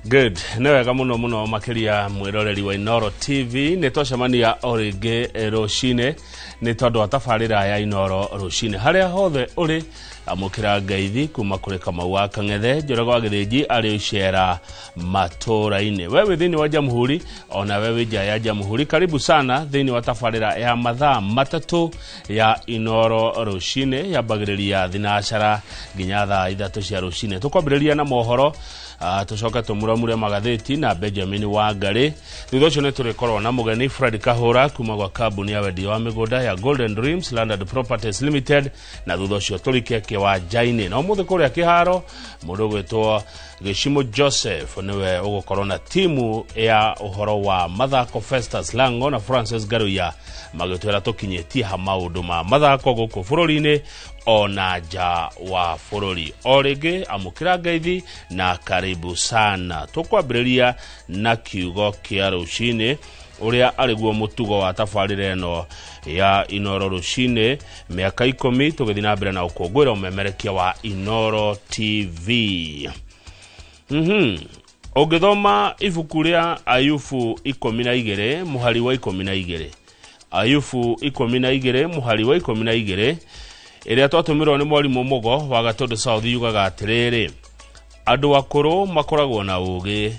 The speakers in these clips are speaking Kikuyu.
Good, nĩ wega mũno mũno makĩria mwĩroreri wa Inooro TV. Nĩ twacemania o rĩngĩ rũcinĩ nĩ tondũ wa tabarĩra ya Inooro rũcinĩ. Harĩa hothe ũrĩ, amũkĩra ngeithi kuma kũrĩ Kamau wa Kang'ethe, Njoroge wa Gĩthĩnji arĩ icera matũũra-inĩ. We wĩ thĩinĩ wa Jamhuri, ona we wĩ nja ya Jamhuri, karibu sana thĩinĩ wa tabarĩra ya mathaa 3 ya Inooro rũcinĩ, yambagĩrĩria thinacara nginya thaa 3 cia rũcinĩ. Tũkwambĩrĩria na mohoro, tũcoke tũmuramure magathĩti na Benjamin Wangari. Thutha ũcio nĩ tũrĩkorwo na mũgeni Fred Kahũra kuma gwa kambuni ya wendia wa mĩgũnda ya Golden Dreams Landed Properties Limited, na thutha ũcio tũrike kĩwanja-inĩ. Na ũmũthĩ kũrĩa kĩharo, mũndũ ũgwĩtwo Gĩcimo Joseph nĩwe ũgũkorwo na timu ya ũhoro wa mathako, Festus Lango na Francis Garuya, magĩtwĩra tũkinyĩtie ha maũndũ ma mathako gũkũ bũrũri-inĩ ona nja wa bũrũri. O rĩngĩ amũkĩra ngeithi na karibu sana. Tũkwambĩrĩria na kiugo kĩa rũcinĩ, ũrĩa arĩguo mũtugo wa tabarĩra ĩno ya Inooro rũcinĩ, mĩaka 10 tũgĩthiĩ na mbere na ũkũngũĩra ũmemerekia wa Inooro TV. Ũngĩthoma ibuku rĩa Ayubu 12 mũhari wa 12, Ayubu 12 mũhari wa 12, ĩrĩa twatũmĩrwo nĩ mwarimũ Mũgo wa Gatũndũ South, yugaga atĩrĩrĩ: andũ akũrũ makoragwo na ũũgĩ,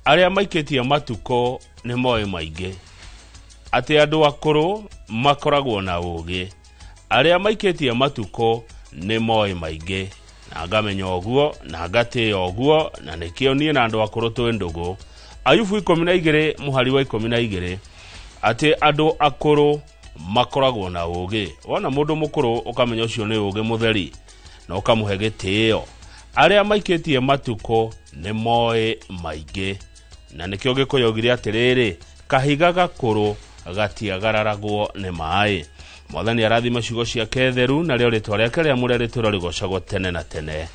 arĩa maikĩtie matukũ nĩ moĩ maingĩ. Atĩ andũ akũrũ makoragwo na ũũgĩ, arĩa maikĩtie matukũ nĩ moĩ maingĩ. Na ngamenya ũguo na ngatĩĩa ũguo, na nĩkĩo niĩ na andũ akũrũ twĩ ndũgũ. Ayubu 12 mũhari wa 12, atĩ andũ akũrũ makoragwo na ũũgĩ. Wona mũndũ mũkũrũ ũkamenya ũcio nĩ ũũgĩ mũtheri na ũkamũhe gĩtĩo. Arĩa maikĩtie matukũ nĩ moĩ maingĩ, na nĩkĩo Gĩkũyũ augire atĩrĩrĩ, kahiga gakũrũ gatiagararagwo nĩ maĩ. Mwathani arathima ciugo ciake theru, narĩo rĩtwa rĩake rĩamũre rĩtũũre rĩgocagwo tene na tene.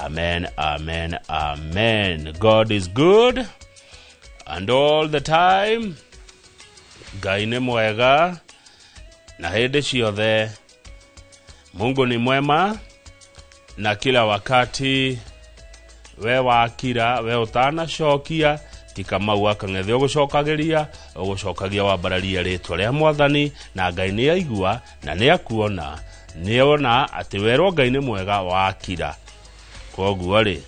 Amen, amen, amen. God is good and all the time. Ngai nĩ mwega na hĩndĩ ciothe. Mungu ni mwema na kila wakati. We wakira, we ũtanacokia, ti Kamau wa Kang'ethe ũgũcokagĩria, ũgũcokagia wambararia rĩtwa rĩa Mwathani, na Ngai nĩ aigua na nĩ akuona, nĩ ona atĩ werwo Ngai nĩ mwega wakira. Koguo rĩ,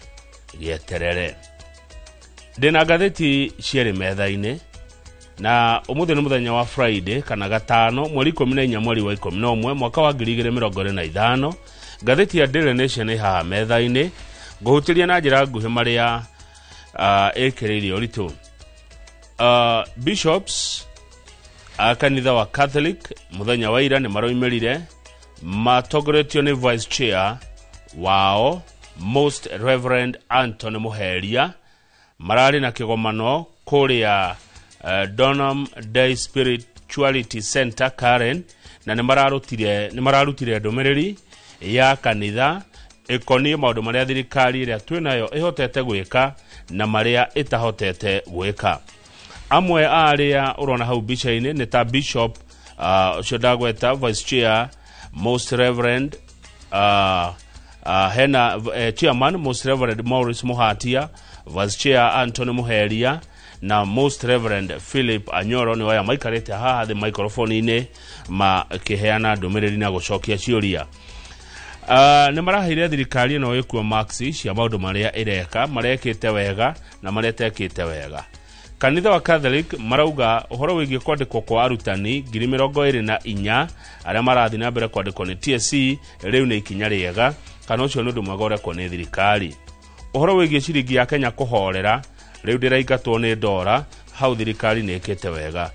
gĩeterere. Ndĩna ngathĩti cierĩ metha-inĩ, na ũmũthĩ nĩ mũthenya wa Friday kana gatano, mweri 14 mweri wa 11 mwaka wa 2025. Ngathĩti ya Daily Nation ĩ haha metha-inĩ, ngũhutĩria na njĩra nguhĩ marĩa ĩkĩrĩire ũritũ. Bishops a kanitha wa Catholic mũthenya wa ira nĩ maroimĩrire matongoretio nĩ vice chair wao Most Reverend Anthony Muheria. Mararĩ na kĩgomano kũrĩa Donham Day Spirituality Center Karen, na nĩ mararutire ndũmĩrĩri ya kanitha ĩkoniĩ maũndũ marĩa thirikari ĩrĩa twĩnayo ĩhotete gwĩka na marĩa ĩtahotete gwĩka. Amwe a arĩa ũrona hau mbica-inĩ nĩ ta bishop ũcio ndagweta, vice chair Most Reverend hena chairman Most Reverend Maurice Muhatia, vice chair Anthony Muheria na Most Reverend Philip Anyoro. Nĩ aya maikarĩte haha thĩ microphone-inĩ makĩheana ndũmĩrĩri na gũcokia ciũria. Nĩ maraheire thirikari ĩno ĩkuo marks cia maũndũ marĩa ĩreka, marekĩte wega na marĩa ĩtekĩte wega. Kanitha wa Catholic marauga ũhoro wĩgiĩ kwandĩkwo kwa arutani 24,000 arĩa marathiĩ na mbere kwandĩkwo nĩ TSC rĩu nĩ ikinya rĩega, kana ũcio nĩ ũndũ mwega ũrekwo nĩ thirikari. Ũhoro wĩgiĩ ciringi ya Kenya kũhorera, rĩu ndĩraingatwo nĩ ndora, hau thirikari nĩ ĩkĩte wega.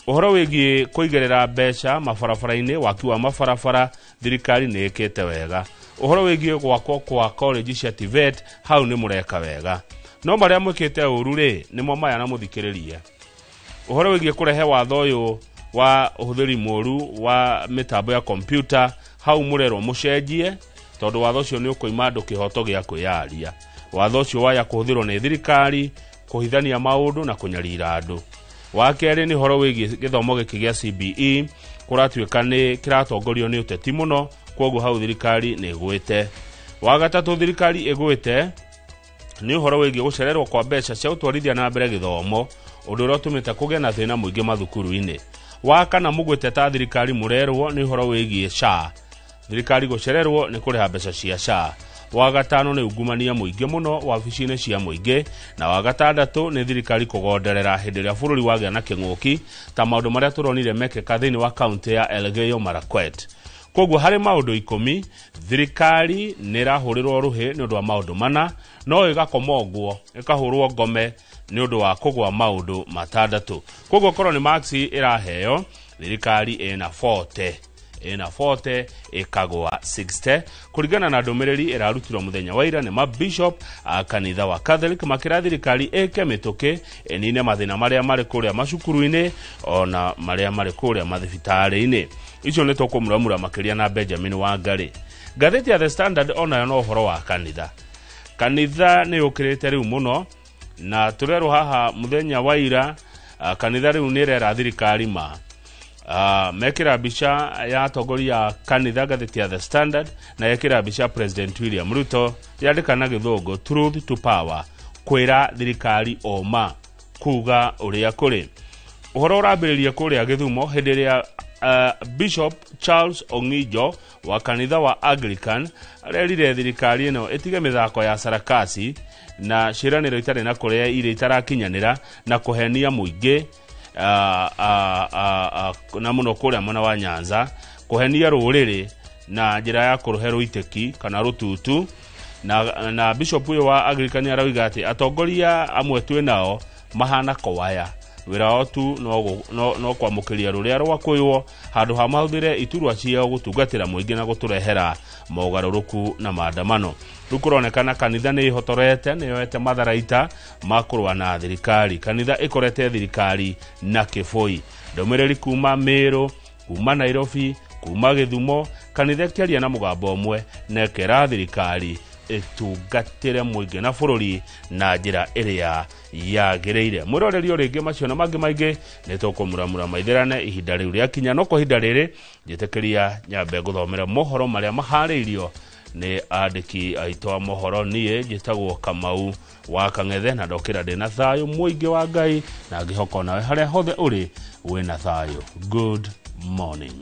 Ũhoro wĩgiĩ kũigĩrĩra mbeca mabarabara-inĩ, waki wa mabarabara, thirikari nĩ ĩkĩte wega. Ũhoro wĩgiĩ gwakwo kwa college cia TVET, hau nĩ mũreka wega. No marĩa mwĩkĩte ũru rĩ, nĩmo maya, na mũthikĩrĩrie. Ũhoro wĩgiĩ kũrehe watho ũyũ wa ũhũthĩri mũru wa mĩtambo ya kompyuta, hau mũrerwo mũcenjie, tondũ watho ũcio nĩ ũkũima andũ kĩhoto gĩa kwĩyaria. Watho ũcio waya kũhũthĩrwo nĩ thirikari kũhithania maũndũ na kũnyarira andũ. Wa kerĩ nĩ ũhoro wĩgiĩ gĩthomo gĩkĩ gĩa CBE, kũratuĩka nĩ kĩratongorio nĩ ũteti mũno, kwoguo hau thirikari nĩ ĩgwĩte. Wa gatatũ thirikari ĩgwĩte Nĩ ũhoro wĩgiĩ gũcererwo kwa mbeca cia gũtwarithia na mbere gĩthomo, ũndũ ũrĩa ũtũmĩte kũgĩe na thĩna mũingĩ mathukuru-inĩ. Wa kana mũgwĩte ta thirikari mũrerwo nĩ ũhoro wĩgiĩ SHA, thirikari gũcererwo nĩ kũrĩha mbeca cia SHA. Wa gatano nĩ ungumania mũingĩ mũno wabici-inĩ cia mũingĩ, na wa gatandatũ nĩ thirikari kũgonderera hĩndĩ ĩrĩa bũrũri wagĩa na kĩng'ũki, ta maũndũ marĩa tũronire mekĩka thĩinĩ wa kaunti ya Elgeyo Marakwet. Koguo harĩ maũndũ 10 thirikari nĩ ĩrahũrĩrwo rũhĩ nĩ ũndũ wa maũndũ 4, no ĩgakomongwo ĩkahũrwo ngome nĩ ũndũ wa kũgwa maũndũ 6. Koguo korwo nĩ marks ĩraheo, thirikari ĩna 40, ĩna 40 ĩkagwa 60 kũringana na ndũmĩrĩri ĩrarutirwo mũthenya wa ira nĩ mabishop a kanitha wa Catholic, makĩra thirikari ĩke mĩtũkĩ ĩnine mathĩna marĩa marĩ kũrĩa macukuru-inĩ ona marĩa marĩ kũrĩa mathibitarĩ-inĩ. Icio nĩ tũkũmuramura makĩria na Benjamin Wangari. Ngathĩti ya The Standard onayo no ũhoro wa kanitha. Kanitha nĩ yũkĩrĩte rĩu mũno, na tũrerwo haha mũthenya wa ira, kanitha rĩu nĩ ĩrera thirikari ma. Mekĩra mbica ya atongoria a kanitha ngathĩti ya The Standard, na yekĩra mbica President William Ruto, yandĩka na gĩthũngũ truth to power, kwĩra thirikari ũma, kuga ũrĩa kũrĩ. Ũhoro ũrambĩrĩria kũrĩa Gĩthumo hĩndĩ ĩrĩa Bishop Charles Ong'ijo wa kanitha wa Anglican arerire thirikari ĩno ĩtige mĩthako ya sarakasi na ciĩranĩro itarĩ na kũrĩa irĩ itarakinyanĩra na kũhenia mũingĩ, na mũno kũrĩa mwena wa Nyanza, kũhenia rũrĩrĩ na njĩra ya kũrũhe rũitĩki kana rũtutu. Na Bishop ũyũ wa Anglican arauga atĩ atongoria amwe twĩ nao mahana kowaya, wĩra wao tu no kwamũkĩria rũrĩa rwakũywo handũ ha mahũthĩre iturwa ciao gũtungatĩra mũingĩ na gũtũrehera mogarũrũku na maandamano. Rĩu kũronekana kanitha nĩ ĩhotorete, nĩ yoete matharaita ma kũrũa na thirikari. Kanitha ĩkorete thirikari na kĩbũi. Ndũmĩrĩri kuma Meru, kuma Nairobi, kuma Gĩthumo, kanitha ĩkĩaria na mũgambo ũmwe na ĩkera thirikari ĩtungatĩre mũingĩ na bũrũri na njĩra ĩrĩa yagĩrĩire. Mwĩroreri o rĩngĩ macio na mangĩ maingĩ nĩ tũkũmuramura maithĩrane ihinda rĩu rĩakinya, no kwa ihinda rĩrĩ njĩtĩkĩria nyambe ngũthomere mohoro marĩa maharĩirio nĩ andĩki aitũ a mohoro. Niĩ njĩtagwo Kamau wa Kang'ethe na ndokĩra ndĩna thayũ mũingĩ wa Ngai na ngĩhoka onawe harĩa hothe ũrĩ wĩna thayũ. Good morning.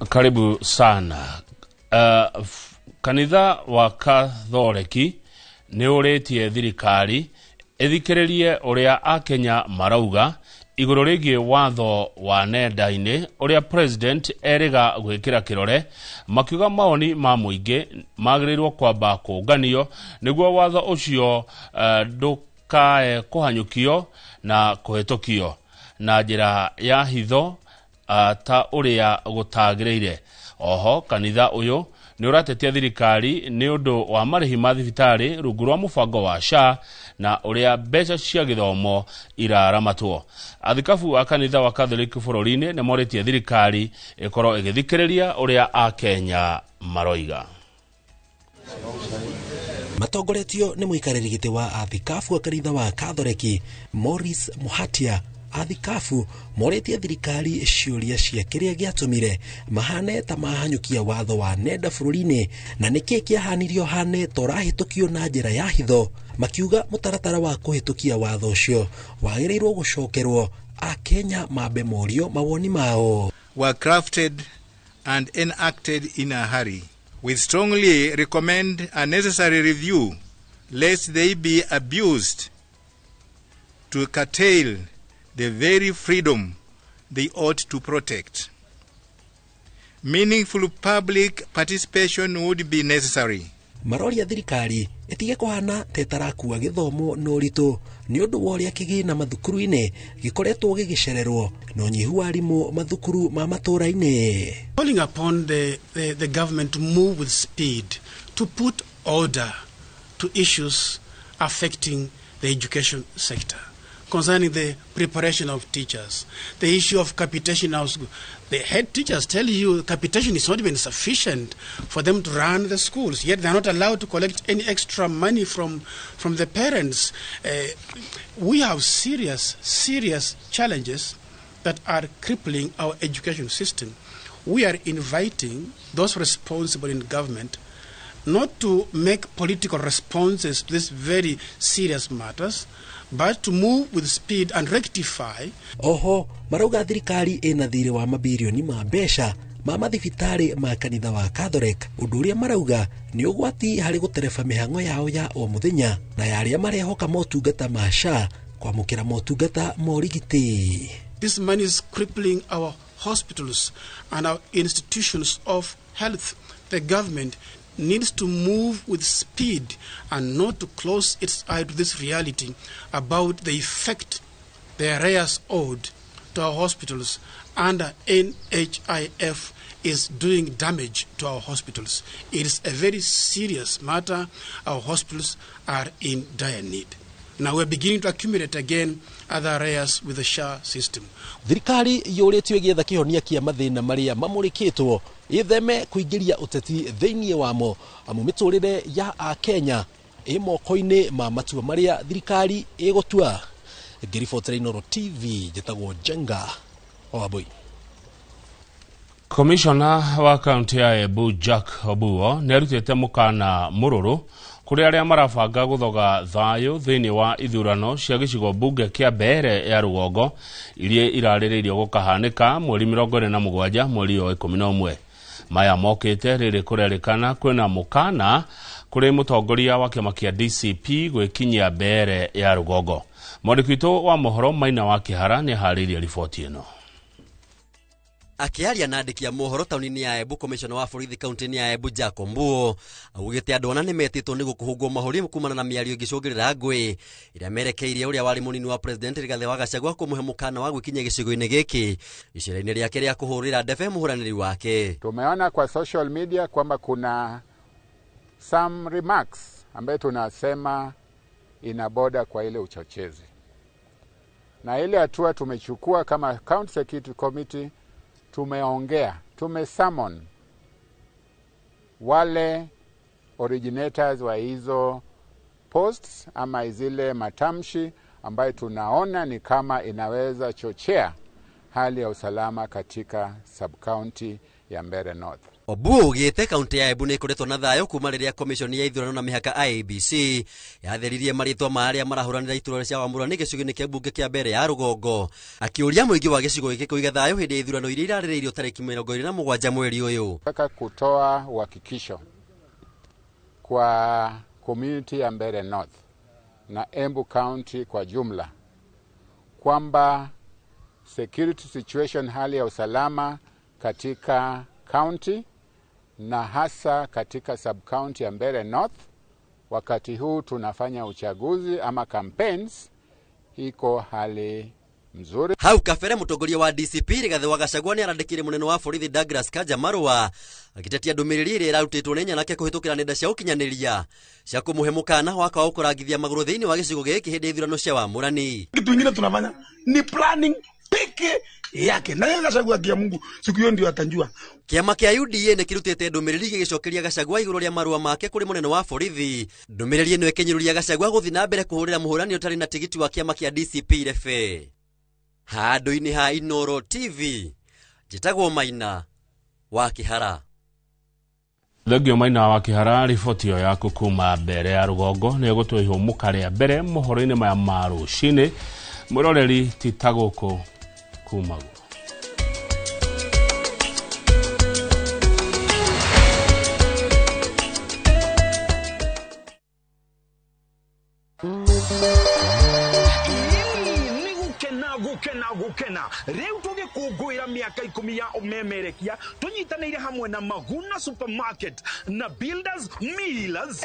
Karibu sana. Kanitha wa Katholeki nĩ ũrĩtie thirikari ĩthikĩrĩrie ũrĩa akenya marauga igũrũ rĩgiĩ watho wa nenda-inĩ ũrĩa president erĩga gwĩkĩra kĩrore, makiuga mawoni ma mũingĩ magĩrĩirwo kwamba kũnganio nĩguo watho ũcio ndũkae kũhanyũkio na kũhĩtũkio na njĩra ya hitho ta ũrĩa gũtagĩrĩire. Oho kanitha ũyũ nĩ ũratetia thirikari nĩ ũndũ wa marĩhi ma thibitarĩ rungu rwa mũbango wa SHA na ũrĩa mbeca cia gĩthomo iraramatwo. Athikabu a kanitha wa Catholic bũrũri-inĩ nĩ morĩtie thirikari ĩkorwo ĩgĩthikĩrĩria ũrĩa akenya maroiga. Matongoretio nĩ mũikarĩri gĩtĩ wa athikabu a kanitha wa Katholeki Maurice Muhatia, athikabu morĩtie thirikari ciũria cia kĩrĩa gĩatũmire mahane ta mahanyũkia watho wa nenda bũrũri-inĩ na nĩkĩ kĩahanirio hane ta ũrahĩtũkio na njĩra ya hitho, makiuga mũtaratara wa kũhĩtũkia watho ũcio wagĩrĩirwo gũcokerwo akenya mambe morio mawoni mao. Were crafted and enacted in a hurry. We strongly recommend a necessary review lest they be abused to curtail the very freedom they ought to protect. Meaningful public participation would be necessary. Maroria thirikari ĩtige kũhana ta ĩtarakua gĩthomo na ũritũ nĩ ũndũ wa ũrĩa kĩgĩna mathukuru-inĩ gĩkoretwo gĩgĩcererwo na ũnyihu wa arimũ mathukuru ma matũũra-inĩ. Calling upon the government to move with speed to put order to issues affecting the education sector, concerning the preparation of teachers, the issue of capitation. The head teachers tell you capitation is not even sufficient for them to run the schools, yet they are not allowed to collect any extra money from the parents. We have serious, serious challenges that are crippling our education system. We are inviting those responsible in government not to make political responses to these very serious matters, but to move with speed and rectify. Oho, marauga thirikari ĩna thirĩ wa mabirioni ma mbeca ma mathibitarĩ ma kanitha wa Catholic, ũndũ ũrĩa marauga nĩ ũgwati harĩ gũtereba mĩhang'o yao ya o mũthenya na ya arĩa marehoka motungata ma SHA kwamũkĩra motungata ma ũrigiti. This money is crippling our hospitals and our institutions of health. The government needs to move with speed and not to close its eye to this reality about the effect the arrears owed to our hospitals under NHIF is doing damage to our hospitals. It is a very serious matter. Our hospitals are in dire need. Now we're beginning to accumulate again other arrears with the SHA system. Thirikari yũrĩtio ĩgĩetha kĩhonia kĩa mathĩna marĩa mamũrĩkĩtwo ĩtheme kũingĩria ũteti thĩinĩ wamo amu mĩtũrĩre ya Akenya ĩ moko-inĩ ma matua marĩa thirikari ĩgũtua. Ngĩribotera Inooro TV, njĩtagwo Njenga Wambui. Komishona wa kaunti ya Embu Jack Obuo nĩ arutĩte mũkana mũrũrũ kũrĩ arĩa marabanga gũthoga thayũ thĩinĩ wa ithurano cia gĩcigo mbunge kĩa Mbeere ya rũgongo iria irarĩrĩirio gũkahanĩka mweri 27 mweri wa 11. Maya mokĩte rĩrĩ kũrerĩkana kwĩna mũkana kũrĩ mũtongoria wa kĩama kĩa DCP gwĩkinyia Mbeere ya rũgongo. Mwandĩki witũ wa mohoro Maina wa Kĩhara nĩ aharĩirie riboti ĩno. Akiaria na andĩki a mohoro taũni-inĩ ya Embu, komishona wa borithi kaunti-inĩ ya Embu Jack Ombuo augĩte andũ ana nĩmetĩtwo nĩguo kũhũngwo mahũri kumana na mĩario ĩngĩcũngĩrĩra ngũĩ ĩrĩa merekeirie ũrĩa warĩ mũnini wa president Rigathĩ wa Gachagua kũmũhe mũkana wa gwĩkinyia gĩcigo-inĩ gĩkĩ icera-inĩ rĩake rĩa kũhũrĩra ndebe mũhũranĩri wake. Tumeona kwa social media kwamba kuna some remarks ambayo tunasema ina boda kwa ile uchochezi, na ile hatua tumechukua kama County Security Committee, tumeongea, tumesummon wale originators wa hizo posts ama zile matamshi ambayo tunaona ni kama inaweza chochea hali ya usalama katika sub-county ya Mbeere North. Obuo ugĩte kaunti ya Embu nĩĩkoretwo na thayũ kuma rĩrĩa komishoni ya ithurano na mĩhaka IEBC yatheririe marĩtwa ma arĩa marahũranĩra iturwa cia wamũrani gĩcigo-inĩ kĩa mbunge kĩa Mbeere ya rũgongo, akĩũria mũingĩ wa gĩcigo gĩkĩ kũiga thayũ hĩndĩ ya ithurano iria irarĩrĩirio tarĩki 27 mweri ũyũ. Nataka kutoa uhakikisho kwa community ya Mbeere North na Embu County kwa jumla kwamba security situation, hali ya usalama katika county na hasa katika sub-county ya Mbeere North, wakati huu tunafanya uchaguzi ama campaigns, iko hali mzuri. Hau kabere mũtongoria wa DCP Rigathĩ wa Gachagua nĩarandĩkire mũnene wa borithi Douglas Kanja marũa agĩtetia ndũmĩrĩri ĩrĩa ĩrarutĩtwo nĩ nyanake kũhĩtũkĩra nenda cia ũkinyanĩria cia kũmũhe mũkana wa kwaga kũrangithia magũrũ thĩinĩ wa gĩcigo gĩkĩ hĩndĩ ya ithurano cia wamũrani. Kitu ingine tunafanya ni planning peke yake, na yeye Gachagua kia Mungu siku hiyo ndio atanjua. Kĩama kĩa UDA nĩkĩrutĩte ndũmĩrĩri gĩgĩcokeria Gachagua igũrũ rĩa marũa make kũrĩ mũnene wa borithi. Ndũmĩrĩri ĩno ĩkĩnyũrũria Gachagua gũthiĩ na mbere kũhũrĩra mũhũrani ũtarĩ na tigiti wa kĩama kĩa DCP rebe. Handũ-inĩ ha Inooro TV, njĩtagwo Maina wa Kĩhara. Thengio Maina wa Kĩhara, riboti ĩyo yaku kuma Mbeere ya rũgongo nĩ ĩgũtũhe ihũmũka rĩa mbere mohoro-inĩ maya ma rũcinĩ. Mwĩroreri ti ta gũkũ kumagwo. Gukena gukena riu tugikungũĩra mĩaka 10 ya ũmemerekia, tũnyitanĩire hamwe na Maguna Supermarket na Builders Millers.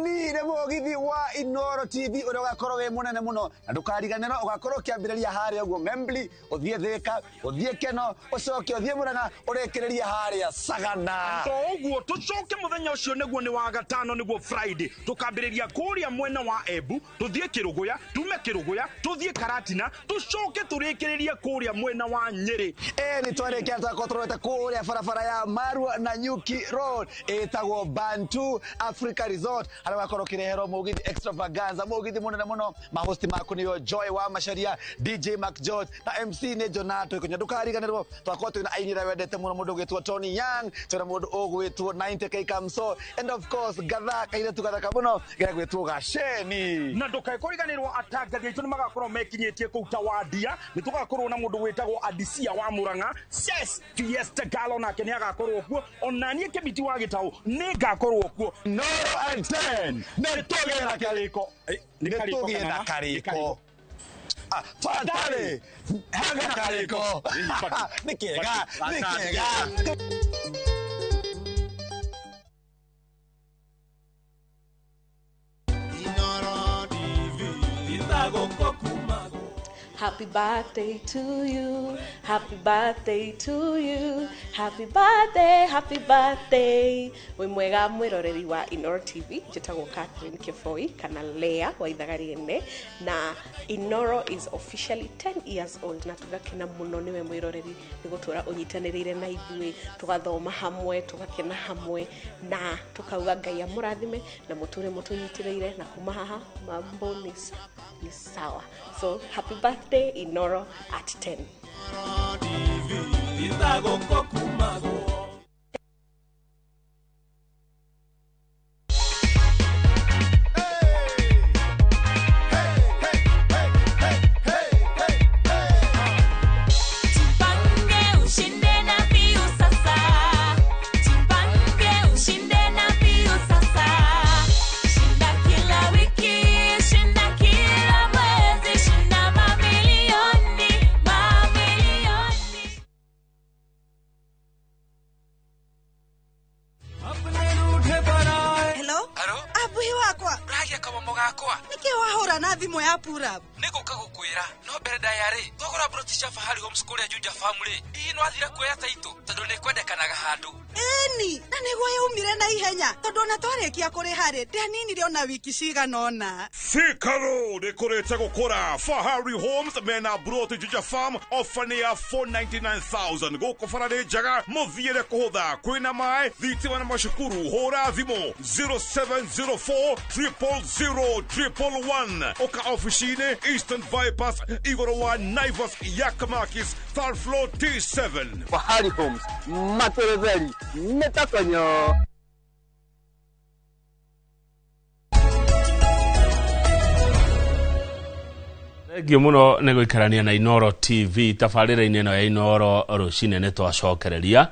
Ni nĩ mũgithi wa Inooro TV ũrĩa ũgakorwo wĩ mũnene mũno, na ndũkariganĩrwo ũgakorwo ũkĩambĩrĩria harĩa ũguo Membli, ũthiĩ Thĩka, ũthiĩ Keno, ũcoke ũthiĩ Murang'a, ũrĩkĩrĩrie harĩa Sagana. To ũguo tũcoke mũthenya ũcio nĩguo nĩ wa gatano, nĩguo Friday, tũkambĩrĩria kũrĩa mwena wa Embu, tũthiĩ Kĩrũgũya, tume Kĩrũgũya tũthiĩ Karatina, tũcoke tũrĩkĩrĩrie kũrĩa mwena wa Nyĩrĩ. Nĩ twarĩkia twakorwo tũrorete kũrĩa barabara ya Marua na Nyuki Road ĩtagwo Bantu Africa Resort, harĩa ũgakorwo ũkĩreherwo mũgithi extravaganza, mũgithi mũnene mũno. Mahosti maku nĩo Joy wa Macharia, DJ Mark George na MC nĩ Jonato Ikonya. Ndũkariganĩrwo twakorwo twĩna aini arĩa wendete mũno, mũndũ ũgwĩtwo Tony Young, twĩna mũndũ ũgwĩtwo 90K Kamso, and of course gatha kairĩtu gathaka mũno gegwĩtwo Gaceni. Na ndũkae kũriganĩrwo atangathi aitũ nĩ magakorwo mekinyĩtie kũu Tawandia, nĩ tũgakorwo na mũndũ wĩtagwo Adisia wa Murang'a, Ses Fiesta Galo nake nĩ agakorwo kuo, ona niĩ Kĩmiti wa Gĩtaũ nĩ ngakorwo kuo. Inooro at 10 nĩ tũgĩe na karĩko, nĩ tũgĩe na karĩko. Fatale haga karĩko nĩ kega, nĩ kega. Happy birthday to you, happy birthday to you, happy birthday, happy birthday. Wĩ mwega mwĩroreri wa Inooro TV, njĩtagwo Catherine Kĩboi kana Lea wa ithaga rĩene, na Inooro is officially 10 years old, na tũgakena mũno nĩwe mwĩroreri nĩ gũtũra ũnyitanĩrĩire na ithuĩ, tũgathoma hamwe, tũgakena hamwe, na tũkauga Ngai amũrathime na mũtũre mũtũnyitĩrĩire, na kuma haha mambo ni sawa. So happy birthday Inooro at 10. Nĩgũka gũkwĩra no mbere ndaya-rĩ, twagũra broti cia Fahari Homes kũrĩa Juja Farm rĩ, hihi nĩwathire kuoya taitũ tondũ nĩkwendekanaga handũ? Ĩni, na nĩguo yaumire na ihenya tondũ ona twarĩkia kũrĩha rĩ, ndianinire ona wiki cigana ũna. Thika Road ĩkũrĩte gũkũra. Fahari Homes mena broti Juja Farm, ofa nĩ ya 499,000. Gũkũ bara nĩ njega, mũthiĩre kũhũtha, kwĩna maĩ, thitima na macukuru. Hũra thimũ 0704 000 111. Ũka ofici-inĩ Eastern Bypass igũrũ wa Naivas Yakamakis, third floor T7. Fahari Homes, materetheri nĩtakonyo. Thengiũ mũno nĩ gũikarania na Inooro TV tabarĩra-inĩ ĩno ya Inooro rũcinĩ nĩ twacokereria.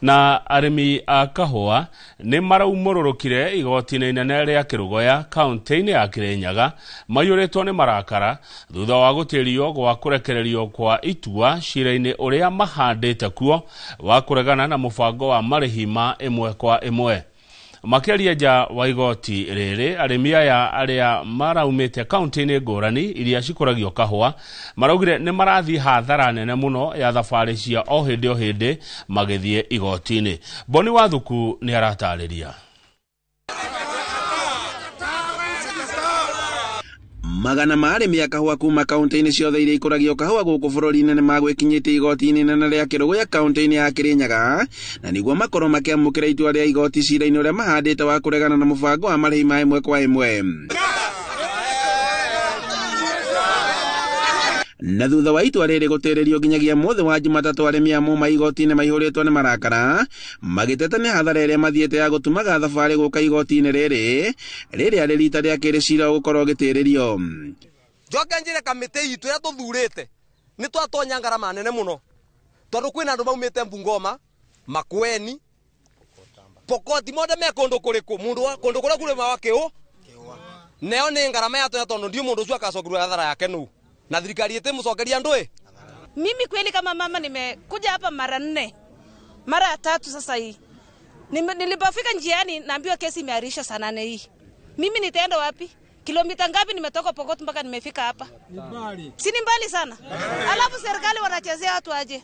Na arĩmi a kahũa nĩ maraumũrũrũkire igoti-inĩ inene rĩa Kĩrũgoya kaũntĩ-inĩ ya Kĩrĩnyaga maiyũrĩtwo nĩ marakara thutha wa gũtĩrio gwa kũrekererio kwa itua cira-inĩ ũrĩa mahandĩte kuo wa kũregana na mũbango wa marĩhi ma ĩmwe kwa ĩmwe. Makĩaria nja wa igoti rĩrĩ, arĩmi aya arĩa maraumĩte kaũntĩ-inĩ ngũrani iria cikũragio kahũa maraugire nĩ marathiĩ hathara nene mũno ya thabarĩ cia o hĩndĩ o hĩndĩ magĩthiĩ igoti-inĩ. Boni Wathuku nĩ aratarĩria. Magana ma arĩmi a kahũa kuma kaũntĩ-inĩ ciothe iria ikũragio kahũa gũkũ bũrũri-inĩ nĩmagwĩkinyĩtie igoti-inĩ inene rĩa Kĩrũgũya kaũntĩ-inĩ ya Kĩrĩnyaga, na nĩguo makorwo makĩamũkĩra itua rĩa igoti cira-inĩ ũrĩa mahandĩte wa kũregana na mũbango wa marĩhi ma ĩmwe kwa ĩmwe. Na thutha wa itua rĩrĩ gũtĩrĩrio nginyagia mũthĩ wa Jumatatũ, arĩmi a Muma igoti-inĩ maihũrĩtwo nĩ marakara magĩteta nĩ hathara ĩrĩa mathiĩte ya gũtumaga thabarĩ gũka igoti-inĩ rĩrĩ rĩrĩa rĩ rita rĩa kerĩ cira ũgũkorwo ũgĩtĩrĩrio. Njoke njĩre kamĩtĩ itũ ĩrĩa tũthurĩte nĩ twatonya ngarama nene mũno tondũ kwĩna andũ maumĩte Bungoma, Makueni, Pokoti, mothe me kũndũ kũrĩkũ, mũndũ kũndũ kũrĩa kũrĩmaga kĩũ neo nĩ ngarama yatonya tondũ ndiũ mũndũ ũcio agacokerwo hathara yake nũ. Na thirikari ĩtĩmũcokeria andũ ĩ. Mimi kweli kama mama nimekuja hapa mara 4, mara 3 sasa hii. Nilipofika njiani naambiwa kesi imeahirishwa saa 8 hii. Mimi nitaenda wapi? Kilomita ngapi nimetoka Pokot mpaka nimefika hapa? Si ni mbali sana. Alafu serikali wanachezea watu aje?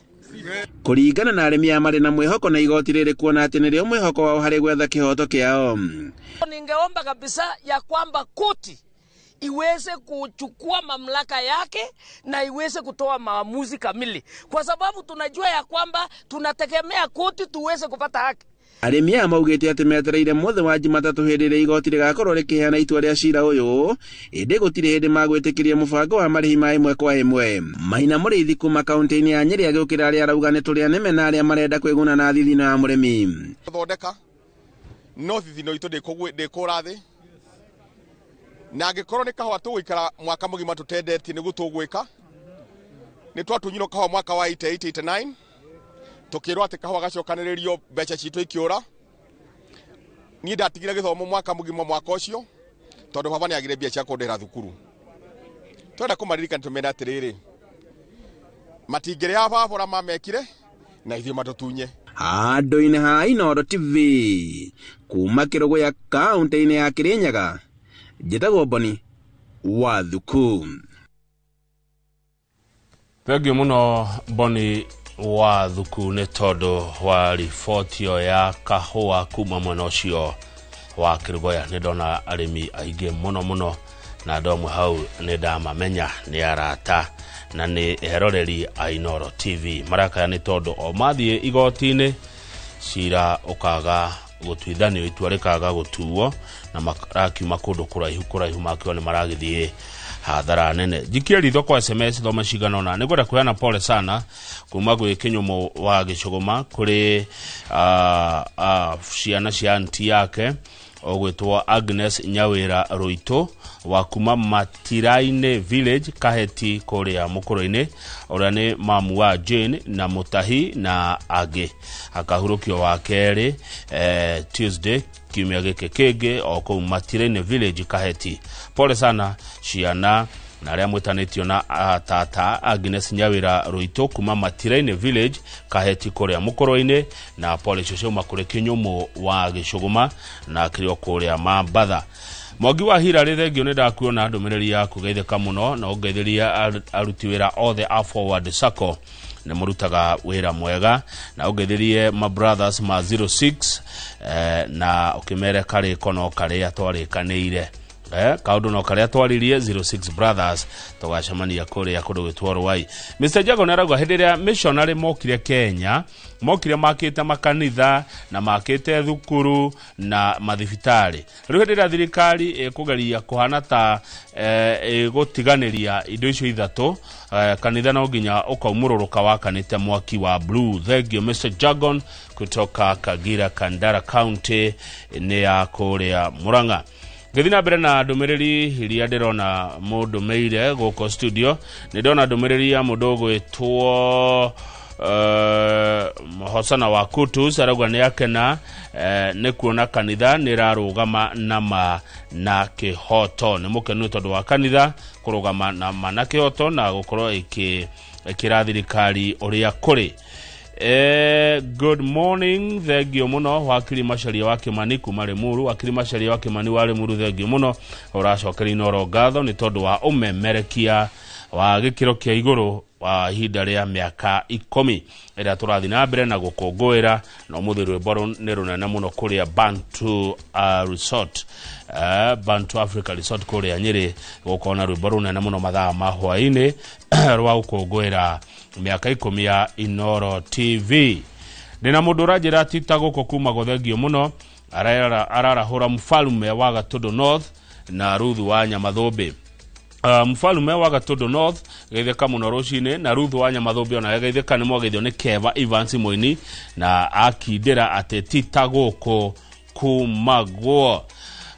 Kũringana na arĩmi aya marĩ na mwĩhoko na igoti rĩrĩ kuona atĩ nĩrĩo mwĩhoko wao harĩ gwetha kĩhoto kĩao. Ningeomba kabisa ya kwamba koti iweze kuchukua mamlaka yake na iweze kutoa maamuzi kamili, kwa sababu tunajua ya kwamba tunategemea koti tuweze kupata haki. Arĩmi aya maugĩte atĩ metereire mũthĩ wa Jumatatũ hĩndĩ ĩrĩa igoti rĩgakorwo rĩkĩheana itua rĩa cira ũyũ, ĩndĩ gũtirĩ hĩndĩ magwĩtĩkĩria mũbango wa marĩhi ma ĩmwe kwa ĩmwe. Maina Mũrĩithi kuma kaũntĩ-inĩ ya Nyĩrĩ agĩũkĩra arĩa arauga nĩ tũrĩa nĩme na arĩa marenda kwĩguna na thithino ya mũrĩmi. Thondeka no thithino itũ ndĩkũra thĩ, na angĩkorwo nĩ kahũa tũgũikara mwaka mũgima tũtendetie nĩguo tũgwĩka. Nĩ twatunyirwo kahũa mwaka wa 88-89 tukirwo atĩ kahũa gacokanĩrĩrio mbeca citũ ikĩũra. Niĩ ndatigire gĩthomo mwaka mũgima mwaka ũcio tondũ baba nĩagire mbia cia kũndĩhĩra thukuru. Twenda kũmaririkana tũmere atĩrĩrĩ, matingĩrĩa baba ũrĩa mamekire na ithuĩ matũtunye. Handũ-inĩ ha Inooro TV kuma Kĩrũgũya kaũntĩ-inĩ ya Kĩrĩnyaga, njĩtagwo Boni wa Thuku. Thengiũ mũno Boni wa Thuku nĩ tondũ wa riboti ĩyo ya kahũa kuma mwena ũcio wa Kĩrũgũya. Nĩ ndona arĩmi aingĩ mũno mũno na andũ amwe hau nĩ ndamamenya nĩ arata na nĩ eroreri a Inooro TV. Marakaya nĩ tondũ o mathiĩ igoti-inĩ cira ũkaga gũtuithanio, itua rĩkaga gũtuo na marakiuma kũndũ kũraihu kũraihu makiuga nĩ maragĩthiĩ hathara nene. Njikie ritho kwa SMS thoma cigana ũna. Nĩngwenda kũheana pole sana kuma gwĩ Kĩnyũmũ wa Gĩcũgũma kũrĩ ciana cia anti yake ũgwĩtwo Agnes Nyawĩra Rũitũ wa kuma Matirainĩ Village Kaheti kũrĩa Mũkũrũ-inĩ, ũrĩa nĩ mamu wa Jane na Mũtahi na angĩ. Akahurũkio wa kerĩ Tuesday kiumia gĩkĩ kĩngĩ o kũu Matirainĩ Village Kaheti. Pole sana ciana na arĩa mwĩtanĩtio na tata Agnes Nyawĩra Rũitũ kuma Matirainĩ Village Kaheti kũrĩa Mũkũrũ-inĩ, na pole icio ciauma kũrĩ Kĩnyũmũ wa Gĩcũgũma na kĩrĩ o kũrĩa Mambatha. Mwangi wa Hilary, thengio nĩ ndakuona ndũmĩrĩri yaku, geithĩka mũno na ũngeithĩrie aruti wĩra othe a Forward Sacco nĩ mũrutaga wĩra mwega, na ũngeithĩrie ma brothers ma 06 na ũkĩmere karĩko no karĩa twarĩkanĩire. Kaũndũ no karĩa twaririe 06 brothers tũgacemania kũrĩa kũndũ gwĩtwo Rwai. Mr Jago nĩ arauga hĩndĩ ĩrĩa missionary mokire Kenya, mokire makĩte makanitha na makĩte thukuru na mathibitarĩ. Rĩu hĩndĩ ĩrĩa thirikari ĩkũgeria kũhana ta ĩgũtiganĩria indo icio ithatũ, kanitha no nginya ũkaumũrũrũka wakanĩte mwaki wa blue. Thank you Mr Jagon kutoka Kagira Kandara County nĩ ya kũrĩa Murang'a. Ngĩthiĩ na mbere na ndũmĩrĩri iria ndĩrona mũndũmĩire gũkũ studio, nĩ ndĩrona ndũmĩrĩri ya mũndũ ũgwĩtwo Hosana wa Kutus, arauga nĩ akena nĩ kuona kanitha nĩ ĩrarũgama na ma na kĩhoto. Nĩ mũkenu tondũ wa kanitha kũrũgama na ma na kĩhoto na gũkorwo ĩkĩra thirikari ũrĩa kũrĩ. Good morning, thengio mũno wakiri Macharia wa Kimani kuma Limuru. Wakiri Macharia wa Kimani wa Limuru, thengio mũno ũracokeria Inooro ngatho nĩ tondũ wa ũmemerekia wa gĩkĩro kĩa igũrũ wa ihinda rĩa mĩaka 10 ĩrĩa tũrathiĩ na mbere na gũkũngũĩra, na ũmũthĩ rwĩmbo nĩ rũnene mũno kũrĩa Bantu Resort, Bantu Africa Resort kũrĩa Nyĩrĩ, gũkorwo na rwĩmbo rũnene mũno mathaa ma hwaĩ-inĩ rwa gũkũngũĩra mĩaka 10 ya Inooro TV. Ndĩna mũndũ ũranjĩra tita gũkũ kuma gũthengio mũno, ararahũra mfalume wa Gatũndũ North na Ruthu wa Nyamathũmbĩ. Mfalume wa Gatũndũ North geithĩka mũno rũcinĩ, na Ruthu wa Nyamathũmbĩ ona geithĩka nĩ mwageithio nĩ Keva Evans Mũini na akindĩra atĩ tita gũkũ kumagwo.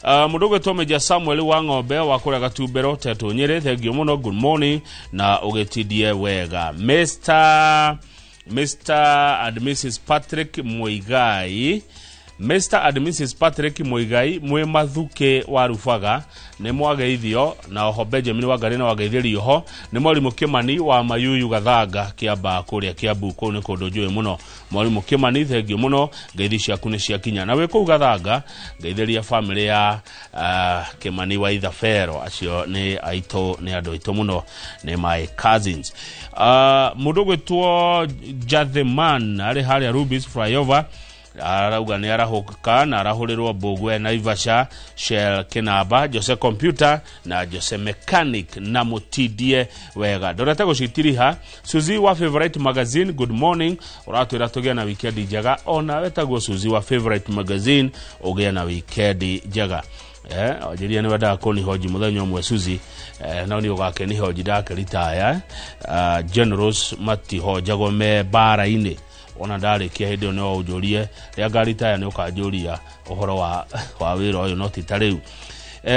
Mũndũ ũgwĩtwo Meja Samuel wa Ng'ombe wa kũrĩa Gatumbero Tetũ Nyĩrĩ, thengio mũno, good morning na ũgĩtindie wega. Mr and Mrs Patrick Muigai Mr and Mrs Patrick Muigai mwĩ Mathuki wa Rubaga nĩ mwageithio, na oho Benjamin Wangari nĩ wageithĩrio ho nĩ mwarimũ Kimani wa Mayuyu Gathanga Kiambaa kũrĩa Kiambu. Kũu nĩ kũndũ njũĩ mũno. Mwarimũ Kimani, thengiũ mũno, ngeithi ciaku nĩ ciakinya. Na wĩ kũu Gathanga, ngeithĩria famĩlĩ ya Kimani wa Ithabero, acio nĩ aitũ, nĩ andũ aitũ mũno, nĩ my cousins. Mũndũ ũgwĩtwo Jatheman arĩ harĩa Rubis Flyover arauga nĩ arahũka na arahũrĩrwo Mbũgwe, Naivasha, Shell Kinamba, Jose Computer na Jose Mechanic na mũtindie wega. Ndorete gũcitiriha. Suzy wa Favorite Magazine, good morning, ũratwĩra tũgĩe na weekend njega. Ona wetagwo Suzy wa Favorite Magazine, ũgĩe na weekend njega. Wanjĩria nĩ wendaga kũnihoji mũthenya ũmwe Suzy, no nĩ ũgakĩnihoji ndakĩritaya. Generals matihonjagwo me mbara-inĩ. Ona ndarĩkia hĩndĩ ĩyo no ũnjũrie rĩa ngaritaya, nĩ ũkanjũria ũhoro wa wĩra ũyũ, no ti ta rĩu.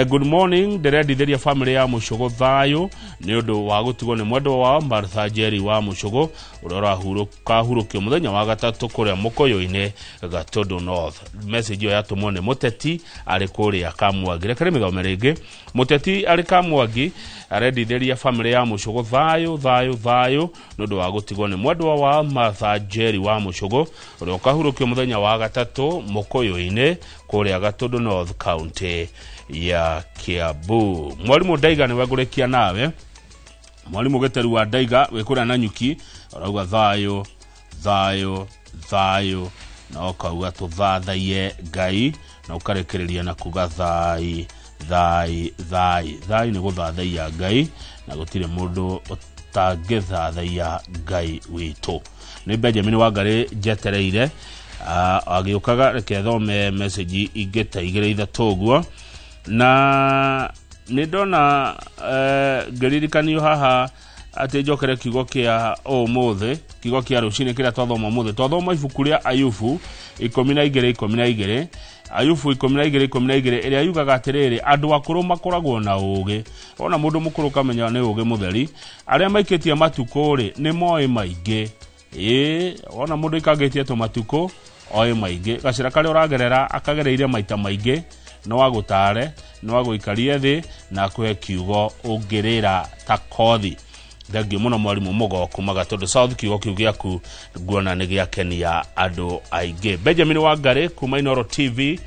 Good morning, ndĩrendithĩria famĩlĩ ya Mũcũgũ thayũ nĩ ũndũ wa gũtigwo nĩ mwendwa wao Martha Jerry wa Mũcũgũ, ũrĩa ũrahurũkio mũthenya wa gatatũ kũrĩa Mũkũyũ-inĩ, Gatũndũ North. Message ĩyo yatũmwo nĩ Mũteti arĩ kũrĩa Kamwangi. Reke rĩmĩthome rĩngĩ. Mũteti arĩ Kamwangi arendithĩria famĩlĩ ya Mũcũgũ thayũ thayũ thayũ nĩ ũndũ wa gũtigwo nĩ mwendwa wa Martha Jerry wa Mũcũgũ, ũrĩa ũkahurũkio mũthenya wa gatatũ Mũkũyũ-inĩ kũrĩa Gatũndũ North, County ya Kiambu. Mwarimũ Ndaiga nĩwe ngũrĩkia nawe. Mwarimũ Gĩteru wa Ndaiga wĩ kũrĩa Nanyuki ũrauga thayũ thayũ thayũ, na ũkauga tũthathaiye Ngai, na ũkarekereria na kuga thai thai thai thai. Nĩ gũthathaiya Ngai, na gũtirĩ mũndũ ũtangĩthathaiya Ngai witũ. Nĩ Benjamin Wangari njetereire agĩũkaga. Reke thome message ingĩ ta igĩrĩ ithatũ ũguo, na nĩ ndona ngĩririkanio haha atĩ njokere kiugo kĩa ũmũthĩ, kiugo kĩa rũcinĩ kĩrĩa twathoma ũmũthĩ. Twathoma ibuku rĩa Ayubu 12:12, Ayubu 12:12, ĩrĩa yugaga atĩrĩrĩ, andũ akũrũ makoragwo na ũũgĩ. Ona mũndũ mũkũrũ kamenya nĩ ũũgĩ mũtheri. Arĩa maikĩtie matukũ rĩ, nĩ moĩ maingĩ. Ĩĩ, wona mũndũ aikangĩtie tũmatukũ, oĩ maingĩ. Gacĩra karĩa ũragerera akagereire maita maingĩ, no agũtare, no agũikarie thĩ na akũhe kiugo ũngĩrĩra ta kothi. Thengiũ mũno mwarimũ Mũgo kuma Gatũndũ South, kiugo kĩu gĩaku nguona nĩ gĩakenia andũ aingĩ. Benjamin Wangari kuma Inooro TV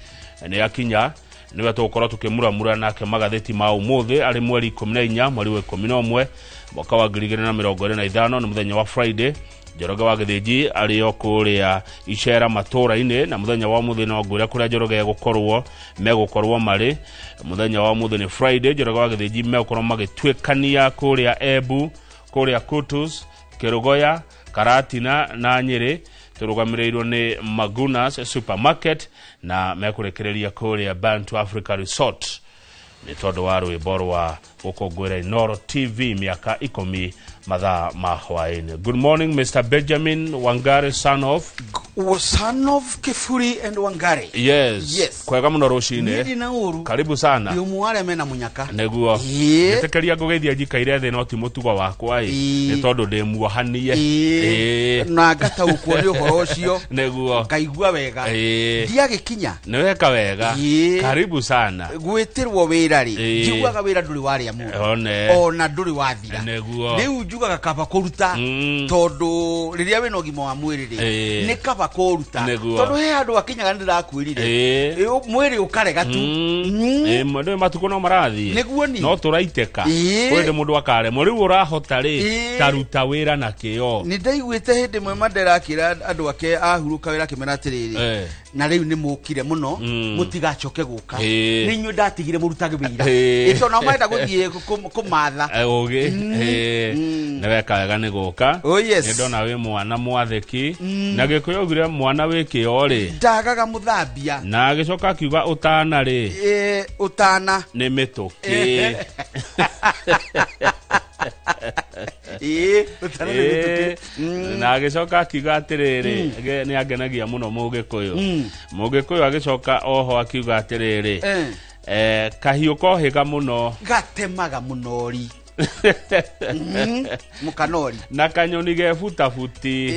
nĩ akinya, nĩwe tũgũkorwo tũkĩmuramura nake magathĩti ma ũmũthĩ, arĩ mweri 14 mweri wa 11 mwaka wa 2025, nĩ mũthenya wa Friday. Njoroge wa Gĩthĩnji arĩ o kũrĩa icera matũra-inĩ, na mũthenya wa ũmũthĩ no ngwĩre kũrĩa Njoroge egũkorwo megũkorwo marĩ. Mũthenya wa ũmũthĩ nĩ Friday, Njoroge wa Gĩthĩnji megũkorwo magĩtuĩkania kũrĩa Embu, kũrĩa Kutus, Kĩrũgoya, Karatina na Nyĩrĩ, tũrũgamĩrĩirwo nĩ Magunas Supermarket, na mekũrekereria kũrĩa Bantu Africa Resort nĩ tondũ wa rwĩmbo rwa gũkũngũĩra Inooro TV mĩaka 10 mathaa ma hwaĩ-inĩ. Good morning, Mr Benjamin Wangari, son of Son of Kifuri and Wangari. Yes. Yes. Kwega mũno rũcinĩ. Niĩ na ũru. Karibu sana. Ndĩ ũmwe wa arĩa mena mũnyaka. Nĩguo. Ĩĩ. Njĩtĩkĩria ngũgeithia njikaire thĩ, no ti mũtugo wakwa ĩ, nĩ tondũ ndĩ muohanie. Ĩĩ. Na ngataũkwo nĩ ũhoro ũcio. Nĩguo. Ngaigua wega. Ĩĩ. Ndiagĩkinya. Nĩ weka wega. Ĩĩ. Karibu sana. Gwĩtĩrwo wĩra rĩ, Ĩĩ. njiguaga wĩra ndũrĩ warĩa mũndũ. One. Ona ndũrĩ wathira. Nĩguo. Rĩu njugaga kaba kũruta, tondũ rĩrĩa wĩna ũgima wa mwĩrĩ rĩ, Ĩĩ. nĩ kaba kũruta. Nĩguo. Tondũ he handũ akinyaga, nĩ ndĩrakwĩrire. Ĩĩ. Mwĩrĩ ũkarega tu. Ĩĩ, nĩ matukũ no marathiĩ. Nĩguo ni. No tũraitĩka. Ĩĩ. Kũrĩ hĩndĩ mũndũ akaremwo. Rĩu ũrahota rĩ, Ĩĩ. taruta wĩra na kĩo. Nĩ ndaiguĩte hĩndĩ ĩmwe Mandela akĩra andũ ake ahurũka wĩra, akĩmera atĩrĩrĩ, na rĩu nĩ mũkire mũno, mũtigacoke gũka. Ĩĩ. Nĩ inyuĩ ndatigire mũrutage wĩra. Ĩĩ. Ĩ, tondũ nao marenda gũthiĩ kũmatha. Ũgĩ. Ĩĩ. Nĩ weka wega nĩ gũka. Oh, yes. Nĩ ndona wĩ mwana mwathĩki. Na Gĩkũyũ augire mwana wĩ kĩo rĩ, ndagaga mũthambia. Na agĩcoka akiuga ũtana rĩ, Ĩ, ũtana nĩ mĩtũkĩ. Ĩ, ũtana nĩ mĩtũkĩ. Na agĩcoka akiuga atĩrĩrĩ, nĩ angenagia mũno Mũgĩkũyũ. Mũgĩkũyũ agĩcoka oho akiuga atĩrĩrĩ, kahiũ kohĩga mũno gatemaga mũnori. Mukanori na kanyoni ge butabuti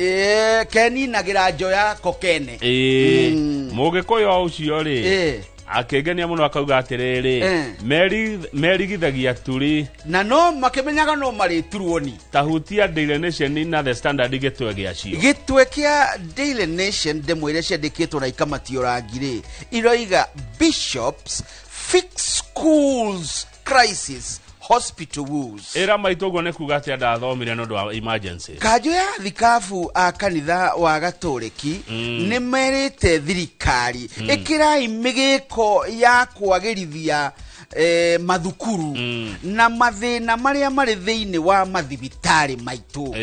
keninagĩra njoya kokene. Mũgĩkũyũ ũcio rĩ akĩngenia mũno akauga atĩrĩrĩ merigithagia turi na no makĩmenyaga no marĩturwo ni tahutia Daily Nation na The Standard gĩtwe gĩacio. Gĩtwe kĩa Daily Nation ndemwĩre ciandĩkĩtwo na ikamatio rangi rĩ iroiga bishops fix schools crisis hospital woes. Ĩra maitũ ũguo nĩ kuga atĩ ndathomire nĩ ũndũ wa emergency. Kanjũ ya thikabu a kanitha wa Gatoreki nĩ merĩte thirikari ĩkĩrai mĩgĩko ya kwagĩrithia mathukuru na mathĩna marĩa marĩ thĩinĩ wa mathibitarĩ maitũ.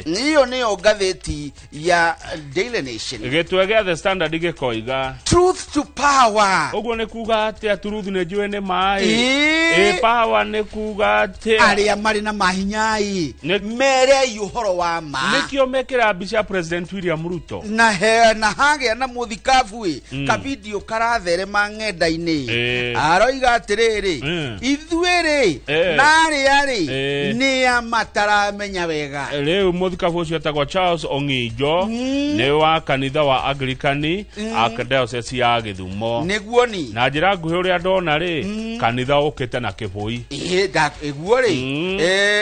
Iyo nĩyo ngathĩti ya Daily Nation. Gĩtwe gĩa The Standard gĩkoiga truth to power. Ũguo nĩ kuga atĩ truth nĩ njũĩ nĩ maĩ. Power nĩ kuga atĩ arĩa marĩ na mahinya-ĩ merei ũhoro wa ma. Nĩkĩo mekĩra mbica President William Ruto na hagĩa na mũthikabu-ĩ kavidio karatherema ng'enda-inĩ aroiga atĩrĩrĩ ithuĩ rĩ na arĩa rĩ nĩ a mataramenya wega. Rĩu mũthikabu ũcio etagwo Charles Ong'ijo nĩ wa kanitha wa Anglikani Archdiocese ya Gĩthumo. Nĩguo ni na njĩra nguhĩ ũrĩa ndona rĩ kanitha ũkĩte na kĩbũi. Ĩguo rĩ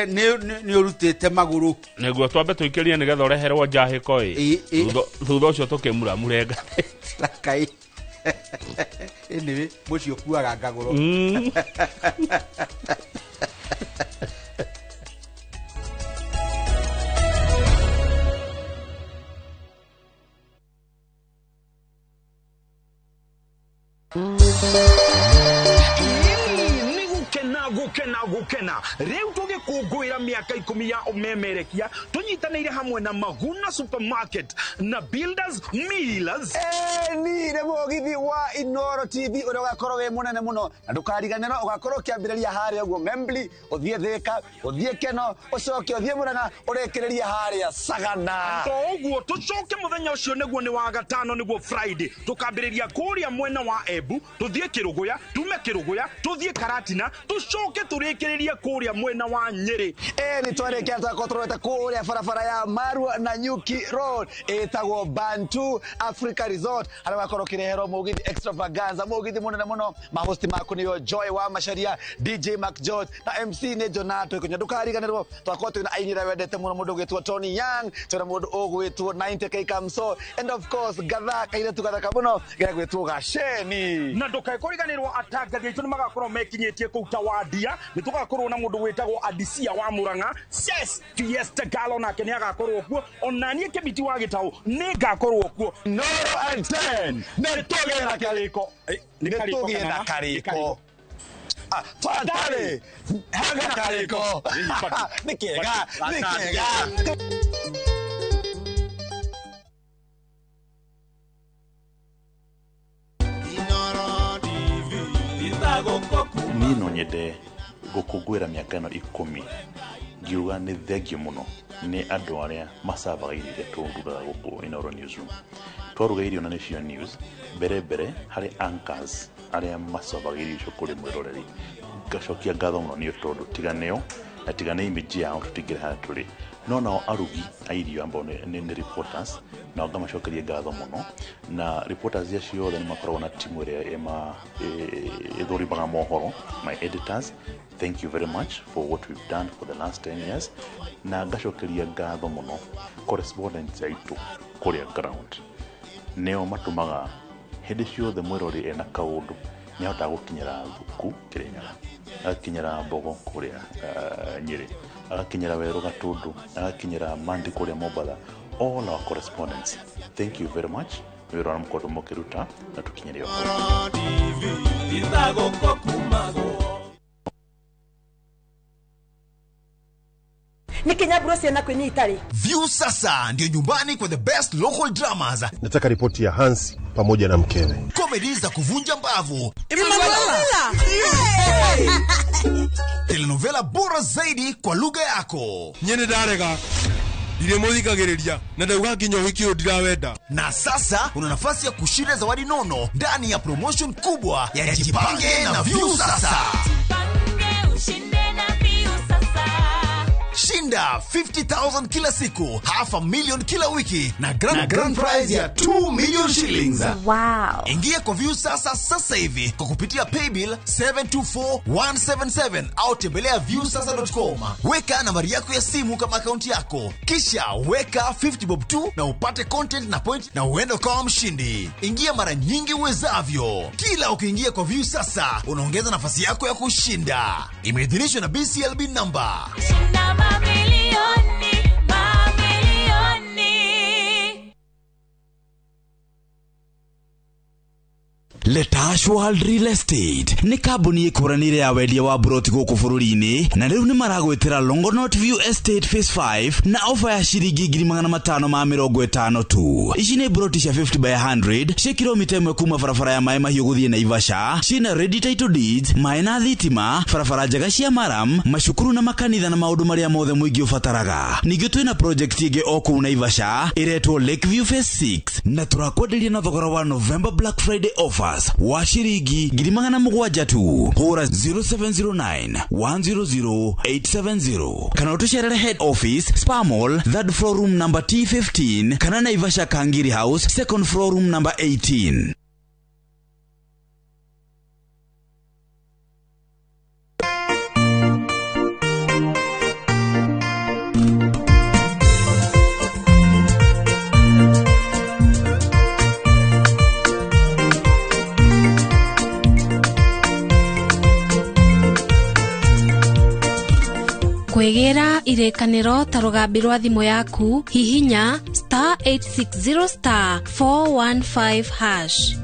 nĩ ũrutĩte magũrũ. Nĩguo twambe tũikĩrie nĩgetha ũreherwo njahĩko ĩ thutha ũcio tũkĩmuramure ngathĩti. Anyway, mũciĩ ũkuaga ngagũrũ. Gukena riu tugikungwira miaka 10 ya umemerekia tunyitanire hamwe na Maguna Supermarket na Builders Millers. Ni nĩ mũgithi wa Inoro TV ũrĩa ũgakorwo wĩ mũnene mũno na ndũkariganĩrwo ũgakorwo ũkĩambĩrĩria harĩa ũguo Membli ũthiĩ Thĩka ũthiĩ Keno ũcoke ũthiĩ Murang'a ũrĩkĩrĩrie harĩa Sagana. To ũguo tũcoke mũthenya ũcio nĩguo nĩ wa gatano nĩguo Friday tũkambĩrĩria kũrĩa mwena wa Embu tũthiĩ Kĩrũgũya tume Kĩrũgũya tũthiĩ Karatina tũcoke tũrĩkĩrĩrie kũrĩa mwena wa Nyĩrĩ. Nĩ twarĩkia twakorwo tũrorete kũrĩa barabara ya Marua na Nyuki Road ĩtagwo Bantu Africa Resort harĩa ũgakorwo ũkĩreherwo mũgithi extravaganza mũgithi mũnene mũno. Mahosti maku nĩo Joy wa Macharia, DJ Mac George na MC nĩ Jonato Ikunya. Ndũkariganĩrwo twakorwo twĩna aini arĩa wendete mũno mũndũ ũgwĩtwo Tony Young twĩna mũndũ ũgwĩtwo 90K Kamso and of course gatha kairĩtu gathaka mũno gegwĩtwo Gaceni. Na ndũkae kũriganĩrwo atangathi aitũ nĩ magakorwo mekinyĩtie kũu Tawandia nĩ tũgakorwo na mũndũ wĩtagwo Adisia wa Murang'a Ses Fiesta Galo nake nĩ agakorwo kuo ona niĩ Kĩmiti wa Gĩtaũ nĩ ngakorwo kuo. Noro and 10 nĩ tũgĩe na karĩko. Nĩ tũgĩe na karĩko. Twatarĩ haga karĩko. Nĩ kĩega nĩ kĩega. Niĩ no nyende gũkũngũĩra mĩaka ĩno 10 ngiuga nĩ thengiũ mũno nĩ andũ arĩa macavaga irio iria tũrugaga gũkũ Inooro Newsroom. Twaruga irio na nĩcio news mbere harĩ anchors arĩa macavaga irio icio kũrĩ mwĩroreri. Ngacokia ngatho mũno nĩ tondũ tiga nĩo na tiga nĩ image yao tũtingĩrĩ harĩa tũrĩ. No nao arugi a irio ambao nĩ reporters nao ngamacokeria ngatho mũno na reporters acio othe nĩ makoragwo na timu ĩrĩa ĩthũrimaga mohoro, my editors, thank you very much for what we've done for the last 10 years. Na ngacokeria ngatho mũno correspondents aitũ kũrĩa ground nĩo matũmaga hĩndĩ ciothe mwĩrori ena kaũndũ nĩ ahotaga gũkinyĩra Thuku Kĩrĩnyaga, agakinyĩra Mbogo kũrĩa Nyĩrĩ, agakinyĩra Werũ Gatũndũ, agakinyĩra Mandi kũrĩa Mombatha. All our correspondents, thank you very much nĩ wĩra ũrĩa mũkoretwo mũkĩruta na tũkinyĩre View sasa ndio nyumbani kwa the best local dramas. Nataka ripoti ya Hans pamoja na mkewe. Comedy za kuvunja mbavu. Telenovela bora zaidi kwa lugha yako. Nyene ndarega. Ndiremuthikagiriria na ndauga nginya ũhiki ũyũ ndirawenda. Na sasa una nafasi ya kushinda zawadi nono ndani ya promotion kubwa ya Jipange na View sasa. Jipange ushinde na View sasa. Shinda 50,000 kila siku, half a million kila wiki na grand prize ya 2 million shillings. Wow. Ingia kwa Viusasa sasa hivi kwa kupitia paybill 724177 au tembelea viusasa.com. Weka nambari yako ya simu kama akaunti yako, kisha weka 50 bob tu na upate content na point na uende ukawa mshindi. Ingia mara nyingi uwezavyo. Kila ukiingia kwa Viusasa unaongeza nafasi yako ya kushinda. Imeidhinishwa na BCLB number. Shinda mamilioni, mamilioni. Letash World Real Estate nĩ kambuni ĩkũranĩire ya wendia wa buroti gũkũ bũrũri-inĩ, na rĩu nĩ maragwĩtĩra Longonot View Estate Phase 5 na ofa ya ciringi 550 tu. Ici nĩ buroti cia 50 by 100 cia kilomita 1 kuma barabara ya Maĩ Mahiũ gũthiĩ Naivasha, ciĩna ready title deeds, maĩ na thitima, barabara njega cia maram, macukuru na makanitha na maũndũ marĩa mothe mũingĩ ũbataraga. Ningĩ twĩna project ĩngĩ o kũu Naivasha ĩretwo Lakeview Phase 6 na tũrakwenderia na thogora wa November Black Friday offer wa ciringi 700,000 tu. Hũra 0709 100 870 kana ũtũcerere head office Spa Mall, third floor room number T15 kana Naivasha Kangiri House, second floor room number 18. Kwĩgĩra irĩkanĩro ta rũgambi rwa thimũ yaku, hihinya star 860 star 415 hash.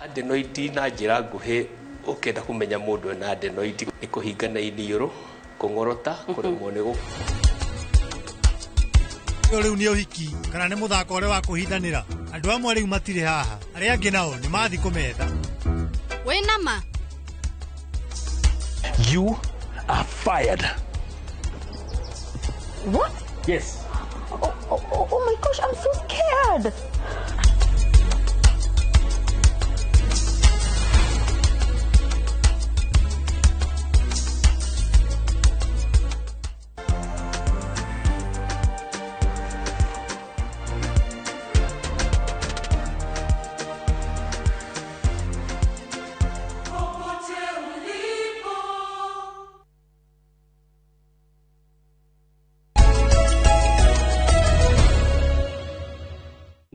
Adenoid na njĩra nguhĩ ũkĩenda kũmenya mũndũ ena adenoid nĩ kũhingana iniũrũ, kũng'orota, kũremwo nĩ gũ Rĩu nĩ ũhiki kana nĩ mũthako ũrĩa wa kũhithanĩra. Andũ amwe rĩu matirĩ haha, arĩa angĩ nao nĩ mathiĩ kũmetha. Wĩna ma? You are fired. What? Yes. Oh my gosh, I'm so scared.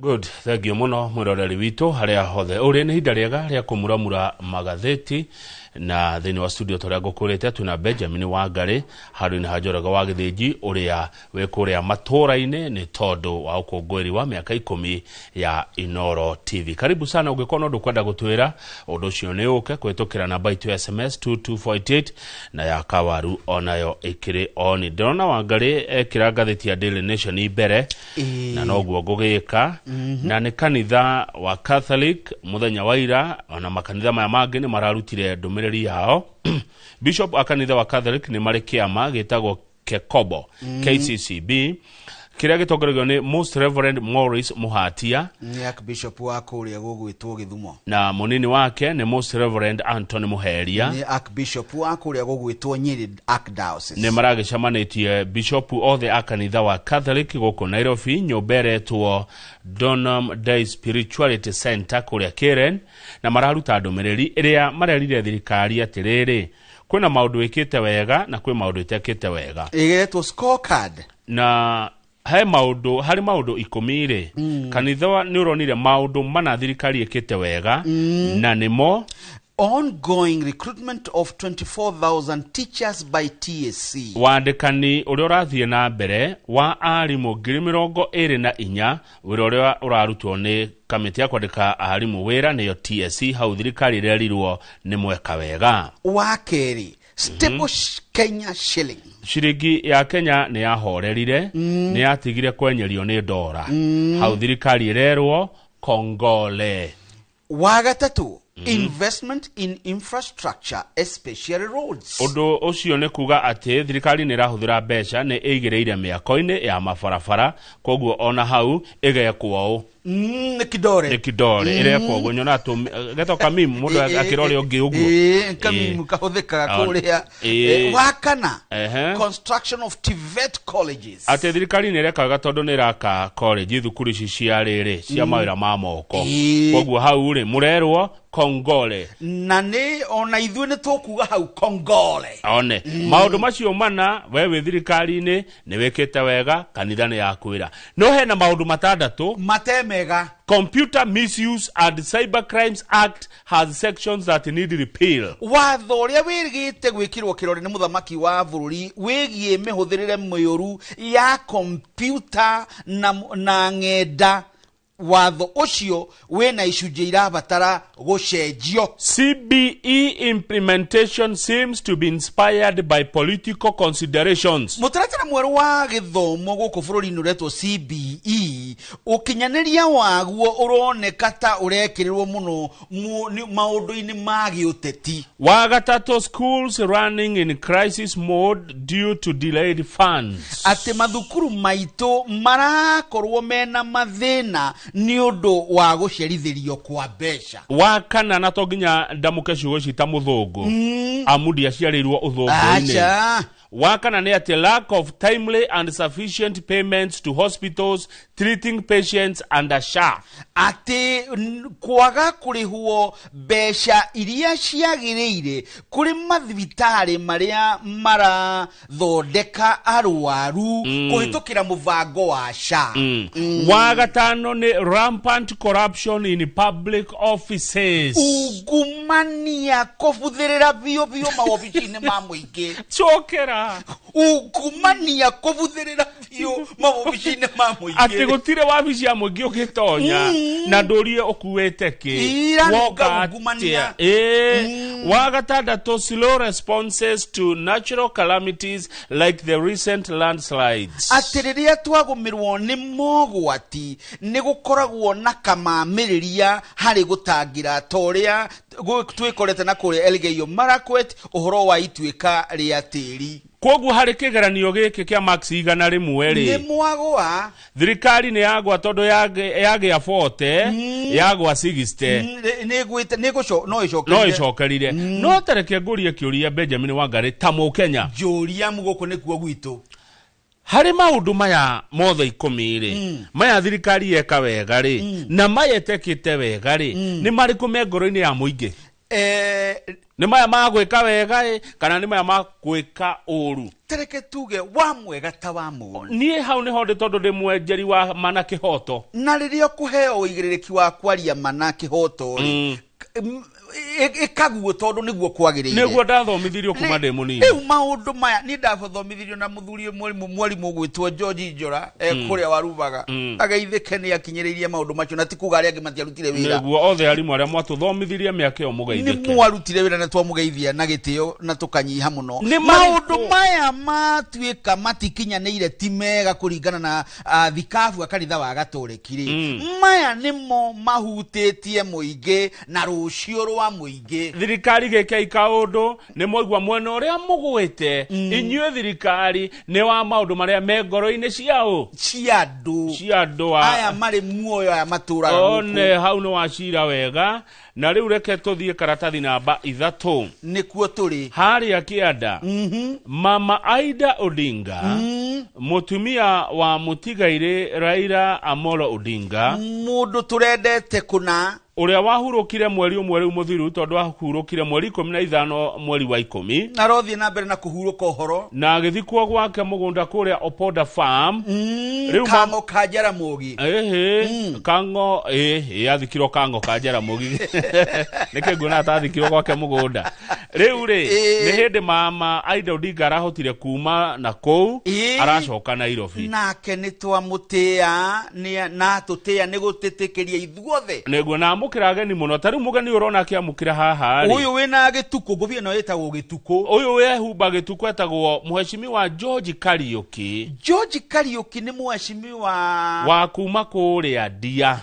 Good, thank you muno mwiroreri witũ harĩa hothe ũrĩ. Nĩ ihinda rĩega rĩa kũmuramura magathĩti, na thĩinĩ wa studio tũrĩa ngũkũrĩte twĩna Benjamin Wangari handũ-inĩ ha Njoroge wa Gĩthĩnji ũrĩa wĩ kũrĩa matũũra-inĩ nĩ tondũ wa ũkũngũĩri wa mĩaka 10 ya Inooro TV. Karibu sana, ũngĩkorwo na ũndũ ũkwenda gũtwĩra ũndũ ũcio nĩ ũke kũhĩtũkĩra namba itũ ya SMS 22488 na ya Kawaru onayo ĩkĩrĩ oni. Ndĩrona Wangari ekĩra ngathĩti ya Daily Nation mbere na noguo ngũgĩka. Na nĩ kanitha wa Catholic mũthenya wa ira, ona makanitha maya mangĩ nĩ mararutire ndũmĩrĩri yao. Bishop a kanitha wa Catholic nĩ marĩ kĩama gĩtagwo Kekobo, KCCB, kĩrĩa gĩtongoragio nĩ Most Reverend Maurice Muhatia, nĩ Archbishop wa kũrĩa gũgwĩtwo Gĩthumo, na mũnini wake nĩ Most Reverend Anthony Muheria, nĩ Archbishop wa kũrĩa gũgwĩtwo Nyeri Archdiocese. Nĩ maragĩcemanĩtie bishop othe a kanitha wa Catholic gũkũ Nairobi, nyũmba ĩretwo Donum Dei Spirituality Center kũrĩa Karen, na mararuta ndũmĩrĩri ĩrĩa marerire thirikari atĩrĩrĩ, kwĩna maũndũ ĩkĩte wega na kwĩ maũndũ ĩtekĩte wega. Ĩgetwo scorecard. Na he maũndũ, harĩ maũndũ 10 rĩ, kanitha nĩ ũronire maũndũ mana thirikari ĩkĩte wega, na nĩmo ongoing recruitment of 24,000 teachers by TSC, wandĩkani ũrĩa ũrathiĩ na mbere wa arimũ 24,000, wĩra ũrĩa ũrarutwo nĩ kamĩtĩ ya kwandĩka arimũ wĩra nĩyo TSC, hau thirikari ĩrerirwo nĩ mweka wega. Wa kerĩ, stable Kenya shilling, ciringi ya Kenya nĩ yahorerire, nĩ yatigire kwenyerio nĩ ndora, hau thirikari ĩrerwo kongole. Wa gatatũ, Investment in infrastructure, especially roads. Ũndũ ũcio nĩ kuga atĩ thirikari nĩ ĩrahũthĩra mbeca, nĩ ĩigĩrĩire mĩako-inĩ ya mabarabara, koguo ona hau ĩgekwo ũũ. Nĩ kidore. Nĩ kidore ĩrekwo ũguo, nyona getwo kamimu mũndũ akĩra ũrĩa ũngĩ ũguo. Kamimu kahũthĩkaga kũrĩa. Wa kana, construction of TVET colleges. Atĩ thirikari nĩ ĩrekaga tondũ nĩ ĩraka college, thukuru ici cia rĩrĩ cia mawĩra ma moko. Koguo hau rĩ mũrerwo kongole. Na nĩ ona ithuĩ nĩ tũkuga hau kongole. One maũndũ macio mana, we wĩ thirikari-inĩ nĩ wĩkĩte wega, kanitha nĩ yakwĩra. No hena maũndũ matandatũ matemega. Computer Misuse and Cyber Crimes Act has sections that need repeal. Watho ũrĩa wĩrĩgĩte gwĩkĩrwo kĩrore nĩ mũthamaki wa bũrũri wĩgiĩ mĩhũthĩrĩre mĩũru ya kompyuta na ng'enda, watho ũcio wĩna icunjĩ irabatara gũcenjio. CBE implementation seems to be inspired by political considerations. Mũtaratara mwerũ wa gĩthomo gũkũ bũrũri-inĩ ũretwo CBE, ũkinyanĩria waguo ũroneka ta ũrekĩrĩrwo mũno maũndũ-inĩ ma gĩũteti. Wa gatatũ, schools running in crisis mode due to delayed funds. Atĩ mathukuru maitũ marakorwo mena mathĩna nĩ ũndũ wa gũcerithĩrio kwa mbeca. Wa kana, na to nginya ndamũke ciugo ici ta mũthũngũ, amu ndiaciarĩirwo ũthũngũ-inĩ. Aca. Wa kana nĩ atĩ lack of timely and sufficient payments to hospitals treating patients under SHA. Atĩ kwaga kũrĩhwo mbeca iria ciagĩrĩire kũrĩ mathibitarĩ marĩa marathondeka arwaru kũhĩtũkĩra mũbango wa SHA. Wa gatano nĩ rampant corruption in public offices. Ungumania kũbuthĩrĩra biũ biũ mawobici-inĩ ma mũingĩ. Cokera. Ungumania kũbuthĩrĩra biũ mawobici-inĩ ma mũingĩ. Atĩ gũtirĩ wabici ya mũingĩ ũngĩtonya na ndũrie ũkuĩte kĩ. Woka ungumania. Wa gatandatũ, slow responses to natural calamities like the recent landslides. Atĩ rĩrĩa twagũmĩrwo nĩ mogwati nĩ gũkoragwo na kamamĩrĩria harĩ gũtangĩra ta ũrĩa twĩkorete na kũrĩa Elgeyo Marakwet ũhoro wa ituĩka rĩa tĩri. Koguo harĩ kĩgeranio gĩkĩ kĩa max 100 rĩ, nĩ mwagwa. Thirikari nĩ yagwa tondũ yagĩa 40, yagwa 60. No ĩcokerire. No tareke ngũrie kĩũria Benjamin Wangari ta Mũkenya. Njũria gũkũ nĩkuo gwitũ. Harĩ maũndũ maya mothe 10 rĩ, maya thirikari yeka wega rĩ, na maya ĩtekĩte wega rĩ, nĩ marĩkũ me ngoro-inĩ ya mũingĩ? Nĩ maya ma gwĩka wega kana nĩ maya ma gwĩka ũru? Tereke tuge wa mwega ta wa mũũru. Niĩ hau nĩho ndĩ tondũ ndĩ mwenjeri wa mana kĩhoto. Na rĩrĩa ũkũheo ũigĩrĩrĩki wa kwaria mana kĩhoto rĩ, ĩkaguo tondũ nĩguo kwagĩrĩire. Nĩguo ndathomithirio kuma ndĩ mũnini. Rĩu maũndũ maya niĩ ndathomithirio na mũthuri mwarimũ ũgwĩtwo George Njora kũrĩa Warubaga. Ageithĩke nĩ akinyĩrĩirie maũndũ macio na ti kuga arĩa angĩ matiarutire wĩra. Nĩguo othe arimũ arĩa mwatũthomithirie mĩaka ĩyo mũgeithĩke. Nĩ mwarutire wĩra na twamũgeithia na gĩtĩo na tũkanyiha mũno. Maũndũ maya matuĩka matikinyanĩire ti mega kũringana na thikabu a kanitha wa Gatoliki rĩ. Maya nĩmo mahutĩtie mũingĩ na rũciũ rwa mũingĩ. Thirikari gĩkei kaũndũ nĩ mwaigua mwena ũrĩa mũgwĩte inyuĩ thirikari nĩ wa maũndũ marĩa me ngoro-inĩ ciao cia andũ aya marĩ muoyo aya matũraga gũkũ. One hau nĩ wacira wega. Na rĩu reke tũthiĩ karatathi namba 3. Nĩkuo tũrĩ harĩa kĩanda. Mama Aida Odinga, mũtumia wa mũtigairĩ Raila Amolo Odinga, mũndũ tũrendete kũna, ũrĩa wahurũkire mweri ũmwe rĩu mũthiru tondũ ahurũkire mweri 15 mweri wa 10, arothiĩ na mbere na kũhurũka ũhoro na agĩthikwo gwake mũgũnda kũrĩa Opoda Farm. Rĩu Kang'o ka Jaramogi. Kang'o athikirwo Kang'o ka Jaramogi. Nĩkĩ nguona atathikirwo gwake mũgũnda. Rĩu rĩ nĩ hĩndĩ mama Aida Odinga arahotire kuma na kũu aracoka Nairobi. Nake nĩ twamũtĩa na tũtĩa nĩ gũtĩtĩkĩria ithuothe. Nĩguo na amũkĩra ageni mũno. Ta rĩu mũgeni ũrona akĩamũkĩra haha rĩ, ũyũ wĩna gĩtukũ, ngũbia ĩno ĩtagwo gĩtukũ. Ũyũ wehumba gĩtukũ etagwo Mheshimiwa George Kariuki. George Kariuki nĩ mheshimiwa wa kuma kũrĩa Ndia.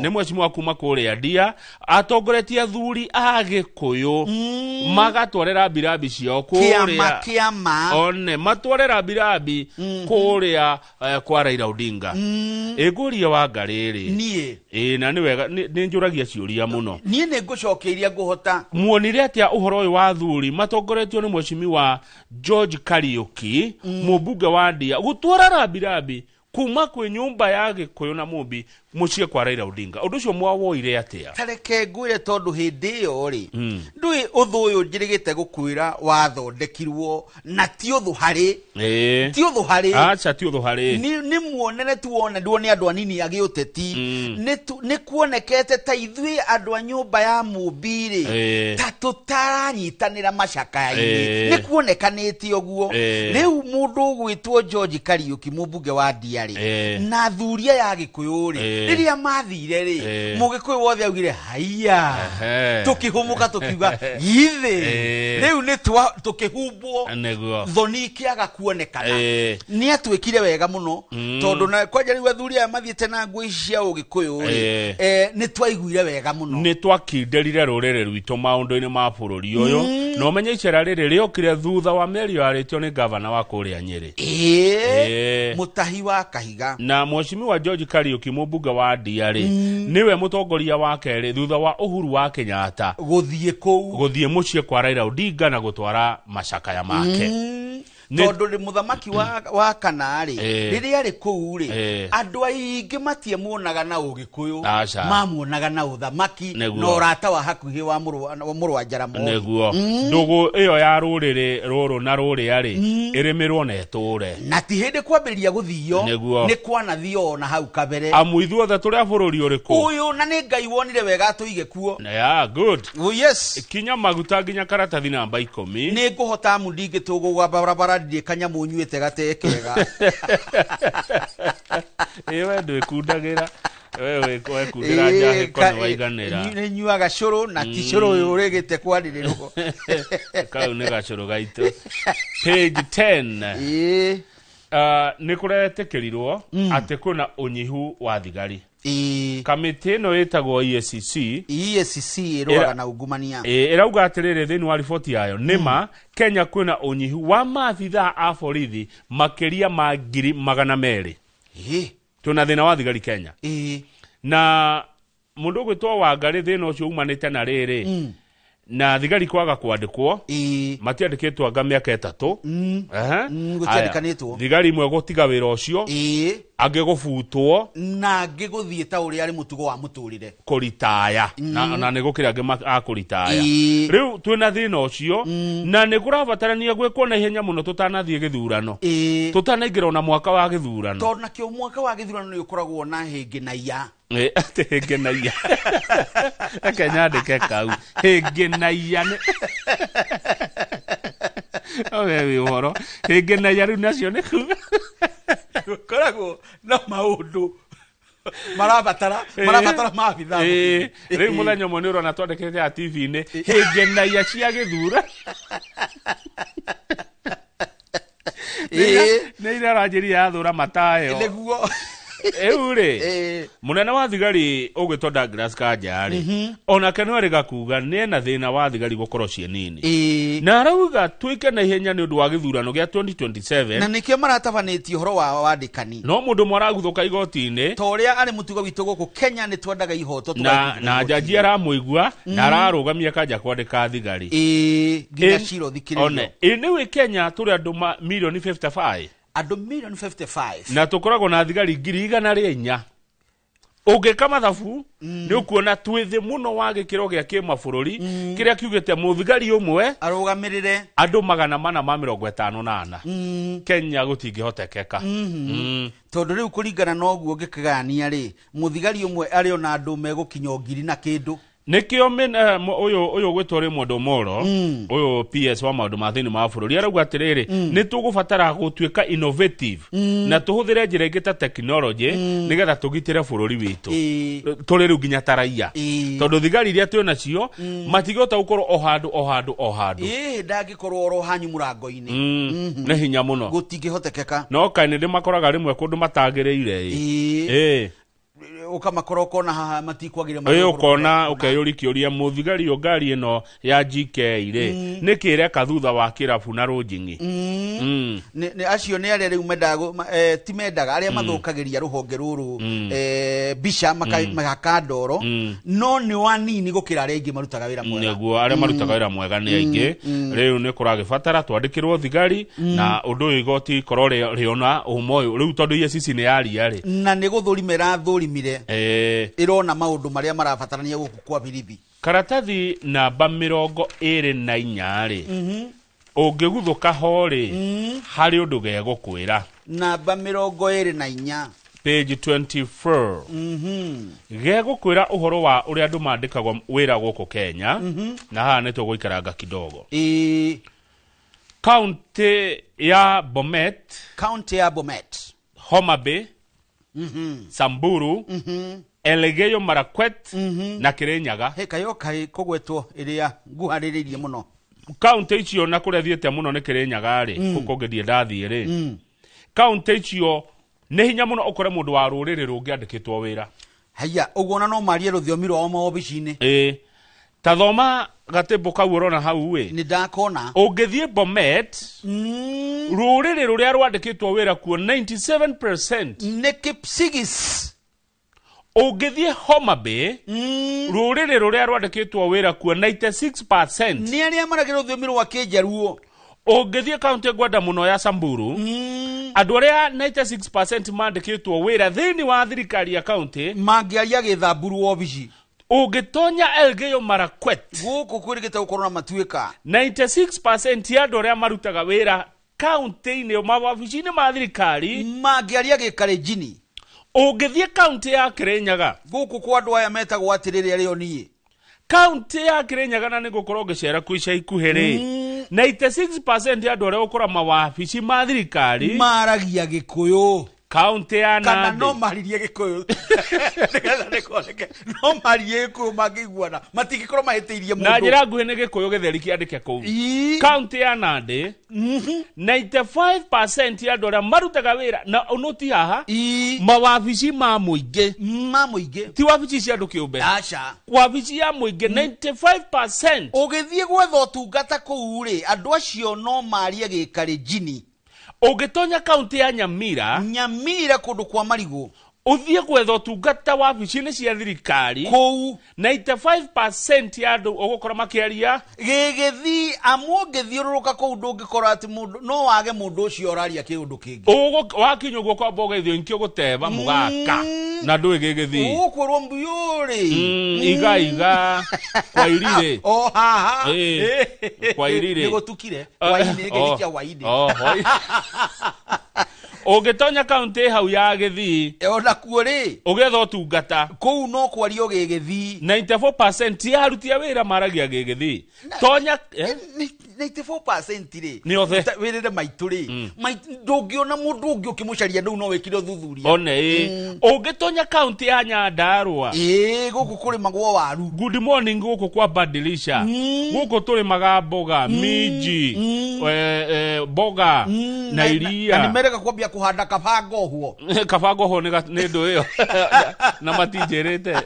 Nĩ mheshimiwa kuma kũrĩa Ndia atongoretie athuri a Gĩkũyũ magatware rambirambi ciao Kĩama kũrĩa kĩama. One matware rambirambi kũrĩa kwa Raila Odinga. Ĩngũria wa ngarĩrĩ Niĩ. Ĩ, na nĩ wega nĩ njũragia ciũria mũno. Niĩ nĩ ngũcokia iria ngũhota. Muonire atĩa ũhoro ũyũ wa athuri matongoretio nĩ mheshimiwa George Kariuki, mũmbunge wa Ndia, gũtwara rambirambi kuma kwĩ nyũmba ya Gĩkũyũ na Mũmbi mũciĩ kwa Raila Odinga? Ũndũ ũcio mwawoire atĩa? Tareke ngwĩre, tondũ hĩndĩ ĩyo rĩ, ndũĩ ũthũ ũyũ njĩrĩgĩte gũkwĩra wathondekirwo na ti ũthũ harĩ ti ũthũ harĩ. Aca, ti ũthũ harĩ. Nĩ muonere tu wonanirwo nĩ andũ anini a gĩũteti. Nĩ kuonekete ta ithuĩ andũ a nyũmba ya Mũmbi rĩ, ta tũtaranyitanĩra macakaya-inĩ. Nĩ kuonekanĩte ũguo. Rĩu mũndũ ũgwĩtwo George Kariuki, mũmbunge wa Ndia rĩ, na athuri aya a Gĩkũyũ rĩ, rĩrĩa mathire rĩ, mũgĩkũyũ wothe augire haiya. Tũkĩhũmũka tũkiuga githĩ rĩu nĩ tũkĩhumbwo thoni ikĩaga kuonekana. Nĩ atuĩkire wega mũno, tondũ na kwanja rĩu athuri aya mathiĩte na nguo ici cia ũgĩkũyũ rĩ, nĩ twaiguire wega mũno. Nĩ twakinderire rũrĩrĩ rwitũ maũndũ-inĩ ma bũrũri ũyũ. Na ũmenye icera rĩrĩ rĩokire thutha wa mĩario yarĩtio nĩ gavana wa kũrĩa Nyĩrĩ. Mũtahi wa Kahiga. Na mheshimiwa George Kariuki, mũmbunge wa Ndia rĩ, nĩwe mũtongoria wa kerĩ thutha wa Uhuru wa Kenyatta gũthiĩ kũu, gũthiĩ mũciĩ kwa Raila Odinga na gũtwara macakaya make. Tondũ rĩ, mũthamaki wa kana rĩ, rĩrĩa arĩ kũu rĩ, andũ aingĩ matiamuonaga na ũgĩkũyũ. Aca. Mamuonaga na ũthamaki na ũrata wa hakuhĩ wa mũrũ wa Jaramogi. Nĩguo ndũgũ ĩyo ya rũrĩrĩ rũrũ na rũrĩa rĩ ĩrĩmĩrwo na ĩtũre. Na ti hĩndĩ kwambĩrĩria gũthio. Nĩ kwanathio ona hau kabere. Amu ithuothe tũrĩ a bũrũri ũrĩkũ? Ũyũ, na nĩ Ngai wonire wega atũige kuo. Yeah, good. Oh, yes. Kinya maguta nginya karatathi namba 10. Nĩ ngũhota, amu ndingĩtũgũga barabara ndirĩ kanyamũ nyuĩte gatekega. Ĩ, we ndwĩkundagĩra, we wekundĩra njahĩko nĩ waiganĩra. Nĩ nyuaga cũrũ na ti cũrũ ũyũ ũrĩgĩte kwarĩrĩrwo. Kau nĩ gacũrũ gaitũ. Page 10. Nĩ kũretĩkĩrirwo atĩ kwĩna ũnyihu wa thigari. Kamĩtĩ ĩno ĩtagwo EACC. EACC ĩrũaga na ungumania. Ĩrauga atĩrĩrĩ thĩinĩ wa riboti yayo, nĩma Kenya kwĩna ũnyihu wa maabithaa a borithi makĩria ma 200,000. Twĩna thĩna wa thigari Kenya. Na mũndũ ũgwĩtwo Wangarĩ, thĩna ũcio umanĩte na rĩrĩ, na thigari kwaga kwandĩkwo, matiandĩkĩtwo anga mĩaka 3. Gũtiandĩkanĩtwo. Aya, thigari imwe gũtiga wĩra ũcio, angĩ gũbutwo, na angĩ gũthiĩ ta ũrĩa arĩ mũtugo wa mũtũrĩre. Kũritaya. Na nĩ gũkĩrĩ angĩ a kũritaya. Rĩu twĩna thĩna ũcio, na nĩ kũrabatarania gwĩkwo na ihenya mũno tũtanathiĩ gĩthurano, tũtanaingĩra ona mwaka wa gĩthurano. Tondũ nakĩo mwaka wa gĩthurano nĩ ũkoragwo na hĩngĩ na iya. Atĩ hĩngĩ na iya, reke nyandĩke kau hĩngĩ na iya nĩ we wĩ ũhoro hĩngĩ na iya rĩu nacio nĩ kuga gũkoragwo na maũndũ marabatara maabithaa. Rĩu mũthenya ũmwe nĩ ũrona twandĩkĩte ya TV-inĩ hĩngĩ na iya cia gĩthura nĩ ireranjĩria yathũra matayo. Rĩu rĩ, mũnene wa thigari ũgwĩtwo Douglas Kanja rĩ, onake no erĩga kuga nĩ ena thĩna wa thigari gũkorwo ciĩ nini, na arauga twĩke na ihenya nĩ ũndũ wa gĩthurano gĩa 2027. Na nĩkĩo maratabanĩtie ũhoro wa wandĩkani. No mũndũ ũmwe araguthũka igoti-inĩ. Ta ũrĩa arĩ mũtugo witũ gũkũ Kenya, nĩ twendaga ihoto. Na njaji aramũigua na ararũgamia Kanja kwandĩka thigari. Nginya cira ũthikĩrĩrio. One, ĩ nĩwĩ Kenya tũrĩ andũ milioni 55. Andũ milioni 55. Na tũkoragwo na thigari 400,000. Ũngĩka mathabu nĩ ũkuona twĩ thĩ mũno wa gĩkĩro gĩa kĩmabũrũri kĩrĩa kiugĩte mũthigari ũmwe arũgamĩrĩre andũ 454. Kenya gũtingĩhotekeka. Tondũ rĩu kũringana na ũguo ngĩkĩgayania rĩ, mũthigari ũmwe arĩ ona andũ megũkinya o 1,000 na kĩndũ. Nĩkĩo ũyũ ũgwĩtwo Raymond Omolo, ũyũ PS wa maũndũ ma thĩinĩ ma bũrũri, arauga atĩrĩrĩ, nĩ tũgũbatara gũtuĩka innovative na tũhũthĩre njĩra ingĩ ta technology nĩgetha tũgitĩre bũrũri witũ tũrĩ rĩu nginya ta raia, tondũ thigari iria twĩ nacio matingĩhota gũkorwo o handũ o handũ o handũ. Ndangĩkorwo oro hanyu mũrango-inĩ. Nĩ hinya mũno. Gũtingĩhotekeka. No kaĩ nĩ ndĩmakoraga rĩmwe kũndũ matagĩrĩire. Ũkamakora ũkona haha matikwagĩrĩire. Ĩ, ũkona ũkeyũria kĩũria, mũthigari ũyũ ngari ĩno ya GK rĩ, nĩkĩ ĩreka thutha wa kĩrabu na rũnjing'i? Nĩ acio nĩ arĩa rĩu mendaga ti mendaga, arĩa mathũkagĩria rũhonge rũrũ mbica magaka ndoro, no nĩ wanini gũkĩra arĩa aingĩ marutaga wĩra mwega. Nĩguo, arĩa marutaga wĩra mwega nĩ aingĩ. Rĩu nĩ kũragĩbatara twandĩkĩrwo thigari, na ũndũ ũyũ igoti korwo rĩona ũma ũyũ rĩu, tondũ EACC nĩ yaria rĩ. Na nĩ gũthũrima ĩrathũrimire, ĩrona maũndũ marĩa marabatarania gũkũ kwa birithi. Karatathi namba 24 rĩ, ũngĩguthũka ho rĩ, harĩ ũndũ gegũkwĩra. Namba 24. Page 24. Gegũkwĩra ũhoro wa ũrĩa andũ mandĩkagwo wĩra gũkũ Kenya. Na haha nĩ tũgũikaranga kidogo. Kaunti ya Bomet, Kaunti ya Bomet, Homa Bay, Samburu, Elgeyo Marakwet na Kirinyaga. He kayo kaĩ kũgwetwo ĩrĩa nguharĩrĩirie mũno. Kaunti icio na kũrĩa thiĩte mũno nĩ Kirinyaga rĩ, kũu kũngĩ ndirĩ ndathiĩ rĩ. Kaunti icio nĩ hinya mũno ũkore mũndũ wa rũrĩrĩ rũngĩ andĩkĩtwo wĩra. Haya, ũguo ona no marie rũthiomi rwao maobici-inĩ. Ĩ, ta thoma gatĩmbũ kau ũrona hau ĩ. Nĩ ndakona. Ũngĩthiĩ Bomet, rũrĩrĩ rũrĩa rwandĩkĩtwo wĩra kuo 97% nĩ Kipsigis. Ũngĩthiĩ Homa Bay, rũrĩrĩ rũrĩa rwandĩkĩtwo wĩra kuo 96% nĩ arĩa maragia rũthiomi rwa Kĩnjaruo. Ũngĩthiĩ kaunti ngwenda mũno ya Samburu, andũ arĩa 96% mandĩkĩtwo wĩra thĩinĩ wa thirikari ya kaunti mangĩaria Gĩthamburu wobici. Ũngĩtonya Elgeyo Marakwet, gũkũ kwĩrĩgĩte gũkorwo na matuĩka, 96% ya andũ arĩa marutaga wĩra kaunti-inĩ, mawabici-inĩ ma thirikari mangĩaria Gĩkalenjini. Ũngĩthiĩ kaunti ya Kirinyaga, gũkũ kwa andũ aya metagwo atĩrĩrĩ, arĩo niĩ, kaunti ya Kirinyaga, na nĩ gũkorwo ngĩcera kuo ica ikuhĩ rĩ, 96% ya andũ arĩa ũkora mawabici ma thirikari maragia Gĩkũyũ. Kaunti ya Kana Nandi, no maririe Gĩkũyũ nĩgetha nĩkoneke, no maririe Gĩkũyũ mangĩiguana, matingĩkorwo mahĩtĩirie na mũndũ. njĩra nguhĩ nĩ Gĩkũyũ gĩtheri kĩandĩke kũu. Kaunti ya Nandi, 95% ya andũ arĩa marutaga wĩra na ũnũti haha mawabici ma mũingĩ, ma mũingĩ, ti wabici cia andũ kĩũmbe, aca, wabici ya mũingĩ 95%. Ũgĩthiĩ gwetha ũtungata kũu rĩ, andũ acio no marie Gĩkalenjini. Ũngĩtonya kaunti ya Nyamira, Nyamira kũndũ kwa marigũ, ũthiĩ gwetha ũtungata wabici-inĩ cia thirikari kũu, 95% ya andũ ũgũkora makĩaria Gĩgĩthii, amu ũngĩthiũrũrũka kũu ndũngĩkora atĩ mũndũ no wage mũndũ ũcio ũraria kĩũndũ kĩngĩ. Wakinya ũguo kwamba ũgeithio nkĩ ũgũteba mũgaka na ndũĩ gĩgĩthii. Ũgũkwĩrwo mbiũrĩ. Iga iga kwa irire. O haha. Ĩ, kwa irire. Nĩ gũtukire hwainĩ, gĩthi kĩa hwainĩ. Oh, hwainĩ. Ũngĩtonya kaunti hau ya Gĩthii, ona kuo rĩ, ũgetha ũtungata kũu no kwario Gĩgĩthii. 94% ya aruti a wĩra maragia Gĩgĩthii. Tonya, eh? 94% rĩ, Nĩ othe. Wĩrĩre maitũ rĩ, ndũngĩona mũndũ ũngĩ ũkĩmũcaria ndũu, no wĩkire ũthuthuria. One ĩ, ũngĩtonya kaunti ya Nyandarua, ĩ, gũkũ kũrĩmagwo waru. Good morning, gũkũ kwa badilisha, gũkũ tũrĩmaga mboga, minji, mboga na Na iria. nĩ merega kwambia kũhanda kabangohwo. Kabangoho nĩ ndũ ĩyo na matinjĩrĩte.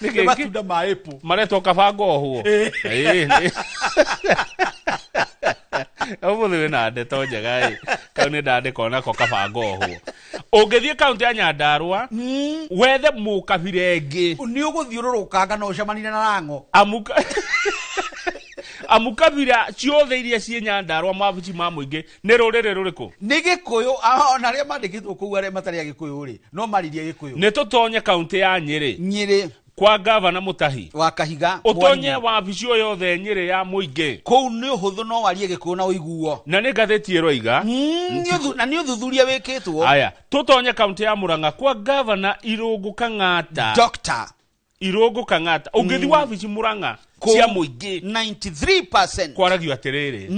Nĩ matunda ma apple. Maretwo kabangohwo. Ũmũthĩ wĩna ndeto njega ĩ, kau nĩ ndandĩka onako kabangohwo. Ũngĩthiĩ kaunti ya Nyandarua wethe mũkabira ĩngĩ, nĩ ũgũthiũrũrũkanga no ũcemanire na rang'o. Amu kabira ciothe iria ciĩ Nyandarua mawabici ma mũingĩ nĩ rũrĩrĩ rũrĩkũ? Nĩ Gĩkũyũ. Ona arĩa mandĩkĩtwo kũu, arĩa matarĩ a Gĩkũyũ rĩ, no maririe Gĩkũyũ. Nĩ tũtonye kaunti ya Nyĩrĩ, Nyĩrĩ kwa gavana Mũtahi wa Kahiga, ũtonye Mwarimũ. wabici o yothe Nyĩrĩ ya mũingĩ, kũu nĩ ũhũthũ no warie Gĩkũyũ na ũiguo. Na nĩ ngathĩti ĩroiga. Na nĩ ũthuthuria wĩkĩtwo. Aya, tũtonye kaunti ya Murang'a kwa gavana Irũngũ Kang'ata, Doctor Irũngũ Kang'ata. Ũngĩthiĩ wabici Murang'a, Cia mũingĩ 93% kwaragio atĩrĩrĩ.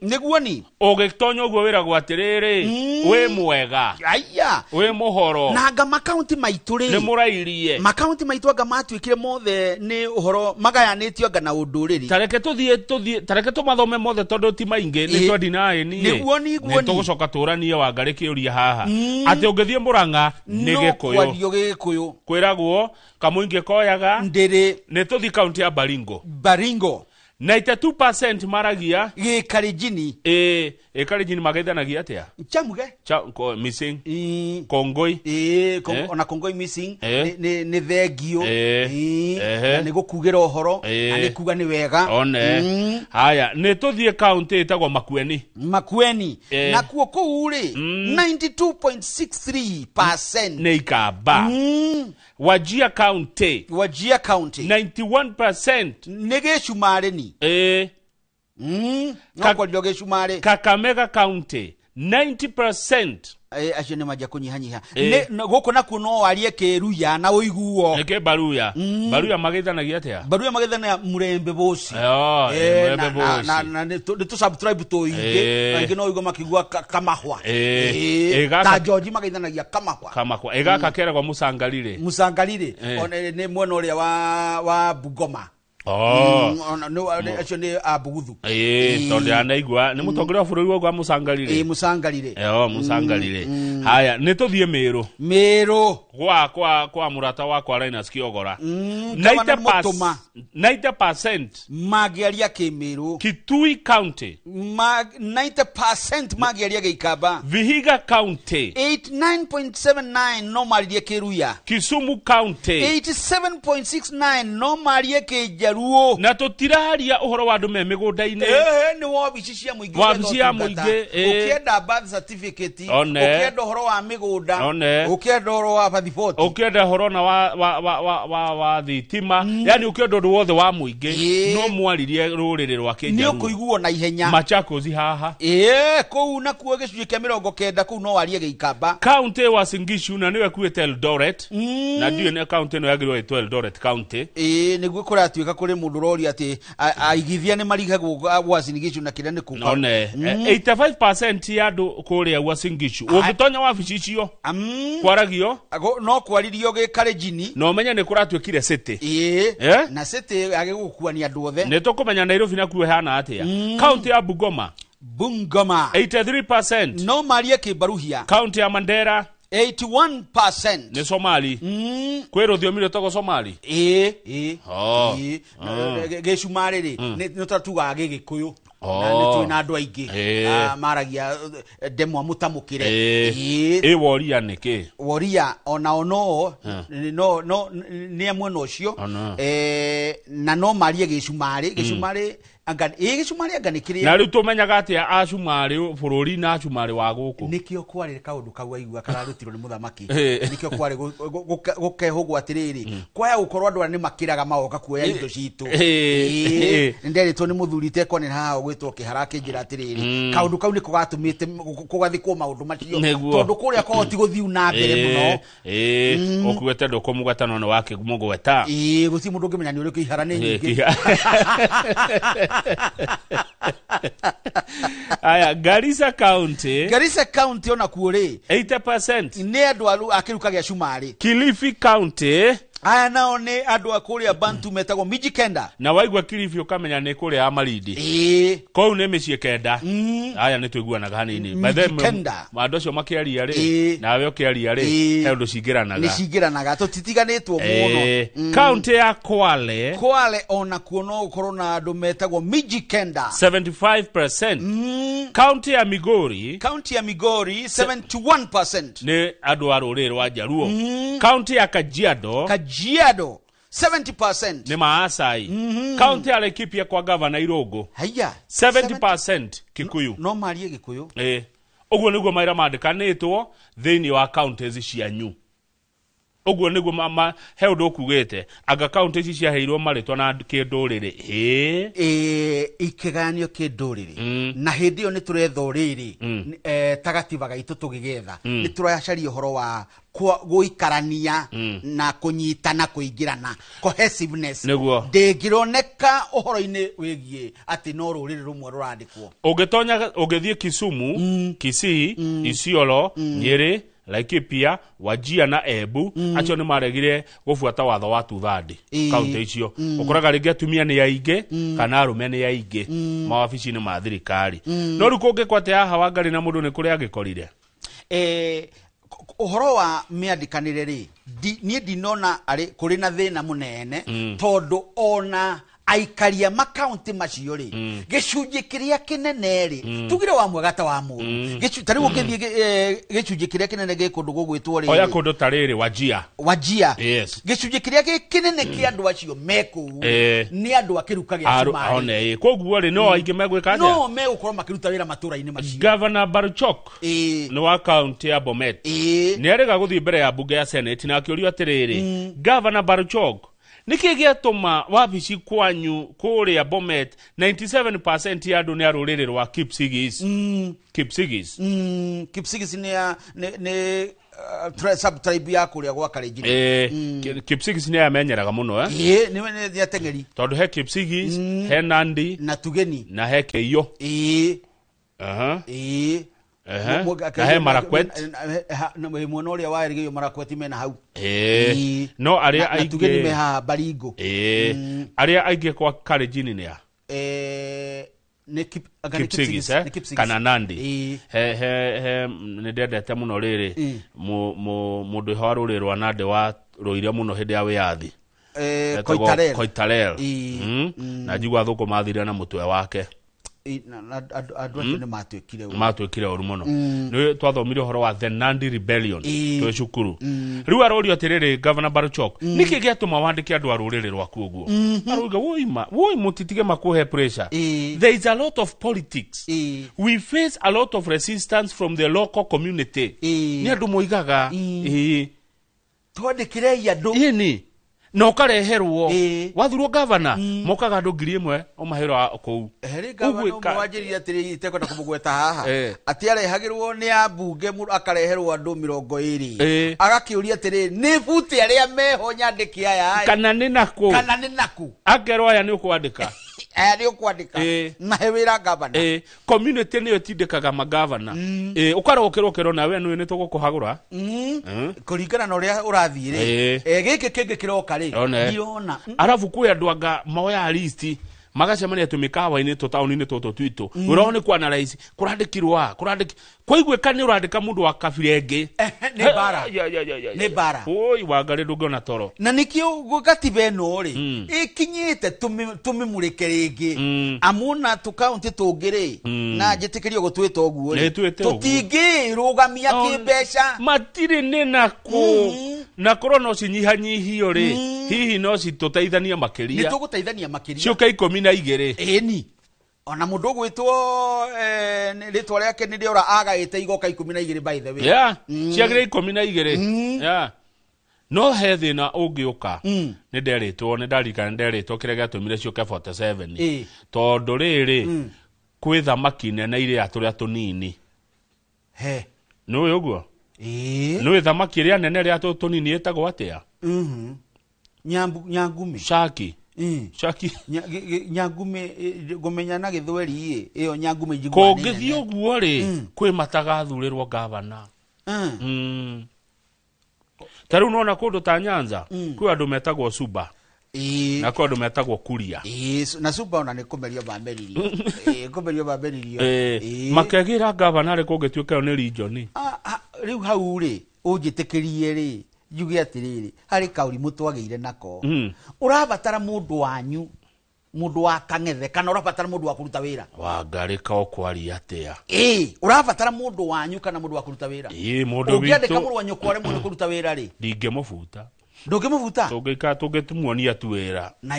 Nĩguo ni ũgĩtonya ũguo wĩragwo atĩrĩrĩ, wĩ mwega, aya, wĩ mũhoro. Na anga makaunti maitũ rĩ, nĩ mũrairie. Makaunti maitũ anga matuĩkire mothe nĩ ũhoro magayanĩtio anga na ũndũrĩrĩ. Tareke tũthiĩ tareke tũmathome mothe tondũ ti maingĩ, nĩ 29. Nĩguo, nĩguo ni. Tũgũcoka tũranie Wangarĩ kĩũria haha atĩ ũngĩthiĩ Mũrang'a nĩ No Gĩkũyũ. Kwario Gĩkũyũ. Kwĩragwo kamũingĩ koyaga ndĩrĩ. Nĩ tũthiĩ kaunti ya Baringo. Baringo 92% maragia Gĩkarinjini. Ĩ, Gĩkarinjini mageithanagia atĩa? Chamuge. Cha, ko, missing Kongoi. Ona Kongoi missing. Nĩ thengio. Ehe. Na nĩ gũkugĩra ũhoro na nĩ kuga nĩ wega. One. Haya, nĩ tũthiĩ kaunti ĩtagwo Makueni. Makueni. Nakuo kũu rĩ, 92.63% nĩ Ikamba. Wajir County. Wajir County 91% nĩ Gĩcumarĩ ni. No kwario Gĩcumarĩ. Kakamega County 90%. Acio nĩ manjia kũnyihanyiha. Gũkũ nakuo no warie Kĩruya na ũiguo. Nĩkĩ Baruya? Baruya mageithanagia atĩa? Baruya mageithanagia Murembe boci. Oh, Murembe boci. Na nĩ tũ subtribe tũingĩ. Aingĩ no ũigua makĩigua Kamahwa. Ta George mageithanagia Kamahwa. Kamakwa. Ĩgaka keragwo Mũcangarire. Mũcangarire. Ona nĩ mwena ũrĩa wa Bungoma. Oh. Ona acio nĩ a Buguthu. Tondũ anaigua nĩ mũtongoria wa bũrũri wauga Mũcangarire. Mũcangarire. Oh, Mũcangarire. Haya, nĩ tũthiĩ Mĩrũ. Mĩrũ. Kwa mũrata wakwa Linus Kĩogora. Gavana Mũtũma. 90% mangĩaria Kĩmĩrũ. Kitui County 90% mangĩaria Gĩikamba. Vihiga County 89.79 no maririe Kĩruya. Kisumu County 87.69 no marie Kĩnjaruo. Na tũtiraria ũhoro wa andũ me mĩgũnda-inĩ. Nĩ wabici cia mũingĩ. Wabici ya ũrenda ũtungata. mũingĩ, Ũkĩenda birth certificate, One. ũkĩenda ũhoro wa mĩgũnda, One. ũkĩenda ũhoro wa passport, ũkĩenda ũhoro na wa thitima, yani ũkĩenda ũndũ wothe wa mũingĩ no mwaririe rũrĩrĩ rwa nĩ Kĩnjaruo. ũkũiguo na ihenya. Machakos haha. Kũu nakuo gĩcunjĩ kĩa 90 kũu no warie Gĩikamba. Kaunti ya Uasin Gishu na nĩyo ĩkuĩte Eldoret, na ndiũĩ nĩ kaunti ĩno yagĩrĩirwo ĩtwo Eldoret County. Nĩguo kũratuĩka kũrĩ mũndũ ũroria atĩ aigithia nĩ marigagwo Uasin Gishu na kĩrĩa nĩ kũ One. 85% ya andũ kũrĩa Uasin Gishu ũngĩtonya wabici icio kwaragio no kwaririo Gĩkarenjini. Na ũmenye nĩ kũratuĩkire city. Na city agĩgũkuania andũ othe. Nĩ tũkũmenya Nairobi nakuo ĩhana atĩa. Kaunti ya Bungoma. Bungoma 83% no marie Kĩmbaruhia. Kaunti ya Mandera 81% nĩ Somali. Kwĩ rũthiomi rwĩtagwo Somali. Oh. Gĩcumarĩ rĩ, nĩ tũratugaga Gĩgĩkũyũ. Na nĩ twĩ na andũ aingĩ maragia ndemwa mũtamũkĩre. Ĩ woria nĩkĩ? Woria onao no no nĩ a mwena ũcio. Ona. Na no marie Gĩcumarĩ. Gĩcumarĩ anga Gĩcumarĩ anga nĩ kĩrĩa. Na rĩu tũmenyaga atĩa acumarĩ bũrũri na acumarĩ wa gũkũ? Nĩkĩo kwarĩ kaũndũ kau aigua kararutirwo nĩ mũthamaki. Nĩkĩo kwarĩ gũkehũgwo atĩrĩrĩ, kwaya gũkorwo andũ aya nĩ makĩraga magoka kuoya indo citũ. Nĩ nderĩtwo nĩ mũthuri itekwanĩra haha ũgwĩtwo Kĩhara akĩnjĩra atĩrĩrĩ, kaũndũ kau nĩko gatũmĩte kũgathikwo maũndũ macio. Nĩguo. Tondũ kũrĩa kwao ti gũthiu na mbere mũno. Ũkuĩte ndũkũmũgweta no nĩ wakĩmũgweta. Gũtirĩ mũndũ ũngĩmenya nĩ ũrĩkũ, ihara nĩ nyingĩ. Aya, Garissa County. Garissa County ona kuo rĩ, 80% nĩ andũ a kĩruka gĩa Cumarĩ. Kilifi County. Aya nao nĩ andũ a kũrĩa Bantu metagwo Mijikenda. Na waigua Kilifi ũkamenya nĩ kũrĩa ya Malindi. Kũu nĩ mĩciĩ 9. Aya nĩ tũiguanaga hanini. By the way, Mijikenda. andũ acio makĩaria rĩ, nawe ũkĩaria rĩ, he ũndũ cingĩranaga. Nĩ cingĩranaga, tũtitiganĩtwo mũno. Kaunti ya Kwale. Kwale ona kuo no gũkorwo na andũ metagwo Mijikenda. 75%. Kaunti ya Migori. Kaunti ya Migori 71% nĩ andũ a rũrĩrĩ rwa Jaluo. Kaunti ya Kajiado. Kajiado 70% nĩ Maasai. Kaunti ya Laikipia kwa gavana Irũngũ. Haiya. 70% Kikuyu. No marie Gĩkũyũ. Ũguo nĩguo mawĩra mandĩkanĩtwo thĩinĩ wa counties cianyu. Ũguo nĩguo he ũndũ ũkugĩte anga kaunti ici ciaheirwo marĩtwa na kĩndũrĩrĩ ĩĩ. Ikĩgayanio kĩndũrĩrĩ na hĩndĩ ĩyo nĩ tũretha ũrĩrĩ ta gatiba gaitũ tũgĩgetha nĩ tũracaria ũhoro wa gũikarania na kũnyitana kũingĩrana, cohesiveness. Nĩguo. Ndĩngĩroneka ũhoro-inĩ wĩgiĩ atĩ no rũrĩrĩ rũmwe rũrandĩkwo. Ũngĩtonya ũngĩthiĩ Kisumu, Kisii, Isiolo, Nyĩrĩ, Laikipia, Wajia na Embu, acio nĩ maregire gũbuata watho wa tuthandi. Kaunti icio ũkoraga rĩngĩ atumia nĩ aingĩ kana arũme nĩ aingĩ mawabici-inĩ ma thirikari. No rĩu kũngĩkwo atĩa haha Wangarĩ na mũndũ nĩ kũrĩa agĩkorire? Ũhoro wa mĩandĩkanĩre rĩ, niĩ ndinona arĩ kũrĩ na thĩna mũnene tondũ ona aikaria makaunti macio rĩ, gĩcunjĩ kĩrĩa kĩnene rĩ, tugire wa mwega ta wa mũru. Ta rĩu ũngĩthiĩ gĩcunjĩ kĩrĩa kĩnene gĩ kũndũ gũgwĩtwo rĩrĩ. Oya kũndũ ta rĩrĩ Wajia. Wajia. Yes. Gĩcunjĩ kĩrĩa gĩ kĩnene kĩa andũ acio me kũu nĩ andũ a kĩruka gĩa Cumarĩ. One ĩ koguo rĩ, no aingĩ megwĩka atĩa? No megũkorwo makĩruta wĩra matũra-inĩ macio. Governor Barchok nĩ wa kaunti ya Bomet nĩ arega gũthiĩ mbere ya mbunge ya Senate na akĩũrio atĩrĩrĩ, Governor Barchok, nĩkĩ gĩatũma wabici kwanyu kũrĩa Bomet 97% ya andũ nĩ a rũrĩrĩ rwa Kipsigis? Kipsigis. Kipsigis nĩ ya nĩ sub tribe ya kũrĩa gwa Kalenjin. Kipsigis nĩ amenyeraga mũno, eh? Ĩĩ, nĩ ateng'eri. Tondũ he Kipsigis, he Nandi na Tugeni na he Keiyo. Aha. Ĩĩ. Ehe. Na he Marakwet. Mwena ũrĩa wa Elgeyo Marakwet mena hau. No arĩa Na Tugeni me aingĩ haha Baringo. Arĩa aingĩ kwa Kalenjin nĩ a? Nĩ anga nĩ Kipsigis, eh? Nĩ Kipsigis. Kana Nandi. He nĩ ndendete mũno rĩrĩ mũndũ wa rũrĩrĩ rwa Nandi wa rũire mũno hĩndĩ ya wĩyathi. Etagwo Koitalel. Koitalel. Na njigua thũkũ mathire na mũtwe wake. Na andũ acio nĩ matuĩkire ũru. Matuĩkire ũru mũno. Nĩ twathomire ũhoro wa the Nandi Rebellion twĩ cukuru. Rĩu arorio atĩrĩrĩ, Governor Barchok, nĩkĩ gĩatũma wandĩke andũ a rũrĩrĩ rwaku ũguo? Arauga woi ma woi mũtitige makũhe pressure. There is a lot of politics. We face a lot of resistance from the local community. Nĩ andũ moigaga ĩĩ. Twandĩkĩrei andũ. Ĩni na ũkareherwo wathurwo gavana mokaga andũ 1000 ũmahĩra kũu. Harĩ gavana Ũguo ũmwe wanjĩrire atĩrĩrĩ, itekwenda kũmũgweta haha, atĩ arehagĩrwo nĩ ambunge akareherwo andũ 20, agakĩũria atĩrĩrĩ, nĩ buti arĩa meho nyandĩke aya ĩ? Kana nĩ nakũ? Kana nĩ nakũ? Akerwo aya nĩ ũkwandĩka. Aya nĩ ũkwandĩka. Mahe wĩra gavana. Community nĩyo ĩtindĩkaga magavana. Ũkarokĩrwo ũkerwo nawe nĩ tũgũkũhagũra. Kũringana na ũrĩa ũrathiĩ rĩ, gĩkĩ kĩngĩ kĩroka rĩ, One. ndirona. Arabu kwĩ andũ anga moyaga list magacemania tũmĩkawa-inĩ tũtaũni-inĩ tũtũ twitũ. Wĩra wao nĩ kwana-raisi kũrandĩkirwo a kũrandĩki kwaiguĩka nĩ ũrandĩka mũndũ wa kabira ĩngĩ. Nĩ mbara. Ya, ya, ya, ya, ya. Nĩ mbara. Oi Wangarĩ, ndũngĩona toro. Na nĩkĩo gatiba ĩno rĩ ĩkinyĩte tũmĩmũrĩke rĩngĩ, amuna tũkaunti tũngĩ rĩ, na njĩtĩkĩrio gũtwĩta ũguo rĩ, Nĩ twĩte ũguo. tũtingĩrũgamia kĩmbeca. Matirĩ nĩ nakũ na korwo no cinyihanyihio rĩ, hihi no citũteithanie Nĩ makĩria. tũgũteithania makĩria. Ciũke 12. Ĩni ona mũndũ ũgwĩtwo rĩtwa rĩake nĩ rĩora agaĩte igoka 12, by the way. Yeah, ciagĩrĩ 12. Yeah. No he thĩna ũngĩũka. Nĩ nderĩtwo, nĩ ndarikana nĩ nderĩtwo kĩrĩa gĩatũmire ciũke 47. Tondũ rĩrĩ kwĩ thamaki nene irĩa tũrĩa tũnini. He. Nĩũĩ ũguo? Nĩũĩ thamaki ĩrĩa nene ĩrĩa tũnini ĩtagwo atĩa? Nyangumi. Shaki. Shaki. Nyangumi ngũmenya na gĩthweri ĩ ĩyo nyangumi njiguaga nĩ Kũngĩthiĩ nene. ũguo rĩ, kwĩ matagathurĩrwo gavana. Ta rĩu nona kũndũ ta Nyanza kwĩ andũ metagwo Suba na kwĩ andũ metagwo Kuria. Na Suba ona nĩ kũmerio mameririo. Kũmerio mameririo. Makegĩra gavana rĩ, kũngĩtuĩka ĩyo nĩ region. Rĩu hau rĩ, ũnjĩtĩkĩrie rĩ njuge atĩrĩrĩ, harĩ kaũrimũ twagĩire nako. Ũrabatara mũndũ wanyu, mũndũ wa kang'ethe, kana ũrabatara mũndũ wa kũruta wĩra? Wangarĩ ka ũkwaria atĩa? Ũrabatara mũndũ wanyu kana mũndũ wa kũruta wĩra? Ĩĩ, mũndũ Ũngĩandĩka witũ mũrũ wa nyũkwa aremwo nĩ kũruta wĩra rĩ, ndingĩmũbuta. Ndũngĩmũbuta. Tũngĩikara tũngĩtumuonia tu wĩra. Na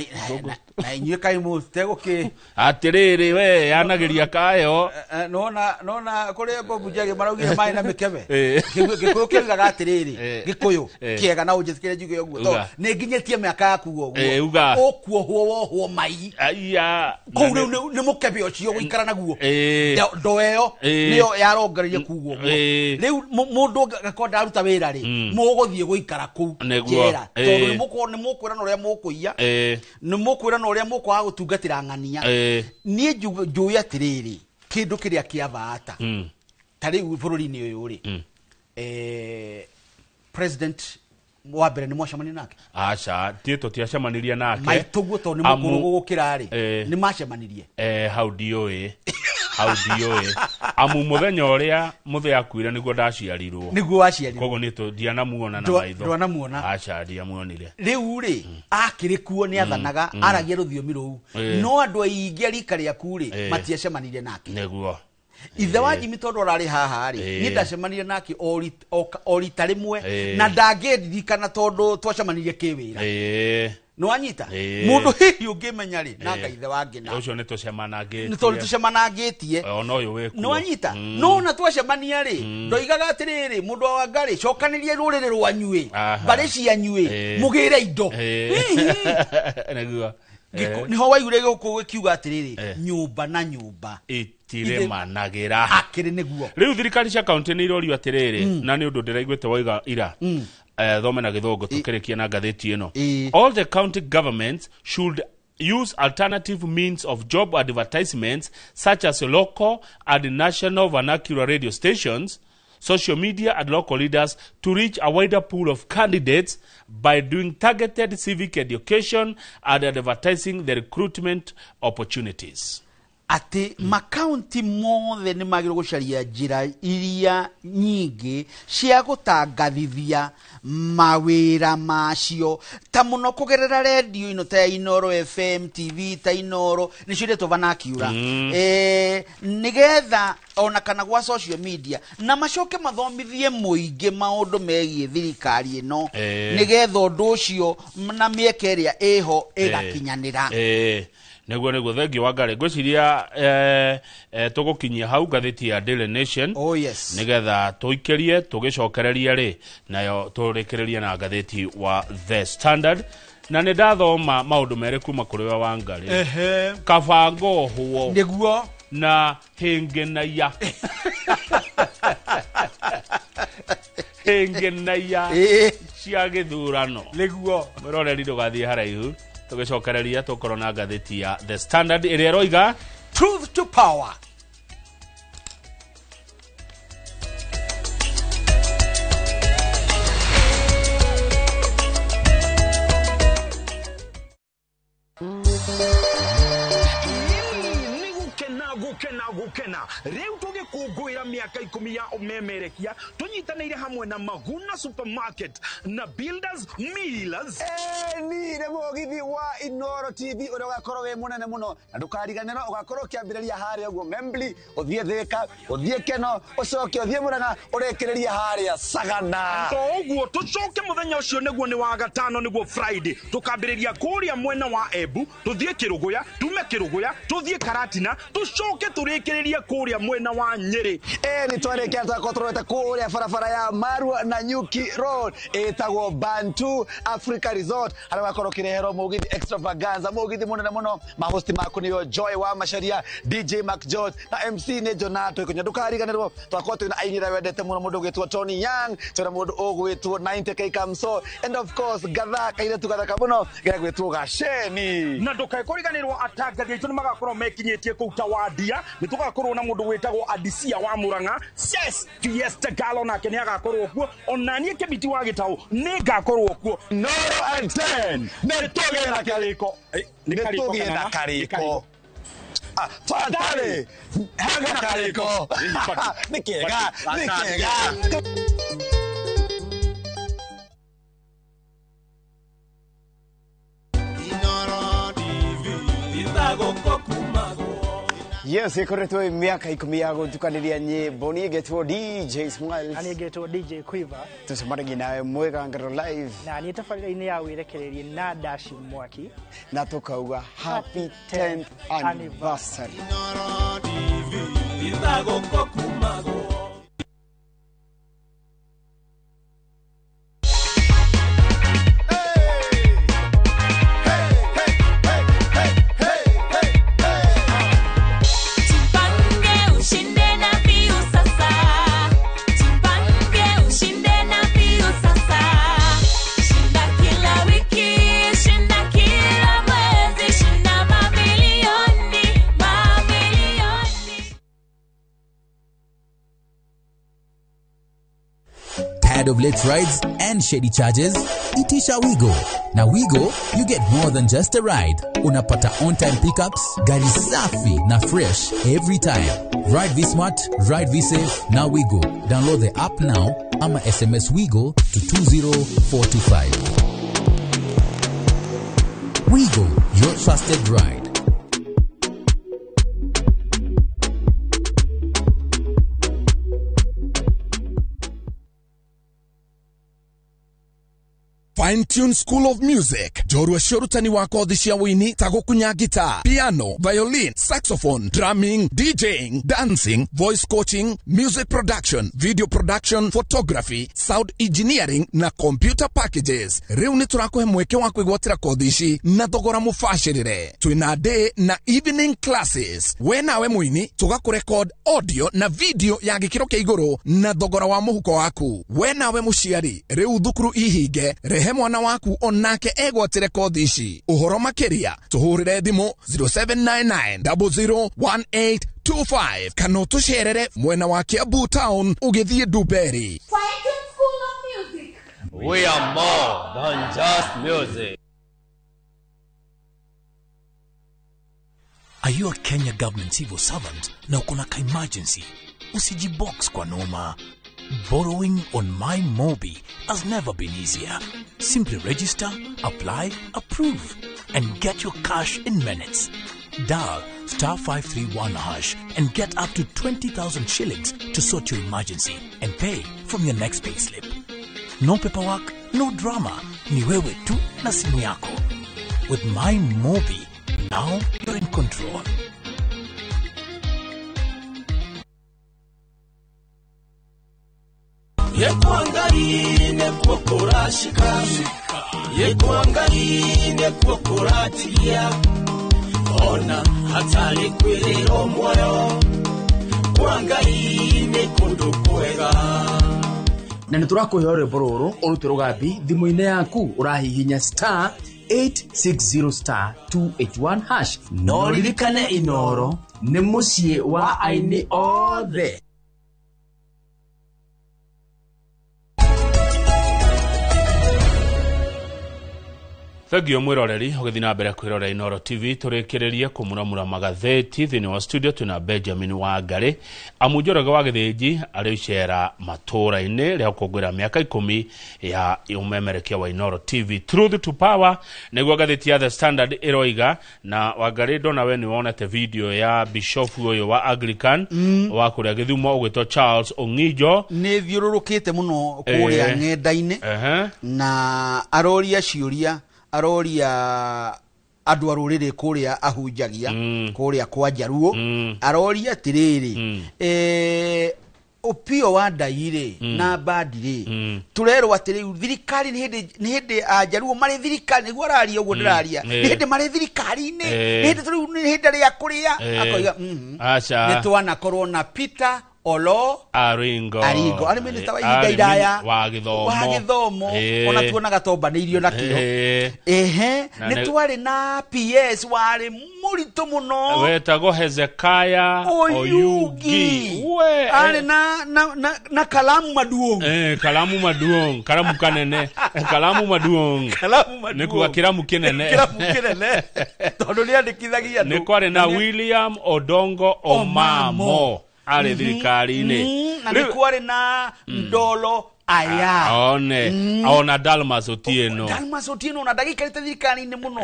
inyuĩ kaĩ mũtegũkĩ Atĩrĩrĩ, we yanagĩria kayo. Nona nona kũrĩa Bob Njagi maraugire maĩ na mĩkebe. Gĩkũyũ kĩugaga atĩrĩrĩ, Gĩkũyũ kĩega na ũnjĩtĩkĩre njuge ũguo, tondũ nĩ nginyĩtie mĩaka yaku ũguo. Uga. Ũkuohwo wohwo mai. Aya. Kũu rĩu nĩ mũkebe ũcio gũikara naguo. Ndoo ĩyo nĩyo yarongoreirie kuga ũguo. Rĩu mũndũ angĩkorwo ndaruta wĩra rĩ, mũgũthiĩ gũikara kũu njera. Tondũ nĩ mũkwĩrana ũrĩa mũkũiya, nĩ mũkwĩrana ũrĩa mũkwaga gũtungatĩra ng'ania. Niĩ njũĩ atĩrĩrĩ, kĩndũ kĩrĩa kĩa bata ta rĩu bũrũri-inĩ ũyũ rĩ, president wa mbere nĩ mwacemania nake? Aca, tie tũtiacemanirie nake. Maitũguo tondũ nĩ mũkũrũ gũgũkĩra rĩ, nĩ macemanirie? Hau ndiũĩ. Hau ndiũĩ. Amu mũthenya ũrĩa mũthee akuire nĩguo ndaciarirwo. Nĩguo waciarirwo. Koguo niĩ ndianamuona na maitho. Ndwanamuona. Aca, ndiamuonire. Rĩu rĩ, akĩrĩ kuo nĩ athanaga, aragia rũthiomi rũu. No andũ aingĩ a rika rĩaku rĩ, matiacemanirie nake. Nĩguo. Ithe wa Jimmy tondũ ararĩ haha rĩ, niĩ ndacemanirie nake o rita rĩmwe, na ndangĩririkana tondũ twacemanirie kĩwĩra. Nĩwanyita? Mũndũ hihi ũngĩmenya rĩ, nanga ithe wa Ngĩna. Ũcio nĩ tũcemanangĩtie. Nĩ tondũ tũcemanangĩtie. Ona ũyũ wĩ kuo. Nĩwanyita? No ona twacemania rĩ, ndoigaga atĩrĩrĩ, mũndũ wa Wangarĩ, cokanĩria rũrĩrĩ rwanyu ĩ, mbarĩ cianyu ĩ, mũgĩre indo. Nĩguo. Nĩho waiguire gũkũ gĩkiuga atĩrĩrĩ, nyũmba na nyũmba itiremanagĩra. Akĩrĩ nĩguo. Rĩu thirikari cia kaunti nĩ irorio atĩrĩrĩ, na nĩ ũndũ ndĩraiguĩte waiga ira. Thome na gĩthũngũ tũkĩrĩkia na ngathĩti ĩno. All the county governments should use alternative means of job advertisements such as local and national vernacular radio stations, social media and local leaders to reach a wider pool of candidates by doing targeted civic education and advertising the recruitment opportunities. Atĩ makaunti mothe nĩ magĩrĩirwo gũcaria njĩra iria nyingĩ cia gũtangathithia mawĩra macio, ta mũno kũgerera redio ĩno ta ya Inoro FM, TV ta Inoro, nĩcio iretwo vernacular. Nĩgetha ona kana gwa social media, na macoke mathomithie mũingĩ maũndũ megiĩ thirikari ĩno, nĩgetha ũndũ ũcio na mĩeke ĩrĩa ĩho ĩgakinyanĩra. Nĩguo thengiũ wa Ngarĩ. Ngwĩciria tũgũkinyia hau ngathĩti ya Daily Nation. Oh, yes. Nĩgetha tũikĩrie tũgĩcokererie rĩ, nayo tũrĩkĩrĩrie na ngathĩti wa The Standard. Na nĩ ndathoma maũndũ merĩ kuma kũrĩ we Wangarĩ. Kaba ngohwo. Nĩguo. Na hĩngĩnaia. Hĩngĩnaia cia gĩthurano. Nĩguo. Mwĩroreri ndũgathiĩ haraihu. Tũgĩcokereria tũkorwo na ngathĩti ya The Standard ĩrĩa ĩroiga Truth to Power. Gukena rĩu tũgĩkũngũĩra mĩaka 10 ya ũmemerekia, tũnyitanĩire hamwe na Maguna Supermarket na Builders Millers. Ni nĩ mũgithi wa Inoro TV ũrĩa ũgakorwo wĩ mũnene mũno, na ndũkariganĩrwo ũgakorwo ũkĩambĩrĩria harĩa ũguo Membli, ũthiĩ Thĩka, ũthiĩ Keno, ũcoke ũthiĩ Murang'a, ũrĩkĩrĩrie harĩa Sagana. To ũguo tũcoke mũthenya ũcio nĩguo nĩ wa gatano, nĩguo Friday, tũkambĩrĩria kũrĩa mwena wa Embu, tũthiĩ Kĩrũgũya, tume Kĩrũgũya, tũthiĩ Karatina, tũcoke tũrĩkĩrĩrie kũrĩa mwena wa Nyĩrĩ. Nĩ twarĩkia twakorwo tũrorete kũrĩa barabara ya Marua na Nyuki Road ĩtagwo Bantu Africa Resort, harĩa ũgakorwo ũkĩreherwo mũgithi extravaganza, mũgithi mũnene mũno. Mahosti maku nĩo Joy wa Macharia, DJ Mark George na MC nĩ Jonato Ikunya. Ndũkariganĩrwo twakorwo twĩna aini arĩa wendete mũno, mũndũ ũgwĩtwo Tony Young, twĩna mũndũ ũgwĩtwo 90K Kamso, and of course gatha kairĩtu gathaka mũno gegwĩtwo Gaceni. Na ndũkae kũriganĩrwo atangathi aitũ nĩ magakorwo mekinyĩtie kũu Tawandia, nĩ tũgakorwo na mũndũ wĩtagwo Adisia wa Murang'a, Ses Fiesta Galo nake nĩ agakorwo kuo, ona niĩ Kĩmiti wa Gĩtaũ nĩ ngakorwo kuo. Noro and 10 nĩ tũgĩe na karĩko. Nĩ tũgĩe na karĩko. Twatarĩ hega karĩko. Nĩ kĩega, nĩ kĩega. Yes, ikoretwo mĩaka 10 ya gũtukanĩria nyĩmbo. Niĩ ngetwo DJ Smiles. Na niĩ ngetwo DJ Quiver. Tũcemanagia nawe Mwĩgangaro Live. Na niĩ tabarĩra-inĩ ya wĩrekererie na Dashi Mwaki. Na tũkauga happy 10th anniversary. Jipange ushinde na Viusasa. Jipange ushinde na Viusasa. Shinda kila wiki, shinda kila mwezi, shinda mamilioni, mamilioni. Tired of late rides and shady charges? Itisha Wigo. Na Wigo, you get more than just a ride. Unapata on-time pickups, gari safi na fresh every time. Ride V-Smart, ride V-Safe, na Wigo. Download the app now ama SMS Wigo to 20425. Wigo, your trusted ride. Fine Tune School of Music, njorua cia ũrutani wa kothi cia wũini ta gũkunya guitar, piano, violin, saxophone, drumming, DJing, dancing, voice coaching, music production, video production, photography, sound engineering na computer packages. Rĩu nĩ tũrakũhe mweke wa kwĩgwatĩra kothi ici na thogora mũbacĩrĩre. Twĩna day na evening classes. We nawe mũini tũgakũrekod audio na video ya gĩkĩro kĩa igũrũ na thogora wa mũhuko waku. We nawe mũciari, rĩu thukuru ihinge, rehe mwana waku onake egwatĩre kothi ici. Ũhoro makĩria tũhũrĩre thimũ 0799001825 kana ũtũcerere mwena wa Kiambu Town ũgĩthiĩ Ndumberi. School of Music. We are more than just music. Are you a Kenya government civil servant na uko na ka emergency? Usijibox kwa noma. Borrowing on My Mobi has never been easier. Simply register, apply, approve, and get your cash in minutes. Dial star 531 hash and get up to 20,000 shillings to sort your emergency and pay from your next payslip. No paperwork, no drama. Ni wewe tu na simu yako. With My Mobi, now you're in control. Yekuangaline kuokurashika, yekuangaline kuokuratia, ona hatari kwiriro moyo, kuangaline kundu kwega. Na nä tå rakå he rwä rå rå å rute rå gambi thimå-inä yaku å rahihinya star 860 star 281 hash. No ririkane Inoro nä må ciä wa aini othe. Thengio mwiroreri ũgĩthiĩ na mbere kwĩrorera Inooro TV tũrĩkĩrĩrie kũmuramura magathĩti thĩinĩ wa studio twĩna Benjamin Wangarĩ amu Njoroge wa Gĩthĩnji arĩ icera matũũra-inĩ rĩa gũkũngũĩra mĩaka 10 ya ũmemerekia wa Inooro TV. Truth to Power nĩguo ngathĩti ya The Standard ĩroiga. Na Wangarĩ, ndona we nĩ wonete video ya bishop ũyũ wa Anglican wa kũrĩa Gĩthumo ũgwĩtwo Charles Ong'ijo. Nĩ thiũrũrũkĩte mũno kũrĩa ng'enda-inĩ na aroria ciũria, aroria andũ a rũrĩrĩ kũrĩa ahunjagia kũrĩa kwa Njaruo, aroria atĩrĩrĩ, Opiyo wa Ndai rĩ na Mbadi rĩ, tũrerwo atĩ rĩu thirikari nĩ hĩndĩ a Njaruo marĩ thirikari, nĩguo araria ũguo ndĩraria, nĩ hĩndĩ marĩ thirikari-inĩ, nĩ hĩndĩ rĩu nĩ hĩndĩ rĩa kũrĩa, akoiga nĩ twanakorwo na Peter Olo Aringo arĩ minista wa ihinda iraya wa gĩthomo, ona tuonaga tombanĩirio nakĩo. Ehe, nĩ twarĩ na PS warĩ mũritũ mũno wetagwo Hezekiah Oyugi, arĩ na kalamu maduong', kalamu maduong', kalamu kanene, kalamu maduong', nĩ kuga kĩramu kĩnene, kĩramu kĩnene tondũ nĩ andĩkithagia andũ. Nĩ kwarĩ na William Odongo Omamo arĩ thirikari-inĩ, na nĩ kwarĩ na Ndolo Aya one ona Dalmas Otieno, Dalmas Otieno na ndagĩikarĩte thirikari-inĩ mũno.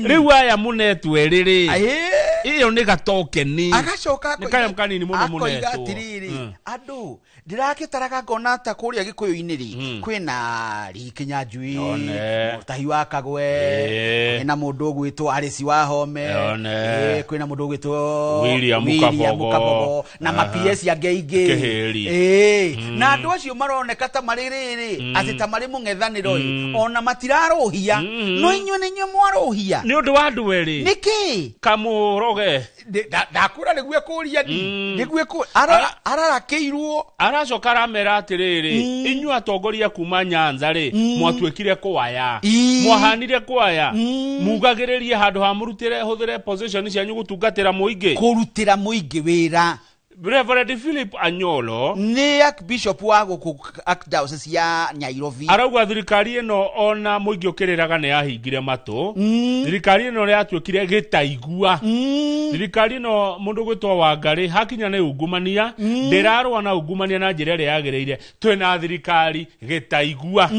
Rĩu aya mũnetwo erĩ rĩ, Ĩyo nĩ gatokeni. Agacoka Nĩ kanyamũ kanini mũno akoiga mũnetwo. Atĩrĩrĩ, andũ ndĩrakĩtaraga ngona ta kũrĩa gĩkũyũ-inĩ rĩ, kwĩna Rikinyanjui, One. Mũtahi wa Kagwe, kwĩna mũndũ ũgwĩtwo Arĩci wa Home, One. Kwĩna mũndũ ũgwĩtwo William William Kabogo. Kabogo na Aha. ma-PS angĩ aingĩ. Kĩhĩri. Na andũ acio maroneka ta marĩ rĩrĩ, atĩ ta marĩ mũng'ethanĩro ĩ, ona matirarũhia, no inyuĩ nĩ inyuĩ mwarũhia. Nĩ ũndũ wa andũ erĩ. Nĩkĩ? Kamũroge. Ndakũra nĩguo kũria nĩguo ararakĩirwo. Aracoka aramera atĩrĩrĩ, inyuĩ atongoria kuma Nyanza rĩ, mwatuĩkire kwaya, mwahanire kwaya, mugagĩrĩrie handũ ha mũrutĩre hũthĩre position cianyu gũtungatĩra mũingĩ, kũrutĩra mũingĩ wĩra. Reverend Philip Anyolo nĩ Archbishop wa gũkũ Archdiocese ya Nairobi. Arauga thirikari ĩno ona mũingĩ ũkĩrĩraga nĩ yahingire matũ. Thirikari ĩno yatuĩkire gĩtaigua. Thirikari ĩno, mũndũ gwĩtwo Wangarĩ, hakinya nĩ ungumania, ndĩrarũa na ungumania na njĩra ĩrĩa yagĩrĩire. Twĩna thirikari gĩtaigua.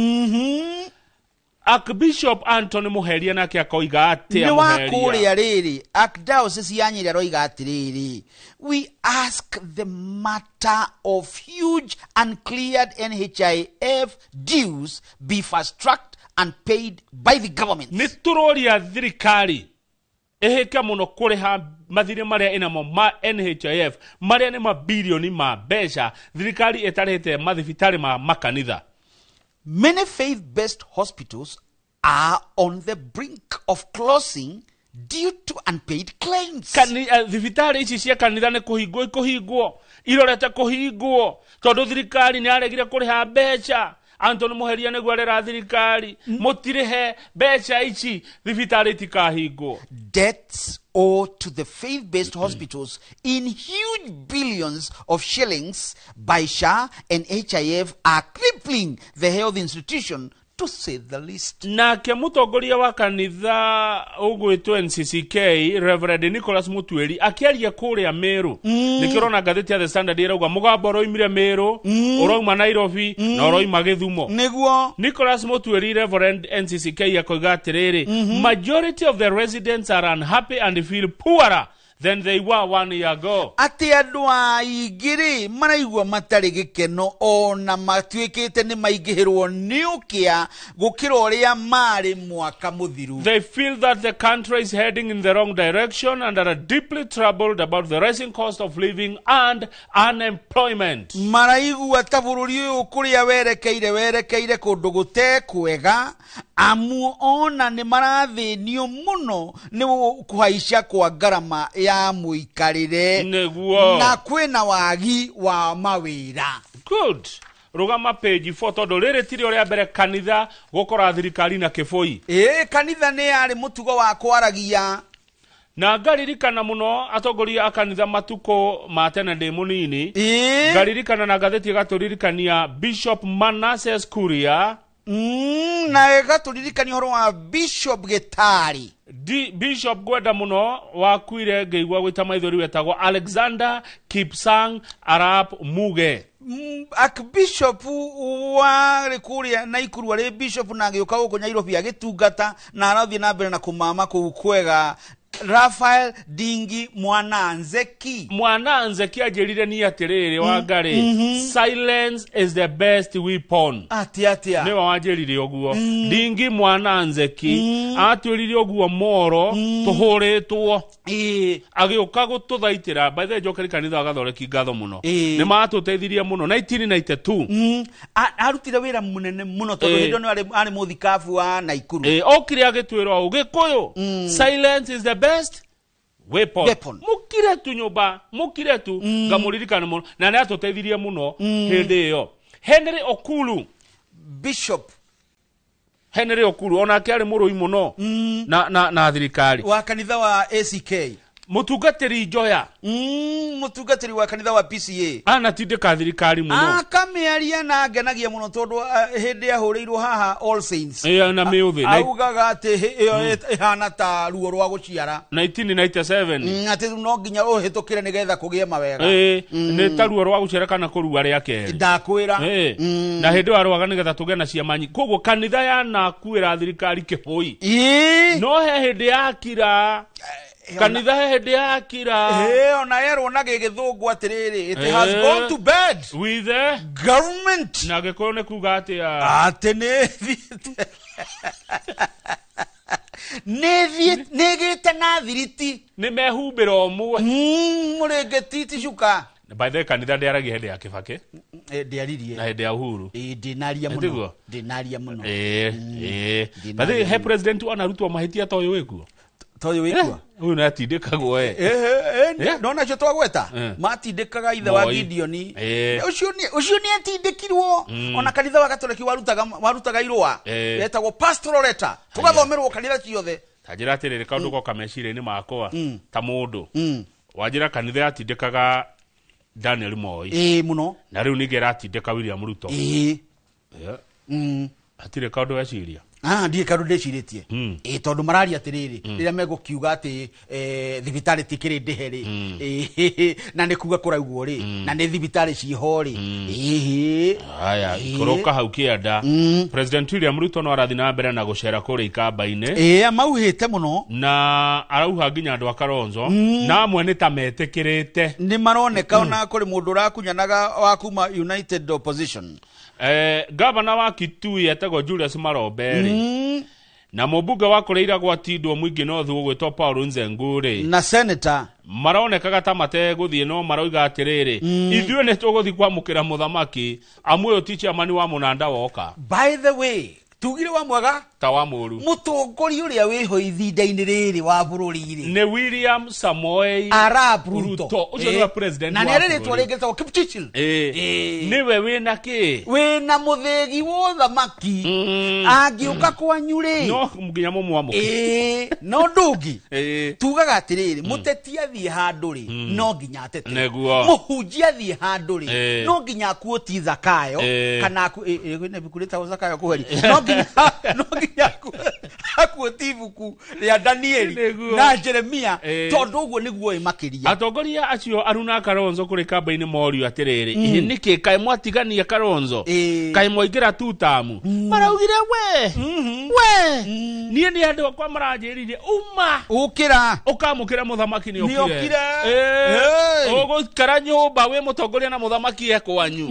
Archbishop Anthony Muheria nake akoiga atĩa? Nĩ wa Muheria? Kũrĩa rĩrĩ Archdiocese ya Nyĩrĩ aroiga atĩrĩrĩ, we ask the matter of huge uncleared NHIF dues be fast tracked and paid by the government. Nĩ tũroria thirikari ĩhĩke mũno kũrĩha mathirĩ marĩa ĩnamo ma NHIF, marĩa nĩ mabirioni ma mbeca thirikari ĩtarĩhĩte mathibitarĩ ma makanitha. Many faith-based hospitals are on the brink of closing due to unpaid claims. Thibitarĩ ici cia kanitha nĩ kũhingwo ikũhingwo, irorete kũhingwo tondũ thirikari nĩ yaregire kũrĩha mbeca. Anthony Muheria nĩguo arera thirikari, mũtirĩhe mbeca ici, thibitarĩ itikahingwo. Debts owed to the faith-based hospitals in huge billions of shillings by SHA and HIF are crippling the health institution, to say the least. Nake mũtongoria wa kanitha ũgwĩtwo NCCK, Reverend Nicholas Mutweri, akĩaria kũrĩa Meru, nĩkĩo ũrona ngathĩti ya The Standard ĩrauga mũgambo ũroimire Meru, ũroima Nairobi, na ũroima Gĩthumo. Nĩguo. Nicholas Mutweri, Reverend NCCK, akoiga atĩrĩrĩ, majority of the residents are unhappy and feel poorer than they were one year ago. Atĩ andũ aingĩ rĩ maraigua matarĩ gĩkeno, ona matuĩkĩte nĩ maingĩhĩrwo nĩ ũkĩa gũkĩra ũrĩa marĩ mwaka mũthiru. They feel that the country is heading in the wrong direction and are deeply troubled about the rising cost of living and unemployment. Maraigua ta bũrũri ũyũ kũrĩa werekeire kũndũ gũte kwega, amu ona nĩ marathĩnio mũno nĩ kũhaica kwa ngarama ya mũikarĩre. Nĩguo. Na kwĩna wagi wa mawĩra. Good. Rũgama page 4, tondũ rĩrĩ tirĩo rĩa mbere kanitha gũkora thirikari na kĩbũi. Ĩĩ, kanitha nĩ yarĩ mũtugo wa kwaragia. Na ngaririkana mũno atongoria a kanitha matukũ ma tene ndĩ mũnini. Ngaririkana na ngathĩti ĩgatũririkania Bishop Manasseh Kuria. Na ĩgatũririkania ũhoro wa Bishop Gĩtari. Bishop gwenda mũno wakuire ngĩigua gwĩta maithori wetagwo Alexander Kipsang Arap Muge. Archbishop warĩ kũrĩa Naikuru, arĩ bishop na agĩũka gũkũ Nairobi agĩtungata na arathiĩ na mbere na kũmama kũu kwega, Raphael Dingi Mwananzeki. Mwananzeki anjĩrire niĩ atĩrĩrĩ, Wangarĩ, silence is the best weapon. Atĩa atĩa? Nĩwe wanjĩrire ũguo. Dingi Mwananzeki atwĩrire ũguo moro tũhũrĩtwo, agĩũka gũtũthaitĩra. By the way, njokeri kanitha wa gathoreki ngatho mũno, nĩ matũteithirie mũno 1992. Arutire wĩra mũnene mũno tondũ hĩndĩ ĩyo nĩ arĩ mũthikabu wa Naikuru. Okire agĩtwĩra ũũ, Gĩkũyũ, silence is the best weapon. Weapon. Mũkire tu nyũmba, mũkire tu. Ngamũririkana mũno na nĩ atũteithirie mũno hĩndĩ ĩyo. Henry Okulu, Bishop Henry Okulu onake arĩ mũrũi mũno na thirikari wa kanitha wa ACK. Mũtungatĩri Njoya. Mũtungatĩri wa kanitha wa PCA anatindĩka thirikari mũno. Akamĩaria na ngenagia mũno tondũ hĩndĩ ahũrĩirwo haha All Saints, na mĩũthĩ augaga atĩ ĩyo ĩhana ta ruo rwa gũciara. 1997. Atĩ no nginya ũhĩtũkĩre nĩgetha kũgĩe mawega. Nĩ ta ruo rwa gũciara kana kũrua rĩa kerĩ. Ndakwĩra. Na hĩndĩ ĩyo arũaga nĩgetha tũgĩe na ciama nyingĩ, koguo kanitha yanakuĩra thirikari kĩbũi. No he hĩndĩ yakira. Kanitha he hĩndĩ yakira. Ĩ, ona erwo na gĩgĩthũngũ atĩrĩrĩ, it has gone to bed with the government. Na gĩkũyũ nĩ kuga atĩa? Atĩ nĩ thiĩte nĩ gĩte na thiriti. Nĩ mehumbĩra ũmwe. Mũrĩngĩti ti cuka. By the way, kanitha ndĩaragia hĩndĩ ya Kibaki. Ndĩaririe. Na hĩndĩ ya Uhuru. Ndĩnaria mũno. Tiguo? Ndĩnaria mũno. By the way, he president wanarutwo mahĩtia ta ũyũ wĩkuo? Ta ũyũ wĩkuo? Ũyũ nĩ atindĩkagwo e. Nona acio twagweta matindĩkaga ithe wa Moi. Gideoni. Ũcio nĩ atindĩkirwo. Ona kanitha wa Gatoreki warutaga irũa retagwo pastoral letter, tũgathomerwo kanitha ciothe. Ta njĩra atĩrĩrĩ, kaũndũ goka meciria-inĩ makwa ta mũndũ wanjĩra kanitha yatindĩkaga Daniel Moi. Ĩĩ mũno. Na rĩu ningĩ ĩratindĩka William Ruto. Ĩĩ. Hatirĩ kaũndũ weciria. Ndiĩ kaũndũ ndĩcirĩtie. Ĩĩ, tondũ mararia atĩrĩrĩ, rĩrĩa megũkiuga atĩ thibitarĩ tikĩrĩ ndĩhe rĩ, na nĩ kuga kũraugwo rĩ, na nĩ thibitarĩ ciho rĩ. Ĩhĩ. Haya, ikũrũka hau kĩanda. President William Ruto no arathiĩ na mbere na gũcera kũrĩa ikamba-inĩ. Ĩĩ, amauhĩte mũno. Na arauha nginya andũ a Kalonzo. Na amwe nĩ ta metĩkĩrĩte. Nĩ maroneka ona kũrĩ mũndũ ũrakunyanaga wa kuma United Opposition. Gavana wa Kitui etagwo Julius Marombe rĩ, na mũmbunge wa kũrĩa iragwo atindwo mũingĩ North ũgwĩtwo Paul Nzengu rĩ, na senator maronekaga ta mategũthiĩ, no maroiga atĩrĩrĩ, ithuĩ nĩ tũgũthiĩ kwamũkĩra mũthamaki, amu ũyũ ti chairman wa mũnanda woka. By the way, tugire wa mwega ta wa mũru. Mũtongoria ũrĩa wĩho ihinda-inĩ rĩrĩ wa bũrũri rĩ nĩ William Samoei Arap Ruto. Ũcio nĩwe president na wa nĩ arĩ rĩtwa bũrũri. rĩngĩ rĩtagwo Kipchirchir. Nĩwe wĩna kĩ? Wĩna mũthĩgi wa ũthamaki, angĩũka kwanyu rĩ no nginya mũmwamũke. No ndũngĩ tugaga atĩrĩrĩ, mũteti athiĩ handũ rĩ, no nginya atete. Nĩguo. Mũhunjia athiĩ handũ rĩ, no nginya akuoti Zakayo, kana kwĩna ibuku rĩtagwo Zakayo kũheri, no nginya akuoti ibuku rĩa Danieli na Jeremia, tondũ ũguo nĩguo ĩ makĩria. Atongoria acio Aruna Kalonzo kũrĩ kamba-inĩ morio atĩrĩrĩ, nĩkĩ kaĩ mwatigania Kalonzo, kaĩ mwaingĩra tutamu? Maraugire we niĩ nĩ andũ akwa maranjĩrire uma ũkĩra ũkamũkĩra mũthamaki nĩ Nĩ okire. Ũgũikara nyũmba wĩ mũtongoria na mũthamaki e kwanyu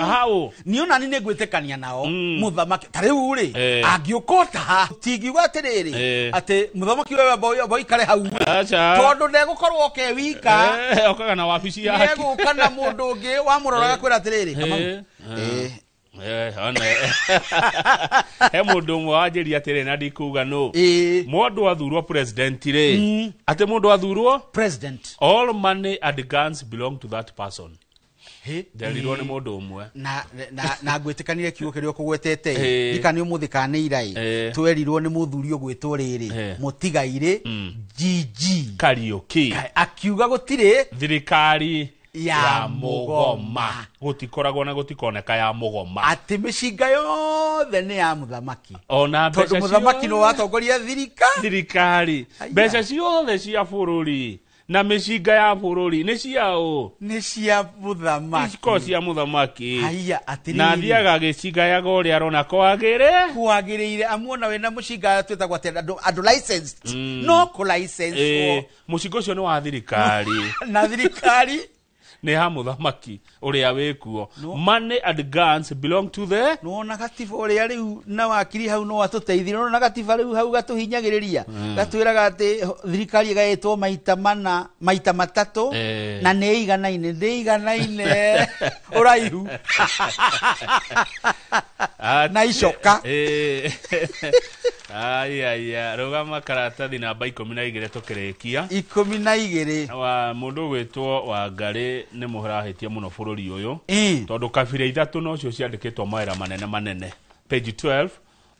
hau. Niĩ ona niĩ nĩngwĩtĩkania nao. Mũthamaki ta rĩu rĩ, angĩũka ta tingiuga atĩrĩrĩ atĩ mũthamaki wewe amba ũikare hau, tondũ ndegũkorwo oke wika. Okaga na wabici yake. Nĩegũka na mũndũ ũngĩ wamũroraga kwĩra atĩrĩrĩ, Kamau. One. He mũndũ ũmwe wanjĩria atĩrĩ, na ndikuga nũ, mũndũ athurwo president rĩ, atĩ mũndũ athurwo president, all money and guns belong to that person. Nderirwo nĩ mũndũ ũmwe. Na ngwĩtĩkanire kiugo kĩrĩa ũkũgwetete, ndika nĩ ũmũthĩ kana nĩ ira ĩ, twerirwo nĩ mũthuri ũgwĩtwo rĩrĩ mũtigairĩ GG Kariũki, akiuga gũtirĩ thirikari ya mũgoma, gũtikoragwo na gũtikoneka ya mũgoma, atĩ mĩcinga yothe nĩ ya mũthamaki, ona tondũ mbeca mũthamaki nĩ watongoria thirikari, mbeca ciothe cia bũrũri na mĩcinga ya bũrũri nĩ ciaũ? Nĩ cia mũthamaki. Ikoragwo cia mũthamaki. Haiya, atĩrĩrĩ. Na athiaga agĩcingayaga ũrĩa arona kwagĩrĩ kwagĩrĩire, amuona wĩna mũcinga twĩtagwo atĩ andũ licensed, no kũ license. Mũcinga ũcio nĩ wa thirikari. Na thirikari nĩ ya mũthamaki ũrĩa wĩkuo. Money and guns belong to the nĩwona gatiba ũrĩa rĩu na wakiri hau no atũteithire, nĩwona gatiba rĩu hau gatũhinyagĩrĩria, gatwĩraga atĩ thirikari ĩgaĩtwo maita mana, maita matatũ, na nĩ ĩiganaine, ndĩ iganaine ũraihu na icoka. Aya, rũgama karatathi namba 12 tũkĩrĩkia. 12. Wa mũndũ ũgwĩtwo Wangarĩ nĩ mũrahĩtia mũno bũrũri ũyũ, tondũ kabira ithatũ nocio ciandĩkĩtwo mawĩra manene manene. Page 12,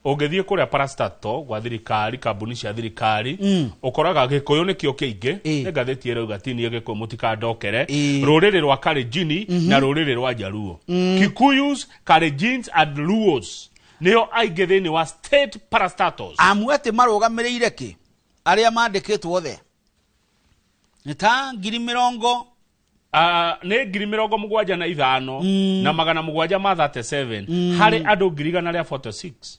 ũngĩthiĩ kũrĩa parastato gwa thirikari, kambuni cia thirikari, ũkoraga gĩkũyũ nĩkĩo kĩingĩ. Nĩ ngathĩti ĩrauga ti niĩ gĩkũyũ, mũtikandokere. Rũrĩrĩ rwa Kalenjin na rũrĩrĩ rwa Jaluo, Kikuyus, Kalenjins and Luos nĩo aingĩ thĩinĩ wa state parastatos. Amu atĩ marũgamĩrĩire kĩ arĩa mandĩkĩtwo othe nĩ ta 40,000. Nĩ 75,737 harĩ andũ 146,000.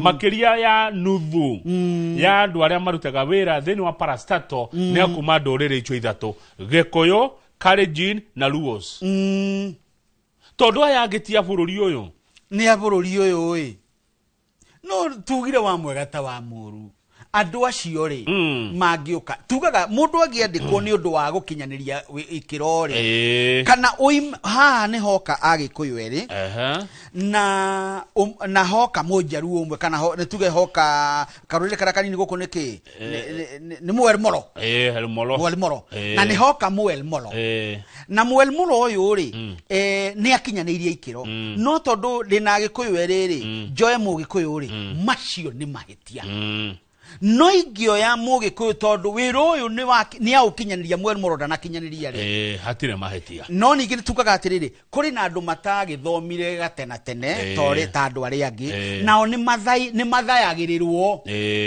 Makĩria ya nuthu ya andũ arĩa marutaga wĩra thĩinĩ wa parastato nĩ a kuma ndũrĩrĩ icio ithatũ, Gĩkũyũ, Kalenjin na Luos. Tondũ aya angĩ ti a bũrũri ũyũ. Nĩ a bũrũri ũyũ ĩ, no tugire wa mwega ta wa mũru, andũ acio rĩ mangĩũka, tugaga mũndũ angĩandĩkwo nĩ ũndũ wa gũkinyanĩria ikĩro rĩ, kana haha nĩ hoka Agĩkũyũ erĩ na hoka Mũnjaruo ũmwe, kana nĩ tuge hoka karũrĩrĩ karĩa kanini gũkũ nĩ kĩ? Nĩ Mũelmoro. Elmoro. Mũelmoro. Na nĩ hoka Mũelmoro. Na Mũelmoro ũyũ rĩ, nĩ akinyanĩirie ikĩro, no tondũ ndĩna Agĩkũyũ erĩ rĩ, njoe Mũgĩkũyũ rĩ, macio nĩ mahĩtia. No ingĩoya Mũgĩkũyũ tondũ wĩra ũyũ nĩ aũkinyanĩria, Mũelmoro ndanakinyanĩria rĩ, Hatirĩ mahĩtia. No ningĩ nĩ tugaga atĩrĩrĩ, kũrĩ na andũ matagĩthomire gatena tene torĩ ta andũ arĩa angĩ, nao nĩ mathayagĩrĩrwo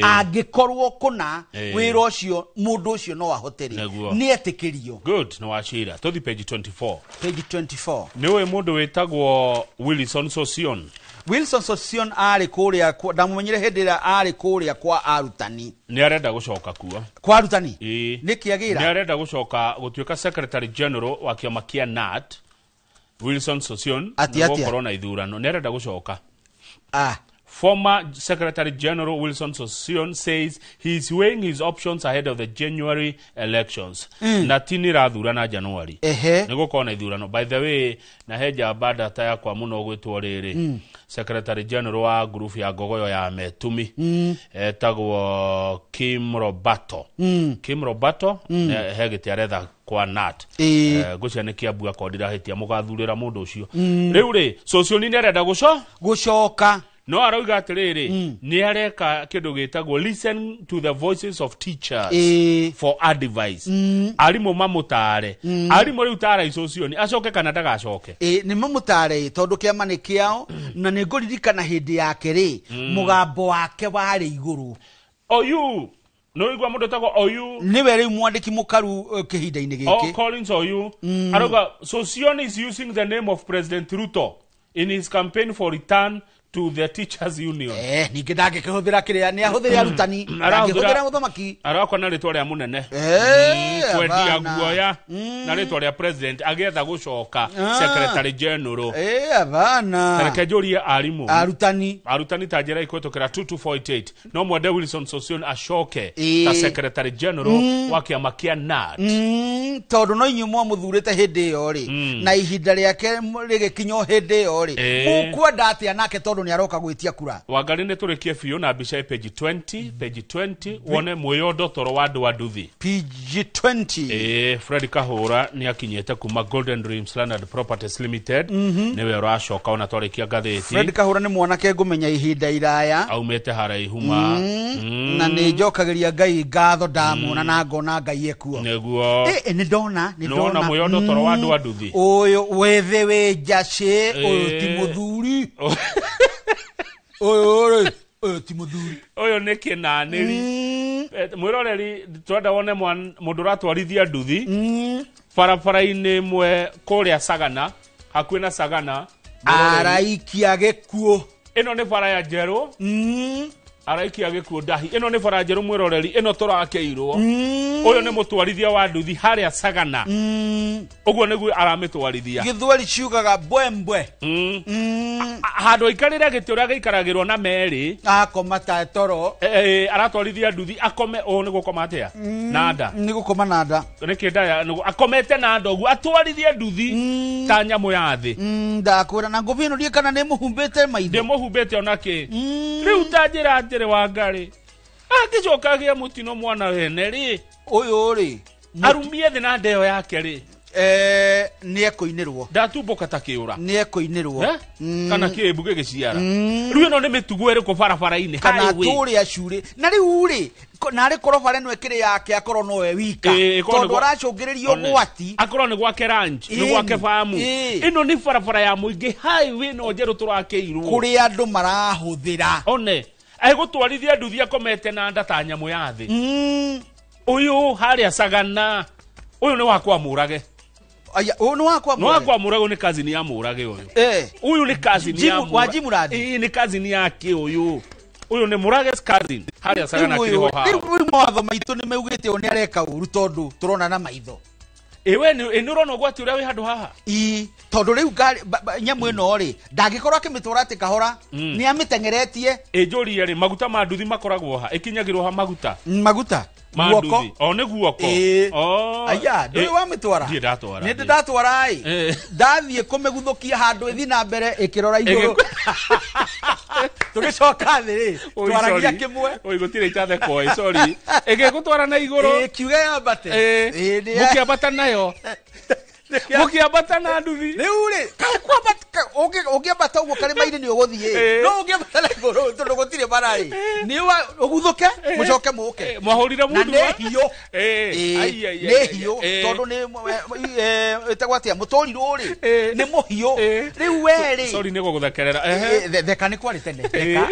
angĩkorwo kũna wĩra ũcio mũndũ ũcio no ahote rĩ, Nĩguo. nĩ etĩkĩrio. Good, nĩ wacira. Tũthi page 24. Page 24. Nĩ ũĩ mũndũ wĩtagwo Wilson Sosion? Wilson Sosion arĩ kũrĩa ndamũmenyire hĩndĩ ĩrĩa arĩ kũrĩa kwa arutani. Nĩ arenda gũcoka kuo. Kwa arutani? Ĩĩ. Nĩkĩ agĩra? Nĩ arenda gũcoka gũtuĩka secretary general wa kĩama kĩa NAT. Wilson Sosion Atĩ nĩ atĩa? gũkorwo na ithurano, nĩ arenda gũcoka. Former Secretary General Wilson Sosion says he is weighing his options ahead of the January elections. Na ti nĩ irathurana January. Nĩ gũkorwo na ithurano. By the way, na he njamba data yakwa mũno gwĩtwo rĩrĩ. Secretary General wa group ya Ngogoyo ya Metumi. Etagwo Kim Roberto. Kim Roberto he gĩtĩ aretha kwa NAT. Ngwĩciria nĩ Kiambu akorwo ndirahĩtia, mũgathurĩra mũndũ ũcio. Rĩu rĩ, Sosion nĩ arenda gũcoka. No arauga atĩrĩrĩ, nĩ areka kĩndũ gĩtagwo listen to the voices of teachers for advice. Arimũ mamũtare. Arimũ rĩu tara icocio nĩ acoke kana ndagacoke? Ĩ, nĩ mamũtare tondũ kĩama nĩ kĩao, na nĩ ngũririkana hĩndĩ yake rĩ, mũgambo wake warĩ igũrũ. Oyu nĩ ũigua mũndũ ũtagwo Oyu? Nĩwe rĩu mwandĩki mũkaru kĩhinda-inĩ O gĩkĩ. Collins Oyu arauga Sosion is using the name of President Ruto in his campaign for return to the teachers union. Ningĩ ndangĩkĩhũthĩra kĩrĩa, nĩ ahũthĩre arutani, ndangĩhũthĩra mũthamaki. Arakwa na rĩtwa rĩa mũnene kwendia Hapana. guoya na rĩtwa rĩa president agĩetha gũcoka secretary general. Hapana. Reke njũrie arimũ, arutani, arutani, ta njĩra ikũhetũkĩra 22488, no mwende Wilson Sosion acoke ta secretary general wa kĩama kĩa NAT? Tondũ no inyuĩ mwamũthurĩte hĩndĩ ĩyo rĩ, na ihinda rĩake rĩgĩkinya o hĩndĩ ĩyo rĩ, mũkwenda atĩa nake tondũ nĩ aroka gwĩtia kura? Wangari, nĩ tũrĩkie biũ na mbica ya page 20, page 20, wone mwĩyondo toro wa andũ a nduthi. Page 20. Fred Kahũra nĩ akinyĩte kuma Golden Dreams Land and Properties Limited. Nĩwe ũracoka ona twarĩkia ngathĩti. Fred Kahũra nĩ mwanake ngũmenya ihinda iraya. Aumĩte haraihu ma. Na nĩ njokagĩria Ngai ngatho ndamuona na ngona Ngai ekuo. Nĩguo. Nĩ ndona, nĩ Nĩwona ndona. mwĩyondo toro wa andũ a nduthi? Ũyũ wĩthĩ wĩ njacĩ, ũyũ ti mũthuri, ũyũ rĩ, ũyũ ti mũthuri. Ũyũ nĩ kĩnanĩri. Mwĩroreri, twenda wone mũndũ ũratwarithia nduthi barabara-inĩ ĩmwe kũrĩa Sagana, hakuhĩ na Sagana. Mwĩroreri. Araikia gĩkuũ. Ĩno nĩ bara ya njerũ. Araikia gĩkuũ ndahi. Ĩno nĩ bara njerũ, mwĩroreri, ĩno tũrakĩirwo. Ũyũ nĩ mũtwarithia wa nduthi harĩa Sagana. Ũguo nĩguo aramĩtwarithia. Gĩthweri ciugaga mbwembwe. Handũ aikarĩre gĩtĩ ũrĩa gĩikaragĩrwo na merĩ, akoma ta toro. Aratwarithia nduthi akome ũũ. Nĩ gũkoma atĩa na nda? Nĩ gũkoma na nda. Nĩkĩ ndaya akomete na nda ũguo atwarithie nduthi ta nyamũ ya thĩ? Ndakwĩra na ngũbia ĩno ndiĩ kana nĩ mũhumbĩte maitho. Ndĩmũhumbĩte ona kĩ. Rĩu ta njĩra atĩrĩ, Wangarĩ, angĩcoka agĩe mũtino mwana wene rĩ, Ũyũ rĩ, arumie thĩ na ndeo yake rĩ, nĩ ekũinĩrwo. Ndatumbũka ta kĩũra. Nĩ ekũinĩrwo. Eh? Kana kĩmbu gĩgĩciara. Rĩu ĩno nĩ mĩtugo ĩrĩkũ barabara-inĩ? Kana Highway. tũrĩa curĩ na rĩu rĩ, narĩ korwo bara ĩno ĩkĩrĩ yake, akorwo nowe wika, Ĩkorwo nĩ tondũ aracũngĩrĩria One. ũgwati. Akorwo nĩ gwake ranch, nĩ gwake famu. Ĩno nĩ barabara ya mũingĩ, highway no njerũ tũrakĩirwo, kũrĩa andũ marahũthĩra. One egũtwarithia nduthi akomete na nda ta nyamũ ya thĩ. Ũyũ harĩa Sagana, ũyũ nĩ wakwa mũrage. Aya, ũyũ nĩ wakwa. Nĩ wakwa Mũrage, nĩ cousin ya Mũrage ũyũ. Ũyũ nĩ cousin ya wa Jimuradi. Ĩĩ, nĩ cousin yake ũyũ. Ũyũ nĩ Mũrage's cousin harĩa Sagana kĩrĩho hao. Rĩu mawatho maitũ nĩ maugĩte ũyũ nĩ areka ũru tondũ tũrona na maitho. Ĩ, we nĩ ũrona ũgwati ũrĩa wĩ handũ haha. Ii, tondũ rĩu ngari nyamũ ĩno rĩ, ndangĩkorwo akĩmĩtwara atĩ kahora, nĩ amĩteng'eretie. Ĩ, njũrie rĩ, maguta ma nduthi makoragwo ha? Ĩkinyagĩrwo ha maguta? Maguta ma guoko. nduthi o nĩ guoko. Ĩĩ. O. Aya, ndũĩ wamĩtwara? Ndirĩ ndatwara. Nĩ ndĩ ndatwara ĩ, ndathiĩ kũmĩguthũkia handũ ĩthiĩ na mbere ĩkĩrora igũrũ, tũgĩcoka thĩ rĩ, Oi, twaragia sorry. kĩmwe. Oi, gũtirĩ itathekwo ĩ, sorry, ĩgĩgũtwara na igũrũ. Ĩ, kiuga yambate. Ĩ, Ĩ, mũkĩambata nayo, mũkĩambata na nduthi. Rĩu rĩ, ũngĩambata ũguo karĩma-inĩ nĩ ũgũthiĩ, no ũngĩambata na igũrũ tondũ gũtirĩ bara rĩ, nĩ ũguthũke mũcoke mũke. Mwahũrire Na mundu nĩ wa? hiũ. Ĩ, Ĩ, ai, ai, nĩ ai, ai, hiũ ai. tondũ nĩ ĩtagwo atĩa, mũtũrirũ rĩ, nĩ mũhiũ rĩu we rĩ. Sorry nĩ gũgũthekerera. Ehe. Theka nĩ kwarĩ tene, theka.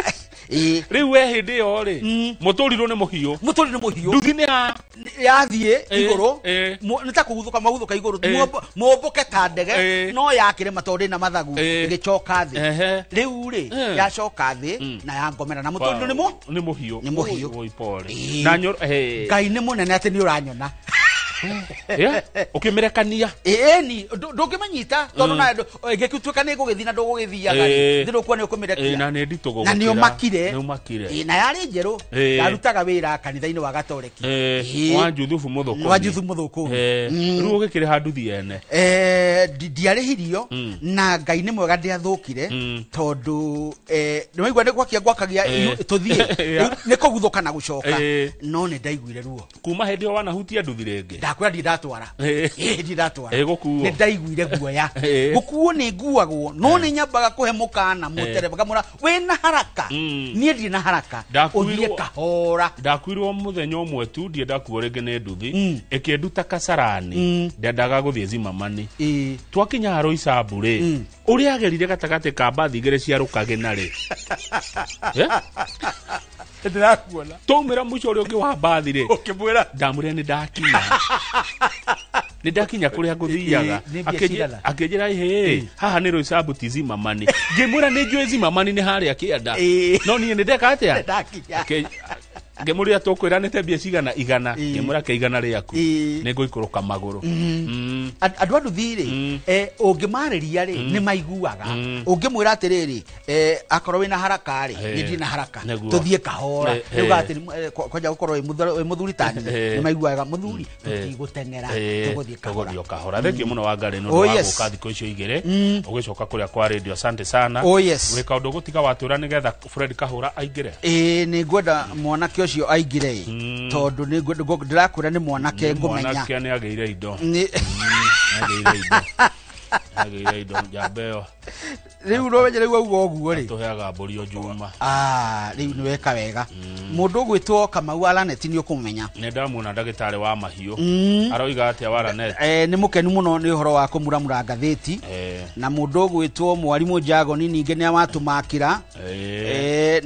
Rĩu we hĩndĩ ĩyo rĩ, mũtũrirũ nĩ mũhiũ. Mũtũrirũ mũhiũ. Nduthi nĩ ya Yathiĩ igũrũ nĩ ta kũguthũka maguthũka igũrũ, mũmbũke ta ndege, no yakĩrĩma tondũ ndĩna mathagu, ĩgĩcoka thĩ. Rĩu rĩ, yacoka thĩ na yangomera na mũtũrirũ nĩ nĩ mũhiũ. Nĩ mũhiũ. Oi, pole. Na nyoro Ngai nĩ mũnene atĩ nĩ ũranyona. Ũkĩmĩrekania. Ĩni ndũngĩmanyita tondũ na ĩngĩtuĩka nĩ ĩgũgĩthiĩ na ndũgũgĩthiaga rĩ, thĩ ndũkuona nĩ ũkũmĩrekia. Na nĩ nditũ gũgũkĩra. Na nĩ ũmakire. Nĩ ũmakire. Ĩ, na yarĩ njerũ. Yarutaga wĩra kanitha-inĩ wa Gatoreki. Wa Juthubu Mũthũkũmi. Wa Juthubu Mũthũkũmi. Rĩu ũgĩkĩrĩha nduthi ene? Ndiarĩhirio, na Ngai nĩ mwega ndĩathũkire, tondũ nĩ waigua nĩ gwakia gwakagia tũthiĩ. Rĩu nĩ kũguthũka na gũcoka, no nĩ ndaiguire ruo. Kuma hĩndĩ ĩyo wanahutia nduthi rĩngĩ? Ndakwĩra ndirĩ ndatwara. Ĩ, ndirĩ ndatwara. Gũkuo. Nĩ ndaiguire guoya. Gũkuo nĩ nguagwo, no nĩ nyambaga kũhe mũkana mũtereba, ngamwĩra wĩna haraka, niĩ ndirĩ na haraka, ũthiĩ kahora. Ndakuirwo mũthenya ũmwe tu, ndirĩ ndakuo rĩngĩ nĩ nduthi. Ĩkĩnduta Kasarani, ndendaga gũthiĩ Zimamani. Twakinya Roysambu rĩ, ũrĩa agerire gatagatĩ ka mbathi igĩrĩ cia Rũkagĩna rĩ, Ndĩrakuona. Twaumĩra mũico ũrĩa ũngĩ wa mbathi rĩ, ũkĩmwĩra? Ndamwĩra nĩ ndakinya, nĩ ndakinya kũrĩa ngũthiaga. Nĩ mbia cigana? Akĩnjĩra, ĩhĩ, haha nĩ Roysambu ti Zimamani. Ngĩmwĩra nĩ njũĩ Zimamani nĩ harĩa kĩanda, no niĩ nĩ ndeka atĩa? Ndakinya. Ngĩmũria tũkwĩranĩte mbia cigana? 100. Ngĩmwĩra ke 100 rĩaku, nĩ ngũikũrũka magũrũ. Andũ a nduthi rĩ, ũngĩmarĩria rĩ, nĩ maiguaga. Ũngĩmwĩra atĩrĩrĩ, akorwo wĩna haraka rĩ, nĩ ndirĩ na haraka, tũthiĩ kahora. Rĩu atĩ kwanja gũkorwo wĩ mũthuri ta niĩ, nĩ maiguaga mũthuri, tũtigũteng'era, tũgũthiĩ kahora. Tũgũthiĩ o kahora. Thengiũ mũno Wangarĩ nĩ ũndũ wa gũka thikũ icio igĩrĩ, ũgĩcoka kũrĩa kwa radio. Asante sana. Oh, yes. Wĩ kaũndũ ũgũtiga watwĩra nĩgetha Fred Kahũra aingĩre? Ĩĩ, nĩ ngwenda mwanake ũcio aingĩre ĩ, tondũ nĩ ndĩrakwĩra nĩ mwanake ngũmenya. Mwanake nĩ agĩire indo. Nĩ agĩire indo, nĩ agĩire indo njamba ĩyo. Rĩu rũmenye rĩu auga ũguo rĩ, tũheaga mbũri o Juma. Ah, rĩu nĩ weka wega. Mũndũ ũgwĩtwo Kamau Alaneti nĩ ũkũmenya. Nĩ ndamuona, ndagĩtarĩ wa mahiũ. Aroiga atĩa Waranet? Nĩ mũkenu mũno nĩ ũhoro wa kũmuramura ngathĩti. Na mũndũ ũgwĩtwo mwarimũ Jagoni ningĩ nĩ awatũmakĩra.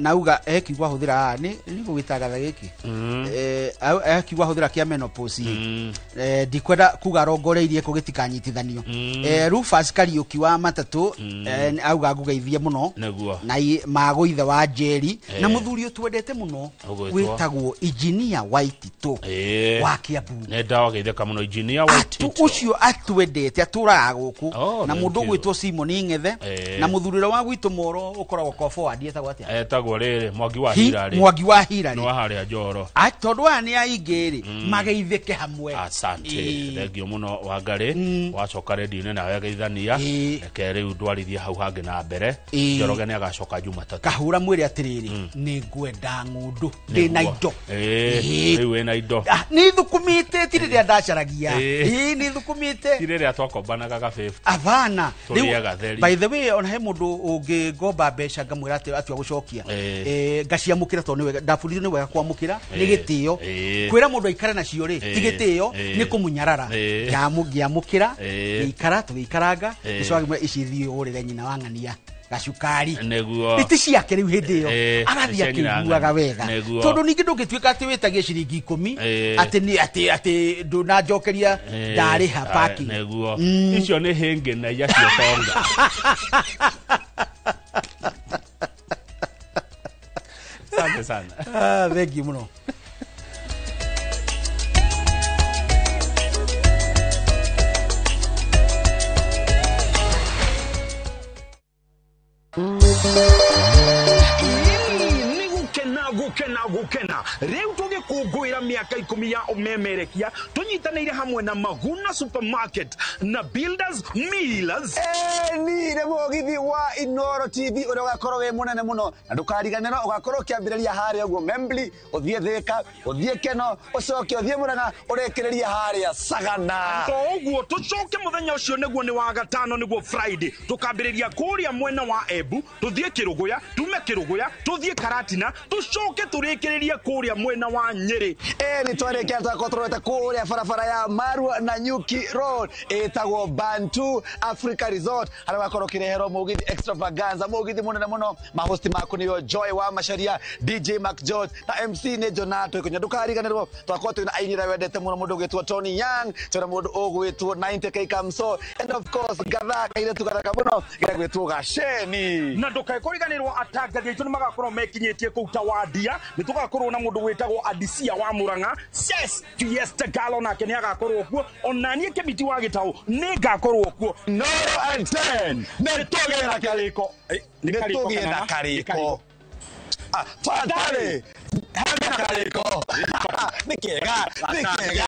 Nauga kiugo ahũthĩra haha nĩ gũgĩtangatha gĩkĩ. Kiugo ahũthĩra kĩa menopause. Ndikwenda kuga arongoreirie kũ gĩtikanyitithanio. Rufus Kariũki wa matatũ auga ngũgeithie mũno. Na magũ ithe wa Njeri na mũthuri ũtwendete mũno Ũgwĩtwo? wĩtagwo Engineer Waititũ wa Kiambu. Nĩ ndawageithĩka mũno Engineer Waititũ. Ũcio atwendete, atũraga gũkũ. Oh, Na thank mũndũ you. ũgwĩtwo Simon Ng'ethe na mũthuri ũrĩa wa gwitũ Moro ũkoragwo kwa forward etagwo atĩa? Etagwo rĩrĩ Mwangi wa Hirarĩ. Mwangi wa Hirarĩ. Nĩ wa harĩa Njoro. Tondũ aya nĩ aingĩ rĩ, mageithĩke hamwe. Asante. Thengio mũno Wangarĩ, wacoka redio-inĩ nawe ageithania. Reke rĩu ndwarithie hau hangĩ na mbere. Njoroge nĩ agacoka Jumatatũ. Kahũra mwĩre atĩrĩrĩ, nĩ ngwenda ng'ũndũ ndĩna indo. Rĩu wĩna indo. Ah, nĩ thukumĩte, ti rĩrĩa ndacaragia. Ĩĩ, nĩ thukumĩte. Ti rĩrĩa twakombanaga ga 50. Abana. Tũrĩe gatheri. By the way, ona he mũndũ ũngĩngomba mbeca ngamwĩra atĩ atua gũcokia, ngaciamũkĩra, tondũ nĩ wega ndabundithio nĩ wega kwamũkĩra, nĩ gĩtĩo. Kwĩra mũndũ aikare nacio rĩ, ti gĩtĩo, nĩ kũmũnyarara. Ngĩamũkĩra, ngĩikara, tũgĩikaranga, gĩcoka ngĩmwĩra ici thiĩ ũrĩre nyina wa ng'ania. Gacukari. Nĩguo. Iti ciake rĩu hĩndĩ ĩyo Eh, agathiĩ cia nyina akĩiguaga ng'ani. wega. Nĩguo. Tondũ ningĩ ndũngĩtuĩka atĩ wĩtagie ciringi 10 atĩ nĩ atĩ ndũnanjokeria ndarĩha parking. Nĩguo. Icio nĩ hĩngĩ na iria cia ũtonga. Asante sana. Ah, thank you mũno. Nĩ gũkena gũkena gũkena rĩu tũgĩkũngũĩra mĩaka 10 ya ũmemerekia tũnyitanĩire hamwe na Maguna Supermarket na Builders Millers. Ni nĩ mũgithi wa Inoro TV ũrĩa ũgakorwo wĩ mũnene mũno na ndũkariganĩrwo ũgakorwo ũkĩambĩrĩria harĩa ũguo Membli, ũthiĩ Thĩka, ũthiĩ Keno, ũcoke ũthiĩ Mũrang'a, ũrĩkĩrĩrie harĩa Sagana. To ũguo tũcoke mũthenya ũcio nĩguo nĩ wa gatano nĩguo Friday tũkambĩrĩria kũrĩa mwena wa Embu tũthiĩ Kĩrũgũya, tume Kĩrũgũya tũthiĩ Karatina, tũcoke tũrĩkĩrĩrie kũrĩa mwena wa Nyĩrĩ. Nĩ twarĩkia twakorwo tũrorete kũrĩa barabara ya Marua na Nyuki Road ĩtagwo Bantu Africa Resort harĩa ũgakorwo ũkĩreherwo mũgithi extravaganza, mũgithi mũnene mũno. Mahosti maku nĩo Joy wa Macharia, DJ Mac George na MC nĩ Jonato Ikunya. Ndũkariganĩrwo twakorwo twĩna aini arĩa wendete mũno, mũndũ ũgwĩtwo Tony Young, twĩna mũndũ ũgwĩtwo 90K Kamso and of course gatha kairĩtu gathaka mũno gegwĩtwo Gaceni. Na ndũkae kũriganĩrwo atangathi aitũ nĩ magakorwo mekinyĩtie kũu Tawandia. Nĩ tũgakorwo na mũndũ wĩtagwo Adisia wa Mũrang'a, Ses Fiesta Galo nake nĩ agakorwo kuo, ona niĩ Kĩmiti wa Gĩtaũ nĩ ngakorwo kuo. Noro and 10 nĩ tũgĩe na karĩko. Nĩ tũgĩe na karĩko. Ah, twatarĩ hena karĩko. Nĩ kega, nĩ kega.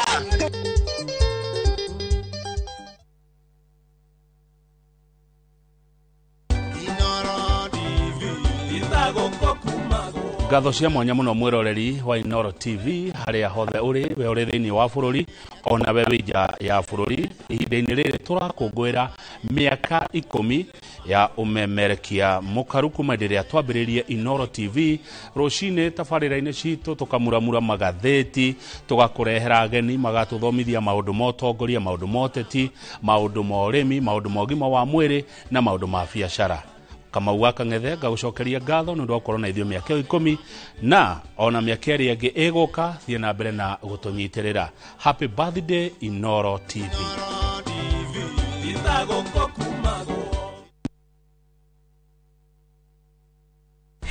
Ngatho cia mwanya mũno mwĩroreri wa Inoro TV harĩa hothe ũrĩ, we ũrĩ thĩinĩ wa bũrũri ona we wĩ nja ya bũrũri. Ihinda-inĩ rĩrĩ tũrakũngũĩra mĩaka 10 ya ũmemerekia mũkaru kuma hĩndĩ ĩrĩa twambĩrĩrie Inoro TV rũcinĩ tabarĩra-inĩ citũ, tũkamuramura magathĩti, tũgakũrehera ageni magatũthomithia maũndũ ma ũtongoria, maũndũ ma ũteti, maũndũ ma ũrĩmi, maũndũ ma ũgima wa mwĩrĩ na maũndũ ma biacara. Kamau wa Kang'ethe ngagũcokeria ngatho nĩ ũndũ wa gũkorwo na ithuĩ mĩaka ĩyo 10 na ona mĩaka ĩrĩa ĩngĩ ĩgũka. Thiĩ na mbere na gũtũnyitĩrĩra. Happy birthday Inoro TV.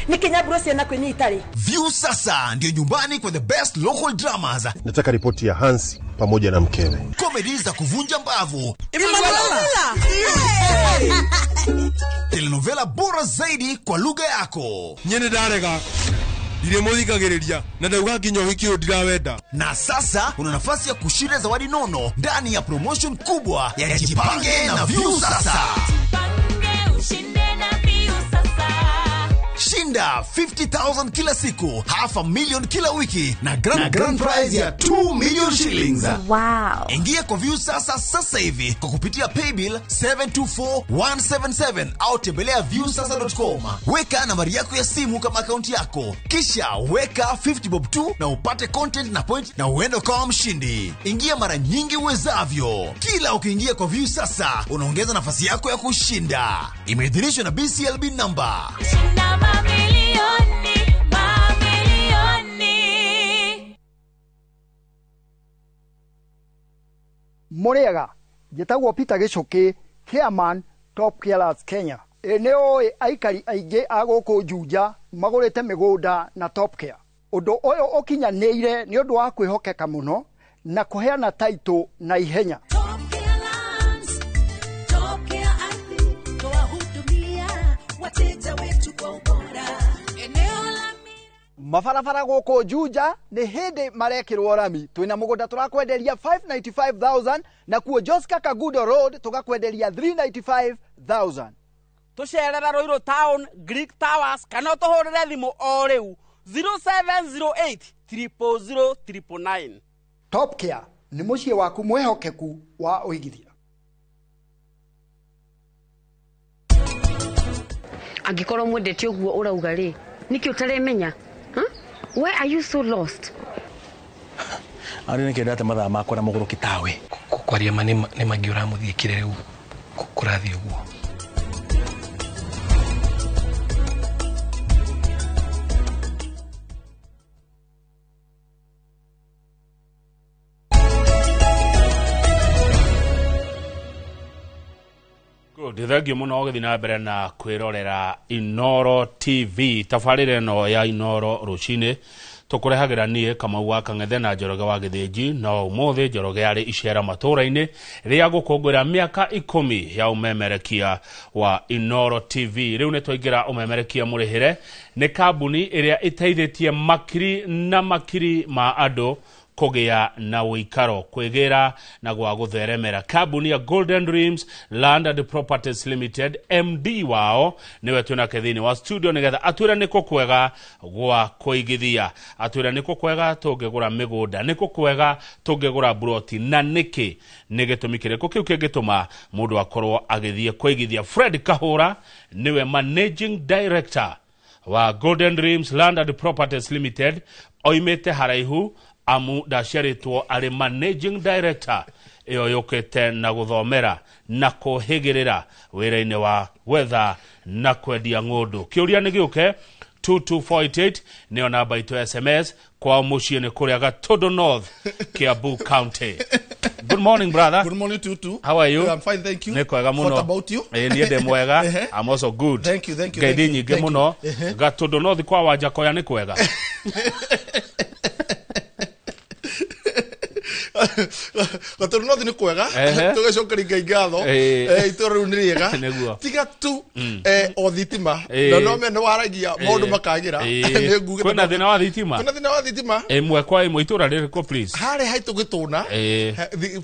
Nĩ ciana kwĩnyita rĩ. View sasa ndio nyumbani kwa the best local dramas. Nataka ripoti ya Hansi pamoja na mkewe. Comedy za kuvunja mbavu, telenovela bora zaidi kwa lugha yako. Nyene ndarega ndirĩ mũthikagĩrĩria na ndauga nginya ũhiki ũyũ ndirawenda. Na sasa una nafasi ya kushinda zawadi nono ndani ya promotion kubwa ya Jipange na View Sasa. Ushinde na View Sasa. Shinda 50,000 kila siku, 500,000 kila wiki na grand prize ya 2 million shillings. Wow. Ingia kwa View Sasa sasa hivi kwa kupitia paybill 724177 au tembelea viewsasa.com. Weka nambari yako ya simu kama akaunti yako, kisha weka 50 bob tu na upate content na point na uende ukawa mshindi. Ingia mara nyingi uwezavyo. Kila ukiingia kwa View Sasa unaongeza nafasi yako ya kushinda. Imeidhinishwa na BCLB number. Shinda mamilioni, mamilioni. Mũrĩega, njĩtagwo Peter Gĩcũkĩ, chairman Top Carers Kenya. Nĩ ũĩ aikari aingĩ a gũkũ Juja magũrĩte mĩgũnda na Top Care. Ũndũ ũyũ ũkinyanĩire nĩ ũndũ wa kwĩhokeka mũno na kũheana taitũ na ihenya. Top Care Ardhi, twahudumia wateja wetu kwa ubora. Eneo la Mabarabara gũkũ Juja nĩ hĩndĩ marekĩrwo rami. Twĩna mũgũnda tũrakwenderia 595,000 na kuo Joska Kagudo Road tũgakwenderia 395,000. Tũcerere Ruiru Town, Greek Towers kana ũtũhũrĩre thimũ o rĩu 0708 000 999. Top Care nĩ mũciĩ waku mwĩhokeku wa ũigithia. Angĩkorwo mwendete ũguo ũrauga rĩ, nĩkĩ ũtaremenya? Huh? Why are you so lost? Arĩ nĩkĩo ndate mathaa makwa na mũgũrũki tawe. Kwaria ma nĩ mangĩ ũramũthiĩkire rĩu kũrathiĩ ũguo. Good. Thank you muno ũgĩthiĩ na mbere na kwĩrorera Inoro TV. Tabarĩra ĩno ya Inoro rũcinĩ tũkũrehagĩra niĩ Kamau wa Kang'ethe na Njoroge wa Gĩthĩnji. No ũmũthĩ Njoroge arĩ icera matũũra-inĩ rĩa gũkũngũĩra mĩaka 10 ya ũmemerekia wa Inoro TV. Rĩu nĩ twaingĩra ũmemerekia mũrĩhĩre nĩ kambuni ĩrĩa ĩteithĩtie makiri na makiri ma andũ kũgĩa na ũikaro, kwĩgĩra na gwa gũtheremera. Kambuni ya Golden Dreams Land and Properties Limited, MD wao nĩwe twĩnake thĩinĩ wa studio nĩgetha atwĩre nĩkũ kwega gwa kũigithia, atwĩre nĩkũ kwega tũngĩgũra mĩgũnda, nĩkũ kwega tũngĩgũra mburoti, na nĩkĩ nĩ gĩtũmi kĩrĩkũ kĩu kĩngĩtũma mũndũ akorwo agĩthiĩ kũigithia. Fred Kahũra nĩwe Managing Director wa Golden Dreams Land and Properties Limited, oimĩte haraihu amu ndaciarĩtwo arĩ Managing Director ĩyo yũkĩte na gũthomera na kũhĩgĩrĩra wĩra-inĩ wa gwetha na kwendia ng'ũndũ. Kĩũria nĩ gĩũke 22488 nĩyo namba itũ ya SMS. Kwao mũciĩ nĩ kũrĩa Gatundu North, Kiambu County. Good morning, brother. Good morning to you too. How are you? I'm fine, thank you. Nĩ kwega mũno. What about you? Niĩ ndĩ mwega. I'm also good. Thank you, thank you. Ngeithi nyingĩ mũno. Gatundu North kwa Wanjakoya nĩ kwega. Gatundu North nĩ kwega, tũgacokeria Ngai ngatho, itũra rĩu nĩ rĩega, tiga tu o thitima, na no me nĩ waragia maũndũ makagĩra. Kwĩna thĩna wa thitima? Kwĩna thĩna wa thitima. Ĩmwe kwa ĩmwe itũra rĩrĩkũ please? Harĩa haitũ Gĩtũna,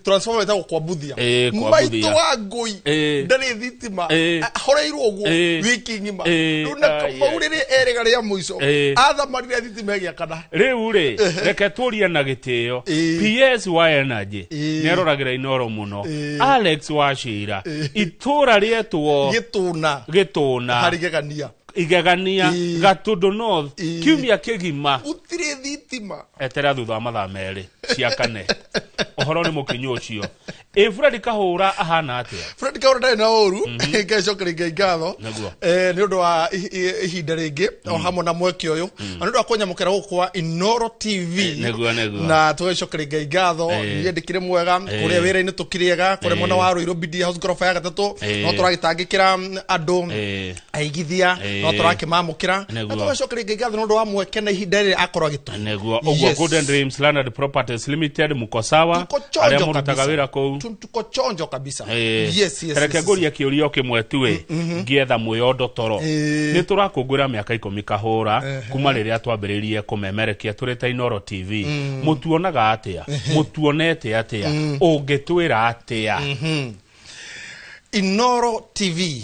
transformer ĩtagwo kwa Mbuthia. Maitũ wa ngũi ndarĩ thitima, ahoreirwo ũguo wiki ng'ima. Rĩu na Kamau rĩrĩa erĩga rĩa mũico athamarire thitima ĩgĩakana. Rĩu rĩ, reke tũrie na gĩtĩo PS wa Energy nĩaroragĩra Inoro mũno. Alex Wachira, itũra rĩetwo Gĩtũna, Gĩtũna harĩ Igegania, Igegania, Gatundu North, kiumia kĩgima gũtirĩ thitima. Etera thutha wa mathaa 2 ciakane. Ũhoro nĩ mũkinyu ũcio. Fred Kahũra ahana atĩa? Fred Kahũra ndarĩ na ũru, ngecokeria Ngai ngatho nĩ ũndũ wa ihinda rĩngĩ o hamwe na mweke ũyũ, na nĩ ũndũ wa kũnyamũkĩra gũkũ kwa Inoro TV. Nĩguo, nĩguo. Na tũgacokeria Ngai ngatho, niĩ ndĩkĩrĩ mwega, kũrĩa wĩra-inĩ tũkĩrĩega, kũrĩa mwena wa Ruiru BD House ngoroba ya 3, no tũragĩtangĩkĩra andũ aigithia, no tũrakĩmamũkĩra, na tũgacokeria Ngai ngatho nĩ ũndũ wa mweke na ihinda rĩrĩa akorwo agĩtũhe. Nĩguo. Ũguo Golden Dreams Land and Properties Limited mũko sawa, arĩa mũrutaga wĩra kũu tuko chonjo kabisa. Yes, yes. Reke ngũrie kĩũria kĩmwe tu ngĩetha mwĩondo toro. Nĩ tũrakũngũĩra mĩaka 10 Kahũra kuma rĩrĩa twambĩrĩirie kũmemerekia tũrĩ ta Inoro TV. Mũtuonaga atĩa? Mũtuonete atĩa? Ũngĩtwĩra atĩa? Inoro TV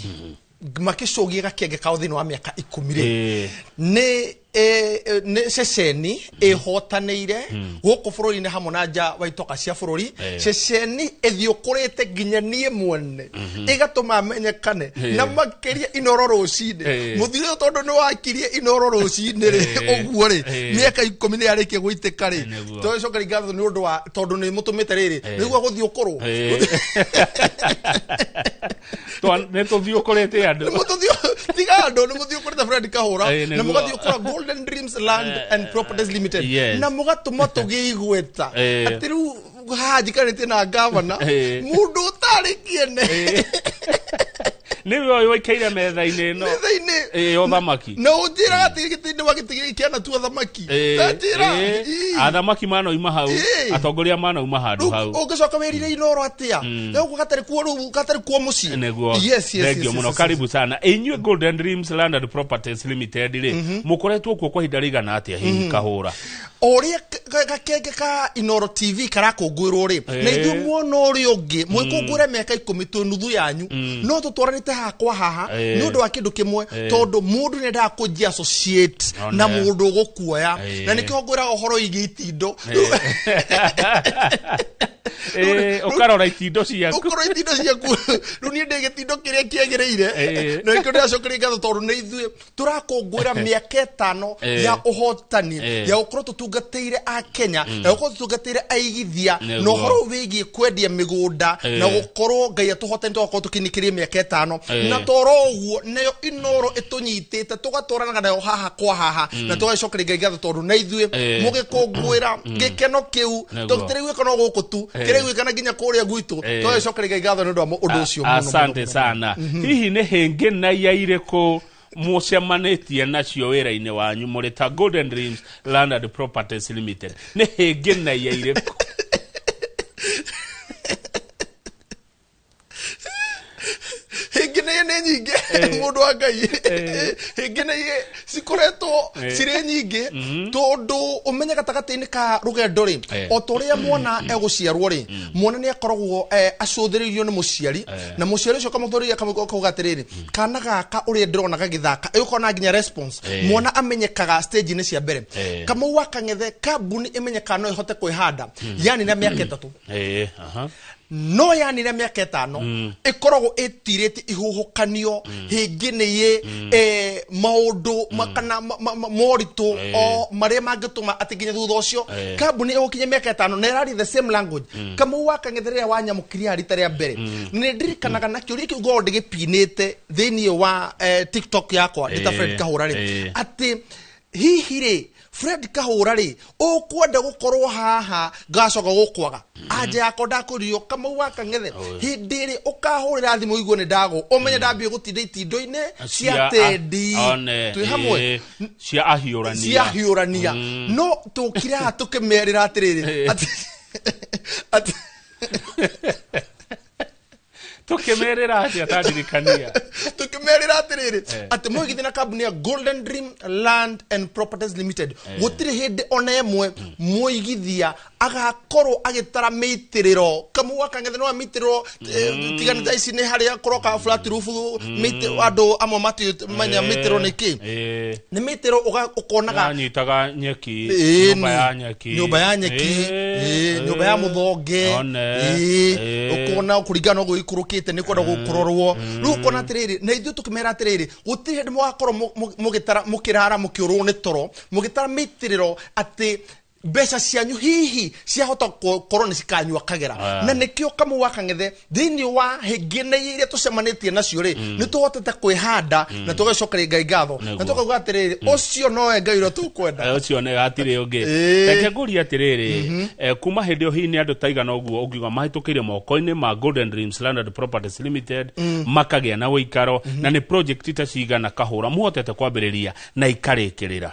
makĩcũgia gakenge kao thĩinĩ wa mĩaka 10 rĩ, nĩ ceceni ĩhotanĩire gũkũ bũrũri-inĩ hamwe na nja wa itoka cia bũrũri, ceceni ĩthiũkũrĩte nginya niĩ mwene ĩgatũma menyekane na makĩria Inoro rũcinĩ. Mũthiri ũyũ tondũ nĩ wakirie Inoro rũcinĩ rĩ, ũguo rĩ, mĩaka 10 nĩ yarĩkia gũitĩka rĩ, tũgacokeria ngatho nĩ ũndũ wa tondũ nĩ mũtũmĩte rĩrĩ nĩguo gũthiũkũrwo. Nĩ tũthiũkũrĩte andũ. Tiga andũ, nĩ mũthiũkũrĩte Fred Kahũra na mũgathiũkũra Golden Dreams Land and Properties Limited na mũgatũma tũgĩe igweta atĩ rĩu haha njikarĩtie na ngavana mũndũ ũtarĩ kĩene. Nĩwe ũyũ waikaire metha-inĩ ĩno ĩ ũthamaki, na ũnjĩraga atĩ gĩtĩ-inĩ wa gĩtĩ gĩkĩ kĩanatua thamaki. Athamaki manoima hau, atongoria manoima handũ hau. Ũngĩcoka wĩrire Inoro atĩa? Rĩu gatarĩ kuo, rĩu gatarĩ kuo mũciĩ. Nĩguo. Yes, yes. Thank you mũno, karibu sana. Inyuĩ Golden Dreams Land and Properties Limited rĩ, mũkoretwo kuo kwa ihinda rĩigana atĩa hihi Kahũra? O ũrĩa gakenge ka Inoro TV karakũngũĩrwo rĩ, na ithuĩ mwona ũrĩa ũngĩ mwĩkũngũĩre mĩaka 10 twĩ nuthu yanyu, no tũtwaranĩte haha kwa haha nĩ ũndũ wa kĩndũ kĩmwe, tondũ mũndũ nĩ endaga kũnji associate na mũndũ ũgũkuoya, na nĩkĩo ngwĩraga ũhoro wĩgiĩ itindo. Ũkarora itindo ciaku. Ũkarora itindo ciaku. Rĩu niĩ ndĩ gĩtindo kĩrĩa kĩagĩrĩire, na nĩkĩo ndĩracokeria ngatho tondũ nĩ ithuĩ tũrakũngũĩra mĩaka 5 ya ũhotani, ya gũkorwo tũtungatĩire Akenya, ya gũkorwo tũtungatĩire aigithia na ũhoro wĩgiĩ kwendia mĩgũnda, na gũkorwo Ngai atũhotani tũgakorwo tũkinyĩkĩrie mĩaka 5, na toro ũguo nayo Inoro ĩtũnyitĩte tũgatwaranaga nayo haha kwa haha, na tũgacokeria Ngai ngatho tondũ na ithuĩ mũgĩkũngũĩra gĩkeno kĩu tũtirĩ gĩkeno gũkũ tu, kĩrĩ Ĩkaiguĩkana nginya kũrĩa gwitũ. Tũgagĩcokeria Ngai ngatho nĩ ũndũ wa ũndũ ũcio mũno. Asante sana. Hihi nĩ hĩngĩ na ia irĩkũ mũcemanĩtie nacio wĩra-inĩ wanyu mũrĩ ta Golden Dreams Land and Properties Limited? Nĩ hĩngĩ na ia irĩkũ? Hĩngĩ nĩ nyingĩ, mũndũ wa Ngai. Hĩngĩ nĩ cikoretwo cirĩ nyingĩ, tondũ ũmenye gatagatĩ-inĩ ka rũgendo rĩ, o ta ũrĩa mwana egũciarwo rĩ, mwana nĩ akoragwo acũthĩrĩirio nĩ mũciari, na mũciari ũcio akamũthũrĩria, akauga atĩrĩrĩ, kana gaka ũrĩa ndĩrona gagĩthaka, ĩgũkorwo nginya response. Mwana amenyekaga stage-inĩ cia mbere. Kamau wa Kang'ethe, kambuni ĩmenyekaga no ĩhote kwĩhanda yani na mĩaka 3, no yani na mĩaka 5 ĩkoragwo ĩtirĩtie ihuhũkanio, hĩngĩ nĩ yĩ maũndũ kana moritũ o marĩa mangĩtũma atĩ nginya thutha ũcio kambuni ĩgũkinya mĩaka 5 na ĩraria the same language. Kamau wa Kang'ethe rĩrĩa wanyamũkirie rita rĩa mbere, nĩ ndirikanaga na kĩũria kĩu ngoragwo ndĩgĩpinĩte thĩinĩ wa TikTok yakwa ndĩ ta Fred Kahũra rĩ, atĩ hihi rĩ, Fred Kahũra rĩ, ũkwenda gũkorwo haha ngacoka gũkwaga anja yakwa ndakũrio. Kamau wa Kang'ethe, hĩndĩ ĩrĩ ũkahũrĩra thimũ igue nĩ ndagwo, ũmenye ndambie gũtinda itindo-inĩ cia tendi twĩ hamwe cia ahiũrania, cia ahiũrania. No tũkire haha tũkĩmerĩra atĩrĩrĩ, atĩ tukimerera atia tandirikania? Tukimerera atiriri ati mwigithia na kambuni ya Golden Dream Land and Properties Limited, gutiri hindi ona ĩmwe mwigithia agakorwo agitara mĩitĩrĩro. Kamau wa Kang'ethe no mĩitĩrĩro tigana thaa ici nĩ harĩa kũroka flat roof, andũ amwe matimenya mĩitĩrĩro nĩ kĩ. Nĩ mĩitĩrĩro ũkonaga anyitaga nyeki, nyũmba ya nyeki, nyũmba ya nyeki, nyũmba ya mũthonge, ũkona kũringana na ũguo ikũrũkĩte nĩ kwenda gũkũrorwo. Rĩu ũkona atĩrĩrĩ, na ithuĩ tũkĩmera atĩrĩrĩ, gũtirĩ hĩndĩ mũgakorwo mũgĩtara mũkĩrara mũkĩũrwo nĩ toro mũgĩtara mĩitĩrĩro atĩ mbeca cianyu hihi ciahota gũkorwo nĩ cikanyua kagera. Na nĩkĩo Kamau wa Kang'ethe thĩinĩ wa hĩngĩ na iria tũcemanĩtie nacio rĩ, nĩ tũhotete kwĩhanda na tũgacokeria Ngai ngatho na tũkauga atĩrĩrĩ, ũcio nowe Ngai ũrĩa tũkwenda, ũcio nĩ hatirĩ ũngĩ. Reke ngũrie atĩrĩrĩ, kuma hĩndĩ ĩyo hihi nĩ andũ taigana ũguo ũngiuga mahĩtũkĩire moko-inĩ ma Golden Dreams Land and Properties Limited makagĩa na ũikaro, na nĩ project ta cigana Kahũra mũhotete kwambĩrĩria na ikarĩkĩrĩra?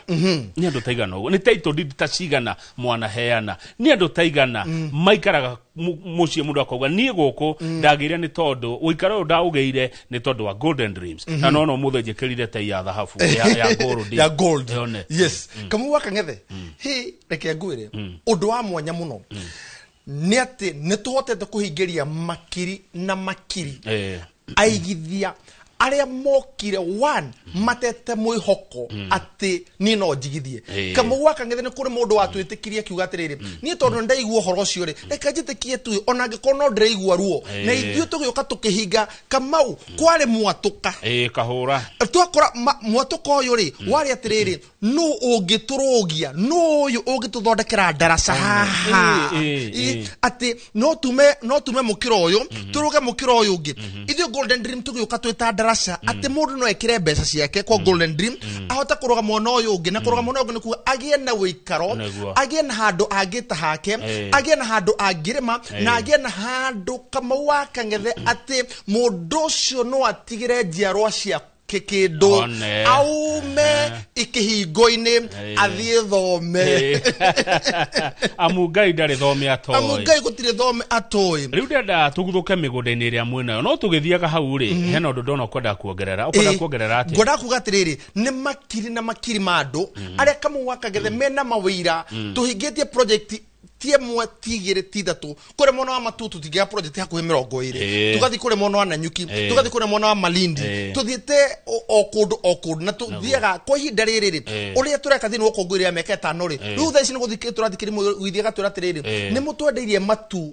Nĩ andũ taigana ũguo, nĩ title deed ta cigana mwanaheana, nĩ andũ taigana maikaraga mũciĩ mũndũ akauga niĩ gũkũ ndagĩire nĩ tondũ ũikaro ũyũ ndaũgĩire nĩ tondũ wa Golden Dreams, na no mũthĩ njĩkĩrire tai ya thahabu ya gold, ya gold. Yes. Kamau wa Kang'ethe, hi reke ngwĩre ũndũ wa mwanya mũno nĩ atĩ nĩ tũhotete kũhingĩria makiri na makiri aigithia arĩa mokire one matete mwĩhoko atĩ niĩ no njigithie. Kamau wa Kang'ethe, nĩ kũrĩ mũndũ watwĩtĩkirie akiuga atĩrĩrĩ, niĩ tondũ nĩndaigua ũhoro ũcio rĩ, reke njĩtĩkie tu ona angĩkorwo no ndĩraigua ruo. Na ithuĩ tũgĩũka tũkĩhinga. Kamau, kwarĩ mwatũka. Kahũra twakora mwatũka ũyũ rĩ, warĩ atĩrĩrĩ, nũ ũngĩtũrũgia, nũ ũyũ ũngĩtũthondekera ndaraca haha, atĩ no tume mũkĩra ũyũ tũrũge mũkĩra ũyũ ũngĩ. Ithuĩ Golden Dream tũgĩũka twĩta ndaraca atĩ mũndũ no ekĩre mbeca ciake kwa Golden Dream ahote kũrũga mwena ũyũ ũngĩ, na kũrũga mwena ũyũ ũngĩ nĩ kuga agĩe na ũikaro, agĩe na handũ angĩta hake, agĩe na handũ angĩrĩma, na agĩe na handũ. Kamau wa Kang'ethe, atĩ mũndũ ũcio no atigĩre njiarwa ciake kĩndũ, aume ikihingo-inĩ athiĩ thome. Amu Ngai ndarĩ thome atoĩ. Amu Ngai gũtirĩ thome atoĩ. Rĩu ndĩrenda tũguthũke mĩgũnda-inĩ ĩrĩa mwĩnayo, no tũgĩthiaga hau rĩ, hena ũndũ ndona ũkwenda kuongerera. Ũkwenda kuongerera atĩa? Ngwenda kuga atĩrĩrĩ, nĩ makiri na makiri ma andũ arĩa Kamau wa Kang'ethe mena mawĩira tũhingĩtie project ti ĩmwe ti igĩrĩ ti ithatũ. Kũrĩ mwena wa Matutu tũtingĩaga project hakuhĩ 20, tũgathiĩ kũrĩ mwena wa Nanyuki, tũgathiĩ kũrĩ mwena wa Malindi, tũthiĩte o kũndũ o kũndũ, na tũthiaga kwa ihinda rĩrĩ rĩ, ũrĩa tũreka thĩinĩ wa ũkũngũĩri ya mĩaka 5 rĩ, rĩu thaa ici nĩ gũthiĩ tũrathiĩ kĩrĩmũgithia gatwĩra atĩrĩrĩ, nĩ mũtwendeirie matu,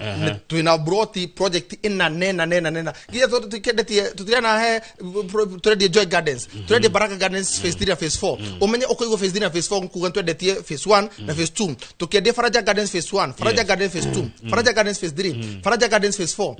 twĩna broti project ĩna nena nena nena nginya tũkendetie tũtiranahe, tũrendie Joy Gardens, tũrendie Baraka Gardens phase 3 na phase 4. Ũmenye ũkũigua phase 3 na phase 4 kuga twendetie phase 1 na phase 2, tũkĩendia Faraja Gardens phase phase 1, Faraja Gardens phase 2, Faraja Gardens phase 3, Faraja Gardens phase 4,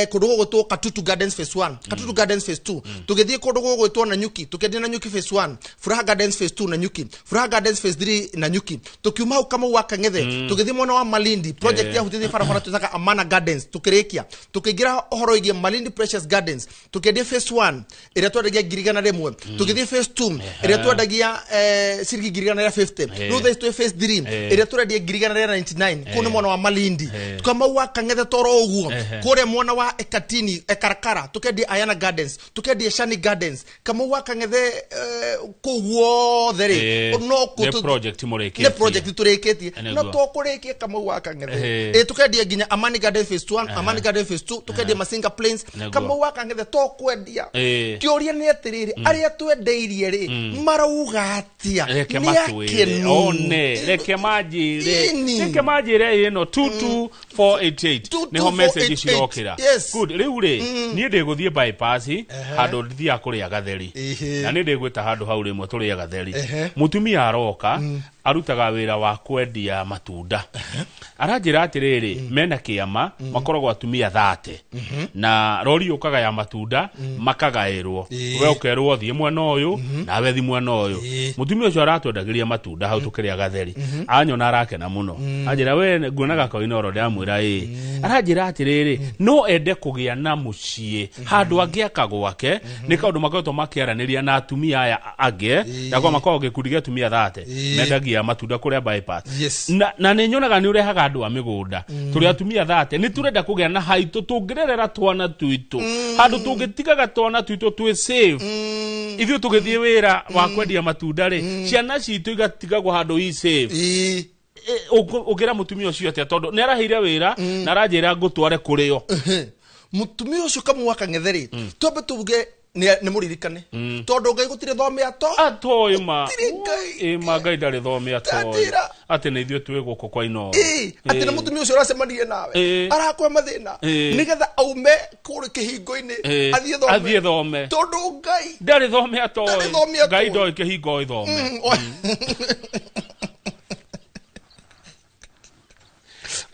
kũndũ gũgwĩtwo Katutu Gardens phase 1, Katutu Gardens phase 2, tũgĩthiĩ kũndũ gũgwĩtwo Nanyuki, tũkĩendia Nanyuki phase 1, Furaha Gardens phase 2 Nanyuki, Furaha Gardens phase 3 Nanyuki, tũkiuma hau Kamau wa Kang'ethe, tũgĩthiĩ mwena wa Malindi, project yahutĩtie barabara twĩtaga Amana Gardens, tũkĩrĩkia tũkĩingĩra ũhoro wĩgiĩ Malindi Precious Gardens, tũkĩendia phase 1 ĩrĩa twendagia 100,000, tũgĩthiĩ phase 2 ĩrĩa twendagia ciringi 150,000, rĩu thaa ici twĩ phase 3 ĩrĩa tũrendia 199,000, kũu nĩ mwena wa Malindi. Kamau wa Kang'ethe toro ũguo, kũrĩa mwena wa Ekatini Ekarakara tũkendia Ayana Gardens, tũkendia Shani Gardens, Kamau wa Kang'ethe kũu guothe rĩ, no nĩ project mũrĩkĩtie. Nĩ project tũrĩkĩtie, no Nĩguo. tũkũrĩkia Kamau wa Kang'ethe ĩ tũkendia nginya Amani Gardens phase 1, Amani Gardens phase 2, tũkendia Masinga Plains. Kamau wa Kang'ethe tũkwendia. Kĩũria nĩ atĩrĩrĩ, arĩa twendeirie rĩ, marauga atĩa? Reke Nĩ matwĩre akenu? one, reke manjĩre. Ĩni. Reke manjĩre ĩno 22488 nĩho message cirokĩra. Yes. Good. Rĩu rĩ, niĩ ndĩgũthiĩ bypass handũ ndithiaga kũrĩa gatheri, na nĩ ndĩgwĩta handũ hau rĩmwe tũrĩe gatheri. Mũtumia aroka, arutaga wĩra wa kwendia matunda, aranjĩra atĩrĩrĩ, mena kĩama makoragwo atumia 30, na rori yũkaga ya matunda makagaĩrwo, we ũkerwo thiĩ mwena ũyũ nawe thi mwena ũyũ. Mũtumia ũcio aratwendagĩria matunda hau tũkĩrĩa gatheri, anyona arakena mũno, anjĩra we nguonaga koinoro, ndamwĩra ĩ, aranjĩra atĩrĩrĩ, no ende kũgĩa na mũciĩ handũ angĩaka gwake, nĩ kaũndũ makoretwo makĩaranĩria na atumia aya angĩ yakwa makoragwo gĩkundi gĩa atumia 30 mendagia matunda kũrĩa bypass. Na nĩ nyonaga nĩ ũrehaga andũ a mĩgũnda, tũrĩ atumia 30 nĩ tũrenda kũgĩa na haitũ tũngĩrerera twana twitũ, handũ tũngĩtigaga twana twitũ twĩ safe, ithuĩ tũgĩthiĩ wĩra wa kwendia matunda rĩ, ciana citũ igatigagwo handũ i safe. Ũngĩra mũtumia ũcio atĩa, tondũ nĩ araheire wĩra na aranjĩra ngũtware kũrĩo? Mũtumia ũcio Kamau wa Kang'ethe rĩ, twambe tuge nĩ mũririkane, tondũ Ngai gũtirĩ thome ato atoĩ ma. Gũtirĩ Ngai. Ĩ ma, Ngai ndarĩ thome atoĩ. Ndatĩra. Atĩ nĩ ithuĩ twĩ gũkũ kwa Inooro. Ĩ, atĩ nĩ mũtumia ũcio ũracemanirie nawe arakwe mathĩna nĩgetha aume kũrĩ kĩhingo-inĩ athiĩ thome. Athiĩ thome. Tondũ Ngai ndarĩ thome atoĩ. Ndarĩ thome atoĩ. Ngai ndoĩ kĩhingo ĩthome.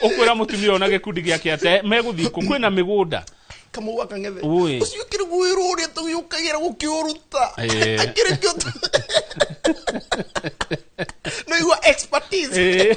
Ũkwĩra mũtumia ũyũ na gĩkundi gĩake atĩ megũthiĩ kũ kwĩna mĩgũnda? Kamau wa Kang'ethe Ui. ũcio kĩrĩ wĩra ũrĩa tũgĩũkagĩra gũkĩũruta, akĩrĩ kĩo no igua expertise.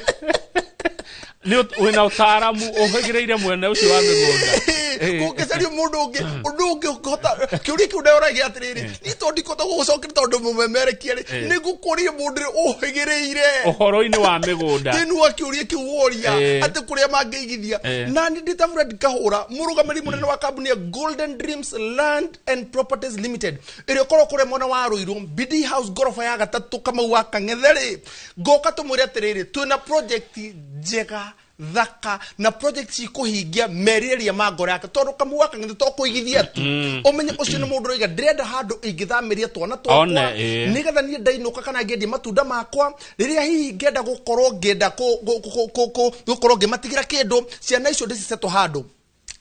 Nĩ wĩna ũtaaramu ũhĩgĩrĩire mwena ũcio wa mĩgũnda. Kũngĩcario mũndũ ũngĩ, ũndũ ũngĩ ũngĩhota kĩũria kĩu ndeoragia atĩrĩrĩ, niĩ tondũ ndikũhota gũgũcokeria tondũ mũmemerekia rĩ, nĩ ngũkũria mũndũ ũrĩa ũhĩgĩrĩire ũhoro-inĩ wa mĩgũnda. Thĩinĩ wa kĩũria kĩu woria, atĩ kũrĩa mangĩigithia. Na nĩ ndĩ ta Fred Kahũra, mũrũgamĩrĩri mũnene wa kambuni ya Golden Dreams Land and Properties Limited ĩrĩa ĩkoragwo kũrĩa mwena wa Ruiru, BD House, ngoroba ya gatatũ, Kamau wa Kang'ethe rĩ, ngoka tũmwĩre atĩrĩrĩ, twĩna project njega thaka na project cikũhingia merirĩria ma ngoro yake, tondũ Kamau wa Kang'ethe to kũigithia tu. Ũmenye ũcio nĩ mũndũ ũraiga ndĩrenda handũ ingĩthamĩria twana twakwa, One, nĩgetha niĩ ndainũka kana ngĩendia matunda makwa, rĩrĩa hihi ngĩenda gũkorwo ngĩenda gũkorwo ngĩmatigĩra kĩndũ, ciana icio ndĩcicetwo handũ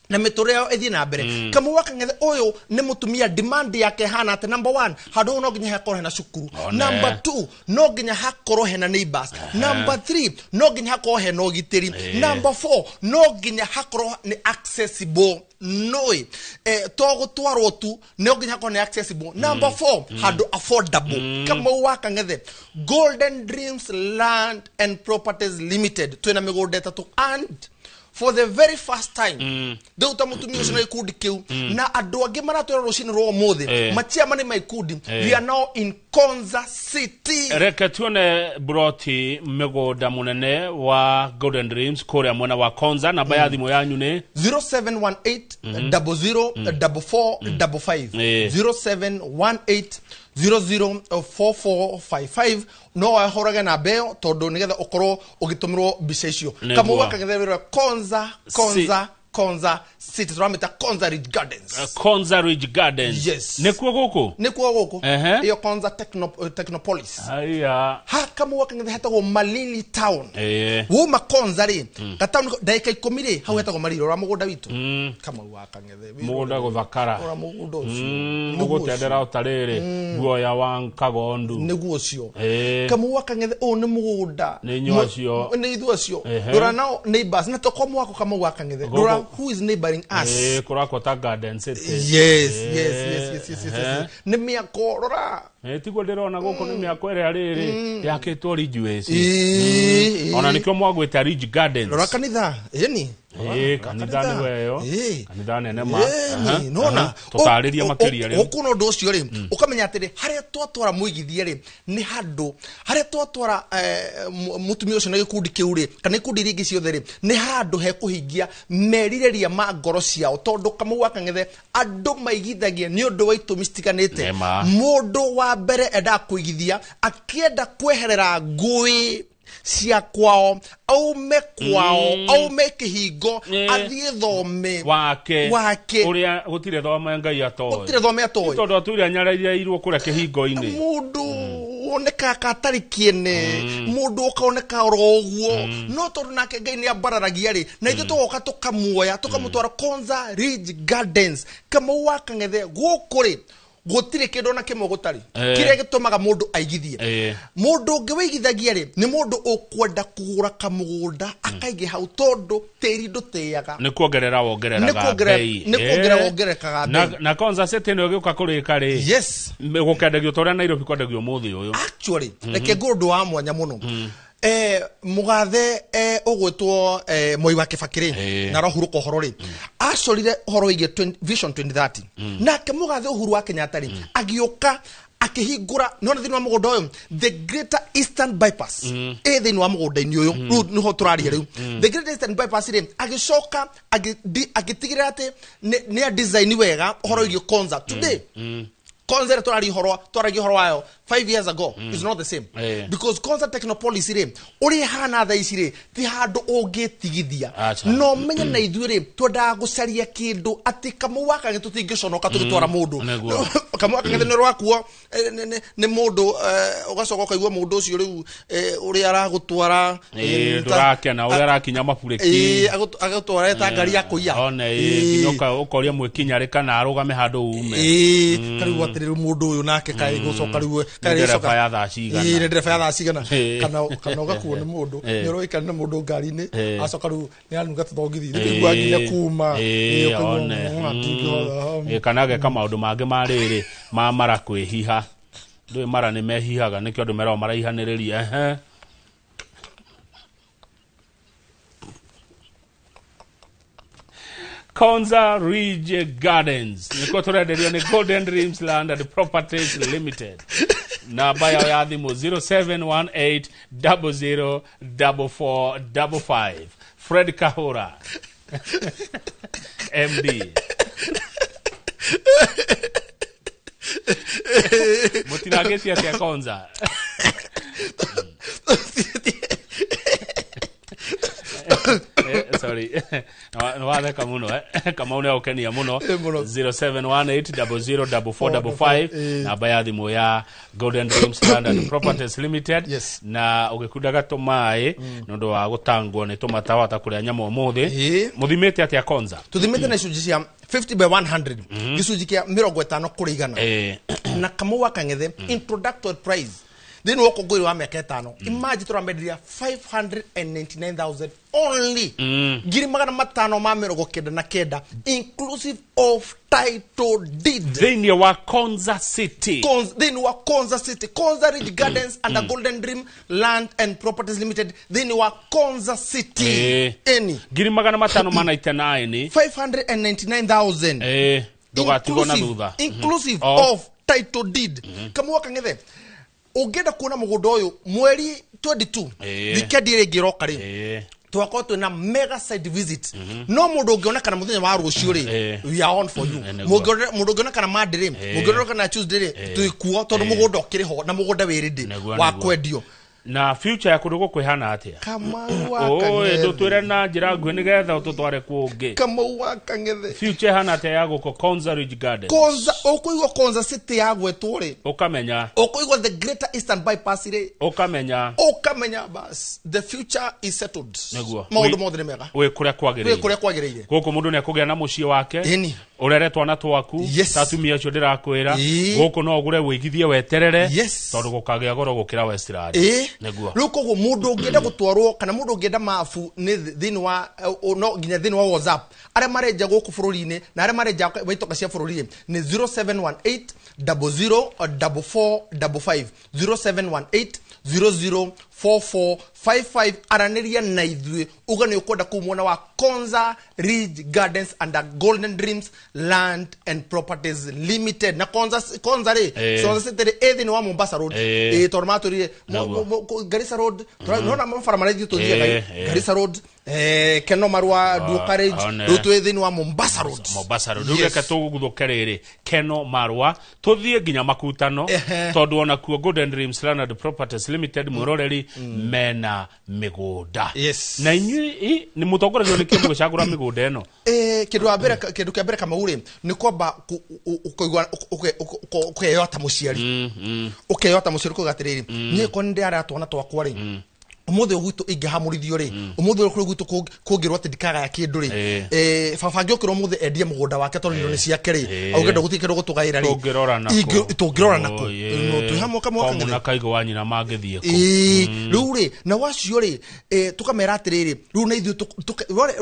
na mĩtũrĩre yao ĩthiĩ na mbere. Kamau wa Kang'ethe ũyũ nĩ mũtumia demand yake hana atĩ number one, handũ hau no nginya hakorwo hena cukuru. One. Number two, no nginya hakorwo hena neighbors. Number three, no nginya hakorwo hena ũgitĩri. Number four, no nginya hakorwo nĩ accessible, noĩ to gũtwarwo tu, no nginya hakorwo nĩ accessible. Number four, handũ affordable. Kamau wa Kang'ethe, Golden Dreams Land and Properties Limited, twĩna mĩgũnda ĩtatũ, and for the very first time rĩu ta mũtumia ũcio na gĩkundi kĩu na andũ angĩ maratwĩra rũcinĩ rwa ũmũthĩ, machiamani ma ikundi, we are now in Konza City. Reke tuone broti mĩgũnda mũnene wa Golden Dreams kũrĩa mwena wa Konza. Namba ya thimũ yanyu nĩ? 0718 00 44 55. 0718 004455, no wahũrage namba ĩyo tondũ nĩgetha ũkorwo ũgĩtũmĩrwo mbica icio. Nĩguo. Kamau wa Kang'ethe wĩra Konza, Konza, Konza City, tũramĩta Konza Ridge Gardens. Konza Ridge Gardens. Yes. Nĩkuo gũkũ? Nĩkuo gũkũ. Ehe. Iyo Konza Technopolis. Haya. Ha Kamau wa Kang'ethe hetagwo Malili Town. Eh. Wuma Konza rĩ, gataũni ndagĩka 10 rĩ, hau hetagwo Malili, ũrĩa mũgũnda witũ. Kamau wa Kang'ethe. Mũgũnda gũthakara. Ũrĩa mũgũnda ũcio. Nĩguo Mũgũtendera ũtarĩrĩ guoya wa kagondu. Nĩguo ũcio. Eh. Kamau wa Kang'ethe ũyũ nĩ mũgũnda. Nĩ inyuĩ acio. Nĩ ithuĩ acio. Ehe. Rora nao neighbors, na toko mwako Kamau wa Kang'ethe. Gũkũ- Rora who is neighboring us. Eh, kũrakwo ta Garden City. Yes, yes, yes, yes, yes, yes, yes. Nĩ mĩako, rora. Eh, tiguo ndĩrona gũkũ nĩ mĩako ĩrĩa rĩrĩ yakĩtwo Ridgeways. Ĩĩ, Ona ĩĩ. nĩkĩo mwagwĩta Ridge Gardens. Rora kanitha, ĩni. Ĩĩ, kanitha nĩ weyo. Kanitha nene ma. Aha, Nona aha. Tũtarĩrie makĩria rĩu. Ũkuona ũndũ ũcio rĩ, ũkamenya atĩrĩ, harĩa twatwara mũigithia rĩ, nĩ handũ harĩa twatwara mũtumia ũcio na gĩkundi kĩu rĩ, kana ikundi iria ingĩ ciothe rĩ, nĩ handũ hekũhingia merirĩria ma ngoro ciao, tondũ Kamau wa Kang'ethe andũ maigithagia nĩ ũndũ wa itũmi citiganĩte. Nĩ ma. Mũndũ wa mbere endaga kũigithia akĩenda kweherera ngũĩ cia kwao, aume kwao, aume kĩhingo, athiĩ thome wake wake ũrĩa gũtirĩ thome Ngai atoĩ. Gũtirĩ thome atoĩ. Tondũ atũire anyarereirwo kũrĩa kĩhingo-inĩ. Mũndũ wonekaga ka atarĩ kĩene, mũndũ ũkoneka oro ũguo, no tondũ nake Ngai nĩ ambararagia rĩ, na ithuĩ tũgoka tũkamuoya tũkamũtwara Konza Ridge Gardens. Kamau wa Kang'ethe gũkũ rĩ, gũtirĩ kĩndũ ona kĩmwe gũtarĩ kĩrĩa gĩtũmaga mũndũ aigithie. Mũndũ ũngĩ wĩigithagia rĩ, nĩ mũndũ ũkwenda kũgũra kamũgũnda akaige hau, tondũ tĩri ndũtĩaga. Nĩ kuongerera wongereraga Nĩ kuongerera- bei. nĩ kuongerera wongerekaga bei. Na Konza City ĩno ĩgĩũka kũrĩka rĩ, yes, gũkendagio ta ũrĩa Nairobi kwendagio ũmũthĩ ũyũ. Actually, reke ngũrũ ũndũ wa mwanya mũno. Mũgathe ũgwĩtwo Moi wa Kibaki rĩ, na arohurũka ũhoro rĩ, acorire ũhoro wĩgiĩ Vision 2030. Nake mũgathe Uhuru wa Kenyatta rĩ, agĩũka akĩhingũra, nĩwona thĩinĩ wa mũgũnda ũyũ, the Greater Eastern Bypass ĩ thĩinĩ wa mũgũnda-inĩ ũyũ, rĩu nĩho tũraria rĩu. The Greater Eastern Bypass rĩ, agĩcoka agĩtigĩrĩra atĩ nĩ a design wega ũhoro wĩgiĩ Konza today. Konza ĩrĩa tũraria ũhoro, twaragia ũhoro wayo 5 years ago is not the same. Because Konza Technopolis rĩ, ũrĩa ĩhana thaa ici rĩ, ti handũ ũngĩtigithia. Acha. No menye na ithuĩ rĩ, twendaga gũcaria kĩndũ atĩ Kamau wa Kang'ethe tũtingĩconoka tũgĩtwara mũndũ. Nĩguo. Kamau wa Kang'ethe nĩ rwakuo nĩ mũndũ, ũgacoka ũkaigua mũndũ ũcio rĩu, ũrĩa aragũtwara, Ndũrakena ũrĩa arakinya maburĩki. Agũtwara ta ngari ya kũiya. One, nginya ũkoria mwĩkinya rĩ kana arũgame handũ ume. Karĩu atĩrĩ, mũndũ ũyũ nake kaĩ gũcoka rĩu, Nĩ ndereba ya thaa cigana. Ĩĩ, nĩ ndereba ya thaa cigana. Kana ũgakuo nĩ mũndũ, nĩ ũroikara na mũndũ ngari-inĩ, acoka rĩu nĩ aranunga tũthogithi, rĩu ũkaigua nginya kuma. Ũkaigua One. ndingĩhota. Kana ageka maũndũ mangĩ ma rĩrĩ ma mara kwĩhiha. Ndũĩ mara nĩ mehihaga, nĩkĩo andũ meragwo maraihanĩrĩria. Ehe. Konza Ridge Gardens nĩkuo tũrenderio nĩ Golden Dreams Land and Properties Limited. Namba yao ya thimũ 0718 00 4455. Fred Kahura MD. Mũtinangĩtie atĩa Konza? Sorry. Nĩ watheka mũno, Kamau nĩ agũkenia mũno. 0718 00 4455, namba ya thimũ ya Golden Dreams Land and Properties Limited. Na ũgĩkundaga tũmaĩ nĩ ũndũ wa gũtangwo nĩ tũmatawata kũrĩa nyama ũmũthĩ. Mũthimĩte atĩa Konza? Tũthimĩte na icunjĩ cia 50 by 100, gĩcunjĩ kĩa 50 kũrĩ igana. Na Kamau wa Kang'ethe introductory price thĩinĩ wa ũkũngũĩri wa mĩaka ĩtano, imagine tũramenderia 599,000 only, 599,000, inclusive of title deed. Thĩinĩ wa Konza City. Thĩinĩ wa Konza City, Konza Ridge Gardens and the Golden Dream Land and Properties Limited, thĩinĩ wa Konza City. Eni. 599,000. 599,000. Ndũgatigwo na thutha. Inclusive of title deed. Kamau wa Kang'ethe, ũngĩenda kuona mũgũnda ũyũ mweri 22, weekend ĩrĩa ĩngĩ ĩroka rĩ, tũgakorwo twĩna mega site visit. No mũndũ ũngĩonekana mũthenya wa rũciũ rĩ, we are on for you. Mũndũ ũngĩonekana Monday rĩ, mũngĩonekana Tuesday rĩ, twĩ kuo, tondũ mũgũnda ũkĩrĩ ho na mũgũnda wĩ ready wa kwendio. Na future ya kũndũ gũkũ ĩhana atĩa? Kamau wa Oi, Kang'ethe. ndũtwĩre na njĩra nguhĩ nĩgetha ũtũtware kũngĩ. Kamau wa Kang'ethe. Future ĩhana atĩa ya gũkũ Konza Ridge Gardens? Konza, ũkũigua Konza City yagwetwo rĩ, Ũkamenya. Ũkũigua the Greater Eastern Bypass rĩ, Ũkamenya. Ũkamenya bas the future is settled. Nĩguo. Maũndũ mothe nĩ mega. Wĩ kũrĩa kwagĩrĩire. Wĩ kũrĩa kwagĩrĩire. Gũkũ mũndũ nĩ akũgĩa na mũciĩ wake. Ĩni. Ũrere twana twaku. Yes. Ta atumia acio ndĩrakwĩra. Ĩĩ. Gũkũ no ũgũre wĩigithie weterere. Yes. Tondũ gũkagĩa goro gũkĩra Westland. Ĩĩ. Nĩguo. Rĩu koguo mũndũ ũngĩenda gũtwarwo kana mũndũ ũngĩenda mabu nĩ thĩinĩ wa no nginya thĩinĩ wa WhatsApp, arĩa marenja gũkũ bũrũri-inĩ na arĩa marenja wa itoka cia bũrũri-rĩ, nĩ 0718 00 4455, 0718 00 4455. Aranĩria na ithuĩ uga nĩ ũkwenda kũu mwena wa Konza Ridge Gardens and the Golden Dreams Land and Properties Limited. Na Konza, Konza rĩ, Konza City rĩ, ĩ thĩinĩ wa Mombasa Road. Ĩ tondũ matwĩrire Garissa Road, nona mabara marĩa ithuĩ tũthiaga, Garissa Road, Keno Marua, Duo Carriage, rĩu twĩ thĩinĩ wa Mombasa Road. Mombasa Road. Rĩu reke tũguthũke rĩrĩ Keno Marua tũthiĩ nginya Makutano, tondũ ona kuo Golden Dreams Land and Properties Limited, mwĩroreri, mena mĩgũnda. Yes. Na inyuĩ nĩ mũtongoragio nĩ kĩ mũgĩcagũra mĩgũnda ĩno? Kĩndũ wa mbere, kĩndũ kĩa mbere, Kamau rĩ, nĩ kwamba kũigua ũkeyoa ta mũciari, ũkeyoa ta mũciari ũkauga atĩrĩrĩ, niĩ ko nĩ ndĩrarera twana twakwa rĩ, ũmũthĩ ũyũ gwitũ ingĩhamũrithio rĩ, ũmũthĩ ũyũ gwitũ kũngĩrwo atĩ ndikagaya kĩndũ rĩ, baba angĩũkĩra ũmũthĩ endie mũgũnda wake tondũ indo nĩ ciake rĩ, auge ndũgũtirĩ kĩndũ gũtũgaĩra rĩ, Tũngĩrora nakũ? Tũngĩrora nakũ? No, twĩ hamwe, Kamau wa Kamũ Kang'ethe. na Kaigũ wa nyina mangĩthiĩ kũ? Rĩu rĩ, na wacio rĩ, tũkamera atĩrĩrĩ, rĩu na ithuĩ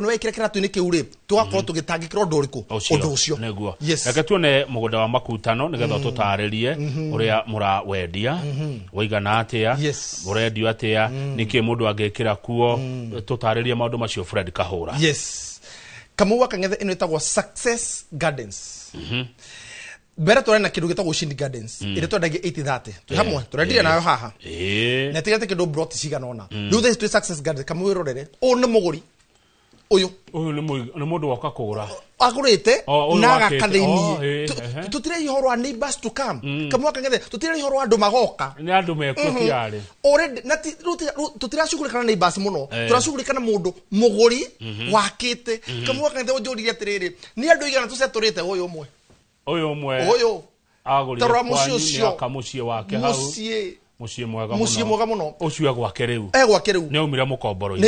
wekĩra kĩratũ-inĩ kĩu rĩ, tũgakorwo tũgĩtangĩkĩra ũndũ ũrĩkũ? Ũndũ ũcio. Nĩguo. Yes. Reke tuone mũgũnda wa Makutano nĩgetha tũtarĩrie ũrĩa mũrawendia, waigana atĩa, ũrendio atĩa, nĩkĩ mũndũ angĩkĩra kuo. Tũtarĩrie maũndũ macio, Fred Kahũra. Yes, Kamau wa Kang'ethe, ĩno ĩtagwo Success Gardens. Mbere tũrarĩ na kĩndũ gĩtagwo Ushindi Gardens, ĩrĩa twendagia 8030 twĩ hamwe, tũrendirie nayo haha na ĩtigĩte kĩndũ broti cigana ũna. Rĩu thaa ici twĩ Success Gardens. Kamau, wĩrorere, ũyũ nĩ mũgũri ũyũ. Ũyũ nĩ mũndũ woka kũgũra. Agũrĩte Oh, ũyũ na wakĩte. agaka thĩiniĩ. Oh, Tũtirĩ ũhoro wa neighbors to come, Kamau wa Kang'ethe, tũtirĩ ũhoro wa andũ magoka. Nĩ andũ mekuo tiarĩ. Already na rĩu tũtiracugurĩka na neighbors mũno, tũracugurĩka na mũndũ mũgũri wakĩte. Kamau wa Kang'ethe, ũnjũririe atĩrĩrĩ, nĩ andũ igana tũcetũrĩte ũyũ ũmwe? Ũyũ ũmwe. Ũyũ. Agũrire Tarora mũciĩ kwanyu, ũcio. nĩ aka mũciĩ wake hau. Mũciĩ. Mũciĩ mwega. Mũciĩ mwega mũno. Ũcio egwake rĩu. Egwake rĩu. Nĩ aumire mũkomboro-inĩ.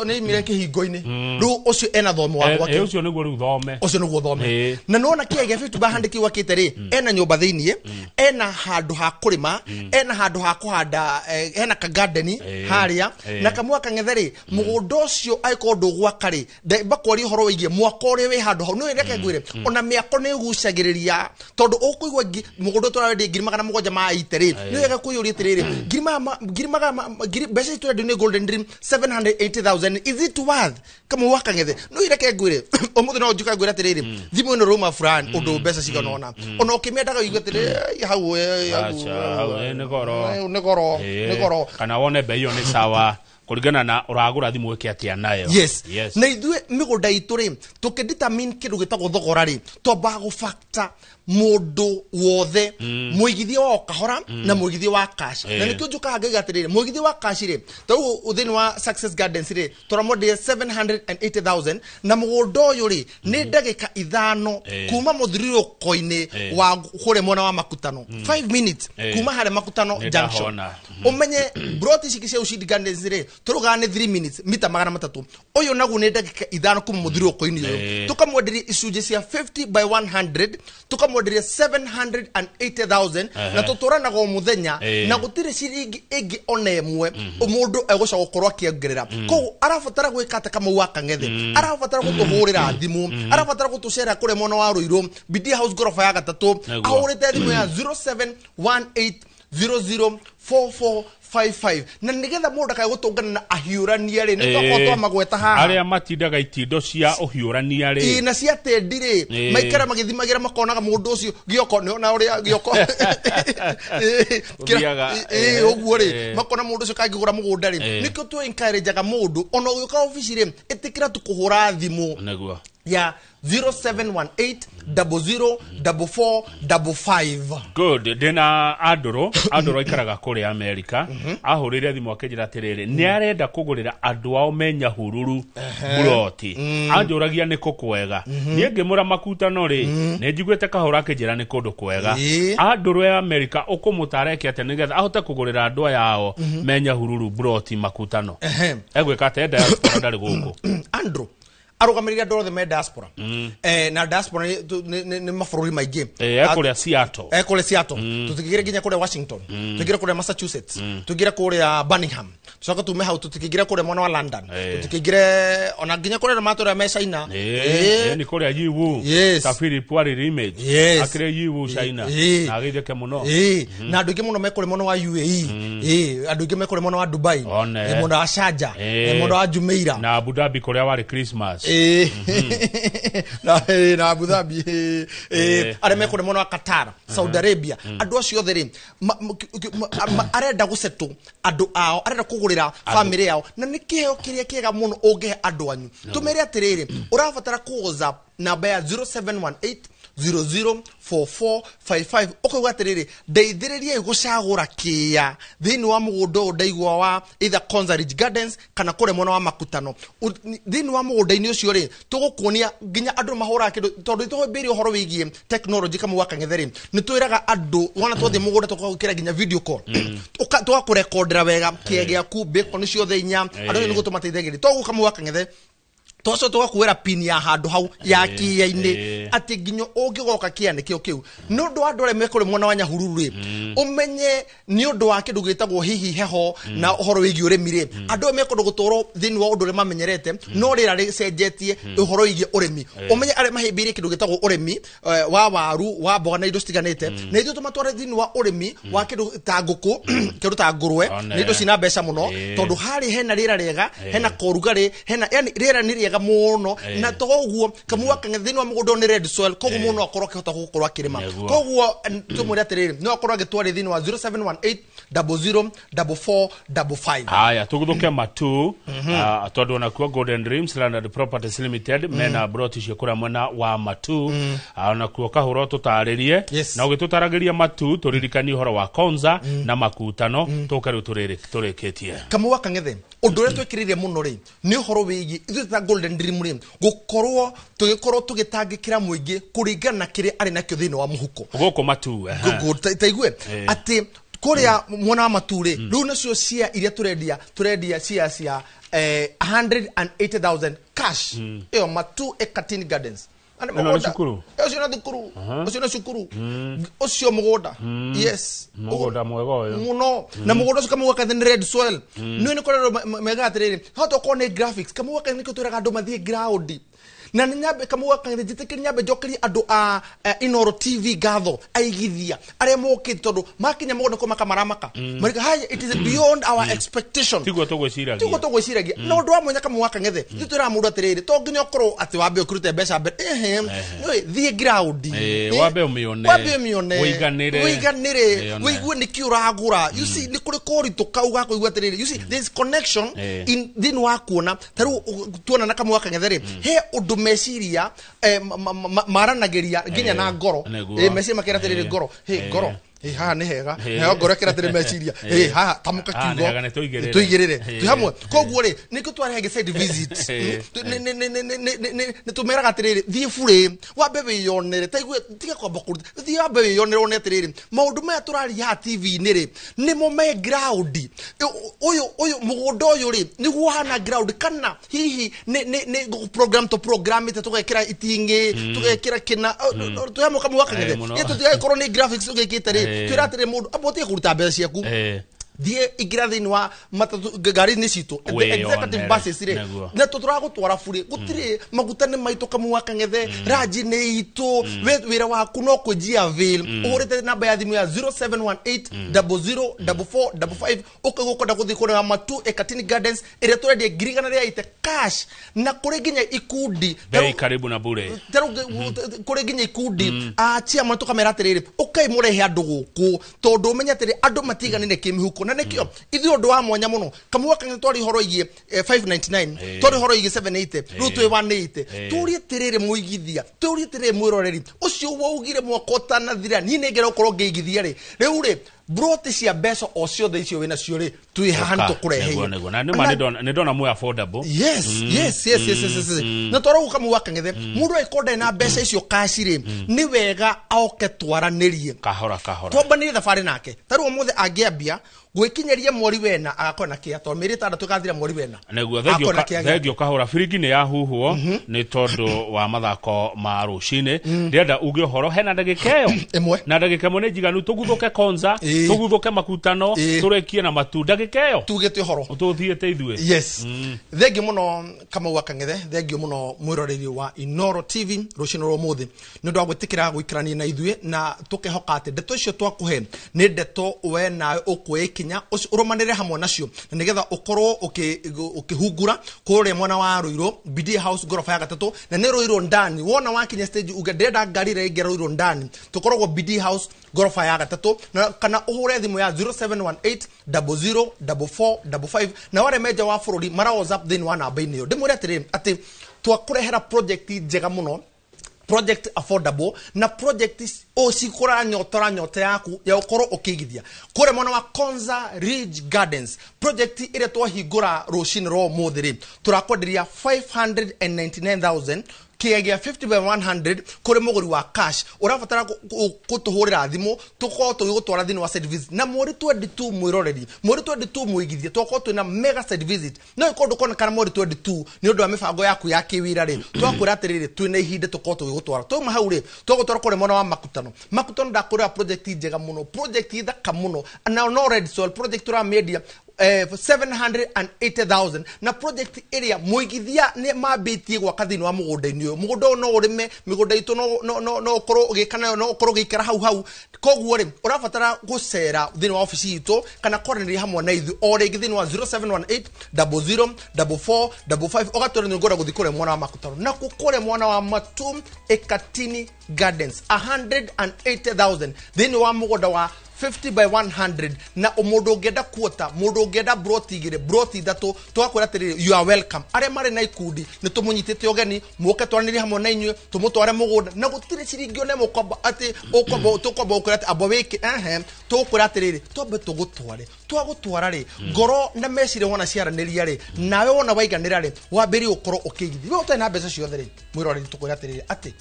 Nĩaimire kĩhingo-inĩ. Rĩu ũcio ena thome wa gwake. Ũcio nĩguo rĩu thome. Ũcio nĩguo thome. Na nĩwona kĩaya gĩa 50 by 100 kĩu akĩte rĩ, ena nyũmba thĩiniĩ, ena handũ ha kũrĩma, ena handũ ha kũhanda, hena kagadeni harĩa. Na Kamau Kang'ethe rĩ, mũgũnda ũcio angĩkorwo ndũgwaka rĩ, bakwaria ũhoro wĩgiĩ mwako ũrĩa wĩ handũ hau. Nĩũĩ, reke ngwĩre, ona mĩako nĩ ĩgucagĩrĩria, tondũ ũkũigua mũgũnda ũyũ tũrawendia 780,000 rĩ, nĩ wega kwĩyũria atĩrĩrĩ, ngiri magana ma- ngiri magana ma- ngiri mbeca ici tũrendio nĩ Golden Dream 780,000, is it worth? Kamau wa Kang'ethe, no ireke ngwĩre, ũmũthĩ no njuka ngwĩre atĩrĩrĩ, thimũ ĩno rauma fulani ũndũ mbeca cigana ũna, ona ũkĩmĩendaga ũigue atĩrĩ, hau hau, Acha, hau, nĩ goro. Nĩ goro, nĩ goro. Kana wone bei ĩyo nĩ sawa kũringana na ũragũra thimũ ĩke atĩa nayo. Yes. Yes. Na ithuĩ mĩgũnda itũ rĩ, tũkĩdetermine kĩndũ gĩtagwo thogora rĩ, twambaga gũbacta mũndũ wothe, mũigithia wa o kahora na mũigithia wa cash. Na nĩkĩo njũkaga ngaiga atĩrĩrĩ, mũigithia wa cash rĩ, ta rĩu thĩinĩ wa Success Gardens rĩ, tũramwenderia 780,000, na mũgũnda ũyũ rĩ, nĩ ndagĩka 5 kuma mũthiũrũrũko-inĩ wa kũrĩa mwena wa Makutano, 5 minutes kuma harĩa Makutano Nĩ junction. ndahona. Ũmenye broti ici cia Ushindi Gardens rĩ, tũraugaga nĩ 3 minutes, mita 300. Ũyũ naguo nĩ ndagĩka 5 kuma mũthiũrũrũko-inĩ ũyũ. Tũkamwenderia icunjĩ cia 50 by 100, tũkamwenderia 780,000, na tũtũranaga o mũthenya, na gũtirĩ ciringi ĩngĩ ona ĩmwe mũndũ egũcoka gũkorwo akĩongerera. Koguo arabatara gwĩka atĩ, Kamau wa Kang'ethe, arabatara gũtũhũrĩra thimũ, arabatara gũtũcera kũrĩa mwena wa Rũirũ, Bidia House, ngoroba ya gatatũ. Ahũrĩte thimũ ya 0718 004455, na nigetha mũndũ ndakae gũtũngana na ahiũrania rĩ, nĩ twakorwo twamagweta haha. Arĩa matindaga itindo cia ũhiũrania rĩ. Ĩ, na cia tendi rĩ, maikara magĩthimagĩra makonaga mũndũ ũcio gĩoko nĩona ũrĩa gĩoko Ũthiaga, ũguo rĩ, makona mũndũ ũcio kangĩgũra mũgũnda rĩ. Nĩkĩo tũ encourageaga mũndũ ona ũgĩũka obici rĩ, ĩtĩkĩra tu kũhũra thimũ nĩguo ya 0718 004455. Good. Ndĩna andũrũ, andũrũ aikaraga kũrĩa kũrĩa Amerika ahũrĩire thimũ akĩnjĩra atĩrĩrĩ nĩ arenda kũgũrĩra andũ ao me Nyahururu buroti. Anjũragia nĩ kũ kwega. Niĩ ngĩmũra makutano rĩ nĩ njiguĩte Kahũra akĩnjĩra nĩ kũndũ kwega. Andũ ya Amerika ũkũmũtara eke atĩa nĩgetha ahote kũgũrĩra andũ aya ao me Nyahururu buroti makutano? Egwĩka atĩa diaspora ndarĩ gũkũ? Andrew arugamĩrĩire andũ othe me diaspora. Na diaspora nĩ mabũrũri maingĩ. Ekũrĩa Seattle. Ekũrĩa Seattle. Tũtingĩingĩra nginya kũrĩa Washington. Tũingĩre kũrĩa Massachusetts. Tũingĩre kũrĩa Birmingham. Tũcoke tume hau tũtingĩingĩre kũrĩa mwena wa London. Tũtingĩingĩre ona nginya kũrĩa matũrĩa me China. Nĩ kũrĩa Yiwu. Yes. Ta Philip Wariri Image. Yes. Akĩrĩ Yiwu China. Na agĩtheke mũno. Na andũ aingĩ mũno me kũrĩa mwena wa UAE. Andũ aingĩ me kũrĩa mwena wa Dubai. Mwena wa Sharjah. Mwena wa Jumeirah. Na Abu Dhabi kũrĩa warĩ Christmas. Na Abu Dhabi. Arĩa me kũrĩa mwena wa Qatar, Saudi Arabia. Andũ acio othe rĩ arenda gũsettle andũ ao, arenda kũgũrĩra family yao, na nĩ kĩheo kĩrĩa kĩega mũno ũngĩhe andũ anyu. Tũmere atĩrĩrĩ, ũrabatara kũ WhatsApp namba ya 0718 004455 ũkauga atĩrĩrĩ, ndeithĩrĩriai gũcagũra kĩĩa thĩinĩ wa mũgũnda ũyũ ndaigua wa either Konza Ridge Gardens kana kũrĩa mwena wa Makutano. Thĩinĩ wa mũgũnda-inĩ ũcio rĩ, tũgũkuonia nginya andũ mahũraga kĩndũ, tondũ tũhĩmbĩirie ũhoro wĩgiĩ technology kamwe wa Kang'ethe rĩ, nĩ twĩraga andũ wona twathiĩ mũgũnda tũkagwĩkĩra nginya video call, tũgakũrekondera wega kĩea gĩaku, bacon ciothe inya, andũ acio nĩguo tũmateithagĩrĩria. Toguo kamwe wa Kang'ethe tocio tũgakuĩra pin ya handũ hau ya kĩĩa-inĩ, atĩ nginya ũngĩgoka kĩea nĩkĩo kĩu. Nĩ ũndũ wa andũ arĩa me kũrĩ mwena wa Nyahururu rĩ, ũmenye nĩ ũndũ wa kĩndũ gĩtagwo hihi heho na ũhoro wĩgiĩ ũrĩmi rĩ, andũ aya me kũndũ gũtũrwo thĩinĩ wa ũndũ ũrĩa mamenyerete, no rĩera rĩcenjetie ũhoro wĩgiĩ ũrĩmi. Ũmenye arĩa mahĩmbĩirie kĩndũ gĩtagwo ũrĩmi wa waru, wa mboga na indo citiganĩte, na ithuĩ tũmatware thĩinĩ wa ũrĩmi wa kĩndũ ta ngũkũ, kĩndũ ta ngũrwe, na indo cina mbeca mũno, tondũ harĩ hena rĩera rĩega, hena korugarĩ, hena yani rĩera nĩ rĩega mũno, na toguo kamwe wa Kang'ethe thĩinĩ wa mũgũnda nĩ red soil, koguo mũndũ no akorwo akĩhota gũkorwo akĩrĩma. Koguo tũmwĩre atĩrĩrĩ, no akorwo agĩtwarĩ thĩinĩ wa 0718 00 4455. Haya, tũgũthũke matu tondũ onakuo Golden Dreams Landed Properties Limited mena broti cio kũrĩa mwena wa Matu. Onakuo Kahũro tũtarĩrie, na ũgĩtũtaragĩria Matu tũririkanie ũhoro wa Konza na Makutano, tũke rĩu tũrĩkĩtie. Kamwe wa Kang'ethe, ũndũ ũrĩa twĩkĩrĩire mũno rĩ nĩ ũhoro wĩgiĩ ithuĩ ta Golden Dream rĩ, gũkorwo tũgĩkorwo tũgĩtangĩkĩra mũingĩ kũringana na kĩrĩa arĩ nakĩo thĩinĩ wa mũhuko. Gũkũ Matu. Taigue atĩ kũrĩa mwena wa Matu rĩ, rĩu nacio cia iria tũrendia cia 180,000 cash. Ĩyo Matu Ekatini Gardens. Cukuru. Ũcio na thukuru. Ũcio na cukuru. Ũcio mũgũnda. Yes. Mũgũnda mwega ũyũ. Mũno. Na mũgũnda ũcio kamwe gaka nĩ red soil. Nĩ nĩ kũrĩa mega atĩrĩrĩ, hata okorwo nĩ graphics, kamwe gaka nĩkĩo twĩraga andũ mathiĩ ground. Na nĩ nyambe kamwe gaka njĩtĩkĩrie nyambe njokerie andũ a Inoro TV ngatho aigithia arĩa mokĩte, tondũ makinya mũgũnda kũ makamaramaka. Marika haya, it is beyond our expectation. Tiguo tũgwĩciragia. Tiguo tũgwĩciragia. Na ũndũ wa mwanya kamwe wa Kang'ethe, ithuĩ twĩraga mũndũ atĩrĩrĩ, to nginya ũkorwo atĩ wambe ũkĩrute mbeca mbere. Thiĩ ground. Wambe ũmĩone. Wambe ũmĩone. Ũiganĩre. Ũiganĩre. Ũigue nĩkĩ ũragũra. You see, nĩ kũrĩ koritũ kau ga kũigua atĩrĩrĩ. You see, there is connection in thĩinĩ wa kuona. Ta rĩu tuona na kamwe wa Kang'ethe rĩ, he ũndũ meciria maranagĩria nginya na ngoro. Meciria makĩra atĩrĩrĩ ngoro, he ngoro, he haha nĩ hega, nayo ngoro ĩkĩra atĩrĩ meciria, he haha tamũka kiugo, tũigĩrĩre, twĩ hamwe. Koguo rĩ, nĩkĩo twarehe site visit. Nĩ tũmeraga atĩrĩrĩ, thiĩ burĩ, wambe wĩyonere, taigue tiga kwamba kũruta, thiĩ wambe wĩyonere wone atĩrĩrĩ, maũndũ maya tũraria haha TV-inĩ rĩ, nĩmo me ground. Ũyũ mũgũnda ũyũ rĩ, nĩguo ũhana ground, kana hihi nĩ program to programmĩte tũgekĩra itingĩ, tũgekĩra kĩna, twĩ hamwe kamwe wa Kang'ethe. Tũtigagĩkorwo nĩ graphics tũgĩkĩte rĩ, twĩra atĩrĩ mũndũ, amba ũtige kũruta mbeca ciaku. Thiĩ ingĩra thĩinĩ wa matatũ ngari-inĩ citũ, the executive buses rĩ, na tũtũragũtwara burĩ, gũtirĩ maguta nĩ maitũ kamwe wa Kang'ethe, ranji nĩ itũ, wĩra waku no kũnjia avail. Ũhũrĩte namba ya thimũ ya 0718 00 4455 ũkaigua ũkwenda gũthiĩ kũrĩa Matu Ekatini Gardens ĩrĩa tũrendia 180,000 cash, na kũrĩ nginya ikundi bei karibu na bure, kũrĩ nginya ikundi chairman tũkamera atĩrĩrĩ, ũkai mũrehe andũ gũkũ, tondũ ũmenye atĩrĩ andũ matiganĩire kĩmĩhuko. Na nĩkĩo ithuĩ ũndũ wa mwanya mũno kamwe wa Kang'ethe twarĩ ũhoro igiĩ 599, twarĩ ũhoro igiĩ 780, rĩu twĩ 180. Tũrie atĩrĩrĩ mũigithia, tũrie atĩrĩrĩ mwĩroreri ũcio waugire mwaka ũtanathira, niĩ nĩngera gũkorwo ngĩigithia rĩ, rĩu rĩ Broti cia mbeca o ciothe icio wĩna cio rĩ, twĩ haha nĩ tũkũreheire. Nĩguo na nĩma nĩ ndona mwe affordable. Yes, yes, yes, yes, yes, yes. Na twarauga kamau wa Kang'ethe, mũndũ angĩkorwo ndarĩ na mbeca icio kaci rĩ, nĩ wega oke twaranĩrie kahora kahora, twambanĩrie thabarĩ nake. Ta rĩu ũmũthĩ angĩambia gwĩkinyĩria mweri wena agakorwo na kĩa, tondũ mĩeri 6 ĩgathira mweri wena. Nĩguo. Agakorwo na kĩa gĩake. Thengio kahũra biringi nĩ yahuhwo nĩ tondũ wa mathako ma rũcinĩ. Ndĩrenda uge ũhoro hena ndagĩka ĩyo ĩmwe, na ndagĩka ĩmwe nĩ njiganu tũguthũke konza, tũguthũke makutano, tũrekie na matu ndagĩka ĩyo tugĩte ũhoro tũthiĩte ithuĩ. Yes, thengio mũno Kamau wa Kang'ethe, thengio mũno mwĩroreri wa Inoro TV rũcinĩ rwa ũmũthĩ nĩ ũndũ wa gwĩtĩkĩra gũikarania na ithuĩ, na tũkehoka atĩ ndeto icio twakũhe nĩ ndeto we nawe ũkuoya ikinya ũrũmanĩre hamwe nacio, na nĩgetha ũkorwo ũkĩhungura kũrĩa mwena wa Ruiru, BD House, ngoroba ya gatatũ, na nĩ Ruiru ndani. Wona wakinya stage uge ndĩrenda ngari ĩrĩa ĩngĩ Ruiru ndani, tũkoragwo BD House ngoroba ya gatatũ, na kana ũhũre thimũ ya 0718 00 44 55, na wale menja wa bũrũri mara WhatsApp thĩinĩ wa namba-inĩ ĩyo. Ndĩmwĩre atĩrĩrĩ atĩ twakũrehera project njega mũno, project affordable, na project ũcikũranyotora nyota yaku ya ũkorwo ũkĩigithia kũrĩa mwena wa Konza Ridge Gardens. Project ĩrĩa twahingũra rũcinĩ rwa ũmũthĩ rĩ, tũrakwenderia 599,000 kĩgĩa gĩa 50 by 100 kũrĩ mũgũri wa cash. Ũrabatara gũtũhũrĩra thimũ tũkorwo tũgĩgũtwara thĩinĩ wa site visit, na mweri 22, mwĩroreri, mweri 22 mũigithia tũgakorwo twĩna mega site visit. No ĩkorwo ndũkonekana mweri 22 nĩ ũndũ wa mĩbango yaku ya kĩwĩra rĩ, twakwĩra atĩrĩrĩ, twĩna ihinda tũkorwo tũgĩgũtwara. Twauma hau rĩ, twagũtwara kũrĩa mwena wa Makutano. Makutano ndakwĩra project njega mũno, project thaka mũno, na no red soil project tũramĩendia 780,000, na project ĩrĩa mũigithia nĩ mambĩtie gwaka thĩinĩ wa mũgũnda-inĩ ũyũ. Mũgũnda ũyũ no ũrĩme, mĩgũnda itũ no ũkorwo ũgĩka nayo, no ũkorwo ũgĩikara hau hau. Koguo rĩ, ũrabatara gũcera thĩinĩ wa obici itũ kana kwaranĩria hamwe na ithuĩ o rĩngĩ thĩinĩ wa 0718 00 44 55, ũgatwĩra nĩ ũngĩenda gũthiĩ kũrĩa mwena wa Makutano. Na kũrĩa mwena wa Matum Ekatini Gardens, 180,000 thĩinĩ wa mũgũnda wa 50 by 100, na mũndũ ũngĩenda kuota, mũndũ ũngĩenda broti igĩrĩ, broti ithatũ, tũgakwĩra atĩrĩrĩ, you are welcome. Arĩa marĩ na ikundi nĩ tũmũnyitĩte ũgeni, mũke twaranĩrie hamwe na inyuĩ, tũmũtware mũgũnda, na gũtirĩ ciringi ona ĩmwe ũkwamba atĩ ũkwamba tũkwamba gũkwĩra atĩ amba wĩke ehe. Tũgũkwĩra atĩrĩrĩ, twambe tũgũtware. Twagũtwara rĩ, ngoro na meciria wona ciaranĩria rĩ, nawe wona waiganĩra rĩ, wambĩrĩrie gũkorwo ũkĩigithia. We ũtarĩ na mbeca ciothe rĩ, mwĩroreri, tũkwĩra atĩrĩrĩ atĩ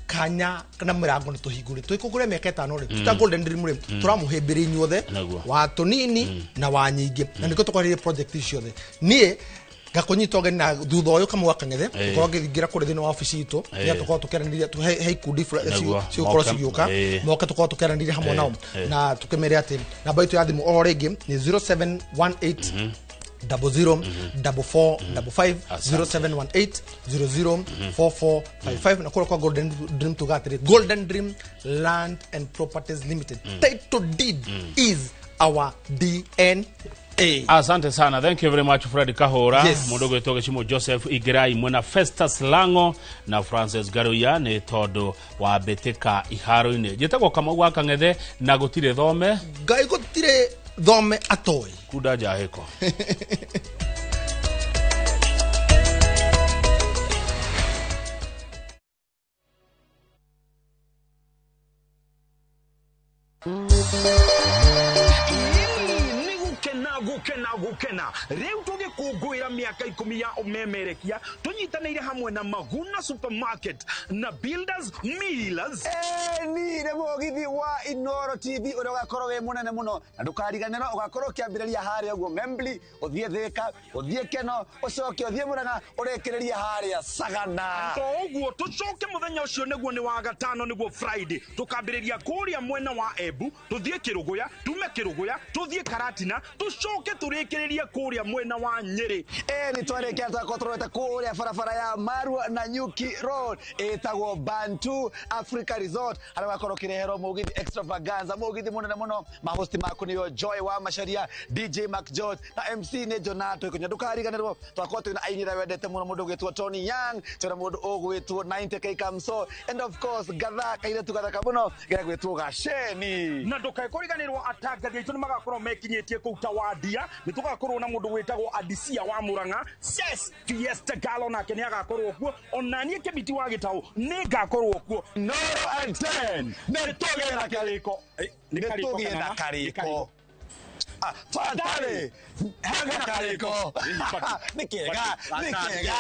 kanya na mũrango nĩ tũhingũre, twĩkũngũre mĩaka 5 rĩ, tuta Golden Dream rĩ, tũramũhĩmbĩria inyuothe, wa tũnini na wa nyingĩ, na nĩkĩo tũkwarĩrie project ici ciothe. Niĩ ngakũnyita ũgeni na thutha ũyũ Kamau wa Kang'ethe, tũkorwo ngĩingĩra kũrĩa thĩinĩ wa obici itũ, nĩgetha tũkorwo tũkĩaranĩria he ikundi cigũkorwo cigĩũka, moke tũkorwo tũkĩaranĩria hamwe nao, na tũkĩmere atĩ namba itũ ya thimũ o rĩngĩ nĩ 0718 00 44 55, 0718 00 44 55. Na kũrĩa kwa Golden Dream tuga atĩrĩ, Golden Dream Land and Properties Limited, title deed is our DNA. Asante sana, thank you very much, Fred Kahora. Yes. Mũndũ ũgwĩtwo Gĩcimo Joseph Igerai mwena Festus Lango na Francis Garuya nĩ tondũ wa mbĩtĩka iharo-inĩ. Njĩtagwo Kamau wa Kang'ethe, na gũtirĩ thome Ngai, gũtirĩ thome atoĩ. Kunda njahĩko. Nĩ gũkena gũkena gũkena rĩu tũgĩkũngũĩra mĩaka 10 ya ũmemerekia, tũnyitanĩire hamwe na Maguna Supermarket na Builders Millers. Ni nĩ mũgithi wa Inoro TV ũrĩa ũgakorwo wĩ mũnene mũno, na ndũkariganĩrwo ũgakorwo ũkĩambĩrĩria harĩa ũguo Membli, ũthiĩ Thĩka, ũthiĩ Keno, ũcoke ũthiĩ Mũrang'a, ũrĩkĩrĩrie harĩa Sagana. To ũguo, tũcoke mũthenya ũcio nĩguo nĩ wa gatano, nĩguo Friday, tũkambĩrĩria kũrĩa mwena wa Embu, tũthiĩ Kĩrũgũya, tume Kĩrũgũya tũthiĩ Karatina, tũcoke tũrĩkĩrĩrie kũrĩa mwena wa Nyĩrĩ. Nĩ twarĩkia, twakorwo tũrorete kũrĩa barabara ya Marua na Nyuki Road ĩtagwo Bantu Africa Resort, harĩa ũgakorwo ũkĩreherwo mũgithi extravaganza, mũgithi mũnene mũno. Mahosti maku nĩo Joy wa Macharia, DJ Mark George, na MC nĩ Jonato Ikunya. Ndũkariganĩrwo twakorwo twĩna aini arĩa wendete mũno, mũndũ ũgwĩtwo Tony Young, twĩna mũndũ ũgwĩtwo 90K Kamso, and of course gatha kairĩtu gathaka mũno gegwĩtwo Gaceni. Na ndũkae kũriganĩrwo atangathi aitũ nĩ magakorwo mekinyĩtie kũu Tawandia. Tawandia nĩ tũgakorwo na mũndũ wĩtagwo Adisia wa Murang'a Ses Fiesta Galo nake nĩ agakorwo kuo ona niĩ Kĩmiti wa Gĩtaũ nĩ ngakorwo kuo. Noro and 10 nĩ tũgĩe na karĩko, nĩ tũgĩe na karĩko. Tafadhali hanga karĩko, nĩ kega, nĩ kega.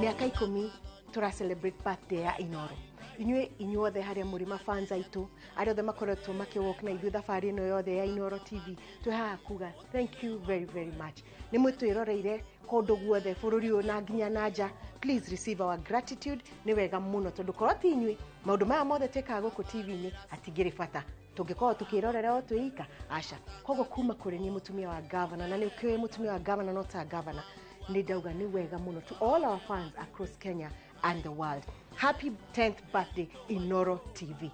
Miaka 10 tura celebrate birthday ya Inoro. Inyuĩ inyuothe harĩa mũrĩ mafans aitũ, arĩa othe makoretwo makĩwalk na ithuĩ thabarĩ ĩno yothe ya Inoro TV, twĩ haha kuga thank you very very much. Nĩ mwĩtwĩroreire kũndũ guothe bũrũri ũyũ na nginya na nja. Please receive our gratitude. Nĩ wega mũno tondũ korwo ti inyuĩ maũndũ maya mothe twĩkaga gũkũ TV-inĩ hatingĩrĩ bata, tũngĩkorwo tũkĩrorera o twĩika aca. Koguo kuma kũrĩ niĩ mũtumia wa gavana, na nĩ ũkĩũĩ mũtumia wa gavana no ta gavana, nĩ ndauga nĩ wega mũno to all our fans across Kenya and the world. Happy 10th birthday Inoro TV.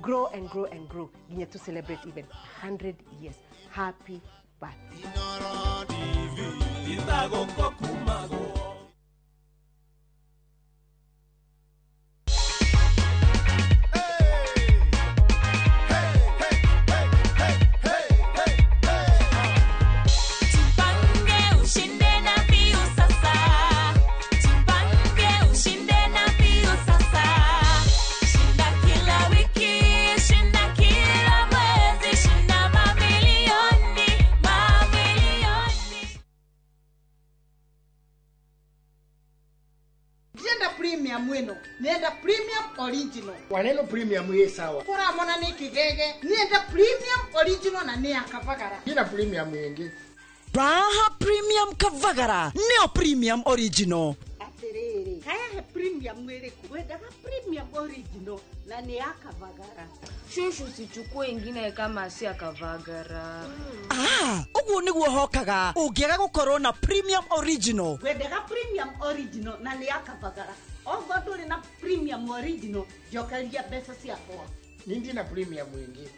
Grow and grow and grow nginya to celebrate even 100 years. Happy birthday. Inoro TV. Nenda premium original. Waneno premium ye sawa. Kora mona ni kigege. Nenda premium original na ni akavagara. Nina premium yengi. Raha premium kavagara. Neo premium original. Atiriri. Kaya he premium mwiriku. Wenda premium original na ni akavagara. Shushu sichukue ingine kama si akavagara. Ah, uguo niguo hokaga. Ungiaga gukorwo na premium original. Wendaga premium original na ni akavagara. Ogo nduri na premium original, njokeria mbeca ciakwa. Nindi na premium wingi.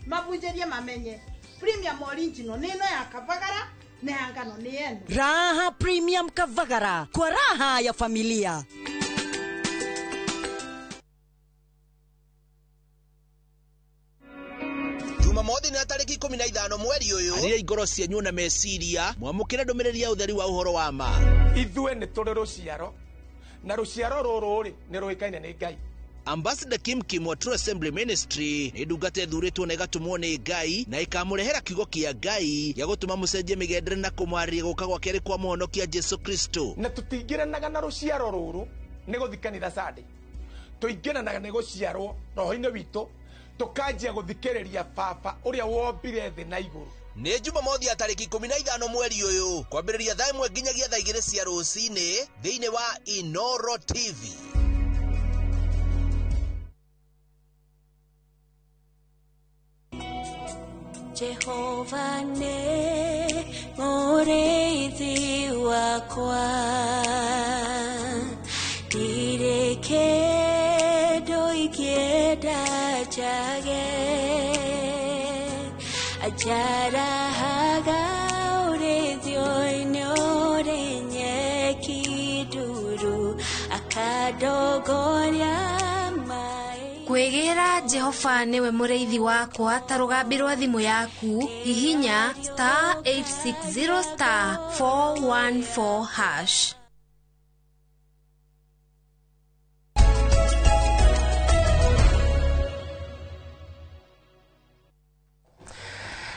Mabunjerie mamenye premium original ni ino ya kavagara na ya ngano ni eno. Raha premium kavagara kwa raha ya familia. Jumamothi na tariki 15 mweri uyu aria igoro cianyu na meciria mwamukire ndumiriri ya utheri wa uhoro wa ma. Ithuĩ nĩ tũrĩ rũciaro na rũciaro rũrũ rĩ nĩ rũĩkaine nĩ Ngai. Ambassador Kim Kim wa True Assembly Ministry nĩ ndungata ĩthurĩtwo na ĩgatũmwo nĩ Ngai na ĩkamũrehera kiugo kĩa Ngai gĩa gũtũma mũcenjie mĩgendere na kũmwarĩria gũka gwa kerĩ kwa mũhonokia Jesu Kristo. Na tũtingĩranaga na rũciaro rũrũ nĩ gũthiĩ kanitha Sunday, tũingĩranaga nĩ gũciarwo roho-inĩ witũ tũkanjia gũthikĩrĩria baba ũrĩa wombire thĩ na igũrũ. Nĩ Jumamothi ya tarĩki 15 mweri ũyũ kwambĩrĩria thaa 1 nginyagia thaa 2 cia rũcinĩ thĩinĩ wa Inoro TV. Jehova nĩ mũrĩithi wakwa, ndirĩ kĩndũ ingĩenda njage, anjarahaga ũrĩithio-inĩ ũrĩ nyeki nduru, akandongoria. Kwĩgĩra Jehova nĩwe mũrĩithi wakwa ta rũgambi rwa thimũ yaku, hihinya *860 *414#.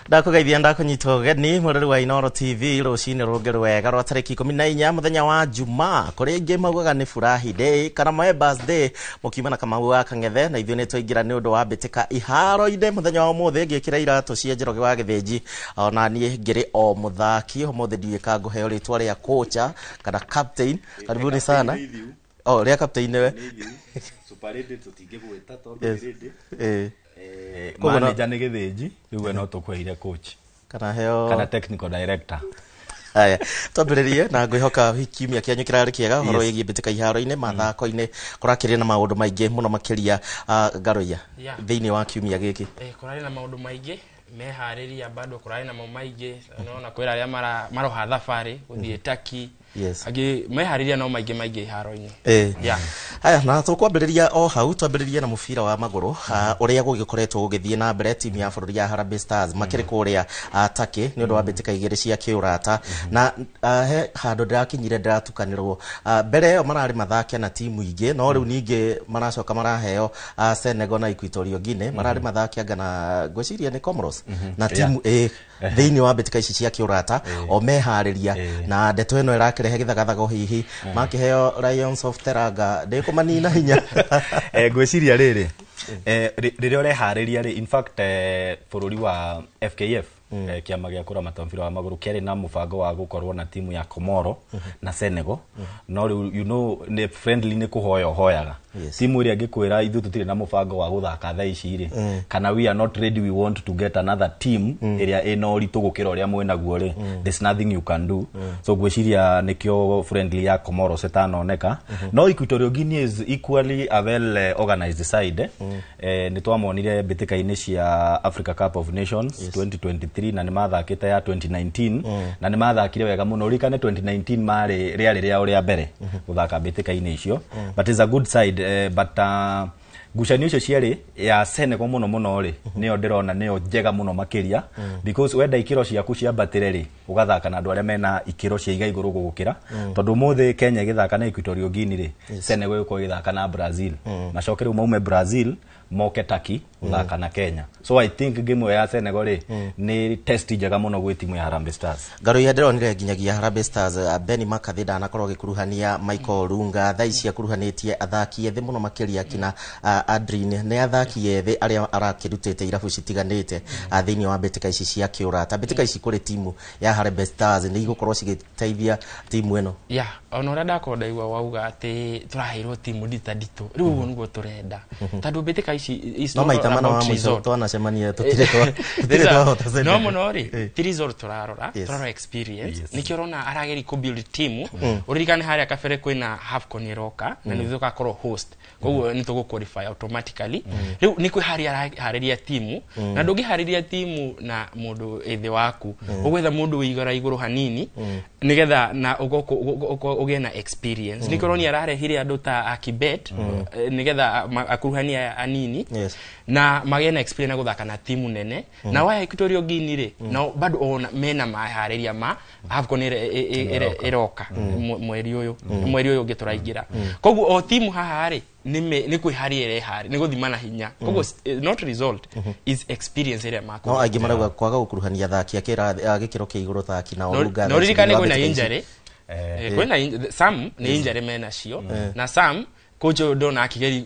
Ndakugeithia ndakunyita ũgeni mwĩrori wa Inoro TV rũcinĩ rũngĩ rwega rwa tarĩki 14 mũthenya wa Jumaa kũrĩa aingĩ maugaga nĩ Furahi Day kana Members Day mũkiuma na Kamau wa Kang'ethe na ithuĩ nĩ twaingĩra nĩ ũndũ wa mbĩtĩka iharo-inĩ mũthenya wa ũmũthĩ ngĩkĩra iratũ cia Njoroge wa Gĩthĩnji ona niĩ ngĩrĩ o mũthaki ũmũthĩ ndiũĩ ka ngũheo rĩtwa rĩa kocha kana captain. Karibuni sana. Oh, rĩa captain nĩwe. Super Lady tũtingĩgwĩta tondũ nĩ lady. Manager nĩ Gĩthĩnji rĩu we no tũkweire coach kana heo kana technical director. Haya, twambĩrĩrie na ngwĩhoka kiumia kĩanyu kĩrarĩ kĩega ũhoro wĩgiĩ mbĩtĩka iharo-inĩ mathako-inĩ kũrakĩrĩ na maũndũ maingĩ mũno makĩria Ngaroia thĩinĩ wa kiumia gĩkĩ. Kũrarĩ na maũndũ maingĩ meharĩria bado kũrarĩ na maũndũ maingĩ nona kwĩra arĩa maroha thabarĩ gũthiĩ Turkey Angĩ meharĩria no maingĩ maingĩ iharo-inĩ. Yeah. Haya, na tũkwambĩrĩria o hau, twambĩrĩrie na mũbira wa magũrũ, ũrĩa gũgĩkoretwo gũgĩthiĩ na mbere. Timu ya bũrũri ya Harambee Stars makĩrĩ kũrĩa Turkey nĩ ũndũ wa mbĩtĩka igĩrĩ cia kĩũrata, na he handũ ndĩrakinyire ndĩratukanĩrwo. Mbere ĩyo mararĩ mathake na timu ingĩ, no rĩu ningĩ maracoka maraheo Senegal na Equatorial Guinea. Mararĩ mathake anga na ngwĩciria nĩ Comoros na timu thĩinĩ wa mbĩtĩka ici cia kĩũrata o meharĩria, na ndeto ĩno ĩrakĩrehe gĩthagathago, hihi makĩheo Lions of Teranga ndĩkũmanina hinya. Ngwĩciria rĩrĩ, rĩrĩa ũreharĩria rĩ, in fact, bũrũri wa FKF, kĩama gĩa kũramata mũbira wa magũrũ, kĩarĩ na mũbango wa gũkorwo na timu ya Komoro na Senegal, no rĩu nĩ friendly, nĩ kũhoya ũhoyaga timu ĩrĩa ĩngĩkwĩra ithuĩ tũtirĩ na mũbango wa gũthaka thaa ici rĩ, kana we are not ready, we want to get another team ĩrĩa ĩna ũritũ gũkĩra ũrĩa mwĩnaguo rĩ, there's nothing you can do. So ngwĩciria nĩkĩo friendly ya Comoros ĩtanoneka. No Equatorial Guinea is equally a well organized side. Nĩ twamonire mbĩtĩka-inĩ cia Africa Cup of Nations 2023, na nĩ mathakĩte ya 2019, na nĩ mathakire wega mũno. Ũririkane 2019 marĩ rĩarĩ rĩao rĩa mbere gũthaka mbĩtĩka-inĩ icio, but is a good side. But ngucanio icio cierĩ, ya Senegal mũno mũno rĩ, nĩyo ndĩrona nĩyo njega mũno makĩria, because wenda ikĩro ciaku ciambatĩre rĩ, ũgathaka na andũ arĩa mena ikĩro cia iga igũrũ gũgũkĩra, tondũ ũmũthĩ Kenya ĩgĩthaka na Equatorial Guinea rĩ, Senegal ĩgũkorwo ĩgĩthaka na Brazil, macoke rĩu maume Brazil moke Turkey gũthaka na Kenya. So I think game ĩyo ya Senegal rĩ, nĩ test njega mũno gwĩ timu ya Harambee Stars. Ngaruiya, ndĩronire nginyagia Harambee Stars, Benny McCarthy ndanakorwo agĩkuruhania Michael Olunga. Thaa ici akuruhanĩtie athaki ethĩ mũno makĩria, kina Adrin, nĩ athaki ethĩ arĩa arakĩrutĩte irabu citiganĩte thĩinĩ wa mbĩtĩka ici cia kĩũrata. Mbĩtĩka ici kũrĩ timu ya Harambee Stars nĩ igũkorwo cigĩteithia timu ĩno? Ya, ona ũrĩa ndakorwo ndaigua wauga atĩ tũraheirwo timu ndita nditũ, rĩu ũguo nĩguo tũrenda, tondũ mbĩtĩka ici is no maita mana wa mũico twanacemania tũtirĩ twahota no Senegal. Mũno rĩ, ti result tũrarora, tũrarora experience. Nĩkĩo ũrona arageria kũ build team. Ũririkane harĩa kabere kwĩna AFCON ĩroka, na nĩ tũgakorwo host, koguo nĩ tũgũ qualify automatically. Rĩu nĩ kwĩharĩria araharĩria timu, na ndũngĩharĩria timu na mũndũ ĩthĩ waku, ũgwetha mũndũ wĩ igara igũrũ hanini, nĩgetha na ũgĩe na experience. Nĩkĩo ũronia ararehire andũ ta Akibet, nĩgetha akuruhanie aya anini na magĩe na experience na gũthaka na timu nene. Na waya Equatorial Guinea rĩ, nao bado ona mena maharĩria ma AFCON ĩrĩa ĩroka mweri ũyũ, mweri ũyũ ũngĩ tũraingĩra. Koguo o timu haha rĩ, nĩ kwĩharĩria ĩreharĩ, nĩ gũthima na hinya. Koguo not result, is experience ĩrĩa no makũgĩa. Aingĩ marauga kwaga gũkuruhania athaki a gĩkĩro kĩa igũrũ ta akina Olunga No thaa ici ririkane thĩinĩ wa kwĩna mbĩtĩka ici. injury. Kwĩna Sam nĩ injury menacio, na Sam coach ũyũ ndona akĩgeri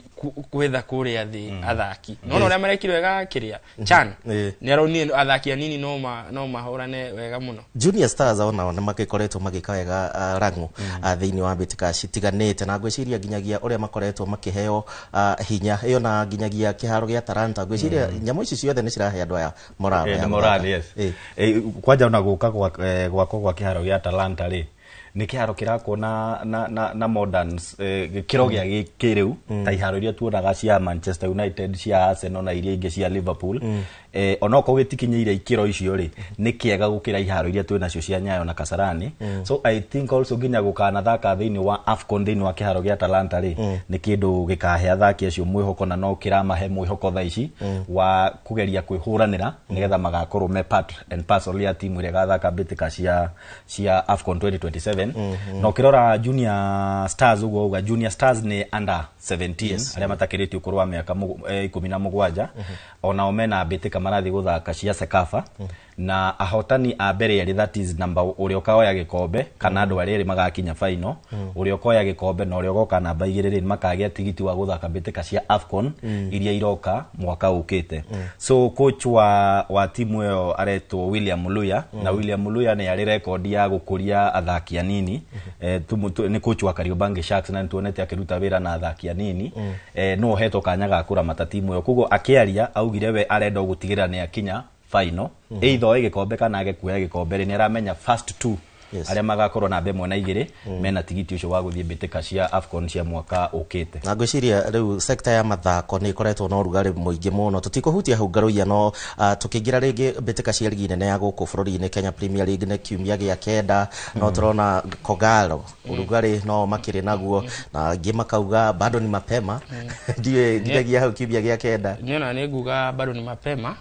gwetha kũrĩa thĩ athaki, nona ũrĩa marekire wega kĩrĩa Chan, nĩ aronire athaki anini no mahũrane wega mũno. Junior Stars onao nĩ magĩkoretwo magĩka wega, Rang'u, thĩinĩ wa mbĩtĩka citiganĩte, na ngwĩciria nginyagia ũrĩa makoretwo makĩheo hinya ĩyo na nginyagia kĩharo gĩa Talanta, ngwĩciria nyamũ ici ciothe nĩ cirahe andũ aya morale ya nĩ gũthaka. Morale, yes. Kwanja ona gũka gwakwo gwa kĩharo gĩa Talanta rĩ, nĩ kĩharo kĩrakwo na modern gĩkĩro gĩa kĩrĩu, ta iharo iria tuonaga cia Manchester United, cia Arsenal na iria ingĩ cia Liverpool. Onokorwo gĩtikinyĩire ikĩro icio rĩ, nĩ kĩega gũkĩra iharo iria twĩ nacio cia Nyayo na Kasarani. So I think also nginya gũkanathaka thĩinĩ wa AFCON thĩinĩ wa kĩharo gĩa Talanta rĩ, nĩ kĩndũ gĩkahe athaki acio mwĩhoko, na no kĩramahe mwĩhoko thaa ici wa kũgeria kwĩhũranĩra nĩgetha magakorwo me part and parcel ya timu ĩrĩa ĩgathaka mbĩtĩka cia AFCON 2027. Na ũkĩrora Junior Stars, ũguo uga Junior Stars nĩ under 17, arĩa matakĩrĩtie ũkũrũ wa mĩaka 17, onao mena mbĩtĩka marathiĩ gũthaka cia CECAFA, na ahotani a mbere erĩ, that is number ũrĩa ũkoya gĩkombe kana andũ arĩa erĩ magakinya final, ũrĩa ũkoya gĩkombe na ũrĩa ũgoka namba 2 rĩ, makagĩa tigiti wa gũthaka mbĩtĩka cia AFCON iria iroka mwaka ũkĩte. So coach wa timu ĩyo aretwo William Luya, na William Luya nĩ arĩ rekondi ya gũkũria athaki anini. Nĩ coach wa Kariobangi Sharks, na nĩtuonete akĩruta wĩra na athaki anini. No ũhetwo kanya ga kũramata timu ĩyo. Koguo akĩaria augire we arenda gũtigĩrĩra nĩ akinya final, either oe gĩkombe kana age kuoya gĩkombe rĩ, nĩ aramenya first two Arĩa magakorwo namba 1 na 2 mena tigiti ũcio wa gũthiĩ mbĩtĩka cia AFCON cia mwaka ũkĩte. Na ngwĩciria rĩu sekta ya mathako nĩ ĩkoretwo na ũrugarĩ mũingĩ mũno, tũtikũhutia hau Ngaruiya, no tũkĩingĩra rĩngĩ mbĩtĩka cia rigi nene ya gũkũ bũrũri-inĩ Kenya Premier League nĩ kiumia gĩa 9, no tũrona Kogalo ũrugarĩ no makĩrĩ naguo, na angĩ makauga bado ni mapema. Ndiũĩ nginyagia hau kiumia gĩa 9. Niona nĩ nguga bado ni mapema,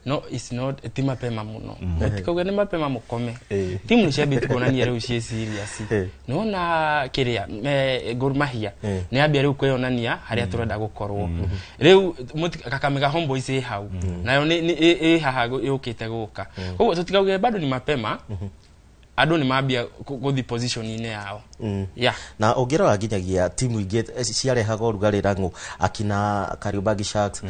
no it's not, ti mapema muno. Mutikauga ni mapema mukome. Timu nĩ ciambĩtie kuonania rĩu ciĩ serious. Nĩwona kĩrĩa Gor Mahia nĩ yambia rĩu kwĩyonania harĩa tũrenda gũkorwo. Rĩu Kakamega Homeboys ĩ hau, nayo ĩ haha yũkĩte gũka. Koguo tũtikauge bado ni mapema, andũ nĩ mambia gũthiĩ position-inĩ yao. Yeah. Na ũngĩrora nginyagia timu ingĩ ciarehaga ũrugarĩ rang'ũ akina Kariobangi Sharks,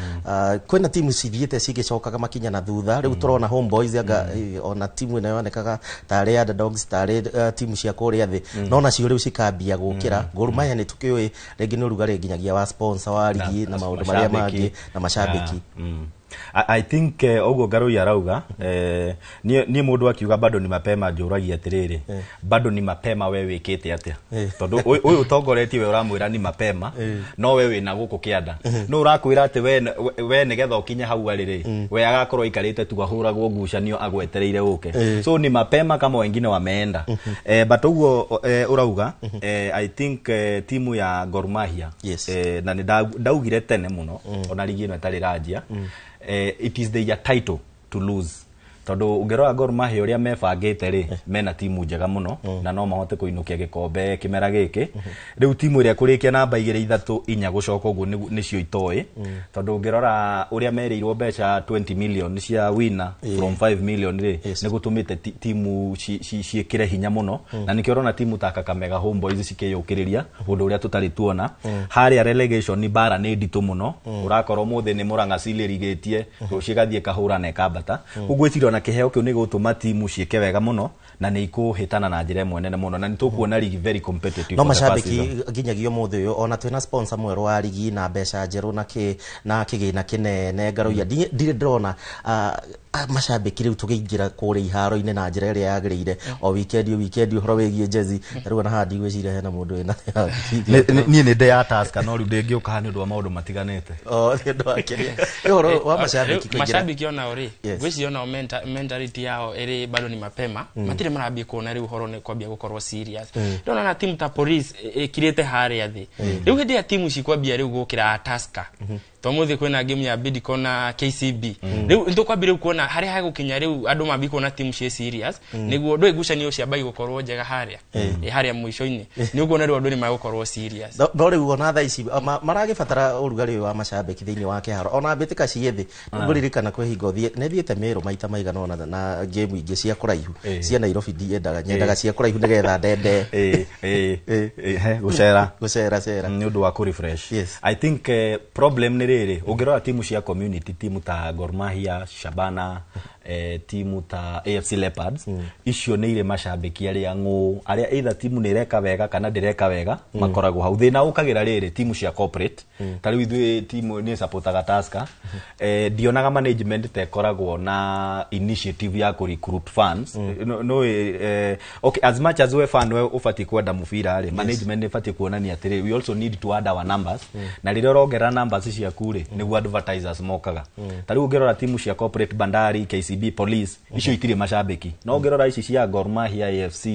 kwĩna timu cithiĩte cigĩcokaga makinya na thutha. Rĩu tũrona Homeboys anga ona timu ĩno yonekaga tarĩ underdogs, tarĩ timu cia kũrĩa thĩ, no nacio rĩu cikambia gũkĩra. Gor Mahia nĩ tũkĩũĩ rĩngĩ nĩ ũrugarĩ nginyagia wa sponsor wa rigi na maũndũ marĩa mangĩ na macambĩki. I think ũguo Ngaruiya arauga, niĩ mũndũ akiuga bado ni mapema njũragia atĩrĩrĩ, bado ni mapema we wĩkĩte atĩa? Tondũ ũyũ ũtongoretie we ũramwĩra ni mapema, no we wĩna gũkũ kĩanda. No ũrakwĩra atĩ we nĩgetha ũkinye hau arĩ rĩ, we agakorwo aikarĩte tu ahũragwo ngucanio agwetereire ũke. So ni mapema kama wengine wameenda. But ũguo ũrauga, I think timu ya Gor Mahia, na nĩ ndaugire tene mũno ona rigi ĩno ĩtarĩ ĩranjia, it is their title to lose. Tondũ ũngĩrora Gor Mahia ũrĩa mebangĩte rĩ, mena timu njega mũno na no mahote kũinũkia gĩkombe kĩmera gĩkĩ. Rĩu timu ĩrĩa kũrĩkia namba 2 3 4 gũcoka ũguo nĩcio itoĩ, tondũ ũngĩrora ũrĩa merĩirwo mbeca 20 million cia winner from 5 million rĩ, nĩ gũtũmĩte timu ciĩkĩre hinya mũno, na nĩkĩo ũrona timu ta Kakamega Homeboys cikĩyũkĩrĩria ũndũ ũrĩa tũtarĩ tuona. Harĩa relegation bara nĩ nditũ mũno, ũrakora ũmũthĩ nĩ Murang'a Seal ĩrigĩtie, rũciũ ĩgathiĩ ĩkahũra na ĩkambata. Ũguo gwĩciria ona kĩheo kĩu nĩ gũtũma timu ciĩke wega mũno na nĩ ikũhĩtana na njĩra ĩmwe nene mũno, na nĩ tũkuona ligi very competitive. No macambĩki nginyagia ũmũthĩ ũyũ ona twĩna sponsor mwerũ wa ligi na mbeca njerũ na kĩgĩna kĩnene Ngaruiya, ndirĩ ndĩrona macambĩki rĩu tũkĩingĩra kũrĩa iharo-inĩ na njĩra ĩrĩa yagĩrĩire o weekend ũhoro wĩgiĩ jezi. Rĩu ona haha ndigwĩciria hena mũndũ wĩna niĩ nĩ ndĩ ya Tusker, no rĩu ndĩngĩũka haha nĩ ũndũ wa maũndũ matiganĩte. Nĩ ũndũ wa kĩrĩa ũhoro wa macambĩki kũingĩra. Macambĩki onao rĩ, ngwĩciria onao mentality yao ĩrĩ bado ni mapema, matirĩ marambia kuona rĩu ũhoro nĩ kwambia gũkorwo serious. Ndĩrona na timu ta Police ĩkirĩte harĩa thĩ. Rĩu hĩndĩ ya timu cikwambia rĩu gũkĩra Tusker, tũmũthĩ kwĩna game ya Bidco na KCB, rĩu nĩtũkwambia rĩu kuona harĩa hagũkinya rĩu andũ mambie kuona timu ciĩ serious, nĩguo ndũĩ ngucanio ciambagia gũkorwo njega harĩa harĩa mũico-inĩ, nĩ ũkuona rĩu andũ nĩ magũkorwo serious. No rĩu ona thaa ici maragĩbatara ũrugarĩ ũyũ wa macambĩki thĩinĩ wa kĩharo, ona mbĩtĩka ciĩ thĩ. Ngũririkana kwĩ hingo nĩ thiĩte Meru maita maigana ũna na game ingĩ cia kũraihu cia Nairobi, ndiendaga nyendaga cia kũraihu nĩgetha ndende gũcera gũcera cera nĩ ũndũ wa kũ refresh. I think problem nĩ rĩrĩ, ũngĩrora timu cia community, timu ta Gor Mahia, Shabana, timu ta AFC Leopards, icio nĩ irĩ macambĩki arĩa ng'ũ, arĩa either timu nĩ ĩreka wega kana ndĩreka wega, makoragwo hau. Thĩna ũkagĩra rĩrĩ timu cia corporate, ta rĩu ithuĩ timu nĩ supportaga Tusker, ndionaga management ta ĩkoragwo na initiative ya kũ recruit fans. No, okay, as much as we fan we ũbatiĩ kwenda mũbira rĩ, management nĩ ĩbatiĩ kuonania atĩrĩ, we also need to add our numbers, na rĩrĩa ũrongerera numbers ciaku rĩ, nĩguo advertisers mokaga. Ta rĩu ũngĩrora timu cia corporate, Bandari, KCB, Police, icio itirĩ macambĩki. No ũngĩrora ici cia Gor Mahia, AFC,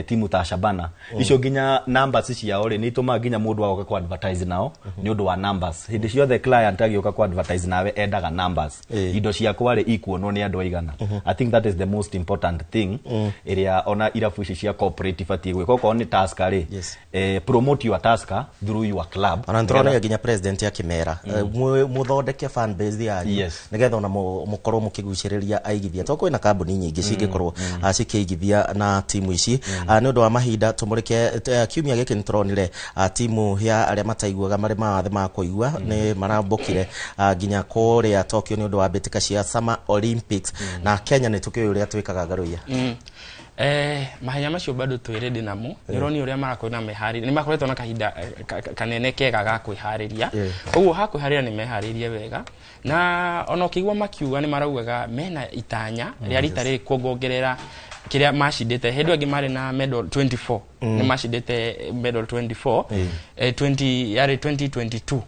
timu ta Shabana, icio nginya numbers ciao rĩ, nĩ itũmaga nginya mũndũ agoka ku advertise nao nĩ ũndũ wa numbers. Hĩndĩ ciothe client agĩũka ku advertise nawe endaga numbers, indo ciakwa rĩ ikuonwo nĩ andũ aigana. I think that is the most important thing ĩrĩa ona irabu ici cia corporate ibatiĩ gwĩka. Okorwo nĩ Tusker rĩ, promote your Tusker through your club. Ona nĩtũrona nginya president akĩmera mũthondeke fan base yanyu nĩgetha ona mũkorwo mũkĩgucĩrĩria aigithia, tondũ kwĩna kambuni nyingĩ cingĩkorwo cikĩigithia na timu ici. Nĩ ũndũ wa mahinda tũmũrĩke, kiumia gĩkĩ nĩtũronire timu ya arĩa mataiguaga marĩ mawathe ma kũigua nĩ marambũkire nginya kũrĩa Tokyo nĩ ũndũ wa mbĩtĩka cia Summer Olympics, na Kenya nĩ tũkĩũĩ ũrĩa twĩkaga Ngaruiya. Mahenya macio bado twĩ ready namo. Nĩ ũronio ũrĩa marakorwo na meharĩria, nĩ makoretwo na kahinda kanene kega ga kwĩharĩria, koguo ha kwĩharĩria nĩ meharĩirie wega, na ona ũkĩigua makiuga nĩ maraugaga mena itanya rĩa rita rĩrĩ kuongongerera Kiria macindite hĩndĩ angĩ marĩ na medal 24, nĩ macindĩte medal 24, 20 yarĩ 2022.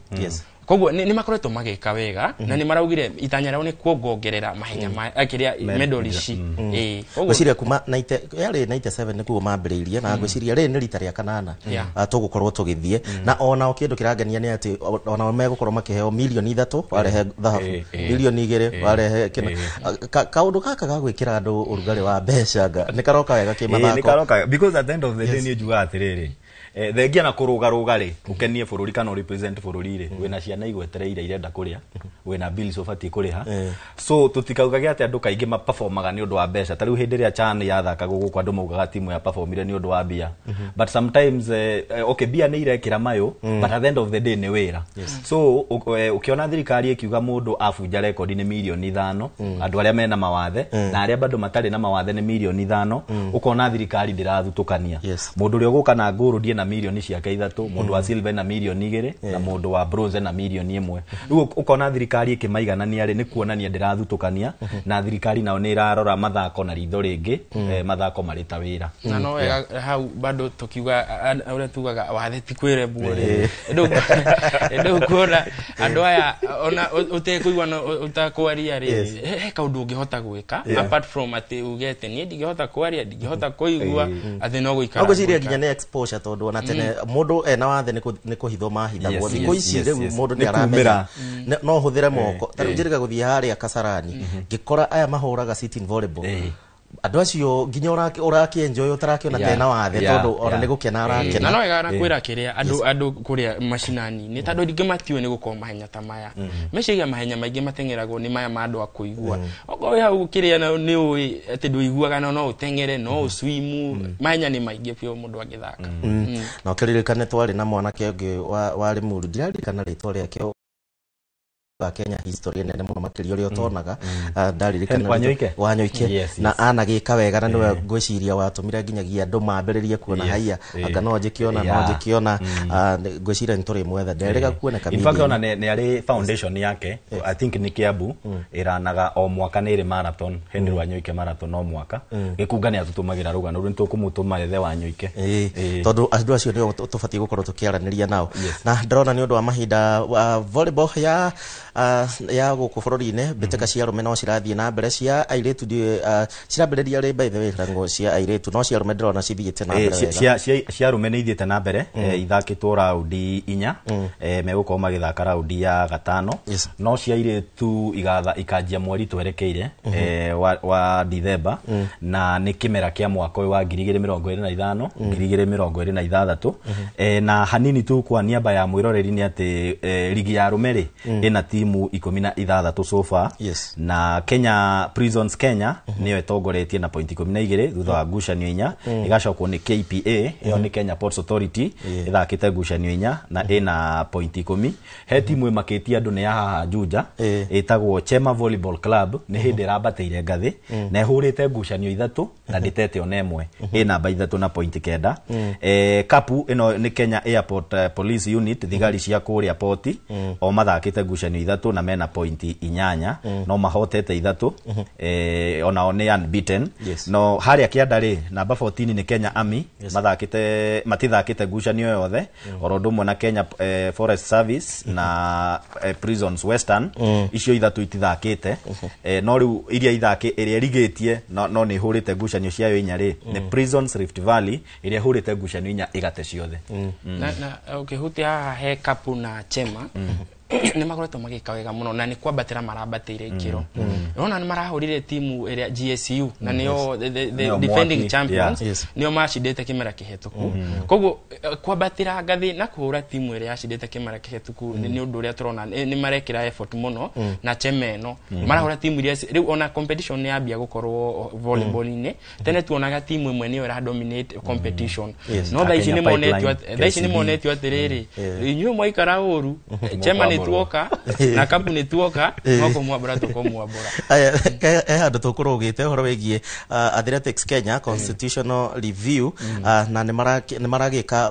Koguo nĩ makoretwo magĩka wega na nĩ maraugire itanya rĩao nĩ kuongongerera mahenya ma kĩrĩa medal ici. Koguo Ngwĩciria kuma 90, yarĩ 97 nĩguo mambĩrĩirie, na ngwĩciria rĩrĩ nĩ rita rĩa kanana tũgũkorwo tũgĩthiĩ, na onao kĩndũ kĩrangenia nĩ atĩ onao megũkorwo makĩheo mirioni 3 warehe thahabu, mirioni 2 warehe kĩna. Kaũndũ gaka ga gwĩkĩra andũ ũrugarĩ wa mbeca nga nĩ karoka wega Ĩĩ, nĩ kĩmathako. Karoka because at the end of the day, niĩ njugaga atĩrĩrĩ, thengia na kũrũgarũga rĩ, ũkenie bũrũri kana represent bũrũri rĩ, wĩna ciana igwetereire irenda kũrĩa, wĩna bills ũbatiĩ kũrĩha, so tũtikaugage atĩ andũ kaingĩ maperformaga nĩ ũndũ wa mbeca. Ta rĩu hĩndĩ ĩrĩa CHAN yathakagwo gũkũ, andũ maugaga timu ya performire nĩ ũndũ wa mbia, but sometimes okay, mbia nĩ irekĩra mayũ, but at the end of the day nĩ wĩra. So ũkĩona thirikari ĩkiuga mũndũ abunja rekondi nĩ mirioni 5, andũ arĩa mena mawathe na arĩa bado matarĩ na mawathe nĩ mirioni 5, ũkona thirikari ndĩrathutũkania. Mũndũ ũrĩa ũgũka na gold ena mirioni ciake 3, mũndũ wa silver ena mirioni 2, na mũndũ wa bronze ena mirioni 1. Rĩu ũkona thirikari ĩkĩmaiganania rĩ, nĩ kuonania ndĩrathutũkania, na thirikari nao nĩ ĩrarora mathako na ritho rĩngĩ, mathako marĩ ta wĩra. Na no wega hau bado tukiuga ũrĩa tugaga wathe ti kwĩrembwo rĩ, ndũ kuona andũ aya ona ũtekũigua na ũtakwaria rĩ, he kaũndũ ũngĩhota gwĩka apart from atĩ uge atĩ niĩ ndingĩhota kwaria, ndingĩhota kũigua, atĩ no gũikara No ngwĩciria ngũikara. Nginya nĩ exposure, tondũ ona tene mũndũ ena wathe nĩ kũhithwo mahithagwo. Thikũ ici rĩu mũndũ nĩ Nĩ aramenya kumĩra. No hũthĩre moko. Ta rĩu njĩrĩga gũthiĩ harĩa Kasarani, ngĩkora aya mahũraga sitting volleyball, andũ acio nginya ũrakĩenjoy ũtarakĩona tena wathe, tondũ ona nĩ gũkena arakena. Na no wega na kwĩra kĩrĩa andũ kũrĩa macinani nĩ tondũ rĩngĩ matiũĩ nĩ gũkorwo mahenya ta maya, meciria mahenya maingĩ mateng'eragwo nĩ maya ma andũ a kũigua. Okorwo wĩ hau kĩrĩa nĩ ũĩ atĩ ndũiguaga, no ũteng'ere, no ũswimu, mahenya nĩ maingĩ biũ mũndũ angĩthaka. Na ũkĩririkane twarĩ na mwanake ũngĩ warĩ mũru, ndiraririkana rĩtwa rĩake, wa Kenya history nene mũno makĩria ũrĩa ũtonaga. Ndaririkana Wanyoike? Wanyoike. Na anagĩka wega, na nĩwe ngwĩciria watũmire nginyagia andũ mambĩrĩrie kuona haiya, anga no njĩkĩona, no njĩkĩona. Ngwĩciria nĩ tũrĩmwetha, nderĩga kuoneka In fact, media-inĩ. ona nĩ arĩ foundation yake, I think nĩ Kiambu, ĩranaga o mwaka nĩ ĩrĩ marathon, Henry Wanyoike marathon o mwaka. Gĩkunga nĩ atũtũmagĩra rũgano rũu, nĩ tũkũmũtũma ethe Wanyoike. Tondũ andũ acio nĩo tũbatiĩ gũkorwo tũkĩaranĩria nao. Na ndĩrona nĩ ũndũ wa mahinda, volleyball ya gũkũ bũrũri-inĩ, mbĩtĩka cia arũme no cirathiĩ na mbere, cia airĩtu cirambĩrĩria rĩ, by the way, rango cia airĩtu? No cia arũme ndĩrona cithiĩte na mbere wega. Cia arũme nĩ ithiĩte na mbere, ithakĩtwo raundi 4, megũkorwo magĩthaka raundi ya gatano. No cia airĩtu igatha ikanjia mweri twerekeire, wa Dithemba, na nĩ kĩmera kĩa mwaka ũyũ wa 2025, 2026. Na hanini tu kwa niaba ya mwĩroreri nĩ atĩ ligi ya arũme rĩ, ĩna timu 16 so far. Na Kenya Prisons Kenya nĩyo ĩtongoretie na point 12 thutha wa ngucanio 4. Ĩgacokwo nĩ KPA, ĩyo nĩ Kenya Ports Authority, ĩthakĩte ngucanio 4 na ĩna point 10. He timu ĩmakĩtie andũ nĩ ya haha Juja, ĩtagwo Chema Volleyball Club, nĩ hĩndĩ ĩrambatĩire ngathĩ na ĩhũrĩte ngucanio 3 na ndĩtete ona ĩmwe, ĩ namba 3 na point 9. Kapu ĩno nĩ Kenya Airport Police Unit, thigari cia kũrĩa poti, o mathakĩte ngucanio 3 na mena point 8, no mahotete 3, onao nĩ unbeaten. No harĩa kĩanda rĩ, namba 14 nĩ Kenya Army, mathakĩte matithakĩte ngucanio yothe, oro ũndũ ũmwe na Kenya Forest Service na Prisons Western. Icio ithatũ itithakĩte. No rĩu iria ithakĩ ĩrĩa ĩrigĩtie no nĩ ĩhũrĩte ngucanio ciayo 4 rĩ, nĩ Prisons Rift Valley, ĩrĩa ĩhũrĩte ngucanio 4 ĩgate ciothe. Na ũkĩhutia haha he Kapu na Chema, nĩ makoretwo magĩka wega mũno na nĩ kwambatĩra marambatĩire ikĩro. Ũrona nĩ marahũrire timu ĩrĩa GSU, na nĩo the Nĩo defending mwaki. champions, nĩo macindĩte kĩmera kĩhetũku. Koguo kwambatĩra ngathĩ na kũhũra timu ĩrĩa yacindĩte kĩmera kĩhetũku nĩ ũndũ ũrĩa tũrona nĩ marekĩra effort mũno. Na Chema ĩno marahũra timu iria rĩu ona competition nĩ yambia gũkorwo volleyball-inĩ. Tene tuonaga timu ĩmwe nĩyo ĩra dominate competition, no thaa ici Kenya nĩ monetio Pipeline, thaa ici nĩ KCB. monetio atĩrĩrĩ, inyuĩ mwaikara ũru, Chema nĩ nĩ tuoka na kapu nĩ tuoka no kũmwambũra tũkũmwambũra. Aya, he handũ tũkũrũgĩte ũhoro wĩgiĩ Athletics Kenya Constitutional Review, na nĩ maragĩka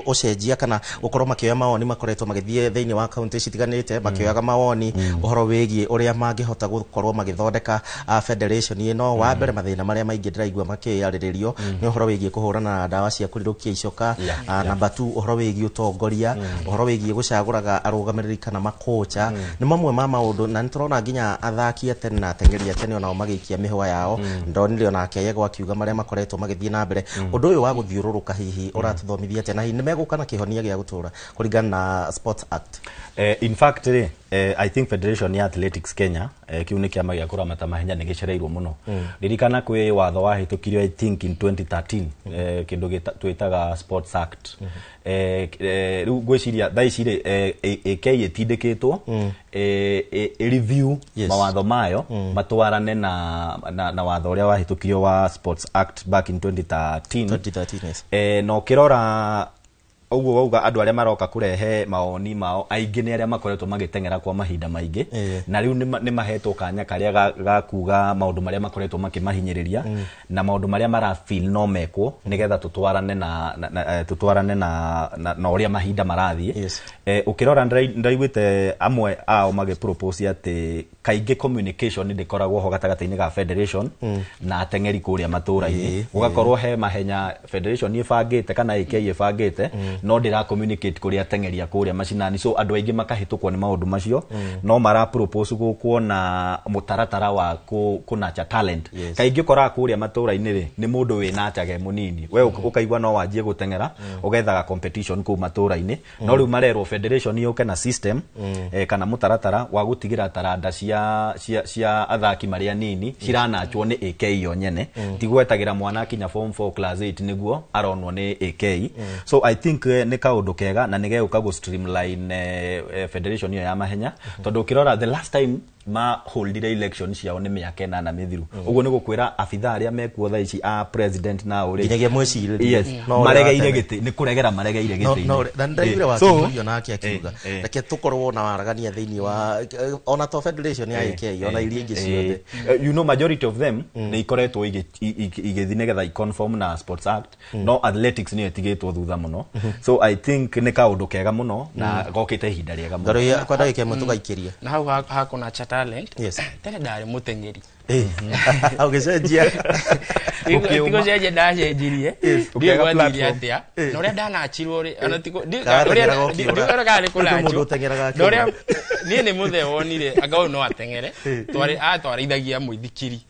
ũcenjia kana gũkorwo makĩoya mawoni, makoretwo magĩthiĩ thĩinĩ wa kaunti citiganĩte makĩoyaga mawoni ũhoro wĩgiĩ ũrĩa mangĩhota gũkorwo magĩthondeka federation ĩno. Wa mbere, mathĩna marĩa maingĩ ndĩraigua makĩarĩrĩrio nĩ ũhoro wĩgiĩ kũhũrana na ndawa cia kũrirũkia icoka. Namba 2, ũhoro wĩgiĩ ũtongoria, ũhoro wĩgiĩ gũcagũraga arũgamĩrĩri kana makocha, nĩ mamwe ma maũndũ. Na nĩ tũrona nginya athaki a tene na ateng'eri a tene onao magĩikia mĩhũa yao. Ndonire onake Yego akiuga marĩa makoretwo magĩthiĩ na mbere. Ũndũ ũyũ wa gũthiũrũrũka hihi ũratũthomithia atĩa, na hihi nĩ megũka na kĩhonia gĩa gũtũra kũringana na Sports Act? In fact rĩ, I think Federation ya Athletics Kenya, kĩu nĩ kĩama gĩa kũramata mahenya, nĩ gĩcereirwo mũno. Ririkana kwĩ watho wahĩtũkirio, I think in 2013, kĩndũ twĩtaga Sports Act. Rĩu ngwĩciria thaa ici rĩ, AK ĩtindĩkĩtwo review mawatho mayo matwarane na watho ũrĩa wahĩtũkirio wa Sports Act back in 2013. 2013, yes. Na ũkĩrora ũguo wauga, andũ arĩa maroka kũrehe mawoni mao aingĩ nĩ arĩa makoretwo magĩteng'era kwa mahinda maingĩ, na rĩu nĩ mahetwo kanya karĩa ga kuga maũndũ marĩa makoretwo makĩmahinyĩrĩria na maũndũ marĩa mara feel no mekwo nĩgetha tũtwarane na ũrĩa mahinda marathiĩ. Ũkĩrora ndĩraiguĩte amwe ao magĩ propose atĩ kaingĩ communication ndĩkoragwo ho gatagatĩ-inĩ ga federation na ateng'eri kũrĩa matũra-inĩ. Gũgakorwo he mahenya federation ĩbangĩte kana AK ĩbangĩte, no ndĩra communicate kũrĩ ateng'eri a kũrĩa macinani, so andũ aingĩ makahĩtũkwo nĩ maũndũ macio. No mara propose gũkwo na mũtaratara wa kũnacha talent. Kaingĩ ũkoraga kũrĩa matũra-inĩ rĩ, nĩ mũndũ wĩnachaga mũnini, we ũkaigua no wanjie gũteng'era, ũgethaga competition kũu matũra-inĩ. No rĩu marerwo federation yũke na system kana mũtaratara wa gũtigĩra taranda cia athaki marĩa nini ciranachwo nĩ AK yo nyene, ti gwetagĩra mwana akinya form 4, class 8 nĩguo aronwo nĩ AK. So I think nĩ kaũndũ kega na nĩ gegũka gũ streamline federation ĩyo ya mahenya, tondũ ũkĩrora the last time ma holdire election ciao nĩ mĩaka 8 mĩthiru. Ũguo nĩ gũkwĩra abithaa arĩa mekuo thaa ici a president na ũrĩ Nginyagia mwĩcirĩrie. Yes, No ũrĩa maregeire wa tene. gĩtĩ, nĩ kũregera maregeire gĩtĩ-inĩ. No, na nĩndaiguire So, wakĩhurio nake akiuga reke tũkorwo na waragania thĩinĩ wa ona to federation ya AK, ona iria ingĩ ciothe. You know, majority of them nĩ ikoretwo igĩthiĩ nĩgetha iconform na Sports Act, no athletics nĩyo ĩtigĩtwo thutha mũno. So I think nĩ kaũndũ kega mũno na gokĩte ihinda rĩega mũno. Ngaroia kwa ndagĩka ĩmwe tũgaikĩria. Na hau hakona cha talent. Tene ndarĩ mũteng'eri. Ũgĩcenjia. Tigũcenjia, ndacenjirie, ndiũĩ Ũkĩaga gwathire platform. atĩa na ũrĩa ndanachirwo rĩ, ona Kana ateng'eraga ũkĩũra. ndiũĩ kana nĩ Kwĩ mũndũ kũnachwo. ũteng'eraga Na ũrĩa akĩũra. niĩ nĩ mũthee wonire anga ũyũ no ateng'ere, twari atwarithagia mũithikiri.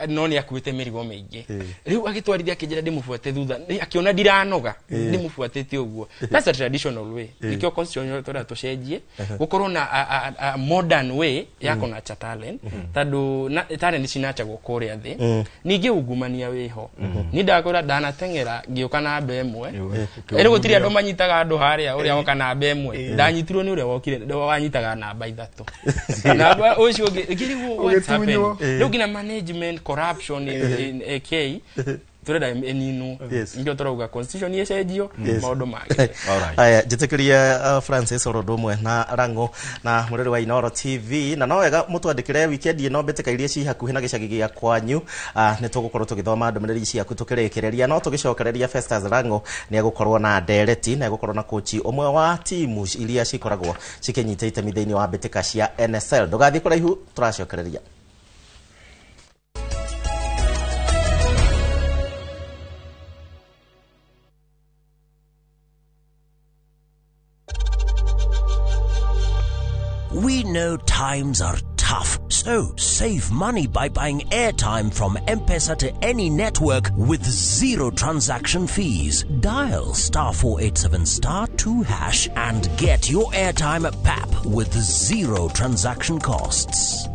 No nĩ akuĩte mĩrigo mĩingĩ. Rĩu agĩtwarithia akĩnjĩra ndĩmũbuate thutha. Akĩona ndiranoga ndĩmũbuatĩte ũguo. That's a traditional way. Nĩkĩo constitution tũrĩa tũcenjie gũkorwo na a modern way ya kũnacha talent, tondũ talent cinachagwo kũrĩa thĩ. Ningĩ ungumania wĩho. Niĩ ndakwĩra ndanateng'era ngĩũka namba 1. Ĩrĩ gũtirĩ andũ manyitaga andũ harĩa ũrĩa woka namba 1. Ndanyitirwo nĩ ũrĩa wokire wanyitaga namba 3, namba ũcio ũngĩ ngĩrigwo what's happening. Ũgĩtunywo. Rĩu nginya management corruption in AK turenda ĩninwo. Nĩkĩo tũrauga constitution ĩcenjio, maũndũ magĩre. Aya, njĩtĩkĩrie Francis oro ũndũ ũmwe na Rango na mũrĩrĩ wa Inoro TV, na no wega mũtwandĩkĩre weekend ĩno mbĩtĩka iria ci hakuhĩ na gĩcagi gĩa kwanyu. Nĩ tũgũkorwo tũgĩthoma ndũmĩrĩri ciaku tũkĩrĩkĩrĩria, no tũgĩcokereria Festus Rango nĩ egũkorwo na ndereti na egũkorwo na kochi ũmwe wa timu iria cikoragwo cikĩnyita itemi thĩinĩ wa mbĩtĩka cia NSL. Ndũgathiĩ kũraihu, tũracokereria. We know times are tough, so save money by buying airtime from M-Pesa to any network with zero transaction fees. Dial *487 *2# and get your airtime at PAP with zero transaction costs.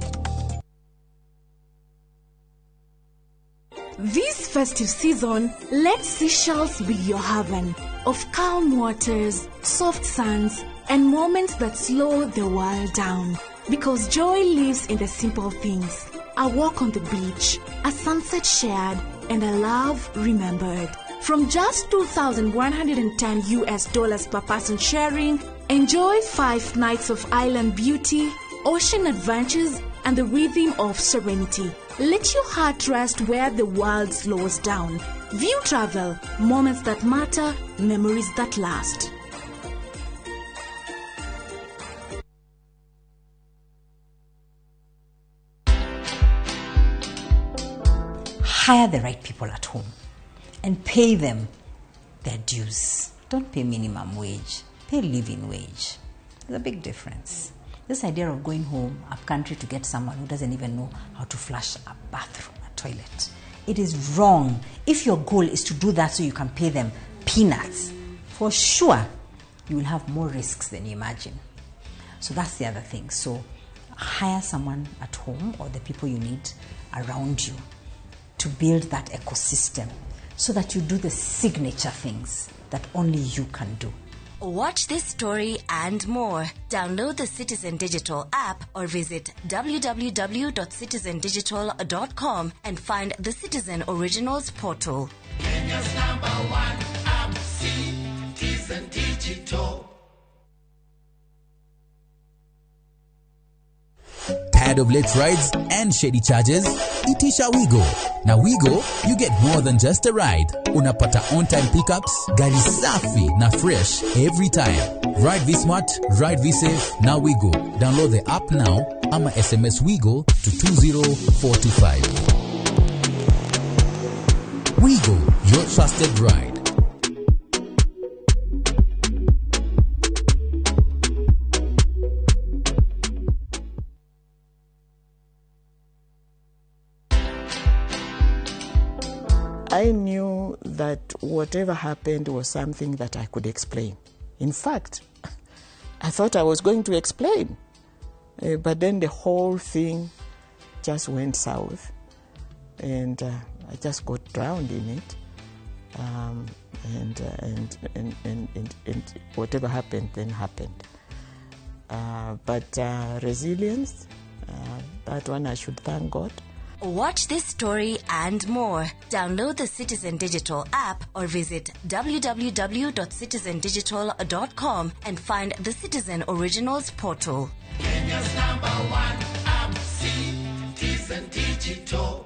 This festive season, let Seychelles be your haven of calm waters, soft sands, and moments that slow the world down. Because joy lives in the simple things. A walk on the beach, a sunset shared, and a love remembered. From just $2,110 US per person sharing, Enjoy 5 nights of island beauty, ocean adventures, and the rhythm of serenity. Let your heart rest where the world slows down. View Travel, moments that matter, memories that last. Hire the right people at home and pay them their dues. Don't pay minimum wage, pay living wage. There's a big difference. This idea of going home up country to get someone who doesn't even know how to flush a bathroom, a toilet, it is wrong. If your goal is to do that so you can pay them peanuts, for sure you will have more risks than you imagine. So that's the other thing. So hire someone at home or the people you need around you to build that ecosystem so that you do the signature things that only you can do. Watch this story and more. Download the Citizen Digital app or visit www.citizendigital.com and find the Citizen Originals portal. Kenya's number one app, Citizen Digital. Tired of late rides and shady charges? Itisha Wigo. Na Wigo, you get more than just a ride. Unapata on-time pickups, gari safi na fresh every time. Ride V-Smart, ride V-Safe, na Wigo. Download the app now ama SMS Wigo to 20425. Wigo, your trusted ride. I knew that whatever happened was something that I could explain. In fact, I thought I was going to explain. But then the whole thing just went south, and I just got drowned in it. And whatever happened, then happened. But resilience, that one I should thank God. Watch this story and more. Download the Citizen Digital app or visit www.citizendigital.com and find the Citizen Originals portal. Kenya's number one app, Citizen Digital.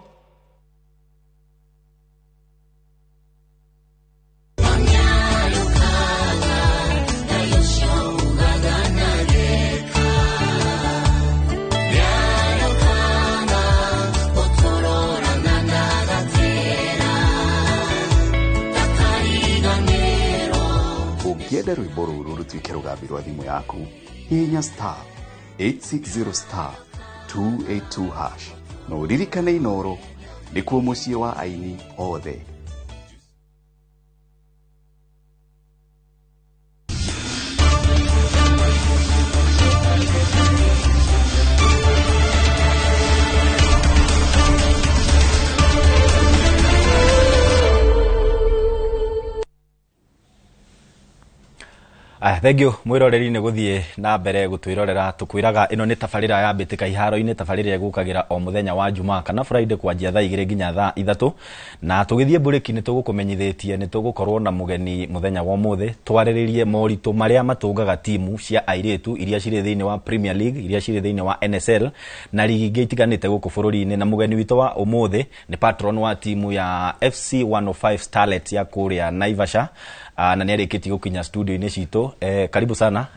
Ũngĩenda rwĩmbo rũrũ rũtuĩke rũgambi rwa thimũ yaku, hihinya star 860 star 282 hash na ũririkane Inooro nĩkuo mũciĩ wa aini othe. Thank you mwiroreri nĩ gũthiĩ na mbere gũtwĩrorera tũkwĩraga ĩno nĩ tabarĩra ya mbĩtĩka iharo-inĩ tabarĩra ĩgũkagĩra o mũthenya wa Jumaa kana Friday kwanjia thaa 2 nginya thaa 3 na tũgĩthiĩ mburĩki nĩ tũgũkũmenyithĩtie nĩ tũgũkorwo na mũgeni mũthenya wa ũmũthĩ twarĩrĩrie moritũ marĩa matũngaga timu cia airĩtu iria cirĩ thĩinĩ wa Premier League iria cirĩ thĩinĩ wa NSL na rigi ingĩ itiganĩte gũkũ bũrũri-inĩ na mũgeni witũ wa ũmũthĩ nĩ patron wa timu ya FC 105 Starlet ya kũrĩa Naivasha na nĩ arĩkĩtie gũkinya studio-inĩ citũ. Karibu sana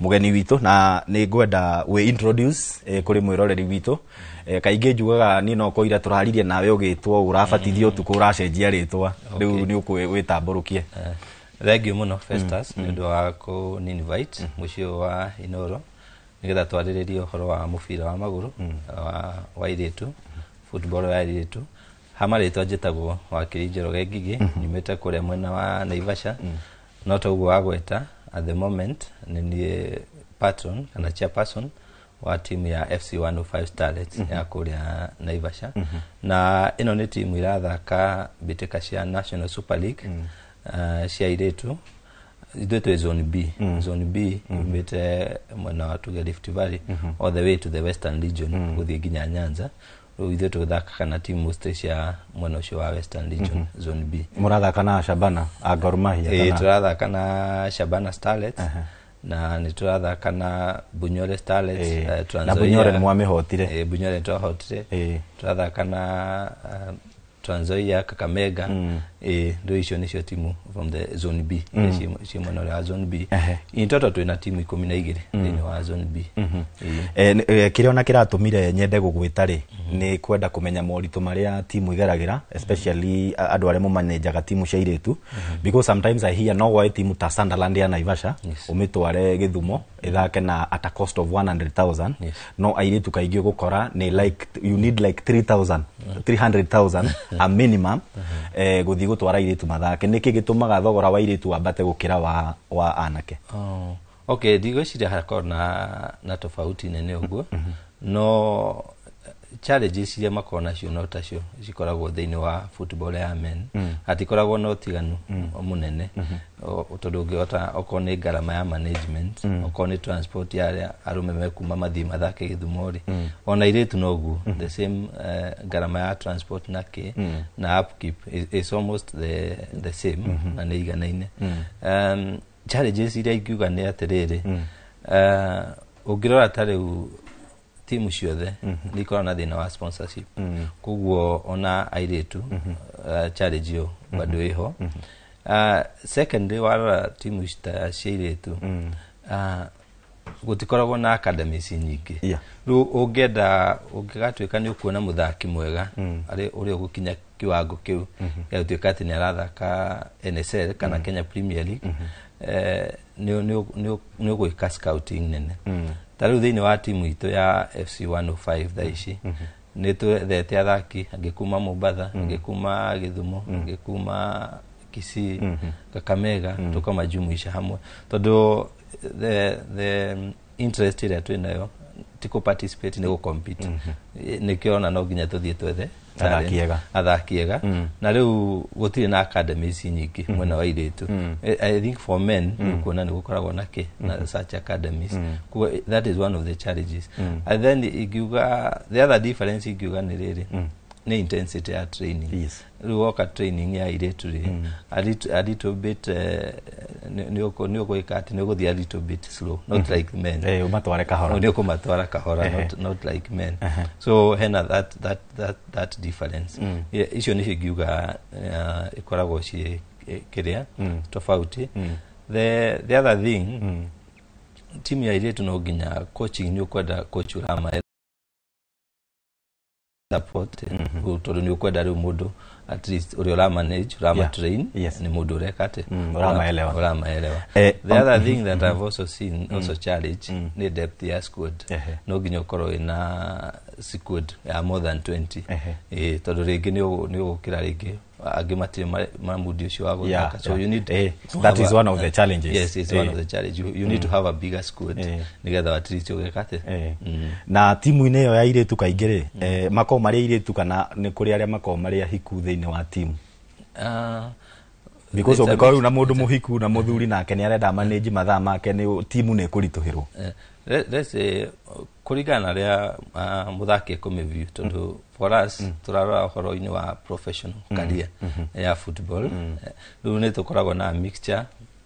mugeni witũ na nĩ ngwenda we introduce kũrĩ mwĩroreri witũ. Kaingĩ njugaga niĩ no koira tũraririe nawe ũgĩtwo ũrabatithio ũtukũ ũracenjia rĩtwa rĩu nĩ ũkwĩtambũrũkie. Thank you mũno Festus nĩ ũndũ wa kũni invite mũciĩ wa Inooro nĩgetha twarĩrĩrie ũhoro wa mũbira wa magũrũ wa airĩtu, football ya airĩtu. Hama rĩtwa njĩtagwo Wakiri Njoroge Ngigĩ, nyumĩte kũrĩa mwena wa Naivasha. No toguo wagweta at the moment nĩ niĩ patron kana chairperson wa timu ya FC 105 Starlets ya kũrĩa Naivasha. Na ĩno nĩ timu irathaka mbĩtĩka cia National Super League cia airĩtu. Ithuĩ twĩ zone B. Zone B yumĩte mwena wa tuge Rift Valley all the way to the Western Region gũthiĩ nginya Nyanza. Rĩu ithuĩ tũthakaga na timu cia mwena ũcio wa Western Region zone B. Mũrathaka na Shabana a Gor Mahia kana? Tũrathaka na Shabana Starlets Na nĩ tũrathaka na Bunyore Starlets, Trans Na Nzoia. Bunyore nĩ mwamĩhotire. Bunyore nĩ twahotire. Tũrathaka na Trans Nzoia, Kakamega. Rĩu icio nĩcio timu from the zone B. Ciĩ mwena ũrĩa wa zone B. In total twĩna timu 12 thĩinĩ wa zone B. Kĩrĩa ona kĩratũmire nyende gũgwĩta rĩ, nĩ kwenda kũmenya moritũ marĩa timu igeragĩra, especially andũ arĩa mũmanenjaga timu cia airĩtu, because sometimes I hear no woe timu ta Sunderland ya Naivasha ũmĩtware Gĩthumo ĩthake na at a cost of 100,000, no airĩtu kaingĩ ũgũkora nĩ like you need like 3000 300,000 a minimum gũthiĩ gũtwara airĩtu mathake. Nĩkĩ gĩtũmaga thogora wa airĩtu wambate gũkĩra wa anake? Oh. Okay, ndigwĩciria hakorwo na tofauti nene ũguo, no challenges iria makoragwo nacio no tacio cikoragwo thĩinĩ wa football ya men. Hatikoragwo na ũtiganu mũnene. Tondũ ũngĩhota okorwo nĩ ngarama ya management, okorwo nĩ transport ya arĩa arũme mekuma mathiĩ mathake Gĩthumo rĩ, ona airĩtu noguo, the same ngarama ya transport na kĩ na upkeep is almost the same na nĩ iganaine. Challenges iria ingiuga nĩ atĩrĩrĩ, ũngĩrora ta rĩu timu ciothe nĩ ikoragwo na thĩna wa sponsorship. Koguo ona airĩtu challenge ĩyo bado ĩho. Secondly, warora timu ta cia airĩtu, gũtikoragwo na academies nyingĩ. Rĩu ũngĩenda ũngĩgatuĩka nĩ ũkuona mũthaki mwega arĩ ũrĩa ũgũkinya kiwango kĩu gĩa gũtuĩka atĩ nĩ arathaka NSL kana Kenya Premier League, nĩ ũgwĩka scouting nene. Ta rĩu thĩinĩ wa timu itũ ya FC 105 thaa ici nĩ twethete athaki angĩ kuma Mombatha, angĩ kuma Gĩthumo, angĩ kuma Kisii, Kakamega, tukamajumuisha hamwe tondũ the interest ĩrĩa twĩnayo ti kũ participate, nĩ gũ compete. Nĩkĩo ona no nginya tũthiĩ twethe athaki talent, ega. Athaki ega. Na rĩu gũtirĩ na academies nyingĩ mwena wa airĩtu. I think for men nĩ ũkuona nĩ gũkoragwo na kĩ na such academies. Koguo that is one of the challenges. And then ingiuga the other difference ingiuga nĩ rĩrĩ, nĩ intensity ya training. Rĩu woka training ya airĩtu rĩ, a little bit nĩ ũgwĩka atĩ nĩ ũgũthiĩ a little bit slow, not like men. Ũmatware kahora. Nĩ ũkũmatwara kahora, not like men. So hena that difference. Yeah, icio nĩcio ingiuga ikoragwo ciĩ kĩrĩa tofauti. The other thing, timu ya airĩtu no nginya coaching, nĩ ũkwenda coach ũrama support, tondũ nĩ ũkwenda rĩu mũndũ at least ũrĩa ũra manage, ũrama train nĩ mũndũ ũreka atĩ Ũramaelewa. Ũramaelewa. The other thing that I've also seen, also challenge, nĩ depth ya squad. No nginya ũkorwo wĩna squad ya more than 20. Tondũ rĩngĩ nĩ ũgũkĩra rĩngĩ angĩ matirĩ ma mood ũcio wa gũthaka, so you need to That have is one of the challenges. Yes, it's one of the challenge. You need to have a bigger squad nĩgetha at least ũgeka atĩ Na timu-inĩ ĩyo ya airĩtu kaingĩ rĩ, makoragwo marĩ airĩtu kana nĩ kũrĩ arĩa makoragwo marĩ ahiku thĩinĩ wa timu? Because It's a ũngĩkorwo rĩu mix. na mũndũ mũhiku na mũthuri nake nĩ arenda manage mathaa make, nĩ timu nĩ ĩkũritũhĩrwo. Let's say kũringana na rĩa mũthaki ekũmĩview, tondũ for us tũrarora ũhoro-inĩ wa professional career ya football. Rĩu nĩ tũkoragwo na mixture,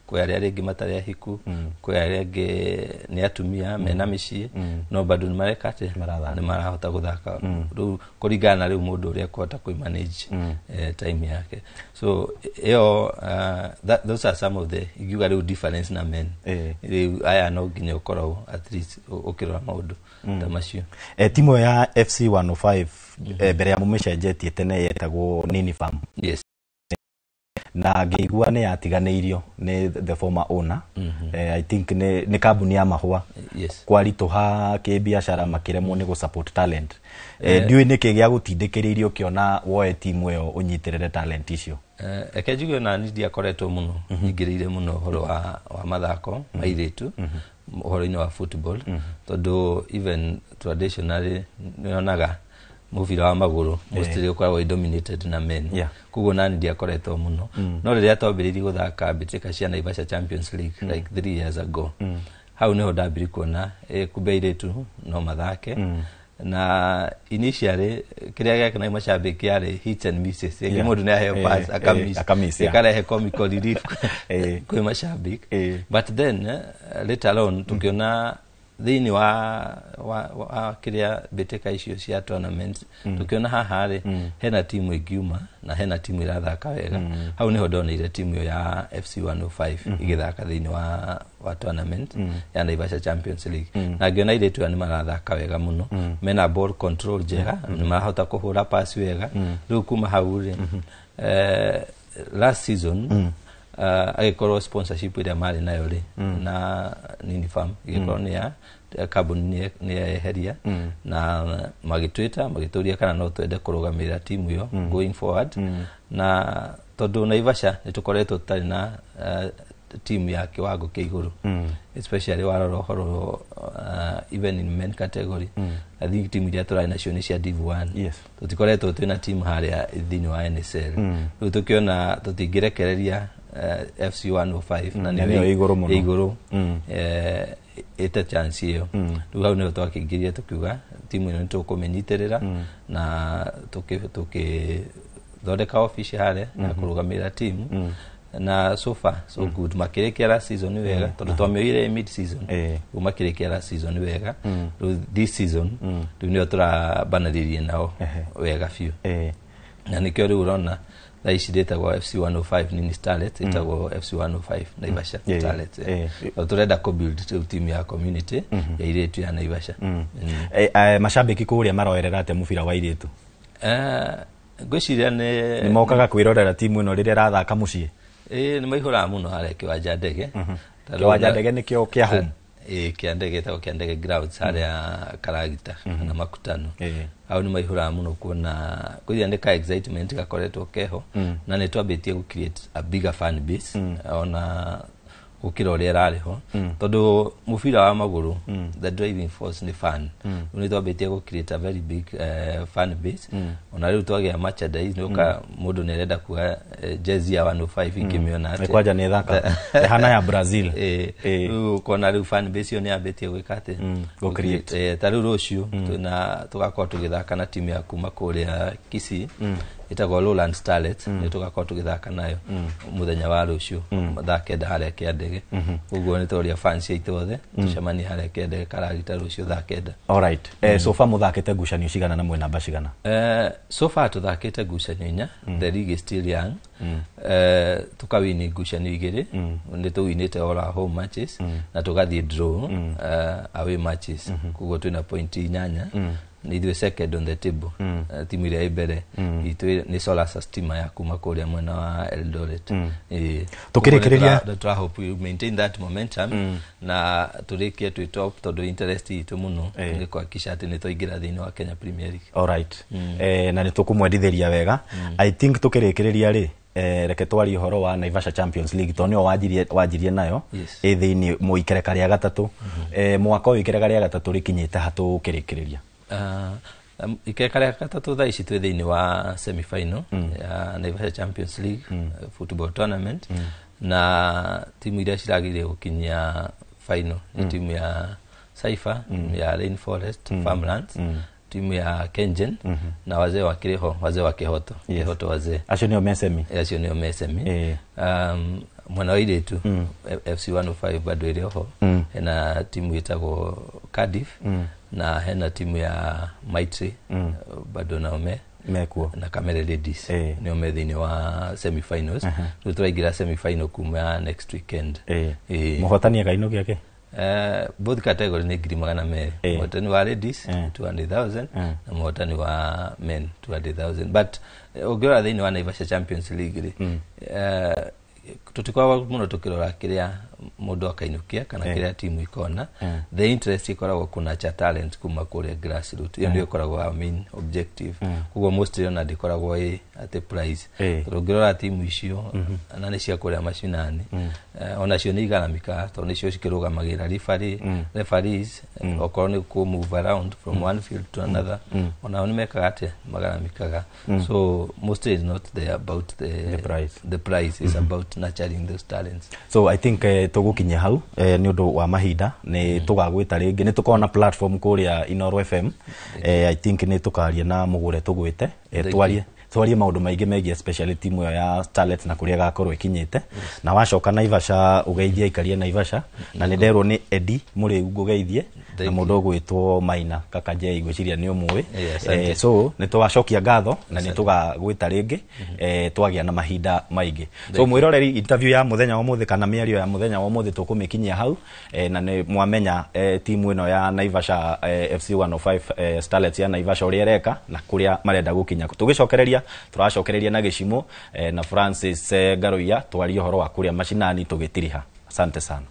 kwĩ arĩa rĩngĩ matarĩ ahiku, kwĩ arĩa angĩ nĩ atumia mena mĩciĩ, no bado nĩ mareka atĩ nĩ marahota gũthaka. Rĩu kũringana na rĩu mũndũ ũrĩa ekũhota kũmanage time yake. So ĩyo those are some of the ingiuga rĩu difference na men. Rĩu aya no nginya ũkorwo at least ũkĩrora maũndũ ta macio. Timu ĩyo ya FC 105, mbere ya mũmĩcenjetie, tene yetagwo Nini Farm. Yes. Na ngĩigua nĩ yatiganĩirio nĩ the former owner. I think nĩ kambuni ya mahũa. Kwaritũha kĩbiacara makĩremwo nĩ gũ-support talent. Ndiũĩ nĩkĩ gĩa gũtindĩkĩrĩirie ũkĩona woe timu ĩyo ũnyitĩrĩre talent icio. Reke njuge ona niĩ ndiakoretwo mũno nyingĩrĩire mũno ũhoro wa mathako ma airĩtu, ũhoro-inĩ wa football, tondũ even traditionally nĩonaga mũbira wa magũrũ mostly ũkoragwo dominated na men. Koguo nani ndiakoretwo mũno. No rĩrĩa twambĩrĩirie gũthaka mbĩtĩka cia Naivasha Champions League like 3 years ago, hau niho ndambirie kuona kumbe airĩtu no mathake. Na initially kĩrĩa gĩakenagia macambĩki yarĩ hits and misses. Rĩngĩ mũndũ nĩ aheo pass akamiss, akamiss, yeah. ĩkarehe comical relief kwĩ macambĩki. But then later on tukiona thĩinĩ wa kĩrĩa mbĩtĩka icio cia tournament, tukiona haha rĩ, hena timu ĩngiuma na hena timu ĩrathaka wega. Hau nĩho ndoneire timu ĩyo ya FC 105 ĩgĩthaka thĩinĩ wa tournament ya Naivasha Champions League, na ngĩona airĩtu aya nĩ marathaka wega mũno, mena ball control njega, nĩ marahota kũhũra pass wega. Rĩu kuma hau rĩ, last season agĩkorwo sponsorship ĩrĩa marĩ nayo rĩ, na nini farm ĩgĩkorwo nĩ ya kambuni nĩ yeheria, na magĩtwĩta magĩtũria kana no twende kũrũgamĩrĩra timu ĩyo going forward. Na tondũ Naivasha nĩ tũkoretwo tũtarĩ na timu ya kiwango kĩa igũrũ, especially warora ũhoro even in men category, I think timu iria tũrarĩ nacio nĩ cia Div 1. Tũtikoretwo twĩna timu harĩa thĩinĩ wa NSL. Rĩu tũkĩona tũtingĩrekereria FC 105 na Na nĩyo ĩ igũrũ mũno. Ĩ igũrũ, ĩte chance ĩyo. Rĩu hau nĩho twakĩingĩrire tũkiuga timu ĩno nĩ tũkũmĩnyitĩrĩra, na tũkĩthondeka ofici harĩa ya kũrũgamĩrĩra timu, na so far so good. Makĩrĩkia last season wega, tondũ twamĩoire mid season. Rĩu makĩrĩkia last season wega. Rĩu this season rĩu nĩyo tũrambanĩrĩrie nao wega biũ, na nĩkĩo rĩu ũrona thaa ici rĩtagwo FC 105 nini Starlet, ĩtagwo FC 105 Naivasha Starlet. Tondũ tũrenda kũ build rĩu timu ya community ya airĩtu ya Naivasha. Macambĩki kũrĩa maroerera atĩa mũbira wa airĩtu? Ngwĩciria nĩ nĩ mokaga kwĩrorera timu ĩno rĩrĩa ĩrathaka mũciĩ? Ĩĩ, nĩ maihũraga mũno harĩa kĩwanja ndege. Ta rĩu Kĩwanja ndege nĩkĩo kĩa home? Ĩĩ, kĩa ndege, ĩtagwo kĩa ndege grounds harĩa Karagita kana Makutano. Hau nĩ maihũraga mũno kuona kwĩria nĩ ka excitement gakoretwo keho, na nĩ twambĩtie gũ create a bigger fan base ona gũkĩra ũrĩa ĩrarĩ ho, tondũ mũbira wa magũrũ, the driving force nĩ fan. Rĩu nĩ twambĩtie gũ create a very big fan base. Ona rĩu twagĩa merchandise, nĩ ũka mũndũ nĩ arenda kuga jezi ya 105 ingĩmĩona Nĩ kwanja nĩ thaka, ĩhana ya Brazil. Ĩĩ, rĩu ũkona rĩu fan base ĩyo nĩ yambĩtie gwĩka atĩ Gũ create. Ta rĩu rũciũ twĩna tũgakorwo tũgĩthaka na timu ya kuma kũrĩa Kisii ĩtagwo Lowland Starlets. Nĩ tũgakorwo tũgĩthaka nayo mũthenya wa rũciũ thaa 9 harĩa Kĩandege. Ũguo nĩ tũroria fans aitũ othe tũcemanie harĩa Kĩandege Karagita rũciũ thaa 9. Alright. So far mũthakĩte ngucanio cigana na mwĩ namba cigana? So far tũthakĩte ngucanio 4. The league is still young. Tukawini ngucanio 2, nĩ tũwinĩte all our home matches, na tũgathiĩ draw away matches. Koguo twĩna point 8, nĩ ithuĩ second on the table. Timu ĩrĩa ĩ mbere itũ nĩ Solar Stima ya kuma kũrĩa mwena wa Eldoret. Ĩĩ. Tũkĩrĩkĩrĩria- Koguo nĩ tũra hope we maintain that momentum na tũrĩkie twĩ top, tondũ interest itũ mũno nĩ kuhakikisha atĩ nĩ twaingĩra thĩinĩ wa Kenya Premier League. Alright. Na nĩ tũkũmwendithĩria wega. I think tũkĩrĩkĩrĩria rĩ, reke twarie ũhoro wa Naivasha Champions League, tondũ nĩyo wanjirie nayo. Yes. Ĩ thĩinĩ mũikereka rĩa gatatũ. Mwaka ũyũ ikereka rĩa gatatũ rĩkinyĩte ha tũkĩrĩkĩrĩria? Ikereka rĩa gatatũ thaa ici twĩ thĩinĩ wa semi-final ya Naivasha Champions League football tournament, na timu iria ciragĩrĩire gũkinyia final nĩ timu ya Saifa, timu ya Rainforest Farmlands, timu ya Kengen na wazee wa Kiriho, wazee wa Kihoto. Kihoto wazee. Acio nĩo me semi? Acio nĩo me semi. Mwena wa airĩtu, FC 105 bado ĩrĩ oho. Hena timu ĩtagwo Cardiff, na hena timu ya Maitri, bado nao me mekuo, na Kamere Ladies nĩo me thĩinĩ wa semi-finals. Rĩu tũraingĩra semi-final kuma next weekend. Ĩĩ. Mũhotani akainũkia kĩ? Both category nĩ 200,000. Mũhotani wa ladies 200,000, na mũhotani wa men 200,000. But ũngĩrora thĩinĩ wa Naivasha Champions League rĩ, tũtikoragwo mũno tũkĩrora kĩrĩa mũndũ akainũkia kana kĩrĩa timu ikona. The interest ĩkoragwo kũnurture talent kuma kũrĩa grassroot. Ĩyo nĩyo ĩkoragwo our main objective. Koguo mostly ona ndĩkoragwo ĩ atĩ prize, tondũ ũngĩrora timu icio na nĩ cia kũrĩa macinani, onacio nĩ igaramikaga, tondũ nĩcio cikĩrũgamagĩrĩra referee, referees, okorwo nĩ kũ move around from one field to another, onao nĩ mekaga atĩa, magaramikaga. So mostly it's not the about the price, the price is about nurturing those talents. So I think tũgũkinyia hau nĩ ũndũ wa mahinda, nĩ tũgagwĩta rĩngĩ, nĩ tũkorwo na platform kũrĩa Inoro FM. I think nĩ tũkaria na mũgũre tũgwĩte, Thank twarie maũndũ maingĩ megiĩ especially timu ĩyo ya Starlets na kũrĩa ĩgakorwo ĩkinyĩte. Na wacoka Naivasha ũgeithie aikaria Naivasha, na nĩ nderwo nĩ Eddie Mũrĩu ngũgeithie, na mũndũ ũgwĩtwo Maina Kaka J, ngwĩciria nĩ ũmũĩ. Asante. So nĩ twacokia ngatho na nĩ tũgagwĩta rĩngĩ twagĩa na mahinda maingĩ. So mwĩroreri, interview ya mũthenya wa ũmũthĩ kana mĩario ya mũthenya wa ũmũthĩ tũkũmĩkinyia hau, na nĩ mwamenya timu ĩno ya Naivasha FC 105 Starlets ya Naivasha ũrĩa ĩreka na kũrĩa marenda gũkinya. Tũgĩcokereria tũracokereria na Gĩcimo na Francis Ngaruiya, twarie ũhoro wa kũrĩa mashinani tũgĩtiriha. Asante sana.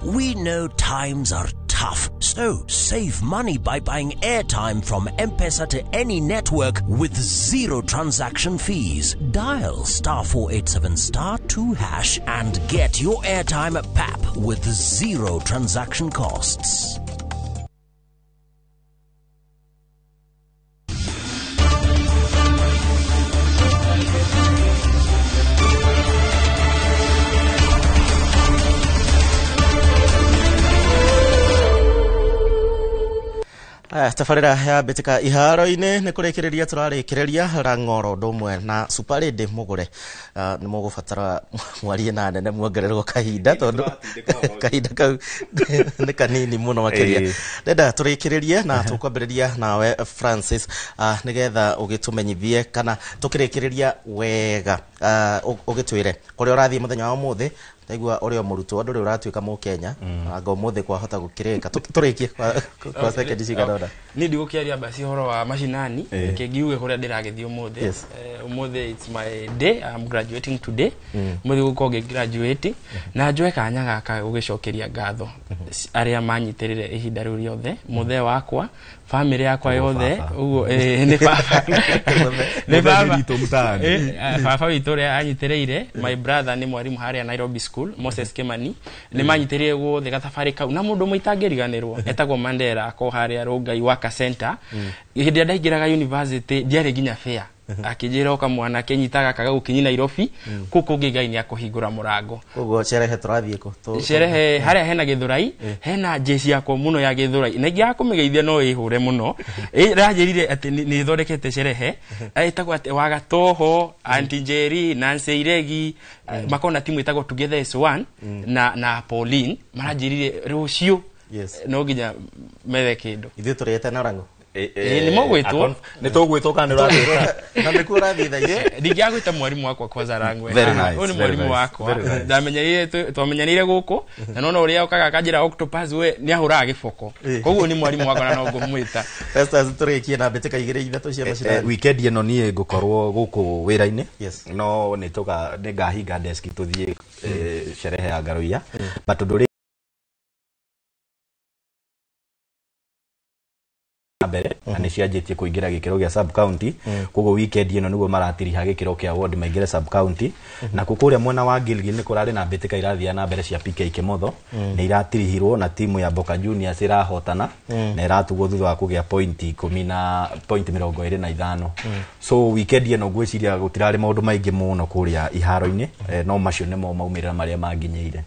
We know times are tough, so save money by buying airtime from M-Pesa to any network with zero transaction fees. Dial *487 *2# and get your airtime at PAP with zero transaction costs. Aya, tabarĩra ya mbĩtĩka iharo-inĩ nĩ kũrĩkĩrĩria tũrarĩkĩrĩria Rang'oro ũndũ ũmwe na Super Lady Mũgũre. Nĩ mũgũbatara mwarie na nene muongererwo kahinda, tondũ kahinda kau nĩ kanini mũno makĩria. Ndenda tũrĩkĩrĩrie na tũkwambĩrĩria nawe Francis, nĩgetha ũgĩtũmenyithie kana tũkĩrĩkĩrĩria wega, ũgĩtwĩre kũrĩa ũrathiĩ mũthenya wa ũmũthĩ. Ndaigua ũrĩ o mũrutwo, ndũrĩ ũratuĩka mũkenya, anga ũmũthĩ kwahota gũkĩrĩka. Tũrĩkie kwa sekondi cigana ũna. Niĩ ndigũkĩaria basi ũhoro wa mashinani, reke ngiuge kũrĩa ndĩragĩthiĩ ũmũthĩ. Ũmũthĩ it's my day, I'm graduating today. Ũmũthĩ gũkorwo ngĩ-graduate na njoe kanya gaka gũgĩcokeria ngatho arĩa manyitĩrĩre ihinda rĩu rĩothe, mũthee wakwa, family yakwa yothe, ũguo nĩ baba, nĩ baba witũ mtaani. Baba witũ ũrĩa anyitĩrĩire, my brother nĩ mwarimũ harĩa Nairobi School, Moses Kimani, nĩ manyitĩrĩire guothe gathabarĩ kau, na mũndũ ũmwe itangĩriganĩrwo etagwo Mandela, ako harĩa Rongai Waka Center. Hĩndĩ ĩrĩa ndaingĩraga university ndiarĩ nginya fair, akĩnjĩra oka mwana akĩnyitaga kaga gũkinyi Nairobi, kũu kũngĩ Ngai nĩ akũhingũra mũrango. Koguo sherehe tũrathiĩ kũ? Sherehe harĩa hena Gĩthũrai, hena jeci yakwa mũno ya Gĩthũrai, na ingĩaga kũmĩgeithia no ĩhũre mũno. Ĩranjĩrire atĩ nĩ ĩthondekete sherehe ĩtagwo atĩ Wagatoho, Aunty Njeri, Nancy Iregi, makona timu ĩtagwo Together as One na Pauline, maranjĩrire rũciũ no nginya methe kĩndũ. Ithuĩ tũrĩte na Rang'o. Nĩ mũgwĩtwo. Nĩ tũgwĩtwo kana nĩ ũratwĩta? Na nĩkuo ũrathiĩ thaa ici? Ndingĩagwĩta mwarimũ wakwa kwanza Rang'we. Very nice, Ũyũ nĩ very mwarimũ nice, wakwa. very nice. Ndamenyanĩire, twamenyanĩire gũkũ, na nona ũrĩa okaga akanjĩra octopus we nĩ ahũraga gĩboko. Koguo nĩ mwarimũ wakwa na no ngũmwĩta. Festus, tũrĩkie na mbĩtĩka igĩrĩ ithatũ cia macinani. Weekend ĩno niĩ ngũkorwo gũkũ wĩra-inĩ, no nĩ ngahinga desk tũthiĩ sherehe ya Ngaruiya, but ũndũ ũrĩa mbere na nĩ cianjĩtie kũingĩra gĩkĩro gĩa sub county, koguo weekend ĩno nĩguo maratiriha gĩkĩro kĩa ward maingĩre sub county. Na kũrĩa mwena wa Gilgil nĩ kũrarĩ na mbĩtĩka irathiĩ na mbere cia PK Kĩmotho, nĩ iratirihirwo na timu ya Boka Juniors ĩrahotana na ĩratugwo thutha wa kũgĩa point ikũmi na point mĩrongo ĩrĩ na ithano. So weekend ĩno ngwĩciria gũtirarĩ maũndũ maingĩ mũno kũrĩa iharo-inĩ, no macio nĩmo maumĩrĩra marĩa manginyĩire.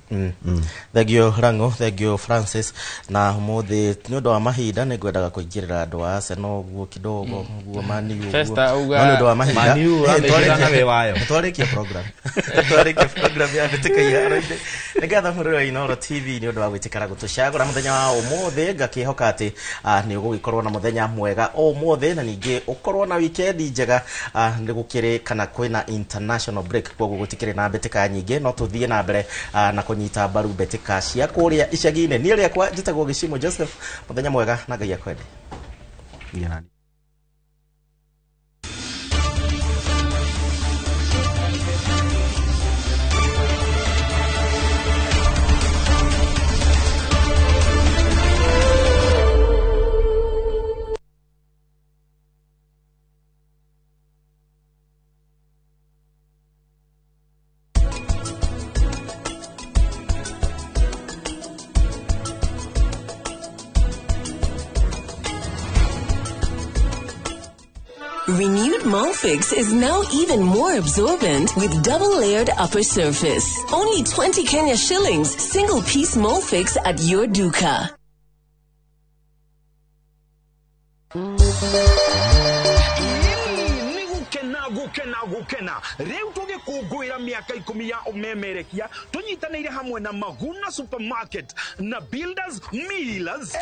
Thank you Rang'o, thank you Francis. Na ũmũthĩ nĩ ũndũ wa mahinda nĩ ngwendaga kũingĩrĩra andũ a Arsenal ũguo kidogo, ũguo Man U ũguo. Festa uga No nĩ ũndũ wa mahinda. Man U ũramĩingĩra na wĩ wayo. Nĩtwarĩkia program. Nĩtwarĩkia program ya mbĩtĩka iharo-inĩ. Nĩ ngatho mũrũri wa Inooro TV nĩ ũndũ wa gwĩtĩkĩra gũtũcagũra mũthenya wa ũmũthĩ, ngakĩhoka atĩ nĩ ũgũgĩkorwo na mũthenya mwega ũmũthĩ, na ningĩ ũkorwo na weekend njega. Nĩ gũkĩrĩ kana kwĩna international break, koguo gũtikĩrĩ na mbĩtĩka nyingĩ, no tũthiĩ na mbere na kũnyita mbaru mbĩtĩka cia kũrĩa icagi-inĩ. Niĩ rĩakwa njĩtagwo Gĩcimo Joseph, mũthenya mwega na Ngai akwende. Renewed Molfix is now even more absorbent with double layered upper surface. Only 20 Kenya shillings, single piece Molfix at your duka. Nĩ gũkena gũkena gũkena rĩu tũgĩkũngũĩra mĩaka 10 ya ũmemerekia tũnyitanĩire hamwe na Maguna Supermarket na Builders Millers.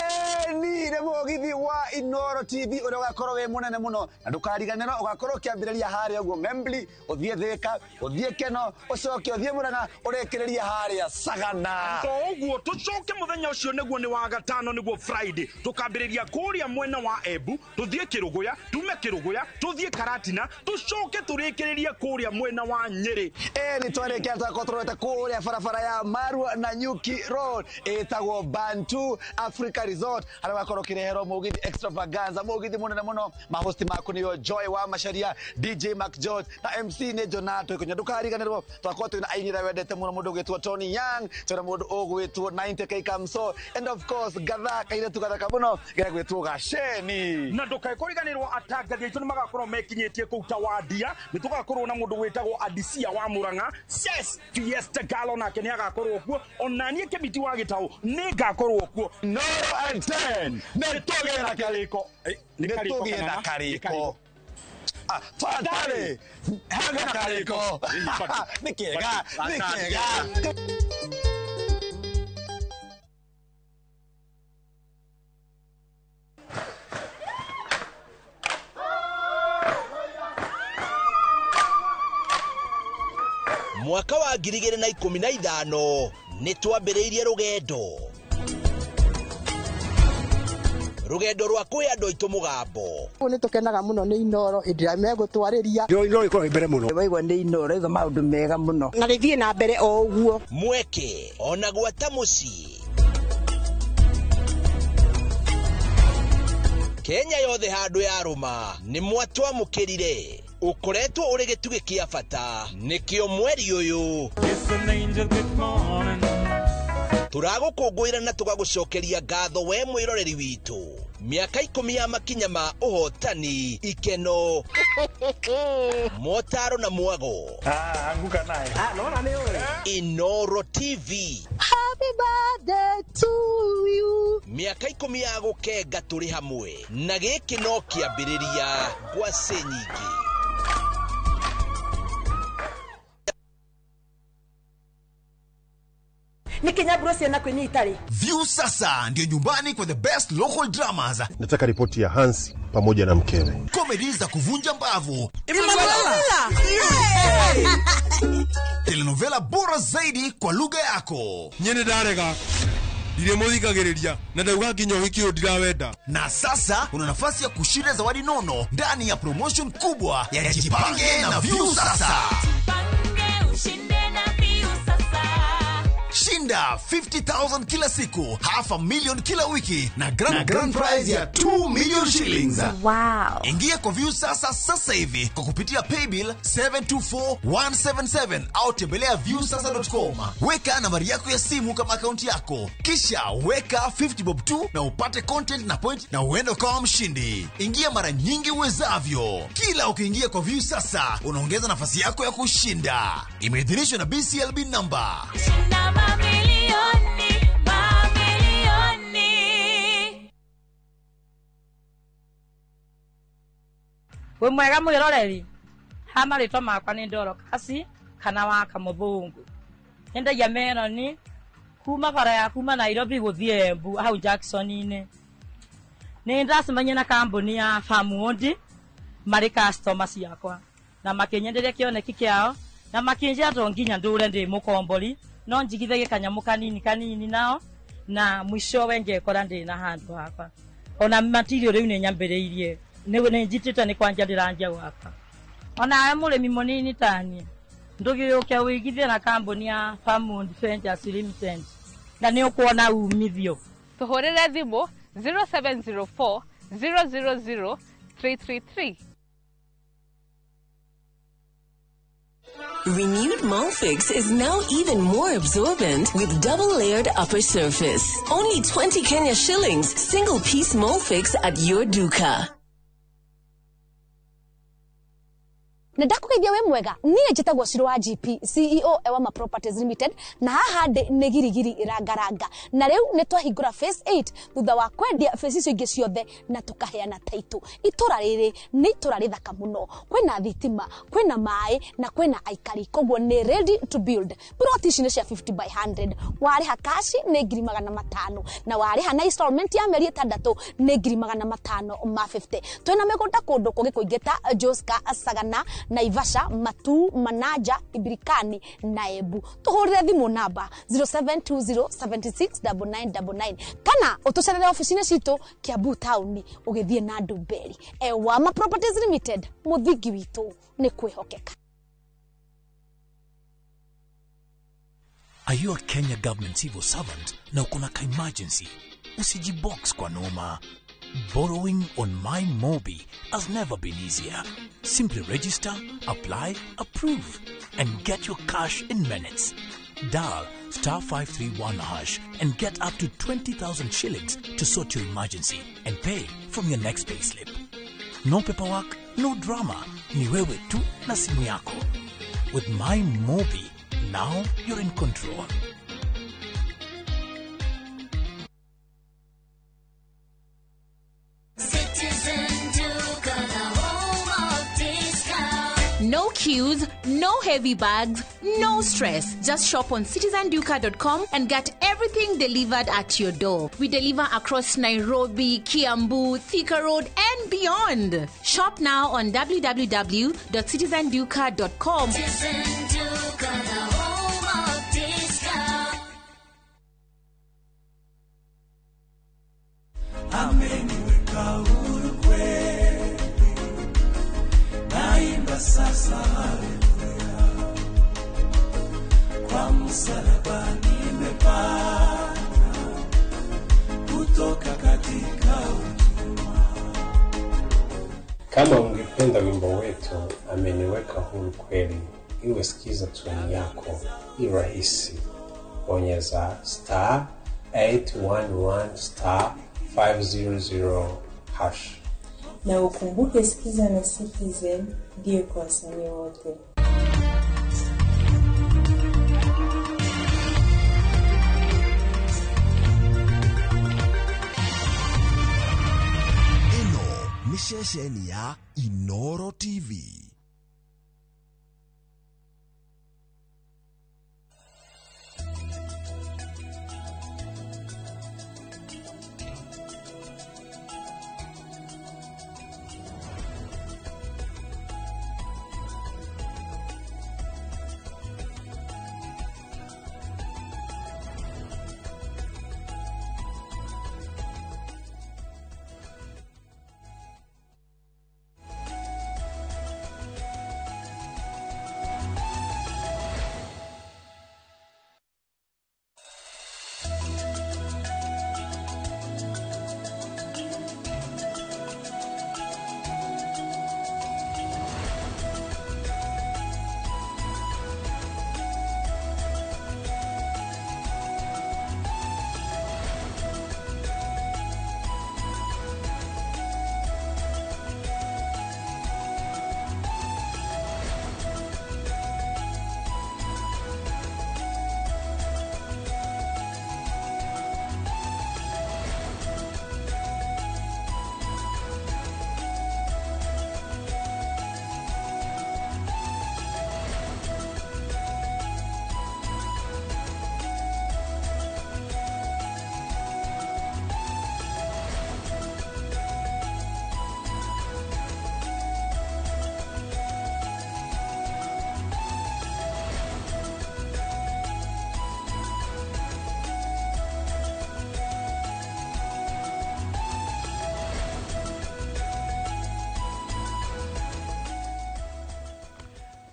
Eni nĩ mũgithi wa Inoro TV ũrĩa ũgakorwo wĩ mũnene mũno na ndũkariganĩrwo ũgakorwo ũkĩambĩrĩria harĩa ũguo Membli, ũthiĩ Thĩka, ũthiĩ Keno, ũcoke ũthiĩ Murang'a, ũrĩkĩrĩrie harĩa Sagana. To ũguo tũcoke mũthenya ũcio nĩguo nĩ wa gatano nĩguo Friday tũkambĩrĩria kũrĩa mwena wa Embu tũthiĩ Kĩrũgũya tume Kĩrũgũya tũthiĩ Karatina tũcoke tũrĩkĩrĩrie kũrĩa mwena wa Nyĩrĩ. Eni twarĩkia twakorwo tũrorete kũrĩa barabara ya Marua na Nyuki Road ĩtagwo Bantu Africa Resort harĩa ũgakorwo ũkĩreherwo mũgithi extravaganza, mũgithi mũnene mũno. Mahosti maku nĩo Joy wa Macharia, DJ Mark George na MC nĩ Jonato Ikunya. Ndũkariganĩrwo twakorwo twĩna aini arĩa wendete mũno, mũndũ ũgwĩtwo Tony Young, twĩna mũndũ ũgwĩtwo 90K Kamso, and of course gatha kairĩtu gathaka mũno gegwĩtwo Gaceni. Na ndũkae kũriganĩrwo atangathi aitũ nĩ magakorwo mekinyĩtie kũu Tawandia nĩ tũgakorwo na mũndũ wĩtagwo Adisia wa Murang'a, Ses Fiesta Galo nake nĩ agakorwo kuo, ona niĩ Kĩmiti wa Gĩtaũ nĩ ngakorwo kuo. Noro at 10 nĩ tũgĩe na karĩko, nĩ tũgĩe na karĩko. Twatarĩ hena karĩko, nĩ kĩega, nĩ kĩega. Mwaka wa 2015 nĩ twambĩrĩirie rũgendo rwa kwĩ andũ aitũ mũgambo. Nĩ tũkenaga mũno nĩ Inoro hĩndĩ ĩrĩa megũtwarĩria. Inoro ĩkoragwo mbere mũno. Waigua nĩ Inoro ĩga maũndũ mega mũno. Na rĩthiĩ na mbere o ũguo. Mweke ona gwata mũciĩ Kenya yothe handũ yarũma nĩ mwatwamũkĩrire ũkoretwo ũrĩ gĩtugĩ kĩa bata nĩkĩo mweri ũyũ tũragũkũngũĩra na tũgagũcokeria ngatho we mwĩroreri witũ. Mĩaka 10 ya makinya ma ũhotani, ikeno, motaro na mwago. Anguka naye. Inoro TV. Happy birthday to you. Mĩaka 10 ya gũkenga tũrĩ hamwe na gĩkĩ no kĩambĩrĩria ngwacĩ nyingĩ. View sasa ndio nyumbani kwa the best local dramas. Nataka ripoti ya Hans pamoja na mkewe. Comedy za kuvunja mbavu. Telenovela bora zaidi kwa lugha yako. Nyene ndarega. Ndiremuthikagiriria na ndauga nginya ũhiki ũyũ ndirawenda. Na sasa una nafasi ya kushinda zawadi nono ndani ya promotion kubwa ya Jipange na View Sasa. Shinda 50,000 kila siku, 500,000 kila wiki na grand prize ya 2 million shillings. Wow. Ingia kwa View Sasa sasa hivi kwa kupitia paybill 724177 au tembelea viewsasa.com. Weka nambari yako ya simu kama akaunti yako, kisha weka 50 bob tu na upate content na point na uende ukawa mshindi. Ingia mara nyingi uwezavyo. Kila ukiingia kwa View Sasa unaongeza nafasi yako ya kushinda. Imeidhinishwa na BCLB number. Shinda mamilioni, mamilioni. We mwega mwiroreri ha marĩtwa makwa nĩ Dorokasi kana wa Kamũthũngũ. Nyendagia meroni kuma bara ya kuma Nairobi gũthiĩ Embu hau Jackson-inĩ. Nĩ ndacemania na kambuni ya Farmwood marĩ customer ciakwa na makĩnyenderia kĩoneki kĩao na makĩnjĩra to nginya ndũre ndĩ mũkombori no njigithagie kanyamũ kanini kanini nao na mwishowe ngekora ndĩ na handũ hakwa. Ona material rĩu nĩ nyambĩrĩirie nĩ njitĩte nĩ kwanja ndĩranjia gwaka. Ona mũrĩmi mũnini taniĩ ndũgĩũke wĩigithie na kambuni ya Farmwood Ventures Limited na nĩ ũkuona umithio. Tũhũrĩre thimũ 0704 000 333. Renewed Molfix is now even more absorbent with double-layered upper surface. Only 20 Kenya shillings, single-piece Molfix at your duka. Na ndakũgeithia wĩ mwega. Niĩ njĩtagwo Ciro wa GP, CEO Ewama Properties Limited, na haha ndĩ nĩ Girigiri Rangaranga, na rĩu nĩ twahingũra phase 8 thutha wa kwendia phase icio ingĩ ciothe na tũkaheana title. Itũra rĩrĩ nĩ itũra rĩthaka mũno, kwĩna thitima, kwĩna maĩ na kwĩna aikari, koguo nĩ ready to build. Plot ici nĩ cia 50 by 100. Warĩha cash nĩ 500,000, na warĩha na installment ya mĩeri 6 nĩ 550,000. Twĩna mĩgũnda kũndũ kũngĩ kũingĩ ta Joska, Sagana, Naivasha, Matu, Manaja, Ibirikani na Embu. Tũhũrĩre thimũ namba 0720769999 kana ũtũcerere ofici-inĩ citũ Kiambu Town ũgĩthiĩ na Ndumberi. Ewama Properties Limited, mũthingi witũ nĩ kwĩhokeka. Are you a Kenya government civil servant na uko na ka-emergency? Usijibox kwa noma. Borrowing on MyMobi has never been easier. Simply register, apply, approve, and get your cash in minutes. Dial star 531 hash and get up to 20,000 shillings to sort your emergency and pay from your next payslip. No paperwork, no drama. Ni wewe tu na simu yako. With MyMobi, now you're in control. Citizen Duka, the home of discount. No queues, no heavy bags, no stress. Just shop on citizenduka.com and get everything delivered at your door. We deliver across Nairobi, Kiambu, Thika Road, and beyond. Shop now on www.citizenduka.com. Citizen Duka, the home of discount. Ameniweka huru kweli, naimba sasa haleluya, kwa msalaba nimepata kutoka katika utumwa. Kama ungependa wimbo wetu Ameniweka Huru Kweli iwe sikiza tune yako, i rahisi. Bonyeza star 811 star 500 hash. Na ukumbuke Sikiza na Citizen ndiyo kwa wasanii wote. Ĩno nĩ ceceni ya Inoro TV.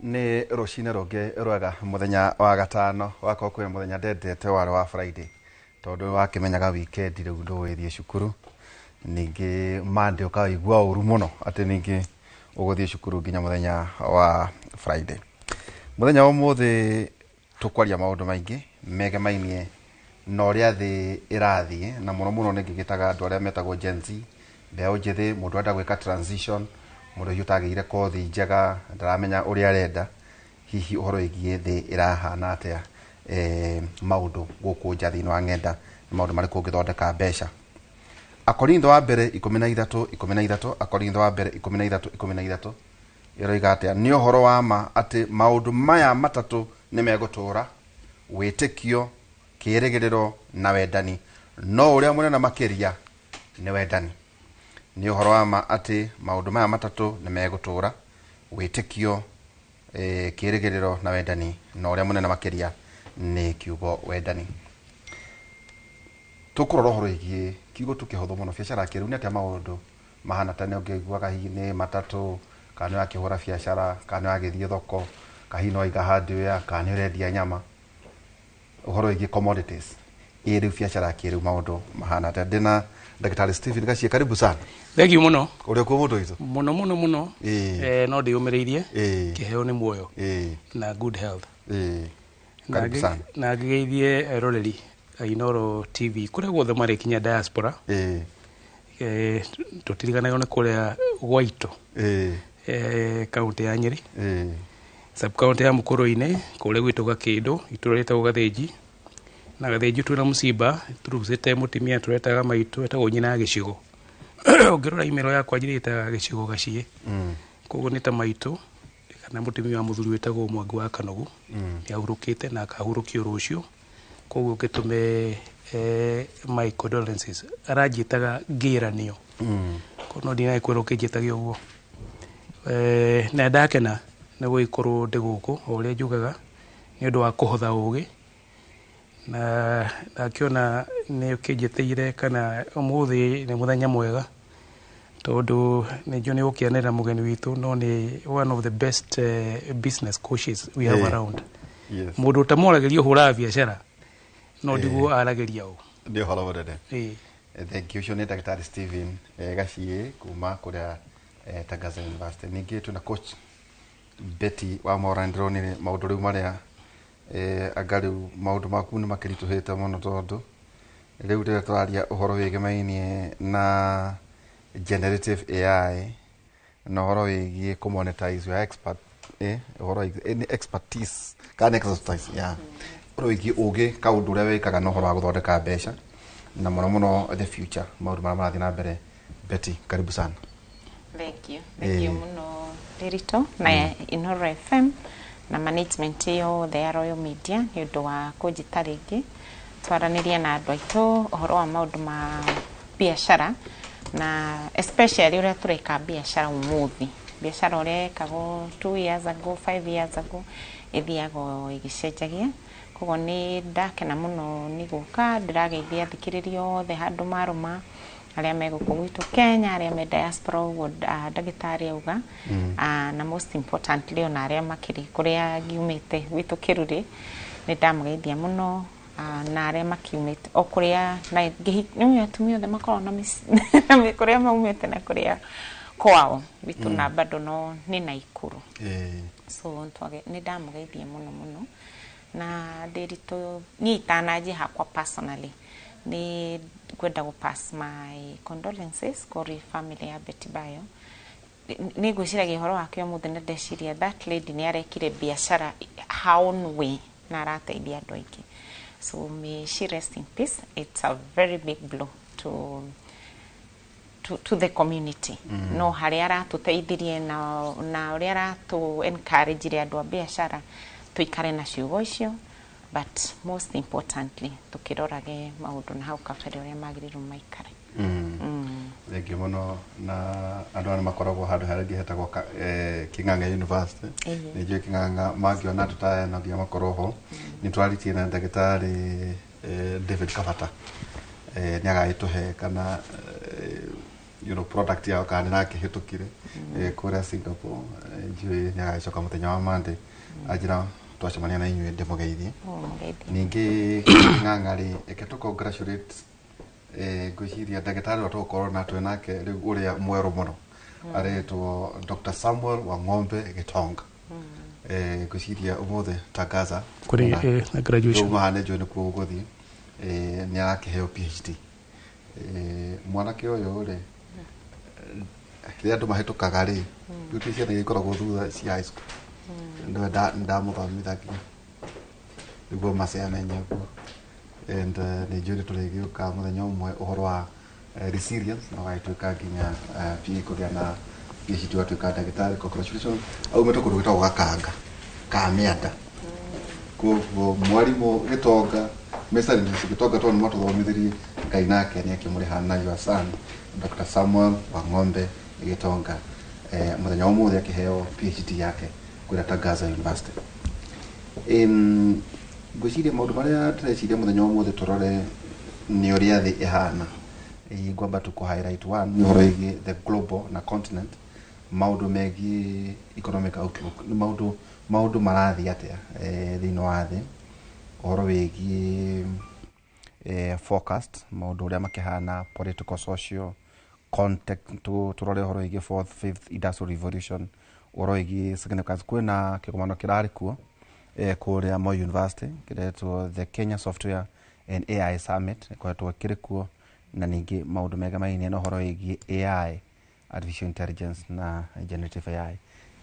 Nĩ rũcinĩ rũngĩ rwega, mũthenya wa gatano. Wakorwo kwĩ mũthenya ndendete warĩ wa Friday, tondũ wakĩmenyaga weekend rĩu ndũgũgĩthiĩ cukuru. Ningĩ Monday ũkaigua ũru mũno atĩ ningĩ ũgũthiĩ cukuru nginya mũthenya wa Friday. Mũthenya wa ũmũthĩ tũkwaria maũndũ maingĩ megemainie na ũrĩa thĩ ĩrathiĩ, na mũno mũno nĩ ngĩgĩtaga andũ arĩa metagwo Gen Z, mbeũ njĩthĩ, mũndũ arenda gwĩka transition Mũndũ hihi ũtagĩire kothi njega, ndaramenya ũrĩa arenda, hihi ũhoro wĩgiĩ thĩ ĩrahana atĩa, maũndũ gũkũ nja thĩinĩ wa ng'enda, nĩ maũndũ marĩkũ ũngĩthondeka mbeca. Akorintho wa mbere 13:13, Akorintho wa mbere 13:13 ĩroiga atĩa? Nĩ ũhoro wa ma atĩ maũndũ maya matatũ nĩ megũtũũra, wĩtĩkio, kĩĩrĩgĩrĩro na wendani, no ũrĩa mũnene makĩria nĩ wendani. Nĩ ũhoro wa ma atĩ maũndũ maya matatũ nĩ megũtũũra, wĩtĩkio, kĩĩrĩgĩrĩro na wendani, no ũrĩa mũnene makĩria nĩ kiugo wendani. Tũkũrora ũhoro wĩgiĩ kiugo tu kĩhũthũ mũno, biacara ya kĩrĩu nĩ atĩa maũndũ mahana tene ũngĩiguaga hihi nĩ matatũ, kana nĩ ũrakĩhũra biacara, kana nĩ ũragĩthiĩ thoko, kana hihi no waiga hardware, kana nĩ ũrendia nyama. Ũhoro wĩgiĩ commodities, ĩ rĩu biacara ya kĩrĩu maũndũ mahana atĩa? Ndĩna Ndagĩtarĩ Stephen Gachie, karibu sana. Thank you mũno. Ũrĩ kuo mũndũ witũ? Mũno mũno mũno. No ndĩyũmĩrĩirie. Kĩheo nĩ muoyo. Na good health. Karibu sana. Na ngĩgeithie eroreri a Inooro TV kũrĩa guothe marĩ kinya diaspora. Tũtiriganagwo nĩ kũrĩa gwaitũ. Kaunti ya Nyeri. Sub county ya Mukurwe-inĩ, kũrĩa gwitũ Gakĩndũ, itũũra rĩtagwo Gathĩnji. Na Gathĩnji twĩna mũcimba, tũrucĩte mũtumia tũretaga maitũ etagwo nyina ya gĩcigo. Ũngĩrora email yakwa njirĩtaga gĩcigo gaciĩ. Koguo nĩ ta maitũ kana mũtumia wa mũthuri wĩtagwo Mwangi wa Kanogu. Nĩ ahurũkĩte na akahurũkio rũciũ. Koguo ngĩtũme my condolences. Aranjĩtaga ngĩranio. Koguo no ndinakwĩra ũkĩnjĩtage ũguo. Na ndakena nĩ gũgĩkorwo ndĩ gũkũ o ũrĩa njugaga nĩ ũndũ wa kũhotha ũgĩ. Na ndakĩona nĩ ũkĩnjĩtĩire kana ũmũthĩ nĩ mũthenya mwega tondũ nĩ njũĩ nĩ ũgũkĩanĩrĩra mũgeni witũ, no nĩ one of the best business coaches we have around. Mũndũ ũtamwaragĩria ũhũraga biacara no ndiguo aragĩria ũ. Nĩ ũhoro mũnene. Thank you. Ũcio nĩ Ndagĩtarĩ Stephen Gachie kuma kũrĩa Tangaza University. Ningĩ twĩna coach Betty wa Mora, ndĩronire maũndũ rĩu marĩa anga rĩu maũndũ maku nĩ makĩritũhĩte mũno tondũ rĩu rĩrĩa tũraria ũhoro wĩgĩmainie na generative AI na ũhoro wĩgiĩ kũ-monetize your expert, ũhoro wĩgiĩ nĩ expertise kana expertise, yeah, ũhoro wĩgiĩ ũgĩ kaũndũ ũrĩa wĩkaga na ũhoro wa gũthondeka mbeca na mũno mũno the future maũndũ marĩa marathiĩ na mbere. Betty, karibu sana. Thank you. Thank you mũno Ndiritu na Inooro FM na management yothe ya Royal Media nĩ ũndũ wa kũnjĩta rĩngĩ twaranĩrie na andũ aitũ ũhoro wa maũndũ ma biacara na especially ũrĩa tũreka biacara ũmũthĩ. Biacara ũrĩa yekagwo 2 years ago, 5 years ago ĩthiaga o ĩgĩcenjagia. Koguo nĩ ndakena mũno nĩ gũka, ndĩrageithia athikĩrĩria othe handũ marũma arĩa me gũkũ gwitũ Kenya, arĩa me diaspora ũguo ndagĩtarĩ auga. Na most importantly ona arĩa makĩrĩ kũrĩa ngiumĩte gwitũ Kĩrurĩ nĩ ndamũgeithia mũno, na arĩa makiumĩte o kũrĩa na nĩ atumia othe makoragwo na kũrĩa maumĩte na kũrĩa kwao gwitũ na bado no nĩ Naikuru. So nĩ ndamũgeithia mũno mũno na Ndiritu niĩ itananjia hakwa personally nĩ ngwenda gũ pass my condolences kũrĩ family ya Betty Bayo. Nĩ ngwĩciragia ũhoro wake ũmũthĩ na ndeciria that lady nĩ arekire biacara her own way na arateithia andũ aingĩ. So may she rest in peace. It's a very big blow to the community. No harĩa aratũteithirie na ũrĩa aratũ encourage andũ a biacara tuikare na ciugo icio, but most importantly tukirorage maũndũ na hau kabere ũrĩa magĩrĩirwo maikare. Thank you mũno. Na andũ aya makoragwo handũ harĩa hetagwo King'ang'a University. Nĩ njũĩ King'ang'a mangĩona andũ ta aya no nginya makorwo ho. Nĩ twarĩtie na ndagĩtarĩ David Kabata, nĩ agagĩtũhe kana product yao kana nĩ arakĩhĩtũkire kũrĩa Singapore. Njũĩ nĩ agagĩcoka mũthenya wa Monday anjĩra twacemania na inyuĩ ndĩmũgeithie. Ningĩ King'ang'a rĩ, reke tũ congratulate ngwĩciria ndagĩtarĩ ũrĩa tũgũkorwo na twĩ nake rĩu ũrĩa mwerũ mũno aretwo Dr. Samuel Wang'ombe Gitonga. Ngwĩciria ũmũthĩ Tangaza kũrĩ na graduation rĩu nĩ njũĩ nĩkuo ũgũthiĩ, nĩ arakĩheo PhD. Mwanake ũyũ rĩ Rĩrĩa andũ mahĩtũkaga rĩ, gũtirĩ ciana iria ikoragwo thutha cia high school. Nĩwe ndamũthomithagia nĩguo maceamenye ũguo. And nĩ njũĩ nĩ tũrĩgĩũka mũthenya ũmwe ũhoro wa resilience na ũgagĩtuĩka nginya PA kũgĩa na PhD, ũgatuĩka ndagĩtarĩ. Congratulations. Aumĩte kũndũ gwĩtagwo Gakanga ka Mĩanda. Koguo mwarimũ Gĩtonga, Mr. Gĩtonga, tondũ nĩ mwatũthomithirie, Ngai nake nĩ akĩmũrĩha na your son Dr. Samuel Wang'ombe Gĩtonga, mũthenya wa ũmũthĩ akĩheo PhD yake kũrĩa Tangaza University. Ngwĩciria maũndũ marĩa ndĩreciria mũthenya wa ũmũthĩ tũrore nĩ ũrĩa thĩ ĩhana. Ngwamba tu kũ highlight one nĩ ũhoro wĩgiĩ the global na continent, maũndũ megiĩ economic outlook, nĩ maũndũ marathiĩ atĩa thĩinĩ wa thĩ, ũhoro wĩgiĩ forecast, maũndũ ũrĩa makĩhana, political, social context, tũrore ũhoro wĩgiĩ fourth, fifth industrial revolution, ũhoro wĩgiĩ significance. Kwĩna kĩgomano kĩrarĩ kuo kũrĩa Moi University kĩretwo the Kenya Software and AI Summit, ĩkoretwo kĩrĩ kuo, na ningĩ maũndũ megamainie na ũhoro wĩgiĩ AI, artificial intelligence na generative AI.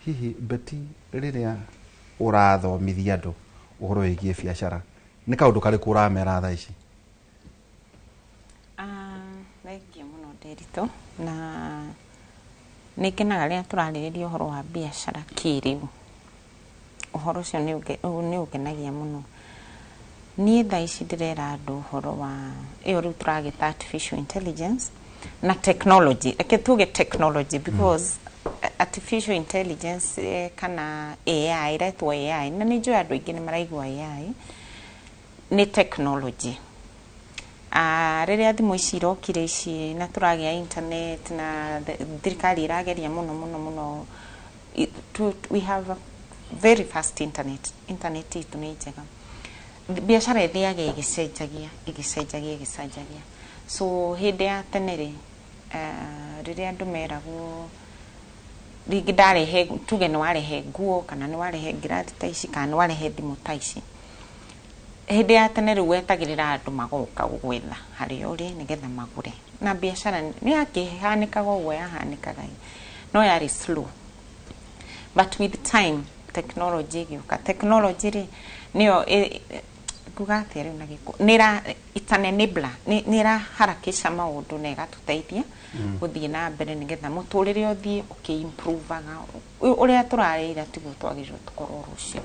Hihi Betty, rĩrĩa ũrathomithia andũ ũhoro wĩgiĩ biacara, nĩ kaũndũ karĩkũ ũramera thaa ici? Thengiũ mũno Nderitu, na nĩ ngenaga rĩrĩa tũrarĩrĩria ũhoro wa biacara kĩrĩu. Ũhoro ũcio nĩ ũngenagia mũno. Niĩ thaa ici ndĩrera andũ ũhoro wa ĩyo rĩu tũragĩta artificial intelligence na technology. Reke tuge technology, because artificial intelligence kana AI, ĩretwo AI, na nĩ njũĩ andũ aingĩ nĩ maraigua AI nĩ technology. Rĩrĩa thimũ ici irokire ici na tũragĩa internet na thirikari ĩrageria mũno mũno mũno, we have a very fast internet. Internet itũ nĩ njega. Biacara ĩthiaga ĩgĩcenjagia, ĩgĩcenjagia, ĩgĩcenjagia. So hĩndĩ ya tene rĩ, rĩrĩa andũ meragwo rĩngĩ ndarehe, tuge nĩ warehe nguo kana nĩ warehe ngirathi ta ici kana nĩ warehe thimũ ta ici, hĩndĩ ya tene rĩu wetagĩrĩra andũ magoka gũgwetha harĩa ũrĩ nĩgetha magũre, na biacara nĩ yakĩhanĩkaga ũguo yahanĩkaga, no yarĩ slow. But with time technology ĩgĩũka. Technology rĩ, nĩyo nguga atĩa rĩu na gĩkũ, nĩ it's an enabler, nĩ ĩraharakisha maũndũ na ĩgatũteithia gũthiĩ na mbere nĩgetha mũtũrĩre ũthiĩ ũkĩ-improvaga. Ũrĩa tũrarĩ ira tiguo twagĩrĩirwo tũkorwo rũciũ.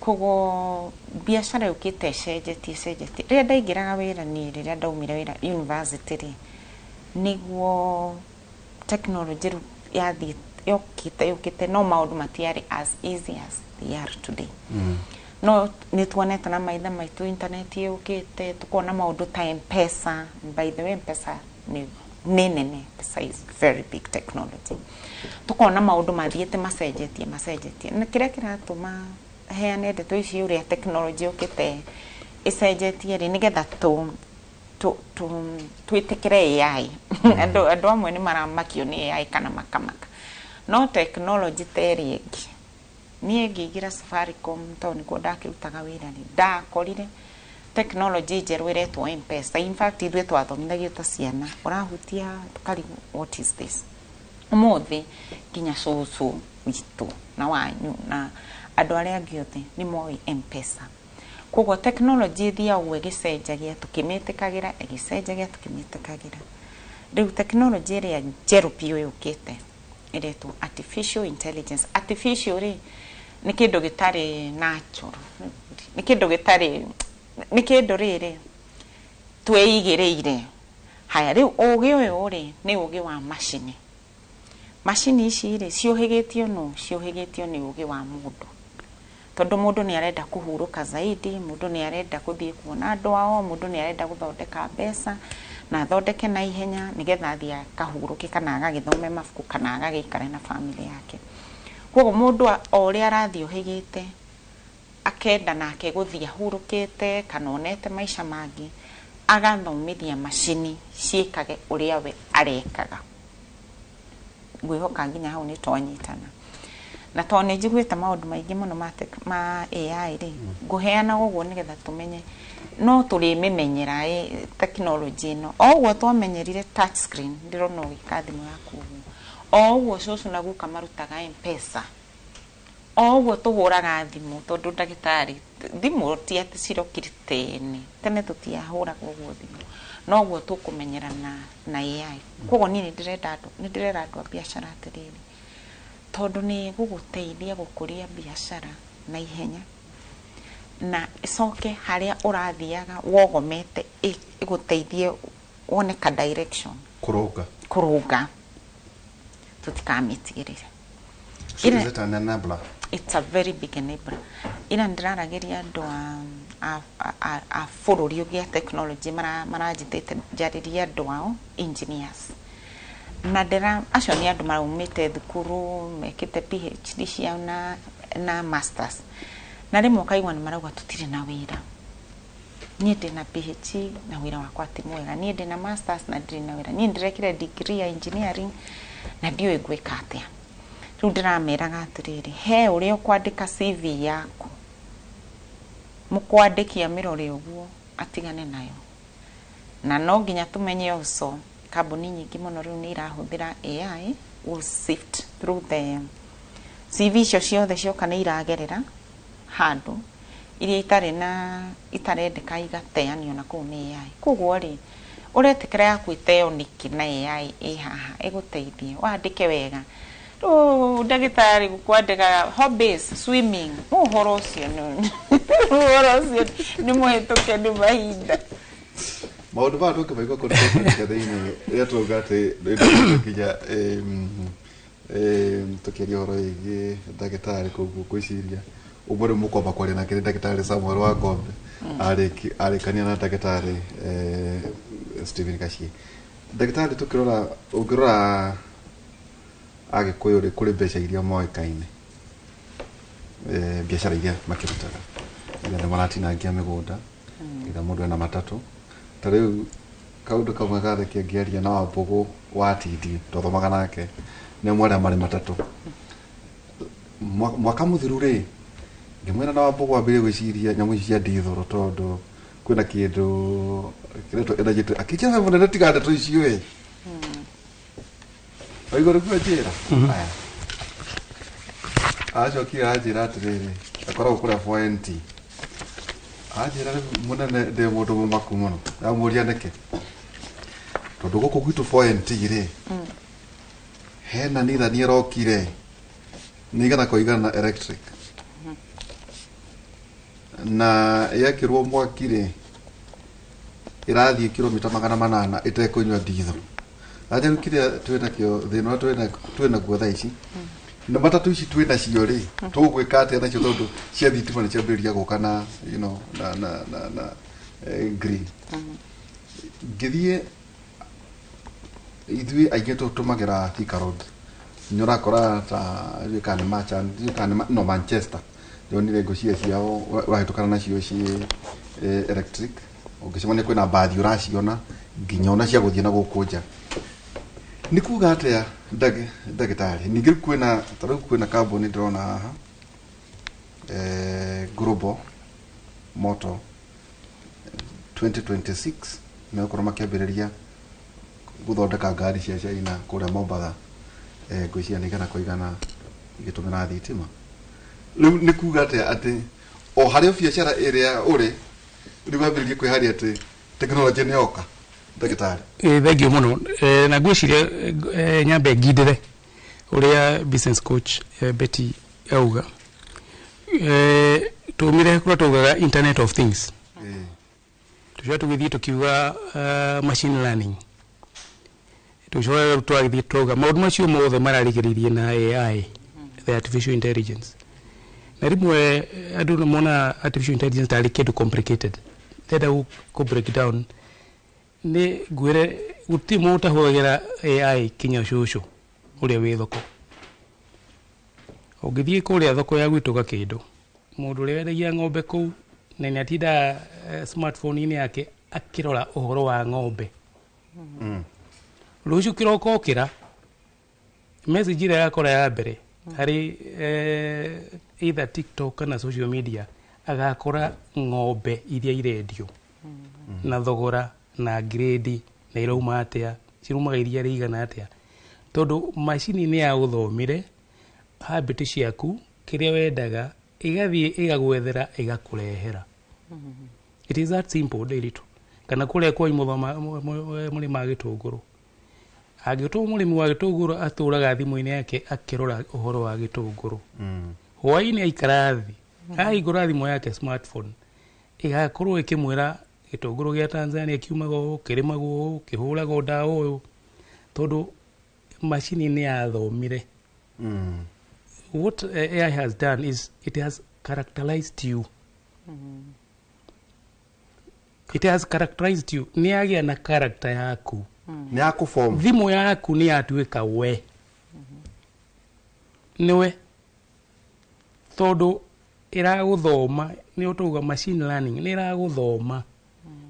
Koguo biacara yũkĩte ĩcenjetie, ĩcenjetie. Rĩrĩa ndaingĩraga wĩra niĩ, rĩrĩa ndaumire wĩra university rĩ, nĩguo technology rĩu yathiĩ yũkĩte yũkĩte, no maũndũ matiarĩ as easy as they are today. No nĩ tuonete na maitha maitũ internet yũkĩte, tukona maũndũ ta M-Pesa. By the way, M-Pesa nĩ nene. M-Pesa is very big technology. Tukona maũndũ mathiĩte macenjetie, macenjetie, na kĩrĩa kĩratũma heane ndeto ici ũrĩa technology yũkĩte ĩcenjetie rĩ, nĩgetha twĩtĩkĩre AI. Andũ amwe nĩ maramakio nĩ AI kana makamaka, no technology ta ĩrĩa ĩngĩ, niĩ ngĩingĩra Safaricom, tondũ nĩkuo ndakĩrutaga wĩra rĩ, ndakorire technology njerũ ĩretwo M-Pesa. In fact, ithuĩ twathomithagio ta ciana, ũrahutia tũkarigwo, "What is this?" Ũmũthĩ nginya cũcũ witũ na wanyu na andũ arĩa angĩ othe nĩ moĩ M-Pesa. Koguo technology ĩthiaga ũguo ĩgĩcenjagia, tũkĩmĩtĩkagĩra, ĩgĩcenjagia, tũkĩmĩtĩkagĩra. Rĩu technology ĩrĩa njerũ biũ yũkĩte ĩretwo artificial intelligence. Artificial rĩ, nĩ kĩndũ gĩtarĩ natural, nĩ kĩndũ gĩtarĩ, nĩ kĩndũ rĩrĩ twĩigĩrĩire. Haya, rĩu ũgĩ ũyũ rĩ, nĩ ũgĩ wa macini. Macini ici rĩ, ciũhĩgĩtio nũ? Ciũhĩgĩtio nĩ ũgĩ wa mũndũ, tondũ mũndũ nĩ arenda kũhurũka zaidi, mũndũ nĩ arenda gũthiĩ kuona andũ ao, mũndũ nĩ arenda gũthondeka mbeca na athondeke na ihenya nĩgetha athiĩ akahurũke kana agagĩthome mabuku kana agagĩikare na family yake. Koguo mũndũ o ũrĩa arathiĩ ũhĩgĩte, akenda nake gũthiĩ ahurũkĩte kana onete maica mangĩ, agathomithia macini ciĩkage ũrĩa we arekaga. Ngwĩhoka nginya hau nĩ twanyitana, na tondũ nĩ njiguĩte maũndũ maingĩ mũno ma AI rĩ, ngũheana ũguo nĩgetha tũmenye no tũrĩmĩmenyera technology ĩno o ũguo twamenyerire touch screen. Ndĩrona ũgĩka thimũ yaku ũguo. O ũguo cũcũ na guka marutaga M-Pesa, o ũguo tũhũraga thimũ, tondũ ndagĩtarĩ, thimũ ti atĩ cirokire tene tene, tũtiahũraga ũguo thimũ, noguo tũkũmenyera na AI. Koguo niĩ nĩ ndĩrenda andũ, nĩ ndĩrera andũ a biacara atĩrĩrĩ, tondũ nĩ ĩgũgũteithia gũkũria biacara na ihenya, na ĩcoke harĩa ũrathiaga wogomete ĩgũteithie wone ka direction. Kũrũnga. Kũrũnga, tũtikamĩtigĩrĩre. So is it an enabler? It's a very big enabler. Ira ndĩraragĩria andũ a bũrũri ũngĩ a technology, maranjĩtĩte njarĩrie andũ ao engineers, na ndĩra acio nĩ andũ maraumĩte thukuru mekĩte PhD ciao na masters, na rĩmwe ũkaigua nĩ marauga tũtirĩ na wĩra. Niĩ ndĩna PhD na wĩra wakwa ti mwega, niĩ ndĩna masters na ndirĩ na wĩra, niĩ ndĩrekire degree ya engineering na ndiũĩ ngwĩka atĩa. Rĩu ndĩrameraga atĩrĩrĩ, he ũrĩa ũkwandĩka CV yaku, mũkwandĩki amĩrore ũguo atigane nayo. Na no nginya tũmenye also kambuni nyingĩ mũno rĩu nĩ irahũthĩra AI, will sift through the CV icio ciothe cioka, nĩ iragerera handũ, iria itarĩ na itarendeka igateanio na kũu nĩ AI. Koguo rĩ, ũretĩkĩra yaku ĩteo nĩkĩ na AI ĩ haha ĩgũteithie wandĩke wega? Rĩu ndagĩtarĩ, kwandĩka hobbies, swimming, ũhoro ũcio nĩ mũhĩtũke nĩ mahinda. Maũndũ maya tũngĩmaigua kũndũ kũngĩ thĩinĩ rĩrĩa turauga atĩ nginya tũkĩaria ũhoro wĩgiĩ ndagĩtarĩ, koguo ngwĩciria ũmwe rĩu mũkwamba kwaria nake nĩ ndagĩtarĩ Samuel Wangombe, arĩkania na ndagĩtarĩ Stephen Gachie. Ndagĩtarĩ, tũkĩrora, ũngĩrora Agĩkũyũ rĩ, kũrĩ mbeca iria moĩkaine, biacara iria makĩrutaga, either nĩ maratinangia mĩgũnda, either mũndũ ena matatũ. Ta rĩu kaũndũ kamwe gathekia ngĩaria na Wambũgũ wa Tindi, twathomaga nake, nĩ amwe arĩa marĩ matatũ. Mwaka mũthiru rĩ, ngĩmwĩra na Wambũgũ ambĩrĩrie gwĩciria nyamũ ici cia ndithũrũ, tondũ kwĩna kĩndũ kĩretwo energy, akĩnjĩra, "We mũnene, tiga ndeto icio ĩ." Waigua nĩguo njĩra aya, acokire anjĩra atĩrĩrĩ, akoragwo kũrĩa 4NT, anjĩra, "Rĩu mũnene, ndĩ mũndũ mũmaku mũno." Ndamũria nĩkĩ, tondũ gũkũ gwitũ 4NT rĩ, hena nithani ĩrokire nĩ 100% electric, na yekĩrwo mwaki rĩ, ĩrathiĩ kilomita 800 ĩtekũnyua nditho. Anja rĩu kĩrĩa twĩnakĩo, thĩna ũrĩa twĩnaguo thaa ici na matatũ ici twĩnacio rĩ, tũgwĩka atĩa nacio, tondũ cia thitima nĩ ciambĩrĩria gũka na you know, na na na na green. Ngĩthiĩ, ithuĩ aingĩ tũtũmagĩra Thika Road, nĩ ũrakora ta ndiũĩ kana nĩ Merchant, ndiũĩ kana nĩ no Manchester, ndĩronire ngũcia ciao ũrahĩtũkana nacio ciĩ electric. Ũngĩcemania kwĩna mbathi ũraciona nginya ona cia gũthiĩ na gũkũ nja. Nĩ kuga atĩa, ndagĩtarĩ? Ningĩ rĩu kwĩna, ta rĩu kwĩna kambuni ndĩrona haha, Global Motor 2026 megũkorwo makĩambĩrĩria gũthondeka ngari cia China kũrĩa Mombatha, ngwĩciria nĩ 100% igĩtũmĩra thitima. Rĩu nĩ kuga atĩa atĩ o harĩ biacara ĩrĩa ũrĩ rĩu wambĩrĩrie kwĩharia atĩ tekinoronjĩ nĩ yoka, ndagĩtarĩ? Thengiũ mũno. Na ngwĩciria nyambe ngindĩre ũrĩa business coach Betty auga. Tũmire kũrĩa taugaga internet of things, tũcoka tũgĩthiĩ tũkiuga machine learning, tũcoka twagĩthiĩ twauga maũndũ macio mothe mararigĩrĩirie na AI, the artificial intelligence. Na rĩmwe andũ nĩ mona artificial intelligence tarĩ kĩndũ complicated. Ndĩrenda kũ break down nĩ ngwĩre gũtirĩ mũndũ ũtahũthagĩra AI, kinya cũcũ ũrĩa wĩ thoko. Ũngĩthiĩ kũrĩa thoko ya gwitũ Gakĩndũ, mũndũ ũrĩa wendagia ng'ombe kũu na nĩ atindaga smartphone-inĩ yake akĩrora ũhoro wa ng'ombe. Rũciũ kĩroko okĩra, message ĩrĩa yakora ya mbere harĩ either TikTok kana social media, agakora ng'ombe iria irendio na thogora na grade na irauma atĩa, cirumaga iria rĩigana atĩa. Tondũ macini nĩ yagũthomire habit ciaku, kĩrĩa wendaga, ĩgathiĩ ĩgagwethera, ĩgakũrehera. It is that simple. Ndĩritũ kana kũrĩa kwanyu mũrĩmaga gĩtũngũrũ, angĩtwo mũrĩmi wa gĩtũngũrũ atũraga thimũ-inĩ yake akĩrora ũhoro wa gĩtũngũrũ, hwaĩ-inĩ aikara thĩ, ahingũra thimũ yake, smartphone ĩgakorwo ĩkĩmwĩra gĩtũngũrũ gĩa Tanzania kiumaga ũũ, kĩrĩmagwo ũũ, kĩhũragwo ndawa ũyũ, tondũ macini nĩ yathomire. What AI has done is it has characterized you. It has characterized you. Nĩ yagĩa na character yaku. Nĩ yakũform. Thimũ yaku nĩ yatuĩka we nĩwe, tondũ ĩragũthoma. Nĩ ũtauga machine learning nĩ ĩragũthoma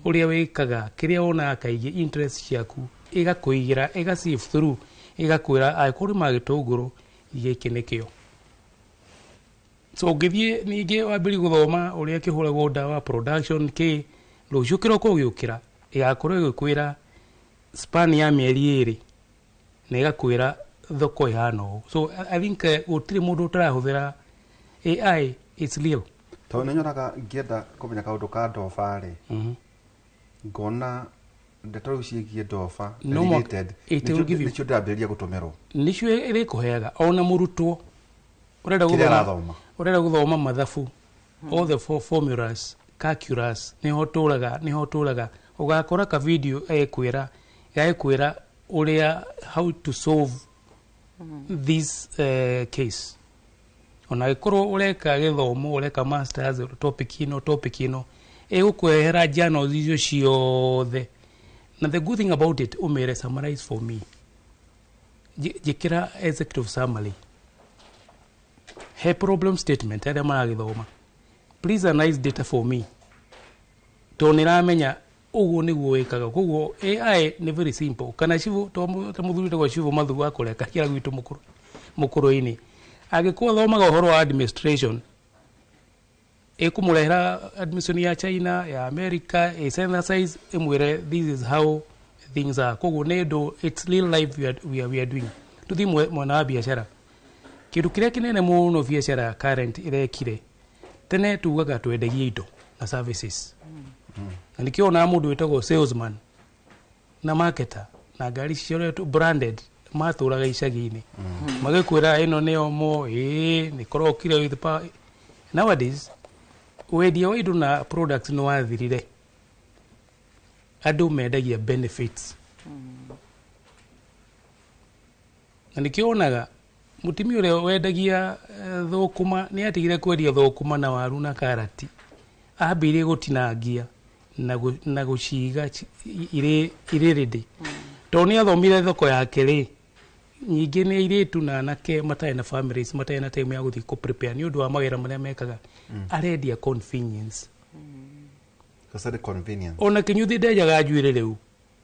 ũrĩa wĩkaga, kĩrĩa wonaga kaingĩ, interest ciaku, ĩgakũigĩra, ĩga sift through, ĩgakwĩra angĩkorwo ũrĩmaga gĩtũngũrũ, gĩkĩ nĩkĩo. So ũngĩthiĩ ningĩ wambĩrĩrie gũthoma ũrĩa kĩhũragwo ndawa, production kĩ, rũciũ kĩroko ũgĩũkĩra ĩgakorwo ĩgĩkwĩra span ya mĩeri 2 na ĩgakwĩra thoko ĩhana ũũ. So I think gũtirĩ mũndũ ũtarahũthĩra AI. It's real. Tondũ nĩ nyonaga ngĩenda kũmenya kaũndũ ka ndoba rĩ, ngona ndeto rĩu ciĩgiĩ ndoba No related, it will give you. nĩcio ndĩrambĩrĩria gũtũmĩrwo. Nĩcio ĩrĩkũheaga. Ona mũrutwo ũrenda Kĩrĩa gũthoma, arathoma. ũrenda gũthoma mathabu, all the four formulas, calculus, nĩho tũraga, nĩho tũraga ũgakora ka video ekwĩra, gagĩkwĩra ũrĩa how to solve this case. Ona gĩkorwo ũreka gĩthomo, ũreka masters topic ĩno, topic ĩno ĩgũkwehera journals icio ciothe. Na the good thing about it, ũmĩre "Summarize for me," njĩkĩra executive summary, he problem statement arĩa maragĩthoma, "Please analyze data for me," tondũ nĩramenya ũguo nĩguo wĩkaga. Koguo AI nĩ very simple. Kana cibu ta mũthuri wĩtagwo Cibu Mathu wa kũrĩa Kakĩra gwitũ mũkũrũ-inĩ, angĩkorwo athomaga ũhoro wa administration, ĩkũmũrehera administration ya China, ya America, ĩ synthesize, ĩmwĩre this is how things are. Koguo nĩ ũndũ it's real life we are doing. Tũthiĩ mwena wa biacara. Kĩndũ kĩrĩa kĩnene mũno biacara current ĩrekire, tene tugaga twendagia indo na services, na nĩkĩo onaga mũndũ wĩtagwo salesman na marketer na ngari cioretwo branded matũraga icagi-inĩ magĩkwĩra ĩno nĩ omo ĩĩ nĩ korokire with power. Nowadays wendia wa indo na products nĩ wathirire, andũ mendagia benefits. Na nĩkĩo onaga mũtumia ũrĩa wendagia thũkũma nĩ atigire kwendia thũkũma na waru na karati, ambĩrĩrie gũtinangia na gũciga irĩ ready, tondũ nĩ athomire thoko yake rĩ. Nyingĩ nĩ airĩtu na anake matarĩ na families, matarĩ na time ya gũthiĩ kũ prepare nĩ ũndũ wa mawĩra marĩa mekaga. Arendia convenience. Sasa nĩ convenience. Ona kĩnyuthi ndenjaga njuĩrĩ rĩu,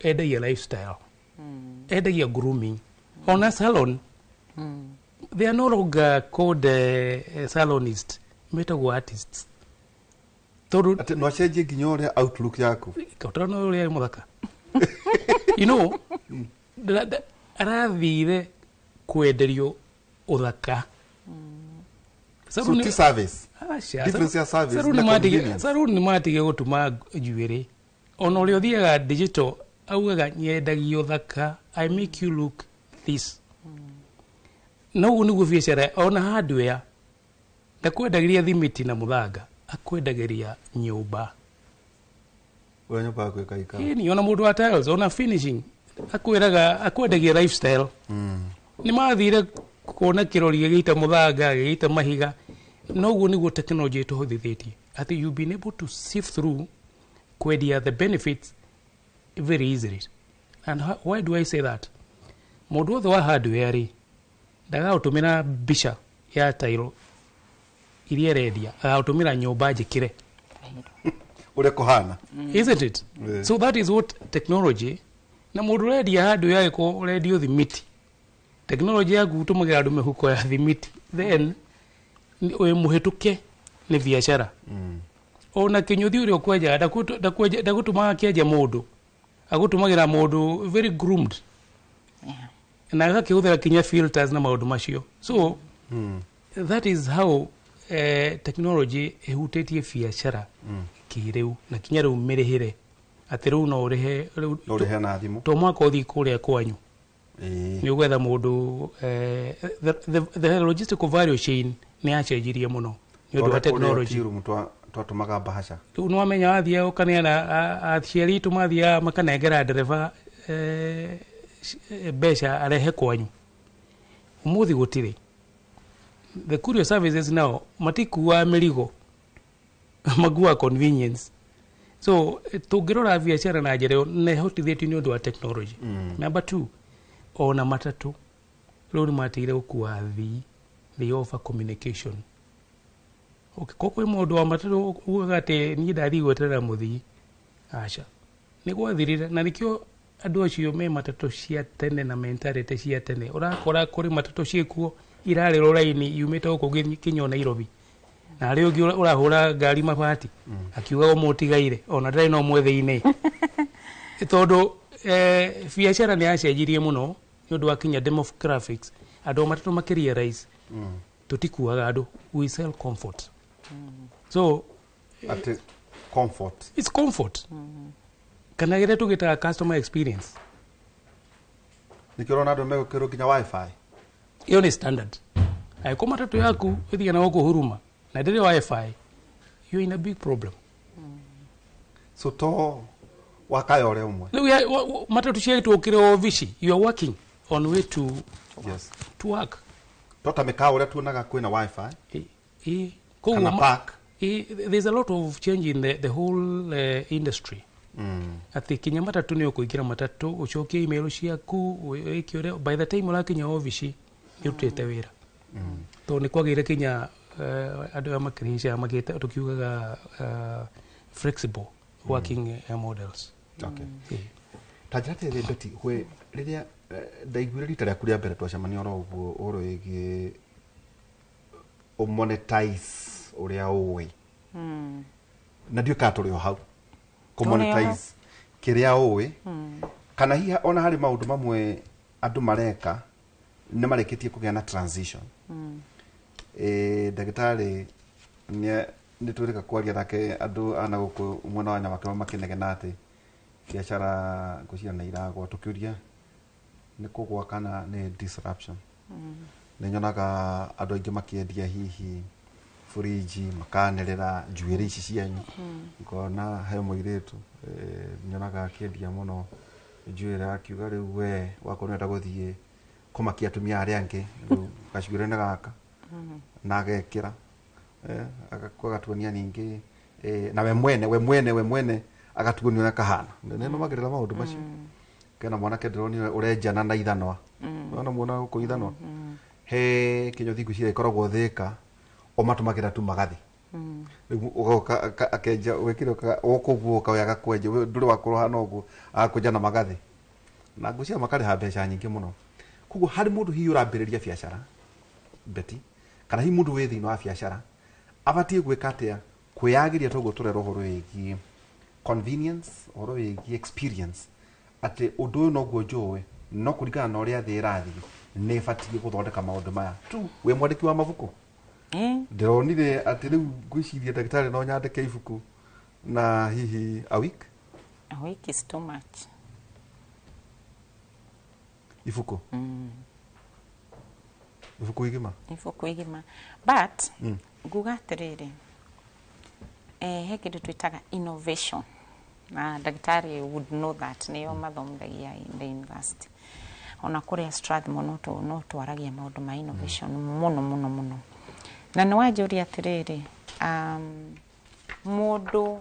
endagia lifestyle, endagia grooming. Ona salon, they are no longer called salonist, metagwo artists, tondũ Atĩ no acenjie nginya ũrĩa outlook yaku. Kautana ũrĩa mũthaka, arathire kwenderio ũthaka. So ti service. Aca, Difference ya service salon na nĩ matige- convenience. Salon nĩ matige gũtuma njuĩrĩ. Ona ũrĩa ũthiaga digital augaga nyendagia ũthaka, "I make you look this." Na ũguo nĩguo biacara. Ona hardware ndakwendagĩria thimiti na mũthanga, akwendagĩria nyũmba. Ũrĩa nyũmba yaku ĩkaikara. Ĩni, ona mũndũ wa tiles, ona finishing, akwĩraga akwendagia lifestyle. Nĩ mathire kuona kĩrori gĩgĩita mũthanga, gĩgĩita mahiga. Noguo nĩguo technology ĩtũhũthithĩtie atĩ you've been able to sift through kwendia the benefits very easily. And why do I say that? Mũndũ wothe wa hardware rĩ, ndagagũtũmĩra mbica ya tairo iria arendia, agagũtũmĩra nyũmba njĩkĩre. Ũrĩa kũhana. Isn't it? Yeah. So that is what technology. Na mũndũ ũrendia handũ yagĩkorwo ũrendio thimiti, technology yaku ũtũmagĩra andũ mĩhuko ya thimiti, then wĩ mũhĩtũke nĩ biacara. Ona kĩnyũthi ũrĩa ũkwenjaga ndagũtũmaga kĩenja mũndũ, agũtũmagĩra mũndũ very groomed. Na agakĩhũthĩra kinya filters na maũndũ macio. So that is how technology ĩhutĩtie biacara kĩrĩu, na kinya rĩu mĩrĩhĩre atĩ rĩu no ũrĩhe rĩu. No ũrĩhe na thimũ. To mwaka ũthiĩ kũrĩa kwanyu nĩ ũgwetha mũndũ. The logistical value chain nĩ yacenjirie mũno nĩ ũndũ wa technology. Twatũmaga mbahaca. Rĩu nĩ wamenya wathiĩ ũkaneana, aciari aitũ mathiaga makanengera ndereba mbeca arehe kwanyu. Ũmũthĩ gũtirĩ. The courier services now matikuaga mĩrigo, makuaga convenience. So tũngĩrora biacara na njĩra ĩyo, nĩ ĩhotithĩtio nĩ ũndũ wa technology. Number two, ona matatũ rĩu nĩ matigire gũkua athii, they offer communication. Okay, ko kwĩ mũndũ wa matatũ ugaga atĩ niĩ ndathiĩ gweterera mũthii? Aca, nĩ gwathirire. Na nĩkĩo andũ acio me matatũ cia tene na mentality cia tene, ũrakora kũrĩ matatũ ciĩkuo irarĩrwo raini yumĩte gũkũ kinya Nairobi, na harĩ ũngĩ ũrahũra ngari mabati akiugaga mũtigaire ona ndarĩ no mwethĩ-inĩ, tondũ biacara nĩ yacenjirie mũno nĩ ũndũ wa kinya demographics. Andũ a matatũ makĩrealize tũtikuaga andũ, we sell comfort. So Atĩ comfort. It's comfort, kana gĩrĩa tũgĩtaga customer experience. Nĩkĩo ũrona andũ megũkĩrwo nginya WiFi. Ĩyo nĩ standard. Angĩkorwo matatũ yaku ĩthiĩ na gũkũ Huruma na ndĩrĩ WiFi, you're in a big problem. So to wakayore ũmwe. Rĩu matatũ ciagĩtwo ũkĩrĩ obici, you are working on way to to work. To ta mĩkawa ũrĩa tuonaga kwĩna WiFi. Ĩ koguo Kana park. There's a lot of change in the whole industry, atĩ kinya matatũ nĩ ũkũingĩra matatũ, ũcokie email ciaku, wĩke ũrĩa, by the time ũrakinya obici nĩ ũrutĩte wĩra, tondũ nĩ kwagĩire kinya andũ aya makĩrĩca magĩte tũkiugaga flexible working models. Okay. Ta njĩra atĩrĩrĩ, Betty, hwe rĩrĩa ndaiguire rita rĩaku rĩa mbere twacemania oro ũguo ũhoro wĩgiĩ ũmonetize ũrĩa ũĩ, na ndiũĩ kana tũrĩ o hau kũmonetize kĩrĩa ũĩ, kana hihi ona harĩ maũndũ mamwe andũ mareka nĩ marĩkĩtie kũgĩa na transition. Ndagĩtarĩ nĩ twĩrĩga kwaria nake, andũ ana gũkũ mwena wa Nyamakĩma makĩnegena atĩ biacara ngwĩciria nĩ iragwa. Tũkĩũria nĩ kũgwa kana nĩ disruption. Nĩ nyonaga andũ aingĩ makĩendia hihi fridge, makanĩrĩra njuĩrĩ ici cianyu. Ngona he mũirĩtu nyonaga akĩendia mũno njuĩrĩ, akiuga rĩu we wakorwo nĩenda gũthiĩ kũmakia atumia arĩa angĩ, rĩu gacuĩrĩ nĩ gaka na agekĩra agatuonia ningĩ na we mwene agatuonia ũrĩa kahana. Nĩ nũmagĩrĩra maũndũ macio. Kena mwanake ndĩronire ũrenjana na ithanwa. Ona muona gũkũ ithanwa he kĩnyũthi, ngwĩciria ĩkoragwo Thĩka, o matũmagĩra tu magathĩ. Rĩu ũgoka akenja wĩkire woka ũguo ũkaoya agakwenja, we ndũrĩ wakorwo hana ũguo, agakwenja na magathĩ, na ngwĩciria makarĩha mbeca nyingĩ mũno. Koguo harĩ mũndũ hihi ũrambĩrĩria biacara, Betty, kana hihi mũndũ wĩ thĩinĩ wa biacara, abatiĩ gwĩka atĩa kwĩyagĩria toguo tũrera ũhoro wĩgiĩ convenience, ũhoro wĩgiĩ experience, atĩ ũndũ ũyũ noguo njũĩ, no kũringana na ũrĩa thĩ ĩrathiĩ nĩ ĩbatiĩ gũthondeka maũndũ maya tu? Wĩ mwandĩki wa mabuku. Ndĩronire atĩ rĩu ngwĩciria ndagĩtarĩ no nyandĩke ibuku na hihi a week. A week is too much. Ibuku ibuku igima. Ibuku igima, but nguga atĩrĩrĩ, he kĩndũ twĩtaga innovation, na ndagĩtarĩ would know that, nĩo mathomithagia in the university, ona kũrĩa Strathmore no twaragia maũndũ ma innovation mũno mũno mũno. Na nĩ wanjũria atĩrĩrĩ, mũndũ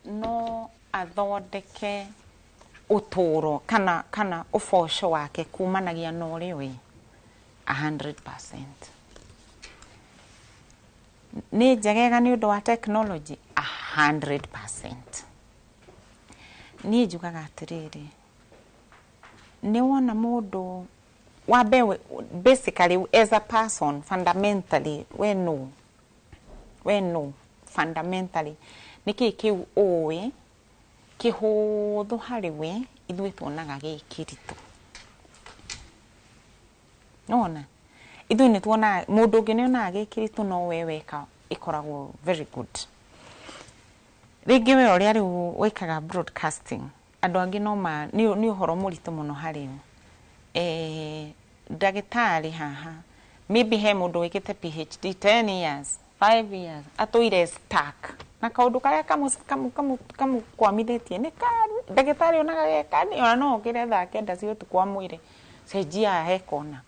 no athondeke ũtũũro kana ũboco wake kumanagia na ũrĩa ũĩ 100%. Nĩ njegega nĩ ũndũ wa technology 100%. Niĩ njugaga atĩrĩrĩ, nĩ wona mũndũ wambe basically as a person, fundamentally we no fundamentally nĩ kĩĩ kĩu ũĩ kĩhũthũ harĩ we ithuĩ tuonaga gĩ kĩritũ. Nona ithuĩ nĩ tuonaga mũndũ ũngĩ nĩ onaga gĩ kĩritũ no we weka ĩkoragwo very good. Rĩngĩ we ũrĩa rĩu wĩkaga broadcasting, andũ angĩ no ma nĩ ũhoro mũritũ mũno harĩ o. Ndagĩtarĩ haha maybe he mũndũ wĩkĩte PhD 10 years, 5 years, atũire stuck na kaũndũ karĩa kamũkwamithĩtie nĩ ka ndagĩtarĩ onaga geka nĩ ona no okĩre thaa 9 cia ũtukũ amwĩre cenjia he kona.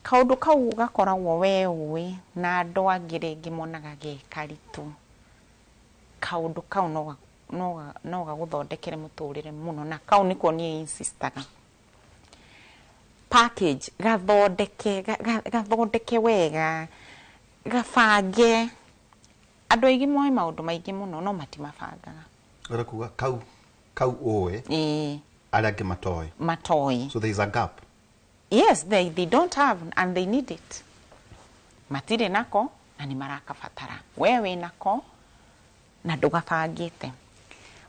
Kaũndũ kau gakoragwo we ũĩ na andũ angĩ rĩngĩ monaga ge karitũ. Kaũndũ kau no gagũthondekere mũtũrĩre mũno, na kau nĩko niĩ insistaga. Package gathondeke gathondeke wega, gabange. Andũ aingĩ moĩ maũndũ maingĩ mũno no matimabangaga. Ũrenda kuga kau ũĩ, arĩa angĩ matoĩ. Matoĩ. So there is a gap. Yes, they don't have and they need it. Matirĩ nako na nĩ marakabatara. We wĩ nako na ndũgabangĩte.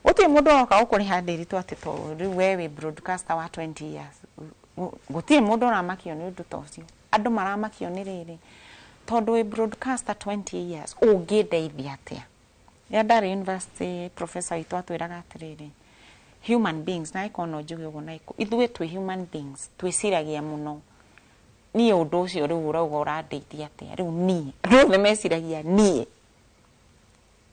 Gũtirĩ mũndũ ũroka gũkũrĩha ndĩritũ atĩ to rĩu we wĩ broadcaster wa 20 years. Gũtirĩ mũndũ ũramakio nĩ ũndũ ta ũcio. Andũ maramakio nĩ rĩrĩ, tondũ wĩ broadcaster 20 years, ũngĩndeithia atĩa? Rĩrĩa ndarĩ university, professor witũ atwĩraga atĩrĩrĩ, human beings, na ĩkorwo no njuge ũguo na ithuĩ twĩ human beings, twĩciragia mũno. Niĩ ũndũ ũcio rĩu ũrauga ũrandeithia atĩa? Rĩu niĩ, andũ othe meciragia niĩ.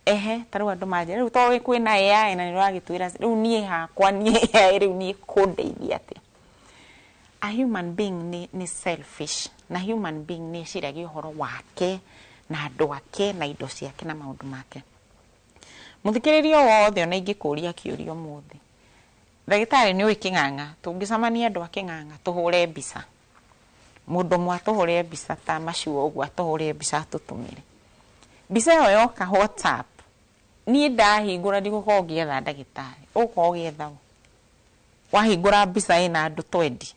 Ehe, ta rĩu andũ manjĩra, rĩu tondũ kwĩna AI na nĩ ũragĩtwĩra, rĩu niĩ hakwa, niĩ AI, rĩu niĩ kũndeithia atĩa? A human being nĩ selfish, na human being nĩ eciragia ũhoro wake, na andũ ake, na indo ciake, na maũndũ make. Mũthikĩrĩria wothe ona ingĩkũria kĩũria ũmũthĩ, ndagĩtarĩ nĩ ũĩ kĩng'ang'a, tũngĩcemania andũ a kĩng'ang'a tũhũre mbica. Mũndũ ũmwe atũhũre mbica ta macuo ũguo, atũhũre mbica atũtũmĩre. Mbica ĩyo yoka WhatsApp, niĩ ndahingũra ndigũkorwo ngĩetha ndagĩtarĩ, ũgũkorwo ũgĩetha ũ? Wahingũra mbica ĩna andũ 20,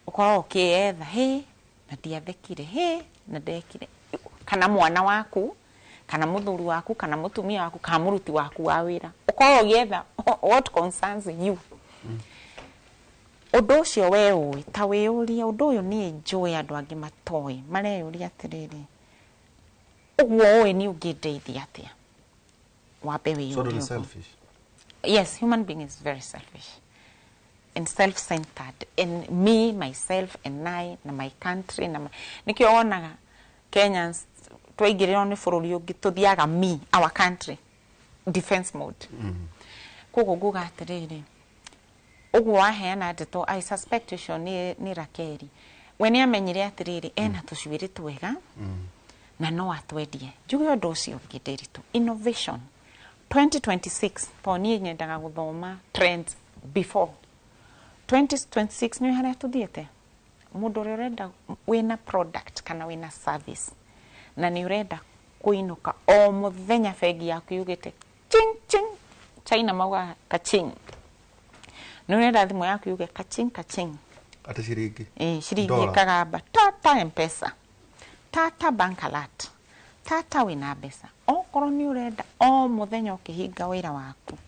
ũkoragwo ũkĩyetha, hĩ, na ndiathekire, hĩ, na ndekire. Kana mwana waku, kana mũthuri waku, kana mũtumia waku, kana mũruti waku wa wĩra. Ũkoragwo ũgĩetha what concerns you. Ũndũ ũcio we ũĩ, ta wĩyũrie, ũndũ ũyũ niĩ njũĩ andũ angĩ matoĩ, mareyũria atĩrĩrĩ, ũguo ũĩ nĩ ũngĩndeithia atĩa? Wambe wĩyũrie So ũguo. selfish. Yes, human being is very selfish and self-centered, and me, myself, and I, na my country, na my... Nĩkĩo wonaga Kenyans twaingĩrĩrwo nĩ bũrũri ũngĩ tũthiaga me, our country, defense mode. Koguo nguga atĩrĩrĩ, ũguo waheana ndeto, I suspect ũcio nĩ Rakeri. We nĩ amenyire atĩrĩrĩ, ena tũcuĩrĩ twega, na no atwendie. Njuge ũndũ ũcio ũngĩ Ndĩritũ, innovation. 2026, tondũ niĩ nyendaga gũthoma trends before. 2026 nĩ harĩa tũthiĩte. Mũndũ ũrĩa ũrenda wĩna product kana wĩna service na nĩ ũrenda kũinũka o mũthenya bengi yaku yugĩte ching ching, China maugaga kaching. Nĩ ũrenda thimũ yaku yuge kaching kaching. Ati ciringi. Ciringi Dollar. ĩkagamba tata M-Pesa, tata bank alert, tata wĩna mbeca. Okorwo nĩ ũrenda o mũthenya ũkĩhinga wĩra waku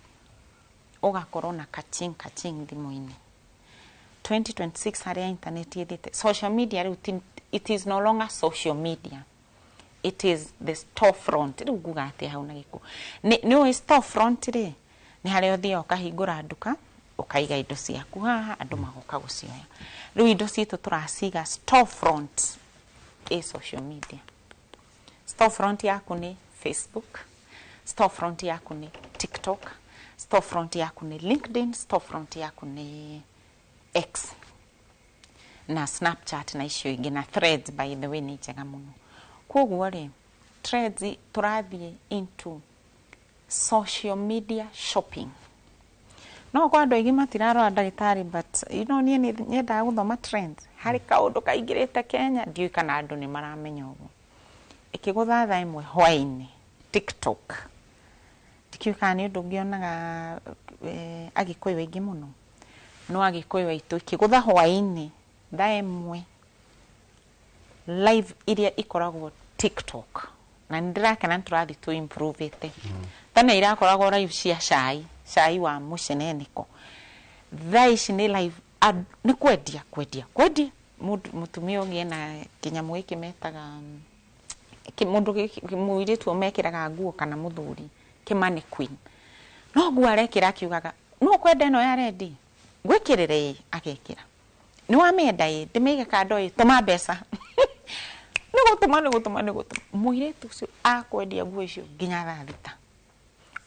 ũgakorwo na kaching kaching thimũ-inĩ. 2026 harĩa internet ĩthĩte, social media rĩu it is no longer social media, it is the storefront. Rĩu nguga atĩa hau na gĩkũ? Nĩ ũĩ storefront rĩ, nĩ harĩa ũthiaga ũkahingũra nduka, ũkaiga indo ciaku haha, andũ magoka gũcioya. Rĩu indo citũ tũraciga storefront ĩ social media. Storefront yaku nĩ Facebook, storefront yaku nĩ TikTok, storefront yaku nĩ LinkedIn, storefront yaku nĩ X na Snapchat na icio ingĩ, na Threads by the way nĩ njega mũno. Koguo rĩ, Threads tũrathiĩ into social media shopping. No kwa andũ aingĩ matirarora ndagĩtarĩ, but you know, niĩ nĩ nyendaga gũthoma trends. Harĩ kaũndũ kaingĩrĩte Kenya, ndiũĩ kana andũ nĩ maramenya ũguo. Ĩkĩgũtha thaa 1 hwaĩ-inĩ TikTok. Ndikĩũĩ kana nĩ ũndũ ũngĩ onaga Agĩkũyũ aingĩ mũno. No Agĩkũyũ aitũ ĩkĩgũtha hwaĩ-inĩ thaa 1 live iria ikoragwo TikTok. Na nĩ ndĩrakena nĩ tũrathiĩ tũ improve ĩte. Tene irakoragwo live cia cai, cai wa mũceneneko. Thaa ici nĩ live nĩ kwendia, kwendia, kwendia. Mũtumia ũngĩ ena kĩnyamũ gĩkĩ metaga mũndũ mũirĩtu mekĩraga nguo kana mũthuri, kĩ mannequin, no nguo arekĩra akiugaga no kwenda ĩno ya rendi ngwĩkĩrĩre ĩ, agekĩra nĩ wamĩenda ĩ, ndĩmĩige kando ĩ, tũma mbeca, nĩ gũtũma nĩ gũtũma nĩ gũtũma. Mũirĩtu ũcio akwendia nguo icio nginya thaa 6.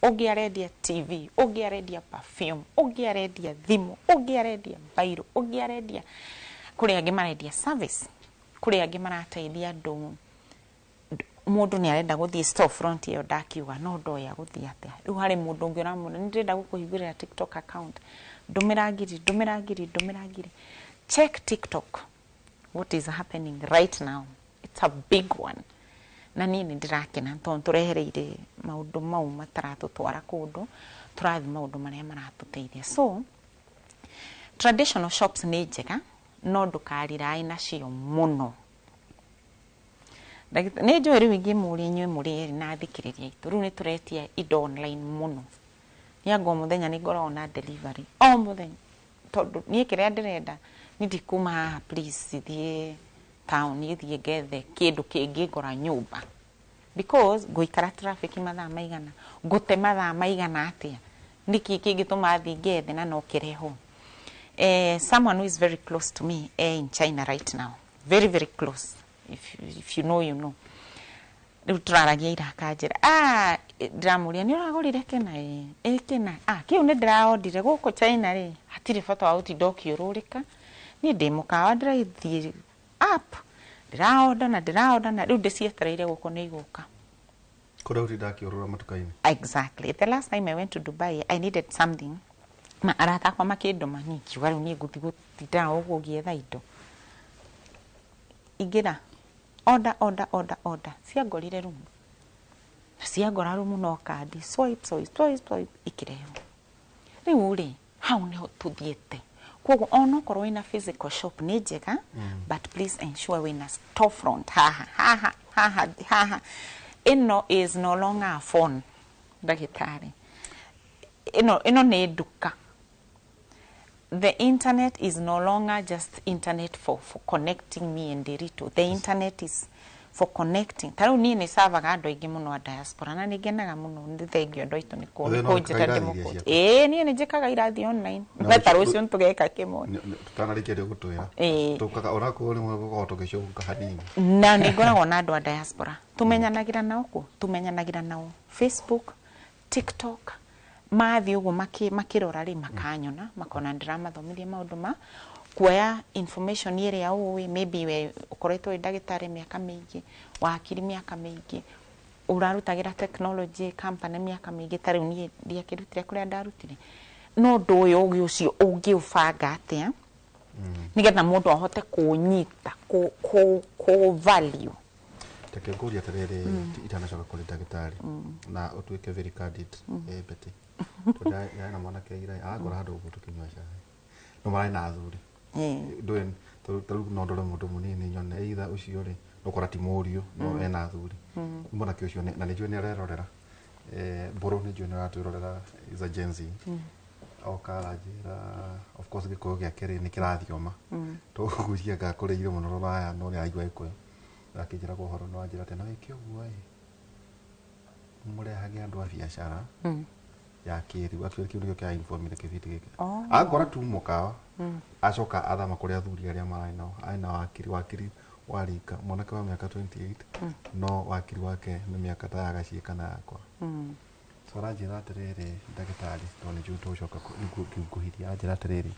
Ũngĩ arendia TV, ũngĩ arendia perfume, ũngĩ arendia thimũ, ũngĩ arendia bairo, ũngĩ arendia, kũrĩ angĩ marendia service, kũrĩ angĩ marateithia andũ. Mũndũ nĩ arenda gũthiĩ store front ĩyo, ndakiuga no ndoya gũthiĩ atĩa. Rĩu harĩ mũndũ ũngĩ ũramwĩra nĩ ndĩrenda gũkũhingũrĩra TikTok account, ndũmĩra ngiri, ndũmĩra ngiri, ndũmĩra ngiri. Check TikTok, what is happening right now, it's a big one. Na niĩ nĩ ndĩrakena tondũ tũrehereire maũndũ mau mataratũtwara kũndũ, tũrathiĩ maũndũ marĩa maratũteithia. So traditional shops nĩ njega, no ndũkarirae nacio mũno. Nĩ njũĩ rĩu ingĩmũria inyuĩ mũrĩ erĩ na athikĩrĩria aitũ, rĩu nĩ tũretia indo online mũno. Niĩ anga o mũthenya nĩ ngoragwo na delivery o mũthenya, tondũ niĩ kĩrĩa ndĩrenda nĩ ndikuma haha, please thiĩ town thiĩ ngethe kĩndũ kĩngĩ ngora nyũmba, because ngũikara traffic mathaa maigana, ngũte mathaa maigana atĩa, nĩkĩ kĩngĩtũma thiĩ ngethe na no kĩrehwo. Someone who is very close to me in China right now, very very close, if you know, you know. Rĩu tũraragia ira akanjĩra, ndĩramũria nĩ ũragũrire kĩna? Ĩ ĩ kĩna, kĩu nĩ ndĩraondire gũkũ China rĩ, hatirĩ bata wa gũtinda ũkĩũrũrĩka, niĩ ndĩ mũkawa, ndĩrathiĩ app, ndĩraonda na ndĩraonda na rĩu ndĩcietereire gũkũ nĩ igũka. Kũrĩa ũtinda akĩũrũra matuka-inĩ. Exactly. The last time I went to Dubai, I needed something, ma arata akwa makĩndũma, niĩ ngiuga rĩu niĩ ngũthiĩ gũtinda ũguo ngĩetha indo. Ingĩra order, order, order, order, ciangorire rumu, na ciangora rumu no kandi swipe, swipe, swipe, swipe, ikĩrehwo. Rĩu rĩ, hau nĩho tũthiĩte. Koguo onokorwo wĩna physical shop nĩ njega, but please ensure wĩna storefront haha haha haha haha. Ĩno is no longer a phone, ndagĩtarĩ, ĩno nĩ nduka. The internet is no longer just internet for connecting me and Derito. The internet is for connecting. Ta rĩu niĩ nĩ savaga andũ aingĩ mũno a diaspora na nĩ ngenaga mũno, nĩ thengio andũ aitũ nĩ Ũthĩ no kũnjĩta wĩkaga irathi iria ndĩmũkũnje. ciaku? Ĩĩ, niĩ nĩ njĩkaga irathi online. Na na ta rũciũ nĩ tũgeka kĩmwe. Tũtanarĩkia nĩ ũgũtwĩra. Ĩĩ. Tũkaga onakorwo rĩmwe gũkoragwo tũgĩcũnga hanini. Na nĩ ngoragwo na andũ a diaspora, tũmenyanagĩra nao kũ, tũmenyanagĩra nao Facebook, TikTok, mathiĩ ũguo makĩrora rĩ, makanyona, makona ndĩramathomithia maũndũ ma kuoya information ĩrĩa ũĩ, maybe we ũkoretwo wĩ ndagĩtarĩ mĩaka mĩingĩ, wakiri mĩaka mĩingĩ, ũrarutagĩra technology company mĩaka mĩingĩ, ta rĩu niĩ ndiakĩrutire kũrĩa ndarutire, no ũndũ ũyũ ũgĩ ũcio ũngĩũbanga atĩa nĩgetha mũndũ ahote kũũnyita, kũ value. Reke ngũrie atĩrĩrĩ itanacoka kũrĩ ndagĩtarĩ, na ũtuĩke very candid, Betty, tondũ yarĩ na mwanake ira agakora handũ ũguo tũkĩnyua cai, no mararĩ na athuri. Ndũĩ ta rĩu no ndore mũndũ mũnini nyone either ũcio rĩ, ũkora ti mũriũ no ena athuri. Mwanake ũcio na nĩ njũĩ nĩ arerorera, Mbũrũ, nĩ njũĩ nĩ aratwĩrorera, is a Gen Z. Oka aranjĩra, of course gĩkũyũ gĩake rĩ nĩ kĩrathioma, tũgũcia anga akũrĩire mũno rũraya, no nĩ araigua gĩkũyũ. Akĩnjĩra kwa ũhoro no anjĩra atĩ na wĩke ũguo ĩ, mũrehage andũ a biacara ya kĩrĩu. Actually kĩu nĩkĩo kĩrainformire kĩbindi gĩkĩ. Akora tu mũkawa, acoka athama kũrĩ athuri arĩa mararĩ nao, arĩ na wakiri wa rika, mwanake wa mĩaka 28, no wakiri wake nĩ mĩaka ta ya gaciĩ kana yakwa. So aranjĩra atĩrĩrĩ, ndagĩtarĩ, tondũ nĩ njũĩ tũgũcoka ngũhiria, aranjĩra atĩrĩrĩ,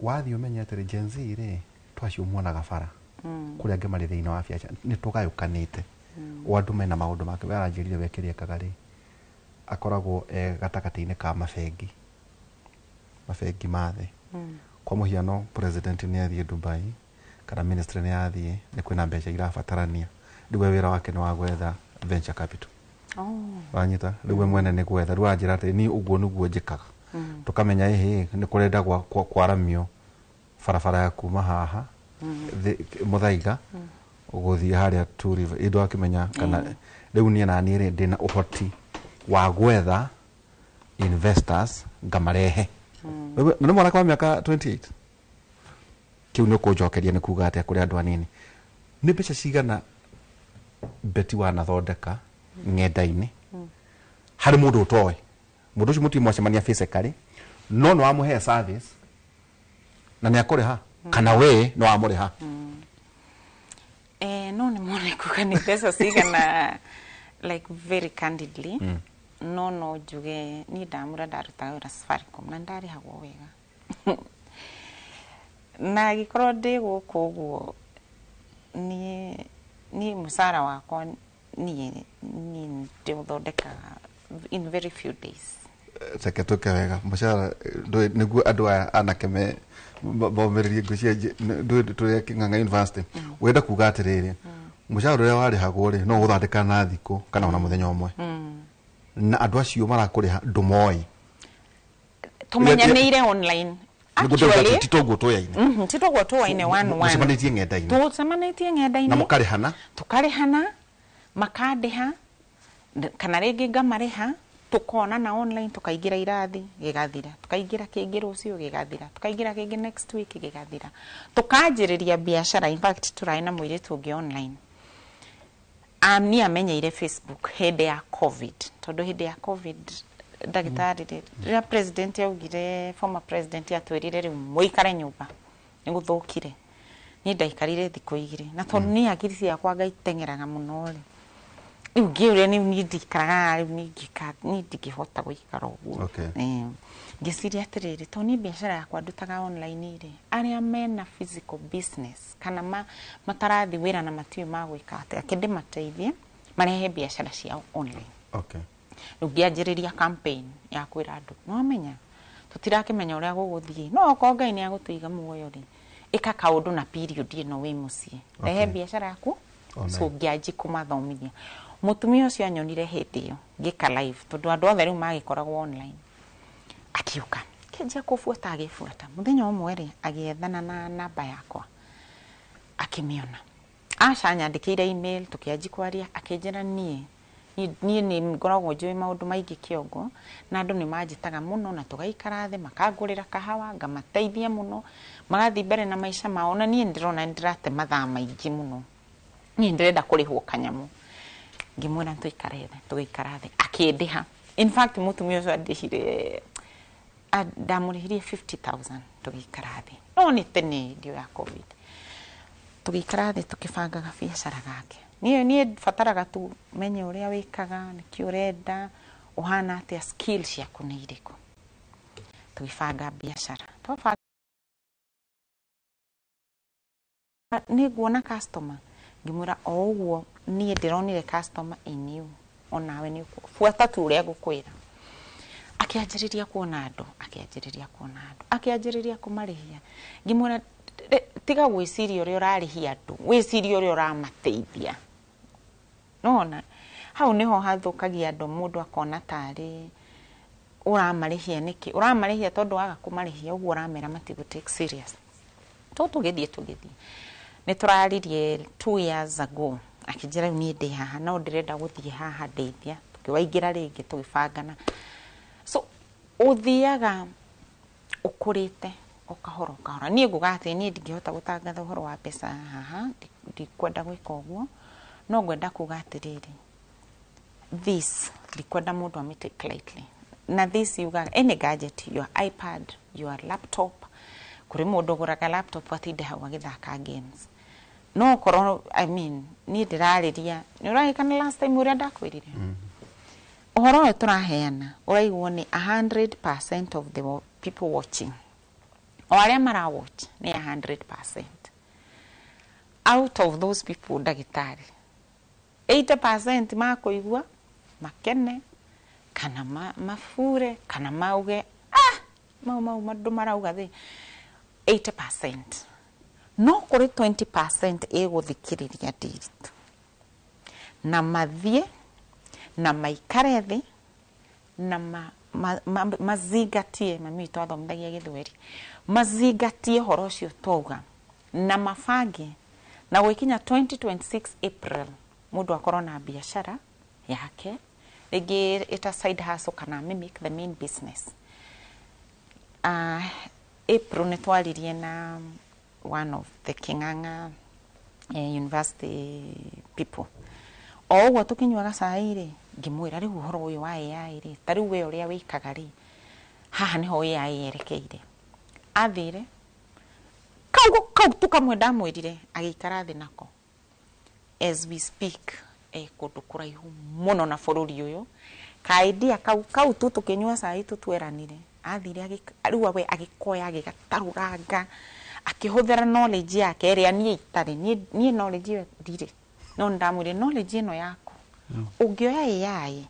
wathiĩ ũmenye atĩrĩ, Gen Z rĩ, twacio muonaga bara, kũrĩa angĩ marĩ thĩinĩ wa biacara, nĩ tũgayũkanĩte, o andũ mena maũndũ make. We aranjĩrire we kĩrĩa ekaga rĩ, akoragwo e gatagatĩ-inĩ ka mabengi ma thĩ. Kwa mũhiano president nĩ athiĩ Dubai kana ministry nĩ athiĩ, nĩ kwĩna mbeca irabatarania, rĩu we wĩra wake nĩ wa gwetha venture capital. Wanyita? Rĩu we mwene nĩ gwetha. Rĩu aranjĩra atĩ niĩ ũguo nĩguo njĩkaga. Tũkamenya ĩhĩ nĩ kũrenda kwaramio barabara ya kuma haha Muthaiga gũthiĩ harĩa Two River, ĩndũ akĩmenya kana rĩu niĩ na niĩ rĩ ndĩna ũhoti wa gwetha investors ngamarehe. Na nĩ mwanake wa mĩaka 28. Kĩu nĩ ũkũnjokeria nĩ kuga atĩa kũrĩ andũ anini. Nĩ mbeca cigana Betty wanathondeka ng'enda-inĩ harĩ mũndũ ũtoĩ? Mũndũ ũcio mũtirĩ mwacemania physically, no nĩ wamũhe service na nĩ akũrĩha, kana we nĩ wamũrĩha? No nĩ mone kuga nĩ mbeca cigana, like very candidly, no njuge niĩ ndamũra ndarutaga wĩra Safaricom na ndarĩhagwo wega, na angĩkorwo ndĩ gũkũ ũguo niĩ mũcara wakwa niĩ ndĩũthondekaga in very few days. Reke twĩke wega mũcara nĩguo andũ aya anake me bomĩrĩrie ngũcia ndũĩ tũrĩa Kĩng'ang'a University. Wenda kuga atĩrĩrĩ, mũcara ũrĩa warĩhagwo rĩ, no ũgũthondeka na thikũ kana ona mũthenya ũmwe, na andũ acio marakũrĩha ndũmoĩ? Tũmenyanĩire online. Nĩguo ndĩrauga atĩ ti toguo tũyaine. Ti toguo tũyaine one one. Mũcemanĩtie ng'enda-inĩ. Tũcemanĩtie ng'enda-inĩ. Na mũkarĩhana. Tũkarĩhana, makandĩha kana rĩngĩ ngamarĩha, tukonana online, tukaingĩra irathi gĩgathira, tukaingĩra kĩngĩ rũciũ gĩgathira, tukaingĩra kĩngĩ next week gĩgathira, tukanjĩrĩria biacara. In fact, tũrarĩ na mũirĩtu ũngĩ online, niĩ amenyeire Facebook hĩndĩ ya COVID, tondũ hĩndĩ ya COVID, ndagĩtarĩ, rĩrĩa president augire, former president atwĩrire rĩu mũikare nyũmba nĩ gũthũkire, niĩ ndaikarire thikũ 2, na tondũ niĩ hakiri ciakwa ngaiteng'eraga mũno rĩ, rĩu ngĩũria nĩ niĩ ndikaraga rĩu niĩ ndingĩhota gũikara ũguo. Ngĩciria atĩrĩrĩ, tondũ niĩ biacara yakwa ndutaga online rĩ, arĩa mena physical business kana matarathiĩ wĩra na matiũĩ magwĩka atĩa, kĩndĩmateithie marehe biacara ciao online. Rĩu ngĩanjĩrĩria campaign ya kwĩra andũ, nĩwamenya tũtirakĩmenya ũrĩa gũgũthiĩ, no okorwo Ngai nĩ agũtũiga muoyo rĩ, ĩka kaũndũ na period ĩno wĩ mũciĩ, rehe biacara yaku. Online. So ngĩanji kũmathomithia. Mũtumia ũcio anyonire hĩndĩ ĩyo ngĩka live, tondũ andũ othe rĩu magĩkoragwo online, akiũka kĩanjia kũbuata, agĩbuata. Mũthenya ũmwe rĩ, agĩethana na namba yakwa akĩmĩona, aca anyandĩkĩire email, tũkĩanji kwaria, akĩnjĩra niĩ nĩ ngoragwo njũĩ maũndũ maingĩ kĩongo, na andũ nĩ manjĩtaga mũno na tũgaikara thĩ, makangũrĩra kahawa, ngamateithia mũno, magathiĩ mbere na maica mao, na niĩ ndĩrona nĩ ndĩrate mathaa maingĩ mũno, niĩ ndĩrenda kũrĩhwo kanyamũ. Ngĩmwĩra tũikare thĩ, tũgĩikara thĩ, akĩndĩha. In fact, mũtumia ũcio andĩhire, ndamũrĩhirie 50,000 tũgĩikara thĩ, no nĩ tene hĩndĩ ĩyo ya COVID. Tũgĩikara thĩ tũkĩbangaga biacara gake. Niĩ bataraga tu menye ũrĩa wĩkaga, nĩkĩ ũrenda, ũhana atĩa, skill ciaku nĩ irĩkũ. Tũgĩbanga biacara. Twabanga nĩ nguona customer, ngĩmwĩra o ũguo niĩ ndĩronire customer in you, onawe nĩ buata tu ũrĩa ngũkwĩra. Akĩanjĩrĩria kuona andũ, akĩanjĩrĩria kuona andũ, akĩanjĩrĩria kũmarĩhia. Ngĩmwĩra tiga gwĩciria ũrĩa ũrarĩhia andũ, wĩcirie ũrĩa ũramateithia. Nona hau nĩho hathũkagia andũ, mũndũ akona tarĩ ũramarĩhia nĩkĩ, ũramarĩhia tondũ waga kũmarĩhia ũguo ũramera matigũ take serious. To tũgĩthiĩ nĩ tũraririe 2 years ago, akĩnjĩra rĩu niĩ ndĩ haha no ndĩrenda gũthiĩ haha ndeithia, tũkĩwaingĩra rĩngĩ tũgĩbangana. So ũthiaga ũkũrĩte o kahora o kahora. Niĩ nguga atĩ niĩ ndingĩhota gũtangatha ũhoro wa mbeca haha, ndikwenda gwĩka ũguo, no ngwenda kuga atĩrĩrĩ, this ndikwenda mũndũ amĩ take lightly. Na this yugaga any gadget, your iPad, your laptop, kũrĩ mũndũ ũgũraga laptop atinde hau agĩthaka games. No korwo, I mean, niĩ ndĩrarĩria, nĩ ũragĩkana last time ũrĩa ndakwĩrire? Ũhoro ũyũ tũraheana ũraiguo nĩ 100% of the people watching. O arĩa mara watch nĩ 100%. Out of those people, ndagĩtarĩ, 80% makũigua makene kana mabure kana mauge mau mau andũ marauga thĩ 80%. No kũrĩ 20% ĩgũthikĩrĩria Ndiritu na mathiĩ na maikare thĩ na mazingatie, mami witũ athomithagia gĩthweri, mazingatie ũhoro ũcio twauga na mabange, na gwĩkinya 2026 April mũndũ akorwo na biacara yake, rĩngĩ ĩta side hustle kana mimic the main business. April nĩ twaririe na One of the King'ang'a University people. O ũguo tũkĩnyuaga cai rĩ, ngĩmwĩra rĩu ũhoro ũyũ wa AI rĩ, ta rĩu we ũrĩa wĩkaga rĩ, haha nĩho AI yerekeire. Athire kau tu kamwe ndamwĩrire, agĩikara thĩ nako. As we speak, e kũndũ kũraihu mũno na bũrũri ũyũ. Ka idea kau tu tũkĩnyua cai tu tweranire, athire rĩu we agĩkoya, agĩgatarũranga, akĩhũthĩra knowledge yake ĩrĩa niĩ itarĩ. Niĩ knowledge ĩyo ndirĩ, no nĩndamwĩrire knowledge ĩno yaku ũngĩoya AI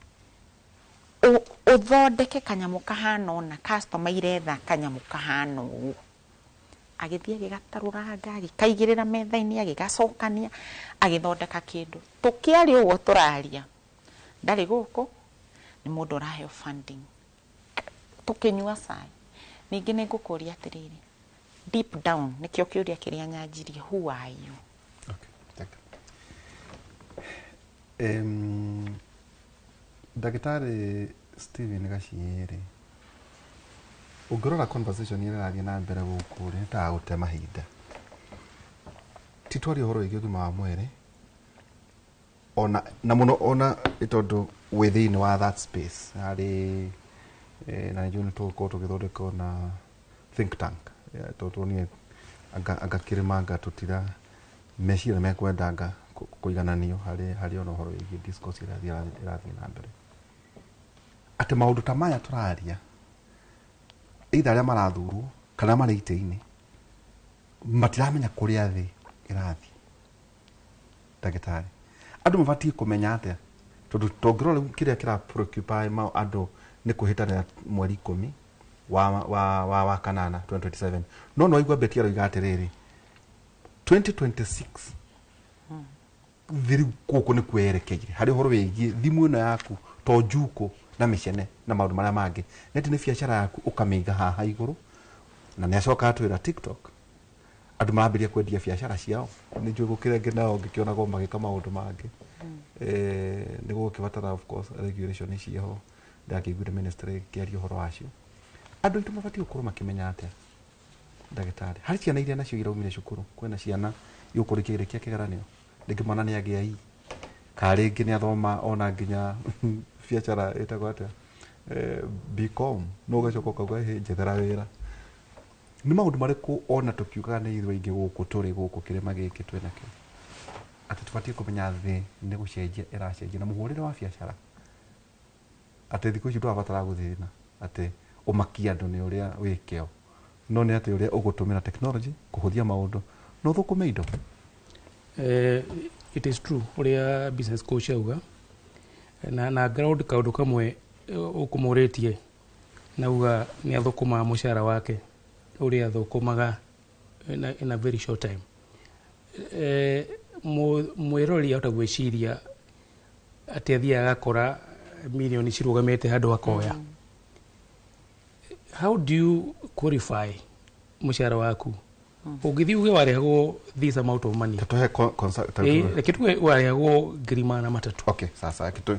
ũthondeke kanyamũ kahana ũna, customer iretha kanyamũ kahana ũũ. Agĩthiĩ agĩgatarũranga, agĩkaigĩrĩra metha-inĩ, agĩgacokania, agĩthondeka kĩndũ. Tũkĩaria ũguo tũraria, ndarĩ gũkũ, nĩ mũndũ ũraheo funding. Tũkĩnyua cai. Ningĩ nĩ ngũkũria atĩrĩrĩ, deep down, nĩkĩo kĩũria kĩrĩa nyanjirie, who are you? Ndagĩtarĩ Stephen Gaciĩ, ũngĩrora conversation ĩrĩa ĩrathiĩ na mbere gũkũ rĩ, nĩ ta gũte mahinda. Ti twaria ũhoro wĩgiĩ ũgima wa mwĩrĩ ona na mũno, ona nĩ tondũ wĩ thĩinĩ wa that space harĩ na nĩnjũĩ nĩ tũgũkorwo tũgĩthondeka ona think tank. Tondũ tuonire anga kĩrĩma, anga tũtira meciria mekwenda anga kũigananio harĩ ona ũhoro wĩgiĩ discourse ĩrathiĩ na mbere, atĩ maũndũ ta maya tũraria, either arĩa marathurwo kana marĩ itĩ-inĩ matiramenya kũrĩa thĩ ĩrathiĩ. Ndagĩtarĩ, andũ mabatiĩ kũmenya atĩa? Tondũ tũngĩrora rĩu kĩrĩa kĩra preoccupy andũ nĩ kwĩhĩtanĩra mweri 10 wa kanana 2027, no nĩwaigua Betty aroiga atĩrĩrĩ, 2026 thĩ rĩu gũkũ nĩ kwerekeire harĩ ũhoro wĩgiĩ thimũ ĩno yaku, to njuko na mĩcene na maũndũ marĩa mangĩ, neti nĩ biacara yaku ũkamĩiga haha igũrũ. Na nĩ acoka atwĩra TikTok andũ marambĩrĩria kwendia biacara ciao. Nĩ njũĩ gũkĩra ĩngĩ nao ngĩkĩonagwo magĩka maũndũ mangĩ. Nĩ gũgũkĩbatara, of course, regulation ciĩho, ndakĩiguire ministry ĩkĩaria ũhoro wacio. Andũ aitũ mabatiĩ gũkorwo makĩmenya atĩa, ndagĩtarĩ, harĩ ciana iria nacio iraumire cukuru? Kwĩna ciana igũkorwo ikĩrĩkia kĩgeranio, rĩngĩ mwana nĩ agĩa I, ka rĩngĩ nĩ athoma ona nginya biacara ĩtagwo atĩa, BCom, no ũgacoka ũkauga, "Hĩ, njethera wĩra." Nĩ maũndũ marĩkũ ona tũkiugaga nĩ ithuĩ aingĩ gũkũ tũrĩ gũkũ kĩrĩma gĩkĩ twĩ nakĩo, atĩ tũbatiĩ kũmenya thĩ nĩ gũcenjia ĩracenjia na mũhũrĩre wa biacara, atĩ thikũ ici ndũrabatara gũthĩna atĩ ũmakie andũ nĩ ũrĩa wĩ kĩo, no nĩ atĩ ũrĩa ũgũtũmĩra technology kũhũthia maũndũ na ũthũkũme indo? It is true ũrĩa business coach auga, na ground kaũndũ kamwe ũkũmũrĩtie nauga nĩ athũkũmaga mũcara wake ũrĩa athũkũmaga in a very short time. Mwĩrori ahota gwĩciria atĩ athiaga agakora milioni cirũgamĩte handũ akoya. How do you qualify mũcara waku? Ũngĩthiĩ uge warĩhagwo this amount of money. Tũhe Reke tuge warĩhagwo 300,000. Okay, sasa kitu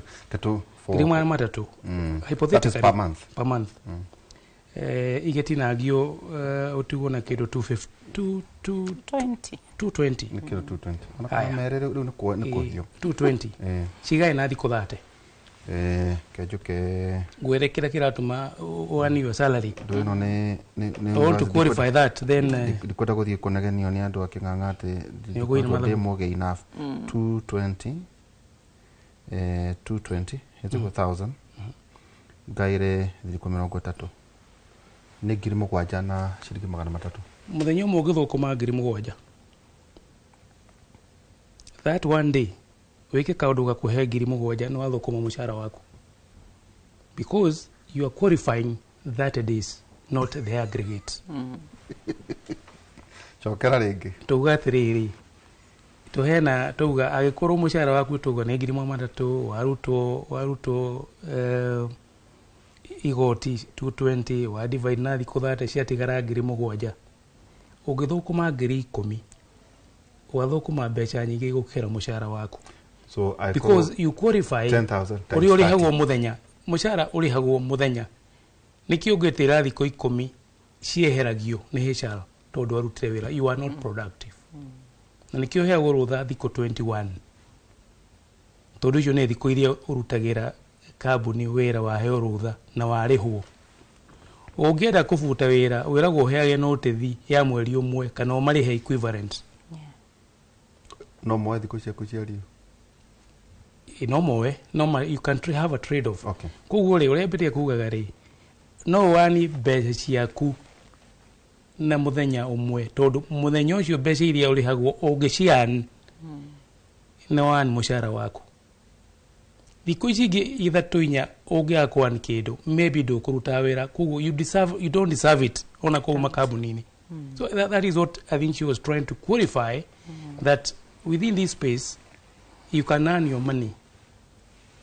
for 300,000. That is Hypothetically, per month. Per month. Igĩtinangio, ũtigwo na kĩndũ 250, 20. 220. Nĩ kĩndũ 220 ona Haya. kana merĩ rĩu nĩ kũhio. 220 cigae na thikũ 30. Kenjuke. Ngwĩre kĩrĩa kĩratũma ũanio salary. Ndũ ĩno nĩ I want to qualify that then Ndikwenda gũthiĩ kũnegenio nĩ andũ akĩng'ang'a atĩ Nĩ ũkũina mathabu. ndĩ mũgĩ enough. 220, 220 ĩtiguo 1000 ngaire thikũ 30 nĩ 7,300. Mũthenya ũmwe ũngĩthũkũma 7,000, that one day wĩke kaũndũ gakũhe 7,000, nĩ wathũkũma mũcara waku, because you are qualifying 30 days, not the aggregate. Cokera rĩngĩ. Tuga atĩrĩrĩ, tũhena tuga agĩkorwo mũcara waku tuga nĩ 300,000, warutwo igoti 220, wa divide na thikũ 30, ciatigara 7,000. Ũngĩthũkũma 10,000, wathũkũma mbeca nyingĩ gũkĩra mũcara waku. So I Because you qualify 10,000 times ũrĩa ũrĩhagwo 30. Mũthenya mũcara ũrĩhagwo mũthenya, nĩkĩo ũngĩtĩra thikũ 10 cieheragio nĩ HR. Tondũ warutire wĩra, you are not productive. Na nĩkĩo ũheagwo rũtha thikũ 21, tondũ icio nĩ thikũ iria ũrutagĩra kambuni wĩra, waheo rũtha na warĩhwo. Ũngĩenda kũbuta wĩra, wĩragwo ũheage notice ya mweri ũmwe kana ũmarĩhe equivalent. No moe thikũ ciaku cia riũ. No moe no ma, you can have a trade off. Koguo rĩ, ũrĩa mbĩrĩria kugaga rĩ, no wani mbeca ciaku na mũthenya ũmwe, tondũ mũthenya ũcio mbeca iria ũrĩhagwo ũngĩcian nĩ wani mũcara waku. Thikũ ici ingĩ ithatũ inya ũngĩaga kwan kĩndũ, maybe ndũkũruta wĩra, koguo you don't deserve it ona kũu makambuni-inĩ. So that is what I think she was trying to qualify, that within this space you can earn your money.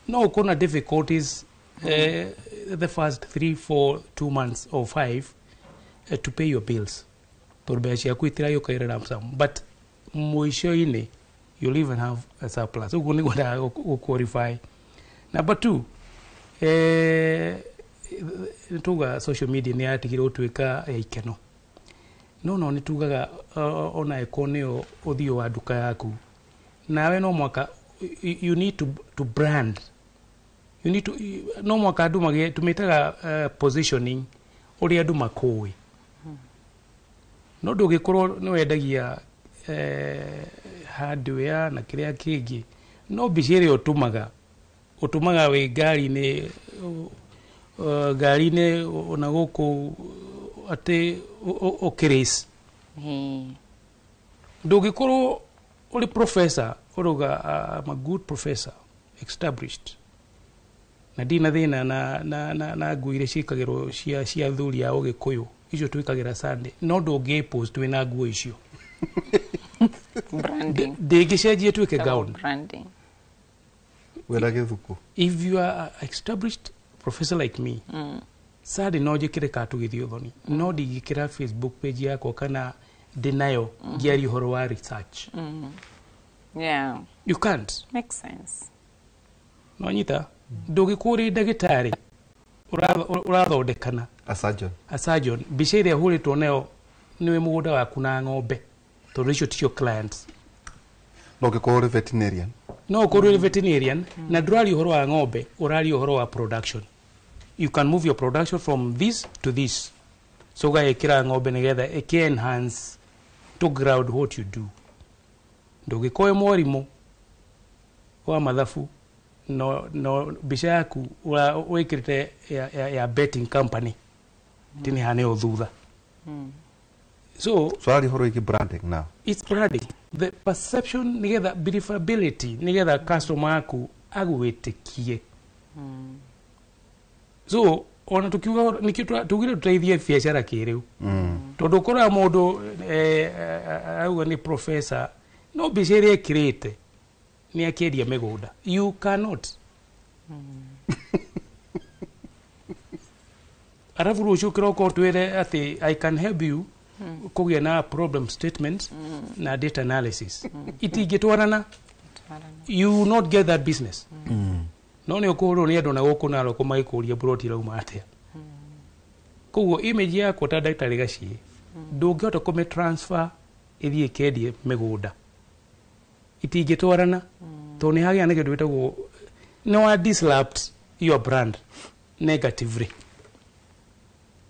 No ũkona difficulties the first 3, 4, 2 months or 5 to pay your bills, tondũ mbeca ciaku itiragĩũka ĩrĩ lump sum, but mũico-inĩ you'll even have a surplus. Ũguo nĩguo ndaga gũ qualify. Number two, nĩ tuga social media nĩ yatigire gũtuĩka ya ikeno, no nĩ tugaga ona ĩkorwo nĩyo ũthiũ wa nduka yaku, nawe no mwaka you need to brand, you need to, no mwaka andũ magĩe, tũmĩtaga positioning, ũrĩa andũ makũĩ. No ndũngĩkorwo nĩ wendagia hardware na kĩrĩa kĩngĩ, no mbica ĩrĩa ũtũmaga wĩ ngari-inĩ ona gũkũ atĩ ũkĩrace. Ndũngĩkorwo ũrĩ professor ũrauga, "I'm a good professor established na ndina thĩna na nguo iria ciĩkagĩrwo cia athuri a ũgĩkũyũ icio twĩkagĩra Sunday," no ndũngĩ post wĩna nguo icio. Branding. Ndĩngĩcenjie tuĩke gown. Branding. Wĩra gĩthuku. If you are a established professor like me, Sunday no njĩkĩre katũgĩthio thoni, no ndingĩkĩra Facebook page yakwa kana ndĩ nayo ngĩaria ũhoro wa research. You can't. Makes sense. No nyita, ndũngĩkorwo ũrĩ ndagĩtarĩ ũrathondekana A surgeon. A surgeon, mbica ĩrĩa ĩhũrĩtwo nayo nĩwe mũgũnda waku na ng'ombe, tondũ icio ticio clients. No ũngĩkorwo ũrĩ veterinarian. No ũkorwo ũrĩ veterinarian na ndũraria ũhoro wa ng'ombe, ũraria ũhoro wa production. You can move your production from this to this, so ũgagĩkĩra ng'ombe nĩgetha ĩkĩ enhance to ground what you do. Ndũngĩkorwo wĩ mwarimũ wa mathabu no mbica yaku wĩkĩrĩte ya betting company tini haneo thutha. So So ari ũhoro wĩgiĩ branding now. It's branding, the perception, nigetha believability, nigetha customer aku agwĩtĩkie. So ona tukiuga nikio tugire tuteithie biacara kĩrĩu, tondũ ũkoraga mũndũ auga nĩ professor, no mbica ĩrĩa ĩkĩrĩte nĩ akĩendia mĩgũnda. You cannot. Arabu rũciũ kĩroko twĩre atĩ I can help you kũgĩa na problem statement na data analysis, itingĩtwarana. You will not get that business. No nĩ ũkũhũrwo nĩ andũ na gũkũ Narok magĩkũria mburoti irauma atĩa. Koguo image yakwa ta ndagĩtarĩ Gaciĩ ndũngĩhota kũmĩ transfer ĩthiĩ ĩkendie mĩgũnda, itingĩtwarana, tondũ nĩ hagĩa na kĩndũ gĩtagwo nĩ wa disrupt your brand negatively.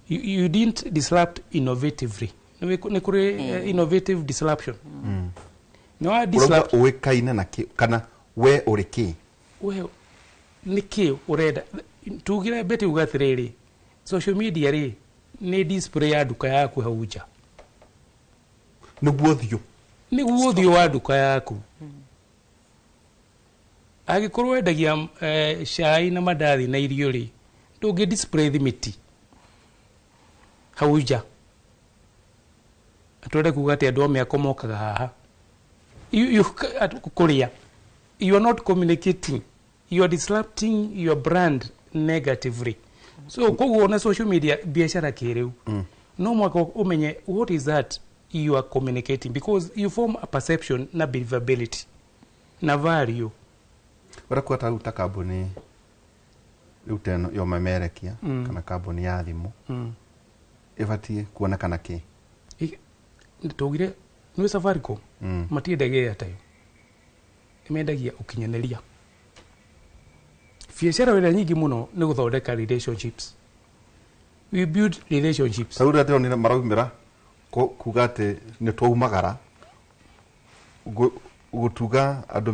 You didn't disrupt innovatively. Nĩ kũrĩ innovative disruption. Nĩ wa Ũrauga disrupt. Ũĩkaine na kĩ kana we ũrĩ kĩ? We nĩ kĩ ũrenda? Tugire beti uga atĩrĩrĩ, social media rĩ nĩ display ya nduka yaku hau nja. Nĩguo ũthiũ. Nĩguo ũthiũ wa nduka yaku. Angĩkorwo wendagia cai na mandathi na irio rĩ, ndũngĩ display thimiti hau nja. Twende kuga atĩ andũ a mĩako mokaga haha kũrĩa. You are not communicating, you are disrupting your brand negatively. So koguo na social media, biacara kĩrĩu, no mwaka ũmenye what is that you are communicating, because you form a perception na believability na value. Ũrakuwa ta rĩu ta kambuni rĩu ta ĩno ya ũmemerekia kana kambuni ya thimũ ĩbatiĩ kuonekana kĩ? Tugire nĩ Safaricom matiendagia airtime, mendagia ũkinyanĩria. Biacara ĩrĩa nyingĩ mũno nĩ gũthondeka relationships. We build relationships. Tarĩu rĩrĩa ndĩronire maraumĩra kuga atĩ nĩ twaumagara gũtuga andũ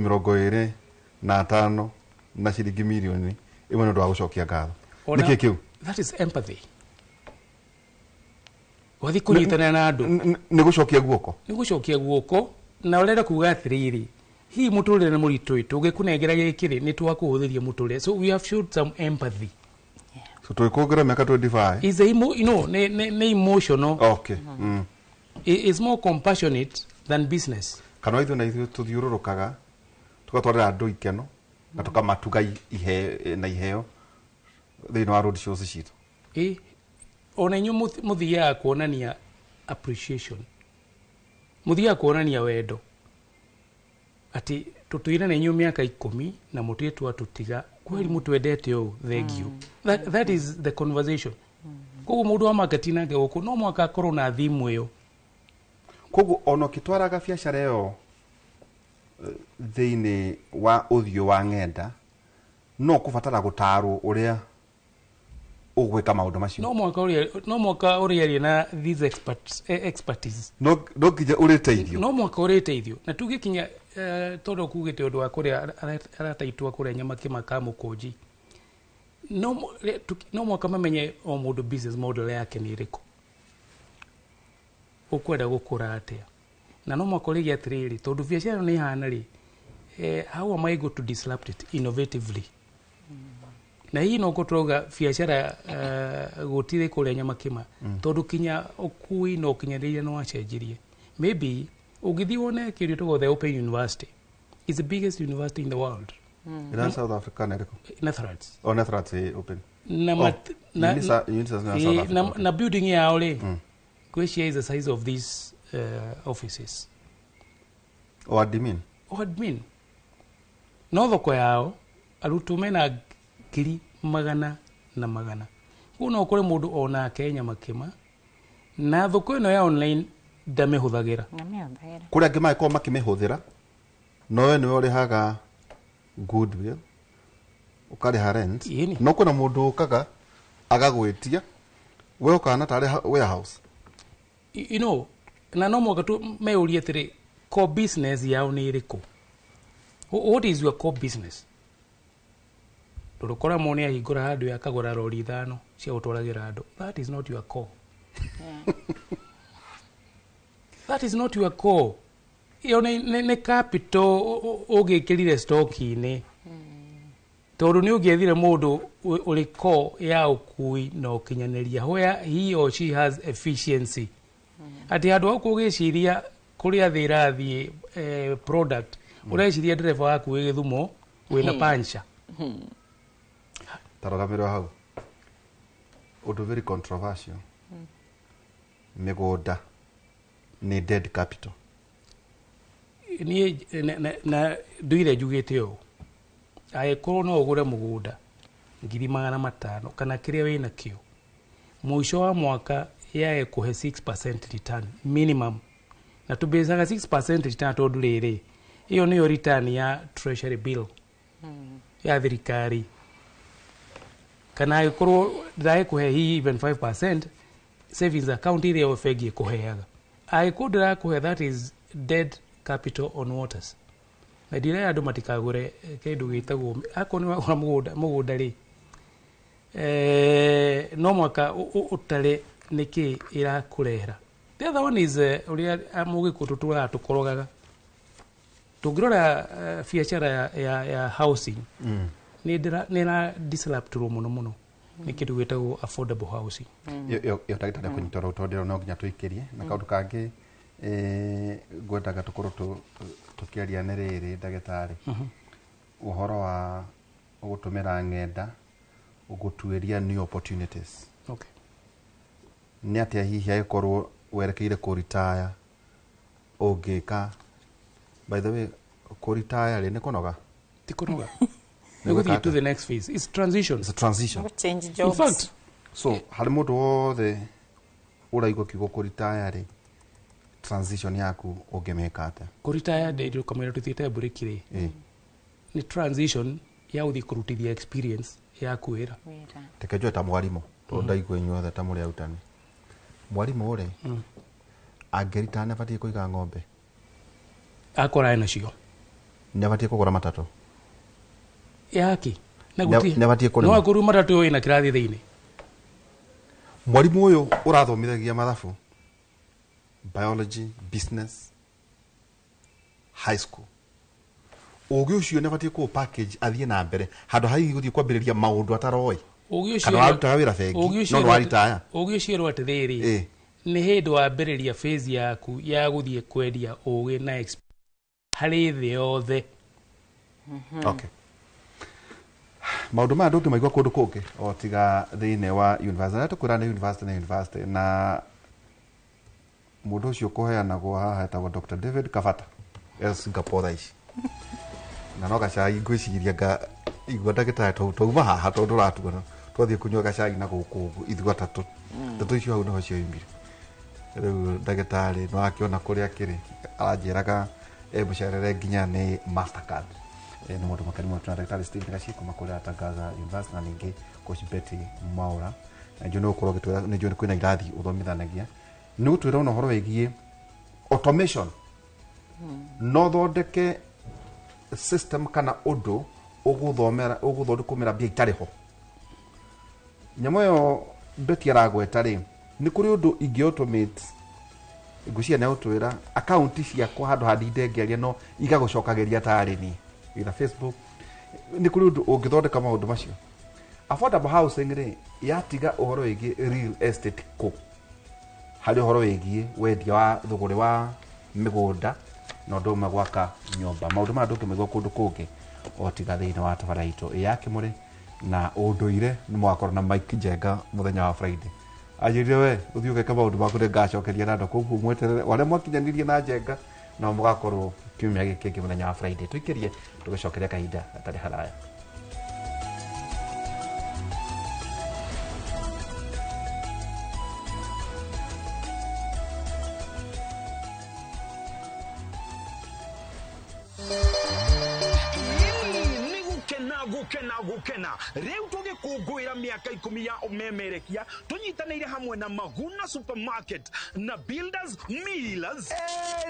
25 na ciringi mirioni 1 nĩ ũndũ wa gũcokia ngatho. Nĩkĩ kĩu? That is empathy. Wathiĩ kũnyitanĩra na andũ. Nĩ gũcokia guoko. Nĩ gũcokia guoko, na ũrenda kuga atĩrĩrĩ, hihi mũtũrĩre nĩ mũritũ ĩ, tũngĩkũnengera gĩkĩ rĩ, nĩ twakũhũthĩria mũtũrĩre. So we have showed some empathy. So tũgĩkũngĩra mĩaka 25. Is a emo, you know, nĩ emotional. Is more compassionate than business. Kana ithuĩ na ithuĩ tũthiũrũrũkaga tũgatwarĩra andũ ikeno na tũkamatuga na iheo thĩinĩ wa road shows citũ. Ĩ, ona inyuĩ mũthiaga kuonania appreciation, mũthiaga kuonania wendo atĩ tũtũire na inyuĩ mĩaka 10 na mũtirĩ twatũtiga, kweri mũtwendete ũũ, thank you. That is the conversation. Koguo mũndũ wa marketing nake gũkũ no mwaka akorwo na thimũ ĩyo. Koguo ona ũkĩtwaraga biacara ĩyo thĩinĩ wa ũthiũ wa ng'enda, no kũbatara gũtarwo ũrĩa ũgwĩka maũndũ macio. No mwaka ũrĩaria na these experts, expertise. No nginya ũrĩteithio. No mwaka ũrĩteithio, na tũgĩkinya tondũ kugĩte ũndũ wa kũrĩa arataitwo kũrĩa nyama kĩmaka mũkũnji, no mwaka mamenye o mũndũ business model yake nĩ ĩrĩkũ, ũkwenda gũkũra atĩa, na no mwaka ũrĩgie atĩrĩrĩ, tondũ biacara ĩno nĩ ĩhana rĩ, how am I going to disrupt it innovatively? Na hihi no tũrauga biacara gũtirĩ kũrĩa nyama kĩma, tondũ kinya ũkui na ũkinyanĩria nĩ wacenjirie. Maybe ũngĩthiĩ wone kĩndũ gĩtagwo the Open University is the biggest university in the world. Ĩra South Africa na ĩrĩkũ? Netherlands. Oh, Netherlands, open. Na Oh, UNISA na South Africa. Na building yao rĩ, ngwĩciria is the size of these offices. O admin. O admin. No thoko yao arutwo mena ngiri magana na magana. Koguo no ũkore mũndũ onake nyama kĩma na thoko ĩno ya online ndamĩhũthagĩra. Namĩhũthagĩra. Kũrĩa angĩ mangĩkorwo makĩmĩhũthĩra, no we nĩwe ũrĩhaga goodwill, ũkarĩha rent. No kwĩna mũndũ ũkaga agagwĩtia, we ũkahana tarĩ warehouse. Na no mwaka tu meurie atĩrĩ, core business yao nĩ ĩrĩkũ? What is your core business? Tondũ kora mone ahingũra handũ akagũra rori 5 cia gũtwaragĩra andũ. That is not your core. That is not your core. Ĩyo nĩ capital ũgĩkĩrire stock-inĩ, tondũ nĩ ũngĩethire mũndũ ũrĩ core ya ũkui na ũkinyanĩria where he or she has efficiency, atĩ handũ ha ũgĩciria kũrĩa thĩ ĩrathiĩ, product ũreciria ndereba waku wĩ Gĩthumo wĩna puncture. Tarogamĩrwo hau ũndũ very controversial, mĩgũnda nĩ dead capital? Niĩ na nduire njugĩte ũũ, angĩkorwo no ũgũre mũgũnda 500,000 kana kĩrĩa wĩna kĩo, mũico wa mwaka yae kũhe 6% return minimum, na tũmbecaga 6% return tondũ rĩrĩ, ĩyo nĩyo return ya treasury bill ya thirikari, kana angĩkorwo ndĩragĩkũhe hihi even 5% savings account ĩrĩa bengi ĩkũheaga, angĩkorwo ndĩrakũhe, that is dead capital on waters. Na ndirera andũ matikagũre kĩndũ gĩtagwo, akorwo nĩ wagũra mũgũnda rĩ, no mwaka ũtare nĩkĩ ĩrakũrehera. The other one is ũrĩa mũgĩkũ tũtũraga tũkorogaga. Tũngĩrora biacara ya housing, nĩ ĩra disruptwo mũno mũno nĩ kĩndũ gĩtagwo affordable housing. Ĩyo ndagĩtarĩ kũnyita ũrĩa tondũ no nginya tũikĩrie na kaũndũ kangĩ, ngwendaga tũkorwo tũkĩaria nĩ rĩrĩ, ndagĩtarĩ, ũhoro wa gũtũmĩra ng'enda gũtuĩria new opportunities. Nĩ atĩa hihi angĩkorwo werekeire kũritaya ũngĩka? By the way, kũritaya rĩ, nĩ kũnoga? Ti kũnoga. Nĩ gũthiĩ to the next phase. It's transition. It's a transition. Change In jobs. fact, so harĩ mũndũ wothe ũraigua kiugo kũritaya rĩ, Transition yaku ũngĩmĩka atĩa? Kũritaya ndĩ kamũira tũthiĩte break rĩ, nĩ transition ya gũthiĩ kũrutithia experience yaku wĩra. Reke njue ta mwarimũ, tondũ ndaigua inyuothe ta mũrĩ arutani. Mwarimũ rĩ, angĩritaya nĩ abatiĩ kũiga ng'ombe? Akora ena cio. Nĩ abatiĩ kũgũra matatũ? Yaki na Nĩ abatiĩ kũrĩma? No akorwo matatũ ĩna kĩrathi thĩinĩ. Mwarimũ ũyũ ũrathomithagia mathabu, biology, business, high school, ũgĩ ũcio nĩ abatiĩ kũ package athiĩ na mbere handũ ha hihi gũthiĩ kwambĩrĩria maũndũ ataroĩ? Ũgĩ ũcio Kana warutaga wĩra bengi no nĩ waritaya. Ũgĩ ũcio ĩrwo atĩrĩrĩ, nĩ hĩndĩ wambĩrĩria phase yaku ya gũthiĩ kwendia ũgĩ na harĩ thĩ yothe. Okay, maũndũ maya ndũngĩmaigua kũndũ kũngĩ o tiga thĩinĩ wa university. Na tũkwĩra nĩ university na university, na mũndũ ũcio kũheanagwo haha etagwo Dr. David Kabata, e Singapore thaa ici, na no gacai ngwĩciria nga igua ndagĩtarĩ twauma haha tondũ ũratuona twathiĩ kũnyua gacai na gũkũ ũguo ithuĩ atatũ, ndeto icio hau nĩho cioimire. Rĩu ndagĩtarĩ nĩ wakĩona kũrĩa akĩrĩ, aranjĩraga mũcerere nginya nĩ Mastercard. Nĩ mũndũ makeni mũno. Tuna ndagĩtarĩ Stephen Gachie kuma kũrĩa Tangaza University, na ningĩ Coach Betty Mwaura. Na njũĩ nĩ ũgũkorwo ũgĩtwĩra, nĩ njũĩ kwĩna irathi ũthomithanagia, nĩ ũgũtwĩra ona ũhoro wĩgiĩ automation, no thondeke system kana ũndũ ũgũthomera ũgũthondekũmĩra mbia itarĩ ho. Nyamũ ĩyo Betty aragweta rĩ, nĩ kũrĩ ũndũ ingĩ automate, ngwĩciria nĩ agũtwĩra akaunti ciakwa handũ ha ndinde ngĩaria no igagũcokagĩria tarĩ niĩ either Facebook. Nĩ kũrĩ ũndũ ũngĩthondeka maũndũ macio. Affordable housing rĩ, yatiga ũhoro wĩgiĩ real estate kũ harĩ ũhoro wĩgiĩ wendia wa thũgũrĩ wa mĩgũnda na ũndũ ũmwe gwaka nyũmba. Maũndũ maya ndũngĩmaigua kũndũ kũngĩ o tiga thĩinĩ wa tabara itũ ya Kĩmũrĩ na ũndũire. Nĩ mũgakorwo na Mike Njenga mũthenya wa Friday. Anjĩrire we ũthiĩ ũgeke maũndũ maku, nĩ ngacokeria na andũ, koguo mweterere arĩa mwakinyanĩrie na Njenga no mũgakorwo kiumia gĩkĩ kĩngĩ mũthenya wa Friday. Tũikĩrie tũgĩcokeria kahinda gatarĩ haraya. Nĩ gũkena gũkena gũkena rĩu tũgĩkũngũĩra mĩaka 10 ya ũmemerekia, tũnyitanĩire hamwe na Maguna Supermarket na Builders Millers.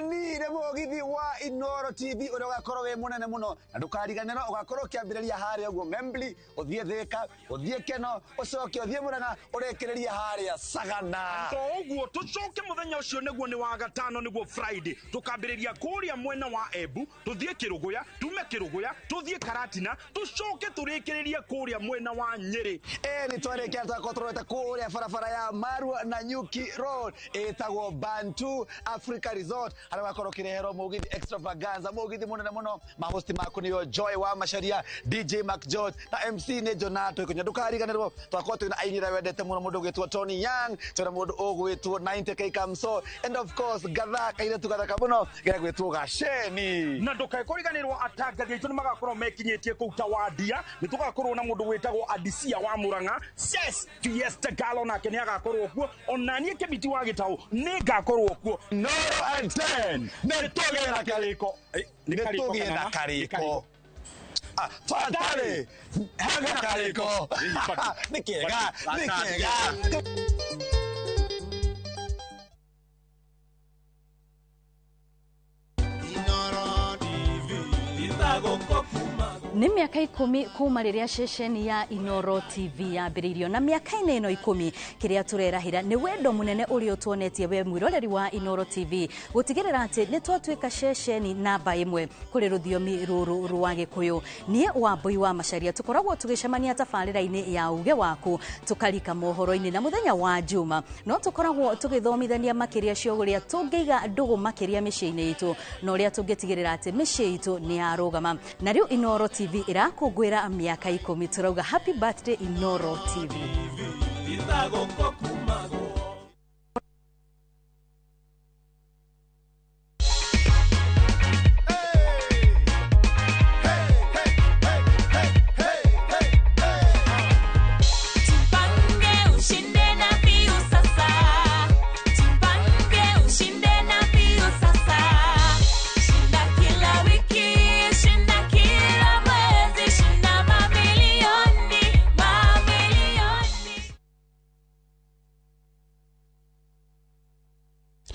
Ni nĩ mũgithi wa Inoro TV ũrĩa ũgakorwo wĩ mũnene mũno, na ndũkariganĩrwo ũgakorwo ũkĩambĩrĩria harĩa ũguo Membli, ũthiĩ Thĩka, ũthiĩ Keno, ũcoke ũthiĩ Mũrang'a, ũrĩkĩrĩrie harĩa Sagana. To ũguo, tũcoke mũthenya ũcio nĩguo nĩ wa gatano, nĩguo Friday, tũkambĩrĩria kũrĩa mwena wa Embu, tũthiĩ Kĩrũgũya, tume Kĩrũgũya tũthiĩ Karatina, tũcoke tũrĩkĩrĩrie kũrĩa mwena wa Nyĩrĩ. Ĩ nĩ twarĩkia twakorwo tũrorete kũrĩa barabara ya Marua na Nyuki Road ĩtagwo Bantu Africa Resort, harĩa ũgakorwo ũkĩreherwo mũgithi extravaganza, mũgithi mũnene mũno. Mahosti maku nĩo Joy wa Macharia, DJ Mark George, na MC nĩ Jonato Ikunya. Ndũkariganĩrwo twakorwo twĩna aini arĩa wendete mũno, mũndũ ũgwĩtwo Tony Young, twĩna mũndũ ũgwĩtwo 90K Kamso, and of course gatha kairĩtu gathaka mũno gegwĩtwo Gaceni. Na ndũkae kũriganĩrwo atangathi aitũ nĩ magakorwo mekinyĩtie kũu Tawandia. Nĩ tũgakorwo na mũndũ wĩtagwo Adisia wa Mũrang'a, Ses Fiesta Galo, nake nĩ agakorwo kuo. Ona niĩ Kĩmiti wa Gĩtaũ nĩ ngakorwo kuo. Noro and 10 nĩ tũgĩra karĩko. Nĩ Nĩ karĩko tũgĩe kana? na karĩko. Ah, twatarĩ hena karĩko, nĩ kĩega, nĩ kĩega. Nĩ mĩaka 10 kuma rĩrĩa ceceni ya Inoro TV yambĩrĩirio, na mĩaka-inĩ ĩno 10 kĩrĩa tũrerahĩra nĩ wendo mũnene ũrĩa ũtuonetie we mwĩroreri wa Inoro TV gũtigĩrĩra atĩ nĩ twatuĩka ceceni namba 1 kũrĩ rũthiomi rũrũ rwa Gĩkũyũ. Niĩ Wambui wa Macharia tũkoragwo tũgĩcemania tabarĩra-inĩ ya uge waku, tũkarika mohoro-inĩ, na mũthenya wa Juma no tũkoragwo tũgĩthomithania makĩria cia ũrĩa tũngĩiga ndũgũ makĩria mĩciĩ-inĩ itũ na ũrĩa tũngĩtigĩrĩra atĩ mĩciĩ itũ nĩ yarũgama. Na rĩu Inoro TV ĩrakũngũĩra mĩaka 10, tũrauga happy birthday Inoro TV. Jipange ushinde na Viusasa. Jipange ushinde na Viusasa.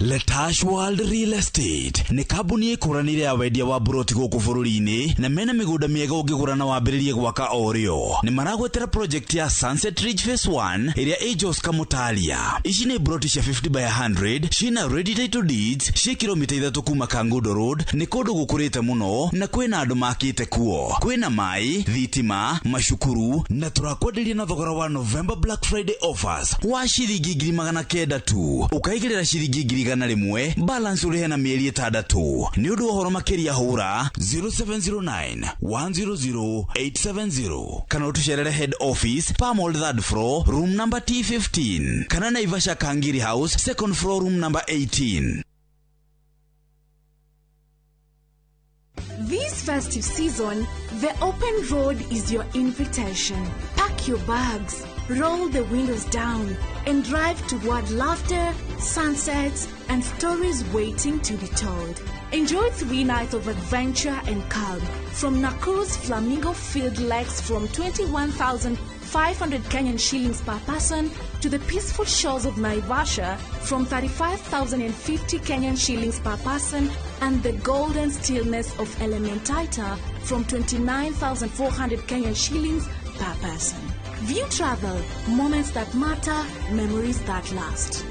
Letash World Real Estate nĩ kambuni ĩkũranĩire ya wendia wa buroti gũkũ bũrũri-inĩ na mena mĩgũnda mĩega ũngĩgũra na wambĩrĩrie gwaka o rĩo. Nĩ maragwetera project ya Sunset Ridge Phase 1 ĩrĩa ĩ Joska Mutalia. Ici nĩ buroti cia 50 by 100 ciĩna ready title deeds ciĩ kilomita 3 kuma Kangundo Road. Nĩ kũndũ gũkũrĩte mũno na kwĩna andũ makĩte kuo. Kwĩna maĩ, thitima, macukuru na tũrakwenderia na thogora wa November Black Friday offers wa ciringi 900 tu. Ũkaigĩrĩra ciringi 101 balance ũrĩhe na mĩeri 6. Nĩ ũndũ wa ũhoro makĩria hũra 0709 100 870 kana ũtũcerere head office Palm third floor room number T15 kana Naivasha Kangiri House second floor room number 18. This festive season, the open road is your invitation. Pack your bags, roll the windows down, and drive toward laughter, sunsets, and stories waiting to be told. Enjoy 3 nights of adventure and calm from Nakuru's Flamingo Field Lakes from 21,500 Kenyan shillings per person to the peaceful shores of Naivasha from 35,050 Kenyan shillings per person and the golden stillness of Elementaita from 29,400 Kenyan shillings per person. View Travel, moments that matter, memories that last.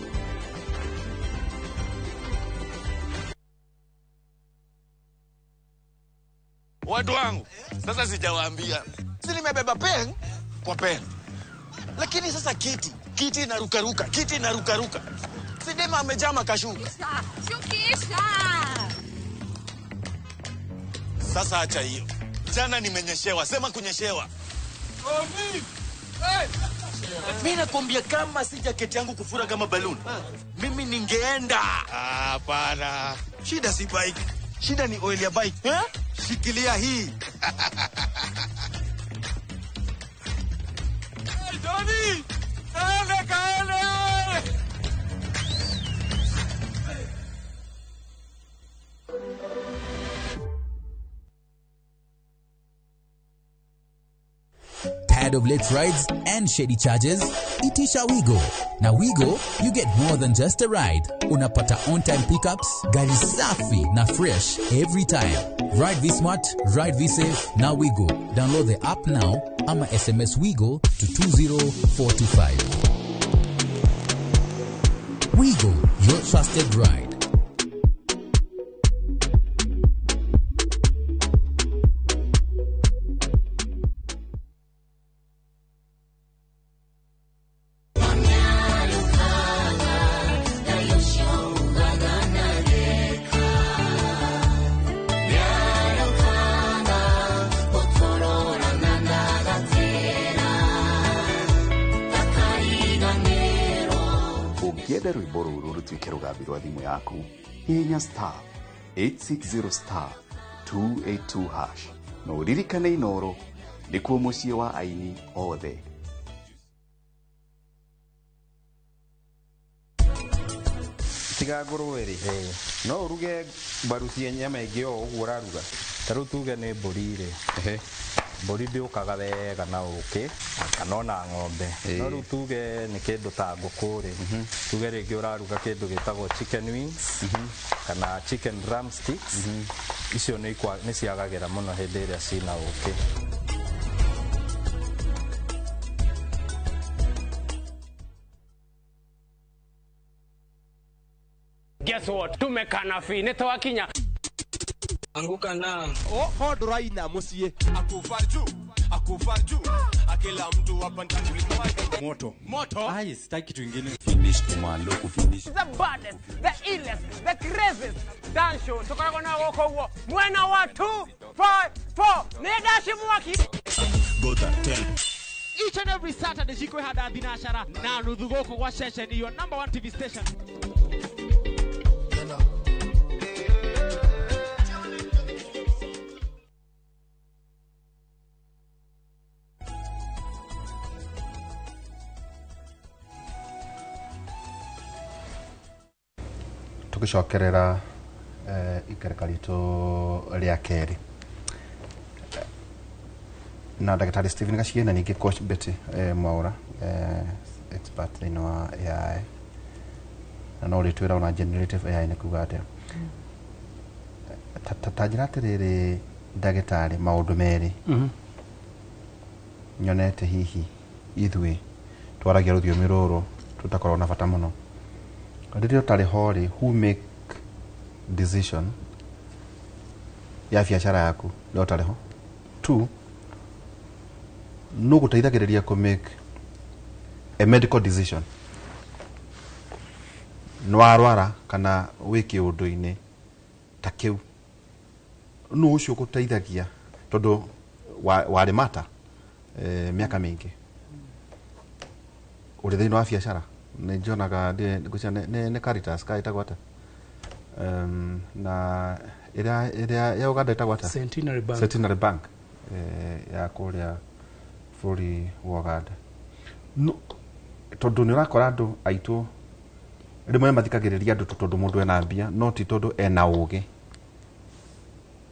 Watu wangu, sasa sijawaambia. Si nimebeba pen kwa pen. Lakini sasa kiti inarukaruka, kiti inarukaruka. Si dema amejama kashuka. Shukisha. Sasa acha hiyo. Jana nimenyeshewa, sema kunyeshewa. Mimi nakwambia kama si jaketi yangu kufura kama balloon, mimi ningeenda. Hapana. Shida si bike. Shida ni oil ya bike. Eh? Shikilia hii. Hey, Johnny! Kaele, kaele! Tired of late rides and shady charges? Itisha Wigo. Na Wigo, you get more than just a ride. Unapata on-time pickups, gari safi na fresh every time. Ride V-Smart, ride V-Safe, na Wigo. Download the app now ama SMS Wigo to 20425. Wigo, your trusted ride. Ũngĩenda rwĩmbo rũrũ rũtuĩke rũgambi rwa thimũ yaku, hihinya star 860 star 282 hash na ũririkane Inooro nĩkuo mũciĩ wa aini othe. Tiga ngũrwe rĩ, no ũruge mbaru cia nyama ĩngĩ o ũguo ũraruga. Ta rĩu tuge nĩ mbũri rĩ, mbũri ndĩũkaga wega na ũkĩ kana ona ng'ombe. No rĩu tuge nĩ kĩndũ ta ngũkũ rĩ, tuge rĩngĩ ũraruga kĩndũ gĩtagwo chicken wings kana chicken drumsticks, icio nĩ ciagagĩra mũno hĩndĩ ĩrĩa cina ũkĩ. Guess what? Tumekana fi nitwakinya. Anguka na. Oh, hoduraina musie. Akufarju, akufarju. Akila mtu hapa ndani moto. Moto. Ai, sitaki kitu kingine. Finish kumalo kufinish. The baddest, the illest, the craziest dance show. Tukoragwo na gũkũ ũguo. Mwena wa 2 5 4. Nĩ dashi mwaki. Gota 10. Each and every Saturday cikwĩhanda thinashara na nuthu gũkũ gwa ceceni your number 1 TV station. Tugicokerera ikereka ritu ria keri na Dr. Stephen Gachie na ningĩ coach Betty Mwaura, expert thĩinĩ wa AI. Na no ũrĩtwĩra ona generative AI nĩ kuga atĩa. Ta njĩra atĩrĩrĩ ndagĩtarĩ, maũndũ merĩ nyonete hihi ithuĩ twaragia rũthiomi rũrũ tũtakoragwo na bata mũno rĩrĩa ũtarĩ ho rĩ, who make decision ya biacara yaku rĩrĩa ũtarĩ ho? Two, nũ gũteithagĩrĩria kũ make a medical decision nĩ warwara kana wĩ kĩũndũ-inĩ ta kĩu? Nũ ũcio ũgũteithagia tondũ warĩ mata mĩaka mĩingĩ ũrĩ thĩinĩ wa biacara? Nĩ njonaga ngwĩciria nĩ Caritas ka ĩtagwo atĩa, na ĩrĩa ya Uganda ĩtagwo atĩa? Centenary Bank. Centenary Bank ya kũrĩa bũrũri wa Uganda. No, tondũ nĩ ũrakora andũ aitũ rĩmwe mathikagĩrĩria andũ tondũ mũndũ ena mbia, no ti tondũ ena ũgĩ.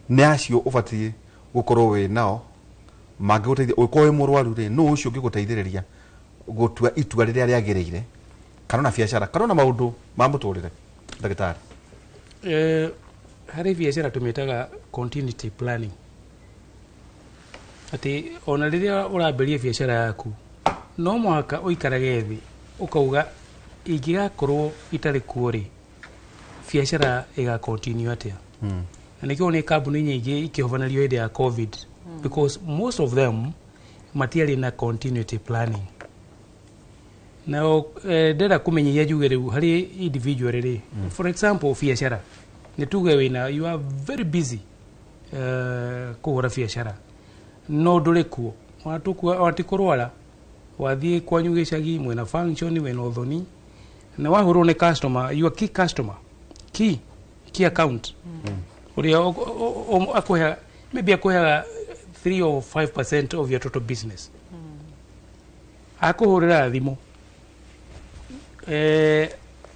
Nĩ acio ũbatiĩ gũkorwo wĩ nao mangĩgũteithia ũkorwo wĩ mũrwaru rĩ, nũ ũcio ũngĩgũteithĩrĩria gũtua itua rĩrĩa rĩagĩrĩire, kana ona biacara kana ona maũndũ ma mũtũrĩre, ndagĩtarĩ? Harĩ biacara tũmĩtaga continuity planning, atĩ ona rĩrĩa ũrambĩrĩria biacara yaku no mũhaka ũikarage thĩ ũkauga, ingĩgakorwo itarĩ kuo rĩ, biacara ĩga continue atĩa? Na nĩkĩo nĩ kambuni nyingĩ ikĩhobanĩrio hĩndĩ ya COVID, because most of them matiarĩ na continuity planning. Nao ndĩrenda kũmenyithia njuge rĩu harĩ individual rĩ, for example biacara nĩ tuge wĩna, you are very busy kũhũra biacara, no ndũrĩ kuo. Ona ti kũrwara, wathiĩ kwanyu gĩcagi mwĩna function, wĩna ũthoni, na wahũrwo nĩ customer, your key customer, key account, ũrĩa akũheaga, maybe akũheaga 3 or 5% of your total business, akũhũrĩra thimũ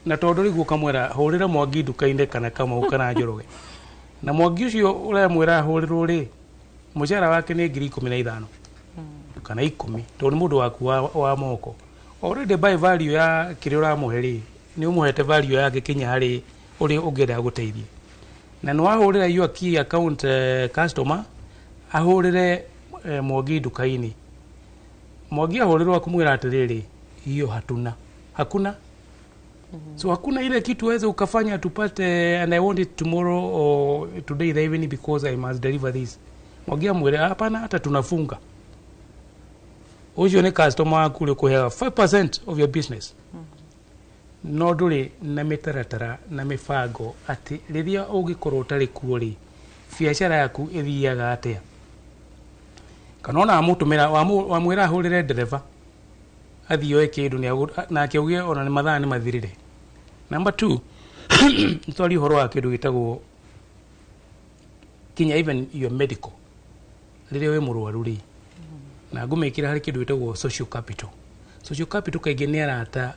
na tondũ rĩu ũkamwĩra hũrĩra Mwangi nduka-inĩ kana Kamau kana Njoroge, na Mwangi ũcio ũramwĩra ahũrĩrwo rĩ, mũcara wake nĩ 15,000 kana 10, tondũ nĩ mũndũ waku wa moko. Already by value ya kĩrĩa ũramũhe rĩ, nĩ ũmũhete value yake kinya harĩ ũrĩa ũngĩenda gũteithia. Na nĩ wahũrĩra your key account customer ahũrĩre Mwangi nduka-inĩ. Mwangi ahũrĩrwo akamwĩra atĩrĩrĩ, hiyo hatuna, hakuna. So hakuna ile kitu waweza ukafanya tupate, and I want it tomorrow or today in the evening because I must deliver this. Mwangi amwĩre hapana, hata tunafunga. Ũcio nĩ customer waku ũrĩa ũkũheaga 5% of your business, no ndũrĩ na mĩtaratara na mĩbango atĩ rĩrĩa ũngĩkorwo ũtarĩ kuo rĩ, biacara yaku ĩthiaga atĩa. Kana ona wamũtũmĩra, wamwĩra ahũrĩre ndereba athiĩ oe kĩndũ, nake auge ona nĩ mathaa nĩ mathirire. Number two, nĩ twarie ũhoro wa kĩndũ gĩtagwo kinya even your medical. Rĩrĩa wĩ mũrwaru rĩ, na ngũmĩkĩra harĩ kĩndũ gĩtagwo social capital. Social capital kaingĩ nĩ arata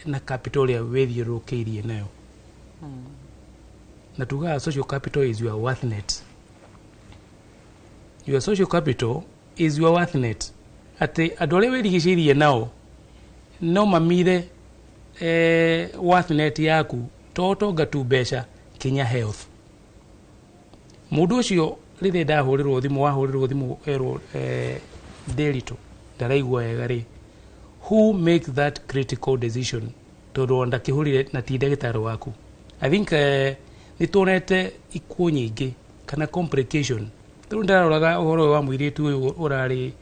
na capital ĩrĩa wĩthiũrũrũkĩirie nayo, na tugaga social capital is your worth net. Your social capital is your worth net, atĩ andũ arĩa wĩrigicĩirie nao no mamire worth net yaku, to ũtonga tu, mbeca, kinya health. Mũndũ ũcio rĩrĩa ndahũrĩrwo thimũ, wahũrĩrwo thimũ erwo Ndĩritũ ndaraigua wega rĩ, who make that critical decision? Tondũ ona ndakĩhũrire na ti ndagĩtarĩ waku. I think nĩ tuonete ikuũ nyingĩ kana complication. Rĩu ndĩraroraga ũhoro ũyũ wa mũirĩtu ũyũ ũrarĩ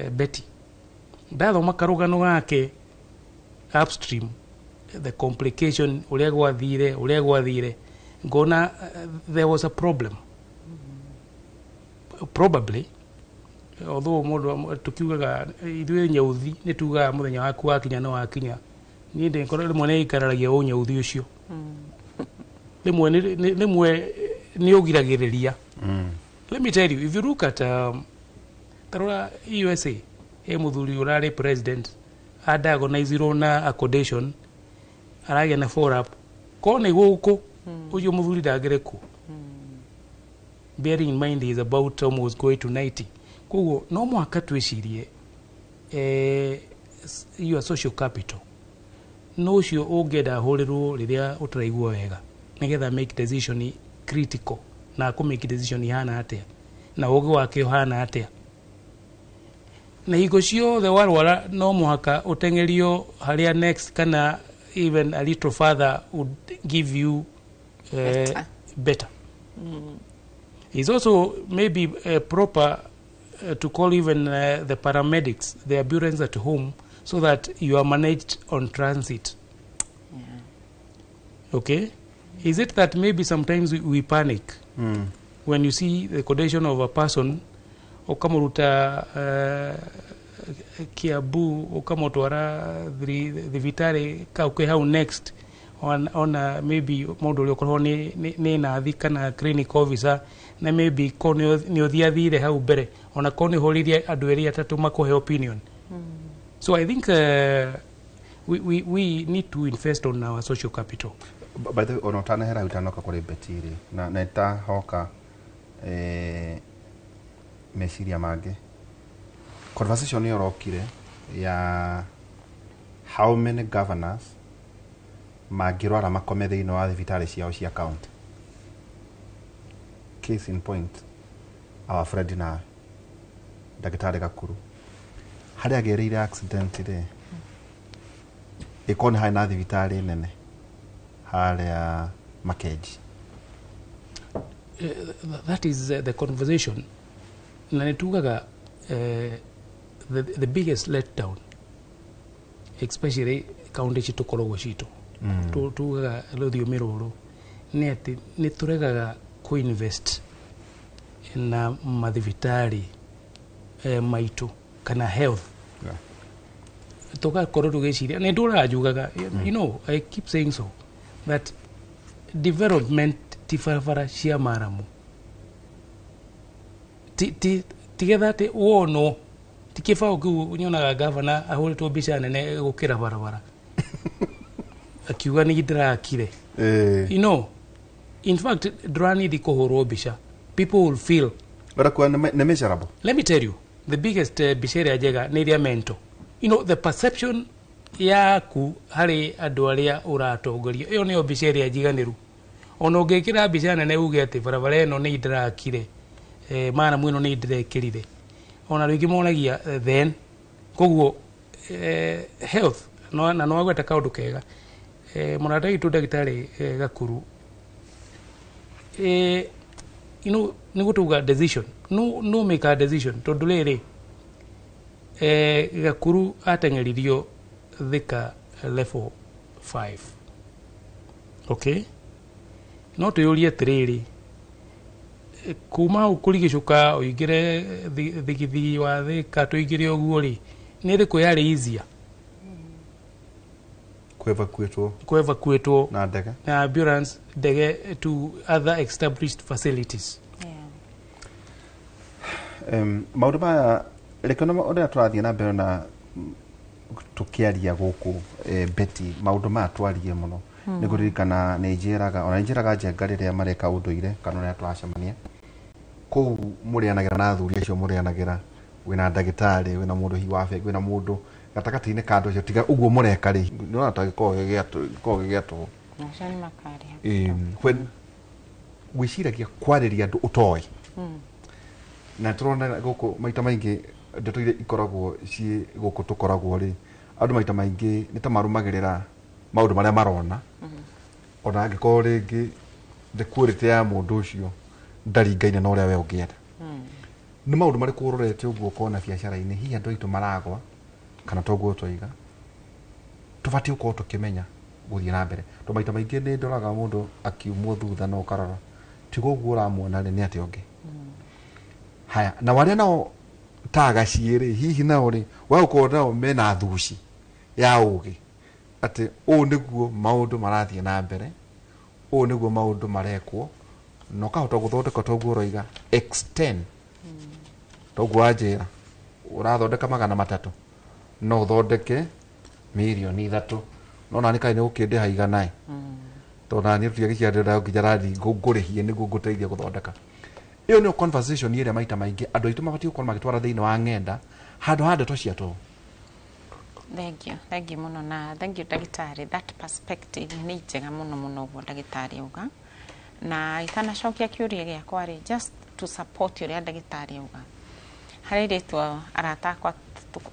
Betty, ndathoma karũgano gake upstream, the complication, ũrĩa gwathire, ngona there was a problem probably, although mũndũ tukiugaga ithuĩ nyeuthi nĩ tugaga mũthenya waku wakinya no wakinya. Niĩ ndĩkorwo rĩmwe nĩ ikararagia ũnyeuthi ũcio, rĩmwe nĩ ũgiragĩrĩria. Let me tell you, if you look at tarora USA, he mũthuri ũrarĩ president adiagnosirwo na a condition, aragĩa na follow up ko nĩ gũkũ ũcio mũthuri ndangĩrĩ kuo, bearing in mind he is about almost going to 90. Koguo no mũhaka twĩcirie your social capital. No ũcio ũngĩenda ahũrĩrwo rĩrĩa ũtaraigua wega nĩgetha make decision critical, na akũ make decision ihana atĩa na ũgĩ wake ũhana atĩa. Na hingo ciothe warwara no mũhaka ũteng'erio harĩa next, kana even a little further would give you Better. Better. It's also maybe proper to call even the paramedics, the ambulance at home, so that you are managed on transit. Okay? Is it that maybe sometimes we panic when you see the condition of a person, ukamuruta Kiambu ukamutwara thibitarĩ kau kwĩ hau next, ona maybe mũndũ ũrĩa ũkorwo nĩ nathi kana clinic officer, na maybe ko nĩ ũthiathire hau mbere, ona ko nĩ ũhũrĩire andũ erĩ atatũ makũhe opinion. So I think we need to invest on our social capital. By the way, ona ũtanehera utanoka kũrĩ Betty rĩ, na ĩtahoka meciria mangĩ, conversation ĩyo ĩrokire ya how many governors mangĩrwara makome thĩinĩ wa thibitarĩ ciao cia county. Case in point, our friend nawe ndagĩtarĩ Gakuru, harĩa agereire accident rĩ, ĩkorwo nĩ harĩ na thibitarĩ nene harĩa Makenji. That is the conversation, na nĩ tugaga the biggest letdown, especially kaunti citũ korogwo citũ, tugaga rũthiomi rũrũ nĩ atĩ nĩ tũregaga kũ-invest na mathibitarĩ maitũ kana health. Tũgakorwo tũgĩciria nĩ ndũraga njugaga, I keep saying so, that development ti barabara cia maramu, ti tigetha atĩ wonwo ti kĩbaũ kĩu nyonaga gavana ahũrĩtwo mbica nene gũkĩra barabara akiuga nĩ ndĩrakire. In fact, ndũranidi kũhũrwo mbica, people will feel. Ũrakuwa nĩ measurable. Let me tell you, the biggest mbica ĩrĩa njega nĩ ĩrĩa mental, the perception yaku harĩ andũ arĩa ũratongoria, ĩyo nĩyo mbica ĩrĩa njiganĩru. Ona ũngĩkĩra mbica nene uge atĩ barabara ĩno nĩ ndĩrakire, maramu ĩno nĩ ndĩrekĩrire, ona rĩngĩ monagia then koguo health no, na no agweta kaũndũ kega, mũrata witũ ndagĩtarĩ Gakuru, nĩ gũtuga decision, no make a decision, tondũ rĩrĩ Gakuru ateng'eririo Thika level 5, okay, no twĩyũrie atĩrĩrĩ, kuma hau kũrigicũka ũingĩre thigithigi wa Thika tũingĩre ũguo rĩ, nĩ ĩrĩkũ yarĩ easier? Kũevacuĩtwo na ndege, na ambulance ndege to other established facilities. Maũndũ maya reke ũrĩa tũrathiĩ na mbere na tũkĩaria gũkũ, Betty, maũndũ maya twarie mũno nĩ kũririkana nĩ njĩraga, ona nĩ njĩraga Njenga rĩrĩa mareka ũndũire kana ũrĩa tũracemania kũu mũrĩanagĩra na athuri acio mũrĩanagĩra, wĩna ndagĩtarĩ, wĩna mũndũ hihi wa bengi, wĩna mũndũ gatagatĩ-inĩ ka andũ acio, tiga ũguo mũreka rĩ, nĩũrona ta gĩkoragwo gĩ gĩa tũhũ. Acio nĩ makarĩa. When wĩciragia kwarĩria andũ ũtoĩ, na tũrona gũkũ maita maingĩ ndeto iria ikoragwo ciĩ gũkũ tũkoragwo rĩ, andũ maita maingĩ nĩ ta marũmagĩrĩra maũndũ marĩa marona, ona angĩkorwo rĩngĩ the quality ya mũndũ ũcio ndaringaine na ũrĩa we ũngĩenda. Nĩ maũndũ marĩkũ ũrorete ũguo ũkona biacara-inĩ hihi andũ aitũ maragwa kana toguo twaiga tũbatiĩ gũkorwo tũkĩmenya gũthiĩ na mbere, tondũ maita maingĩ nĩ ndoraga mũndũ akiumwo thutha na ũkarora tiga ũguo ũramuona rĩ nĩ atĩa ũngĩ. Haya, na warĩa nao ta gaciĩ rĩ, hihi nao rĩ wagũkorwo nao mena thuci ya ũgĩ atĩ ũũ nĩguo maũndũ marathiĩ na mbere, ũũ nĩguo maũndũ marekwo, na ũkahota gũthondeka toguo ũroiga extend, toguo wanjĩra ũrathondeka 300 no ũthondeke 3 million, no nani kaĩ nĩ gũkĩndĩha igana, tondũ nani tũtiagĩciarĩra nginya rathi ngũrĩhie nĩguo ngũteithie gũthondeka. Ĩyo nĩyo conversation ĩrĩa maita maingĩ andũ aitũ mabatiĩ gũkorwo magĩtwara thĩinĩ wa ng'enda handũ ha ndeto cia tũhũ. Thank you, thank you mũno, na thank you ndagĩtarĩ. That perspective nĩ njega mũno mũno ũguo ndagĩtarĩ auga. Na itanacokia kĩũria gĩakwa rĩ, just to support ũrĩa ndagĩtarĩ auga, harĩ rĩtwa arata akwa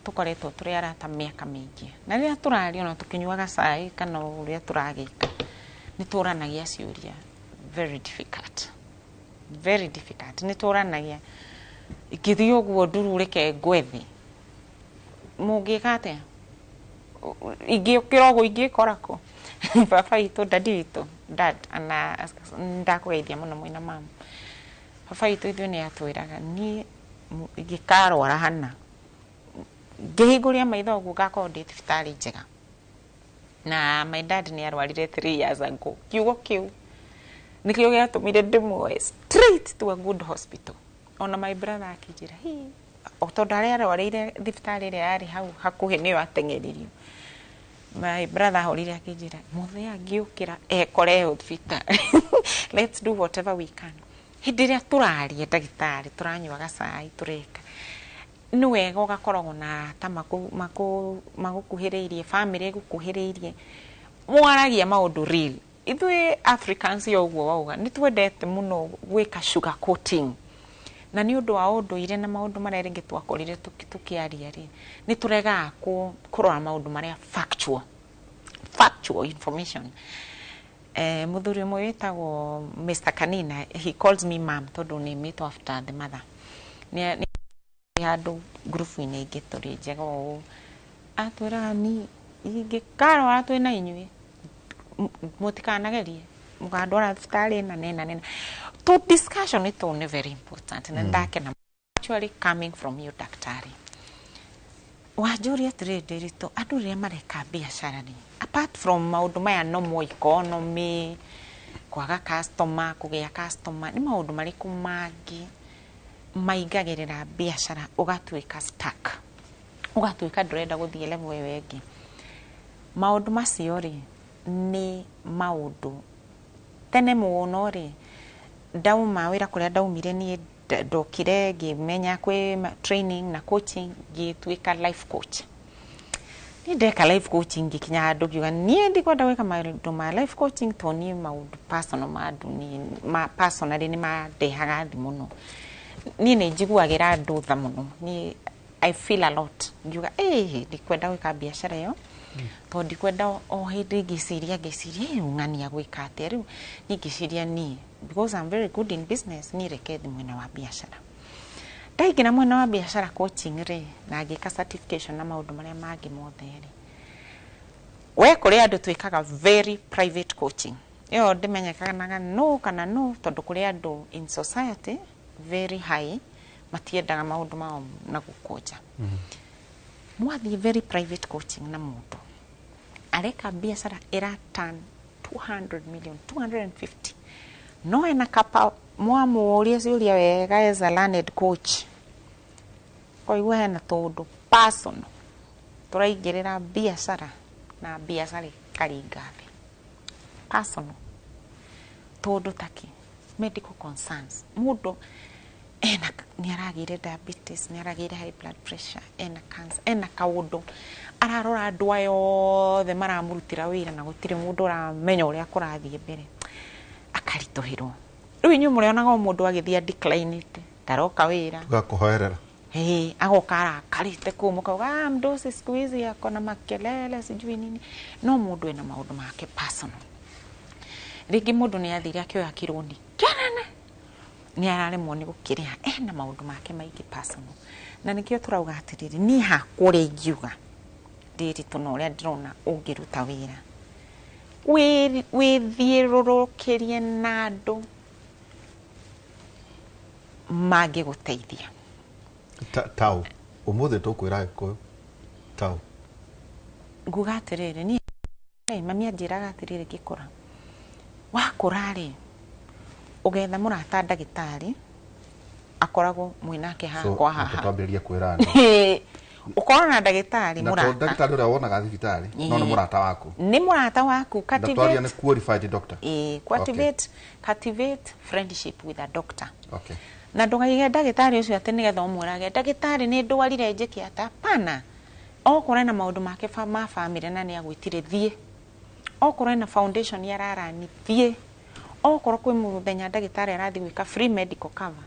tũkoretwo tũrĩ arata mĩaka mĩingĩ, na rĩrĩa tũraria ona tũkĩnyuaga cai kana ũrĩa tũragĩka, nĩ tũranagia ciũria very difficult, very difficult. Nĩ tũranagia, ingĩthiĩ ũguo nduru reke ngwe thĩ, mũngĩka atĩa? Ingĩũkĩra ũguo ingĩkora kũ? Baba witũ, dadi witũ, dad, ana ndakũgeithia mũno mwĩna mamu. Baba witũ ithuĩ nĩ atwĩraga, niĩ ingĩkarwara hana, ngĩhingũria maitho ũguo ngakorwo ndĩ thibitarĩ njega. Na my dad nĩ arwarire 3 years ago. Kiugo kĩu nĩkĩo gĩatũmire ndĩmuoe straight to a good hospital. Ona my brother akĩnjĩra, hi o tondũ harĩa arwarĩire thibitarĩ ĩrĩa yarĩ hau hakuhĩ nĩyo ateng'eririo. My brother ahũrire akĩnjĩra, mũthee angĩũkĩra ekore thibitarĩ, let's do whatever we can. Hĩndĩ ĩrĩa tũraria, ndagĩtarĩ, tũranyua gacai, tũreka, nĩ wega ũgakoragwo na arata magũkuhĩrĩirie, family ĩgũkuhĩrĩirie, mwaragia maũndũ real. Ithuĩ Africans, yo ũguo wauga, nĩ twendete mũno gwĩka sugar coating, na nĩ ũndũ wa ũndũire na maũndũ marĩa rĩngĩ twakorire tũkĩaria rĩ, nĩ tũregaga kũrora maũndũ marĩa factual information. Mũthuri ũmwe wĩtagwo Mr. Kanina, he calls me mom tondũ nĩmĩtwo after the mother, nĩ handũ ngurubu-inĩ ingĩ tũrĩ njega ũũ, atwĩraga, ni ingĩkarwara twĩ na inyuĩ, mũtikanagerie mũkandwara thibitarĩ ĩna nena nena. To discussion ĩtũ nĩ very important na ndakena actually coming from you, daktari. Wanjũria atĩrĩrĩ, Ndĩritũ, andũ rĩrĩa mareka biacara rĩ, apart from maũndũ maya normal economy, kwaga customer, kũgĩa customer, nĩ maũndũ marĩkũ mangĩ maingagĩrĩra biacara ũgatuĩka stuck, ũgatuĩka ndũrenda gũthiĩ level ĩyo ĩngĩ? Maũndũ macio rĩ, nĩ maũndũ tene mũno rĩ, ndauma wĩra kũrĩa ndaumire niĩ, ndokire ngĩmenya kwĩ training na coaching, ngĩtuĩka life coach. Niĩ ndeka life coaching, ngĩkinya handũ ngiuga niĩ ndikwenda gwĩka maũndũ ma life coaching tondũ niĩ maũndũ personal ma andũ, niĩ ma personally nĩ mandehaga thĩ mũno. Niĩ nĩ njiguagĩra andũ tha mũno, niĩ I feel a lot. Ngiuga ĩĩ, ndikwenda gwĩka biacara ĩyo tondũ ndikwenda o hĩndĩ ngĩciria "Ĩ, ng'ania gwĩka atĩa rĩu?" Niĩ ngĩciria, niĩ because I'm very good in business, niĩ reke thiĩ mwena wa biacara. Ndaingĩra mwena wa biacara coaching rĩ, na ngĩka certification na maũndũ marĩa mangĩ mothe rĩ, we kũrĩ andũ twĩkaga very private coaching, ĩyo ndĩmenyekanaga no kana no, tondũ kũrĩ andũ in society very high matiendaga maũndũ mao na gũkũnja. Mwathiĩ very private coaching na mũndũ areka biacara ĩra turn 200 million, 250, no ena kapa, mwamũria ciũria wega as a learned coach, koigua hena tũndũ personal tũraingĩrĩra biacara na biacara ĩkaringa thĩ. Personal tũndũ taki medical concerns, mũndũ ena nĩ aragĩire diabetes, nĩ aragĩire high blood pressure, ena cancer, ena kaũndũ ararora, andũ aya othe maramũrutĩra wĩra na gũtirĩ mũndũ ũramenya ũrĩa kũrathiĩ mbere, akaritũhĩrwo. Rĩu inyuĩ mũrĩonaga o mũndũ agĩthiĩ declinĩte, ndaroka wĩra. Tũgakũhoerera. Hey, agoka arakarĩte kũu, mũkauga, "Ah, mdosi siku hizi ako na makelele, sijui nini." No mũndũ ena maũndũ make personal. Rĩngĩ mũndũ nĩ athire akĩoya kĩrũni kĩanene, nĩ araremwo nĩ gũkĩrĩha, ena maũndũ make maingĩ personal. Na nĩkĩo tũrauga atĩrĩrĩ, niĩ hakwa ũrĩa ingiuga, Ndĩritũ, na ũrĩa ndĩrona ũngĩruta wĩra, wĩthiũrũrũkĩrie na andũ mangĩgũteithia. Tau ũmũthĩ tũkwĩra Gĩkũyũ tau. Nguga atĩrĩrĩ, niĩ mami anjĩraga atĩrĩrĩ, ngĩkũra, wakũra rĩ, ũgetha mũrata ndagĩtarĩ akoragwo mwĩnake So, hakwa haha. Twambĩrĩrie kwĩra andũ. Ũkorwo na ndagĩtarĩ Na to mũrata. ndagĩtarĩ ũrĩa wonaga thibitarĩ, no nĩ mũrata waku. Nĩ mũrata waku. Ndagĩtarĩ nĩ Cultivate qualified doctor. Ĩĩ, cultivate friendship with a doctor. Na ndũkaige ndagĩtarĩ ũcio atĩ nĩgetha ũmwĩrage, "Ndagĩtarĩ, nĩ ndwarire, njĩke atĩa?" Pana. Okorwo ena maũndũ make ma bamĩrĩ na nĩ agwĩtire, thiĩ. Okorwo ena foundation ararani, thiĩ. Okorwo kwĩ mũthenya ndagĩtarĩ arathiĩ gwĩka free medical cover,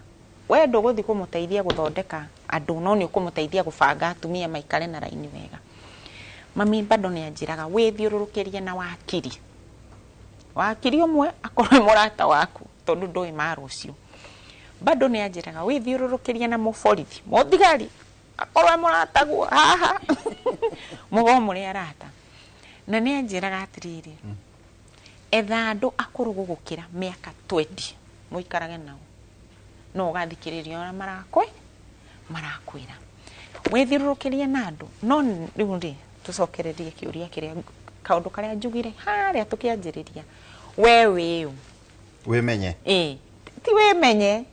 we ndũgũthiĩ kũmũteithia gũthondeka andũ, no nĩ ũkũmũteithia gũbanga atumia maikare na raini wega. Mami bado nĩ anjĩraga wĩthiũrũrũkĩrie na wakiri, wakiri ũmwe akorwo e mũrata waku, tondũ ndũĩ ma rũciũ. Bado nĩ anjĩraga wĩthiũrũrũkĩrie na mũborithi, mũthigari akorwo e mũrataguo haha, mũgoo mũrĩ arata. Na nĩ anjĩraga atĩrĩrĩ, etha andũ akũrũ gũgũkĩra mĩaka 20 mũikarage nao, no ũgathikĩrĩria ũrĩa marakwĩra. Wĩthiũrũrũkĩrie na andũ. No rĩu rĩ, tũcokererie kĩũria kĩrĩa, kaũndũ karĩa njugire harĩa tũkĩanjĩrĩria, we wĩũ? Wĩmenye. Ĩ, ti wĩmenye,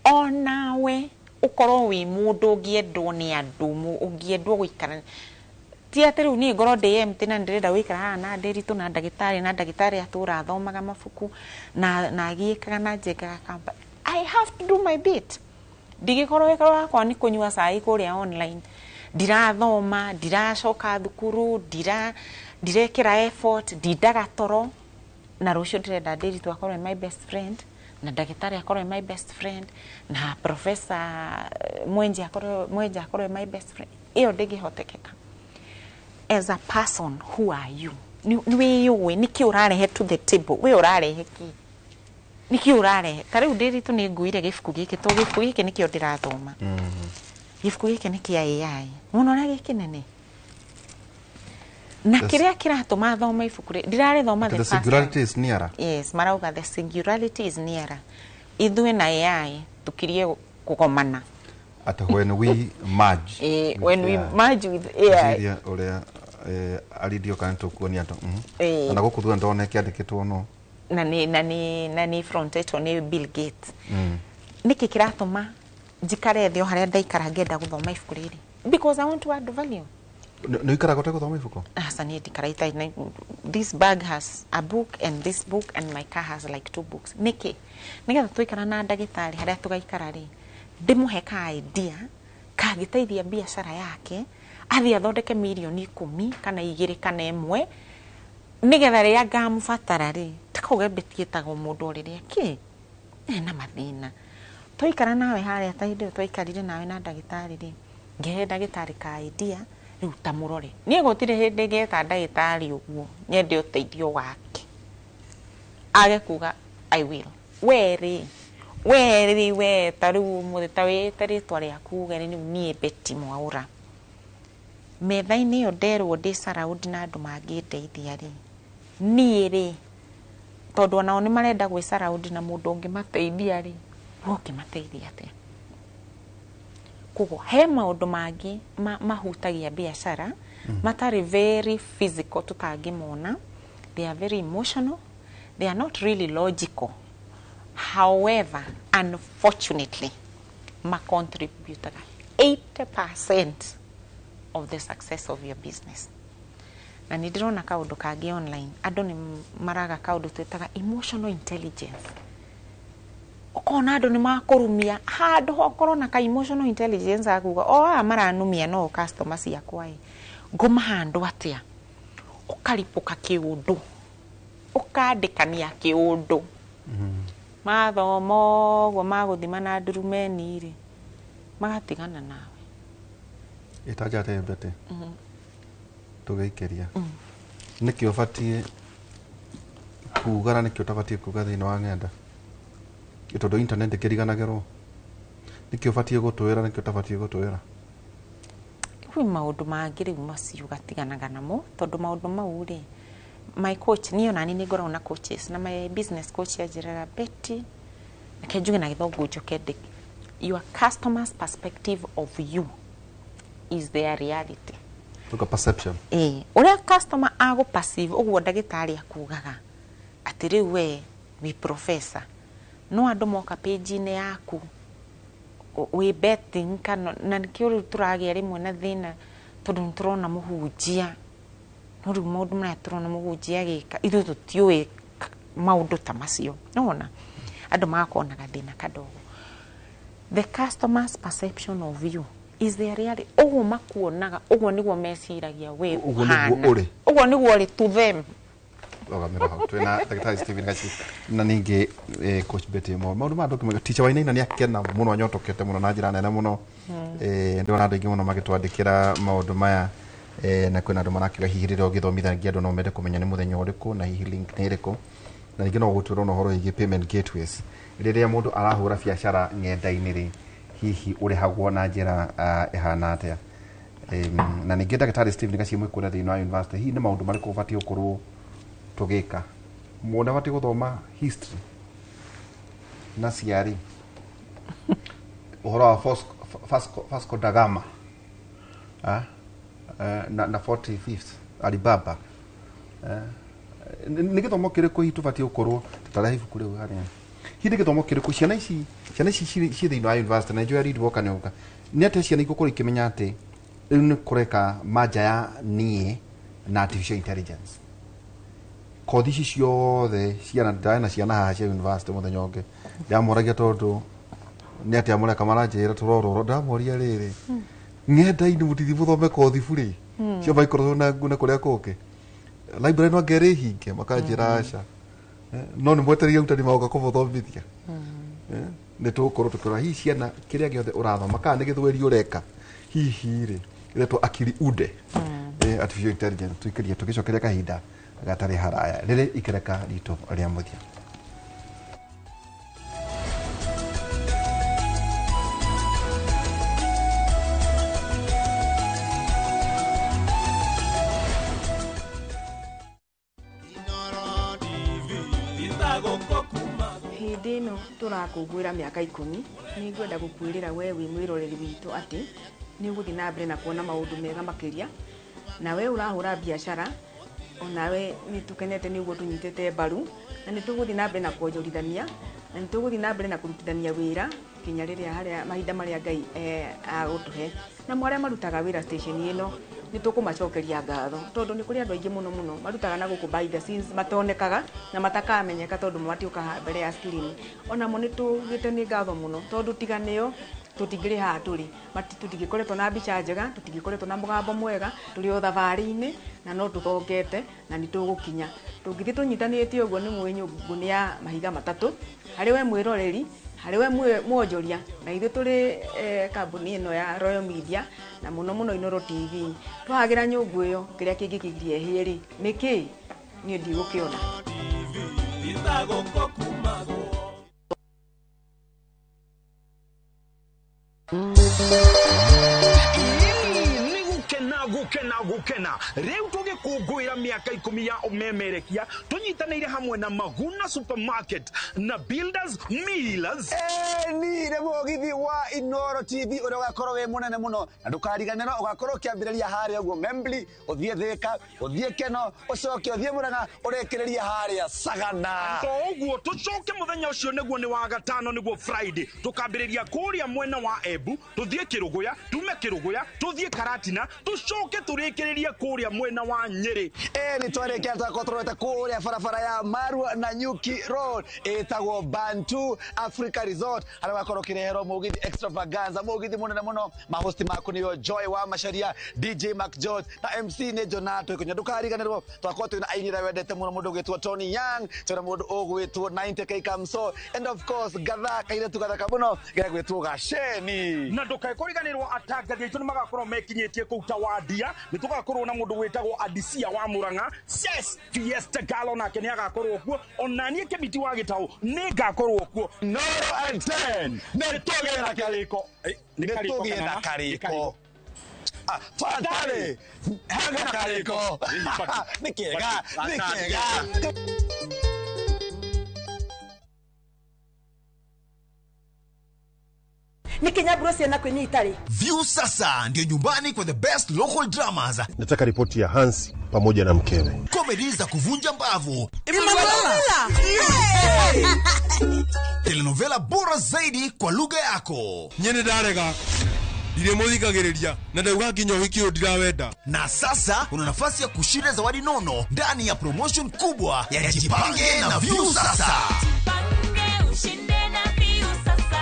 onawe ũkorwo wĩ mũndũ ũngĩendwo nĩ andũ, ũngĩendwo gũikara. Ti atĩ rĩu niĩ ngorwo ndĩ empty na ndĩrenda gũikara haha na Ndĩritũ na ndagĩtarĩ, na ndagĩtarĩ atũra athomaga mabuku na agĩkaga na njengaga company. I have to do my bit. Ndigĩkorwo wĩra wakwa nĩ kũnyua cai kũrĩa online, ndirathoma, ndiracoka thukuru, ndirekĩra effort, ndindaga toro, na rũciũ ndĩrenda Ndĩritũ akorwo e my best friend, na ndagĩtarĩ akorwo e my best friend, na professor Mwenje akorwo e my best friend. Ĩyo ndĩngĩhotekeka. As a person, who are you? Nĩ wĩyũĩ nĩkĩ ũrarehe to the table? We ũrarehe kĩ? Nĩkĩ ũrarehe? Ta rĩu Ndĩritũ nĩ nguire gĩbuku gĩkĩ, to gĩbuku gĩkĩ nĩkĩo ndĩrathoma. Gĩbuku gĩkĩ nĩ kĩa AI. Wona ũrĩa gĩ kĩnene? Na kĩrĩa kĩratũma thome ibuku rĩ, ndirarĩthoma the the first time. Singularity is nearer. Yes, marauga the singularity is nearer. Ithuĩ na AI tukirie kũgomana. At when we merge. When we merge with AI. Ngwĩciria ũrĩa aridio kana tũkuonia andũ. Na gũkũ thutha ndona kĩandĩkĩtwo no. Na nĩ frontetwo nĩ Bill Gates. Nĩkĩ kĩratũma njikare thĩ o harĩa ndaikara ngĩenda gũthoma ibuku rĩrĩ? Because I want to add value. Nĩ ũikaraga ũtegũthoma ibuku? Asa niĩ ndikara itarĩ. This bag has a book and this book, and my car has like two books. Nĩkĩ? Nĩgetha twaikara na ndagĩtarĩ harĩa tũgaikara rĩ, ndĩmũhe ka idea kangĩteithia biacara yake, athiĩ athondeke mirioni 10 kana 2 kana 1, nĩgetha rĩrĩa ngamũbatara rĩ, takauge Betty ĩtagwo mũndũ o rĩrĩa kĩ ena mathĩna. Twaikara nawe harĩa, ta hĩndĩ ĩyo twaikarire nawe na ndagĩtarĩ rĩ, ngĩhe ndagĩtarĩ ka idea rĩu ta mũrore. Niĩ gũtirĩ hĩndĩ ngeta ndagĩtarĩ ũguo nyende ũteithio wake age kuga I will. We rĩ, we rĩ, we ta rĩu ũmũthĩ ta wĩte rĩtwa rĩaku uge rĩu niĩ Betty Mwaũra, metha-inĩ ĩyo nderwo ndĩ surround na andũ mangĩndeithia rĩ, niĩ rĩ, tondũ onao nĩ marenda gwĩ surround na mũndũ ũngĩmateithia rĩ, we ũngĩmateithia atĩa? Koguo he maũndũ mangĩ mahutagia biacara matarĩ very physical tũtangĩmona. They are very emotional, they are not really logical. However, unfortunately, macontributaga 80% of the success of your business. Na nĩ ndĩrona kaũndũ kangĩ online, andũ nĩ maraga kaũndũ twĩtaga emotional intelligence. Ũkona andũ nĩ makũrumia handũ hokorwo na ka emotional intelligence, akuga o aya maranumia no customer ciakwa ĩ, ngũma handũ atĩa? Ũkaripũka kĩũndũ, ũkandĩkania kĩũndũ, mathoma ũguo magũthima na ndurumeni rĩ, magatigana nawe. Ĩtanja atĩ Betty, tũgĩikĩria, nĩkĩ ũbatiĩ kuga na nĩkĩ ũtabatiĩ kuga thĩinĩ wa ng'enda? Tondũ internet ndĩkĩriganagĩrwo. Nĩkĩ ũbatiĩ gũtwĩra, nĩkĩ ũtabatiĩ gũtwĩra? Kwĩ maũndũ mangĩ rĩu macio ũgatiganaga namo, tondũ maũndũ mau rĩ, my coach, niĩ onani nĩ ngoragwo na coaches, na my business coach anjĩraga, "Betty," reke njuge na Gĩthũngũ njoke ndĩ, "Your customers' perspective of you is their reality." Tuga perception. Ĩĩ, ũrĩa customer agũ perceive ũguo, ndagĩtarĩ akugaga atĩ rĩu we wĩ professor, no andũ moka page-inĩ yaku wĩ betting kana, na nĩkĩo rĩu tũragĩa rĩmwe na thĩna, tondũ nĩ tũrona mũhunjia, no rĩu maũndũ marĩa tũrona mũhunjia agĩka, ithuĩ tũtiũĩ maũndũ ta macio. Nĩwona andũ magakorwo na gathĩna kadogo. The customer's perception of you Is there really ũguo makuonaga, ũguo nĩguo meciragia we Ũguo nĩguo ũrĩ. Ũguo nĩguo ũrĩ to them. Rũgamĩra hau twĩna Dr. Stephen Gachi na ningĩ Coach Betty Mo maũndũ ma andũ teacher Wainaina nĩ akena mũno, anyotokete mũno na njĩra nene mũno. Ndĩrona andũ aingĩ mũno magĩtwandĩkĩra maũndũ maya, na kwĩna andũ marakiuga hihi rĩrĩa ũgĩthomithagia andũ no mende kũmenya nĩ mũthenya ũrĩkũ na hihi link nĩ ĩrĩkũ, na ningĩ no gũtwĩrwo na ũhoro wĩgiĩ payment gateways rĩrĩa mũndũ arahũra biacara ng'enda-inĩ rĩ, hihi ũrĩhagwo na njĩra ĩhana atĩa? Na ningĩ Dr. Stephen Gachi mwĩ kũrĩa thĩinĩ wa university, hihi nĩ maũndũ marĩkũ ũbatiĩ gũkorwo tũgĩka? Mũndũ abatiĩ gũthoma history na ciari ũhoro wa Vasco da Gama na 45th Alibaba, nĩ gĩthomo kĩrĩkũ hihi tũbatiĩ gũkorwo tũtarehe ibuku rĩu harĩa? Hihi nĩ gĩthomo kĩrĩkũ ciana ici ciĩ thĩinĩ wa university na njũĩ read woka nĩ ũka nĩ atĩa ciana igũkorwo ikĩmenya atĩ rĩu nĩ kũreka manja ya niĩ na artificial intelligence? Kothi ici ciothe ciana ndarĩ na ciana haha cia university mũthenya ũngĩ ndĩramoragia tondũ nĩ atĩa mũreka, maranjĩra tũrororo, ndĩramoria rĩrĩ ng'enda-inĩ mũtithi mũthome kothi burĩ cia Microsoft na kũrĩa kũngĩ library no anga ĩrĩ hinge, makanjĩra aca, no nĩ mwetereire arutani magoka kũmũthomithia. Nĩ tũgũkorwo tũkĩrora hihi ciana kĩrĩa gĩothe ũrathoma kana nĩ gĩthweri ũreka hihi rĩ ĩretwo akili unde artificial intelligence tuikĩrie tũgĩcokeria kahinda gatarĩ haraya rĩrĩ ikereka ritũ rĩa mũthia. Hĩndĩ ĩno tũrakũngũĩra mĩaka 10 nĩ ngwenda gũkwĩrĩra we wĩ mwĩroreri witũ atĩ nĩ ũgũthiĩ na mbere na kuona maũndũ mega makĩria, na we ũrahũra biacara onawe nĩ tũkenete nĩ ũguo tũnyitĩte mbaru, na nĩ tũgũthiĩ na mbere na kuonjorithania, na nĩ tũgũthiĩ na mbere na kũrutithania wĩra kinya rĩrĩa harĩa mahinda marĩa Ngai agũtũhe. Na arĩa marutaga wĩra station ĩno nĩ tũkũmacokeria ngatho tondũ nĩ kũrĩ andũ aingĩ mũno mũno marutaga na gũkũ by the scenes matonekaga na matakamenyeka tondũ matiũkaga mbere ya screen. Onamo nĩ tugĩte nĩ ngatho mũno tondũ tiga nĩo tũtingĩrĩ haha tũrĩ, tũtingĩkoretwo na mbica njega, tũtingĩkoretwo na mũgambo mwega, tũrĩ o thabarĩ-inĩ na no tũthongete na nĩ tũgũkinya. Tũngĩthiĩ tũnyitanĩte ũguo nĩ mũĩ nyũngũ nĩ ya mahiga matatũ, harĩ we mwĩroreri, harĩ we mwonjoria, na ithuĩ tũrĩ kambuni ĩno ya Royal Media na mũno mũno Inooro TV. Twahagĩra nyũngũ ĩyo kĩrĩa kĩngĩkĩgiria ĩhĩe rĩ nĩ kĩĩ? Niĩ ndigũkĩona. Gukena rĩu tũgĩkũngũĩra mĩaka 10 ya ũmemerekia tũnyitanĩire hamwe na Maguna Supermarket na Builders Millers. Ni nĩ mũgithi wa Inooro TV ũrĩa ũgakorwo wĩ mũnene mũno na ndũkariganĩrwo, ũgakorwo ũkĩambĩrĩria harĩa ũguo Membli, ũthiĩ Thĩka, ũthiĩ Keno, ũcoke ũthiĩ Murang'a, ũrĩkĩrĩrie harĩa Sagana. To ũguo tũcoke mũthenya ũcio nĩguo nĩ wa gatano, nĩguo Friday, tũkambĩrĩria kũrĩa mwena wa Embu, tũthiĩ Kĩrũgũya, tume Kĩrũgũya, tũthiĩ Karatina, tũcoke tũrĩkĩrĩrie kũrĩa mwena wa Nyĩrĩ. Nĩ twarĩkia twakorwo tũrorete kũrĩa barabara ya Marua na Nyuki Road ĩtagwo Bantu Africa Resort, harĩa ũgakorwo ũkĩreherwo mũgithi extravaganza, mũgithi mũnene mũno. Mahosti maku nĩo Joy wa Macharia, DJ Mark George na MC nĩ Jonato Ikunya. Ndũkariganĩrwo twakorwo twĩna aini arĩa wendete mũno, mũndũ ũgwĩtwo Tony Young, twĩna mũndũ ũgwĩtwo 90K Kamso, and of course gatha kairĩtu gathaka mũno gegwĩtwo Gaceni. Na ndũkae kũriganĩrwo atangathi aitũ nĩ magakorwo mekinyĩtie kũu Tawandia, nĩ tũgakorwo na mũndũ wĩtagwo Adisia wa Murang'a, Ses Fiesta Galo nake nĩ agakorwo kuo, ona niĩ Kĩmiti wa Gĩtaũ nĩ ngakorwo kuo. Inooro at 10 nĩ tũgĩe na karĩko, nĩ tũgĩe na karĩko. Fatale hega karĩko, nĩ kega, nĩ kega. View sasa ndio nyumbani kwa the best local dramas. Nataka ripoti ya Hans pamoja na mkewe. Comedy za kuvunja mbavu. Emanuela. Telenovela bora zaidi kwa lugha yako. Nyene ndarega. Ndiremuthikagiriria na ndauga nginya ũhiki ũyũ ndirawenda. Na sasa una nafasi ya kushinda zawadi nono ndani ya promotion kubwa ya Jipange na View Sasa. Jipange ushinde na View Sasa.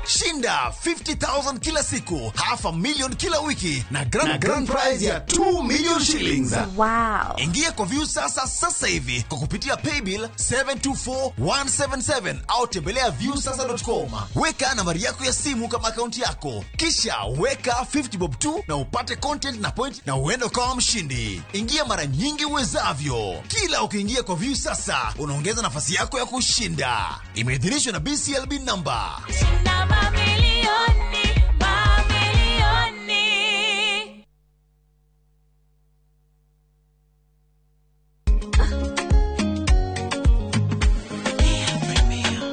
Shinda Unashinda 50,000 kila siku, 500,000 kila wiki na grand prize ya 2 million shillings. Wow. Ingia kwa Viusasa sasa hivi kwa kupitia paybill 724177 au tembelea viusasa.com. Weka nambari yako ya simu kama akaunti yako, kisha weka 50 bob tu na upate content na point na uende ukawa mshindi. Ingia mara nyingi uwezavyo. Kila ukiingia kwa Viusasa unaongeza nafasi yako ya kushinda. Imeidhinishwa na BCLB number. Shinda mamilioni, mamilioni.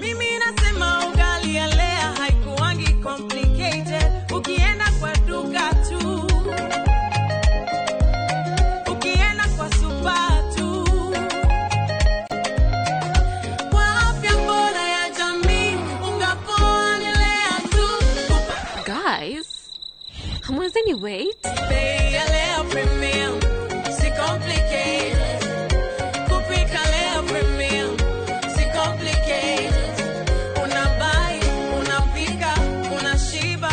Mimi nasema ugali ya Lea haikuangi complicated. Ukienda kwa duka tu, ukienda kwa super tu. Kwa afya bora ya jamii, unga poa ni Lea tu. Guys, hamwezeni wait? Bei ya Lea Premium, si complicated. Kupika Lea Premium, si complicated. Unabuy, unapika, unashiba.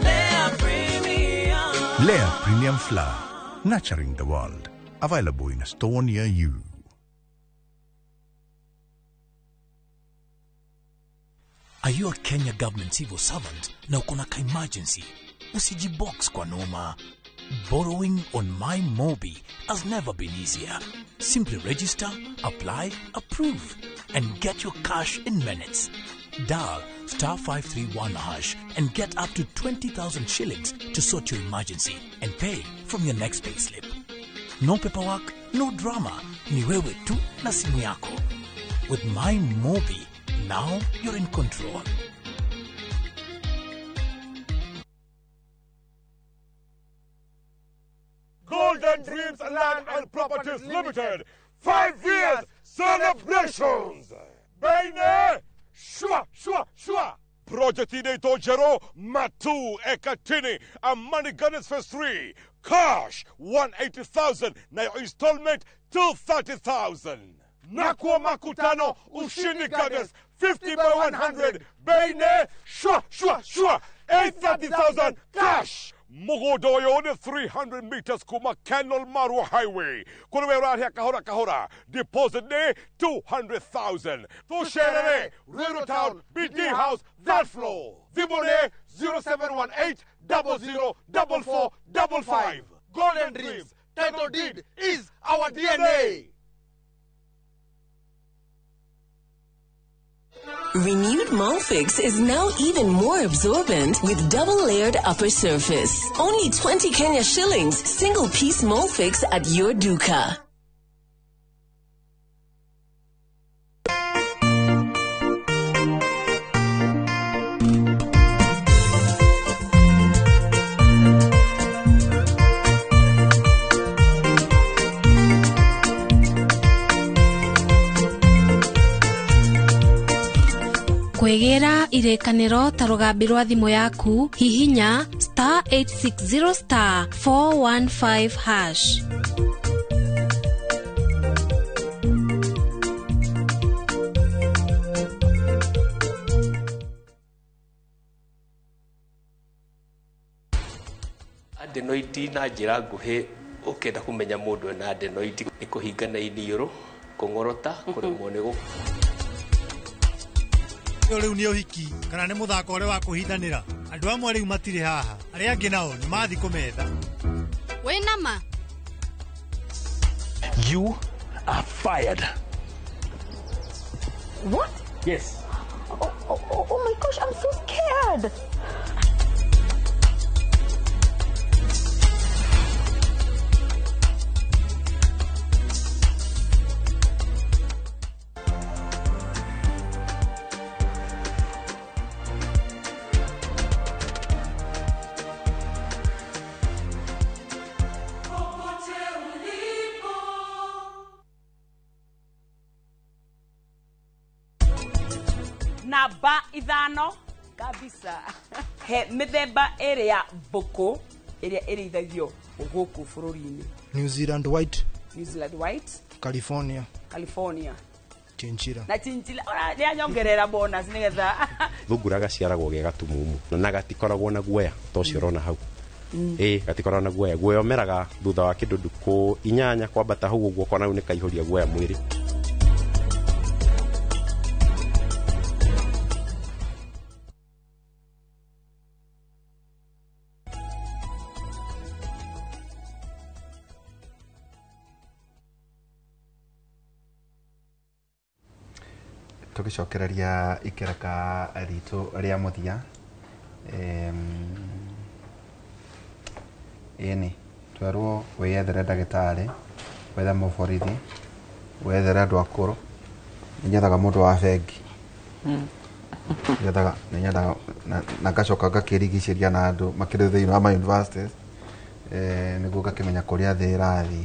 Lea Premium. Lea Premium Flour, nurturing the world. Available in a store near you. Are you a Kenya government civil servant na uko na ka-emergency? Usijibox kwa noma. Borrowing on My Mobi has never been easier. Simply register, apply, approve, and get your cash in minutes. Dial star 531 hash and get up to 20,000 shillings to sort your emergency and pay from your next payslip. No paperwork, no drama. Ni wewe tu na simu yako. With My Mobi, now you're in control. Golden Dreams Land and Properties Limited, 5 years celebrations. Baine, shwa, shwa, shwa. Project inaitwa Jero Matu Ekatini, Amani Gardens Phase 3. Cash 180,000 na your installment 230,000. Nakwa Makutano Ushindi Gardens 50 by 100. Baine, shwa, shwa, shwa. 830,000 cash. Mugodoyo ni 300 meters kuma Kenol Marua Highway. Kuruwe rahia kahora kahora. Deposit ni 200,000. Tusherere, Ruiru Town, BD House, that floor. Thimũ 0718 00 44 55. Golden Dreams, title deed is our DNA. Renewed Molfix is now even more absorbent with double-layered upper surface. Only 20 Kenya shillings, single-piece Molfix at your duka. Kwĩgĩra irĩkanĩro ta rũgambi rwa thimũ yaku, hihinya star 860 star 415 hash. Adenoid na njĩra nguhĩ ũkĩenda kũmenya mũndũ ena adenoid nĩ kũhingana iniũrũ, kũng'orota, kũremwo nĩ gũ Rĩu nĩ ũhiki kana nĩ mũthako ũrĩa wa kũhithanĩra. Andũ amwe rĩu matirĩ haha, arĩa angĩ nao nĩ mathiĩ kũmetha. Wĩna ma? You are fired. What? Yes. Oh my gosh, I'm so scared. Namba 5 kabisa. He mĩthemba ĩrĩ ya mbũkũ ĩrĩa ĩrĩithagio gũkũ bũrũri-inĩ. New Zealand White, New Zealand White, California. California. Chinchilla. Na chinchilla ora nĩ anyongerera bonus nĩgetha Thungura gaciaragwo ge gatumumu na gatikoragwo na guoya ta ũcio ũrona hau. Ĩ gatikoragwo na guoya, guoya ũmeraga thutha wa kĩndũ ndukũ 8 kwambata hau ũguo ũkona rĩu nĩ kaihũria guoya mwĩrĩ. Tũgĩcokereria ikereka ritũ rĩa mũthia, ĩni twerwo wĩyethere ndagĩtarĩ, wethe mũborithi, wethere andũ akũrũ. Nĩnyethaga mũndũ wa bengi, nyethaga nĩnyethaga na ngacoka ngakĩrigicĩria na andũ makĩrĩ thĩinĩ wa ma universities, nĩguo ngakĩmenya kũrĩa thĩ ĩrathiĩ,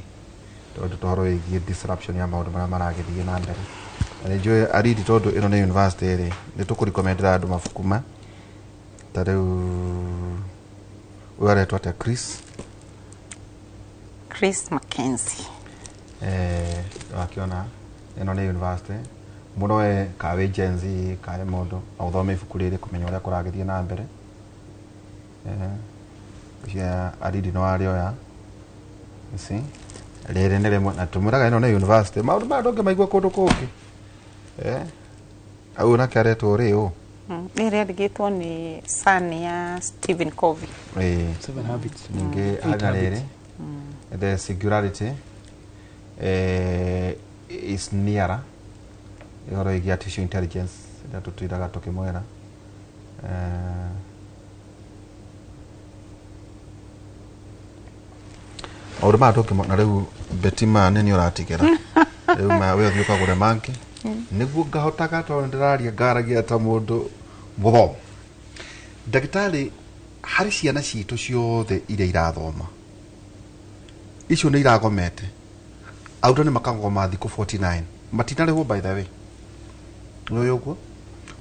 tondũ tũhoro wĩgiĩ disruption ya maũndũ marĩa maragĩthiĩ na mbere. Na nĩnjũĩ aridi tondũ ĩno nĩ university rĩ, nĩ tũkũrecommendera andũ mabuku ma ta rĩu ũyũ aretwo atĩa, Chris Mackenzie. Wakĩona ĩno nĩ university mũno, we ka wĩ Gen Z ka wĩ mũndũ no ũthome ibuku rĩrĩ kũmenya ũrĩa kũragĩthiĩ na mbere. Ũcio aridi no arĩoya. You see? Rĩrĩ nĩ rĩmwe na tũmwĩraga ĩno nĩ university, maũndũ maya ndũngĩmaigua kũndũ kũngĩ. Ũyũ nake aretwo rĩ ũ? Rĩrĩ rĩandĩkĩtwo nĩ son ya Stephen Covey. Seven Habits. Ningĩ Eight harĩ na Habits. rĩrĩ the singularity is nearer, ũhoro wĩgiĩ artificial intelligence ĩrĩa tũtwĩraga tũkĩmwĩra. Maũndũ maya tũngĩmona rĩu Betty maya nĩ niĩ ũratigĩra rĩu maya we ũthiĩ ũkagũre mangĩ nĩguo ngahotaga, tondũ ndĩraria ngaragia ta mũndũ mũthomu. Ndagĩtarĩ, harĩ ciana citũ ciothe iria irathoma, icio nĩ iragomete, arutani makagoma thikũ 49 matinarĩhwo, by the way nĩ ũguo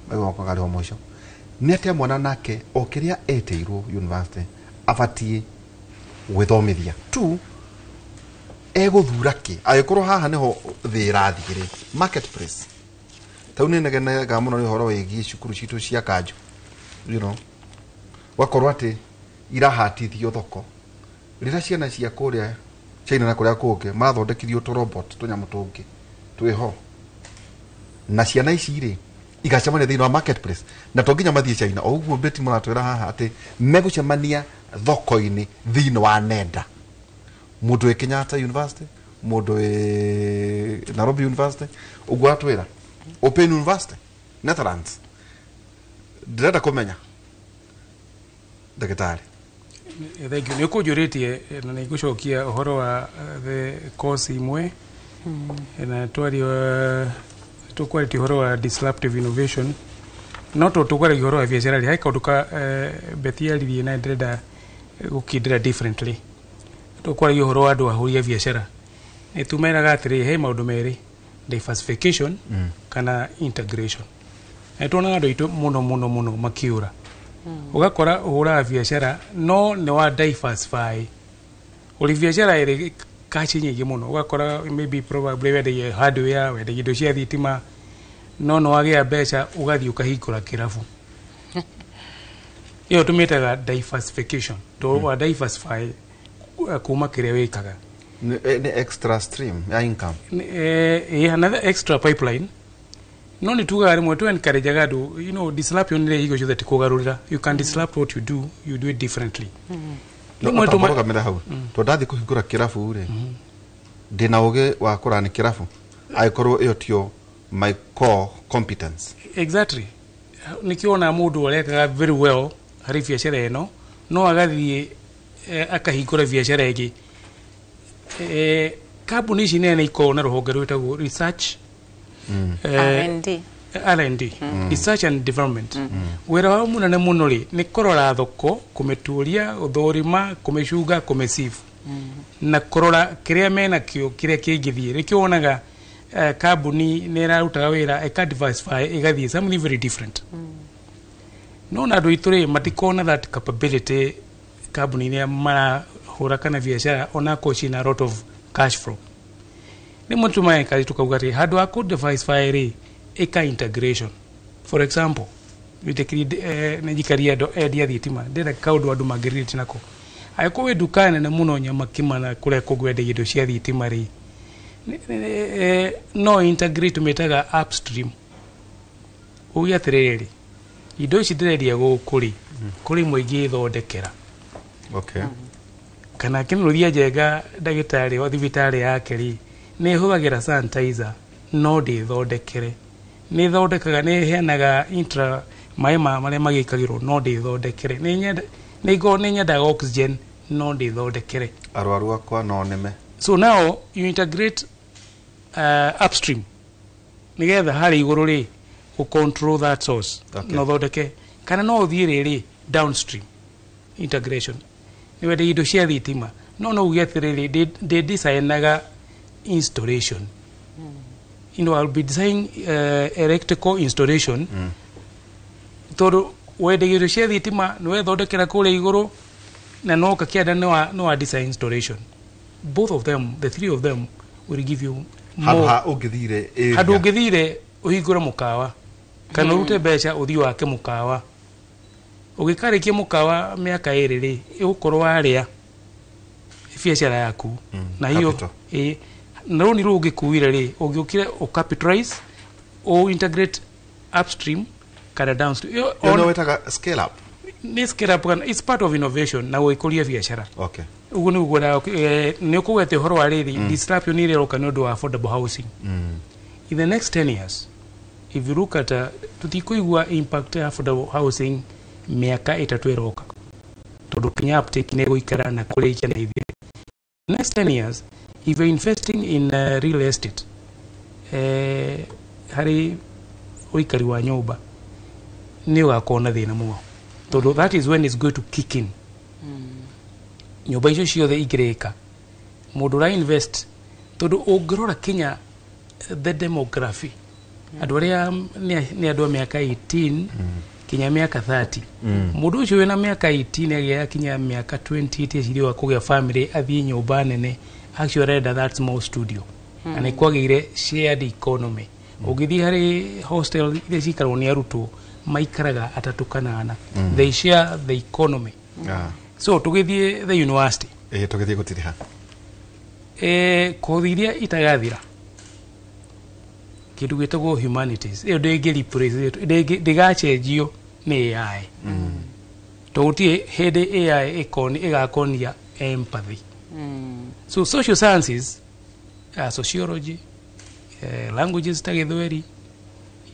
makarĩhwo mũico. Nĩ atĩa mwana nake o kĩrĩa etĩirwo university abatiĩ gwĩthomithia tu egũthura kĩ angĩkorwo haha nĩho thĩ ĩrathiĩ rĩ, marketplace tau nĩ negenaga mũno nĩ ũhoro wĩgiĩ cukuru citũ cia kanjũ, you know, gwakorwo atĩ irahatithio thoko rĩrĩa ciana cia kũrĩa China na kũrĩa kũngĩ marathondekithio tũ robot tũnyamũ tũngĩ twĩho, na ciana ici rĩ igacemania thĩinĩ wa marketplace, na to nginya mathiĩ China o ũguo Betty mũratwĩra haha atĩ megũcemania thoko-inĩ thĩinĩ wa nenda, mũndũ wĩ Kenyatta University, mũndũ wĩ Nairobi University, ũguo atwĩra Open University Netherlands. Ndĩrenda kũmenya ndagĩtarĩ. Thank you. Nĩ ũkũnjũrĩtie na nĩ ngũcokia ũhoro wa the course imwe na twaria tũkwarĩtie ũhoro wa disruptive innovation, no to tũkwaragia ũhoro wa biacara rĩ, he kaũndũ ka Betty aririe na ndĩrenda gũkindĩra differently. Tũkwaragia ũhoro wa andũ ahũri a biacara, nĩ tumeraga atĩrĩ he maũndũ merĩ, diversification kana integration. Na nĩ tuonaga andũ aitũ mũno mũno mũno makĩũra, ũgakora ũhũraga biacara no nĩ wa diversify ũrĩ biacara ĩrĩ kaci nyingĩ mũno, ũgakora maybe probably wendagia hardware, wendagia indo cia thitima, no nĩ wagĩa mbeca ũgathiĩ ũkahingũra kĩrabu. Ĩyo tũmĩtaga diversification, to wa diversify kuma kĩrĩa wĩkaga. Nĩ extra stream ya income. Another extra pipeline. No nĩ tugaga rĩmwe tu encourage andũ, you know, disruption nĩ hingo ciothe ti kũgarũrĩra. You can disrupt what you do, you do it differently. Rĩmwe Tũmarũgamĩra hau tondũ ndathiĩ kũhingũra kĩrabu rĩ, ndĩna ũgĩ wa kũrani kĩrabu angĩkorwo ĩyo tio my core competence. Exactly. Nĩkĩo wona mũndũ arekaga very well harĩ biacara ĩno, no agathiĩ akahingũra biacara ĩngĩ. Kambuni ici nene ikoragwo na rũhonge rwĩtagwo research R&D. R&D, research and development. Wĩra wao mũnene mũno rĩ nĩ kũrora thoko, kũmĩtuũria, gũthũrima, kũmĩcunga, kũmĩsieve na kũrora kĩrĩa menakĩo kĩrĩa kĩngĩthiĩ. Nĩkĩo wonaga kambuni nĩ ĩrarutaga wĩra ĩka diversify ĩgathiĩ something very different. No na andũ aitũ rĩ matikona that capability kambuni-inĩ marahũra kana biacara onakorwo ciĩna a lot of cash flow. Rĩmwe tũmaencourage tũkauga atĩ handũ ha kũ diversify rĩ, ĩka integration. For example, wĩtĩkĩri nĩ njikaria andũ endia thitima, ndĩrenda kaũndũ andũ mangĩrelate nako. Angĩkorwo wĩ nduka nene mũno Nyamakima na kũrĩa kũngĩ wendagia indo cia thitima rĩ, no integrate, tũmĩtaga upstream. Uge atĩrĩrĩ, indo ici ndĩrendia gũkũ rĩ, kũrĩ imwe ingĩthondekera. Kana kĩnũthia njega, ndagĩtarĩ wa thibitarĩ yake rĩ, nĩ ĩhũthagĩra sanitizer, no ndĩthondekere, nĩ ĩthondekaga, nĩ ĩheanaga intra maĩ ma marĩa magĩkagĩrwo, no ndĩthondekere, nĩ nyendaga oxygen, no ndĩthondekere. Arwaru akwa no nĩme. So now you integrate upstream nigetha harĩ igũrũ rĩ, ũ control that source. No ũthondeke, kana no ũthiĩ rĩrĩ downstream integration, nĩ wende indo cia thitima, no uge atĩrĩrĩ, ndĩ designaga installation, I'll be designing electrical installation, tondũ wendagia indo cia thitima, nĩ wethondekera kũrĩa igũrũ na noka kĩanda nĩ wa design installation. Both of them, the three of them will give you handũ more. Ha ũngĩthire area. Handũ ũngĩthire ũhingũre mũkawa kana ũrute mbeca ũthiĩ wake mũkawa, ũgĩkarĩkia mũkawa mĩaka 2 rĩ, ĩgũkorwo warĩa biacara yaku na hiyo Capital. Ĩ na rũni rũu ũngĩkuire rĩ, ũngĩũkire ũcapitalize, ũ integrate upstream kana downstream. Ĩyo nĩyo wĩtaga scale up. Nĩ scale up kana it's part of innovation na gwĩkũria biacara. Ũguo nĩguo nĩ ũkũgwete ũhoro wa rĩrĩ, disruption ĩrĩa ĩroka nĩ ũndũ wa affordable housing. In the next 10 years, if you look at tũtikũigua impact ya affordable housing mĩaka 3 ĩroka, tondũ kinya uptake nĩ ĩgũikara na kũrĩkia na ithire. Next 10 years, if you're investing in real estate, harĩ ũikari wa nyũmba, nĩ ũgakorwo na thĩna mũno, tondũ that is when it's going to kick in. Nyũmba icio ciothe ingĩrĩka, mũndũ ũra invest, tondũ ũngĩrora kinya the demography, andũ arĩa nĩ andũ a mĩaka 18 kinya mĩaka 30. Mũndũ ũcio wĩna mĩaka 18 agĩa kinya mĩaka 28 eciria wa kũgĩa family, athiĩ nyũmba nene, actually arenda that small studio. Na nĩ kwagĩire shared economy. Ũngĩthiĩ harĩ hostel iria cikaragwo nĩ arutwo, maikaraga atatũ kana ana. They share the economy. So tũgĩthiĩ the university. Ĩ, tũgĩthiĩ gũtiriha. Kothi iria itagathira, kĩndũ gĩtagwo humanities, ĩyo ndĩngĩ replace, ndĩgacenjio nĩ AI, tondũ gũtirĩ hĩndĩ AI ĩgakonia empathy. So social sciences, sociology, languages ta gĩthweri,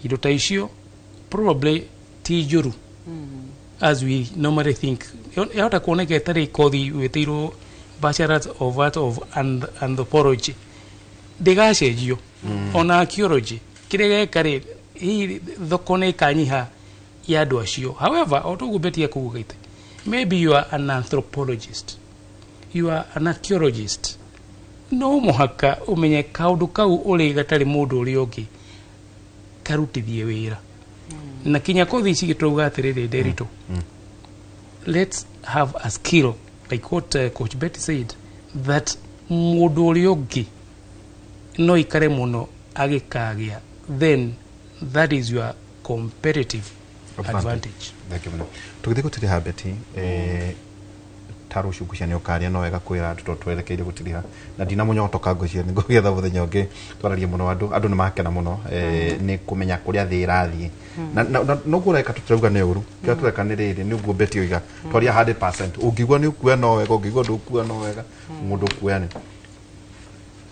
indo ta icio probably ti njũru as we normally think. Yahota kuoneka ĩtarĩ kothi wĩtĩirwo Bachelors of Art of Anthropology, ndĩgacenjio. Ona archaeology, kĩrĩa geka rĩ, hihi thoko nĩ ĩkanyiha ya andũ acio. However, o toguo Betty akugĩte, maybe you are an anthropologist, you are an archaeologist, no mũhaka ũmenye kaũndũ kau ũrĩ gatarĩ mũndũ ũrĩa ũngĩ karutithie wĩra. Na kinya kothi ici tũrauga atĩrĩrĩ, Nderitu, let's have a skill like what Coach Betty said, that mũndũ ũrĩa ũngĩ no ikare mũno agĩkagĩa, then that is your competitive advantage. Thank you mũno. Tũgĩthiĩ gũtiriha, Betty, ta rũciũ ngwĩciria nĩ ũkaria no wega kwĩra andũ, tondũ twerekeire gũtiriha na ndina mũnyotoka, ngwĩciria nĩ ngũgetha mũthenya ũngĩ twararie mũno. Andũ nĩ makena mũno nĩ kũmenya kũrĩa thĩ ĩrathiĩ. Na noguo ũreka, tũtirauga nĩ ũru kĩrĩa tũreka nĩ rĩrĩ, nĩ ũguo Betty oiga, twaria 100%. Ũngĩigua nĩ ũkuoya no wega, ũngĩigua ndũkuoya no wega, mũndũ ũkuoya nĩ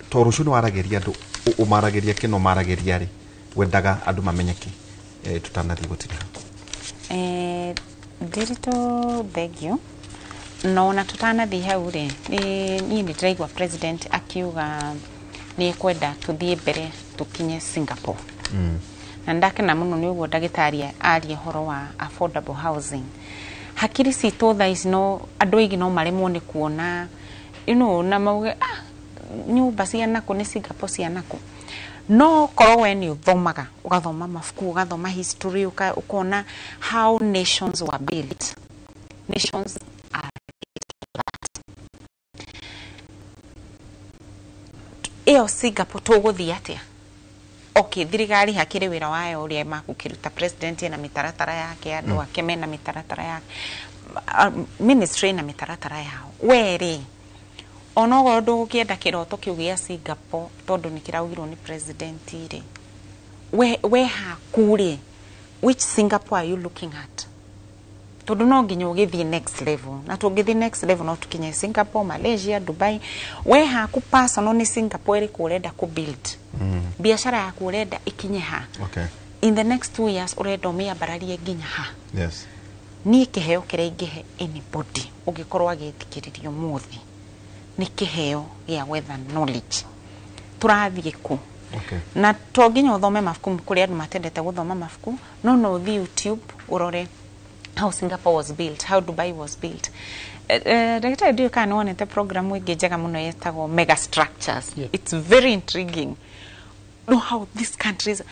to rũciũ nĩ waragĩria andũ, ũmaragĩria kĩno maragĩria rĩ, wendaga andũ mamenye kĩ, tũtanathiĩ gũtiriha? Ndiritu, thengio. No na tutanathiĩ hau rĩ, niĩ nĩ ndĩraigua president akiuga nĩ ekwenda tũthiĩ mbere tũkinye Singapore. Na ndakena mũno nĩ ũguo ndagĩtarĩ aria ũhoro wa affordable housing. Hakiri citũ thaa ici, no andũ aingĩ no maremwo nĩ kuona na mauge, "Ah, nyũmba cia nakũ nĩ Singapore cia nakũ?" No korwo we nĩ ũthomaga, ũgathoma mabuku, ũgathoma history, ũkona how nations were built, nations are built like that. Ĩyo Ĩyo Singapore tũgũthiĩ atĩa? Okay, thirikari hakĩrĩ wĩra wayo ũrĩa makũkĩruta, president ena mĩtaratara yake, andũ ake mena mĩtaratara yake, ministry na mĩtaratara yao. We rĩ, onokorwo ndũgũkĩenda kĩroto kĩu gĩa Singapore tondũ nĩ kĩraugirwo nĩ president rĩ, we haku rĩ, which Singapore are you looking at? Tondũ no nginya ũgĩthiĩ next level, na tũngĩthiĩ next level no tũkinye Singapore, Malaysia, Dubai. We haku personal nĩ Singapore ĩrĩkũ ũrenda kũ build? Biacara yaku ũrenda ĩkinye ha? In the next 2 years ũrenda ũmĩambararie nginya ha? Niĩ kĩheo kĩrĩa ingĩhe anybody ũngĩkorwo agĩthikĩrĩria ũmũthĩ nĩ kĩheo gĩa gwetha knowledge. Tũrathiĩ kũ? Na to nginya ũthome mabuku, kũrĩ andũ matendete gũthoma mabuku, no ũthiĩ YouTube ũrore how Singapore was built, how Dubai was built. Ndagĩtarĩ, ndiũĩ kana nĩ wonete program ĩngĩ njega mũno yetagwo Mega Structures. It's very intriguing, know how these countries,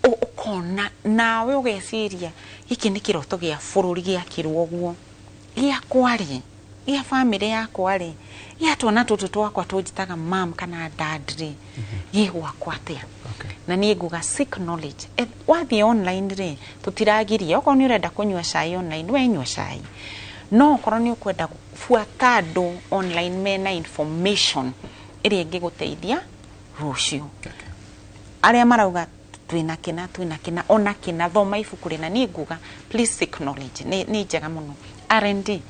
ũkona nawe ũgeciria gĩkĩ nĩ kĩroto gĩa bũrũri gĩakĩrwo ũguo, gĩakwa rĩ, gĩa bamĩrĩ yakwa rĩ, gĩa twana tũtũ twakwa tũnjĩtaga mam kana dad rĩ, gĩgwakwa atĩa? Na niĩ nguga seek knowledge. Wathiĩ online rĩ, tũtiragiria. Okorwo nĩ ũrenda kũnyua cai online, we nyua cai, no okorwo nĩ ũkwenda buata andũ online mena information ĩrĩa ĩngĩgũteithia rũciũ. Arĩa marauga twĩna kĩna, twĩna kĩna, ona kĩna, thoma ibuku rĩna. Niĩ nguga please seek knowledge, nĩ njega mũno. R&D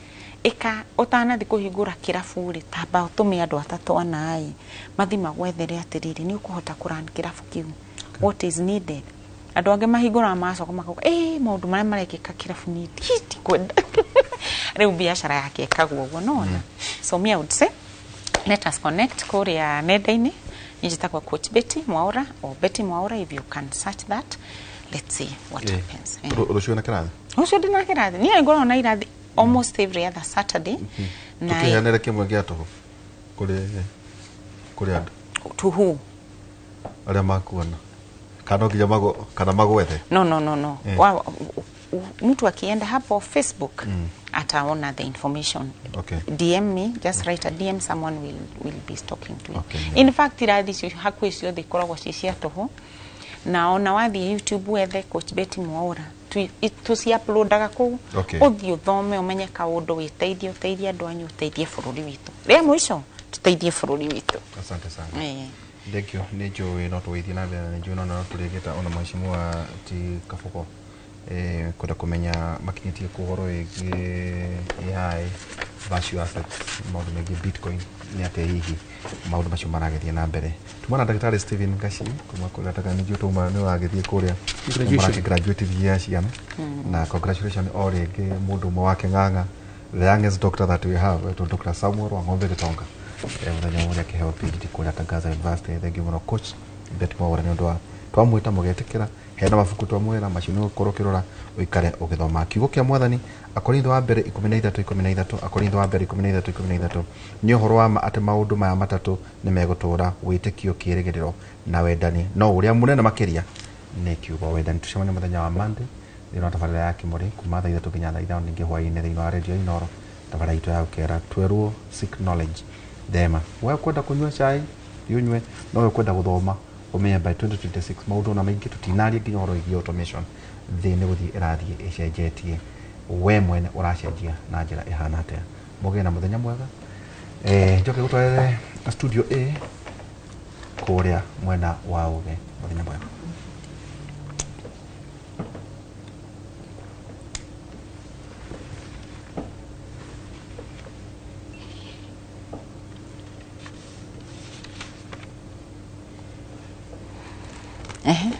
ĩka ũtanathi kũhingũra kĩrabu rĩ, tamba ũtũme andũ atatũ ana ĩ mathi magwethere atĩrĩrĩ, nĩ ũkũhota kũrun kĩrabu kĩu, what is needed. Andũ angĩ mahingũraga magacoka makauga ĩ maũndũ marĩa marekĩka kĩrabu niĩ ndikwenda. Rĩu biacara yake ĩkagwo ũguo nona. So me, I would say let us connect kũrĩa nenda-inĩ. Niĩ njĩtagwo Coach Betty Mwaura or Betty Mwaura. If you can search that, let's see what happens. Rũciũ na kĩrathi? Rũciũ ndĩna kĩrathi. Niĩ ngoragwo na irathi almost every other Saturday na Tũkĩheanĩre kĩmwe gĩa tũhũ kũrĩ andũ. To who? Arĩa makuona, kana no nginya kana magwethe? No, no, no, no. Mtu akienda hapo Facebook ataona the information. DM me, just write a DM, someone will be talking to you. In fact, irathi icio hakuhĩ ciothe ikoragwo ci cia tũhũ, na ona wathiĩ YouTube wethe Coach Betty Mwaura, tũci-uploadaga kũu. Ũthiĩ ũthome, ũmenye kaũndũ, wĩteithie, ũteithie andũ anyu, ũteithie bũrũri witũ. Rĩa mũico, tũteithie bũrũri witũ. Asante sana. Eh. Thank you. Nĩ njũĩ no tũgĩthiĩ na mbere, na nĩ njũĩ no tũrĩgĩta ona mheshimiwa ti Kaboko, kwenda kũmenya makinyĩtie kũ ũhoro wĩgiĩ AI, virtual assets, maũndũ megiĩ Bitcoin nĩ atĩa, hihi maũndũ macio maragĩthiĩ na mbere. Tuma na ndagĩtarĩ Stephen Gaci kuma kũrĩa taka nĩ njũĩ tuma nĩ ũragĩthiĩ kũrĩa. Graduation. Mũrakĩ graduate ciana, na congratulation o rĩngĩ mũndũ ũmwe wa Kĩng'ang'a, the youngest doctor that we have, etwo Dr. Samuel Wang'ombe Gĩtonga. Mũthenya ũrĩa akĩheo PhD kũrĩa Tangaza University. Thank you mũno, Coach Betty Mwaura, nĩ ũndũ wa twamwĩta mũgetĩkĩra. Hena mabuku twamwĩra macio nĩ ũgũkorwo ũkĩrora ũikare ũgĩthoma kiugo kĩa Mwathani. Akorintho wa mbere 13:13, Akorintho wa mbere 13:13: nĩ ũhoro wa ma atĩ maũndũ maya matatũ nĩ megũtũũra, wĩtĩkio, kĩĩrĩgĩrĩro na wendani, no ũrĩa mũnene makĩria nĩ kiugo wendani. Tũcemanie mũthenya wa Monday thĩinĩ wa tabarĩra ya Kĩmũrĩ kuma thaa 3 nginya thaa 5 ningĩ hwaĩ-inĩ thĩinĩ wa Radio Inooro, tabarĩra itũ ya gũkera twerwo seek knowledge. Thema we kwenda kũnyua cai thiĩ ũnyue, no we kwenda gũthoma ũmenye by 2026 maũndũ ona maingĩ tũtinaria nginya ũhoro wĩgiĩ automation. Thĩ nĩ gũthiĩ ĩrathiĩ ĩcenjetie, we mwene ũracenjia na njĩra ĩhana atĩa? Mũgĩe na mũthenya mwega. Njoke gũtwarĩre studio A kũrĩa mwena wa ũge. Mũthenya mwega. Ehe.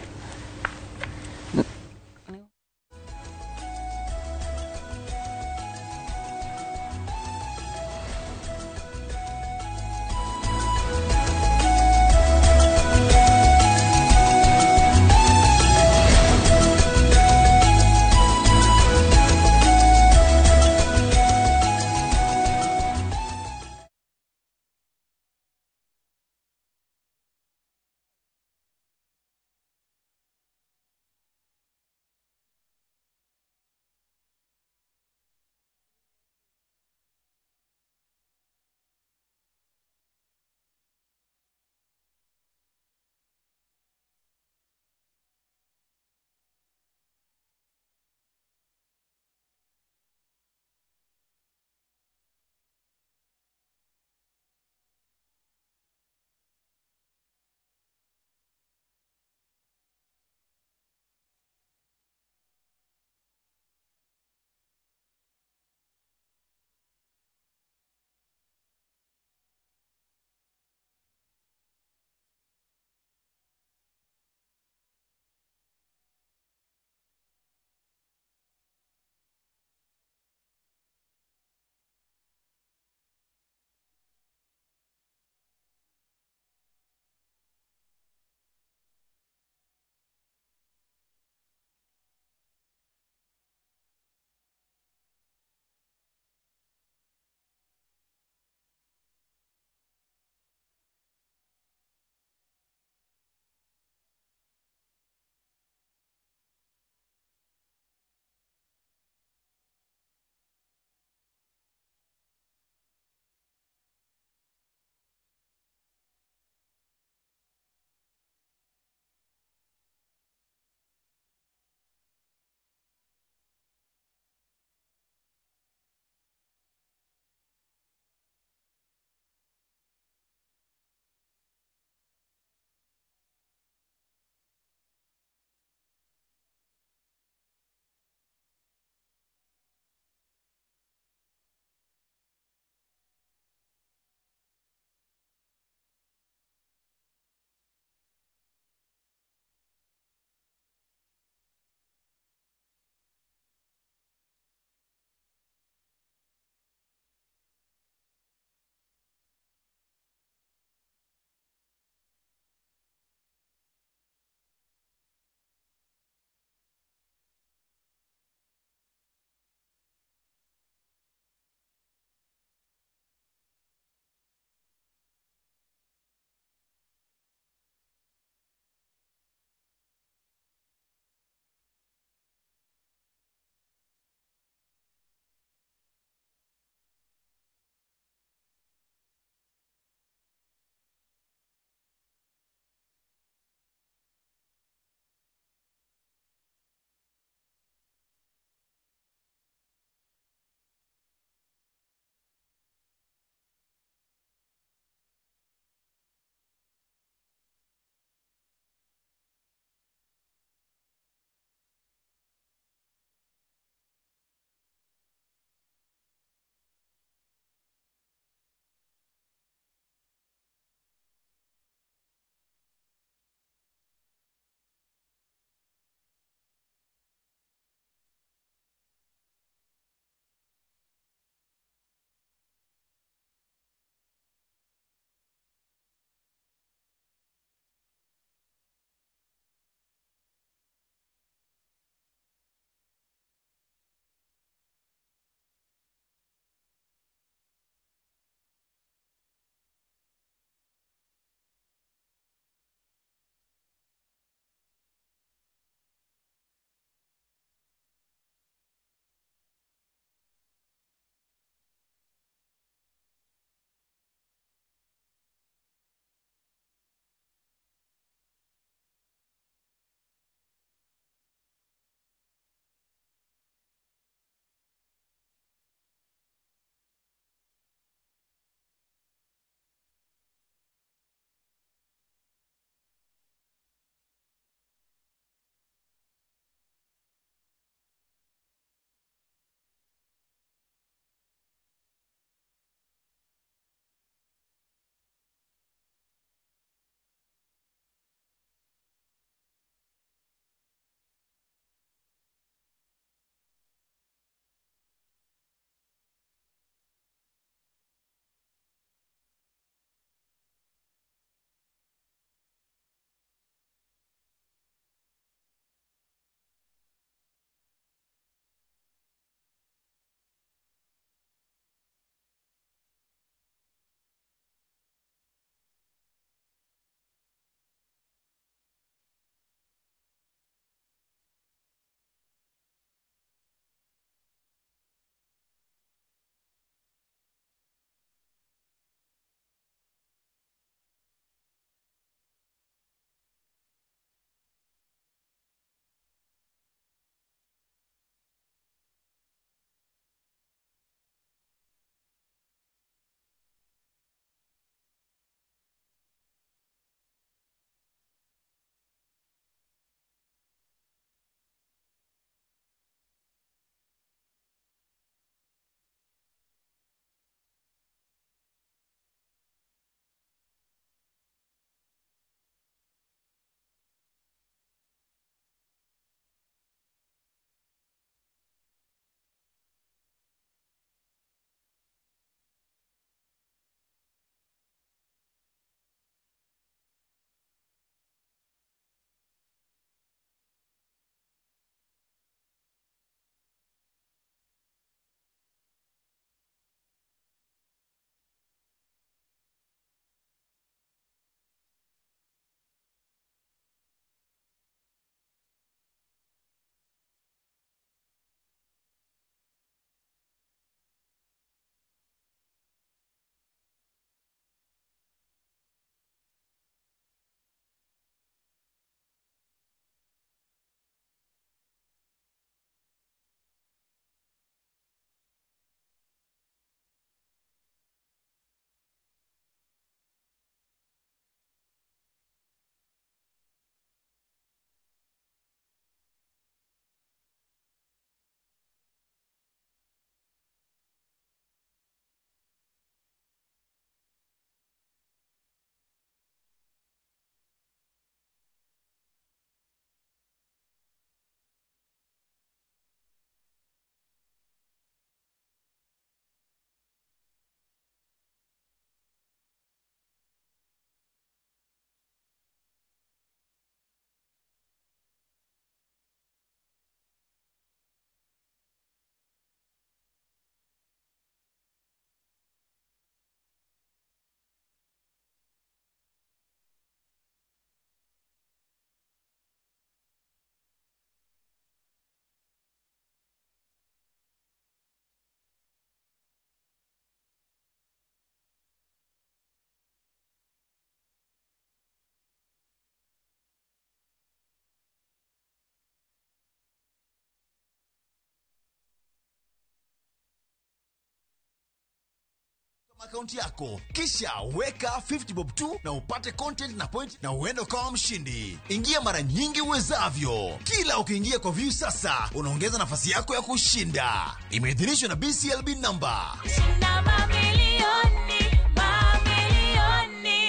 Akaunti yako kisha weka 50 bob tu na upate content na point na uende ukawa mshindi. Ingia mara nyingi uwezavyo. Kila ukiingia kwa View Sasa unaongeza nafasi yako ya kushinda. Imeidhinishwa na BCLB number. Shinda mamilioni, mamilioni.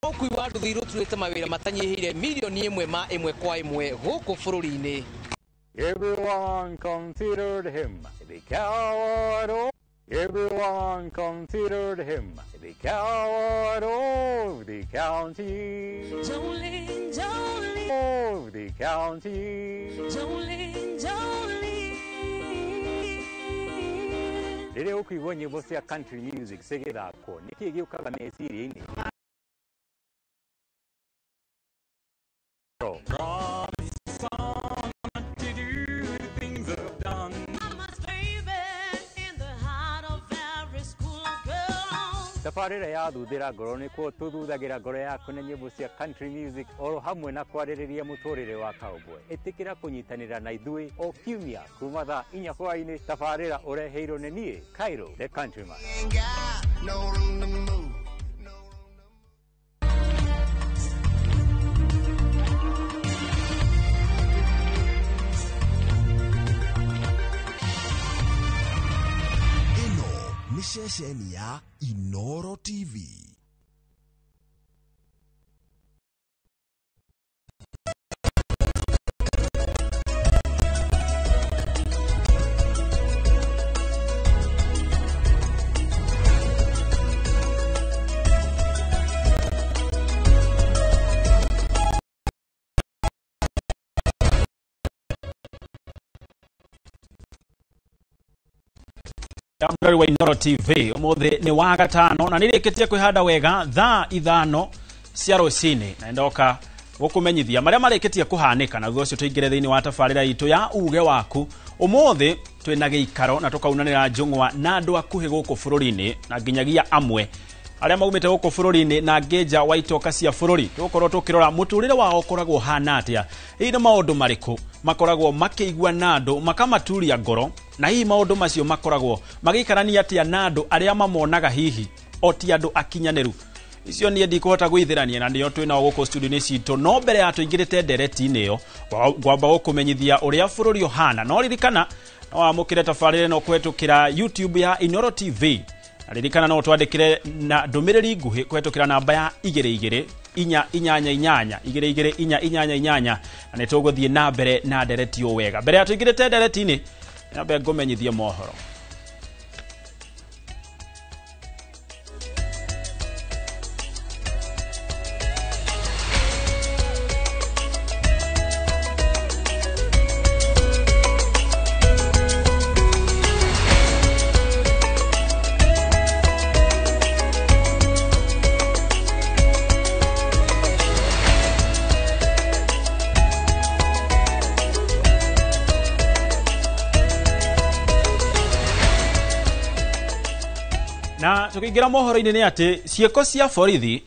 Rũkui wa nduthi rũturĩte mawĩra matanyihĩire milioni 1 ma 1 kwa 1 gũkũ bũrũri-inĩ. Everyone considered him the coward of Everyone considered him the coward of the county. Jolene, Jolene. Of the county. Jolene, Jolene. Rĩrĩa ũkũigua nyĩmbo cia country music cigĩthakwo, nĩkĩĩ gĩũkaga meciria-inĩ? Tabarĩra ya thuthĩra ngoro nĩkuo tũthuthagira ngoro yaku na nyĩmbo cia country music oro hamwe na kwarĩrĩria mũtũrĩre wa cowboy. Ĩtĩkĩra kũnyitanĩra na ithuĩ o kiumia kuma thaa 4 hwaĩ-inĩ. Tabarĩra ũreheirwo nĩ niĩ Cairo the Countryman. Ĩno nĩ ceceni ya Inoro TV. Mũrori wa Inoro TV umuthi ni wa gatano na nĩrĩkĩtie kwĩhanda wega thaa 5 cia rũcinĩ na ndoka gũkũmenyithia marĩa marĩkĩtie kũhanĩka na thutha ũcio tũingĩre thĩinĩ wa tabarĩra itũ ya uge waku. Ũmũthĩ twĩna gĩikaro na tũkaunanĩra njũng'wa na andũ akuhĩ gũkũ bũrũri-inĩ na nginyagia amwe arĩa maumĩte gũkũ bũrũri-inĩ na ngĩnja wa itoka cia bũrũri. Tũgũkorwo tũkĩrora mũtũrĩre wao ũkoragwo ũhana atĩa, hihi nĩ maũndũ marĩkũ makoragwo makĩigua na andũ makamaturia ngoro, na hihi maũndũ macio makoragwo magĩikarania atĩa na andũ arĩa mamonaga hihi o ti andũ akinyanĩru. Icio niĩ ndikũhota gwĩthĩrania na nĩo twĩnao gũkũ studio-inĩ citũ, no mbere ya tũingĩrĩte ndereti-inĩ ĩyo ngwamba gũkũmenyithia ũrĩa bũrũri ũhana. No ririkana no wamũkĩre tabarĩra ĩno kũhetũkĩra YouTube ya Inoro TV. Ririkana no twandĩkĩre na ndũmĩrĩri nguhĩ kũhetũkĩra namba ya 22 4 8 8 22 4 8 8 na nĩ tũgũthiĩ na mbere na ndereti o wega. Mbere ya tũingĩrĩte ndereti-inĩ nyambe ngũmenyithie mohoro. Na tukiingira mohoro-inĩ nĩ atĩ ciĩko cia borithi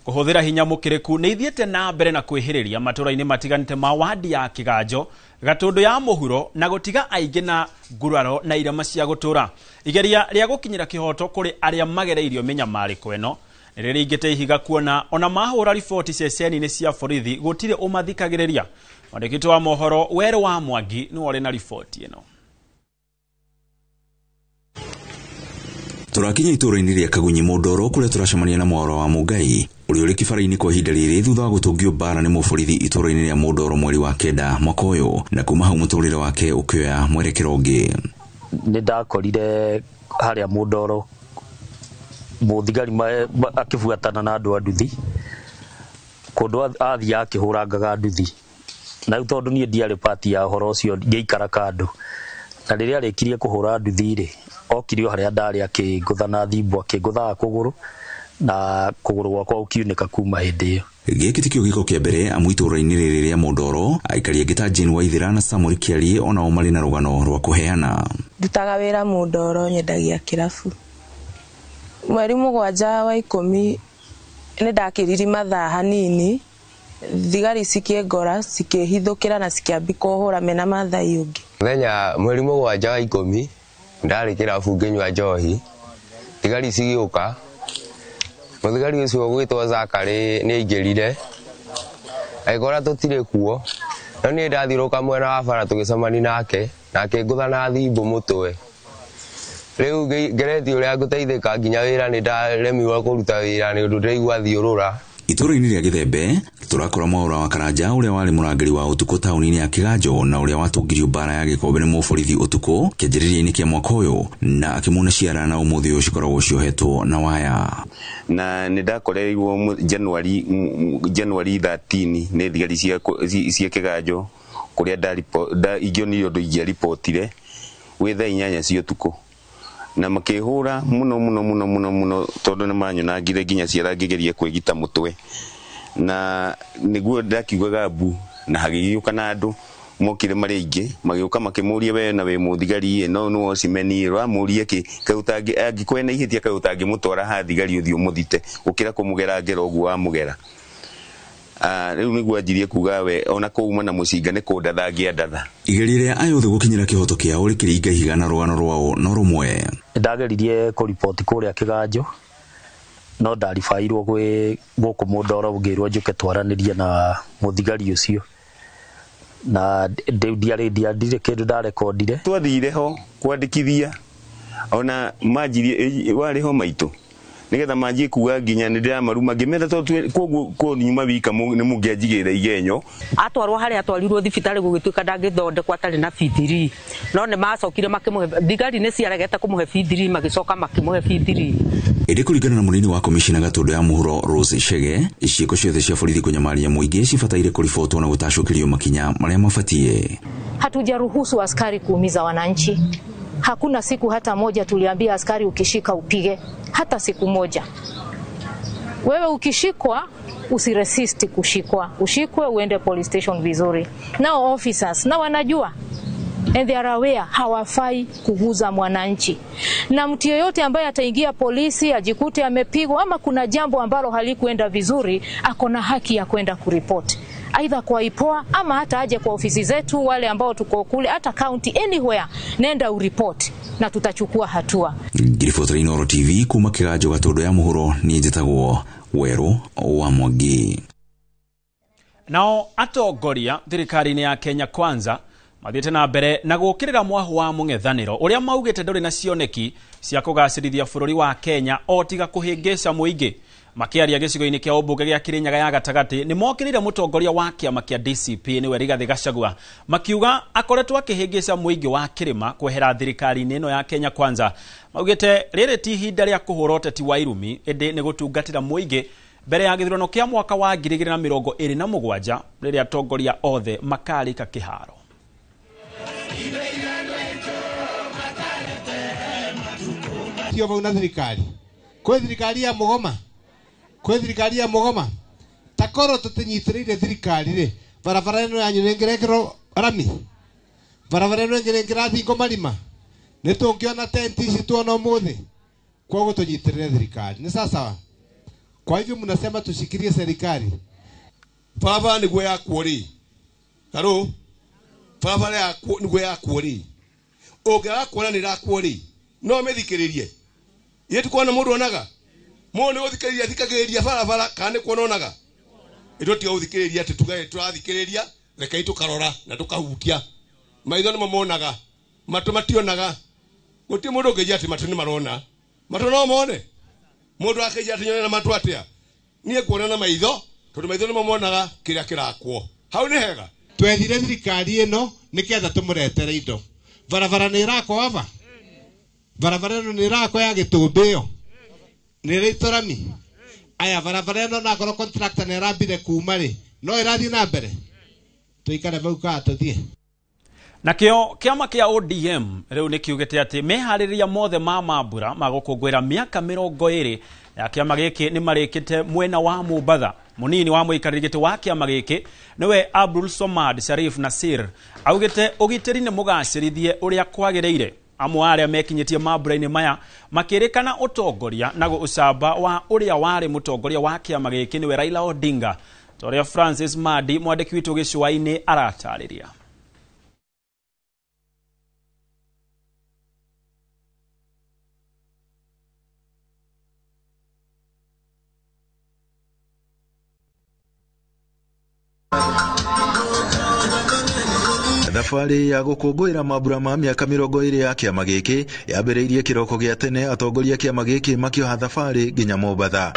kũhũthĩra hinya mũkĩrĩku nĩ ithiĩte na mbere na kwĩhĩrĩria matũra-inĩ matiganĩte ma wadi ya Kĩganjo, Gatũndũ ya mũhuro na gũtiga aingĩ na nguraro na irema cia gũtũra. Igeria rĩa gũkinyĩra kĩhoto kũrĩ arĩa magereirio mĩnyamarĩko ĩno nĩ rĩringĩte ihiga kuona ona mahũra riboti ceceni-inĩ cia borithi gũtirĩ ũmathikagĩrĩria. Mwandĩki wa mohoro Werũ wa Mwangi nĩwe ũrĩ na riboti ĩno. Tũrakinya itũũra-inĩ rĩa Kagunyi Mũndoro kũrĩa tũracemania na Mwaũra wa Mũngai ũrĩa ũrĩ kĩbara-inĩ kwa ihinda rĩrĩ thutha wa gũtũngio mbara nĩ mũborithi itũũra-inĩ rĩa Mũndoro mweri wa 9 mwaka ũyũ, na kuma hau mũtũrĩre wake ũkĩoya mwerekero ũngĩ. Nĩ ndakorire harĩa Mũndoro mũthigari akĩbuatana na andũ a nduthi kũndũ athiaga akĩhũrangaga nduthi, na rĩu tondũ niĩ ndiarĩ pati ya ũhoro ũcio ngĩikara kando, na rĩrĩa arĩkirie kũhũra nduthi rĩ okire o harĩa ndarĩ akĩngũtha na thimbo akĩngũthaga kũgũrũ na kũgũrũ gwakwa gũkiunĩka kuma hĩndĩ ĩyo. Gĩkĩ tikĩo gĩko kĩa mbere amu itũũra-inĩ rĩrĩ rĩa Mũndoro aikari angĩ ta Jane Waithera na Samuel Kĩarie onao marĩ na rũgano rwa kũheana. Ndutaga wĩra Mũndoro nyendagia kĩrabu. Mweri 7 wa 10 nĩ ndakĩriri mathaa hanini, thigari cikĩngora cikĩhithũkĩra na cikĩambia kũhũra mena Mathai ũngĩ. Mũthenya mweri 7 wa 10 ndarĩ kĩrabu ngĩnyua njohi, thigari cigĩũka. Mũthigari ũcio ũgwĩtwo Zakary nĩ aingĩrire agĩkora tũtirĩ kuo, no niĩ ndathiũrũka mwena wa bara tũgĩcemania nake na akĩngũtha na thimbũ mũtwe. Rĩu ngeretie ũrĩa ngũteithĩka nginya wĩra nĩ ndaremirwo kũruta wĩra nĩ ũndũ ndĩraigua thiũrũra. Itũũra-inĩ rĩa Gĩthembe tũrakora Mwaũra wa Karanja ũrĩa warĩ mũrangĩri wa ũtukũ taũni-inĩ ya Kĩganjo na ũrĩa watũngirio mbara ya gĩkombe nĩ mũborithi ũtukũ kĩanjĩrĩria-inĩ kĩa mwaka ũyũ na akĩmuna ciara na ũmũthĩ ũyũ cikoragwo ciohetwo na waya. Na nĩ ndakoreirwo January 13 nĩ thigari cia Kĩganjo kũrĩa ingĩonire ũndũ ingĩaribotire gwĩ thaa 8 cia ũtukũ na makĩhũra mũno mũno mũno mũno mũno tondũ nĩ manyonangire nginya ciara ngĩgeria kwĩgita mũtwe na nĩguo ndakiugaga mbu na hagĩgĩũka na andũ mokire marĩ aingĩ magĩũka makĩmũria we na wĩ mũthigari ĩ no nĩ wocimeni ũramũria kĩ kaĩ angĩkorwo ena ihĩtia kaĩ ũtangĩmũtwara ha thigari ũthiĩ ũmũthite gũkĩra kũmũgera ngero ũguo wamũgera. Rĩu nĩguo anjirie kuga we ona kũuma na mũcinga nĩ kũndatha ngĩandatha. Igeria rĩa ayũthĩ gũkinyĩra kĩhoto kĩao rĩkĩringa ihiga na rũgano rwao no rũmwe. Ndageririe kũriboti kũrĩa Kĩganjo no ndaribairwo gwĩ gũkũ Mũndoro ngĩrwo njũke twaranĩrie na mũthigari ũcio na ndirĩ kĩndũ ndarekondire. Twathire ho kwandĩkithia ona manjirie warĩ ho maitũ nigetha manjie kuga nginya nĩ ndĩramaruma ngĩmetha tondũ koguo ko nyuma wika nĩ mũngĩanjigĩrĩra igenyo. Atwarwo harĩa atwarirwo thibitarĩ gũgĩtuĩka ndangĩthondekwo atarĩ na P3 no nĩ macokire makĩmũhe thigari nĩ ciaregete kũmũhe P3 magĩcoka makĩmũhe P3. Ĩndĩ kũringana na mũnini wa komishina Gatũndũ ya Mũhuro Rose Chege, ciĩko ciothe cia borithi kũnyamaria mũingĩ cibataire kũribotwo na gũtacũkĩrio makinya marĩa mabatiĩ. Hatujaruhusu askari kuumiza wananchi. Hakuna siku hata moja tuliambia askari ukishika upige, hata siku moja. Wewe ukishikwa usiresist kushikwa, ushikwe uende police station vizuri. Nao officers na wanajua and they are aware hawafai kuguza mwananchi. Na mtu yeyote ambaye ataingia polisi ajikute amepigwa ama kuna jambo ambalo halikuenda vizuri, ako na haki ya kwenda kuripoti. Aidha kwa IPOA ama hata aje kwa ofisi zetu wale ambao tuko kule, hata county, anywhere, nenda uripoti na tutachukua hatua. Ngiribotera Inooro TV kuma Kĩganjo Gatũndũ ya Mũhuro, niĩ njĩtagwo Werũ wa Mwangi. Nao atongoria thirikari-inĩ ya Kenya Kwanza mathiĩte na mbere na gũkĩrĩra mwahu wa mũng'ethanĩro ũrĩa maugĩte ndũrĩ na cioneki cia kũgacĩrithia bũrũri wa Kenya o tiga kũhĩngĩca mũingĩ. Makĩaria gĩcigo-inĩ kĩa ũmbunge gĩa Kĩrĩnyaga ya gatagatĩ nĩ mokĩrĩire mũtongoria wa kĩama kĩa DCP nĩwe Rigathĩ Gachagua makiuga akoretwo akĩhĩngĩca mũingĩ wa kĩrĩma kwehera thirikari-inĩ ĩno ya Kenya Kwanza. Maugĩte rĩrĩ ti ihinda rĩa kũhũra ũteti wa irumi ĩndĩ nĩ gũtungatĩra mũingĩ mbere ya gĩthurano kĩa mwaka wa 2027 rĩrĩa atongoria othe makarĩka kĩharo. Tio vau na thirikari kwĩ thirikari ya mũgoma kwĩ thirikari ya mũgoma takorwo tũtinyitĩrĩire thirikari rĩ barabara ĩno yanyu nĩngĩrekĩrwo rami barabara ĩno ĩngĩ nĩngĩrathingwo marima nĩ tũngĩona tenti ici tuona ũmũthĩ koguo tũnyitĩrĩre thirikari nĩ sawa. Kwa hivyo mnasema tushikilie serikali. Barabara nĩguo yakwo rĩ karũ barabara yakwo nĩguo yakwo rĩ ũngĩaga kuona nĩ ĩrakwo rĩ no mĩthikĩrĩrie ithe tukuona mũndũ onaga mũndũ nĩ gũthikĩrĩria athikagĩrĩria barabara kana nĩ kuona onaga ithuĩ tiga gũthikĩrĩria atĩ tuge tũrathikĩrĩria rekei tũkarora na tũkahutia maitho nĩmo monaga matũ mationaga gũtirĩ mũndũ ũngĩnjia atĩ matũ nĩ marona matũ no mone mũndũ akĩnjia atĩ nyone na matũ atĩa niĩ nguona na maitho tondũ maitho nĩmo monaga kĩrĩa kĩrakwo hau nĩ hega. Twethire thirikari ĩno nĩketha tũmũretere indo barabara nĩ ĩrakwo aba barabara ĩno nĩ ĩrakwo ya gĩtũmbĩ ĩyo nĩ ĩraitwo rami aya barabara ĩno nakorwo contractor nĩ ĩrambire kuma rĩ no ĩrathiĩ na mbere tũikare vau kaa tũthiĩ. Nakĩo kĩama kĩa ODM rĩu nĩ kiugĩte atĩ meharĩrĩria mothe ma mambura ma gũkũngũĩra mĩaka 20 ya kĩama gĩkĩ nĩ marĩkĩte mwena wa Mombatha. Mũnini wa mũikarĩri gĩtĩ wa kĩama gĩkĩ nĩwe Abdul Somad Sharif Nasir augĩte ũgitĩri nĩ mũgacĩrithie ũrĩa kwagĩrĩire. Amwe arĩa mekinyĩtie mambura-inĩ maya makĩrĩkana ũtongoria na ũcamba wa ũrĩa warĩ mũtongoria wa kĩama gĩkĩ nĩwe Raila Odinga ta ũrĩa Francis Madi mwandĩki witũ gĩcũa-inĩ aratarĩria. Thabarĩ ya gũkũngũĩra mambura ma mĩaka 20 ya kĩama gĩkĩ yambĩrĩirie kĩroko gĩa tene, atongoria a kĩama gĩkĩ makĩoha thabarĩ nginya Mombatha.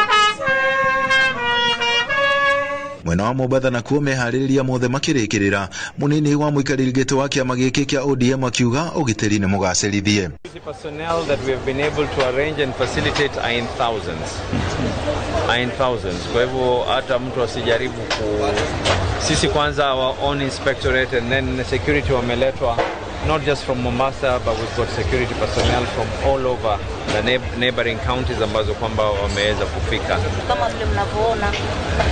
Mwena wa Mombatha nakuo meharĩrĩria mothe makĩrĩkĩrĩra, mũnini wa mũikarĩri gĩtĩ wa kĩama gĩkĩ kĩa ODM akiuga ũgitĩri nĩ mũgacĩrithie. Personnel that we have been able to arrange and facilitate are in thousands. Are in thousands. Kwa hivyo hata mtu asijaribu ku sisi kwanza our own inspectorate and then security wameletwa not just from Mombasa but we've got security personnel from all over the neighboring counties ambazo kwamba wameweza kufika. Kama vile mnavyoona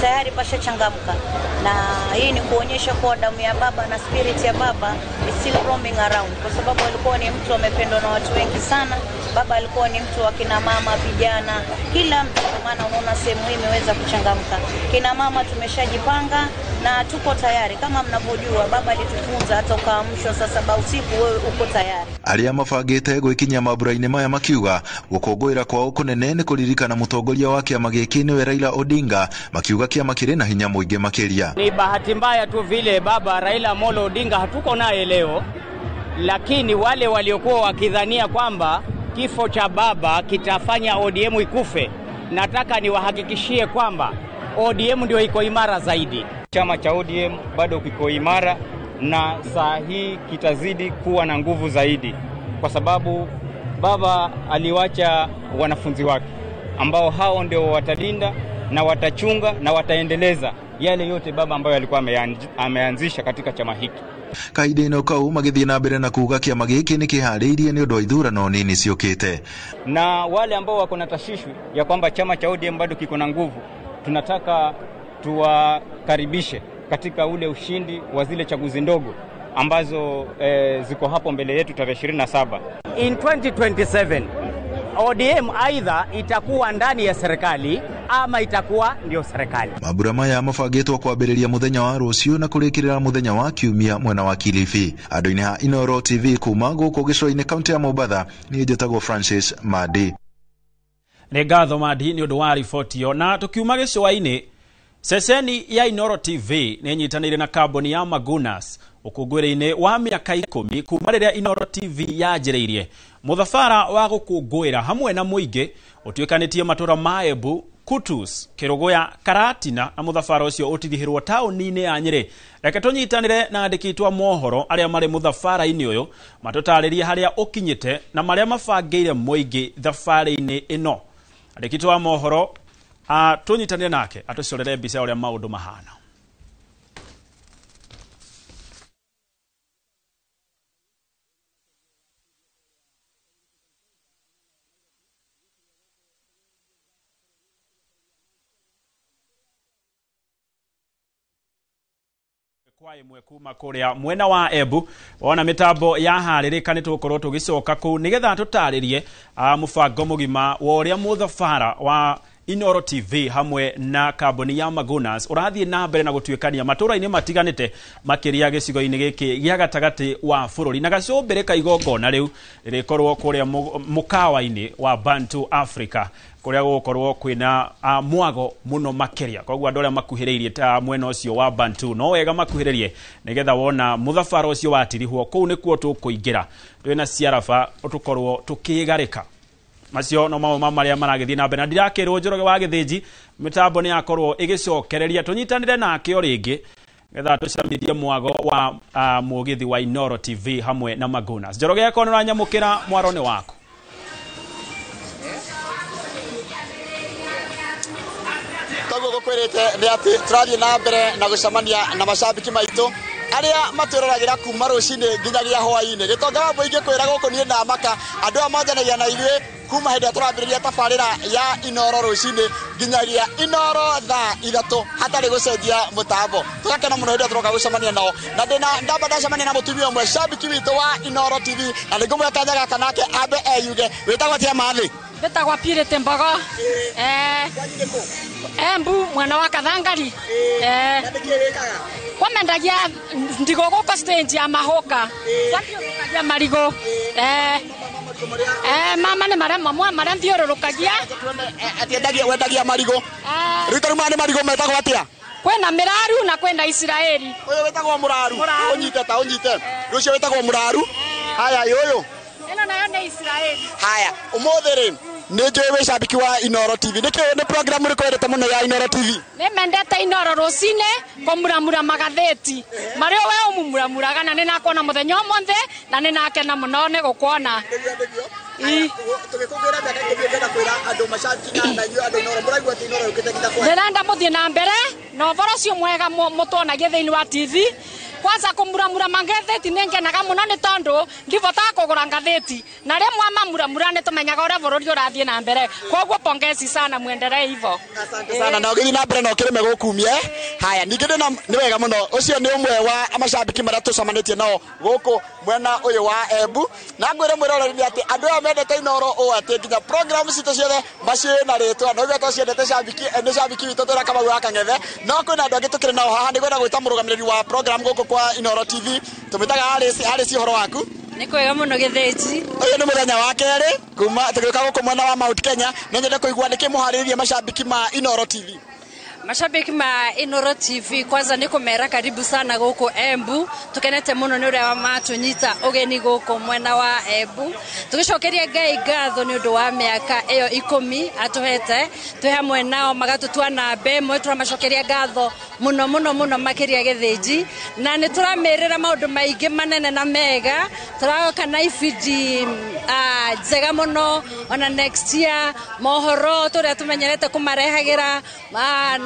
tayari pashachangamka, na hii ni kuonyesha kuwa damu ya baba na spirit ya baba is still roaming around, kwa sababu alikuwa ni mtu amependwa na watu wengi sana. Baba alikuwa ni mtu wa kina mama, vijana, kila mtu. Maana unaona sehemu hii imeweza kuchangamka. Kina mama tumeshajipanga na tuko tayari. Kama mnavyojua baba alitufunza hata ukaamshwa saa 7 usiku wewe uko tayari. Arĩa mabangĩte gwĩkinyia mambura-inĩ maya makiuga gũkũngũĩra kwao kũnene nĩ kũririkana mũtongoria wa kĩama gĩkĩ nĩwe Raila Odinga, makiuga kĩama kĩrĩ na hinya mũingĩ makĩria. Ni bahati mbaya tu vile baba Raila Amolo Odinga hatuko naye leo, lakini wale waliokuwa wakidhania kwamba kifo cha baba kitafanya ODM ikufe, nataka niwahakikishie kwamba ODM ndio iko imara zaidi. Chama cha ODM bado kiko imara na saa hii kitazidi kuwa na nguvu zaidi, kwa sababu baba aliwacha wanafunzi wake ambao hao ndio watalinda na watachunga na wataendeleza yale yote baba ambayo alikuwa ameanzisha katika chama hiki. Kahinda-inĩ kau magĩthiĩ na mbere na kuuga kĩama gĩkĩ nĩ kĩharĩirie nĩ ũndũ wa ithurano nini ciũkĩte. Na wale ambao wako na tashwishi ya kwamba chama cha ODM bado kiko na nguvu, tunataka tuwakaribishe katika ule ushindi wa zile chaguzi ndogo ambazo ziko hapo mbele yetu tarehe 27. In 2027 ODM aidha itakuwa ndani ya serikali ama itakuwa ndio serikali. Mambura maya mabangĩtwo kwambĩrĩria mũthenya wa rũciũ na kũrĩkĩrĩra mũthenya wa kiumia mwena wa Kilifi. Andũ-inĩ ha Inooro TV kuma gũkũ gĩcũa-inĩ kaunti ya Mombatha, niĩ njĩtagwo Francis Madi. Nĩ ngatho Madi nĩ ũndũ wa riboti ĩyo. Na tukiuma gĩcũa-inĩ, ceceni ya Inooro TV nĩ ĩnyitanĩire na kambuni ya Magunas ũkũngũĩri-inĩ wa mĩaka 10 kuma rĩrĩa Inooro TV yanjĩrĩirie. Mũthabara wa gũkũngũĩra hamwe na mũingĩ ũtuĩkanĩtie matũra ma Embu, Kutus, Kĩrũgũya, Karatina na mũthabara ũcio ũtirihĩrwo taũni-inĩ ya Nyĩrĩ. Reke tũnyitanĩre na andĩki aitũ a mohoro arĩa marĩ mũthabara-inĩ ũyũ matũtarĩrie harĩa ũkinyĩte na marĩa mabangĩire mũingĩ thabarĩ-inĩ ĩno. Andĩki aitũ a mohoro tũnyitanĩre nake atũcorere mbica ũrĩa maũndũ mahana. Kwa ĩmwe kuma kũrĩa mwena wa Embu wona mĩtambo yaharĩrĩka nĩ tũgũkorwo tũgĩcoka kũu nĩgetha tũtarĩrie mũbango mũgima wa ũrĩa mũthabara wa Inooro TV hamwe na kambuni ya Magunas ũrathiĩ na mbere na gũtuĩkania matũra-inĩ matiganĩte makĩria gĩcigo-inĩ gĩkĩ gĩa gatagatĩ wa bũrũri. Na gacũmbĩrĩ ka igongona rĩu rĩrĩkorwo kũrĩa mũkawa-inĩ wa Bantu Africa kũrĩa gũgũkorwo kwĩna mwago mũno makĩria. Koguo andũ arĩa makuhĩrĩirie ta mwena ũcio wa Bantu no wega makuhĩrĩrie nĩgetha wona mũthabara ũcio watirihwo kũu nĩkuo tũkũingĩra twĩna ciaraba tũkorwo tũkĩgarĩka. Macio no mamwe ma marĩa maragĩthiĩ na mbere na ndirakĩrwo Njoroge wa Gĩthĩnji mĩtambo nĩ yakorwo ĩgĩcokereria tũnyitanĩre nake o rĩngĩ nĩgetha tũcamithie mwago wa mũgithi wa Inooro TV hamwe na Magunas. Njoroge akorwo nĩ ũranyamũkĩra mwaro nĩ waku. Koguo gũkwĩrĩte nĩ atĩ tũrathiĩ na mbere na gũcemania na macambĩki maitũ arĩa matwĩroragĩra kuma rũcinĩ nginyagia hwaĩ-inĩ. Gĩtonga wa mũingĩ kwĩra gũkũ niĩ ndamaka andũ aya monjanagia na ithuĩ kuma hĩndĩ ĩrĩa tũrambĩrĩria tabarĩra ya Inooro rũcinĩ nginyagia Inooro thaa 3 hatarĩ gũcenjia mũtambo. Tũgakena mũno hĩndĩ ĩrĩa tũroka gũcemania nao, na ndĩna ndamba ndacemania na mũtumia ũmwe cambĩki witũ wa Inooro TV, na nĩngũmũhe kanya gaka nake ambe eyuge. Wĩtagwo atĩa mathĩ? Wĩtagwo Purity Mbogo. Embu mwena wa Kathangari. Kwamendagia ndigo gũkũ stage ya Mahoka. Twathiũrũrũkagia marigũ. Mama nĩ marĩa mamwe marĩa nthiũrũrũkagia. Atĩ endagia wendagia marigũ. Rĩu ta rĩu maya nĩ marigũ metagwo atĩa? Kwĩna mĩraru na kwĩna Isiraeli. Ũyũ wĩtagwo mũraru. Ũnyite ta ũnyite. Rũcio wĩtagwo mũraru. Haya ũyũ. Ĩno nayo nĩ Isiraeli. Haya, ũmũthĩ rĩ nĩ njũĩ wĩ cambiki wa Inooro TV. Nĩkĩ nĩ program ĩrĩkũ wendete mũno ya Inooro TV? Nĩ mendete Inooro rũcinĩ kũmuramura magathĩti. Marĩa we ũmumuramuraga na nĩ nakuona mũthenya ũmũthĩ na nĩ nakena mũno nĩ gũkuona. Tũgĩkũngũĩra mĩaka 10 ngenda kwĩra andũ macambiki na inyuĩ andũ Inooro mũraigua atĩ Inooro yũkĩte nginya kwanyu. Ndĩrenda mũthiĩ na mbere na ũhoro ũcio mwega mũtuonagie thĩinĩ wa TV. Kwanza kũmuramura magathĩti nĩ ngenaga mũno nĩ tondũ ndibotaga kũgũra ngathĩti na rĩmwe mamuramura nĩ tũmenyaga ũrĩa bũrũri ũrathiĩ na mbere. Koguo pongezi sana, muendelee hivyo. Asante sana na ũgĩthiĩ na mbere na ũkĩrĩme gũkumia. Haya, ningĩ ndĩna nĩ wega mũno ũcio nĩ ũmwe wa macambiki marĩa tũcemanĩtie nao gũkũ mwena ũyũ wa Embu na ngwĩre mwĩroreri nĩ atĩ andũ aya mendete Inooro ũũ atĩ nginya program citũ ciothe maciũĩ na rĩtwa na ũguo twaciendete cambiki nĩ cambiki witũ twĩra Kamau wa Kang'ethe no kwĩna andũ angĩ tũkĩrĩ nao haha. Nĩngwenda gwĩta mũrũgamĩrĩri wa program gũkũ kwa Inooro TV tũmĩtaga Alice. Alice, ũhoro waku? Nĩ kwega mũno Gĩthĩnji. Ũyũ nĩ mũthenya wa kerĩ kuma tũgĩũka gũkũ mwena wa Mount Kenya. No nyende kũigua nĩkĩ mũharĩrĩirie macambiki ma Inooro TV. Mashabiki ma Inooro TV kwanza nĩ kũmera karibu sana gũkũ Embu. Tukenete mũno nĩ ũrĩa matũnyita ũgeni gũkũ mwena wa Embu. Tũgĩcokeria Ngai ngatho nĩ ũndũ wa mĩaka ĩyo 10 atũhete twĩ hamwe nao magatũtua namba ĩmwe. Tũramacokeria ngatho mũno mũno mũno makĩria Gĩthĩnji, na nĩ tũramĩrĩra maũndũ maingĩ manene na mega. Tũragoka na ibindi njega mũno ona next year mohoro tũrĩa tũmenyerete kũmarehagĩra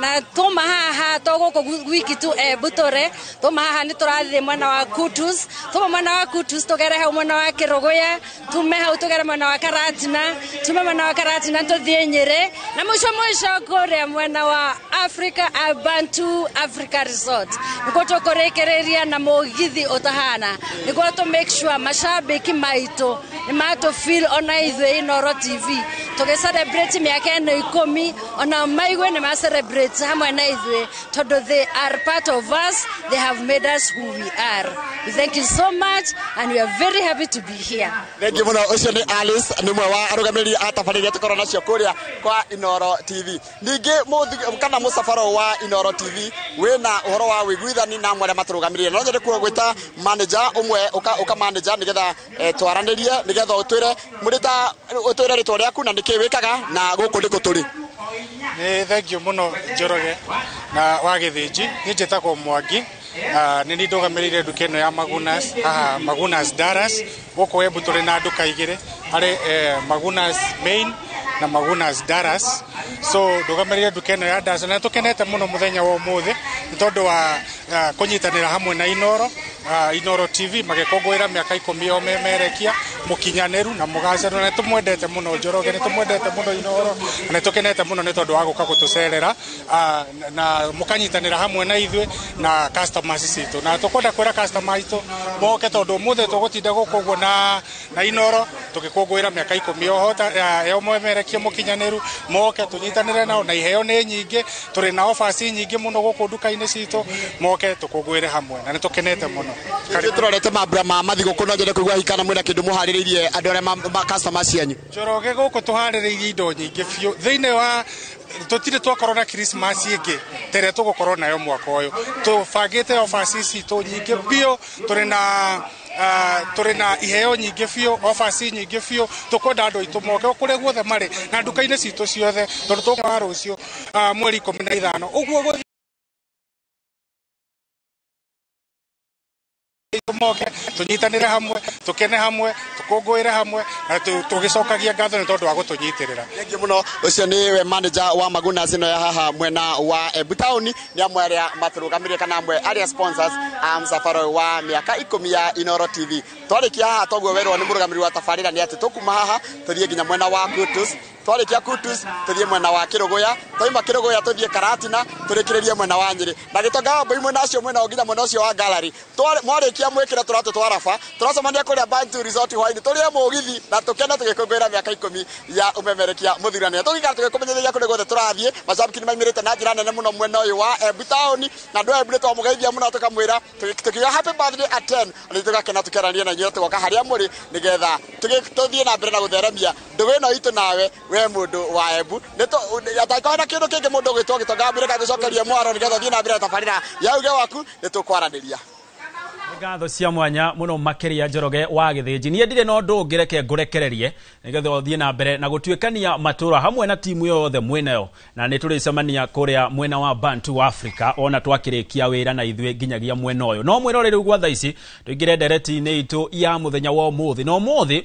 na tuma haha to gũkũ wiki tu Embu tũre tuma haha nĩ tũrathiĩ mwena wa Kutus, tuma mwena wa Kutus tũgere hau mwena wa Kĩrũgũya, tume hau tũgere mwena wa Karatina, tume mwena wa Karatina tũthiĩ Nyĩrĩ na mũico mũico kũrĩa mwena wa Africa Bantu Africa Resort nĩkuo tũkũrĩkĩrĩria na mũgithi ũtahana nĩguo tũ make sure mashabiki maitũ nĩ matũ feel ona ithuĩ Inooro TV tũgĩ celebrate mĩaka ĩno 10 ona maigue nĩ ma celebrate hamwe na ithuĩ tondũ they are part of us, they have made us who we are. We thank you so much and we are very happy to be here. Thank you mũno. Ũcio nĩ Alice, nĩ ũmwe wa arũgamĩrĩri a tabarĩra iria tũkoragwo nacio kũrĩa kwa Inooro TV. Ningĩ kana mũcabaro wa Inooro TV wĩna ũhoro wa ũiguithani na amwe arĩa matũrũgamĩrĩire. No nyende gwĩta manager ũmwe ũka manager nĩgetha twaranĩrie nĩgetha ũtwĩre mũrĩ ta ũtwĩre rĩtwa rĩaku na nĩkĩ wĩkaga na gũkũ nĩkũ tũrĩ. Nĩ thank you mũno Njoroge na wa Gĩthĩnji. Niĩ njĩtagwo Mwangi. Nĩ niĩ ndũgamĩrĩire nduka ĩno ya Magunas haha Magunas Dallas. Gũkũ Embu tũrĩ na nduka igĩrĩ, harĩ Magunas Main na Magunas Dallas. So ndũgamĩrĩire nduka ĩno ya Dallas na tũkenete mũno mũthenya wa ũmũthĩ nĩ tondũ wa kũnyitanĩra hamwe na Inooro Inooro TV magĩkũngũĩra mĩaka 10 o memerekia mũkinyanĩru na mũgacĩru, na nĩtũmwendete mũno Njoroge, nĩtũmwendete mũno Inooro na nĩtũkenete mũno nĩ tondũ wa gũka gũtũcerera na mũkanyitanĩra hamwe na ithuĩ na customers citũ. Na tũkwenda kwĩra customer aitũ moke tondũ ũmũthĩ tũgũtinda gũkũ ũguo na Inooro tũgĩkũngũĩra mĩaka 10 oho ya ũmemerekia mũkinyanĩru, moke tũnyitanĩre nao na iheo nĩ nyingĩ, tũrĩ na offers nyingĩ mũno gũkũ nduka-inĩ citũ, moke tũkũngũĩre hamwe na nĩtũkenete mũno. Tũrorete mambura ma mathigũkũ, no nyende kũigua hihi kana mwĩna kĩndũ mũharĩrĩirie andũ arĩa ma customers cianyu. Njoroge gũkũ tũharĩrĩirie indo nyingĩ biũ thĩinĩ wa tũtirĩ twakorwo na Christmas ĩngĩ ta ĩrĩa tũgũkorwo nayo mwaka ũyũ. Tũbangĩte offers citũ nyingĩ biũ, tũrĩ na iheo nyingĩ biũ, offers nyingĩ biũ. Tũkwenda andũ aitũ moke kũrĩa guothe marĩ na nduka-inĩ citũ ciothe tondũ tũgũkorwo rũciũ mweri 15 ũguo moke tũnyitanĩre hamwe, tũkene hamwe, tũkũngũĩre hamwe na tũgĩcokagia ngatho nĩ tondũ wa gũtũnyitĩrĩra. Thank you mũno. Ũcio nĩwe manager wa Magunas ĩno ya haha mwena wa Embu Town, nĩ amwe arĩa matũrũgamĩrĩire kana amwe arĩa sponsors a mũcabara ũyũ wa mĩaka 10 ya Inooro TV. Twarĩkia haha toguo werwo nĩ mũrũgamĩrĩri wa tabarĩra nĩ atĩ tũkuma haha tũthiĩ nginya mwena wa Kutus, twarĩkia Kutus tũthiĩ mwena wa Kĩrũgũya, twaima Kĩrũgũya tũthiĩ Karatina, tũrĩkĩrĩrie mwena wa Nyĩrĩ. Na Gĩtonga wa Mbui mwena ũcio mwena nginya mwena ũcio wa Gallery. Mwarĩkia mwĩkĩre tũratũ twa raba, tũracemania kũrĩa Bantu Resort hwainĩ tũrĩe mũgithi na tũkene tũgĩkũngũĩra mĩaka 10 ya ũmemerekia mũthurania. Tũgĩikara tũgĩkũmenyithagia kũrĩa guothe tũrathiĩ. Macambiki nĩ maimĩrĩte na njĩra nene mũno mwena ũyũ wa Embu Town, na andũ a Embu nĩtwamũgeithia mũno tũkamwĩra tũkiuga happy birthday at 10, na tũgakena tũkĩaranĩria na inyuĩ tũgoka harĩa mũrĩ nĩgetha tũthiĩ na mbere na gũtheremia ndũgũ ĩno itũ nawe. We mundu wa Embu atakorwo na kĩndũ kĩngĩ mũndũ ũgwĩtwo Gĩtonga Mbire kagĩcokeria mwaro nĩgetha ũthiĩ na mbere na tabarĩra ya uge waku nĩtũkwaranĩria. Ngatho cia mwanya muno makiria Njoroge wa Githinji. Niĩ ndirĩ na ũndũ ũngĩ, reke ngũrekererie nĩgetha ũthiĩ na mbere na gũtuĩkania matũra hamwe na timu yothe mwĩnayo, na nĩ tũrĩcemania kũrĩa mwena wa Bantu Africa ona twakĩrĩkia wĩra na ithuĩ nginyagia mwena ũyũ. No mwĩrore rĩu gwa thaa ici tũingĩre ndereti-inĩ itũ ya mũthenya wa ũmũthĩ. Na ũmũthĩ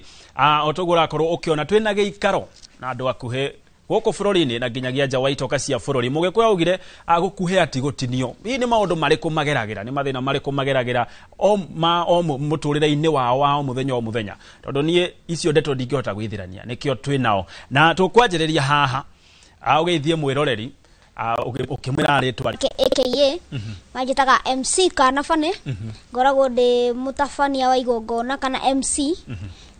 o toguo ũrakorwo ũkĩona twĩna gĩikaro na andũ akuhĩ gũkũ bũrũri-inĩ na nginyagia nja wa itoka cia bũrũri. Mũgĩkũyũ augire gũkuhĩ ati gũtinio. Hihi nĩ maũndũ marĩkũ mageragĩra, nĩ mathĩna marĩkũ mageragĩra o ma o mũtũrĩre-inĩ wao wa o mũthenya o mũthenya, tondũ niĩ icio ndeto ndingĩhota gwĩthirania, nĩkĩo twĩ nao na tũkwanjĩrĩria haha. Ũgeithie mwĩroreri ũkĩmwĩra rĩtwa. AKA manjĩtaga MC kana Bane, ngoragwo ndĩ mũtabania wa igongona kana MC,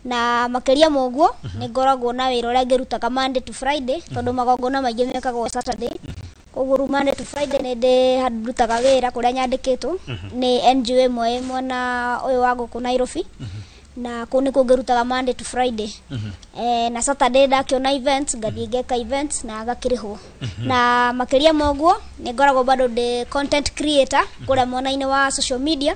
na makĩria ma ũguo nĩ ngoragwo na wĩra ũrĩa ngĩrutaga Monday to Friday, tondũ magongona maingĩ mekagwo Saturday. Koguo rĩu Monday to Friday nĩ ndĩ handũ ndutaga wĩra kũrĩa nyandĩkĩtwo nĩ NGO ĩmwe ĩ mwena ũyũ wa gũkũ Nairobi, na kũu nĩkuo ngĩrutaga Monday to Friday. Na Saturday ndakĩona events ngathiĩ ngeka events na ngakĩrĩhwo. Na makĩria ma ũguo nĩ ngoragwo bado ndĩ content creator kũrĩa mwena-inĩ wa social media.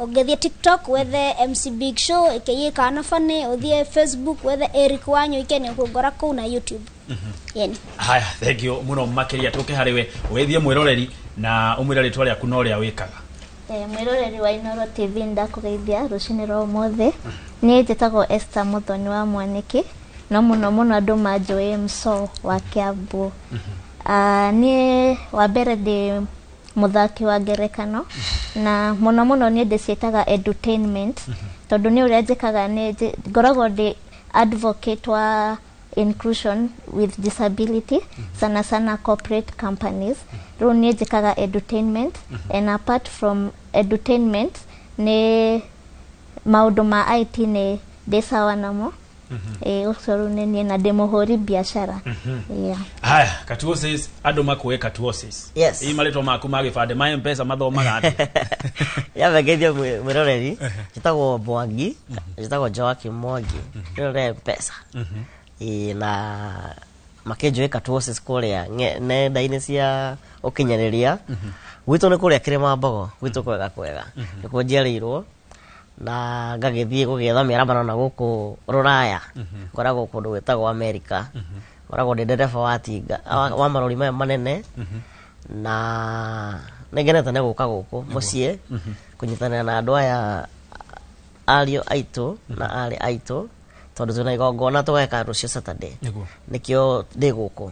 Ũngĩthiĩ TikTok wethe MC Big Show aka kana Bane, ũthiĩ Facebook wethe Eric Wanyoike nĩ ũkũngora kũu, na YouTube. Yeni. Haya, thank you muno makiria. Tũke harĩ we ũgeithie mwĩroreri na ũmwĩre rĩtwa rĩaku na ũrĩa wĩkaga. Mwĩroreri wa Inooro TV, ndakũgeithia rũcinĩ rwa ũmũthĩ. Niĩ njĩtagwo Esther Muthoni wa Mwanĩki, no mũno mũno andũ manjũĩ Mso wa Kiambu. Niĩ wa mbere ndĩ mũthaki wa ngerekano, na mũno mũno niĩ ndĩciĩtaga edutainment, tondũ nĩ ũrĩa njĩkaga nĩ ngoragwo ndĩ advocate wa inclusion with disability, sana sana corporate companies. Rĩu niĩ njĩkaga edutainment, and apart from edutainment nĩ maũndũ ma IT nĩ ndĩ sawa namo. Ũcio rĩu nĩ niĩ, na ndĩ mũhũri biacara. Yeah. Haya, Katuosis, andũ makũĩ Katuosis. Yes. Hihi marĩtwa maku ma gĩbandĩ ma M-Pesa mathomaga atĩa? Yambe ngeithio mwĩroreri, njĩtagwo Mwangi, njĩtagwo Joakim Mwangi, ndĩrore M-Pesa. Ĩĩ, na makĩnjũĩ Katuosis kũrĩa nenda-inĩ cia ũkinyanĩria. Gwitũ nĩ kũrĩa Kĩrĩma-mbogo, gwitũ kwega kwega, nĩkuo njiarĩirwo na ngagĩthiĩ gũgĩetha mĩaramano na gũkũ rũraya. Ngoragwo kũndũ gwĩtagwo America, ngoragwo ndĩ ndereba wa tinga wa marori maya manene, na nĩngenete nĩ gũka gũkũ mũciĩ kũnyitanĩra na andũ aya ariũ aitũ na arĩ aitũ, tondũ twĩna igongona tũgeka rũciũ Saturday, nĩkĩo ndĩ gũkũ.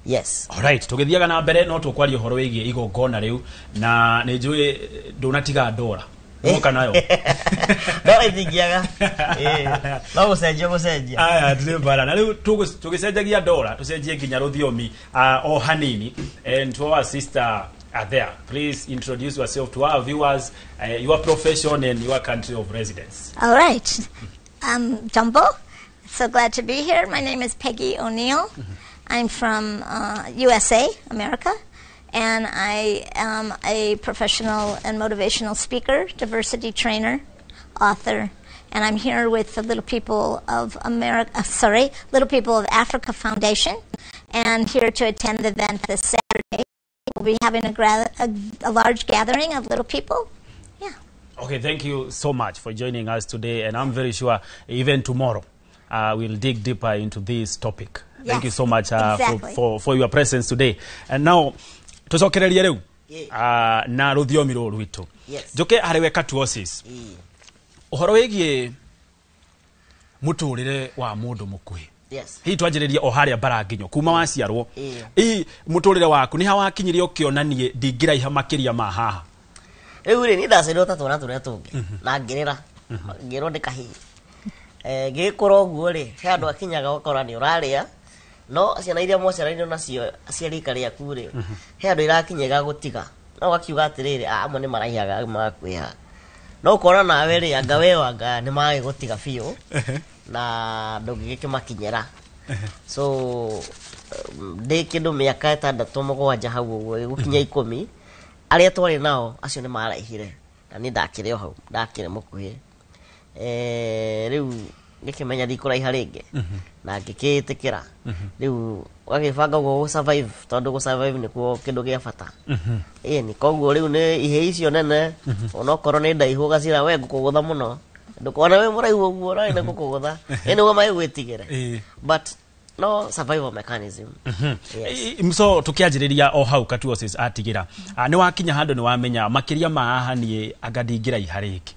Yes. Alright, tũgĩthiaga na mbere no tũkwaria ũhoro wĩgiĩ igongona rĩu, na nĩ njũĩ ndũnatiga ndora woka nayo. Ndora itingiaga, no gũcenjia gũcenjia. Aya, ndĩ mbara na rĩu tũgĩcenjagia ndora tũcenjie nginya rũthiomi o hanini. And to our sister there, please introduce yourself to our viewers, your profession and your country of residence. All right. Jumbo. So glad to be here. My name is Peggy O'Neill. I'm from USA, America, and I am a professional and motivational speaker, diversity trainer, author, and I'm here with the Little People of America, sorry, Little People of Africa Foundation, and here to attend the event this Saturday. We'll be having a large gathering of little people. Yeah. Okay, thank you so much for joining us today, and I'm very sure even tomorrow we'll dig deeper into this topic. Yes, thank you so much exactly. for your presence today. And now, tucokererie riu na rũthiomi rũrũ rwitũ. Yes. Njoke harĩ we Katuosis. Ũhoro wĩgiĩ mũtũrĩre wa mũndũ mũkuhĩ. Yes. Hihi twanjĩrĩrie o harĩa mbaranginyo kuma waciarwo. Hihi mũtũrĩre waku nĩ ha wakinyirie ũkĩona niĩ ndingĩraiha makĩria ma haha? Rĩu rĩ, niĩ ndaciarirwo ta twana tũrĩa tũngĩ na ngĩrĩra ngĩrwo ndĩ kahĩĩ. Ngĩgĩkũra ũguo rĩ, he handũ hakinyaga ũgakora nĩ ũrarĩa, no ciana iria mwaciaranirwo nacio cia rika rĩaku rĩ, he handũ irakinya igagũtiga, no ũgakiuga atĩrĩrĩ, amwe nĩ maraihaga magakwĩha, no ũkona nawe rĩ, anga we anga nĩ magĩgũtiga biũ na ndũngĩgĩkĩmakinyĩra. So ndĩ kĩndũ mĩaka 6 7 hau ũguo gũkinya 10, arĩa twarĩ nao acio nĩ maraihire na niĩ ndakĩrĩ o hau, ndakĩrĩ mũkuhĩ. Rĩu ngĩkĩmenya ndikũraiha rĩngĩ. Na ngĩkĩĩtĩkĩra. Rĩu ũgagĩbanga ũguo gũ survive, tondũ gũ survive nĩkuo kĩndũ gĩa bata. Ĩni koguo rĩu nĩ ihĩ icio nene, onokorwo nĩ ndaihu, ũgacira we ngũkũgũtha mũno, ndũkona wĩ mũraihu ũguo, no nĩ ngũkũgũtha, ĩ nĩguo magĩgwĩtigĩre, but no survival mechanism. Yes. Mso tukianjĩrĩria o hau Katuosis atigĩra, nĩ wakinya handũ nĩ wamenya makĩria ma haha niĩ anga ndingĩraiha rĩngĩ.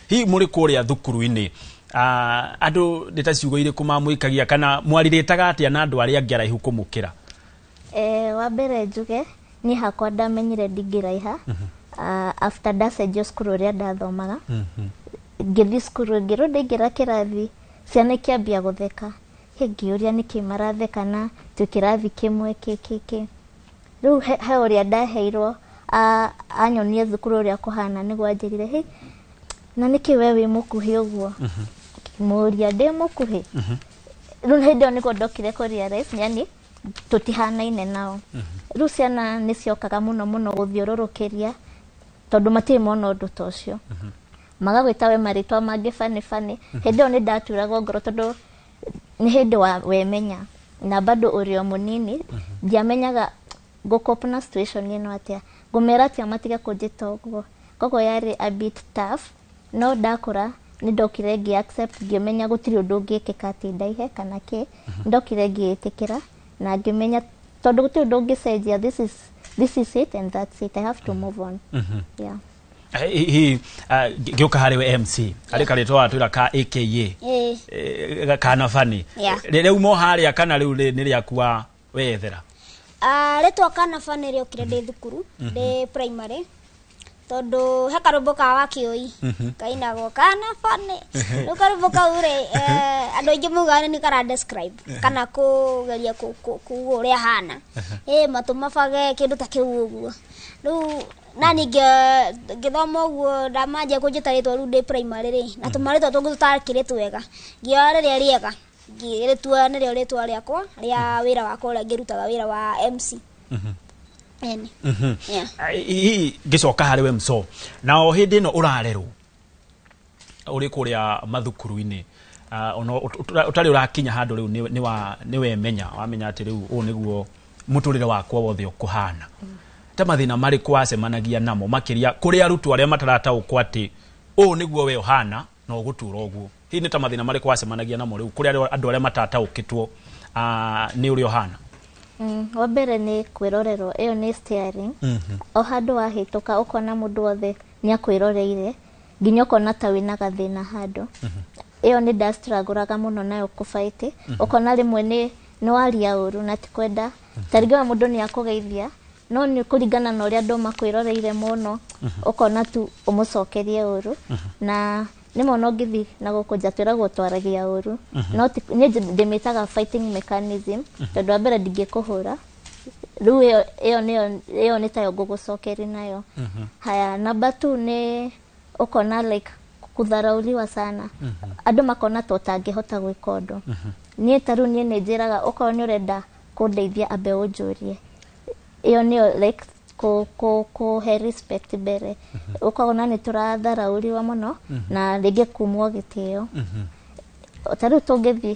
Hihi mũrĩ kũrĩa thukuru-inĩ, andũ nĩ ta ciugo irĩkũ mamũikagia kana mwarirĩtaga atĩa na andũ arĩa angĩ araihu kũmũkĩra? Wa mbere njuge niĩ hakwa ndamenyire ndingĩraiha after ndacenjio cukuru ũrĩa ndathomaga, ngĩthiĩ cukuru ĩngĩ. Rĩu ndaingĩra kĩrathi, ciana ikĩambia gũtheka. Ngĩũria nĩkĩ maratheka na twĩ kĩrathi kĩmwe kĩ kĩ kĩ. Rĩu he ũrĩa ndaheirwo anyonie thukuru ũrĩa kũhana, nĩguo anjĩrire, "Hĩ, na nĩkĩ we wĩ mũkuhĩ ũguo?" Ngĩmũria, "Ndĩ mũkuhĩ?" Rĩu hĩndĩ ĩyo nĩguo ndokire kũ realize yani tũtihanaine nao. Rĩu ciana nĩ ciokaga mũno mũno gũthiũrũrũkĩria tondũ matirĩ mona ũndũ ta ũcio, magagwĩta we marĩtwa mangĩ bani bani. Hĩndĩ ĩyo nĩ ndaturagwo ngoro tondũ nĩ hĩndĩ wa wemenya na bado ũrĩ o mũnini. Ndiamenyaga ngũ-cope na situation ĩno atĩa, ngũmera atĩa matige kũnjĩta ũguo. Koguo yarĩ a bit tough, no ndakũra nĩ ndokire ngĩ accept, ngĩmenya gũtirĩ ũndũ ũngĩkĩka atĩ ndaihe kana kĩ. Ndokire ngĩĩtĩkĩra na ngĩmenya tondũ gũtirĩ ũndũ ũngĩcenjia, this is it and that's it, I have to move on. Yeah. Hihi ngĩũka harĩ we MC harĩ karĩtwa watwĩra ka aka kana bani rĩu mo harĩa kana rĩu nĩ rĩaku wa weyethera? Rĩtwa kana bani rĩokire ndĩ thukuru, ndĩ primary, tondũ he karũmbo ka Wakĩũi kainagwo kana bani. Rĩu karũmbo kau rĩ, andũ aingĩ maugaga nĩ kara describe kana kũgeria kuga ũrĩa hana, ĩ matũ mabage, kĩndũ ta kĩu ũguo. Rĩu nani ngĩthoma ũguo, ndamanjia kũnjĩta rĩtwa rĩu ndĩ primary rĩ, na tũmarĩtwa tũngĩ tũtakĩrĩ twega, ngĩoya rĩrĩa rĩega ngĩrĩtua nĩrĩo rĩtwa rĩakwa rĩa wĩra wakwa ũrĩa ngĩrutaga wĩra wa MC. Eni. Yeah. Hihi ngĩcoka harĩ we mso, na o hĩndĩ ĩno ũrarerwo ũrĩ kũrĩa mathukuru-inĩ, ona ũtarĩ ũrakinya handũ rĩu nĩ wemenya wamenya atĩ rĩu ũũ nĩguo mũtũrĩre wakwa wothe ũkũhana, ta mathĩna marĩkũ wacemanagia namo makĩria kũrĩ arutwo arĩa matarataũkwo atĩ ũũ nĩguo we ũhana na ũgũtũra ũguo? Hihi nĩ ta mathĩna marĩkũ wacemanagia namo rĩu kũrĩ andũ arĩa matataũkĩtwo nĩ ũrĩa ũhana? Wa mbere nĩ kwĩrorerwo, ĩyo nĩ staring. O handũ wahĩtũka ũkona mũndũ wothe nĩ akwĩroreire, nginya ũkona ta wĩna gathĩna handũ. Ĩyo nĩ ndastruggle-raga mũno nayo kũbaĩtĩ. Ũkona rĩmwe nĩ waria ũru na ti kwenda, ta rĩngĩ ona mũndũ nĩ akũgeithia, no nĩ kũringana na ũrĩa andũ makwĩroreire mũno, ũkona tu ũmũcokerie ũru. Na nĩma ona ũngĩthiĩ na gũkũ nja twĩragwo twaragia ũru, no niĩ ndĩmĩtaga fighting mechanism, tondũ wa mbere ndingĩkũhũra rĩu, ĩyo nĩyo ĩyo nĩ tayo ngũgũcokeria nayo. Haya, number two nĩ ũkona like kudharauliwa sana, andũ makona ta ũtangĩhota gwĩka ũndũ. Niĩ ta rĩu niĩ nĩ njĩraga okorwo nĩ ũrenda kũndeithia, ambe ũnjũrie. Ĩyo nĩyo like kũhe respect mbere. Ũkona nĩ tũratharaũriwa mũno na rĩngĩ kumwo gĩtĩo. Ta rĩu tũngĩthiĩ,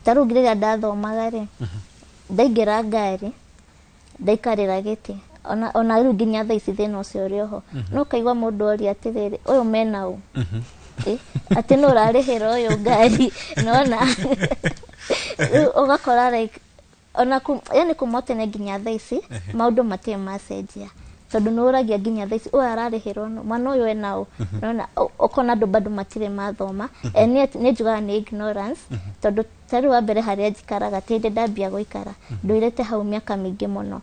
ta rĩu rĩrĩa ndathomaga rĩ, ndaingĩra ngari ndaikarĩra gĩtĩ, ona rĩu nginya thaa ici thĩna ũcio ũrĩ oho. No ũkaigua mũndũ oria atĩrĩrĩ, "Ũyũ mena ũ?" Atĩ nũ ũrarĩhĩra ũyũ ngari? Nona rĩu ũgakora like ona yani kuma tene nginya thaa ici maũndũ matirĩ macenjia, tondũ nĩ ũragia nginya thaa ici, "Ũyũ ararĩhĩrwo nũ? Mwana ũyũ ena ũ?" Nona ũkona andũ bado matirĩ mathoma. Niĩ njugaga nĩ ignorance, tondũ ta rĩu wa mbere harĩa njikaraga ti hĩndĩ ndambia gũikara, ndũirĩte hau mĩaka mĩingĩ mũno.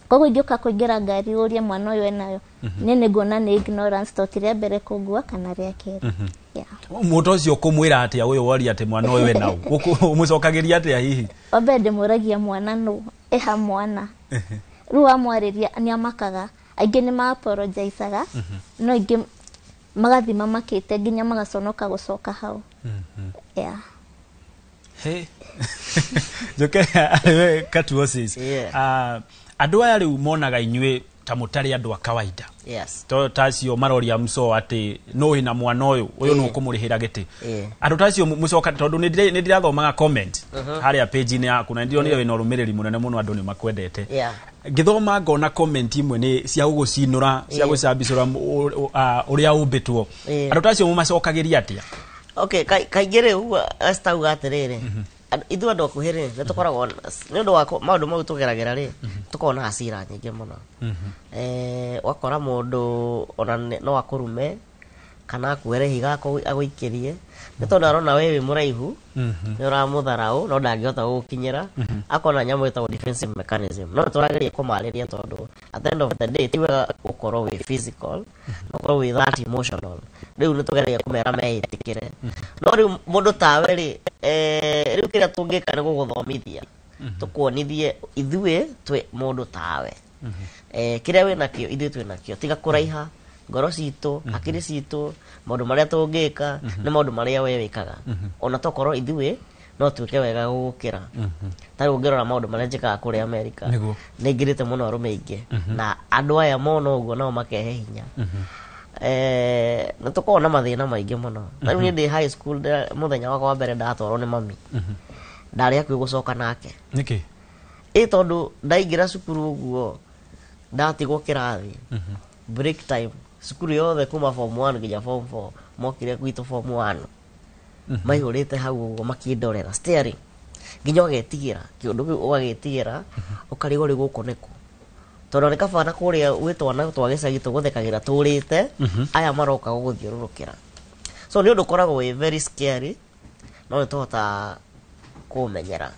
Koguo ingĩũka kũingĩra ngari ũrie mwana ũyũ enayo, niĩ nĩ nguona nĩ ignorance, to ti rĩa mbere kũngua kana rĩa kerĩ. Yeah. Mũndũ ũcio ũkũmwĩra atĩa, ũyũ woria atĩ mwana ũyũ ena ũ? Ũmũcokagĩria atĩa hihi? Wa mbere ndĩmũragia, "Mwana nũ ĩha mwana?" Rĩu wamwarĩria nĩ amakaga, aingĩ nĩ ma-apologizaga, no aingĩ magathi mamakĩte nginya magaconoka gũcoka hau. Yeah. Hey. Njoke we Katuosis. Andũ aya rĩu monaga inyuĩ ta mũtarĩ andũ a kawaida. Yes. To tacio maroria mso atĩ no wĩna mwana ũyũ ũyũ nũ kũmũrĩhĩra gĩtĩ. Andũ tacio mũcoka tondũ nĩ ndĩrathomaga comment harĩa page-inĩ yaku na ndĩronire wĩna ũrũmĩrĩri mũnene mũno, andũ nĩ makwendete. Ngĩthoma ngona comment imwe nĩ cia gũgũcinũra, cia gũcambicũra ũrĩa ũmbĩtwo. Andũ tacio mũmacokagĩria atĩa? Okay, kaingĩ rĩu Esther auga atĩrĩrĩ, ithuĩ andũ akuhĩ rĩ, nĩ tũkoragwo nĩ ũndũ wa maũndũ mau tũgeragĩra rĩ, tũkoragwo na hasira nyingĩ mũno. Ũgakora mũndũ ona no akũrume kana akuere ihiga agũikĩrie nĩ tondũ arona we wĩ mũraihu, nĩ ũramũtharaũ no ndangĩhota gũgũkinyĩra, akona nyamũ ĩtagwo defensive mechanism. No tũrageria kũmarĩria tondũ at the end of the day ti wega gũkorwo wĩ physical, no ũkorwo wĩ that emotional. Rĩu nĩ tũgeragia kũmera meĩtĩkĩre. No rĩu mũndũ tawe rĩ, rĩu kĩrĩa tũngĩka nĩ gũgũthomithia, tũkuonithie ithuĩ twĩ mũndũ tawe, kĩrĩa wĩnakĩo ithuĩ twĩnakĩo, tiga kũraiha ngoro citũ, hakiri citũ, maũndũ marĩa tũngĩka nĩ maũndũ marĩa we wĩkaga, ona tokorwo ithuĩ no twĩke wega gũgũkĩra. Ta rĩu ũngĩrora maũndũ marĩa njĩkaga kũrĩa Amerika, nĩ ngirĩte mũno arũme aingĩ, na andũ aya mona ũguo nao makehe hinya. Nĩ tũkoragwo na mathĩna maingĩ mũno. Ta rĩu niĩ ndĩ high school, mũthenya wakwa wa mbere ndatwarwo nĩ mami, ndarĩ hakuhĩ gũcoka nake. Nĩkĩ? Ĩ tondũ ndaingĩra cukuru ũguo ndatigwo kĩrathi break time, cukuru yothe kuma form 1 nginya form 4 mokire gwitũ form 1, maihũrĩte hau ũguo makĩndorera, staring, nginya ũgetigĩra kĩũndũ kĩu, ũgagĩtigĩra ũkarigwo rĩu gũkũ nĩkũ, tondũ nĩ kaba na kũrĩa gwĩ twana twa gĩcagi tũgũthekagĩra tũrĩte, aya maroka gũgũthiũrũrũkĩra. So nĩ ũndũ ũkoragwo wĩ very scary, no nĩ tũhotaga kũũmenyera.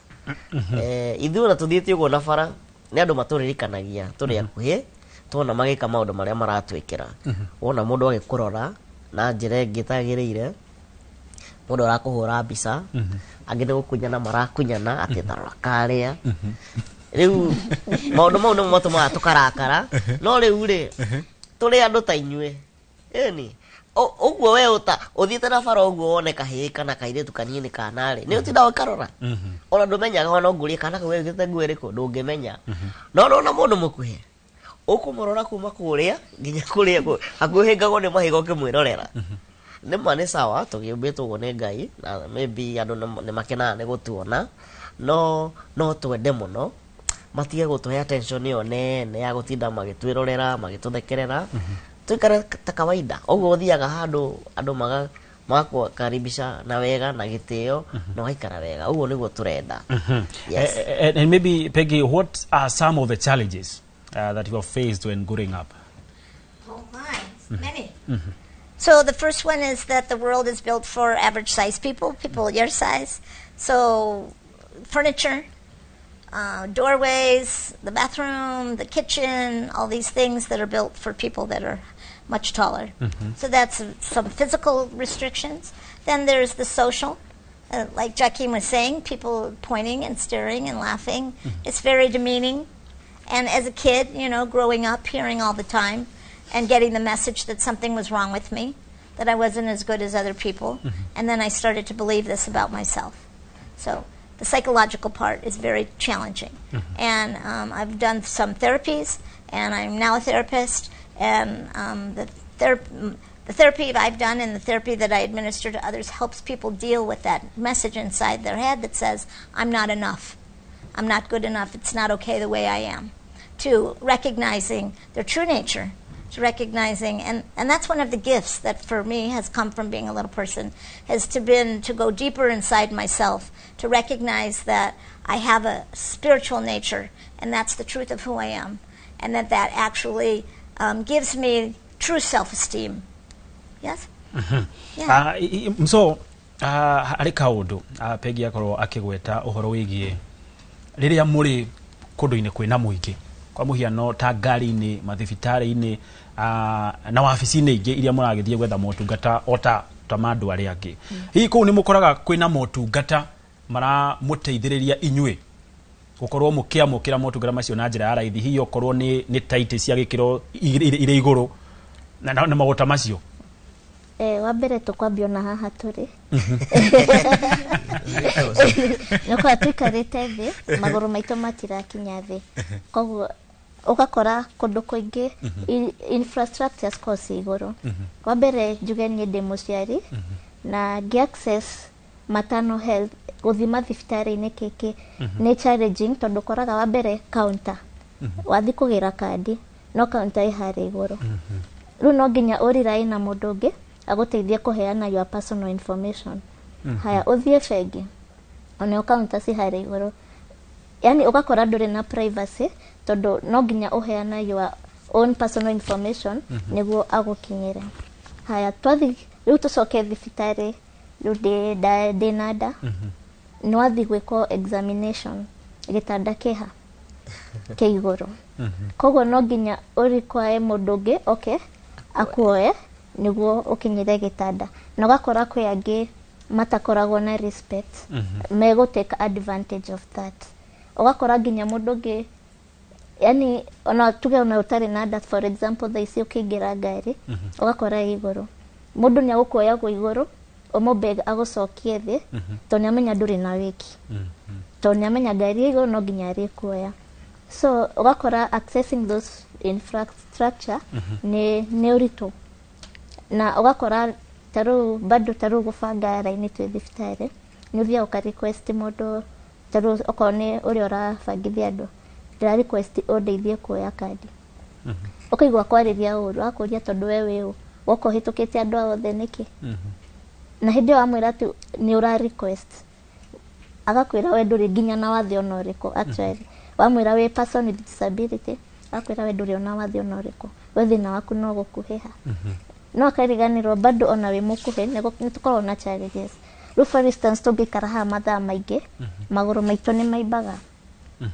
Ithuĩ ona tũthiĩte ũguo na bara nĩ andũ matũririkanagia tũrĩ akuhĩ, tuona magĩka maũndũ marĩa maratwĩkĩra. Wona mũndũ agĩkũrora na njĩra ĩngĩ ĩtagĩrĩire, mũndũ arakũhũra mbica, angĩ nĩ gũkunyana marakunyana atĩ tarora karĩa. Rĩu maũndũ mau nĩmo matũmaga tũkarakara. No rĩu rĩ, tũrĩ andũ ta inyuĩ, ĩni ũguo we ũta ũthiĩte na bara ũguo wone kahĩĩ kana kairĩtu kanini kanarĩ, nĩ ũtindaga ũkarora, ona ndũmenyaga, ona ũngũrie kana kau wekĩrĩte nguo ĩrĩkũ, ndũngĩmenya. No ndona mũndũ mũkuhĩ ũkũmũrora kuma kũrĩa nginya kũrĩa hakuhĩ ngagwo nĩ mahiga ũkĩmwĩrorera. Nĩ ma nĩ sawa tũgĩũmbĩtwo ũguo nĩ Ngai, na maybe andũ nĩ makenaga nĩ gũtuona, no twende mũno matige gũtũhe attention ĩyo nene ya gũtinda magĩtwĩrorera, magĩtũthekerera. Tuikare ta kawaida ũguo ũthiaga handũ andũ magakaribisha na wega na gĩtĩo, na ũgaikara wega, ũguo nĩguo tũrenda. Yes. And maybe Peggy, what are some of the challenges that you have faced when growing up? Oh my, many. So the first one is that the world is built for average size people, people your size. So furniture, doorways, the bathroom, the kitchen, all these things that are built for people that are much taller. So that's some physical restrictions. Then there's the social. Like Joaquin was saying, people pointing and staring and laughing. It's very demeaning. And as a kid, you know, growing up, hearing all the time and getting the message that something was wrong with me, that I wasn't as good as other people. And then I started to believe this about myself. So the psychological part is very challenging. And I've done some therapies, and I'm now a therapist. And the therapy I've done and the therapy that I administer to others helps people deal with that message inside their head that says, I'm not enough. I'm not good enough. It's not okay the way I am. To recognizing their true nature, to recognizing, and that's one of the gifts that for me has come from being a little person, has to been to go deeper inside myself, to recognize that I have a spiritual nature, and that's the truth of who I am, and that actually gives me true self-esteem. Yes? Yeah. So, harĩ kaũndũ Peggy akorwo akĩgweta ũhoro wĩgiĩ rĩrĩa mũrĩ kũndũ-inĩ kwĩna mũingĩ, kwa mũhiano ta ngari-inĩ, mathibitarĩ-inĩ, na wabici-inĩ ingĩ iria mũragĩthiĩ gwetha motungata o ta ma andũ arĩa angĩ. Hihi kũu nĩ mũkoraga kwĩna motungata maramũteithĩrĩria inyuĩ gũkorwo mũkĩamũkĩra motungata macio na njĩra ya raithi, hihi okorwo nĩ taitĩ cia gĩkĩro irĩ igũrũ na magũta macio? Wa mbere tũkwambia ona haha tũrĩ nĩũkora tũikarĩte thĩ, magũrũ maitũ matirakinya thĩ, koguo Ũgakora kũndũ kũingĩ infrastructures ko ci igũrũ. Wa mbere njuge niĩ ndĩ mũciari na ngĩ access maternal health gũthima thibitarĩ-inĩ kĩkĩ nĩ challenging, tondũ ũkoraga wa mbere counter wathi kũgĩra kandi no counter ĩ harĩa igũrũ. Rĩu no nginya ũriraĩ na mũndũ ũngĩ agũteithie kũheana your personal information. Haya, ũthiĩ bengi, onayo counter ci harĩa igũrũ. Yani ũgakora ndũrĩ na privacy, tondũ no nginya ũheana your own personal information nĩguo agũkinyĩre. Haya, twathi rĩu tũcoke thibitarĩ, rĩu ndĩ na nda, nĩ wathi gwĩkwo examination, gĩtanda kĩha kĩ igũrũ, koguo no nginya ũrikwae mũndũ ũngĩ oke akuoe nĩguo ũkinyĩre gĩtanda. Na ũgakora kwĩ angĩ matakoragwo na respect, megũ take advantage of that. Ũgakora nginya mũndũ ũngĩ, yani ona tuge ona ũtarĩ na nda, for example thaa ici ũkĩingĩra ngari, ũgakora ĩ igũrũ, mũndũ nĩ agũkuoya gwĩ igũrũ ũmũbeg agũcokie thĩ, tondũ nĩ amenya ndũrĩ na wĩki, tondũ nĩ amenya ngari ĩ igũrũ no nginya arĩkuoya. So ũgakora accessing those infrastructure nĩ ũritũ. Na ũgakora ta rĩu bado ta rĩu gũbanga raini twĩ thibitarĩ, nĩ ũthiaga ũka request mũndũ, ta rĩu okorwo nĩ ũrĩa ũrabangithia andũ, ndĩra request ũndeithie kuoya kandi. Ũkaigua kwarĩria ũru, akũria tondũ we wĩ ũ, woka ũhĩtũkĩte andũ aya othe nĩkĩ? Na hĩndĩ ĩyo wamwĩra atĩ nĩ ũra request, agakwĩra we ndũrĩ nginya na wathe ona ũrĩkũ. Actually wamwĩra wĩ person with disability, agakwĩra we ndũrĩ ona wathe ona ũrĩkũ, we thĩna waku no gũkuhĩha. No akariganĩrwo bado ona wĩ mũkuhĩ nĩ tũkoragwo na challenges. Rĩu for instance tũngĩikara haha mathaa maingĩ, magũrũ maitũ nĩ maimbaga,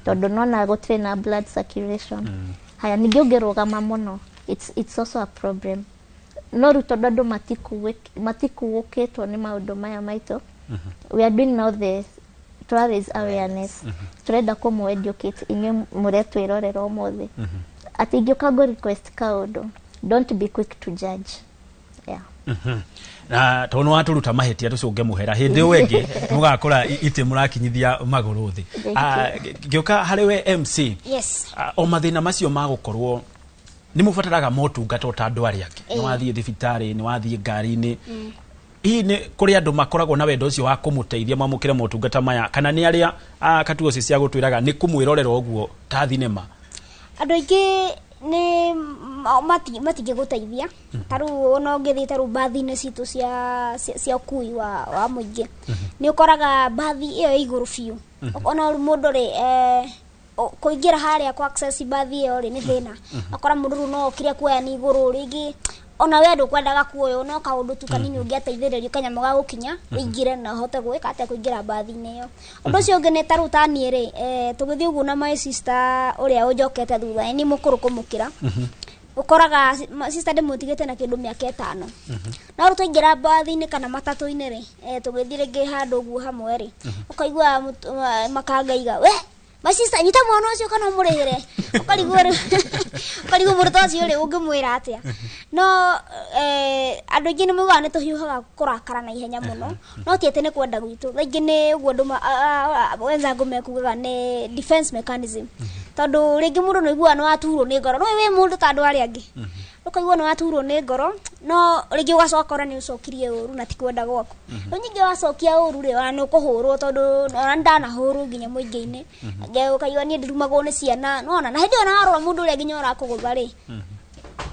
tondũ nona gũtirĩ na blood circulation. Haya, ningĩ ũngĩrũgama mũno, it's also a problem. No rĩu tondũ andũ matikuũkĩtwo nĩ maũndũ maya maitũ, we are doing now the tũra raise awareness. Tũrenda kũmũ educate inyuĩ mũretwĩrorera ũmũthĩ atĩ ingĩũka ngũ request kaũndũ, don't be quick to judge, yeah. Na tondũ nĩ watũruta mahĩtia, tũcũnge mũhera hĩndĩ ĩyo ĩngĩ mũgakora itĩ mũrakinyithia magũrũ thĩ. Thank Ngĩũka harĩ we MC, Yes. O mathĩna macio ma gũkorwo nĩ mũbataraga motungata o ta andũ arĩa angĩ, nĩ wathiĩ thibitarĩ, nĩ wathiĩ ngari-inĩ, hihi nĩ kũrĩ andũ makoragwo na wendo ũcio wa kũmũteithia mwamũkĩre motungata maya, kana nĩ arĩa katuo cia gũtwĩraga nĩ kũmwĩrorera ũguo ta thinema? Andũ aingĩ nĩ matingĩgũteithia. Ta rĩu ona ũngĩthiĩ ta rĩu mbathi-inĩ citũ cia ũkui wa mũingĩ, nĩ ũkoraga mbathi ĩyo ĩ igũrũ biũ. Ona mũndũ rĩ kũingĩra harĩa kũ access mbathi ĩyo rĩ nĩ thĩna. Akora mũndũ rĩu no okire kuoya nĩ igũrũ rĩngĩ, ona we ndũkwendaga kuoywo, no kaũndũ tu kanini ũngĩateithĩrĩrio, kanyamũ ga gũkinya ũingĩre na ũhote gwĩka atĩa, kũingĩra mbathi-inĩ ĩyo. Ũndũ ũcio ũngĩ nĩ ta rĩu ta niĩ rĩ, tũgĩthiĩ ũguo na my sister ũrĩa ũnjokete thutha, nĩ mũkũrũ kũmũkĩra, ũkoraga sister ndĩmũtigĩte na kĩndũ mĩaka 5. No rĩu twaingĩra mbathi-inĩ kana matatũ-inĩ rĩ, tũgĩthiĩ rĩngĩ handũ ũguo hamwe rĩ, ũkaigua makangaiga, we my sister, nyita mwana ũcio kana ũmũrĩhĩre. Ũkarigwo rĩu, ũkarigwo mũndũ ta ũcio rĩ ũngĩmwĩra atĩa. No andũ aingĩ nĩ maugaga nĩ tũhiũhaga kũrakara na ihenya mũno, no ti atĩ nĩ kwenda gwitũ. Thaa ingĩ nĩ ũguo andũ wenzangu mekugaga nĩ defense mechanism, tondũ rĩngĩ mũndũ nĩ ũiguaga nĩ waturwo nĩ ngoro, no wĩ mũndũ ta andũ arĩa angĩ, ũkaigua nĩ waturwo nĩ ngoro, no rĩngĩ ũgacoka ũkora nĩ ũcokirie ũru na ti kwenda gwaku. Rĩu ningĩ wacokia ũru rĩ, ona nĩ ũkũhũrwo, tondũ ona nĩ ndanahũrwo nginya mũingĩ-inĩ. Ũkaigua niĩ ndirumagwo nĩ ciana, nĩwona? Na hĩndĩ ĩyo warora mũndũ ũrĩa nginya ũrakũgũtha rĩ,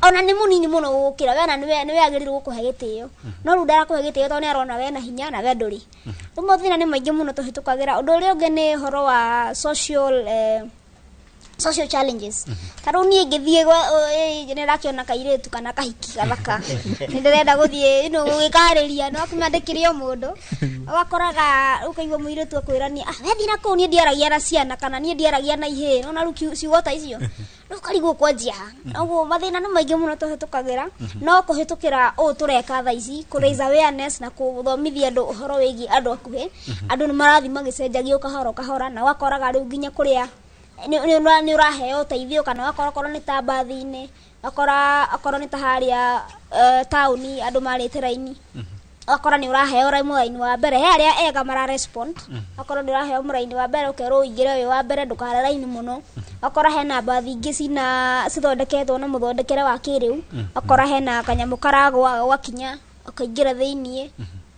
ona nĩ mũnini mũno gũgũkĩra we, na nĩwe agĩrĩirwo gũkũhe gĩtĩo, no rĩu ndarakũhe gĩtĩo tondũ nĩ arona we na hinya na we ndũrĩ. Rĩu mathĩna nĩ maingĩ mũno tũhĩtũkagĩra. Ũndũ ũrĩa ũngĩ nĩ ũhoro wa social challenges. Ta rĩu niĩ ngĩthiĩ nĩ ndakĩona kairĩtu kana kahiki gathaka, nĩ ndĩrenda gũthiĩ gũgĩkarĩria, no akiuma ndĩkĩrĩ o mũndũ, ũgakoraga ũkaigua mũirĩtu akwĩra niĩ, ah, we thiĩ na kũu, niĩ ndiaragia na ciana kana niĩ ndiaragia na ihĩĩ. Nona rĩu ciugo ta icio, rĩu ũkarigwo kwanjia ha. Ũguo mathĩna nĩ maingĩ mũno tũhĩtũkagĩra, no kũhĩtũkĩra ũũ tũreka thaa ici, kũ raise awareness na kũthomithia andũ ũhoro wĩgiĩ andũ akuhĩ, andũ nĩ marathiĩ magĩcenjagia o kahora o kahora, na ũgakoraga rĩu nginya kũrĩa nĩ ũraheo ũteithio, kana ũgakora okorwo nĩ ta mbathi-inĩ, ũgakora okorwo nĩ ta harĩa taũni andũ marĩte raini, ũgakora nĩ ũraheo mũraini wa mbere. He arĩa ega mara respond, ũgakora nĩ ũraheo mũraini wa mbere, ũkerwo ũingĩre wĩ wa mbere, ndũkare raini mũno. Wakora hena mbathi ingĩ cina cithondeketwo na mũthondekere wa kĩrĩu. Wakora hena kanyamũ karagwa ũgakinya ũkaingĩra thĩiniĩ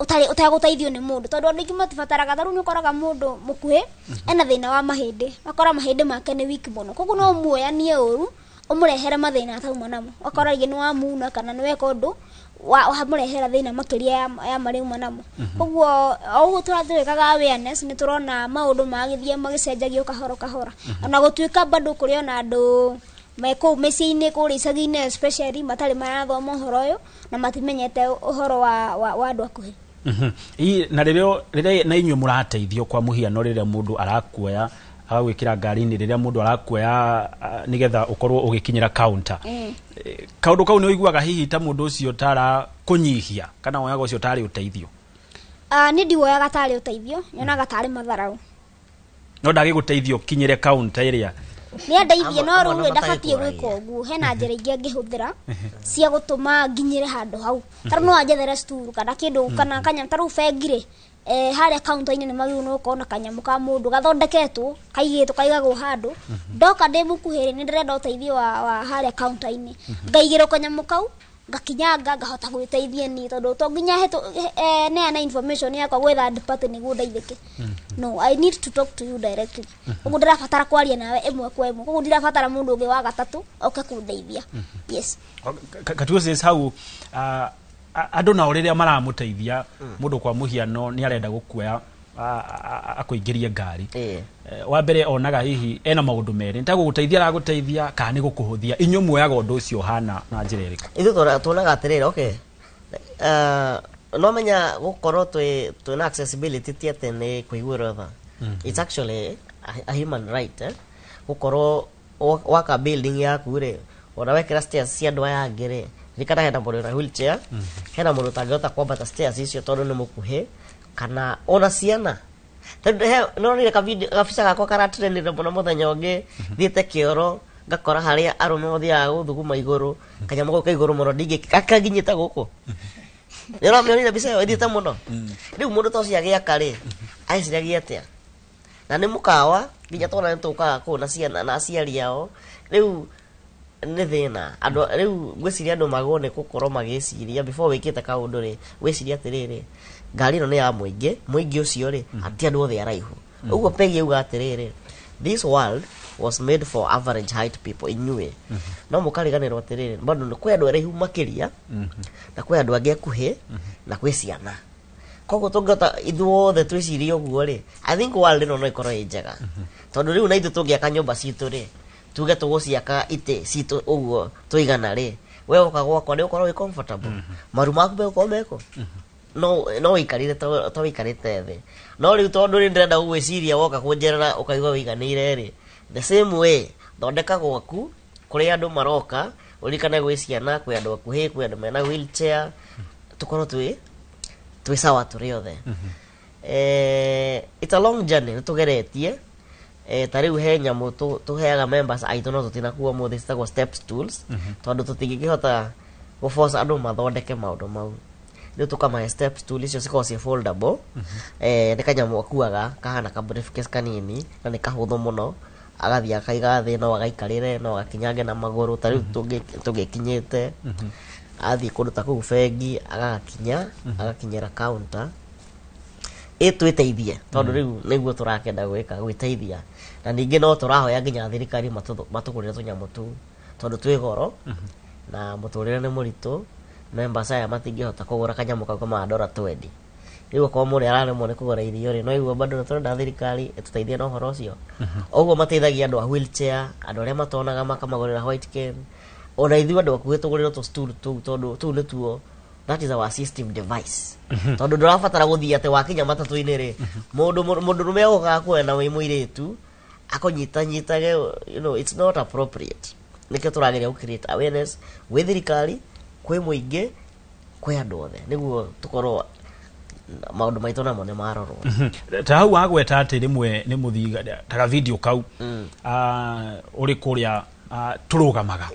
ũtarĩ ũtagũteithio nĩ mũndũ, tondũ andũ aingĩ matibataraga. Ta rĩu nĩ ũkoraga mũndũ mũkuhĩ ena thĩna wa mahĩndĩ, wakora mahĩndĩ make nĩ weak mũno, koguo no ũmuoyanie ũru ũmũrehere mathĩna atauma namo. Wakora rĩngĩ nĩ wamuna kana nĩ weka ũndũ wamũrehera thĩna makĩria ya marĩa auma namo. Koguo o ũguo tũratwĩkaga awareness, nĩ tũrona maũndũ magĩthiĩ magĩcenjagio kahora kahora, ona gũtuĩka bado kũrĩ ona andũ me kũu mĩciĩ-inĩ kũrĩa icagi-inĩ especially matarĩ marathoma ũhoro ũyũ na matimenyete ũhoro wa andũ akuhĩ. Na rĩrĩa na inyuĩ mũrateithio, kwa mũhiano rĩrĩa mũndũ arakuoya agagwĩkĩra ngari-inĩ, rĩrĩa mũndũ arakuoya nĩgetha ũkorwo ũgĩkinyĩra counter, kaũndũ kau nĩ ũiguaga hihi ta mũndũ ũcio tara kũnyihia kana woyaga ũcio tarĩ ũteithio? Niĩ ndiwoyaga tarĩ ũteithio, nyonaga tarĩ matharau. No ndagĩgũteithio ũkinyĩre counter ĩrĩa? Nĩ andeithie, no Amwe rĩu nĩ ndabatiĩ matarĩ gwĩka ũguo. Hena njĩra ingĩ angĩhũthĩra cia gũtũma nginyĩre handũ hau. Ta rĩu no anjethere stool kana kĩndũ kana kanyamũ. Ta rĩu bengi rĩ, harĩa counter-inĩ nĩ magĩrĩirwo nĩ gũkorwo na kanyamũ ka mũndũ gathondeketwo kaigĩtwo kaigagwo handũ. Ndoka ndĩ mũkuhĩ rĩ, nĩ ndĩrenda ũteithio wa harĩa counter-inĩ, ngaigĩrwo kanyamũ kau, ngakinyanga, ngahota gwĩteithia niĩ, tondũ to nginya neana information yakwa gwĩ third party nĩguo ndeithĩke. No, I need to talk to you directly. Ũguo ndĩrabatara kwaria nawe ĩmwe kwa ĩmwe, koguo ndirabatara mũndũ ũngĩ wa gatatũ oke kũndeithia, yes. Katuosis hau, andũ nao rĩrĩa maramũteithia mũndũ, kwa mũhiano nĩ arenda gũkuoya akũingĩrie ngari, wa mbere onaga hihi ena maũndũ merĩ, nĩ ta gũgũteithia aragũteithia kana nĩ gũkũhũthia. Inyuĩ muoyaga ũndũ ũcio ũhana na njĩra ĩrĩkũ? Ithuĩ tuonaga atĩrĩrĩ, okay, no menya gũkorwo twĩna accessibility ti atĩ nĩ kũiguĩrwo tha. It's actually a human right, eh? Gũkorwo waka building yaku rĩ, ona wekĩra stairs cia andũ aya angĩ rĩ, ririkana hena mũndũ wĩna wheelchair, hena mũndũ ũtangĩhota kwambata stairs icio tondũ nĩ mũkuhĩ, kana ona ciana. Tondũ nonire kabica gakwa karatrendire mũno mũthenya ũngĩ, thiĩte kĩoro ngakora harĩa arũme mathiaga gũthuguma igũrũ, kanyamũ kau ka igũrũ mũno ndingĩ kakinyĩte gũkũ. Nĩũramĩonire mbica ĩyo ĩthiĩte mũno? Rĩu mũndũ ta ũcio agĩaka rĩ, areciragia atĩa? Na nĩ mũkawa nginya twana nĩ tũkaga kũu na ciana na aciari ao. Rĩu nĩ thĩna andũ. Rĩu ngwĩciria andũ magwo nĩ gũkorwo magĩciria before wĩkĩte kaũndũ rĩ, wĩciria atĩrĩrĩ, ngari ĩno nĩ ya mũingĩ, mũingĩ ũcio rĩ, ti andũ othe araihu ũguo. Peggy auga atĩrĩrĩ, this world was made for average height people. Inyuĩ no mũkariganĩrwo atĩrĩrĩ, bado nĩ kwĩ andũ araihu makĩria na kwĩ andũ angĩ akuhĩ na kwĩ ciana. Koguo tũngĩhota ithuothe twĩcirie ũguo rĩ, I think world ĩno no ĩkorwo ĩ njega, tondũ rĩu na ithuĩ tũngĩaka nyũmba citũ rĩ, tuge tũgũciaka itĩ citũ ũguo tũigana rĩ, we woka gwakwa nĩ ũkorwo wĩ comfortable, maru maku megũkorwo meko no wĩikarire ta wĩikarĩte thĩ. No rĩu tondũ nĩ ndĩrenda gũgwĩciria woka kũnjerera ũkaigua wĩiganĩire rĩ, the same way thondeka gwaku kũrĩa andũ maroka, ũririkane gwĩ ciana, kwĩ andũ akuhĩ, kwĩ andũ mena wheelchair, tũkorwo twĩ sawa tũrĩ othe. It's a long journey nĩ tũgeretie. Ta rĩu he nyamũ tũheaga members aitũ no tũtinakuo mũthĩ, citagwo step stools, tondũ tũtingĩkĩhota gũforce andũ mathondeke maũndũ mau. Rĩu tũkamahe step stool icio cikoragwo ciĩ foldable. Nĩ kanyamũ akuaga kahana ka briefcase kanini na nĩ kahũthũ mũno, agathiĩ akaiga thĩ, no agaikarĩre, no agakinyange na magũrũ. Ta rĩu tũngĩkinyĩte athiĩ kũndũ ta kũu bengi, agagakinya, agakinyĩra counter ĩ twĩteithie, tondũ rĩu nĩguo tũrakenda gwĩka gwĩteithia. Na ningĩ no tũrahoya nginya thirikari matũgũrĩre tũnyamũ tũu, tondũ twĩ goro na mũtũrĩre nĩ mũritũ. Members aya matingĩhota kũgũra kanyamũ kau kama dora 20. Rĩu okorwo mũndũ araremwo nĩ kũgũra irio rĩ, no igua bado nĩ tũrenda thirikari ĩtũteithie na ũhoro ũcio. Ũguo mateithagia andũ a wheelchair, andũ arĩa matonaga makamagũrĩra white cane, ona ithuĩ andũ akuhĩ tũgũrĩrwo tũ stool tũu, tondũ tũu nĩtuo, that is our assistive device, tondũ ndũrabatara gũthiĩ atĩ wakinya matatũ-inĩ rĩ, mũndũ mũndũrũme okaga kuoya na wĩ mũirĩtu akũnyitanyitage, it's not appropriate. Nĩkĩo tũrageria gũ create awareness gwĩ thirikari, kwĩ mũingĩ, kwĩ andũ othe, nĩguo tũkorwo maũndũ maitũ namo nĩ marorwo. Ta hau wagweta atĩ rĩmwe nĩ mũthiga ta ga video kau, ũrĩ kũrĩa tũrũgamaga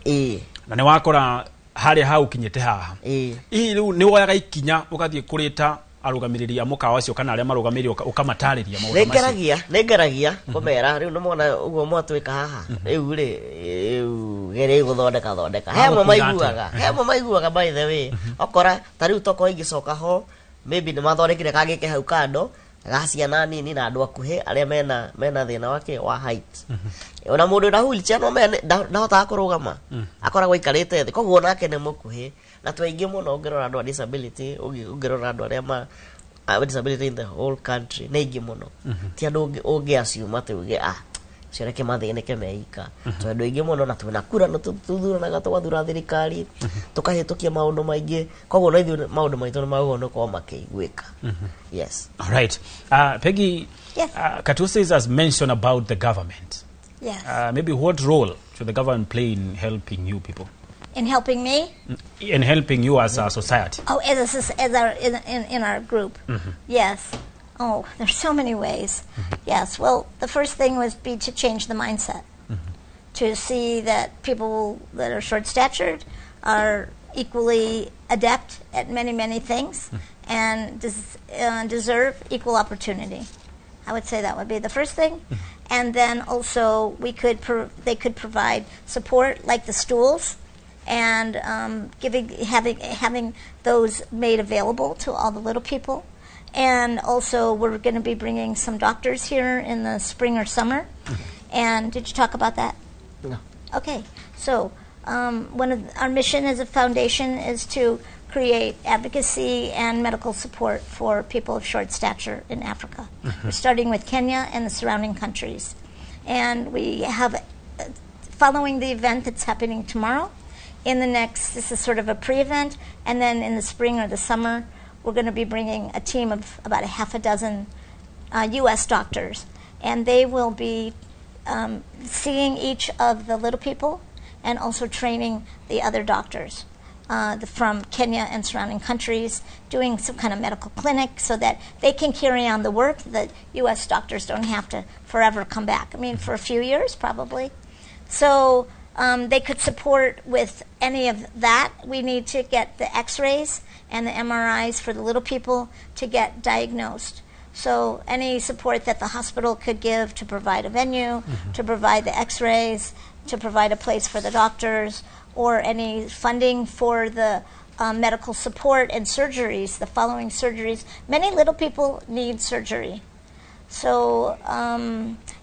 na nĩ wakora harĩa hau ũkinyĩte haha, hihi rĩu nĩ woyaga ikinya ũgathiĩ kũrĩta Arũgamĩrĩri a mũkawa ũcio kana arĩa marũgamĩrĩire ũkamatarĩria maũndũ macio? Nĩngeragia kũmera rĩu nĩmona ũguo mwatwĩka haha rĩu rĩ rĩu geria gũthondeka thondeka he amwe Magũkuiga atĩa? maiguaga, he amwe maiguaga, by the way, okora ta rĩu tokorwo ingĩcoka ho maybe nĩmathondekire kagĩke hau kando ga ciana nini na andũ akuhĩ arĩa mena thĩna wake wa height. Ona mũndũ wĩna wheelchair no mene ndahotaga kũrũgama, akoragwo aikarĩte thĩ, koguo nake nĩ mũkuhĩ na twĩ aingĩ mũno. Ũngĩrora andũ a disability, ũngĩrora andũ arĩa ma a disability in the whole country nĩ aingĩ mũno. Ti andũ ũngĩ assume atĩ uge ah ũcio reke mathĩnĩke meika. Twĩ andũ aingĩ mũno na twĩna kura na tũthuranaga tũgathura thirikari tũkahĩtũkia maũndũ maingĩ, koguo na ithuĩ maũndũ maitũ nĩ magĩrĩirwo nĩ gũkorwo makĩiguĩka. Yes. All right. Peggy, Yes. Katusis has mentioned about the government. Yes. Maybe what role should the government play in helping you people? In helping me? In helping you as a society? Oh, as a, soc- as our in our group. Yes. Oh, there's so many ways. Yes. Well, the first thing would be to change the mindset, to see that people that are short statured are equally adept at many, many things and deserve equal opportunity. I would say that would be the first thing. And then also they could provide support like the stools and giving having having those made available to all the little people. And also we're going to be bringing some doctors here in the spring or summer. And did you talk about that? No. Okay. So one of our mission as a foundation is to create advocacy and medical support for people of short stature in Africa. We're starting with Kenya and the surrounding countries. And we have, following the event that's happening tomorrow, in the next, this is sort of a pre event, and then in the spring or the summer, we're going to be bringing a team of about a half a dozen U.S. doctors. And they will be seeing each of the little people and also training the other doctors from Kenya and surrounding countries, doing some kind of medical clinic so that they can carry on the work, that U.S. doctors don't have to forever come back. I mean, for a few years, probably. So they could support with any of that. We need to get the x-rays and the MRIs for the little people to get diagnosed. So any support that the hospital could give to provide a venue, to provide the x-rays, to provide a place for the doctors, or any funding for the medical support and surgeries, the following surgeries. Many little people need surgery. So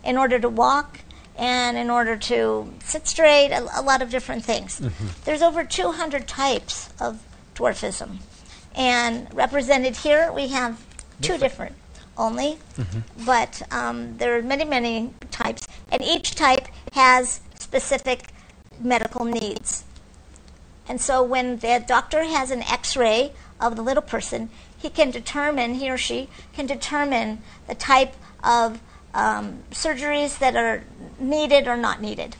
in order to walk and in order to sit straight, a lot of different things. There's over 200 types of dwarfism. And represented here, we have two different only, but there are many, many types, and each type has specific medical needs. And so when the doctor has an x-ray of the little person, he or she can determine the type of surgeries that are needed or not needed.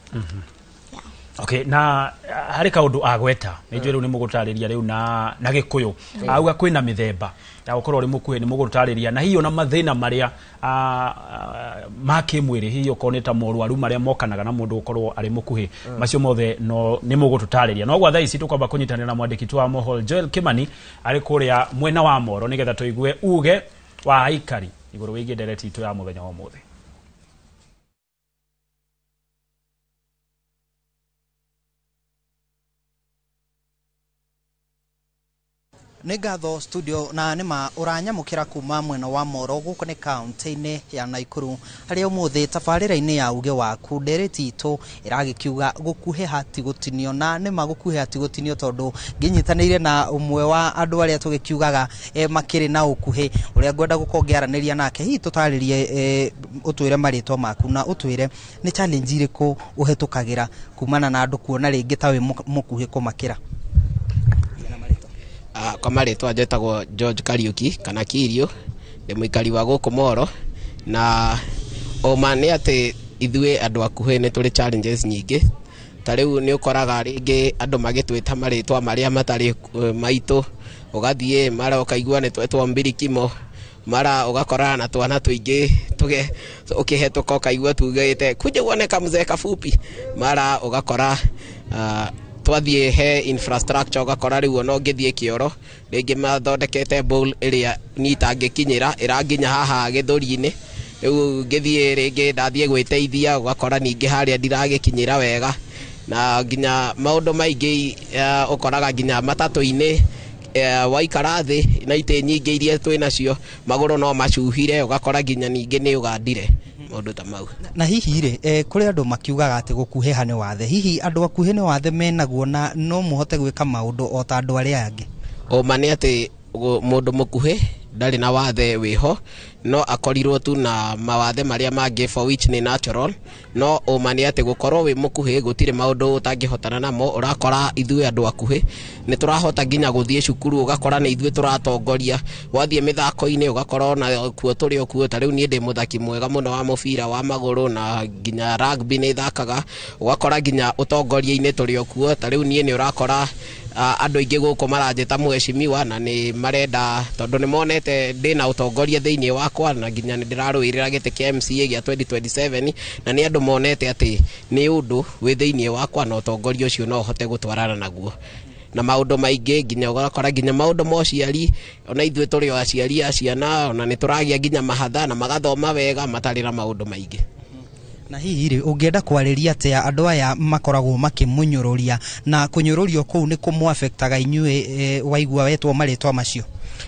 Okay, na harĩ kaũndũ agweta nĩ njũĩ rĩu nĩ mũgũtarĩria rĩu na Gĩkũyũ. Auga kwĩna mĩthemba ya gũkorwo ũrĩ mũkuhĩ, nĩ mũgũtarĩria na hihi ona mathĩna marĩa ma kĩmwĩrĩ, hihi okorwo nĩ ta morwaru marĩa mokanaga na mũndũ gũkorwo arĩ mũkuhĩ. Macio mothe no nĩ mũgũtũtarĩria, no gwa thaa ici tũkwamba kũnyitanĩra na mwandĩki wa mohoro Joel Kimani arĩ kũrĩa mwena wa Moro nĩgetha tũigue uge wa aikari igũrũ wĩgiĩ ndereti itũ ya mũthenya wa ũmũthĩ. Nĩ ngatho studio, na nĩma ũranyamũkĩra kuma mwena wa Moro gũkũ nĩ kaunti-inĩ ya Naikuru harĩa ũmũthĩ tabarĩra-inĩ ya uge waku ndereti itũ ĩragĩkiuga gũkuhĩha ti gũtinio, na nĩma gũkuhĩha ti gũtinio tondũ ngĩnyitanĩire na ũmwe wa andũ arĩa tũgĩkiugaga makĩrĩ na ũkuhĩ ũrĩa ngwenda gũkorwo ngĩaranĩria nake. Hihi tũtarĩrie, ũtwĩre marĩtwa maku na ũtwĩre nĩ challenge irĩkũ ũhetũkagĩra kumana na andũ kuona rĩngĩ ta wĩ mũkuhĩ kũmakĩra. Kwa marĩtwa njĩtagwo George Kariuki kana Kirio, ndĩ mũikari wa gũkũ Moro, na ũma nĩ atĩ ithuĩ andũ akuhĩ nĩ tũrĩ challenges nyingĩ. Ta rĩu nĩ ũkoraga rĩngĩ andũ magĩtwĩta marĩtwa marĩa matarĩ maitũ, ũgathiĩ mara ũkaigua nĩ twetwo mbirikimo, mara ũgakorana na twana tũingĩ tũge ũkĩhetũka ũkaigua tugĩte kuja uone kamzee kafupi, mara ũgakora Twathiĩ he infrastructure, ũgakora rĩu ona ũngĩthiĩ kĩoro rĩngĩ mathondekete bowl ĩrĩa niĩ itangĩkinyĩra, ĩranginya haha gĩthũri-inĩ. Rĩu ngĩthiĩ rĩngĩ ndathiĩ gwĩteithia, ũgakora ningĩ harĩa ndiragĩkinyĩra wega, na nginya maũndũ maingĩ, ũkoraga nginya matatũ-inĩ, waikara thĩ na itĩ nyingĩ iria twĩ nacio, magũrũ no macuhire, ũgakora nginya ningĩ nĩ ũgandire, maũndũ ta mau. Na hihi rĩ, kũrĩ andũ makiugaga atĩ gũkuhĩha nĩ wathe. Hihi andũ akuhĩ nĩ wathe menaguo na no mũhote gwĩka maũndũ o ta andũ arĩa angĩ? Ũma nĩ atĩ mũndũ mũkuhĩ ndarĩ na wathe wĩho, no akorirwo tu na mawathe marĩa mangĩ for which nĩ natural. No ũma nĩ atĩ gũkorwo wĩ mũkuhĩ gũtirĩ maũndũ ũtangĩhotana namo. Ũrakora ithuĩ andũ akuhĩ nĩ tũrahota nginya gũthiĩ cukuru, ũgakora nĩ ithuĩ tũratongoria. Wathiĩ mĩthako-inĩ, ũgakora ona kuo tũrĩ o kuo. Ta rĩu niĩ ndĩ mũthaki mwega mũno wa mũbira wa magũrũ na nginya rugby nĩ thakaga, ũgakora nginya ũtongoria-inĩ tũrĩ o kuo. Ta rĩu niĩ nĩ ũrakora andũ aingĩ gũkũ maranjĩta mheshimiwa, na nĩ marenda tondũ nĩ monete ndĩna ũtongoria thĩinĩ wakwa, na nginya nĩ ndĩrarũĩrĩra gĩtĩ kĩa MCA gĩa 2027, na nĩ andũ monete atĩ nĩ ũndũ wĩ thĩinĩ wakwa na ũtongoria ũcio no ũhote gũtwarana naguo na maũndũ maingĩ. Nginya ũgakora nginya maũndũ ma ũciari, ona ithuĩ tũrĩ o aciari a ciana, ona nĩ tũragĩa nginya mahatha na magathoma wega matarĩ na maũndũ maingĩ. Na hihi rĩ, ũngĩenda kwarĩria atĩa andũ aya makoragwo makĩmũnyũrũria, na kũnyũrũrio kũu nĩ kũmũafektaga inyuĩ, waigua wetwo marĩtwa macio?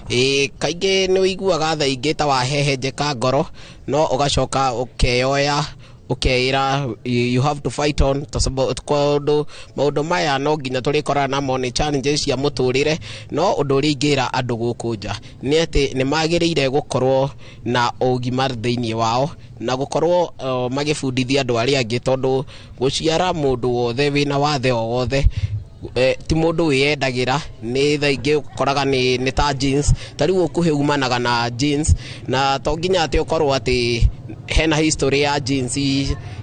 Ĩĩ, kaingĩ nĩ ũiguaga thaa ingĩ ta wahehenjeka ngoro, no ũgacoka ũkeyoya, ũkeĩra you have to fight on, tondũ maũndũ maya no nginya tũrĩkorana namo, nĩ challenges cia mũtũrĩre. No ũndũ ũrĩa ingĩra andũ gũkũ nja nĩ atĩ nĩ magĩrĩire gũkorwo na ũgima thĩinĩ wao na gũkorwo magĩbundithia andũ arĩa angĩ, tondũ gũciara mũndũ wothe wĩna wathe o wothe, ti mũndũ wĩyendagĩra. Nĩ thaa ingĩ ũkoraga nĩ ta genes. Ta rĩu ũkuhĩ umanaga na genes, na to nginya atĩ ũkorwo atĩ hena history ya genes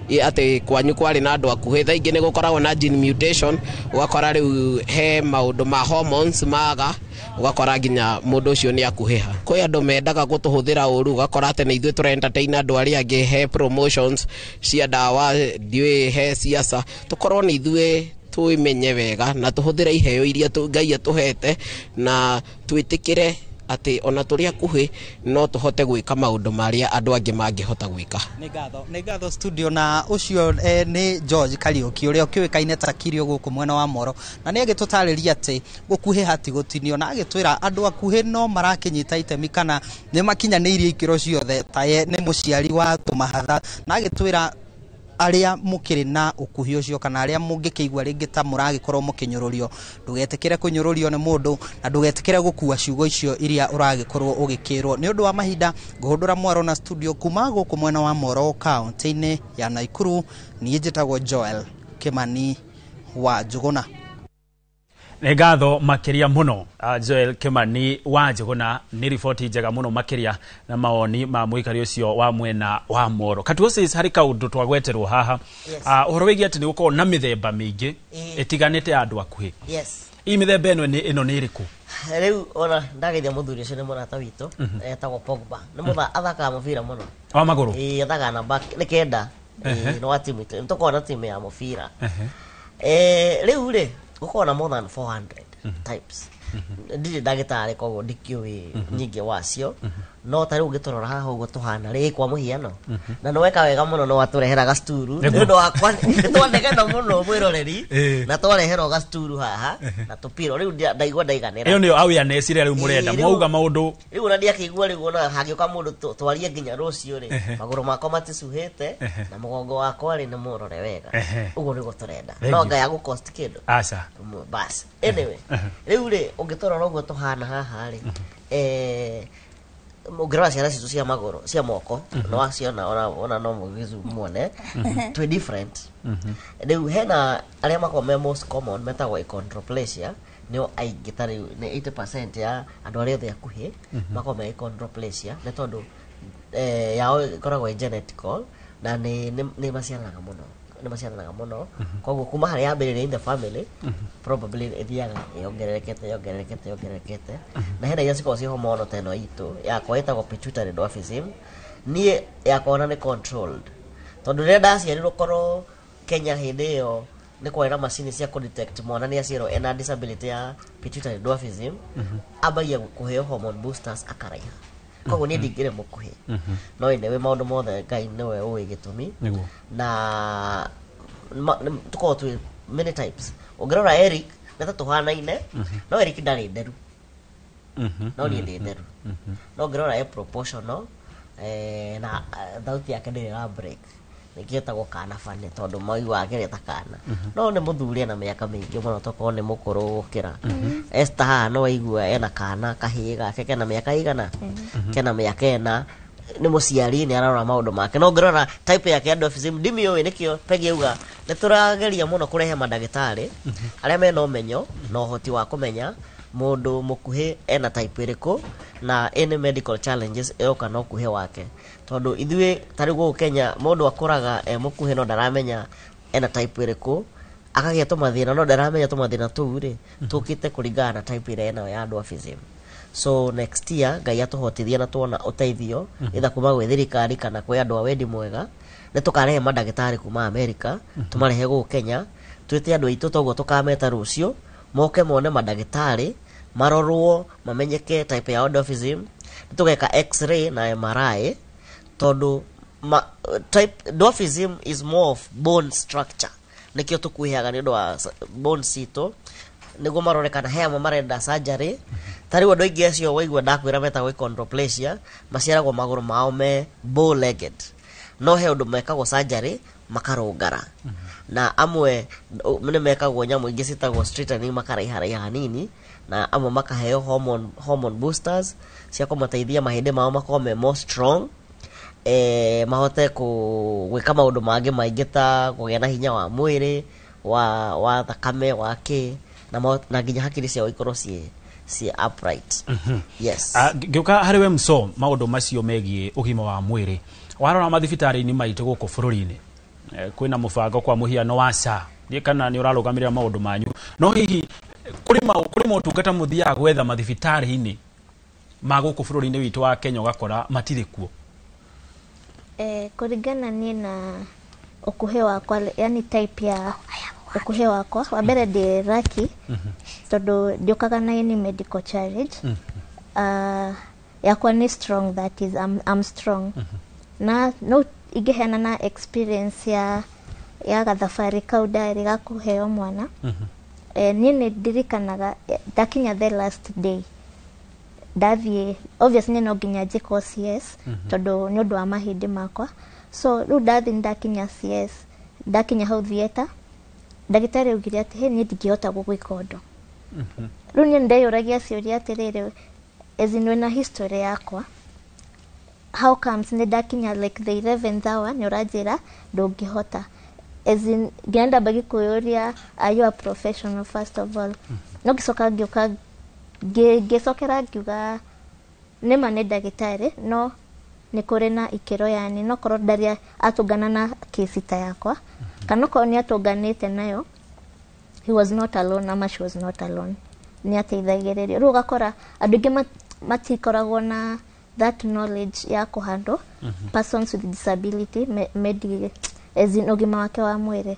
atĩ kwanyu kwarĩ na andũ akuhĩ. Thaa ingĩ nĩ gũkoragwo na gene mutation, ũgakora rĩu he maũndũ ma hormones maga, ũgakora nginya mũndũ ũcio nĩ akuhĩha. Kwĩ andũ mendaga gũtũhũthĩra ũru, ũgakora atĩ nĩ ithuĩ tũra entertain andũ arĩa angĩ, he promotions cia ndawa, ndiũĩ he siasa. Tũkorwo nĩ ithuĩ twĩmenye wega na tũhũthĩre iheo iria Ngai atũhete, na twĩtĩkĩre atĩ ona tũrĩ akuhĩ no tũhote gwĩka maũndũ marĩa andũ angĩ mangĩhota gwĩka. Nĩ ngatho studio. Na ũcio nĩ George Kariũki, ũrĩa ũkĩũĩkaine ta Kirio gũkũ mwena wa Moro, na nĩ agĩtũtarĩria atĩ gũkuhĩha ti gũtinio, na agĩtwĩra andũ akuhĩ no marakĩnyita itemi kana nĩ makinyanĩirie ikĩro ciothe, ta ye nĩ mũciari wa tũmahatha, na agĩtwĩra arĩa mũkĩrĩ na ũkuhĩ ũcio kana arĩa mũngĩkĩigua rĩngĩ ta mũragĩkorwo mũkĩnyũrũrio, ndũgetĩkĩre kũnyũrũrio nĩ mũndũ, na ndũgetĩkĩre gũkua ciugo icio iria ũragĩkorwo ũgĩkĩrwo. Nĩ ũndũ wa mahinda, ngũhũndũra mwaro na studio kuma gũkũ mwena wa Moro, kaunti-inĩ ya Naikuru. Niĩ njĩtagwo Joel Kimani wa Njũgũna. Nĩ ngatho makĩria mũno, Joel Kimani wa Njũgũna, nĩ riboti njega mũno makĩria na mawoni ma mũikari ũcio wa mwena wa Moro. Katuosis, harĩ kaũndũ twagweterwo haha, ũhoro wĩgiĩ atĩ nĩ gũkorwo na mĩthemba mĩingĩ ĩtiganĩte ya andũ akuhĩ. Ii mĩthemba ĩno nĩ ĩrĩkũ? Rĩu ona ndageithia mũthuri ũcio, nĩ mũrata witũ, etagwo Pogba, nĩ mũtha athakaga mũbira mũno. Wa magũrũ? Ĩĩ, athakaga namba nĩ 9. Ĩĩ, nĩ wa timu itũ, nĩ tũkoragwo na timu ya mũbira. Rĩu rĩ, gũkoragwo na more than 400 types. Ndirĩ ndagĩtarĩ, koguo ndikĩũĩ nyingĩ wacio, no ta rĩu ũngĩtũrora haha ũguo tũhana rĩ, kwa mũhiano, na nĩ weka wega mũno nĩ watũrehera gacturu. Nĩ ũndũ wakwa nĩ twanegena mũno mwĩroreri, na twareherwo gacturu haha na tũpiro, rĩu ndaigua ndaiganĩra. Ĩyo nĩyo awareness ĩrĩa rĩu mũrenda. Mwauga maũndũ. Rĩu ona ndiakĩigua, rĩu ona hangĩũka mũndũ twarie nginya rũciũ rĩ, magũrũ makwa maticuhĩte na mũgongo wakwa rĩ, nĩ mũrore wega. Ũguo nĩguo tũrenda. Thank No you. ngaya gũ cost kĩndũ. Aca. Bas, anyway, rĩu rĩ, ũngĩtũrora ũguo tũhana haha rĩ, ũngĩrora ciana citũ cia magũrũ, cia moko, no waciona ona no mũgĩzu muone twĩ different. Rĩu hena arĩa makoragwo me most common, metagwo achondroplasia, nĩo aingĩ. Ta rĩu nĩ 80% ya andũ arĩa othe akuhĩ makoragwo me achondroplasia, nĩ tondũ yao ĩkoragwo ĩ genetical na nĩ maciaranaga mũno, nĩ maciaranaga mũno. Koguo kuma harĩa yambĩrĩria in the family, probably ĩthiaga yongererekete, yongererekete, yongererekete. Na hena iria cikoragwo ciĩ hormonal, ta ĩno itũ yakwa ĩtagwo pituitary dwarfism. Niĩ yakwa ona nĩ controlled, tondũ rĩrĩa ndaciarirwo, korwo Kenya hĩndĩ ĩyo Nĩ kwarĩ na macini cia kũ-detect mwana nĩ aciarwo ena disability ya pituitary dwarfism, ambagia kũheo hormone boosters akaraiha. Koguo niĩ ndingĩrĩ mũkuhĩ, no anyway maũndũ mothe Ngai nĩwe ũĩ gĩtũmi. Na tũkoragwo twĩ many types. Ũngĩrora Eric nĩ ta tũhanaine, no Eric ndarĩ nderu, no niĩ ndĩ nderu. No ũngĩrora e proportional, na thauti yake ndĩrĩ ra break, nĩkĩo etagwo kana bane, tondũ maiguaga akĩrĩa ta kana. No nĩ mũthuri ena mĩaka mĩingĩ mũno, tokorwo nĩ mũkũrũ gũkĩra Esther haha. No waigua ena kana kahĩĩ gake kena mĩaka igana, kena mĩaka 4, nĩ mũciari, nĩ ararora maũndũ make. No ũngĩrora type yake ya dwarfism ndimĩũĩ. Nĩkĩo Peggy auga nĩ tũrageria mũno kũrehe mandagĩtarĩ arĩa mena ũmenyo na ũhoti wa kũmenya mũndũ mũkuhĩ ena type ĩrĩkũ na any medical challenges ĩroka na ũkuhĩ wake, tondũ ithuĩ tarĩu gũkũ Kenya mũndũ akũraga e mũkuhĩ no ndaramenya ena type ĩrĩkũ, akagĩa tũmathĩna no ndaramenya tũmathĩna tũu rĩ tũkĩte kũringana na type ĩrĩa enayo ya dwarfism. So next year Ngai atũhotithia na tuona ũteithio, either kuma gwĩ thirikari kana kwĩ andũ a wendi mwega, nĩ tũkarehe mandagĩtarĩ kuma America, tũmarehe gũkũ Kenya, twĩte andũ aitũ toguo tũkameta rũciũ moke mone mandagĩtarĩ, marorwo mamenyeke type ya dwarfism. Nĩ tũgeka X-ray na MRI, tondũ type dwarfism is more of bone structure, nĩkĩo tũkuĩhaga nĩ ũndũ wa bone citũ, nĩguo marore kana he amwe marenda surgery. Ta rĩu andũ aingĩ acio waigua ndakwĩra metagwo achondroplasia, maciaragwo magũrũ mao me bow legged, no he ũndũ mekagwo surgery makarũngara, na amwe nĩ mekagwo nyamũ ingĩ citagwo straightening makaraiharaiha hanini, na amwe makaheo hormone boosters cia kũmateithia mahĩndĩ mao makorwo me more strong, mahote gwĩka maũndũ mangĩ maingĩ ta kũgĩa na hinya wa mwĩrĩ wa thakame wa kĩ na nginya hakiri ciao ikorwo ciĩ upright. Yes. Ah, ngĩũka harĩ we mso maũndũ macio megiĩ ũgima wa mwĩrĩ, warora mathibitarĩ-inĩ maitũ gũkũ bũrũri-inĩ, kwĩna mũbango kwa mũhiano wa SHA, ndiĩ kana nĩ ũrarũgamĩrĩra maũndũ manyu, no hihi kũrĩ motungata mũthiaga gwetha mathibitarĩ-inĩ ma gũkũ bũrũri-inĩ witũ wa Kenya ũgakora matirĩ kuo? Kũringana niĩ na ũkuhĩ wakwa, yani type ya ũkuhĩ wakwa, wa mbere ndĩ lucky tondũ ndiũkaga na any medical challenge. Yakwa nĩ strong, that is I'm strong. Na no ingĩheana na experience ya gathabarĩ kau ndarĩ ga kũheo mwana, niĩ nĩ ndirikanaga, ndakinya the last day ndathiĩ, obviously no nginya njĩkwo CS tondũ nĩ ũndũ wa mahĩndĩ makwa. So rĩu ndathiĩ, ndakinya CS, ndakinya hau theatre, ndagĩtarĩ augire atĩ he niĩ ndingĩhota gũgwĩka ũndũ. Rĩu niĩ ndeyũragia ciũria atĩrĩrĩ, as in wĩna history yakwa, how comes nĩ ndakinya like the 11th hour nĩ ũranjĩra ndũngĩhota? As in nginya ndambagia kwĩyũria, are you a professional first of all? No ngĩcoka ngĩũka ngĩcokera ngiuga nĩma nĩ ndagĩtarĩ, no nĩ kũrĩ na ikĩro, yani no korwo ndarĩ atũngana na kesi ta yakwa, kana okorwo nĩ atũnganĩte nayo, he was not alone ama she was not alone, nĩ ateithagĩrĩrio. Rĩu ũgakora andũ aingĩ matikoragwo na that knowledge ya kũhandle persons with disability as in ũgima wake wa mwĩrĩ.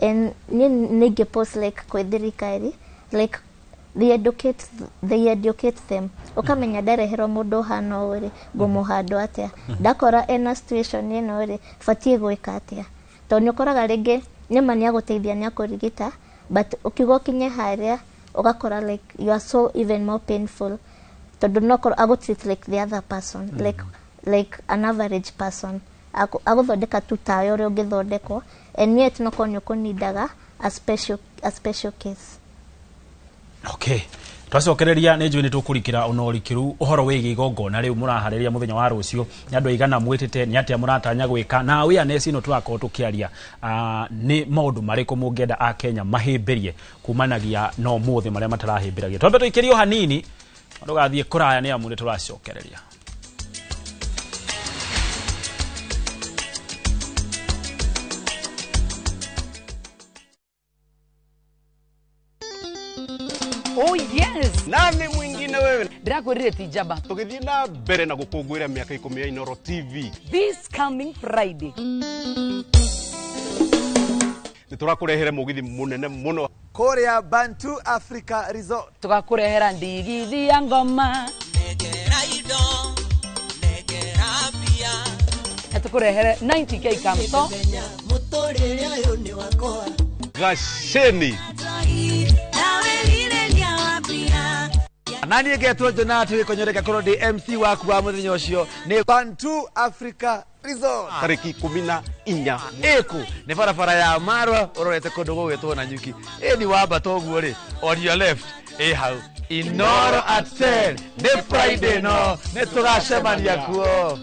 And niĩ nĩ ingĩ post like kwĩ thirikari, like they educate them, ũkamenya ndareherwo mũndũ ũhana ũũ rĩ, ngũmũhandwo atĩa? Ndakora ena situation ĩno rĩ, batiĩ gwĩka atĩa? Tondũ nĩ ũkoraga rĩngĩ nĩma nĩ agũteithia, nĩ akũrigita, but ũkiuga ũkinye harĩa ũgakora like you are so even more painful, tondũ no korwo agũtreat like the other person, like an average person, agũthondeka tu tawe ũrĩa ũngĩthondekwo, and yet no korwo nĩ ũkũnindaga a special case. Okay, twacokereria nĩ njũĩ nĩ tũkũrikĩra ona ũrikĩru ũhoro wĩgiĩ igongona rĩu mũraharĩria mũthenya wa rũciũ, nĩ andũ aigana mwĩtĩte, nĩ atĩa mũratanya gwĩka, na awareness ĩno tũrakorwo tũkĩaria, nĩ maũndũ marĩkũ mũngĩenda a Kenya mahĩmbĩrie kumanagia na ũmũthĩ marĩa matarahĩmbĩragia. Twambe tũikĩrio hanini, ndũgathiĩ kũraya nĩ amu nĩ tũracokereria. Oh yes. Nani mwingine wewe? Ndĩrakwĩrire ti njamba. Tũgĩthiĩ na mbere na gũkũngũĩra mĩaka 10 ya Inooro TV. This coming Friday. Nĩ tũrakũrehere mũgithi mũnene mũno kũrĩa Bantu Africa Resort. Tũgakũrehera ndigithi ya ngoma. Na tũkũrehere 90k kamto. Gaceni. Na niĩ ngetwo Jonathan Gĩkonyo ngakorwo ndĩ MC waku wa mũthenya ũcio nĩ Bantu Africa Resort. Tarĩki 14 ĩkũ nĩ barabara ya Marwa ũrorete kũndũ gũgwĩtwo Nanyuki. Ĩni wambata ũguo rĩ, on your left ĩ hau Inoro at 10 nĩ Friday no nĩ tũgacemania kuo.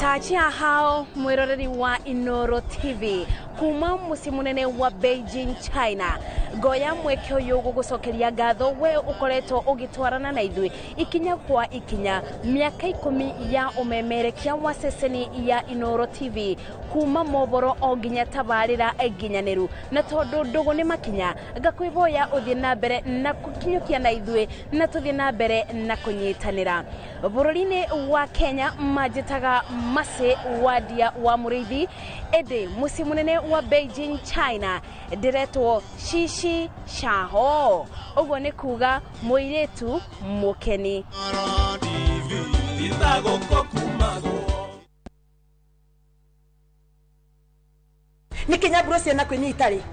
Tachia hao mwiroreri wa Inoro TV kuma muciĩ munene wa Beijing China. Ngoya mweke ũyũ gũgũcokeria ngatho we ũkoretwo ũgĩtwarana na ithuĩ ikinya kwa ikinya mĩaka 10 ya ũmemerekia wa ceceni ya Inoro TV kuma mohoro o nginya tabarĩra nginyanĩru. Na tondũ ndũgũ nĩ makinya, ngakwĩhoya ũthiĩ na mbere na gũkinyũkia na ithuĩ na tũthiĩ na mbere na kũnyitanĩra. Bũrũri-inĩ wa Kenya manjĩtaga Mercy Wandia wa Mũrĩithi, ĩndĩ mũciĩ mũnene wa Beijing China ndĩretwo Shishi Shaho, ũguo nĩ kuga mũirĩtu mũkeni.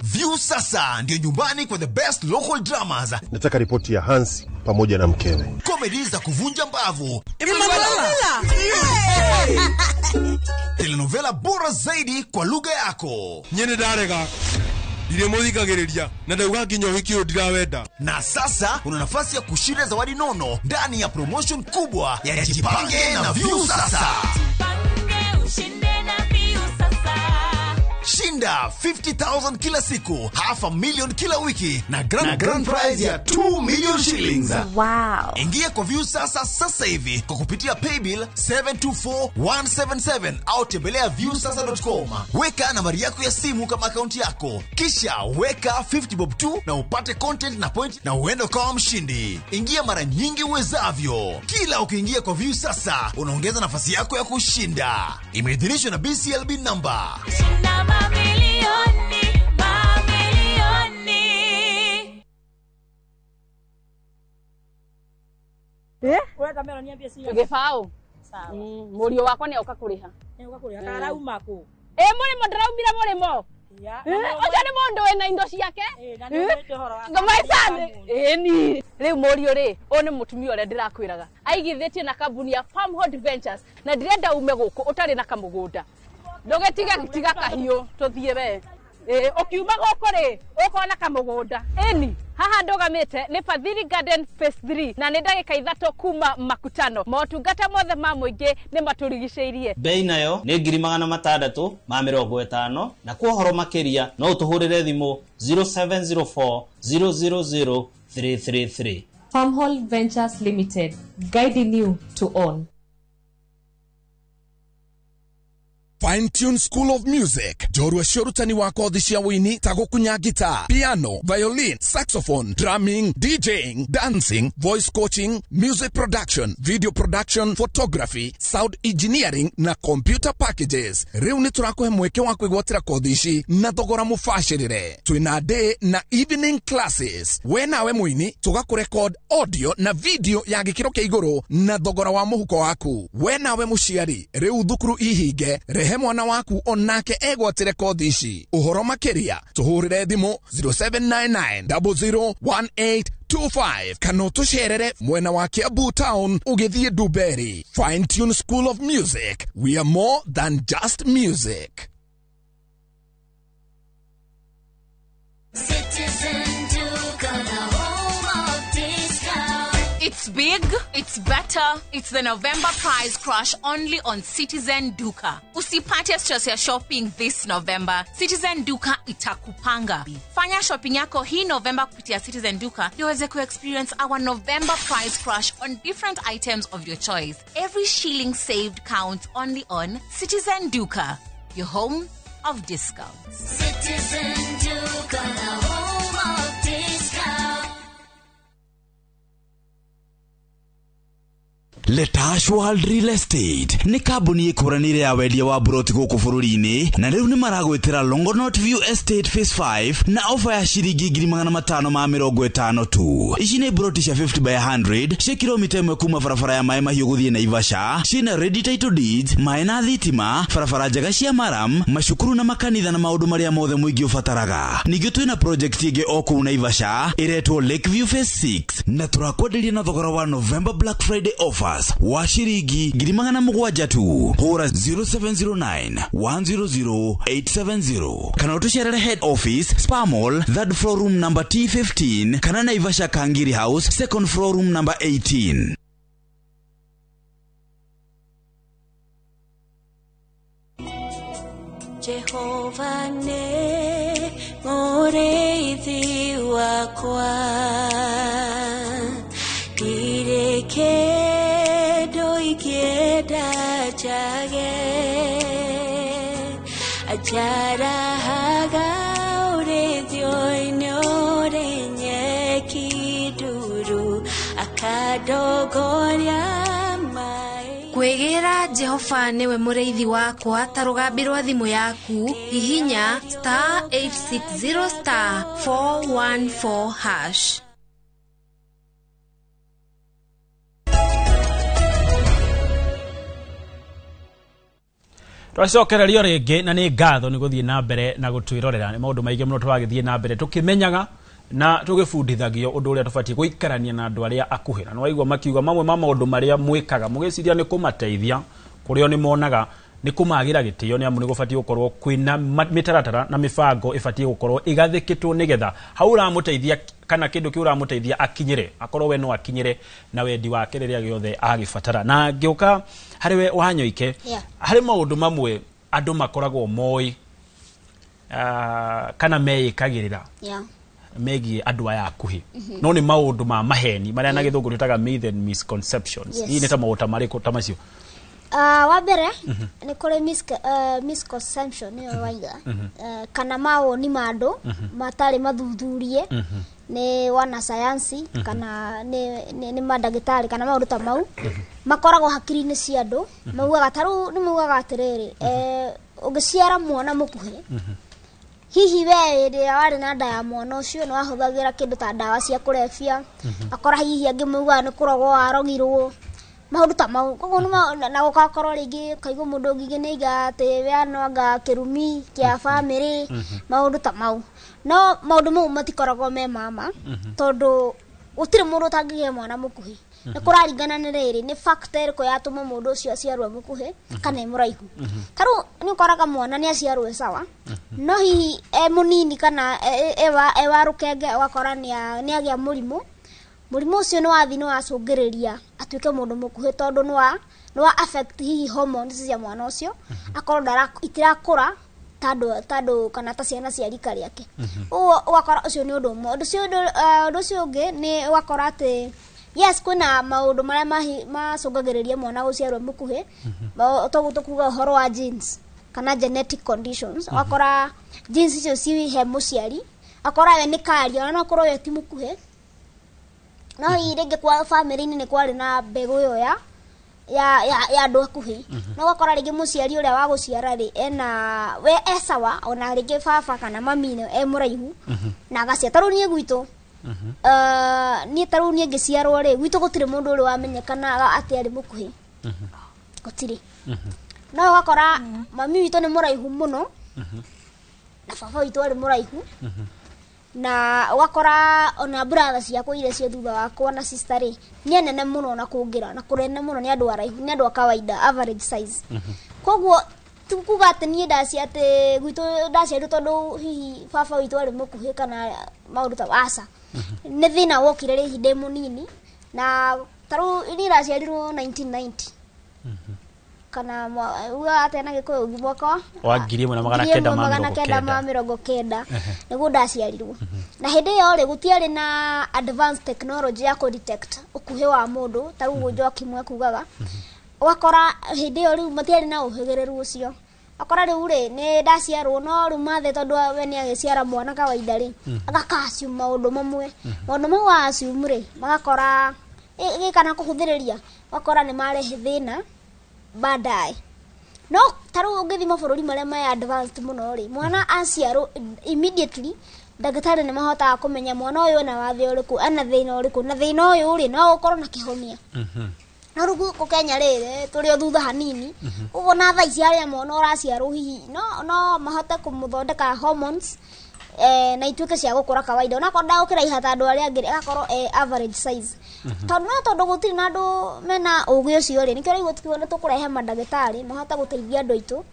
View sasa ndio nyumbani kwa the best local dramas. Nataka ripoti ya Hans pamoja na mkewe. Comedy za kuvunja mbavu. Telenovela bora zaidi kwa lugha yako. Nyene ndarega. Ndiremuthikagiriria na ndauga nginya ũhiki ũyũ ndirawenda. Na sasa una nafasi ya kushinda zawadi nono ndani ya promotion kubwa ya Jipange na View Sasa. Shinda 50,000 kila siku, 500,000 kila wiki na grand prize ya 2 million shillings. Wow. Ingia kwa View Sasa sasa hivi kwa kupitia paybill 724177 au tembelea viewsasa.com. Weka nambari yako ya simu kama akaunti yako, kisha weka 50 bob 2 na upate content na point na uende ukawa mshindi. Ingia mara nyingi uwezavyo. Kila ukiingia kwa View Sasa unaongeza nafasi yako ya kushinda. Imeidhinishwa na BCLB number. Shinda mamilioni, mamilioni. Gĩbaũ mũriũ wakwa nĩ oka kũrĩha. Karauma kũ? Ĩ mũrĩmo ndĩraumire mũrĩmo. Ũcio nĩ mũndũ wĩna indo ciake. Ĩni rĩu mũriũ rĩ, ũyũ nĩ mũtumia ũrĩa ndĩrakwĩraga aigithĩtie na kambuni ya Farmhold Ventures na ndĩrenda ume gũkũ ũtarĩ na kamũgũnda. Ndũgĩtige tiga kahiũ tũthiĩ we. Ũkiuma gũkũ rĩ, ũkona kamũgũnda. Ĩni haha ndũgamĩte nĩ Fadhili Garden Phase 3 na nĩ ndagĩka 3 kuma Makutano. Motungata mothe ma mũingĩ nĩ matũrigicĩirie. Bei nayo nĩ 650 na kwa ũhoro makĩria no ũtũhũrĩre thimũ 0704 000 333. Farmhold Ventures Limited, guiding you to own. Fine Tune School of Music, njorua cia ũrutani wa kothi cia wũini ta gũkunya guitar, piano, violin, saxophone, drumming, DJing, dancing, voice coaching, music production, video production, photography, sound engineering na computer packages. Rĩu nĩ tũrakũhe mweke wa kwĩgwatĩra kothi ici na thogora mũbacĩrĩre. Twĩna day na evening classes. We nawe mũini tũgakũrecord audio na video ya gĩkĩro kĩa igũrũ na thogora wa mũhuko waku. We nawe mũciari, rĩu thukuru ihinge, rehe mwana waku onake egwatĩre kothi ici. Ũhoro makĩria tũhũrĩre thimũ 0799 001825 kana ũtũcerere mwena wa Kiambu Town ũgĩthiĩ Nduberi. Fine Tune School of Music, we are more than just music. Citizen Duka, the home of discount. It's big, it's better, it's the November price crash only on Citizen Duka. Usipate stress ya shopping this November. Citizen Duka itakupanga. Fanya shopping yako hii November kupitia Citizen Duka ndio uweze ku-experience our November price crash on different items of your choice. Every shilling saved counts only on Citizen Duka, your home of discounts. Citizen Duka, the home of discount. Letash World Real Estate nĩ kambuni ĩkũranĩire ya wendia wa buroti gũkũ bũrũri-inĩ, na rĩu nĩ maragwĩtĩra Longonot View Estate Phase 5 na ofa ya ciringi 550,000 tu. Ici nĩ buroti cia 50 by 100 cia kilomita 1 kuma barabara ya Maĩ Mahiũ gũthiĩ Naivasha, ciĩna ready title deeds, maĩ na thitima, barabara njega cia maram, macukuru na makanitha na maũndũ marĩa mothe mũingĩ ũbataraga. Ningĩ twĩna project ĩngĩ o kũu Naivasha ĩretwo Lakeview Phase 6 na tũrakwenderia na thogora wa November Black Friday offers wa ciringi 700,000 tu. Hũra 0709 100 870 kana ũtũcerere head office Spa Mall, third floor room number T15 kana Naivasha Kangiri House, second floor room number 18. Jehova nĩ mũrĩithi wakwa, ndirĩ kĩndũ ingĩenda njage, anjarahaga ũrĩithio-inĩ ũrĩ nyeki nduru, akandongoria. Kwĩgĩra Jehova nĩwe mũrĩithi wakwa ta rũgambi rwa thimũ yaku, hihinya star 860 star 414 hash. Twacokererio rĩngĩ na nĩ ngatho nĩ gũthiĩ na mbere na gũtwĩrorera. Nĩ maũndũ maingĩ mũno tũragĩthiĩ na mbere tũkĩmenyaga na tũgĩbundithagio ũndũ ũrĩa tũbatiĩ gũikarania na andũ arĩa akuhĩ. Na nĩwaigua makiuga mamwe ma maũndũ marĩa mwĩkaga mũgĩciria nĩ kũmateithia, kũrĩa nĩ monaga nĩ kũmagĩra gĩtĩo, nĩ amu nĩ gũbatiĩ gũkorwo kwĩna mĩtaratara na mĩbango ĩbatiĩ gũkorwo ĩgathĩkĩtwo nĩgetha hau ũramũteithia kana kĩndũ kĩu ũramũteithia akinyĩre, akorwo we no akinyĩre na wendi wake rĩrĩa gĩothe agĩbatara. Na ngĩũka harĩ we Wanyoike, harĩ maũndũ mamwe andũ makoragwo moĩ kana meĩkagĩrĩra megiĩ andũ aya akuhĩ, no nĩ maũndũ ma maheni marĩa na gĩthũngũ twĩtaga myth and misconceptions. Hihi nĩ ta maũndũ ta marĩkũ ta macio? Wa mbere nĩ kũrĩ misconception nĩyo waiga, kana mawoni ma andũ matarĩ mathuthurie nĩ wanasayansi kana nĩ mandagĩtarĩ kana maũndũ ta mau makoragwo hakiri-inĩ cia andũ. Maugaga ta rĩu nĩ maugaga atĩrĩrĩ, ũngĩciara mwana mũkuhĩ, hihi we rĩrĩa warĩ na nda ya mwana ũcio nĩ wahũthagĩra kĩndũ ta ndawa cia kũrebia, akora hihi angĩ maugaga nĩ kũrogwo warogirwo, maũndũ ta mau. Koguo na gũgakorwo rĩngĩ ũkaigua mũndũ ũngĩ nĩ aiga atĩ we anoanga kĩrumi kĩa bamĩrĩ, maũndũ ta mau. No maũndũ mau matikoragwo me mama, tondũ gũtirĩ mũndũ ũtangĩgĩa mwana mũkuhĩ. Nĩ kũraringana nĩ rĩrĩ, nĩ factor ĩrĩkũ yatũma mũndũ ũcio aciarwo e mũkuhĩ kana e mũraihu. Ta rĩu nĩ ũkoraga mwana nĩ aciarwo e sawa, no hihi e mũnini kana e wa rũkenge, ũgakora nĩ agĩa mũrimũ. Mũrimũ ũcio nĩ wathiĩ nĩ wacũngĩrĩria atuĩke mũndũ mũkuhĩ, tondũ nĩ wa affect hihi hormones cia mwana ũcio, akorwo itirakũra ta andũ kana ta ciana cia rika rĩake. Ũguo ũgakora ũcio nĩ ũndũ ũmwe. Ũndũ ũcio ũngĩ nĩ ũgakora atĩ yes, kwĩna maũndũ marĩa macũngagĩrĩria mwana gũciarwo mũkuhĩ, toguo tũkuga ũhoro wa genes kana genetic conditions. Ũgakora genes icio ci he mũciari, akora we nĩ karia, ona no akorwo we ti mũkuhĩ, no hihi rĩngĩ kwa bamĩrĩ-inĩ nĩ kwarĩ na mbegũ ĩyo ya andũ akuhĩ. No ũgakora rĩngĩ mũciari ũrĩa wa gũciara rĩ, ena we e sawa, ona rĩngĩ baba kana mami e mũraihu na agaciara. Ta rĩu niĩ gwitũ, niĩ ta rĩu niĩ ngĩciarwo rĩ, gwitũ gũtirĩ mũndũ ũrĩ wamenyekana atĩ arĩ mũkuhĩ, gũtirĩ. No ũgakora mami witũ nĩ mũraihu mũno na baba witũ arĩ mũraihu, na ũgakora ona brother ciakwa iria cio thutha wakwa na sister rĩ nĩ nene mũno na kũngĩra, na kũnene mũno, nĩ andũ araihu, nĩ andũ a kawaida, average size. Koguo ti kuga atĩ niĩ ndacia atĩ gwitũ ndaciarirwo tondũ hihi baba witũ arĩ mũkuhĩ kana maũndũ ta aca. Nĩ thĩna wokire rĩ ndĩ mũnini, na ta rĩu niĩ ndaciarirwo 1990 kana uga atĩa na Gĩkũyũ mwaka wa 1990 nĩguo ndaciarirwo. Na hĩndĩ ĩyo rĩ gũtiarĩ na advanced technology ya kũ detect ũkuhĩ wa mũndũ ta rĩu Joakim ekugaga. Ũgakora hĩndĩ ĩyo rĩu matiarĩ na ũhĩgĩrĩru ũcio. Akora rĩu rĩ nĩ ndaciarwo, no rĩu mathe tondũ we nĩ agĩciara mwana kawaida rĩ agaka assume maũndũ mamwe, maũndũ mau assume rĩ magakora ĩgĩka na kũhũthĩrĩria, ũgakora nĩ marehe thĩna baadaye. No ta rĩu ũngĩthiĩ mabũrũri marĩa me advanced mũno rĩ, mwana aciarwo immediately ndagĩtarĩ nĩ mahotaga kũmenya mwana ũyũ ena wathe ũrĩkũ, ena thĩna ũrĩkũ, na thĩna ũyũ rĩ no ũkorwo na kĩhonia. No rĩu gũkũ Kenya rĩ, tũrĩ o thutha hanini. Ũguo na thaa ici arĩa mwana ũraciarwo hihi no mahote kũmũthondeka hormones na ituĩke cia gũkũra kawaida, onakorwo ndagũkĩraiha ta andũ arĩa angĩ, agakorwo average size. Tondũ no tondũ gũtirĩ na andũ mena ũgĩ ũcio rĩ, nĩkĩo rĩu tũkiuga nĩ tũkũrehe mandagĩtarĩ mahote gũteithia andũ aitũ,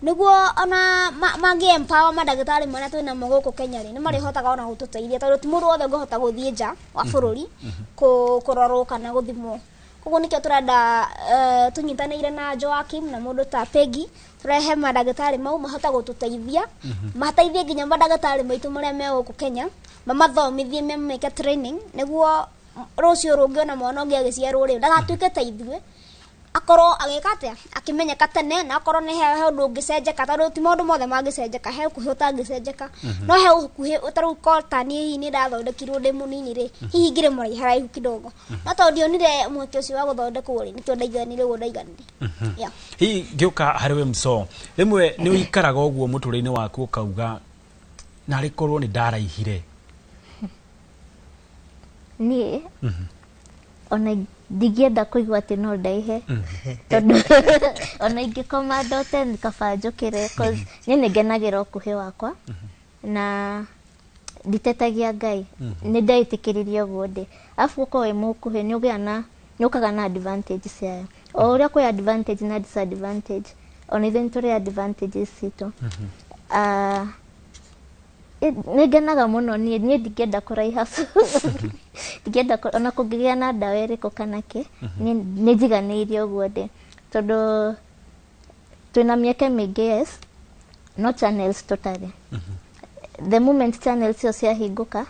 nĩguo ona mangĩ empower mandagĩtarĩ marĩa twĩnamo gũkũ Kenya rĩ, nĩ marĩhotaga ona gũtũteithia, tondũ ti mũndũ wothe ũngĩhota gũthiĩ nja wa bũrũri kũrorwo kana gũthimwo. Koguo nĩkĩo tũrenda tũnyitanĩire na Joakim na mũndũ ta Peggy, tũrehe mandagĩtarĩ mau mahote gũtũteithia, mateithie nginya mandagĩtarĩ maitũ marĩa me gũkũ Kenya, mamathomithie, mameke training, nĩguo rũciũ rũngĩ ona mwana ũngĩ agĩciarwo rĩ, ndagatuĩke ta ithuĩ, akorwo agĩka atĩa, akĩmenyeka tene, na akorwo nĩ he ũndũ ũngĩcenjeka, tondũ ti maũndũ mothe mangĩcenjeka, he ũkuhĩ ũtangĩcenjeka, no he ũkuhĩ ta rĩu ko ta niĩ hihi nĩ ndathondekirwo ndĩ mũnini rĩ, hihi ngĩrĩ mũraiharaihu kidogo, no tondũ ndionire mweke ũcio wa gũthondekwo rĩ, nĩkĩo ndaiganire ũguo ndaiganire. Yeah. Hihi ngĩũka harĩ we Msoo, rĩmwe nĩ ũikaraga ũguo mũtũrĩre-inĩ waku ũkauga narĩ korwo nĩ ndaraihire? Niĩ ona ndingĩenda kũigua atĩ no ndaihe, tondũ ona ingĩkoma ndote nĩ kaba njũkĩre, cause niĩ nĩ ngenagĩra ũkuhĩ wakwa na nditetagia Ngai, nĩ ndeĩtĩkĩririe ũguo ndĩ. Arabu gũkorwo wĩ mũkuhĩ nĩ ũgĩaga na nĩ ũkaga na advantage ciayo, o ũrĩa kwĩ advantage na disadvantage, ona ithuĩ nĩ tũrĩ advantages citũ. Nĩ ngenaga mũno niĩ ndingĩenda kũraiha, ndingĩenda ona kũngĩgĩa na ndawa ĩrĩkũ kana kĩ, nĩ njiganĩirie ũguo ndĩ, tondũ twĩna mĩeke mĩingĩ, yes, no channels tũtarĩ. The moment channels icio ciahingũka,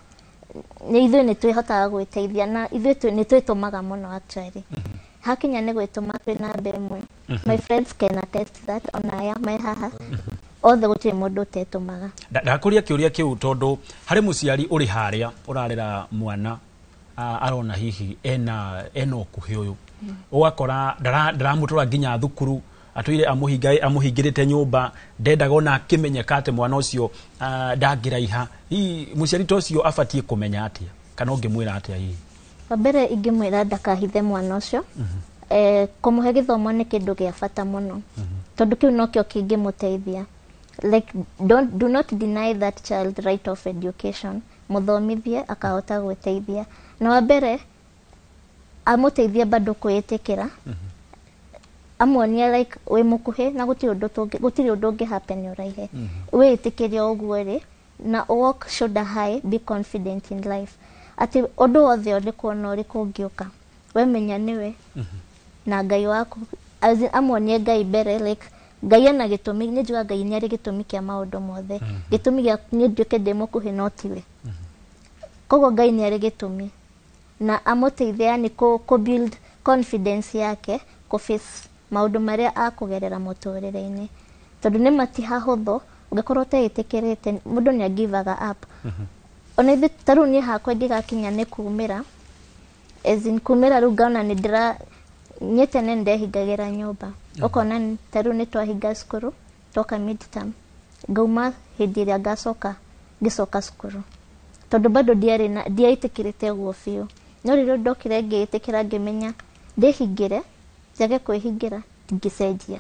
nĩ ithuĩ nĩ twĩhotaga gwĩteithia, na ithuĩ nĩ twĩtũmaga mũno actually. Hakinya nĩ gwĩtũma twĩ namba ĩmwe. My friends can attest that, ona aya me haha othe gũtirĩ mũndũ ũtetũmaga. Ndakũria kĩũria kĩu tondũ harĩ mũciari ũrĩ harĩa ũrarera mwana, arona hihi ena ũkuhĩ ũyũ, ũgakora ndaramũtwara nginya thukuru, atũire amũhingĩrĩte nyũmba, ndendaga ona akĩmenyeka atĩ mwana ũcio ndangĩraiha. Hihi mũciari ta ũcio abatiĩ kũmenya atĩa, kana ũngĩmwĩra atĩa hihi? Wa mbere ingĩmwĩra ndakahithe mwana ũcio. Kũmũhe gĩthomo nĩ kĩndũ gĩa bata mũno, tondũ kĩu nokĩo kĩngĩmũteithia. Like, do not deny that child right of education. Mũthomithie akahota gwĩteithia. Na wa mbere amũteithie bado kwĩĩtĩkĩra, amuonie like wĩ mũkuhĩ na gũtirĩ ũndũ ũngĩ happen ũraihe. Wĩĩtĩkĩre ũguo rĩ, na walk shoulder high, be confident in life. Atĩ ũndũ wothe ũrĩkũ ona ũrĩkũ ũngĩũka, we menya nĩwe na Ngai waku. As in, amuonie Ngai mbere, like Ngai ena gĩtũmi, nĩ njugaga Ngai nĩ arĩ gĩtũmi kĩa maũndũ mothe. Gĩtũmi gĩa niĩ nduĩke ndĩ mũkuhĩ no tiwe. Koguo Ngai nĩ arĩ gĩtũmi, na amũteithie yani kũ build confidence yake, kũ face maũndũ marĩa akũgerera mũtũrĩre-inĩ, tondũ nĩ matihahũthũ ũngĩkorwo ũteĩtĩkĩrĩte, mũndũ nĩ agivaga up. Ona ithuĩ ta rĩu niĩ hakwa ingĩgakinya nĩ kumĩra, as in kumĩra rĩu ngona nĩ ndĩra niĩ tene nĩ ndehingagĩra nyũmba, ũkona ta rĩu nĩ twahinga cukuru twoka midterm, ngauma hĩndĩ ĩrĩa ngacoka ngĩcoka cukuru, tondũ bado ndiarĩ na ndiaĩtĩkĩrĩte ũguo biũ. No rĩrĩa ndokire ngĩĩtĩkĩra, ngĩmenya ndĩhingĩre njage kwĩhingĩra ndingĩcenjia.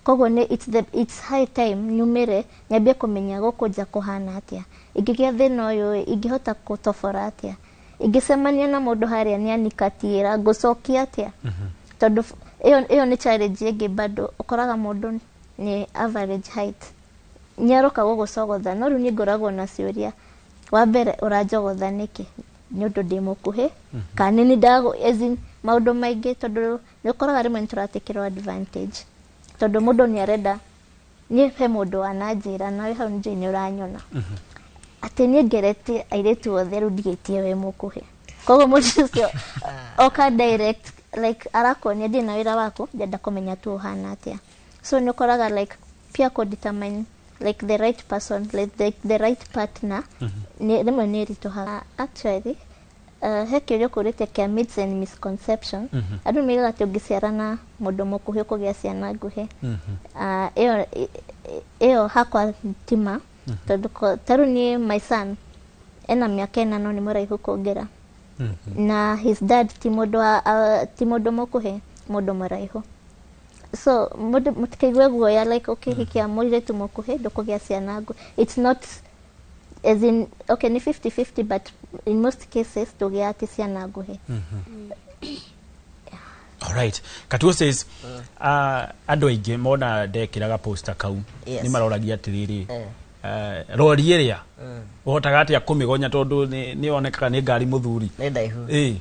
Koguo nĩ it's high time nyumĩre nyambie kũmenya gũkũ nja kũhana atĩa, ingĩgĩa thĩna ũyũ ingĩhota kũtobora atĩa, ingĩcemania na mũndũ harĩa nĩ anikatiĩra ngũcokia atĩa, tondũ ĩyo nĩ challenge ĩngĩ bado ũkoraga mũndũ nĩ average height nĩ aroka gũgũcogotha, no rĩu niĩ ngoragwo na ciũria. Wa mbere ũranjogotha nĩkĩ? Nĩ ũndũ ndĩ mũkuhĩ kana nĩ ndagũ, as in maũndũ maingĩ, tondũ nĩ ũkoraga rĩmwe nĩ tũratakĩrwo advantage, tondũ mũndũ nĩ arenda niĩ he mũndũ wananjĩra nawe hau nĩ nĩ ũranyona atĩ niĩ ngeretie airĩtu othe rĩu ndigĩtie wĩ mũkuhĩ. Koguo mũndũ ũcio oka direct like arakuonia ndĩ na wĩra waku, ndĩrenda kũmenya tu ũhana atĩa. So nĩ ũkoraga like pia kũ determine like the right person, like the right partner, rĩmwe nĩ ĩritũhaga. Actually He kĩũria kũrĩte kĩa myths and misconception. Andũ meigaga atĩ ũngĩciarana mũndũ mũkuhĩ ũkũgĩa ciana nguhĩ. Ah, ĩyo hakwa tima, tondũ ta rĩu niĩ my son ena mĩaka 4 no nĩ mũraihu kũngĩra, na his dad ti mũndũ wa ti mũndũ mũkuhĩ, mũndũ mũraihu. So mũndũ mũtikaigue guoya like ũkĩhikia mũirĩtu mũkuhĩ ndũkũgĩa ciana nguhĩ. It's not, as in, okay, ni 50-50, but in most cases ndũgĩa ati ciana nguhĩ. Alright. Katuo says andũ aingĩ mona ndekĩraga poster kau nĩ maroragia atĩrĩrĩ, rori ĩrĩa ũhotaga atĩa kũmĩgonya, tondũ nĩ yonekaga nĩ ngari mũthuri? Nĩ ndaihu. Nĩ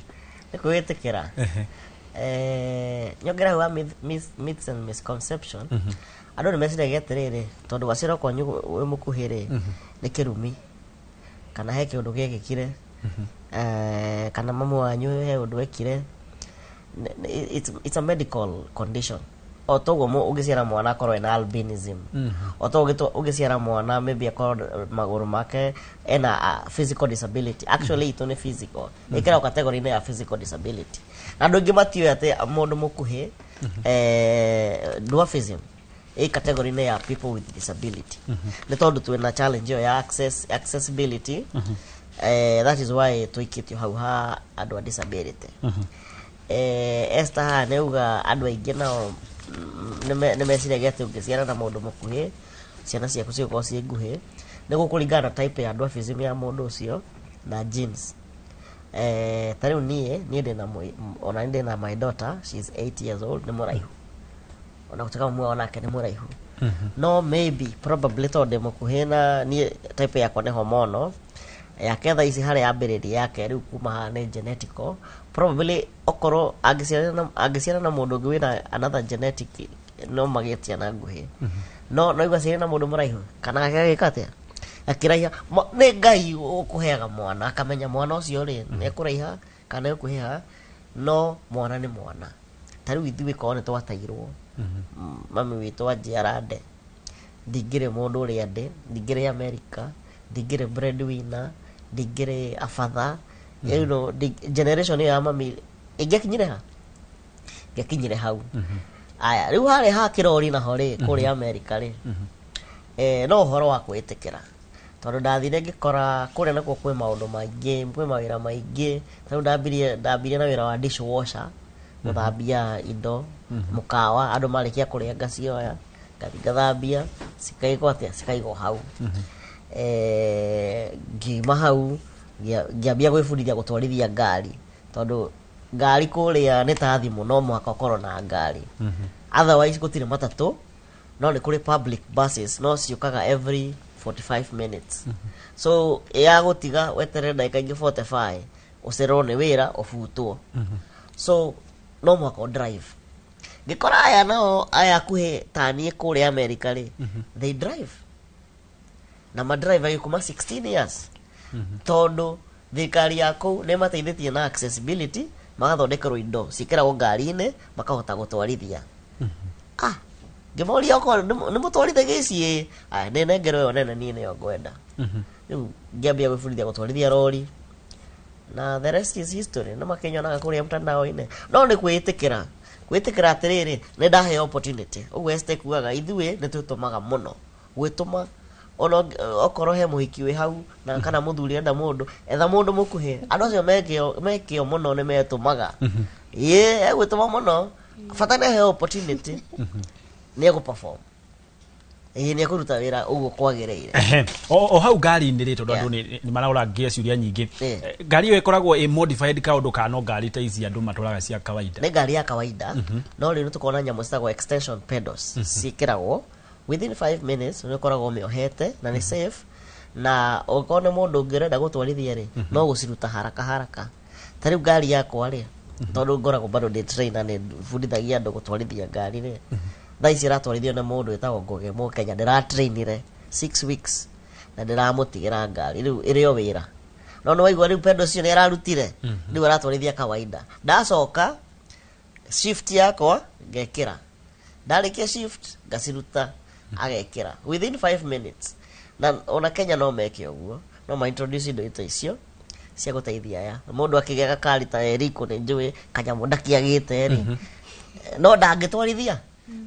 kwĩĩtĩkĩra. Nyongera hau wa myths and misconception, andũ nĩ meciragia atĩrĩrĩ, tondũ gwaciarwo kwanyu wĩ mũkuhĩ rĩ, nĩ kĩrumi kana he kĩũndũ gĩekĩkire, kana mamu wanyu he ũndũ ekire. It's a medical condition, o toguo ũngĩciara mwana akorwo ena albinism, o toguo ũngĩciara mwana maybe akorwo magũrũ make ena physical disability. Actually itũ nĩ physical, ĩkĩragwo category-inĩ ya physical disability, na andũ aingĩ matiũĩ atĩ mũndũ mũkuhĩ, dwarfism ĩ category-inĩ ya people with disability. Nĩ tondũ twĩna challenge ĩyo ya accessibility, that is why tũikĩtio hau ha andũ a disability. Esther haha nĩ auga andũ aingĩ nao nĩ meciragia atĩ ũngĩciara na mũndũ mũkuhĩ ciana ciaku cigũkorwo ciĩ nguhĩ. Nĩ gũkũringana na type ya dwarfism ya mũndũ ũcio na genes. Ta rĩu niĩ ndĩna ona niĩ ndĩna my daughter, she is 8 years old, nĩ mũraihu, ona gũtuĩka mami wao nake nĩ mũraihu. No maybe probably tondũ ndĩ mũkuhĩ na niĩ type yakwa nĩ hormonal, yake thaa ici harĩa yambĩrĩria yake rĩu kuma haha nĩ genetical. Probably okorwo angĩciarana na mũndũ ũngĩ wĩna another genetic no magĩe ciana nguhĩ, no igua ciarĩ na mũndũ mũraihu kana gake gagĩka atĩa akĩraiha. Nĩ Ngai ũkũheaga mwana akamenya mwana ũcio rĩ nĩ ekũraiha kana nĩ ekũhĩha, no mwana nĩ mwana. Ta rĩu ithuĩ korwo nĩ twatairwo mami witũ anjiara nde, ndingĩrĩ mũndũ ũrĩa ndĩ, ndingĩrĩ America, ndingĩrĩ breadwinner, ndingĩrĩ a father. Generation ĩyo ya mami ĩngĩakinyire ha ngĩakinyire hau. Aya, rĩu harĩa ha kĩrori naho rĩ, kũrĩa America rĩ, no ũhoro wa kwĩtĩkĩra, tondũ ndathire ngĩkora kũrĩa nakuo kwĩ maũndũ maingĩ, kwĩ mawĩra maingĩ. Ta rĩu ndambirie na wĩra wa dishwasher, gũthambia indo mũkawa, andũ marĩkia kũrĩa ngacioya ngathi ngathambia cikaigwo atĩa, cikaigwo hau. Ngiuma hau ngĩambia gwĩbundithia gũtwarithia ngari, tondũ ngari kũrĩa nĩ ta thimũ, no mũhaka ũkorwo na ngari, otherwise gũtirĩ matatũ, no nĩ kũrĩ public buses no ciũkaga every 45 minutes. So ya gũtiga weterere ndagĩka ingĩ 45 ũcererwo nĩ wĩra ũbutwo. So no mũhaka ũ drive. Ngĩkora aya nao aya akuhĩ ta niĩ kũrĩa America rĩ, they drive na madrive agĩkuma 16 years, tondũ thirikari ya kũu nĩ mateithĩtie na accessibility, magathondekerwo indo ciĩkĩragwo ngari-inĩ makahota gũtwarithia. Ah, ngĩmoria okorwo nĩ mũtwarithagia ici, ĩ aya nĩ nengerwo ĩyo nene, niĩ nĩyo ngwenda. Rĩu ngĩambia gwĩbundithia gũtwarithia rori na the rest is history. Nĩ makĩnyonaga kũrĩa mtandao-inĩ. No nĩ kwĩĩtĩkĩra, kwĩĩtĩkĩra atĩrĩrĩ, nĩ ndaheo opportunity. Ũguo Esther kugaga ithuĩ nĩ twĩtũmaga mũno gwĩtũma, ona okorwo he mũhiki wĩ hau na kana mũthuri enda mũndũ, etha mũndũ mũkuhĩ. Andũ acio mekĩo mũno nĩ metũmaga, ĩ egwĩtũma mũno, bata nĩ aheo opportunity, nĩ egũ perform, ĩ nĩ ekũruta wĩra ũguo kwagĩrĩire. Ehe. O hau ngari-inĩ rĩ, tondũ andũ nĩ maraũrangia ciũria nyingĩ. Ngari ĩyo ĩkoragwo ĩ modified kaũndũ kana no ngari ta ici andũ matwaraga cia kawaida? Nĩ ngari ya kawaida, no rĩu nĩ tũkorwo na nyamũ citagwo extension pedals, ciĩkĩragwo within 5 minutes nĩ ũkoragwo ũmĩohete na nĩ safe, na ũngĩkorwo nĩ mũndũ ũngĩ ũrenda gũtwarithia rĩ, no gũciruta haraka haraka. Ta rĩu ngari yakwa rĩ, tondũ ngoragwo bado ndĩ trainer, nĩ bundithagia andũ gũtwarithia ngari rĩ, thaa ici ĩratwarithio nĩ mũndũ wĩtagwo Ngũgĩ Mũkenya, ndĩratrainire 6 weeks na ndĩramũtigĩra ngari rĩu ĩrĩ o wĩra. No nĩ waigua rĩu pedal icio nĩ ararutire, rĩu aratwarithia kawaida. Ndacoka shift yakwa ngekĩra, ndarĩkia shift ngaciruta, agekĩra within 5 minutes. Na ona Kenya no meke ũguo, no ma introduce indo ta icio. Cia gũteithia aya mũndũ akĩgĩa gakari ta Eriko nĩ njũĩ kanyamũ ndakiagĩte rĩ, no ndangĩtwarithia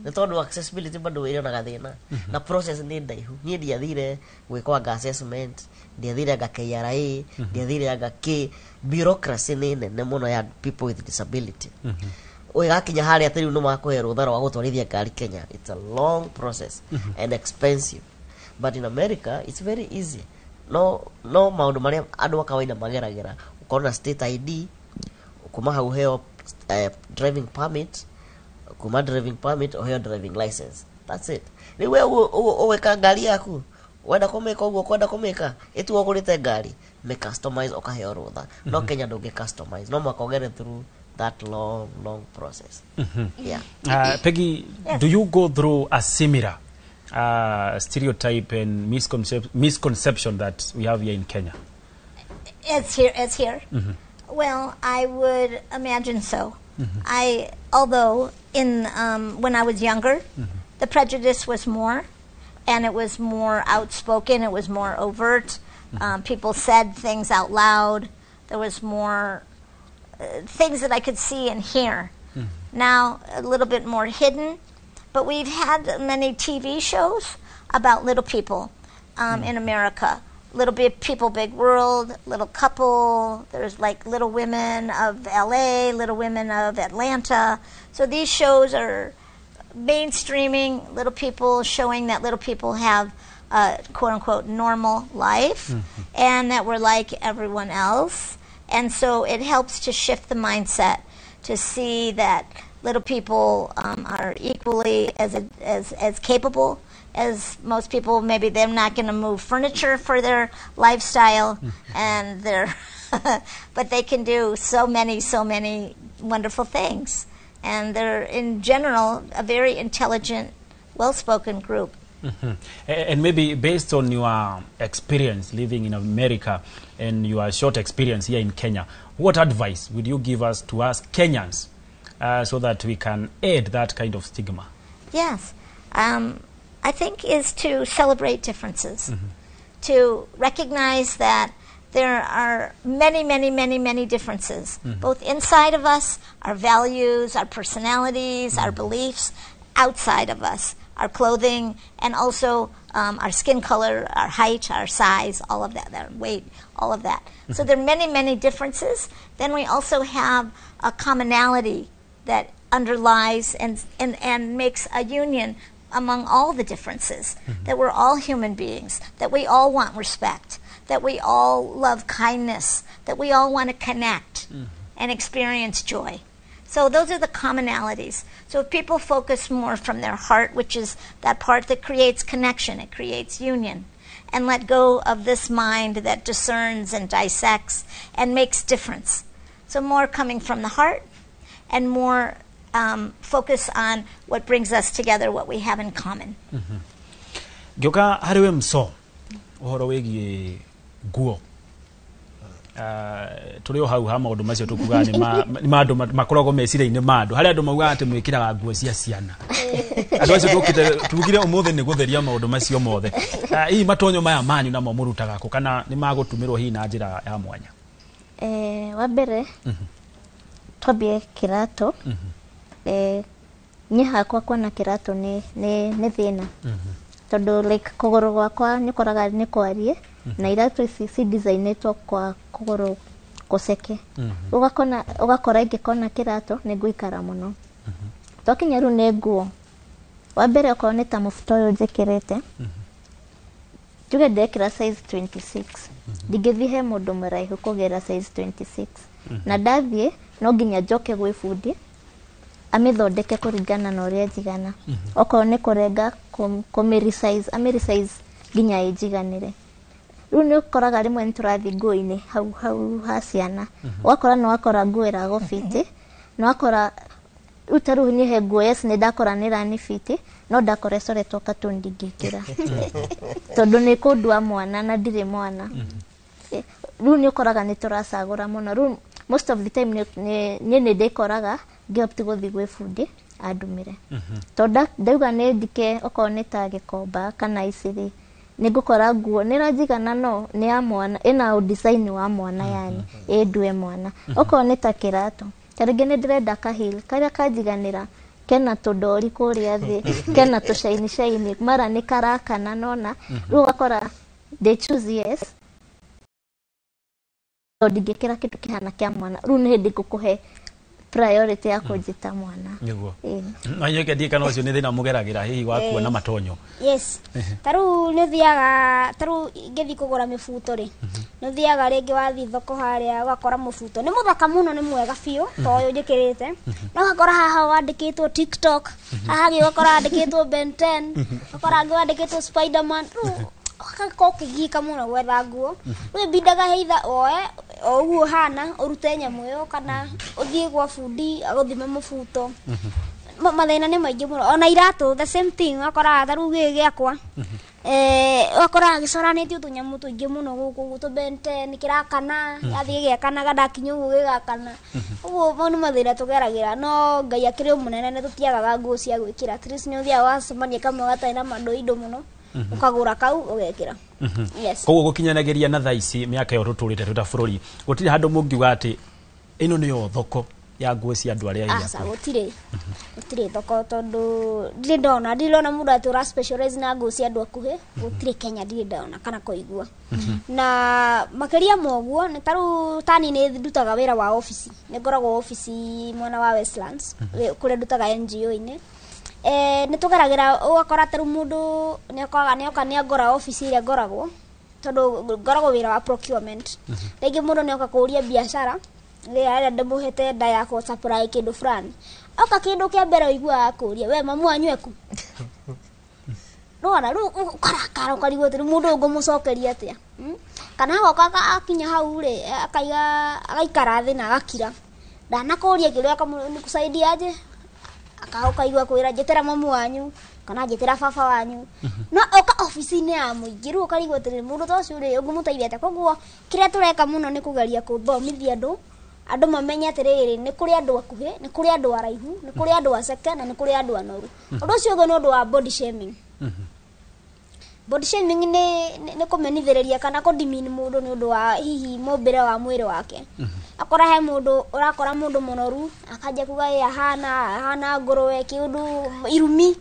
nĩ tondũ accessibility bado ĩrĩ ona gathĩna na process nĩ ndaihu. Niĩ ndiathire gwĩkwo anga assessment, ndiathire anga KRA, ndiathire anga k bureaucracy nĩ nene mũno ya people with disability. Ũgĩgakinya harĩa atĩ rĩu nĩ makũhe rũtha rwa gũtwarithia ngari Kenya, it's a long process and expensive, but in America it's very easy. No maũndũ marĩa andũ a kawaida mageragĩra, ũkorwo na state ID, kuma hau ũheo driving permit, kuma driving permit ũheo driving license, that's it. Rĩu we ũgwĩka ngari yaku, wenda kũmĩka ũguo kwenda kũmĩka ĩtuo ũgũrĩte ngari mĩ customize ũkaheo rũtha. No Kenya ndũngĩ customize, no mũhaka ũgere through that long, long process. Yeah. Peggy, do you go through a similar stereotype and misconception that we have here in Kenya? It's here. It's here. Well, I would imagine so. Although in when I was younger, the prejudice was more, and it was more outspoken. It was more overt. People said things out loud. There was more things that I could see and hear. Now, a little bit more hidden, but we've had many TV shows about little people in America. Little Big People, Big World, Little Couple. There's like Little Women of LA, Little Women of Atlanta. So these shows are mainstreaming little people, showing that little people have a quote unquote normal life and that we're like everyone else. And so it helps to shift the mindset to see that little people are equally as capable as most people. Maybe they're not going to move furniture for their lifestyle, and they're but they can do so many, so many wonderful things. And they're, in general, a very intelligent, well-spoken group. And maybe based on your experience living in America and your short experience here in Kenya, what advice would you give us to us Kenyans so that we can end that kind of stigma? Yes. I think is to celebrate differences, to recognize that there are many, many, many, many differences, both inside of us, our values, our personalities, our beliefs, outside of us, our clothing, and also our skin color, our height, our size, all of that, our weight, all of that. So there are many, many differences. Then we also have a commonality that underlies and makes a union among all the differences, that we're all human beings, that we all want respect, that we all love kindness, that we all want to connect and experience joy. So those are the commonalities. So if people focus more from their heart, which is that part that creates connection, it creates union, and let go of this mind that discerns and dissects and makes difference. So more coming from the heart and more focus on what brings us together, what we have in common. Ngĩũka harĩ we mso ũhoro wĩgiĩ nguo, tũrĩ o hau ha maũndũ macio tũkugaga nĩ ma andũ makoragwo meciria-inĩ ma andũ, harĩ andũ maugaga atĩ mwĩkĩraga nguo cia ciana. Andũ acio tũkĩte tugire ũmũthĩ nĩ gũtheria maũndũ macio mothe. Hihi matonyo maya manyu namo mũrutaga kũ, kana nĩ magũtumĩrwo hihi na njĩra ya mwanya? Wa mbere twambie kĩratũ. Niĩ hakwa kuona kĩratũ nĩ thĩna, tondũ like kũgũrũ gwakwa nĩ ũkoraga nĩ kwarie, na iratũ ici ci designĩtwo kwa kũgũrũ gũceke. Ũgakona ũgakora ingĩkona kĩratũ nĩ ngũikara mũno. Twakinya rĩu nĩ nguo, wa mbere okorwo nĩ ta mũbuto ũyũ njĩkĩrĩte, njuge ndekĩra size 26, ndingĩthiĩ he mũndũ mũraihu kũgĩra size 26, na ndathiĩ no nginya njoke gwĩ bundi amĩthondeke kũringana na ũrĩa njigana. Okorwo nĩ kũrenga kũmĩ resize, amĩ resize nginya ĩnjiganĩre. Rĩu nĩ ũkoraga rĩmwe nĩ tũrathiĩ nguo-inĩ hau hau ha ciana, ũgakora nĩ wakora nguo ĩragũbiti, nĩ wakora rĩu ta rĩu niĩ he nguo, yes, nĩ ndakora nĩ ĩranibiti, no ndakora ĩcoretwo cartoon ndingĩkĩra, tondũ nĩ kũndua mwana na ndirĩ mwana. Rĩu nĩ ũkoraga nĩ tũracagũra mũno. Rĩu most of the time niĩ nĩ ndĩkoraga ngĩopt gũthiĩ gwĩ bundi andumĩre, tondũ ndauga nĩ ndike okorwo nĩ ta Gĩkomba kana Iciri, Nĩ ngũkora nguo nĩ ĩranjigana no nĩ ya mwana, ĩna design wa mwana, yani ĩndue mwana. Okorwo nĩ ta kĩratũ, ta rĩngĩ nĩ ndĩrenda kahil karĩa kanjiganĩra, kena tũndori kũrĩa thĩ, kena tũcaini caini, mara nĩ karakana nona. Rĩu ũgakora they choose yes, tondũ ndingĩkĩra kĩndũ kĩhana kĩa mwana. Rĩu nĩ hĩndĩ ngũkũhe priority ya kũnjĩta mwana. Nĩguo. Ĩĩ. Manyoke ndiĩ kana ũcio nĩ thĩna mũgeragĩra hihi wa kuona matonyo. Yes, ta rĩu nĩ ũthiaga, ta rĩu ingĩthiĩ kũgũra mĩbuto rĩ, nĩ ũthiaga rĩngĩ wathiĩ thoko harĩa ũgakora mũbuto nĩ mũthaka mũno, nĩ mwega biũ ta ũyũ njĩkĩrĩte, no ũgakora haha wandĩkĩtwo TikTok, haha hangĩ ũgakora wandĩkĩtwo Ben 10, ũgakora hangĩ wandĩkĩtwo Spiderman. Rĩu ũgakorwo ũkĩgiĩka mũno gwetha nguo. Rĩu ĩbindaga either woe o ũguo ũhana ũrute nyamũ ĩyo kana ũthiĩ gwa bundi agũthime mũbuto. Mathĩna nĩ maingĩ mũno. Ona iratũ the same thing, ũgakoraga ta rĩu gĩkĩ gĩakwa, ũgakoraga gĩcoranĩtio tũnyamũ tũingĩ mũno gũkũ ũguo, tũ Ben 10 kĩrakana, gĩathiĩ gĩgĩakanaga, ndakinya ũguo gĩgakana. Ũguo mau nĩ mathĩna tũgeragĩra, no Ngai akĩrĩ o mũnene, nĩ tũtiagaga nguo cia gwĩkĩra. At least nĩ ũthiaga wacemania kamwe gatarĩ na mandoindo mũno, ũkagũra kau ũgekĩra. Yes. Koguo gũkinyanagĩria na thaa ici, mĩaka ĩyo tũtũrĩte twĩ ta bũrũri, gũtirĩ handũ mũngiuga atĩ ĩno nĩyo thoko ya nguo cia andũ arĩa Aca, gũtirĩ thoko, tondũ ndirĩ ndona mũndũ atĩ ũra specialize na nguo cia andũ akuhĩ. Gũtirĩ Kenya, ndirĩ ndona kana kũigua. Na makĩria ma ũguo, nĩ ta rĩu tani nĩ ndutaga wĩra wa obici, nĩ ngoragwo obici mwena wa Westlands, kũrĩa ndutaga NGO-inĩ. Nĩ tũgeragĩra ũgakora ta rĩu mũndũ nĩ okaga, nĩ oka, nĩ angora obici ĩrĩa ngoragwo, tondũ ngoragwo wĩra wa procurement. Rĩngĩ mũndũ nĩ oka kũũria biacara rĩrĩa arenda ndĩmũhe tender ya kũ supply kĩndũ fulani. Oka, kĩndũ kĩa mbere ũiguaga akũria, "We mamu wanyu eku?" Nĩwona rĩu ũkarakara, ũkarigwo atĩrĩ, mũndũ ũyũ ngũmũcokeria atĩa? Kana agoka akinya hau rĩ, akaiga, agaikara thĩ na agakira, ndanakũria kĩũria, "Nikusaidia aje?" Ũkaigua kwĩra, "Njĩtĩra mamu wanyu," kana, "Njĩtĩra baba wanyu." No oka obici-inĩ ya mũingĩ, rĩu ũkarigwo atĩrĩrĩ, mũndũ ta ũcio rĩ, ũngĩmũteithia atĩa? Koguo kĩrĩa tũreka mũno nĩ kũgeria gũthomithia andũ, andũ mamenye atĩrĩrĩ, nĩ kũrĩ andũ akuhĩ, nĩ kũrĩ andũ araihu, nĩ kũrĩ andũ aceke, na nĩ kũrĩ andũ anoru. Ũndũ ũcio ũngĩ nĩ ũndũ wa body shaming. Body shaming nĩ kũmenithĩrĩria kana kũdimini mũndũ nĩ ũndũ wa hihi mũmbĩre wa mwĩrĩ wake. Akora he mũndũ ũrakora mũndũ mũnoru, akanjia kuga, "Ĩ ahana ngũrwe," kĩũndũ irumi.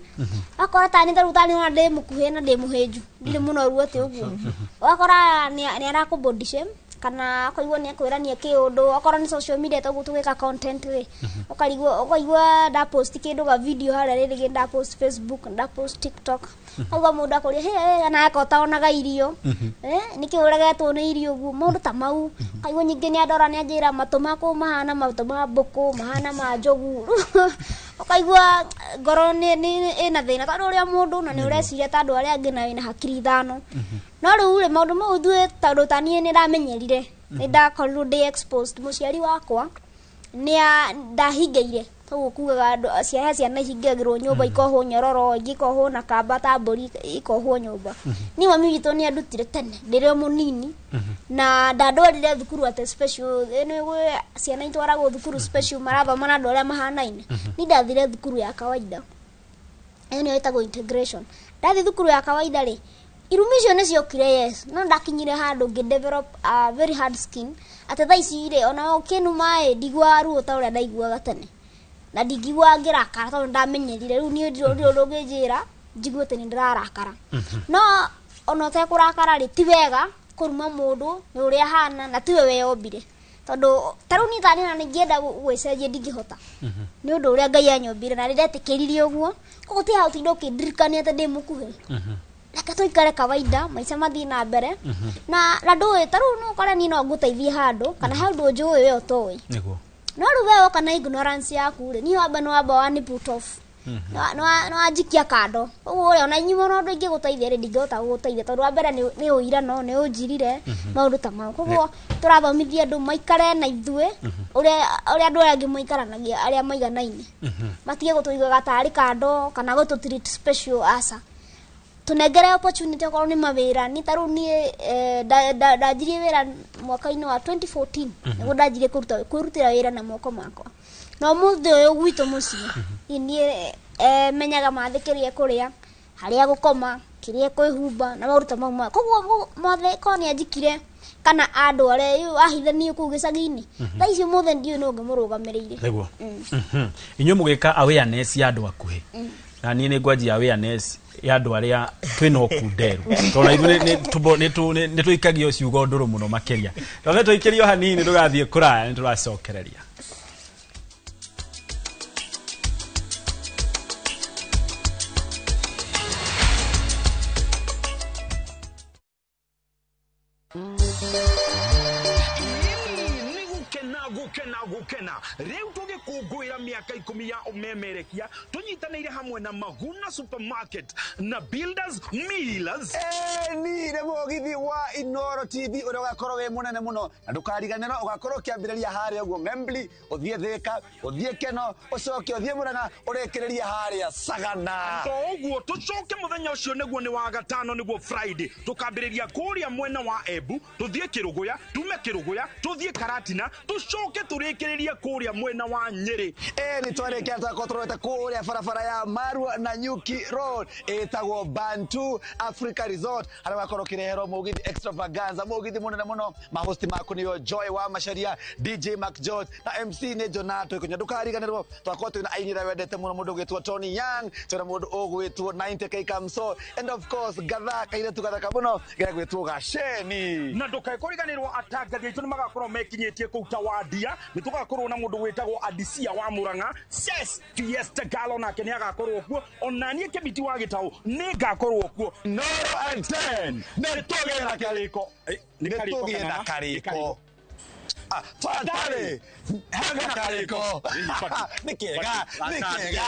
Akora tani tarĩu tani ona ndĩ mũkuhĩ na ndĩ mũhĩnju, ndirĩ mũnoru atĩ ũguo, ũgakora nĩ arakũ body shame, kana akaigua nĩ akwĩrania kĩũndũ. Okorwo nĩ social media toguo tũgĩka content rĩ, ũkarigwo, ũkaigua ndapost kĩndũ ga video harĩa, rĩrĩ ndapost Facebook, ndapost TikTok, auga mũndũ akũria, "He na aka ũtaonaga irio, nĩkĩ ũregetwo nĩ irio?" Ũguo maũndũ ta mau. Kaigua nyingĩ nĩ andora, nĩ anjĩra matũ makũ mahana matũ ma mbũkũ, mahana ma njogu. Ũkaigua ngoro nĩ ĩna thĩna, tondũ ũrĩa mũndũ na nĩ ũreciria ta andũ arĩa angĩ na wĩna hakiri ithano. No rĩu rĩ, maũndũ mau ithuĩ, tondũ ta niĩ nĩ ndamenyerire, nĩ ndakorirwo ndĩ exposed, mũciari wakwa nĩ ndahingĩire koguo kugaga andũ he ciana ihingagĩrwo nyũmba, ikohwo nyororo, ingĩ ikohwo na kamba ta mbũri, ikohwo nyũmba. Niĩ mami witũ nĩ andutire tene ndĩrĩ o mũnini, na ndandwarire thukuru atĩ special. Nĩ gwĩ ciana itwaragwo thukuru special, marathoma na andũ arĩa mahanaine. Niĩ ndathire thukuru ya kawaida, ĩyo nĩyo ĩtagwo integration. Ndathiĩ thukuru ya kawaida rĩ, irumi icio nĩ ciokire, yes, no ndakinyire handũ ngĩ develop a very hard skin, atĩ thaa ici rĩ, ona ũkĩnuma ĩ, ndiguaga ruo ta ũrĩa ndaiguaga tene, na ndingĩigua ngĩrakara, tondũ ndamenyerire. Rĩu niĩ ndirĩ ũndũ ũngĩnjĩra njigue atĩ nĩ ndĩrarakara. No ona ũtekũrakara rĩ, ti wega kũruma mũndũ nĩ ũrĩa ahana na tiwe weyombire, tondũ ta rĩu niĩ tani na ningĩenda gwĩcenjia, ndingĩhota nĩ ũndũ ũrĩa Ngai anyombire na nĩndetĩkĩririe ũguo. Koguo ti hau tinda ũkĩndirikania atĩ ndĩ mũkuhĩ, reke tũikare kawaida, maica mathiĩ na mbere. Na ndũĩ, ta rĩu no ũkore niĩ no ngũteithie handũ kana he ũndũ njũĩ we ũtoĩ. No rĩu we woka na ignorance yaku rĩ, niĩ wamba nĩ wamba wani put off, nĩ wanjikia kando ũguo ũrĩa ona inyuĩ mũno ũndũ ingĩgũteithia rĩ, ndingĩhota gũgũteithia, tondũ wa mbere nĩ ũira no nĩ ũnjirire maũndũ ta mau. Koguo tũrathomithia andũ maikare na ithuĩ ũrĩa andũ arĩa angĩ maikaranagia, arĩa maiganaine, matige gũtũigaga tarĩ kando kana gũtũ treat special. Aca, tũnengere opportunity okorwo nĩ mawĩra. Ni ta rĩu niĩ, ndanjirie wĩra mwaka-inĩ wa 2014, nĩguo ndanjirie kũruta kwĩrutĩra wĩra na moko makwa, na ũmũthĩ ũyũ gwitũ mũciĩ niĩ menyaga mathĩ kĩrĩa kũrĩa, harĩa gũkoma, Kĩrĩa kwĩhumba na maũndũ ta mau ma koguo mothe korwo nĩ anjikire kana andware ahithanio kũu gĩcagi-inĩ thaa ici ũmũthĩ ndiũĩ nũ ũngĩmũrũgamĩrĩire. Nĩguo. Inyuĩ mũgĩka awareness ya andũ akuhĩ, na niĩ nĩ ngwanjia awareness ya andũ arĩa twĩna ũkunderu, tondũ ithuĩ nĩ tũikagio ciugo ndũrũ mũno makĩria. Twambe tũikĩrio hanini, ndũgathiĩ kũraya, nĩ tũracokereria. Gukena riu tugikungũĩra mĩaka 10 ya ũmemerekia, tũnyitanĩire hamwe na Maguna Supermarket na Builders Millers. Ni nĩ mũgithi wa Inooro TV ũrĩa ũgakorwo wĩ mũnene mũno, na ndũkariganĩrwo ũgakorwo ũkĩambĩrĩria harĩa ũguo Membli, ũthiĩ Thĩka, ũthiĩ Keno, ũcoke ũthiĩ Murang'a, ũrĩkĩrĩrie harĩa Sagana. To ũguo tũcoke mũthenya ũcio nĩguo nĩ wa gatano, nĩguo Friday, tũkambĩrĩria kũrĩa mwena wa Embu, tũthiĩ Kĩrũgũya, tume Kĩrũgũya tũthiĩ Karatina, tũcoke tũrĩkĩrĩrie kũrĩa mwena wa Nyĩrĩ. Nĩ twarĩkia twakorwo tũrorete kũrĩa barabara ya Marua na Nyuki Road ĩtagwo Bantu Africa Resort, harĩa ũgakorwo ũkĩreherwo mũgithi extravaganza, mũgithi mũnene mũno. Mahosti maku nĩo Joy wa Macharia, DJ Mark George na MC nĩ Jonato Ikunya. Ndũkariganĩrwo twakorwo twĩna aini arĩa wendete mũno, mũndũ ũgwĩtwo Tony Young, twĩna mũndũ ũgwĩtwo 90K Kamso, and of course gatha kairĩtu gathaka mũno gegwĩtwo Gaceni. Na ndũkae kũriganĩrwo atangathi aitũ nĩ magakorwo mekinyĩtie kũu Tawandia, nĩ tũgakorwo na mũndũ wĩtagwo Adisia wa Murang'a, Ses Fiesta Galo nake nĩ agakorwo kuo, ona niĩ Kĩmiti wa Gĩtaũ nĩ ngakorwo kuo. Inooro at 10 nĩ tũgĩe na karĩko, nĩ tũgĩe na karĩko. Twarĩ hena karĩko, nĩ kega, nĩ kega.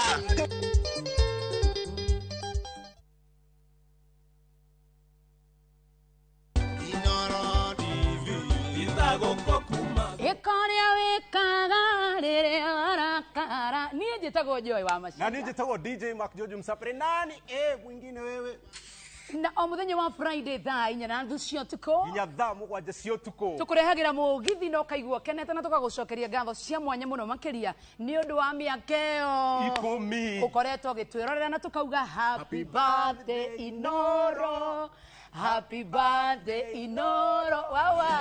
Ĩkoria wĩkaga rĩrĩa warakara. Niĩ njĩtagwo Joy wa Macharia. Na niĩ njĩtagwo DJ Mark George Msapere. Nani mwingine wewe? Na o mũthenya wa Friday thaa 4:30 cia ũtukũ nginya thaa 7 cia ũtukũ tũkũrehagĩra mũgithi na ũkaigua ũkenete, na tũkagũcokeria ngatho cia mwanya mũno makĩria nĩ ũndũ wa mĩaka ĩyo 10 ũkoretwo ũgĩtwĩrorera, na tũkauga happy birthday Inooro, happy birthday Inooro. Wawa.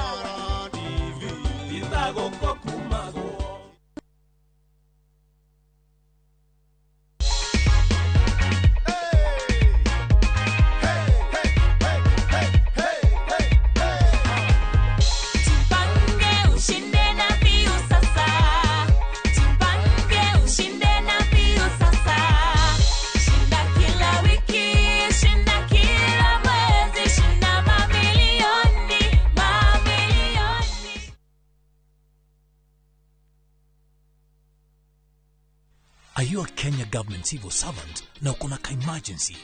Are you a Kenya government civil servant na uko na ka emergency?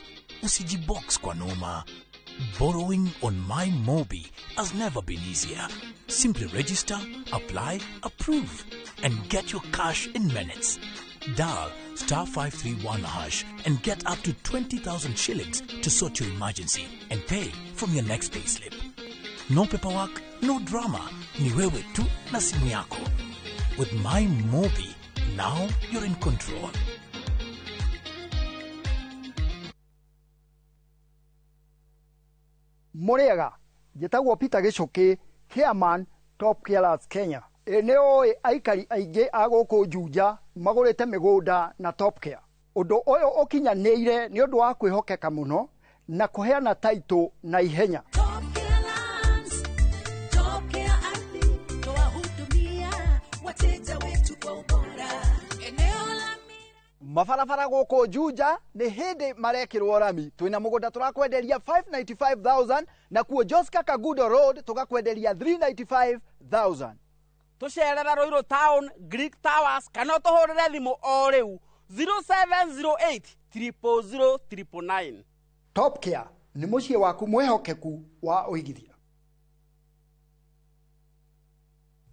Usijibox kwa noma. Borrowing on MyMobi has never been easier. Simply register, apply, approve, and get your cash in minutes. Dial *531# and get up to 20,000 shillings to sort your emergency and pay from your next payslip. No paperwork, no drama. Ni wewe tu na simu yako. With MyMobi, now you're in control. Mũrĩega, njĩtagwo Peter Gĩcũkĩ, chairman Top Carers Kenya. Nĩ ũĩ aikari aingĩ a gũkũ Juja magũrĩte mĩgũnda na Top Care. Ũndũ ũyũ ũkinyanĩire nĩ ũndũ wa kwĩhokeka mũno na kũheana taitũ na ihenya. Mabarabara gũkũ Juja nĩ hĩndĩ marekĩrwo rami. Twĩna mũgũnda tũrakwenderia 595,000 na kuo Joska Kagudo Road tũgakwenderia 395,000. Tũcerera Ruiru Town, Greek Towers, kana ũtũhũrĩre thimũ o rĩu 0708 000 999. Top Care nĩ mũciĩ waku mwĩhokeku wa ũigithia.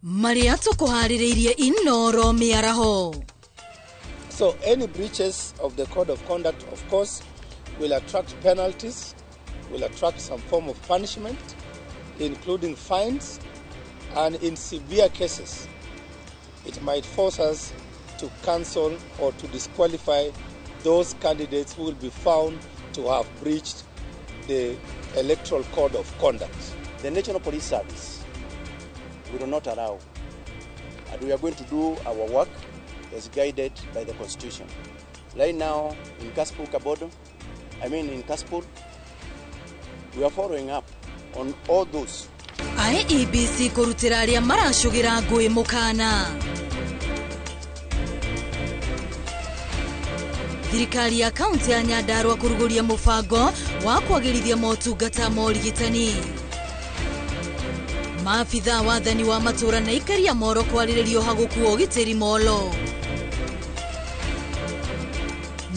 Marĩa tũkũharĩrĩirie Inooro mĩaraho. So any breaches of the code of conduct, of course, will attract penalties, will attract some form of punishment, including fines, and in severe cases, it might force us to cancel or to disqualify those candidates who will be found to have breached the Electoral Code of Conduct. The National Police Service will not allow, and we are going to do our work as guided by the Constitution. Right now, in Kasipul Kabodo, I mean in Kasipul, we are following up on all those. IEBC kũrutĩra arĩa maracũgĩra ngũĩ mũkana. Thirikari ya kaunti ya Nyandarua kũrugũria mũbango wa kwagĩrithia motungata ma ũrigitani. Maabithaa wathani wa matũra na aikari a Moro kwarĩrĩrio ha gũkua ũgitĩri Molo.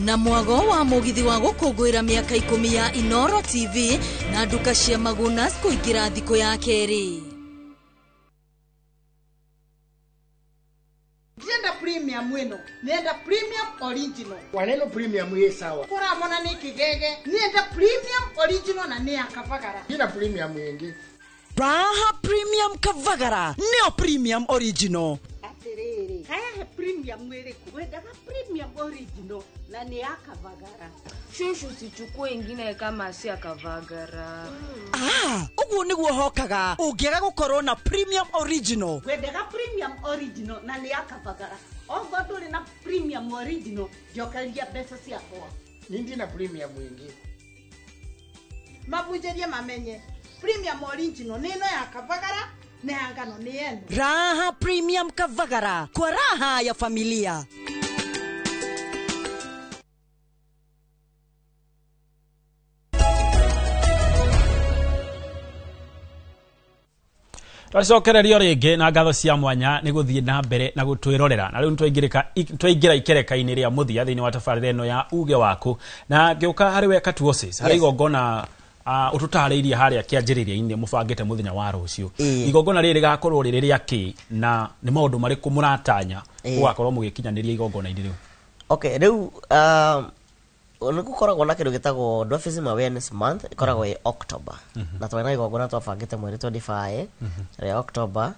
Na mwago wa mũgithi wa gũkũngũĩra mĩaka 10 ya Inooro TV na nduka cia Magunas kũingĩra thikũ ya kerĩ. Ndienda premium ĩno, nenda premium original. Waneno premium ĩ sawa. Kũramona nĩ kĩgege, nenda premium original na nĩ ya Kavagara. Ina premium ĩngĩ. Raha Premium Kavagara, nĩyo premium original. Atĩrĩrĩ, haya he premium ĩrĩkũ? Wendaga premium original na nĩ ya Kavagara. Shushu, sichukue ingine kama si ya Kavagara. Ah, ũguo nĩguo hokaga ũngĩaga gũkorwo na premium original. Wendaga premium original na nĩ ya Kavagara. Ogo ndũrĩ na premium original, njokeria mbeca ciakwa. Ni ndina premium ĩngĩ. Mabunjĩrie mamenye premium original nĩ ĩno ya Kavagara na ya ngano nĩ ĩno. Raha Premium Kavagara, kwa raha ya familia. Twacokererio rĩngĩ na ngatho cia mwanya nĩ gũthiĩ na mbere na gũtwĩrorera na rĩu nĩtwaingĩra ikereka-inĩ rĩa mũthia thĩinĩ wa tabarĩra ĩno ya uge waku na ngĩũka harĩ we Katuosis harĩ igongona ũtũtarĩirie harĩa kĩanjĩrĩria-inĩ mũbangĩte mũthenya wa rũciũ. Igongona rĩrĩ rĩgakorwo rĩrĩ rĩa kĩ na nĩ maũndũ marĩkũ mũratanya gũgakorwo mũgĩkinyanĩria igongona-inĩ rĩu? Okay, rĩu nĩ gũkoragwo na kĩndũ gĩtagwo Dwarfism Awareness Month, ĩkoragwo ĩ October. Na twarĩ na igongona twabangĩte mweri 25 rĩa October,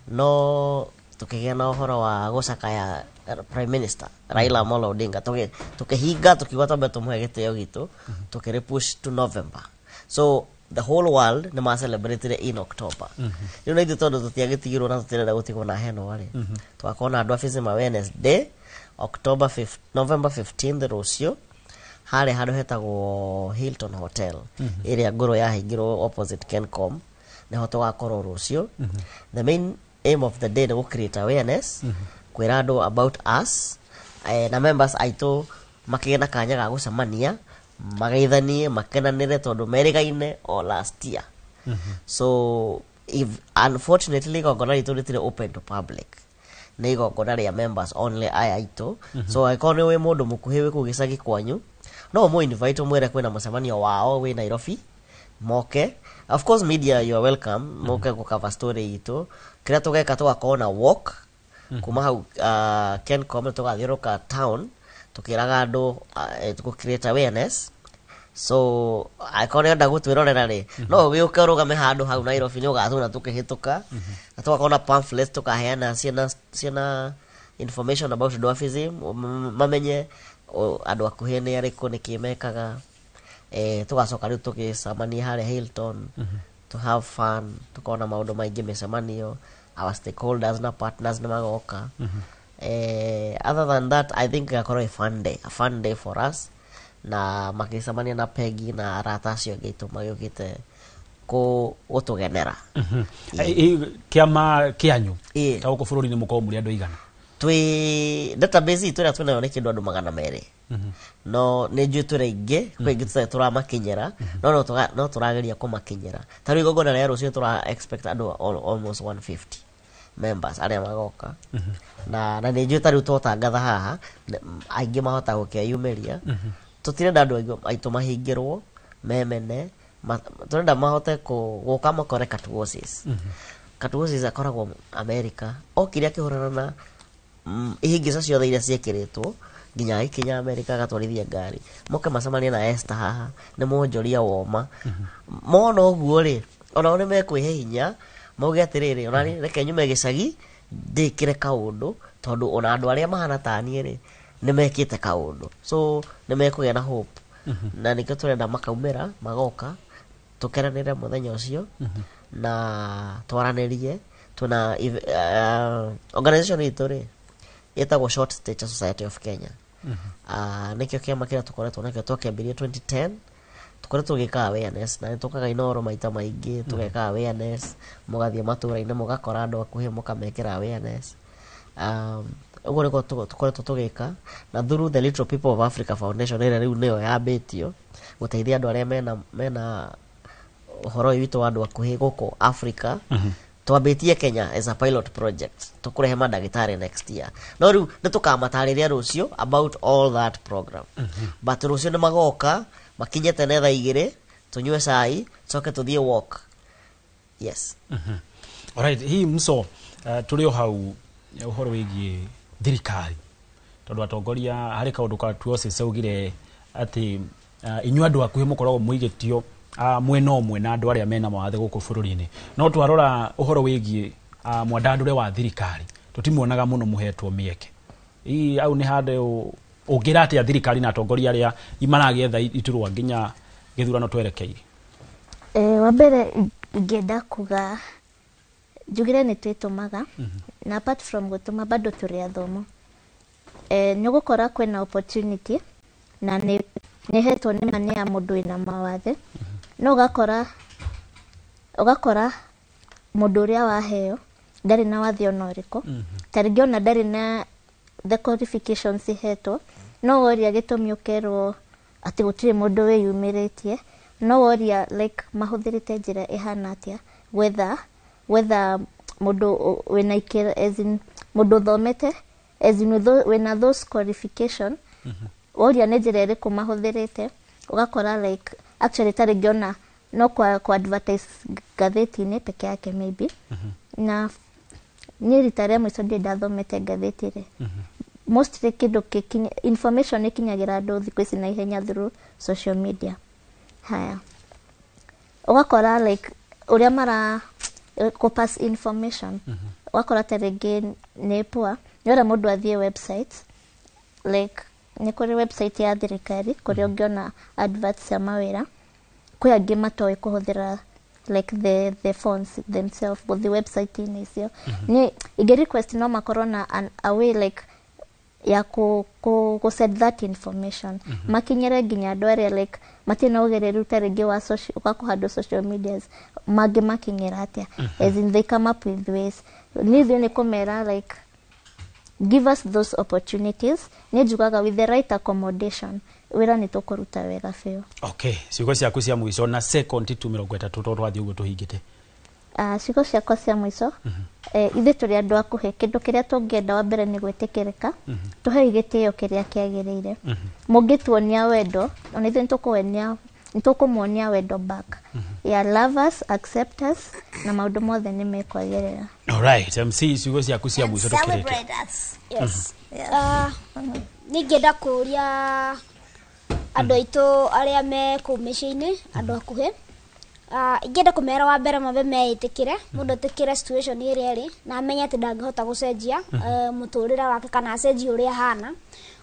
no tukĩgĩa na ũhoro wa gũcakaya Prime Minister Raila Amolo Odinga, tũkĩhinga tũkiuga twambe tũmũhe gĩtĩo gitũ, tũkĩrĩ push to November. So the whole world nĩ ma celebrated in October. Rĩu na ithuĩ tondũ tũtiagĩtigirwo na tũtirenda gũtigwo na heno rĩ, tũgakorwo na Dwarfism Awareness Day October 5, November 15 rũciũ harĩa handũ hetagwo Hilton Hotel ĩrĩa ngũrũ yahingirwo opposite Kencom, nĩho tũgakorwo rũciũ. The main aim of the day nĩ gũ create awareness, kwĩra andũ about us, na members aitũ makĩgĩe na kanya ga gũcemania magaithanie makenanĩre tondũ merĩgaine o last year. So if unfortunately igongona ritũ rĩtirĩ open to public, nĩ igongona rĩa members only aya aitũ. So angĩkorwo nĩ wĩ mũndũ mũkuhĩ wĩ kũu gĩcagi kwanyu, no ũmũ invite ũmwĩre kwĩna mũcemanio wao wĩ Nairobi moke. Of course media you are welcome, moke gũ cover story itũ. Kĩrĩa tũgeka tũgakorwo na walk kuma hau Kencom tũgathiũrũrũka town tũkĩraga andũ gũ create awareness. So angĩkorwo nĩ ũrenda gũtwĩrorera rĩ, no ũgĩũke ũrũgame handũ hau Nairobi nĩ ũgatũona tũkĩhĩtũka. Na tũgakorwo na pamphlets tũkaheana ciĩna information about dwarfism, mamenye andũ akuhĩ nĩ arĩkũ, nĩkĩ mekaga. Tũgacoka rĩu tũgĩcemania harĩa Hilton to have fun, tukona maũndũ maingĩ mĩcemanio, our stakeholders na partners nĩ magoka. Other than that, I think ĩgakorwo a fun day for us, na makĩcemania na Peggy na arata acio angĩ aitũ magĩũkĩte gũtũgenera. Kĩama kĩanyu ta gũkũ bũrũri-inĩ mũkoragwo mũrĩ andũ aigana? Twĩ database itũ ĩrĩa twĩnayo nĩ kĩndũ andũ 200. No nĩ njũĩ twĩ aingĩ, kwĩ aingĩ tũtarĩ tũramakinyĩra, no no tũrageria kũmakinyĩra. Ta rĩu igongona rĩa rũciũ tũra expect andũ almost 150 members arĩa magoka. Na nĩ njũĩ ta rĩu twatangatha haha aingĩ mahota gũkĩyumĩria. Tũtirenda andũ aitũ mahingĩrwo memene, tũrenda mahote gũka makore Katuosis. Katuosis akoragwo America, okire akĩhũrana na ihĩngĩca ciothe iria ciĩkĩrĩtwo nginya agĩkinya America agatwarithia ngari. Moke macemanie na Esther haha nĩ mwonjoria woma. Mona ũguo rĩ, onao nĩ mekwĩhe hinya mauge atĩrĩrĩ, ona niĩ reke nyume gĩcagi ndĩkĩre kaũndũ, tondũ ona andũ arĩa mahana ta niĩ rĩ nĩ mekĩte kaũndũ, so nĩ mekũgĩa na hope. Na nĩkĩo tũrenda makaumĩra magoka tũkeranĩre mũthenya ũcio na twaranĩrie. Twĩna organization itũ rĩ ĩtagwo Short Stature Society of Kenya. Nĩkĩo kĩama kĩrĩa tũkoretwo nakĩo, twakĩambirie 2010, tũkoretwo tũgĩka awareness na nĩtũkaga Inooro maita maingĩ, tũgeka awareness, mũgathiĩ matũra-inĩ, mũgakora andũ akuhĩ, mũkamekĩra awareness. Ũguo nĩguo tũkoretwo tũgĩka na through the Little People of Africa Foundation, ĩrĩa rĩu nĩyo yambĩtio gũteithia andũ arĩa mena ũhoro ũyũ witũ wa andũ akuhĩ gũkũ Africa. Twambĩtie Kenya as a pilot project, tũkũrehe mandagĩtarĩ next year, no rĩu nĩ tũkamatarĩria rũciũ about all that program. But rũciũ nĩ magoka makinye tene thaa 2, tũnyue cai, coke tũthiĩ walk, yes. Alright, hihi mso tũrĩ o hau ũhoro wĩgiĩ thirikari, tondũ atongoria harĩ kaũndũ ka tuosis augire atĩ inyuĩ andũ akuhĩ mũkoragwo mũigĩtio mwena ũmwe na andũ arĩa mena mawathe gũkũ bũrũri-inĩ, no twarora ũhoro wĩgiĩ mwandandũre wa thirikari tũtimuonaga mũno mũhetwo mĩeke. Hihi au nĩ handũ ũngĩra atĩa thirikari na atongoria arĩa maragĩetha iturwa nginya gĩthurano twerekeire? Wa mbere ingĩenda kuga njugire nĩ twĩtũmaga, na apart from gũtũma bado tũrĩ athomo. Nĩ ũgũkora kwĩna opportunity na nĩ hetwo nĩ ma nĩ ya mũndũ wĩna mawathe, no ũgakora mũndũ ũrĩa waheo ndarĩ na wathe ona ũrĩkũ, ta rĩngĩ ona ndarĩ na the qualifications ihetwo. No woria gĩtũmi ũkerwo atĩ gũtirĩ mũndũ wĩyumĩrĩtie. No woria like mahũthĩrĩte njĩra ĩhana atĩa gwetha mũndũ wĩna ikĩro, as in mũndũ ũthomete, as in wĩna those qualification. Woria nĩ njĩra ĩrĩkũ mahũthĩrĩte, ũgakora like actually ta rĩngĩ ona no kwa advertise ngathĩti-inĩ peke yake maybe. Na niĩ rita rĩa mũico ndirĩ ndathomete ngathĩti rĩ. Mostly kĩndũ information ĩkinyagĩra andũ thikũ ici na ihenya through social media. Haya, ũgakora like ũrĩa mara kũ pass information, ũgakora ta rĩngĩ nĩ poor. Nĩ ũrĩa mũndũ athiĩ website, like nĩ kũrĩ website ya thirikari kũrĩa ũngĩona adverts cia mawĩra. Kwĩ angĩ matoĩ kũhũthĩra like the phones themselves gũthiĩ website-inĩ icio. Nĩ ingĩ request no makorwo na a way like ya ku set that information makinyĩre nginya andũ arĩa like matirĩ na ũgereru ta rĩngĩ wa social, wa kũhandwo social medias, mangĩmakinyĩra atĩa, as in they come up with ways. Niĩ ithuĩ nĩ kũmera like give us those opportunities. Nĩ njugaga with the right accommodation, wĩra nĩ tũkũruta wega biũ. Okay, ciugo ciaku cia mũico na second tu 30, tondũ twathiĩ ũguo tũhingĩte. Ciugo ciakwa cia mũico, ithuĩ tũrĩ andũ akuhĩ, kĩndũ kĩrĩa tũngĩenda wa mbere nĩ gwĩtĩkĩrĩka, tũhei gĩtĩo kĩrĩa kĩagĩrĩire. Mũngĩtuonia wendo, ona ithuĩ nĩ tũkũmuonia wendo back. Yeah, love us, accept us, na maũndũ mothe nĩ mekwagĩrĩra. Alright, MC, ciugo ciaku cia mũico tũkĩrĩkia. Celebrate us. Yes. Nĩ ingĩenda kũria andũ aitũ arĩa me kũu mĩciĩ-inĩ, andũ akuhĩ, ingĩenda kũmera wa mbere mambe meĩtĩkĩre, mũndũ etĩkĩre situation ĩrĩa ĩrĩ na amenye atĩ ndangĩhota gũcenjia mũtũrĩre wake kana acenjie ũrĩa ahana.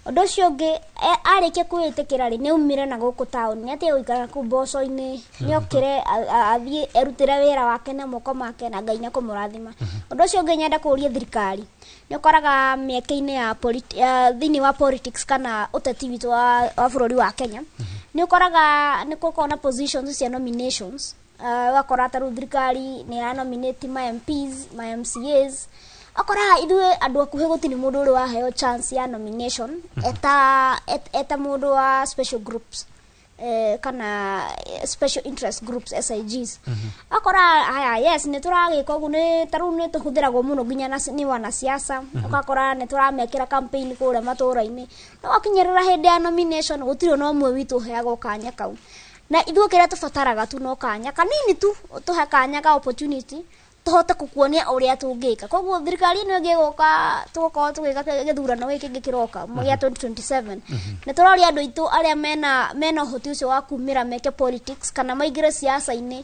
Ũndũ ũcio ũngĩ, arĩkia kwĩĩtĩkĩra rĩ, nĩ aumire na gũkũ taũni, nĩ atige gũikara kũu mboco-inĩ, nĩ okĩre athiĩ erutĩre wĩra wake na moko make na Ngai nĩ ekũmũrathima. Ũndũ ũcio ũngĩ nyenda kũũria thirikari, nĩ ũkoraga mĩeke-inĩ ya thĩinĩ wa politics kana ũteti witũ wa bũrũri wa Kenya, nĩ ũkoraga nĩ gũkoragwo na positions cia nominations. Ũgakora ta rĩu thirikari nĩ ya nominate ma MPs, ma MCAs, akora ithuĩ andũ akuhĩ gũtirĩ mũndũ ũrĩ waheo chance ya nomination eta mũndũ wa special groups, kana special interest groups, SIGs. Akora haya, yes, nĩ tũragĩka ũguo, nĩ ta rĩu nĩ tũhũthĩragwo mũno nginya nĩ wanasiasa, ũgakora nĩ tũramekĩra campaign kũrĩa matũra-inĩ, no wakinyĩrĩra hĩndĩ ya nomination gũtirĩ ona ũmwe witũ ũheagwo kanya kau. Na ithuĩ kĩrĩa tũbataraga tu no kanya kanini tu, tũhe kanya ka opportunity tũhote gũkuonia ũrĩa tũngĩka. Koguo thirikari ĩno ĩngĩ ĩgũka, tũgũkorwo tũgĩka gĩthurano gĩkĩ kĩngĩ kĩroka gĩa 2027, nĩ tũroria andũ aitũ arĩa mena ũhoti ũcio wa kumĩra meke politics kana maingĩre siasa-inĩ,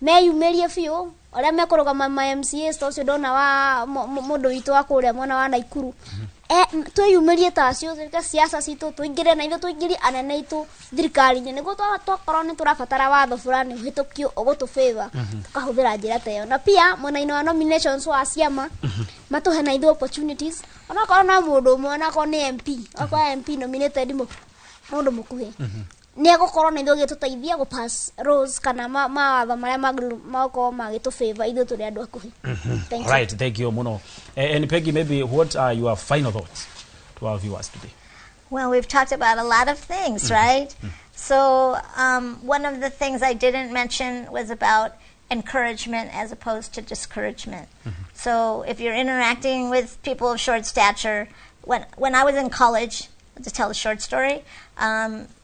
meyumĩrie biũ, arĩa mekũrũgama ma MCAs, ta ũcio ndona wa mũndũ witũ wa kũrĩa mwena wa Naikuru. Twĩyumĩrie ta acio twĩke siasa citũ, tũingĩre na ithuĩ, tũingĩrie anene aitũ thirikari-inĩ, nĩguo twakorwo nĩ tũrabatara watho fulani ũhĩtũkio ũgũtũ favor, tũkahũthĩra njĩra ta ĩyo. Na pia mwena-inĩ wa nominations wa ciama, matũhe na ithuĩ opportunities, onakorwo na mũndũ ũmwe, onakorwo nĩ MP, okorwo MP nominated mũndũ mũkuhĩ, nĩ egũkorwo na ithuĩ agĩtũteithia gũ pass laws kana mawatho marĩa magĩrĩirwo magũkorwo magĩtũ favor ithuĩ tũrĩ andũ akuhĩ. Thank you. Right, thank you muno. And Peggy, maybe what are your final thoughts to our viewers today? Well, we've talked about a lot of things, right? So, one of the things I didn't mention was about encouragement as opposed to discouragement. So, if you're interacting with people of short stature, when I was in college, to tell a short story,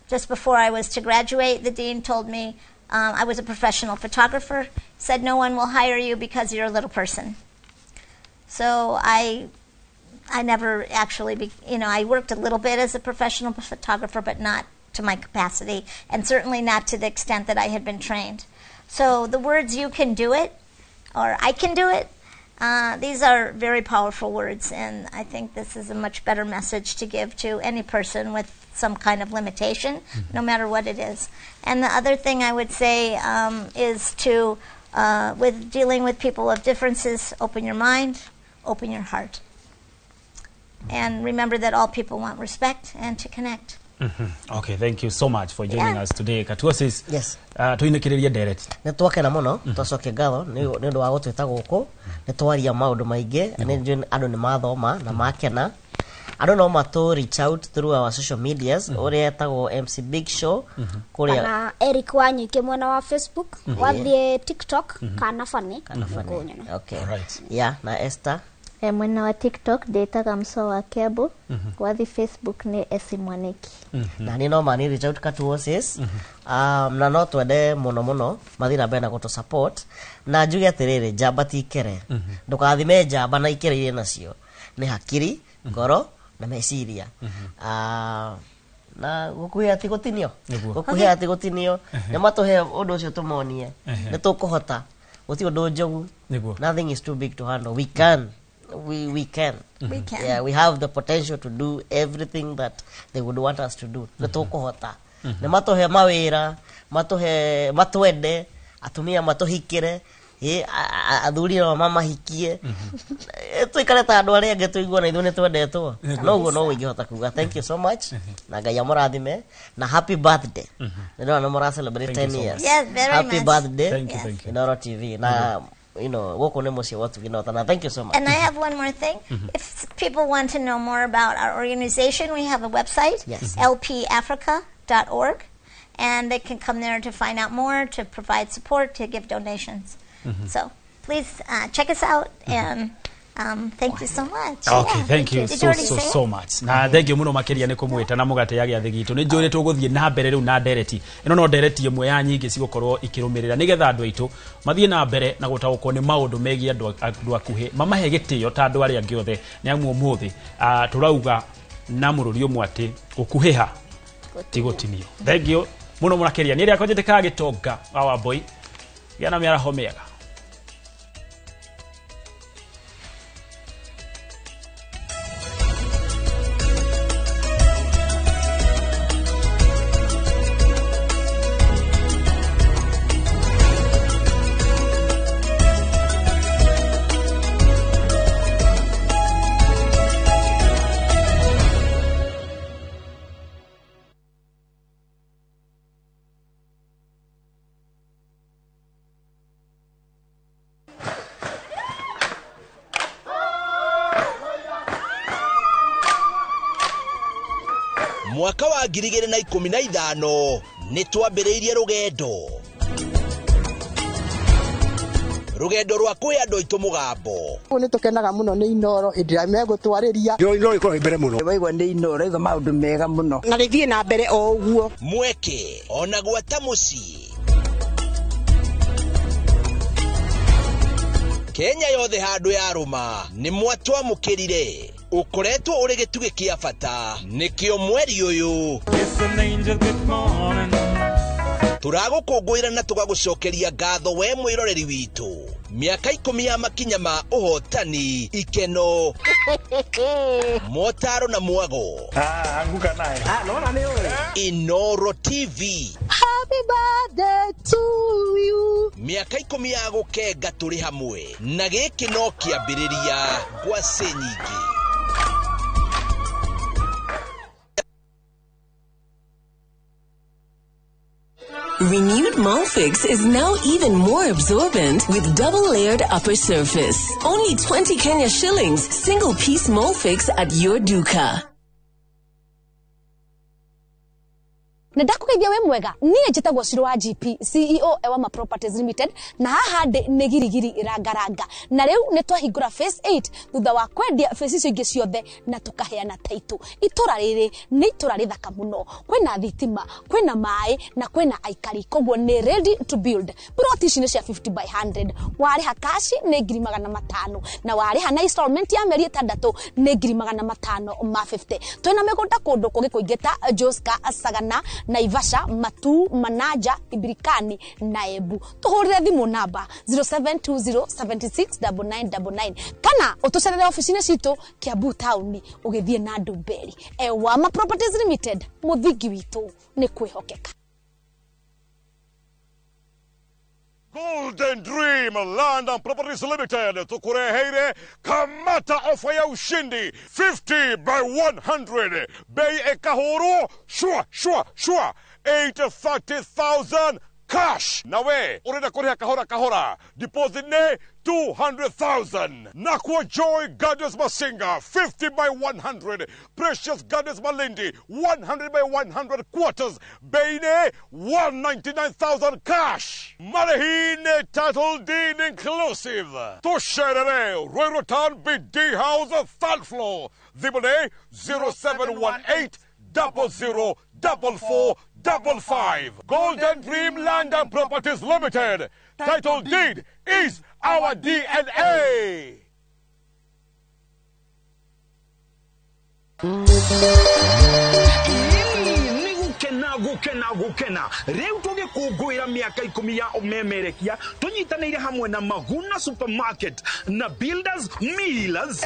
just before I was to graduate, the dean told me, I was a professional photographer, said, "No one will hire you because you're a little person." So I never actually, I worked a little bit as a professional photographer, but not to my capacity, and certainly not to the extent that I had been trained. So the words "you can do it" or "I can do it," these are very powerful words, and I think this is a much better message to give to any person with some kind of limitation, no matter what it is. And the other thing I would say is to, with dealing with people of differences, open your mind, open your heart. And remember that all people want respect and to connect. Okay, thank you so much for joining us today. Katuosis. Yes. Tuinĩkĩrĩrie ndereti. Nĩ twakena mũno, twacokia ngatho nĩ ũndũ wa gũtwĩta gũkũ. Nĩ twaria maũndũ maingĩ, nĩ njũĩ andũ nĩ mathoma na makena. Andũ no matũ reach out through our social medias, ũrĩa etagwo MC Big Show kũrĩa. Kana Eric Wanyuike mwena wa Facebook, wathiĩ TikTok kana Funny. Kana Funny. Ũkũnyona. Okay. Yeah, na Esther. Mwena wa TikTok ndĩtaga Mso wa Kiambu, wathi Facebook nĩ Esi Mwaniki. Na niĩ no mani reach out Katuosis. Na no twende mũno mũno mathiĩ na mbere na gũtũ support, na njuge atĩrĩrĩ, njamba ti ikere. Ndũkathime njamba na ikere iria nacio nĩ hakiri, ngoro na meciria. Ah, na gũkuhĩ ati gũtinio. Gũkuhĩ ati gũtinio. Nĩ matũhe ũndũ ũcio tũmonie nĩ tũkũhota, gũtirĩ ũndũ njogu. Nothing is too big to handle. We can. We can. Yeah, we have the potential to do everything that they would want us to do. Nĩ tũkũhota. Nĩ matũhe mawĩra, matũhe, matwende, atumia matũhikĩre, athuri nao mamahikie. Tuikare ta andũ arĩa angĩ, tũigue na ithuĩ nĩ twendetwo. Noguo no ingĩhota kuga. Thank you so much. Na Ngai amũrathime na happy birthday. Nĩ ndĩrona nĩ mũra celebrate Thank you 10 so years. much. Yes, very Happy much. birthday. Thank you, thank you. Inoro TV na gũkũ nĩ mũciĩ wa Ũtugi na thank you so much. And I have one more thing. If people want to know more about our organization, we have a website, lpafrica.org, and they can come there to find out more, to provide support, to give donations. So please check us out, and thank you so much. Okay, Yeah. thank you Did you so already so say it? so much. Na thank you muno makiria nĩ kũmwĩta na mũgate ya gĩathĩ gitũ. Nĩ njũĩ nĩ tũgũthiĩ na mbere rĩu na ndereti. Ĩno no ndereti ĩmwe ya nyingĩ cigũkorwo ikĩrũmĩrĩra nĩgetha andũ aitũ mathiĩ na mbere na gũtaũkwo nĩ maũndũ megiĩ andũ akuhĩ, mamahe gĩtĩo ta andũ arĩa angĩ othe, nĩ amu ũmũthĩ tũrauga na mũrũri ũmwe atĩ gũkuhĩha ti gũtinio. Thank you mũno mũrakĩria. Nĩ rĩakwa njĩtĩkaga gĩtonga wa Wambui. Gĩa na mĩaraho mĩega. Mwaka wa 2015 nĩ twambĩrĩirie rũgendo rwa kwĩ andũ aitũ mũgambo. Nĩ tũkenaga mũno nĩ Inoro hĩndĩ ĩrĩa megũtwarĩria. Inoro ĩkoragwo ĩ mbere mũno. Waigua nĩ Inoro igua maũndũ mega mũno. Na rĩthiĩ na mbere o ũguo. Mweke ona gwata mũciĩ Kenya yothe handũ yarũma nĩ mwatwamũkĩrire, ũkoretwo ũrĩ gĩtugĩ kĩa bata nĩkĩo mweri ũyũ. It's an angel, good morning. Tũragũkũngũĩra na tũgagũcokeria ngatho we mwĩroreri witũ. Mĩaka 10 ya makinya ma ũhotani, ikeno, motaro na mwago. Anguka naye. Naona nĩ ũĩ. Inoro TV. Happy birthday to you. Mĩaka 10 ya gũkenga tũrĩ hamwe na gĩkĩ no kĩambĩrĩria ngwacĩ nyingĩ. Renewed Molfix is now even more absorbent with double-layered upper surface. Only 20 Kenya shillings, single-piece Molfix at your duka. Na ndakũgeithia wĩ mwega niĩ njĩtagwo Shiro wa GP CEO Ewama Properties Limited na haha ndĩ nĩ girigiri rangaranga na rĩu nĩ twahingũra phase 8 thutha wa kwendia phase icio ingĩ ciothe na tũkaheana title. Itũra rĩrĩ nĩ itũra rĩthaka mũno, kwĩna thitima, kwĩna maĩ na kwĩna aikari, koguo nĩ ready to build. Plot ici nĩ cia 50 by 100, warĩha cash nĩ 500,000 na warĩha na installment ya mĩeri 6 nĩ 550,000. Twĩna mĩgũnda kũndũ kũngĩ kũingĩ ta Joska, Sagana, Naivasha, Matu, Manaja, Ibirikani na Embu. Tuhurire thimu namba 0720769999 kana utucerere ofici-inĩ citũ Kiambu town ũgĩthiĩ na Ndumberi. Ewama Properties Limited, mũthingi witũ nĩ kwĩhokeka. Golden Dream Land and Properties Limited tukureheire kamata ofa ya ushindi 50 by 100 bei ekahuru shua shua shua 830,000 cash. Nawe urenda kuriha kahora kahora, deposit ne 200,000. Nakwa Joy Gardens Masinga 50 by 100, Precious Gardens Malindi 100 by 100 quarters, bei ne 199,000 cash. Marehine title deed inclusive. Tusherere Ruiru Town BD House third floor. Thimũ 0718 00 44 55. Golden Dream Land and Properties Limited. Title deed is our DNA. Gukena gukena gukena riu tugikungũĩra mĩaka 10 ya ũmemerekia tũnyitanĩire hamwe na Maguna Supermarket na Builders Millers.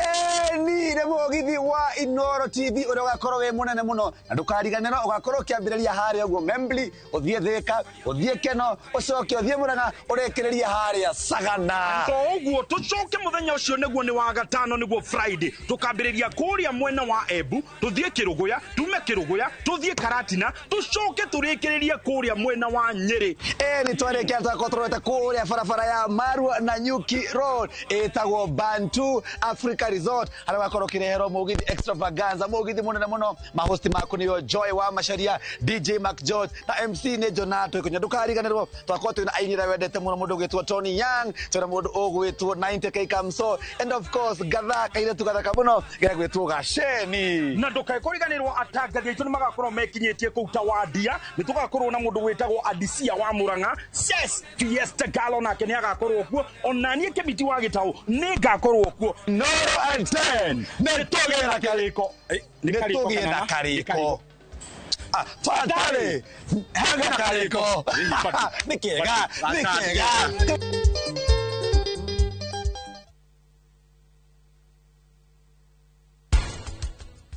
Ni nĩ mũgithi wa Inoro TV ũrĩa ũgakorwo wĩ mũnene mũno na ndũkariganĩrwo ũgakorwo ũkĩambĩrĩria harĩa ũguo Membli, ũthiĩ Thĩka, ũthiĩ Keno, ũcoke ũthiĩ Murang'a, ũrĩkĩrĩrie harĩa Sagana. To ũguo tũcoke mũthenya ũcio nĩguo nĩ wa gatano nĩguo Friday tũkambĩrĩria kũrĩa mwena wa Embu, tũthiĩ Kĩrũgũya, tume Kĩrũgũya, tũthiĩ Karatina, tũcoke tũrĩkĩrĩrie kũrĩa mwena wa Nyĩrĩ. Nĩ twarĩkia twakorwo tũrorete kũrĩa barabara ya Marua na Nyuki Road ĩtagwo Bantu Africa Resort harĩa ũgakorwo ũkĩreherwo mũgithi extravaganza, mũgithi mũnene mũno. Mahosti maku nĩo Joy wa Macharia, DJ Mark George na MC nĩ Jonato Ikunya. Ndũkariganĩrwo twakorwo twĩna aini arĩa wendete mũno, mũndũ ũgwĩtwo Tony Young, twĩna mũndũ ũgwĩtwo 90K Kamso and of course gatha kairĩtu gathaka mũno gegwĩtwo Gaceni. Na ndũkae kũriganĩrwo atangathi aitũ nĩ magakorwo mekinyĩtie kũu Tawadia, nĩ tũgakorwo na mũndũ wĩtagwo Adisia wa Murang'a, Ses Fiesta Galo nake nĩ agakorwo kuo, ona niĩ Kĩmiti wa Gĩtaũ nĩ ngakorwo kuo. Noro and 10 nĩ tũgĩe na karĩko, nĩ tũgĩe na karĩko. Twarĩ hena karĩko, nĩ kĩega, nĩ kĩega.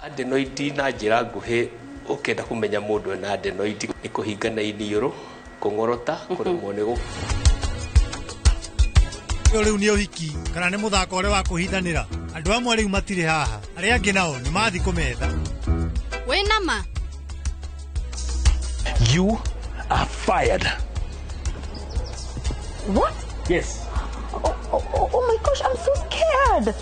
Adenoid na njĩra nguhĩ ũkĩenda kũmenya mũndũ ena adenoid nĩ kũhingana iniũrũ, kũng'orota, kũremwo nĩ gũ Rĩu nĩ ũhiki kana nĩ mũthako ũrĩa wa kũhithanĩra. Andũ amwe rĩu matirĩ haha, arĩa angĩ nao nĩ mathiĩ kũmetha. Wĩna ma? You are fired. What? Yes. Oh my gosh, I'm so scared.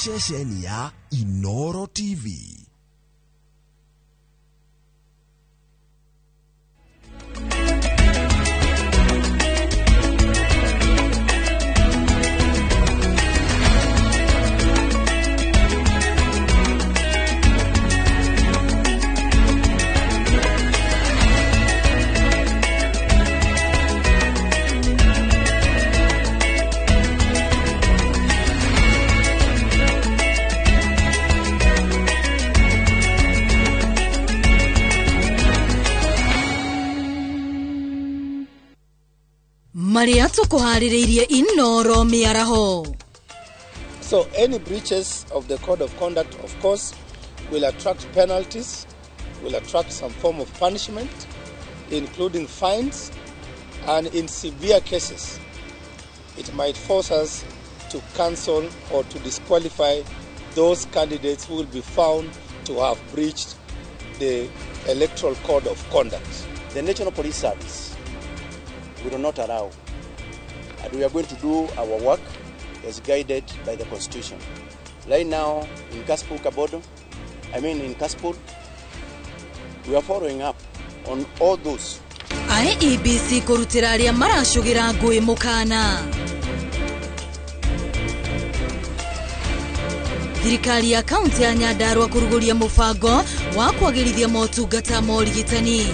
Ceceni ya Inoro TV. Marĩa tũkũharĩrĩirie Inoro mĩaraho. So any breaches of the code of conduct, of course, will attract penalties, will attract some form of punishment, including fines, and in severe cases, it might force us to cancel or to disqualify those candidates who will be found to have breached the Electoral Code of Conduct. The National Police Service will not allow, and we are going to do our work as guided by the Constitution. Right now, in Kasipul Kabodo, in Kasipul, we are following up on all those. IEBC kũrutĩra arĩa maracũgĩra ngũĩ mũkana. Thirikari ya kaunti ya Nyandarua kũrugũria mũbango wa kwagĩrithia motungata ma ũrigitani.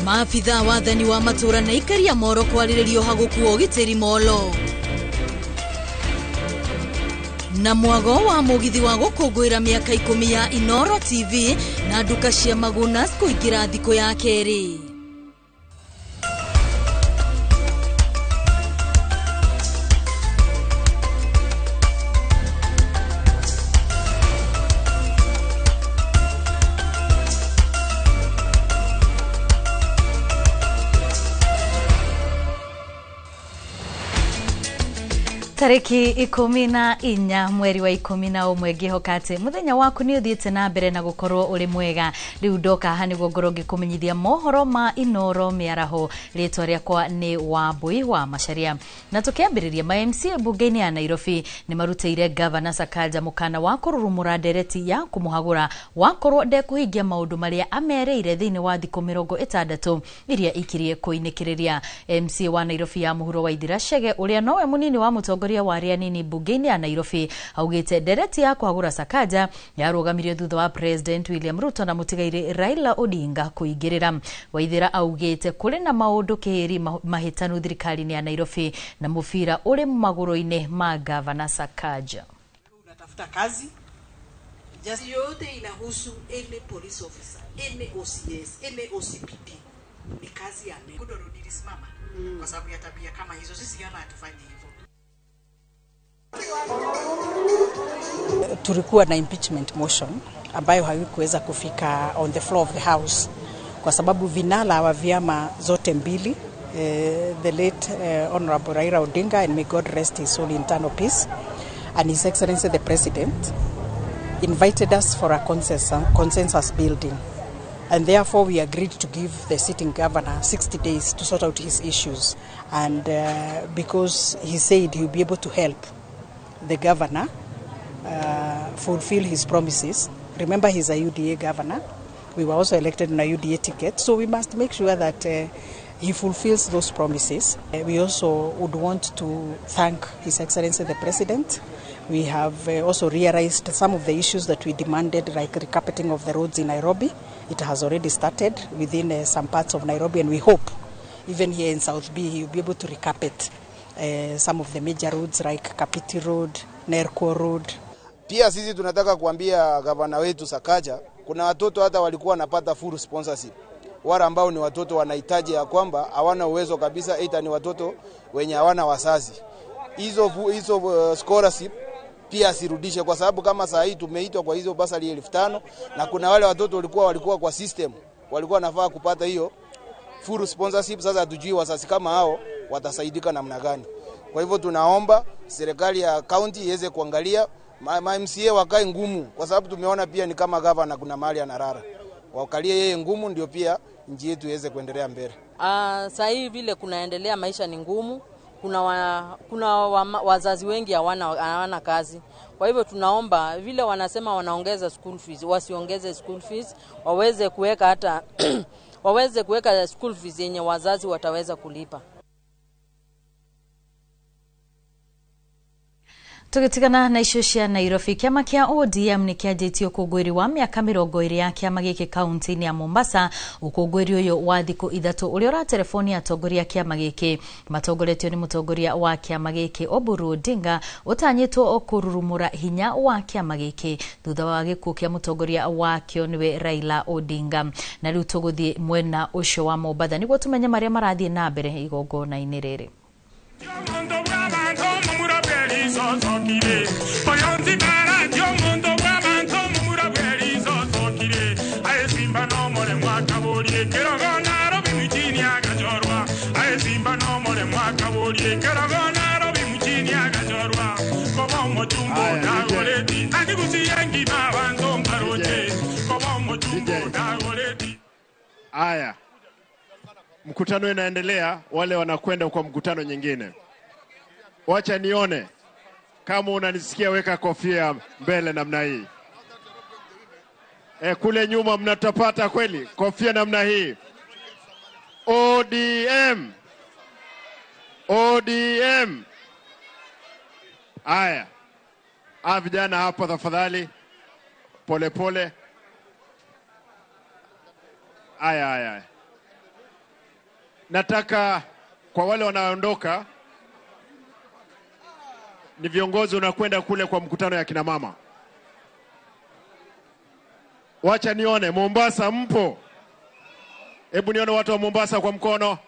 Maabithaa wathani wa matũra na ikaria moro kwarĩrĩrio hagũkuo ũgitĩri molo. Na mwago wa mũgithi wa gũkũngũĩra mĩaka 10 ya Inoro TV na nduka cia Magunas kũingĩra thikũ ya kerĩ. Tariki 14 mweri wa 11 ngihoka ati muthenya waku ni uthiite na mbere na gukorwo uri mwega. Riu ndoka haha niguo ngorwo ngikumenyithia mohoro ma Inoro mĩaraho. Rĩtwa rĩakwa nĩ Wambui wa Macharia. Na tukiambĩrĩria, ma MCA mbunge-inĩ ya Nairobi nĩ marutĩire Gavana Sakaja mũkana wa kũrurumũra ndereti ya kũmũhagũra wakorwo ndekũhingia maũndũ marĩa amereire thĩinĩ wa thikũ 60 iria ikirie kũinĩkĩrĩria. MCA wa Nairobi ya mũhuro wa Ithira Chege, ũrĩa nowe mũnini wa mũtongoria wa arĩa nini mbunge-inĩ ya Nairobi, augĩte ndereti ya kũhagũra Sakaja yarũgamirio thutha wa President William Ruto na mũtigairĩ Raila Odinga kũingĩrĩra. Waithira augĩte kũrĩ na maũndũ kĩhĩri mahĩtanu thirikari-inĩ ya Nairobi na mũbira ũrĩ magũrũ-inĩ ma Gavana Sakaja. Unatafuta kazi just yote inahusu any police officer, any OCS, any OCPD ni kazi ya mimi. Nilisimama kwa sababu ya tabia kama hizo, sisi hapa hatufanyi hivyo. Tulikuwa na impeachment motion ambayo haikuweza kufika on the floor of the house kwa sababu vinara wa vyama zote mbili, the late Honorable Raila Odinga, and may God rest his soul in eternal peace, and His Excellency the President invited us for a consensus building, and therefore we agreed to give the sitting governor 60 days to sort out his issues, and because he said he will be able to help the governor fulfill his promises. Remember, he's a UDA governor. We were also elected on a UDA ticket, so we must make sure that he fulfills those promises. We also would want to thank His Excellency the President. We have also realized some of the issues that we demanded, like recarpeting of the roads in Nairobi. It has already started within some parts of Nairobi, and we hope even here in South B he will be able to recarpet some of the major roads like Kapiti Road, Nerko Road. Pia sisi tunataka kuambia gavana wetu Sakaja, kuna watoto hata walikuwa wanapata full sponsorship. Wale ambao ni watoto wanahitaji ya kwamba hawana uwezo kabisa, aidha ni watoto wenye hawana wazazi. Hizo scholarship pia asirudishe, kwa sababu kama saa hii tumeitwa kwa hizo basari 5,000 na kuna wale watoto walikuwa kwa system, walikuwa wanafaa kupata hiyo full sponsorship. Sasa hatujui wazazi kama hao watasaidika namna gani. Kwa hivyo tunaomba serikali ya county iweze kuangalia ma MCA wakae ngumu, kwa sababu tumeona pia ni kama governor kuna mahali anarara. Wakalie yeye ngumu ndio pia nchi yetu iweze kuendelea mbele. Sasa hivi vile kunaendelea maisha ni ngumu. Kuna wazazi wengi hawana kazi. Kwa hivyo tunaomba vile wanasema wanaongeza school fees, wasiongeze school fees, waweze kuweka hata waweze kuweka school fees yenye wazazi wataweza kulipa. Tũgĩtigana na icio cia Nairobi, kĩama kĩa ODM nĩ kĩanjĩtie ũkũngũĩri wa mĩaka 20 ya kĩama gĩkĩ kaunti-inĩ ya Mombasa. Ũkũngũĩri ũyũ wa thikũ 3 ũrĩa ũraterebonia atongoria a kĩama gĩkĩ matongoretio nĩ mũtongoria wa kĩama gĩkĩ Oburu Odinga, ũtanyĩtwo kũrurumũra hinya wa kĩama gĩkĩ thutha wa gĩkuũ kĩa mũtongoria wakĩo nĩwe Raila Odinga. Na rĩu tũgũthiĩ mwena ũcio wa Mombatha nĩguo tũmenye marĩa marathiĩ na mbere igongona-inĩ rĩrĩ. Aya, mkutano inaendelea, wale wanakwenda kwa mkutano nyingine. Wacha nione kama unanisikia, weka kofia mbele namna hii. Kule nyuma mnatapata kweli kofia namna hii. ODM. ODM. Aya. Vijana hapa tafadhali. Pole pole. Aya, aya. Nataka kwa wale wanaondoka ni viongozi unakwenda kule kwa mkutano ya kina mama. Wacha nione Mombasa mpo. Hebu nione watu wa Mombasa kwa mkono.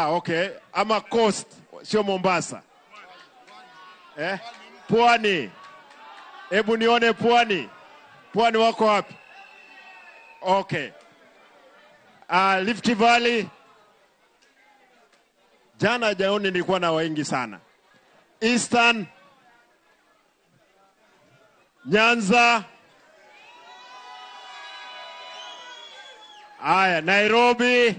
Okay. Ama Coast, sio Mombasa. Pwani. Hebu nione Pwani. Pwani wako wapi? Okay. Rift Valley. Jana jaoni nilikuwa na wengi sana. Eastern, Nyanza, aya, Nairobi,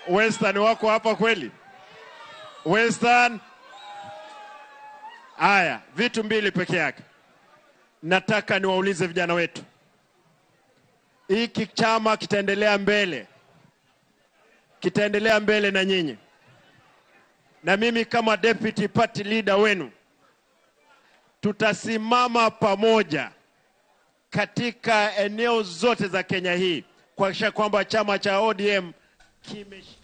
Western wako hapa kweli? Western. Aya, vitu mbili peke yake. Nataka niwaulize vijana wetu. Hiki chama kitaendelea mbele. Kitaendelea mbele na nyinyi. Na mimi kama deputy party leader wenu, tutasimama pamoja katika eneo zote za Kenya hii kuhakikisha kwamba chama cha ODM kimeshika.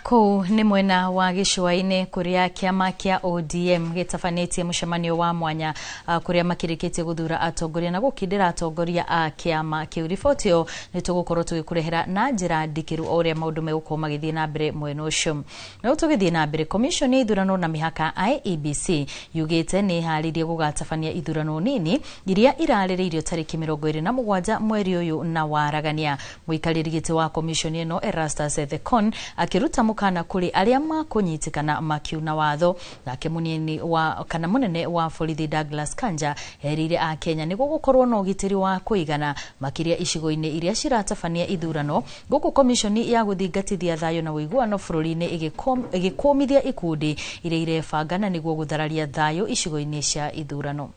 Kũu nĩ mwena wa gĩcũa-inĩ kũrĩa kĩama kĩa ODM gĩtabanĩtie mũcemanio wa mwanya kũrĩa makĩrĩkĩtie gũthura atongoria na gũkindĩra atongoria a kĩama kĩu. Riboti ĩyo nĩ tũgũkorwo tũgĩkũrehera na njĩra ndikĩru o ũrĩa maũndũ megũkorwo magĩthiĩ na mbere mwena ũcio. Na rĩu tũgĩthiĩ na mbere, Commission ya ithurano na mĩhaka IEBC yugĩte nĩ ĩharĩirie gũgatabania ithurano nini iria irarĩrĩirio tarĩki 27 mweri ũyũ na waragania. Mũikarĩri gĩtĩ wa commission ĩno Erastus Ethekon akĩruta mukana kũrĩ arĩa makũnyitĩkana makiuna watho. Nake mũnini wa kana mũnene wa borithi Douglas Kanja erĩire akenya nĩguo gũkorwo na ũgitĩri wa kũigana makĩria icigo-inĩ iria ciratabania ithurano, gũkũ komishoni ya gũthingatithia thayũ na ũiguano bũrũri-inĩ ĩgĩkũmithia ikundi iria irebanga na nĩguo gũthararia thayũ icigo-inĩ cia ithurano.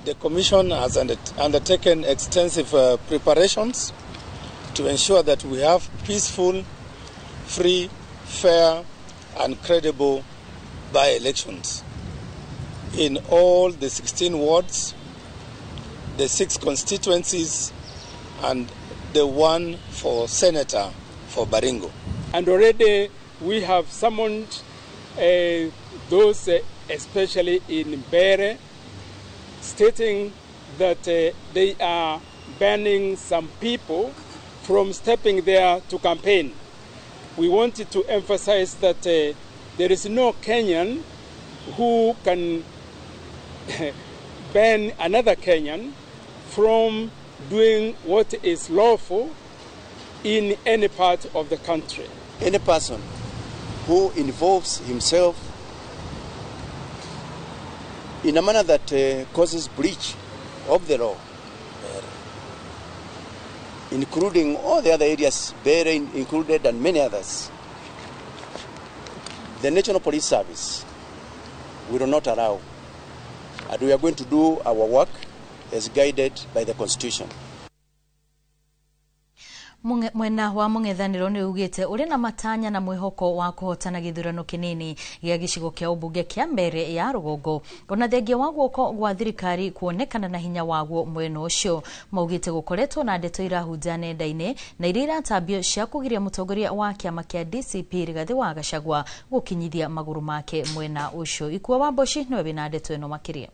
The Commission has undertaken extensive preparations to ensure that we have peaceful, free, fair, and credible by-elections in all the 16 wards, the 6 constituencies, and the one for senator for Baringo. And already we have summoned those, especially in Mbere, stating that they are banning some people from stepping there to campaign. We wanted to emphasize that there is no Kenyan who can ban another Kenyan from doing what is lawful in any part of the country. Any person who involves himself in a manner that causes breach of the law, including all the other areas, Bahrain included and many others, the National Police Service will not allow, and we are going to do our work as guided by the Constitution. Mwena wa mũng'ethanĩro nĩ ugĩte ũrĩ na matanya na mwĩhoko wa kũhotana gĩthurano kĩnini gĩa gĩcigo kĩa ũmbunge kĩa Mbeere ya rũgongo, ona thengia wa guoko gwa thirikari kuonekana na hinya waguo mwena ũcio. Maugĩte gũkoretwo na ndeto irahunja nenda-inĩ na iria iratambio cia kũgiria mũtongoria wa kĩama kĩa DCP Rigathĩ wa Gachagua gũkinyithia magũrũ make mwena ũcio. Ikua wa Mboci nĩwe wĩna ndeto ĩno makĩria.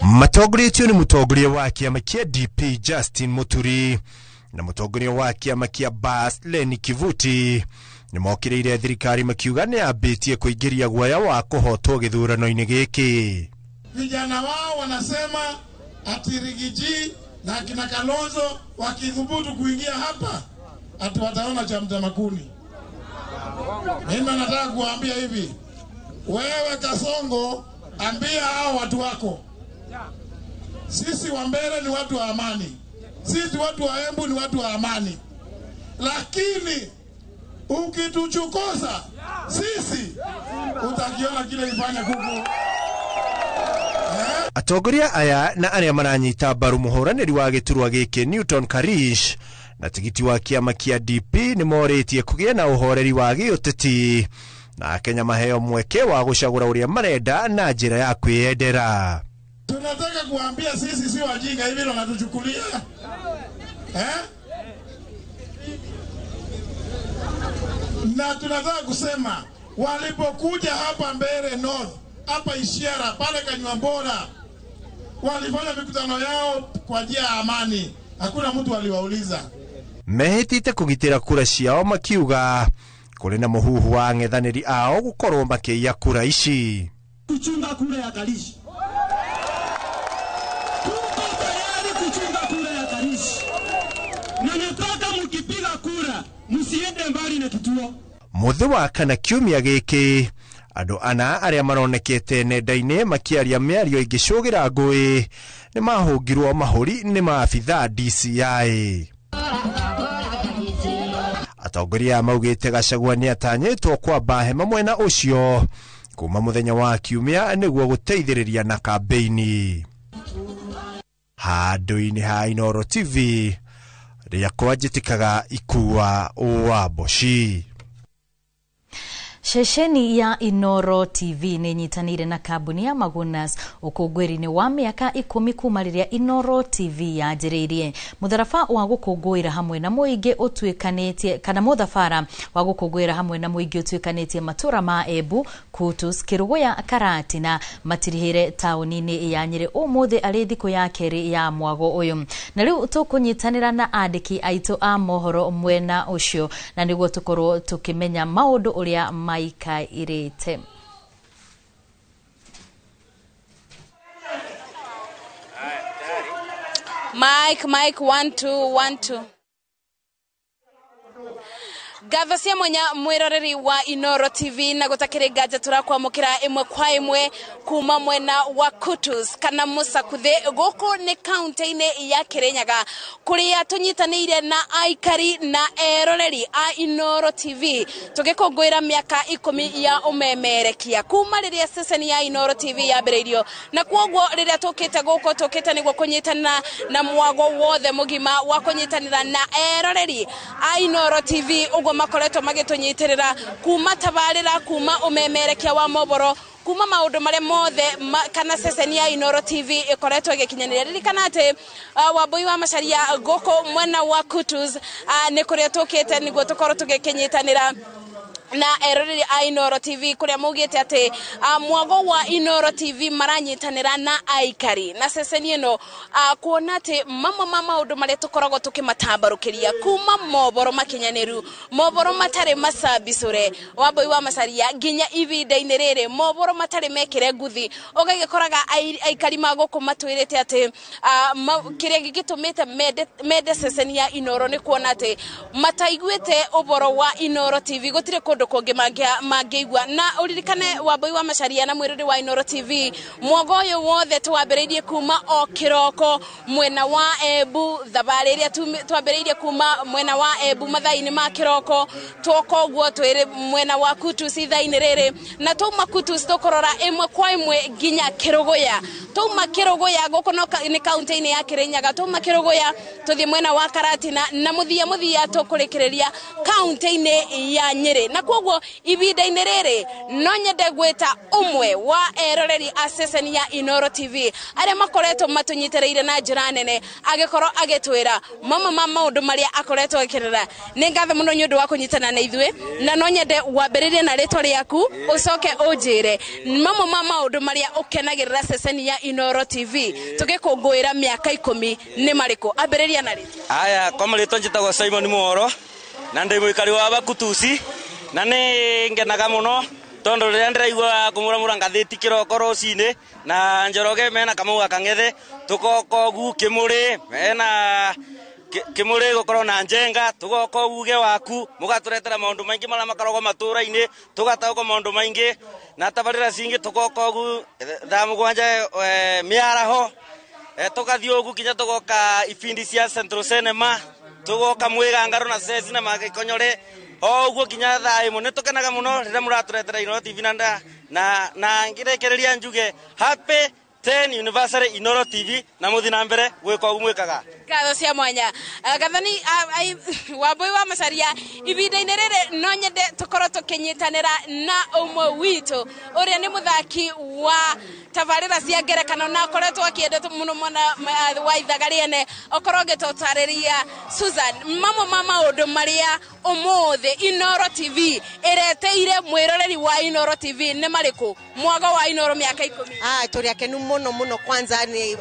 Matongoretio nĩ mũtongoria wa kĩama kĩa DP Justin Muturi na mũtongoria wa kĩama kĩa BAS Leni Kivuti nĩ mokĩrĩire thirikari makiuga nĩ yambĩtie kũingĩria guoya wa kũhotwo gĩthurano-inĩ gĩkĩ. Vijana wao wanasema ati Rigiji na akina Kalonzo wakithubutu kuingia hapa ati wataona cha mtamakuni. Mimi nataka kuambia hivi, wewe Kasongo, ambia hao watu wako, sisi wa Mbeere ni watu wa amani, sisi watu wa Embu ni watu wa amani, lakini ukituchokoza sisi utakiona kile ifanya kuku. Atongoria aya na arĩa maranyita mbaru mũhũranĩri wa gĩturwa gĩkĩ Newton Karish na tigiti wa kĩama kĩa DP nĩ morĩtie kũgĩa na ũhoreri wa gĩũteti na Akenya maheo mweke wa gũcagũra ũrĩa marenda na njĩra ya kwĩyendera. Tunataka kuambia sisi si wajinga hivi wanatuchukulia. Na tunataka kusema walipokuja hapa Mbeere North, hapa Ishiara, pale Kanyuambora, walifanya mikutano yao kwa njia ya amani. Hakuna mtu aliwauliza. Mehĩtĩte kũgitĩra kura ciao makiuga kũrĩ na mũhuhu wa ang'ethanĩri ao gũkorwo makĩiya kura ici. Kuchunga kura ya Karish. Tuko tayari kuchunga kura ya Karish. Na nataka mkipiga kura msiende mbali na kituo. Mũthĩ wa kana kiumia gĩkĩ andũ ana arĩa maronekete nenda-inĩ makĩaria mĩario ĩngĩcũgĩra ngũĩ nĩ mahũngirwo mahũri nĩ maabithaa DCI. Atongoria maugĩte Gachagua nĩ atanyĩtwo kwamba hema mwena ũcio kuma mũthenya wa kiumia nĩguo gũteithĩrĩria na kambĩini. Handũ-inĩ ha Inooro TV rĩakwa njĩtĩkaga Ikua wa Mboci. Ceceni ya Inooro TV nĩ ĩnyitanĩire na kambuni ya Magunas ũkũngũĩri-inĩ wa mĩaka 10 kuma rĩrĩa Inooro TV yanjĩrĩirie. Mũtharaba wa gũkũngũĩra hamwe na mũingĩ ũtuĩkanĩtie kana mũthabara wa gũkũngũĩra hamwe na mũingĩ ũtuĩkanĩtie matũra ma Embu, Kutus, Kĩrũgũya, Karatina matirihĩre taũni-inĩ ya Nyĩrĩ ũmũthĩ arĩ thikũ ya kerĩ ya mwago ũyũ. Na rĩu tũkũnyitanĩra na andĩki aitũ a mohoro mwena ũcio na nĩguo tũkorwo tũkĩmenya maũndũ ũrĩa maikairĩte. Mike, Mike, 1 2 1 2. Ngatho cia mwanya mwiroreri wa Inooro TV na gutakiri nganja turakwamukira imwe kwa imwe kuma mwena wa Kutus kana Musakuthi guku ni kaunti-ini ya Kirinyaga kuria tunyitanire na aikari na eroreri a Inooro TV tugikungwira miaka 10 ya umemerekia kuma riria ceceni ya Inooro TV yambiriirio na kuoguo riria tukite guku tukite niguo kunyitana na mwago wothe mugima wa kunyitanira na eroreri a Inooro TV uguo makoretwo magitunyitirira kuma tabarira kuma umemerekia wa moboro kuma maundu maria mothe kana ceceni ya Inooro TV ikoretwo igikinyaniria. Ririkana ati Wambui wa Macharia guku mwena wa Kutus ni kuria tukite niguo tukorwo tugikinyitanira na eroreri a Inooro TV kuria maugite ati mwago wa Inooro TV maranyitanira na aikari na ceceni ino kuona ati mamwe ma maundu maria tukoragwo tukimatambarukiria kuma moboro makinyaniru moboro matari macabicure Wambui wa Macharia nginya ivinda-ini riri moboro matari mekire nguthi ugagikoraga aikari ma guku matwirite ati kiria gigitumite mende ceceni ya Inooro ni kuona ati mataiguite uboro wa Inooro TV gutire kũndũ kũngĩ mangĩigua. Na ũririkane Wambui wa Macharia na mwĩrĩri wa Inooro TV, mwogo ũyũ wothe twambĩrĩirie kuma o kĩroko mwena wa Embu, thabarĩ ĩrĩa twambĩrĩirie kuma mwena wa Embu mathaa-inĩ ma kĩroko, twoka ũguo twĩrĩ mwena wa Kutus ithaa-inĩ rĩrĩ, na twauma Kutus tũkũrora ĩmwe kwa ĩmwe nginya Kĩrũgũya. Twauma Kĩrũgũya gũkũ nĩ kaunti-inĩ ya Kĩrĩnyaga, twauma Kĩrũgũya tũthiĩ mwena wa Karatina, na mũthia mũthia tũkũrĩkĩrĩria kaunti-inĩ ya Nyĩrĩ. Na koguo ihinda-inĩ rĩrĩ no nyende gwĩta ũmwe wa eroreri a ceceni ya Inooro TV arĩa makoretwo matũnyitĩrĩire na njĩra nene, agĩkorwo agĩtwĩra mamwe ma maũndũ marĩa akoretwo agĩkerera. Nĩ ngatho mũno nĩ ũndũ wa kũnyitana na ithuĩ, na no nyende wambĩrĩrie na rĩtwa rĩaku ũcoke ũnjĩre mamwe ma maũndũ marĩa ũkenagĩrĩra ceceni ya Inooro TV tũgĩkũngũĩra mĩaka 10 nĩ marĩkũ. Ambĩrĩria na rĩtwa. Aya, kwa marĩtwa njĩtagwo Simon Muhoro na ndĩ mũikari wa Bakutusi, na nĩ ngenaga mũno tondũ rĩrĩa ndĩraigua kũmũramũra ngathĩti kĩroko rũcinĩ na Njoroge mena Kamau wa Kang'ethe, tũgoka ũgu Kĩmũrĩ mena Kĩmũrĩ gũkorwo na Njenga, tũgoka uge waku mũgatũretera maũndũ maingĩ marĩa makoragwo matũra-inĩ, tũgataũkwo maũndũ maingĩ na tabarĩra cingĩ, tũgoka ũgu thaa 7 mĩaraho, tũgathiĩ ũgu nginya tũgoka ibindi cia Central Cinema, tũgoka Mwĩgangaro na Ceci na Magĩkonyore o ũguo nginya thaa 1. Nĩ tũkenaga mũno rĩrĩa mũratũretera Inooro TV na ngĩrekereria njuge happy 10 anniversary Inooro TV, na mũthiĩ na mbere gwĩka ũguo mwĩkaga. Ngatho cia mwanya. Gathani Wambui wa Macharia, ihinda-inĩ rĩrĩ no nyende tũkorwo tũkĩnyitanĩra na ũmwe witũ ũrĩa nĩ mũthaki wa tabarĩra cia ngerekano na akoretwo akĩendetwo mũno mwena wa ithaga rĩene, okorwo ũgĩtũtarĩria Susan mamwe ma maũndũ marĩa ũmũthĩ Inooro TV ĩreteire mwĩroreri wa Inooro TV nĩ marĩkũ mwago wa Inooro mĩaka 10. Tũrĩ akenu mũno mũno, kwanza nĩ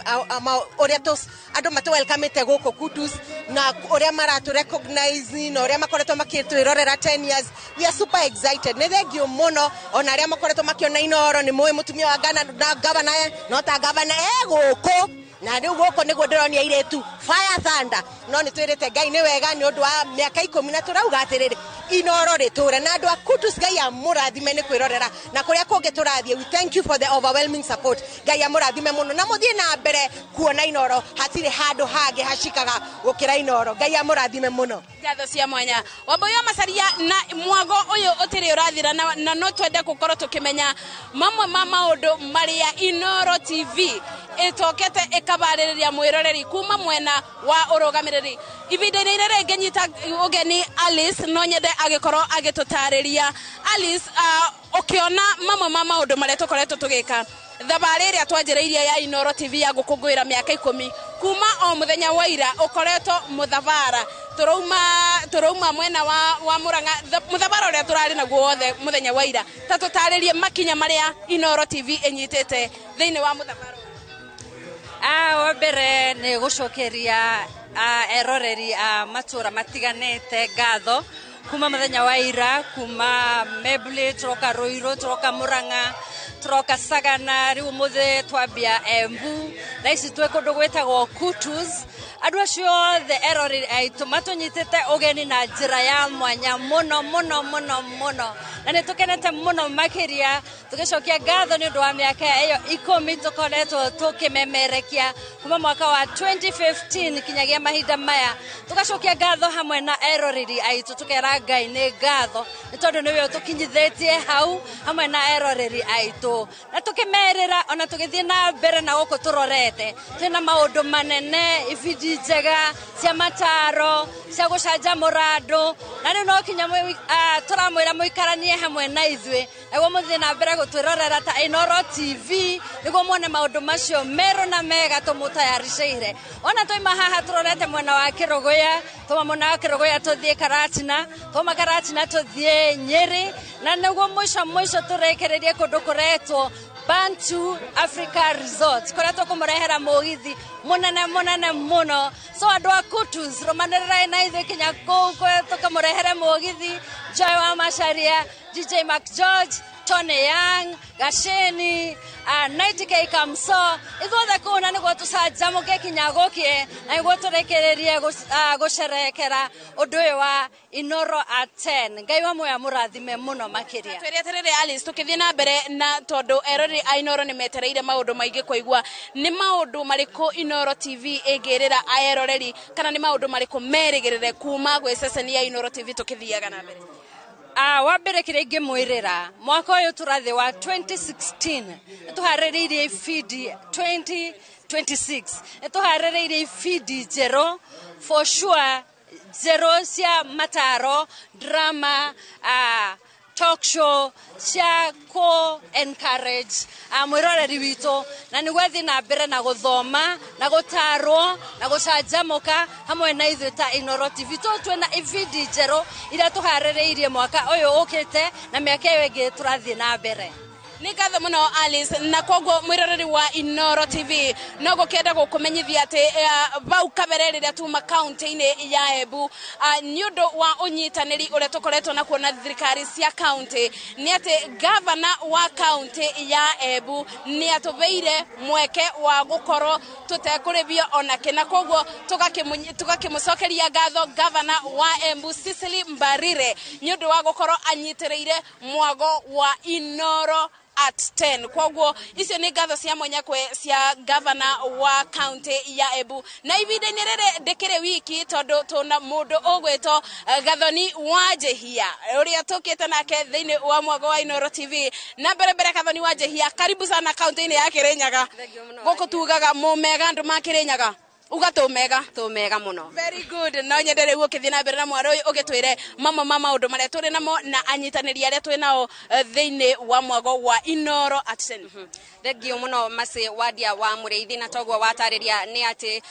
ũrĩa andũ matũ welcome gũkũ Kutus na ũrĩa maratũ recognize na ũrĩa makoretwo makĩtwĩrorera 10 years. We are super excited. Nĩ thengio mũno ona arĩa makoretwo makĩona Inooro nĩ mũĩ mũtumia wa Ghana na gavana no ta gavana gũkũ na rĩu gũkũ nĩguo ndĩronia airĩtu fire thunder, no nĩ twĩrĩte Ngai nĩ wega nĩ ũndũ wa mĩaka 10 na tũrauga atĩrĩrĩ Inooro rĩtũre na andũ a Kutus Ngai amũrathime nĩ kwĩrorera na kũrĩa kũngĩ tũrathiĩ. We thank you for the overwhelming support. Ngai amũrathime mũno na mũthiĩ na mbere kuona Inooro, hatirĩ handũ hangĩ hacikaga gũkĩra Inooro. Ngai amũrathime mũno. Ngatho cia mwanya Wambui wa Macharia, na mwago ũyũ ũtirĩ ũrathira na no twende gũkorwo tũkĩmenya mamwe ma maũndũ marĩa Inooro TV ĩtokete ĩkabarĩrĩria mwĩroreri kuma mwena wa ũrũgamĩrĩri. Ihinda-inĩ rĩrĩ ngĩnyita ũgeni Alice, no nyende agĩkorwo agĩtũtarĩria. Alice, ũkĩona mamwe ma maũndũ marĩa tũkoretwo tũgĩka thabarĩ ĩrĩa twanjĩrĩirie ya Inooro TV ya gũkũngũĩra mĩaka 10 kuma o mũthenya wa ira ũkoretwo mũthabara, tũrauma mwena wa Murang'a, mũthabara ũrĩa tũrarĩ naguo wothe mũthenya wa ira, ta tũtarĩrie makinya marĩa Inooro TV ĩnyitĩte thĩinĩ wa mũthabara. Wa mbere nĩ gũcokeria eroreri a matũra matiganĩte ngatho kuma mũthenya wa ira, kuma Mebley tũroka Ruiru, tũroka Murang'a, tũroka Sagana, rĩu ũmũthĩ twambia Embu, thaa ici twĩ kũndũ gwĩtagwo Kutus. Andũ acio othe eroreri aitũ matũnyitĩte ũgeni na njĩra ya mwanya mũno mũno mũno mũno, na nĩ tũkenete mũno makĩria tũgĩcokia ngatho nĩ ũndũ wa mĩaka ĩyo 10 tũkoretwo tũkĩmemerekia kuma mwaka wa 2015 kinyagia mahinda maya. Tũgacokia ngatho hamwe na eroreri aitũ, tũkera Ngai nĩ ngatho nĩ tondũ nĩwe ũtũkinyithĩtie hau hamwe na eroreri aitũ, na tũkĩmerĩra ona tũgĩthiĩ na mbere na gũkũ tũrorete twĩna maũndũ manene, ibindi njega cia mataro cia gũcanjamũra andũ, na rĩu no kinya tũramwĩra mũikaranie hamwe na ithuĩ nĩguo mũthiĩ na mbere gũtwĩrorera ta Inooro TV nĩguo muone maũndũ macio merũ na mega tũmũtayaricĩire. Ona twaima haha tũrorete mwena wa Kĩrũgũya, twauma mwena wa Kĩrũgũya tũthiĩ Karatina, twauma Karatina tũthiĩ Nyĩrĩ, na nĩguo mũico mũico tũrekererie kũndũ kũretwo Bantu Africa Resort kũrĩa tũkũmũrehera mũgithi mũnene mũnene mũno. So andũ a Kutus rũmanĩrĩrai na ithuĩ kinya kũu tũkamũrehere mũgithi. Joy wa Macharia, DJ Mac George, Tony Young, Gasheni, 90K Kamso, ithuothe kũu na nĩguo Tũcanjamũke kinya gũkĩe na nĩguo tũrĩkĩrĩrie gũcerekera ũndũ ũyũ wa Inoro at 10. Ngai wa muoyo mũrathime mũno makĩria. Twĩre atĩrĩrĩ Alice, tũkĩthiĩ na mbere na tondũ eroreri a Inoro nĩ metereire maũndũ maingĩ kũigua, nĩ maũndũ marĩkũ Inoro TV ĩngĩrĩra eroreri kana nĩ maũndũ marĩkũ merĩgĩrĩre kuma gwĩ ceceni ya Inoro TV tũkĩthiaga na mbere? Wa mbere kĩrĩa ingĩmwĩrĩra, mwaka ũyũ tũrathiĩ wa 2016 nĩ tũharĩrĩirie ibindi 2026, nĩ tũharĩrĩirie ibindi njerũ for sure, njerũ cia mataro, drama, talk show cia kũ encourage mwĩroreri witũ na nĩguo athiĩ na mbere na gũthoma na gũtarwo na gũcanjamũka hamwe na ithuĩ ta Inoro TV. Twĩna ibindi njerũ iria tũharĩrĩirie mwaka ũyũ ũkĩte na mĩaka ĩyo ĩngĩ tũrathiĩ na mbere. Nĩ ngatho mũno Alice, na koguo mwĩroreri wa Inoro TV no gũkĩenda gũkũmenyithia atĩ bau kabere rĩrĩa tuma kaunti-inĩ ya Embu, nĩ ũndũ wa ũnyitanĩri ũrĩa tũkoretwo nakuo na thirikari cia kaunti, nĩ atĩ gavana wa kaunti ya Embu nĩ atũbeire mweke wa gũkorwo tũtekũrĩbio onake, na koguo tũgakĩmũcokeria ngatho gavana wa Embu Cecily Mbarire nĩ ũndũ wa gũkorwo anyitĩrĩire mwago wa Inoro at 10. Koguo icio nĩ ngatho cia mwanya kwe cia gavana wa kaunti ya Embu. Na ihinda-inĩ rĩrĩ ndĩkĩrĩ wiki tondũ tũna mũndũ ũgwĩtwo Gathoni wa Njehia ũrĩa tũkĩte nake thĩinĩ wa mwago wa Inoro TV. Na mbere mbere, Gathoni wa Njehia, karibu sana kaunti-inĩ ya Kirinyaga. Gũkũ tugaga mũmega andũ ma Kirinyaga, uga tũmega. Tũmega mũno. Very good. No nyende rĩu ũkĩthiĩ na mbere na mwaro ũyũ ũgĩtwĩre mamwe ma maũndũ marĩa tũrĩ namo na anyitanĩri arĩa twĩ nao thĩinĩ wa mwago wa Inoro at 10. Thengio mũno Mercy Wadia wa Mũrĩithi, na toguo watarĩria nĩ atĩ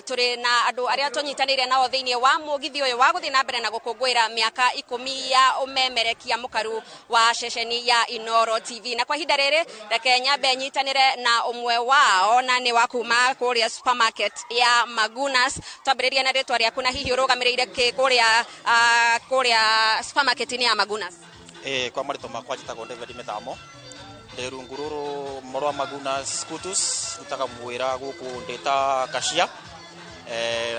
tũrĩ na andũ arĩa tũnyitanĩire nao thĩinĩ wa mũgithi ũyũ wa gũthiĩ na mbere na gũkũngũĩra mĩaka 10 ya ũmemerekia mũkaru wa ceceni ya Inoro TV. Na kwa ihinda rĩrĩ reke nyambe nyitanĩre na ũmwe wao, na nĩ wa kuma kũrĩa supermarket ya Magunas. Twambĩrĩrie na rĩtwa rĩaku na hihi ũrũgamĩrĩire kĩ kũrĩa supermarket-inĩ ya Magunas? Kwa marĩtwa makwa njĩtagwo David Mĩthamo, ndĩ rungu rũrũ mũrũ wa Magunas Kutus, ndutaga wĩra gũkũ ndĩ ta kashia,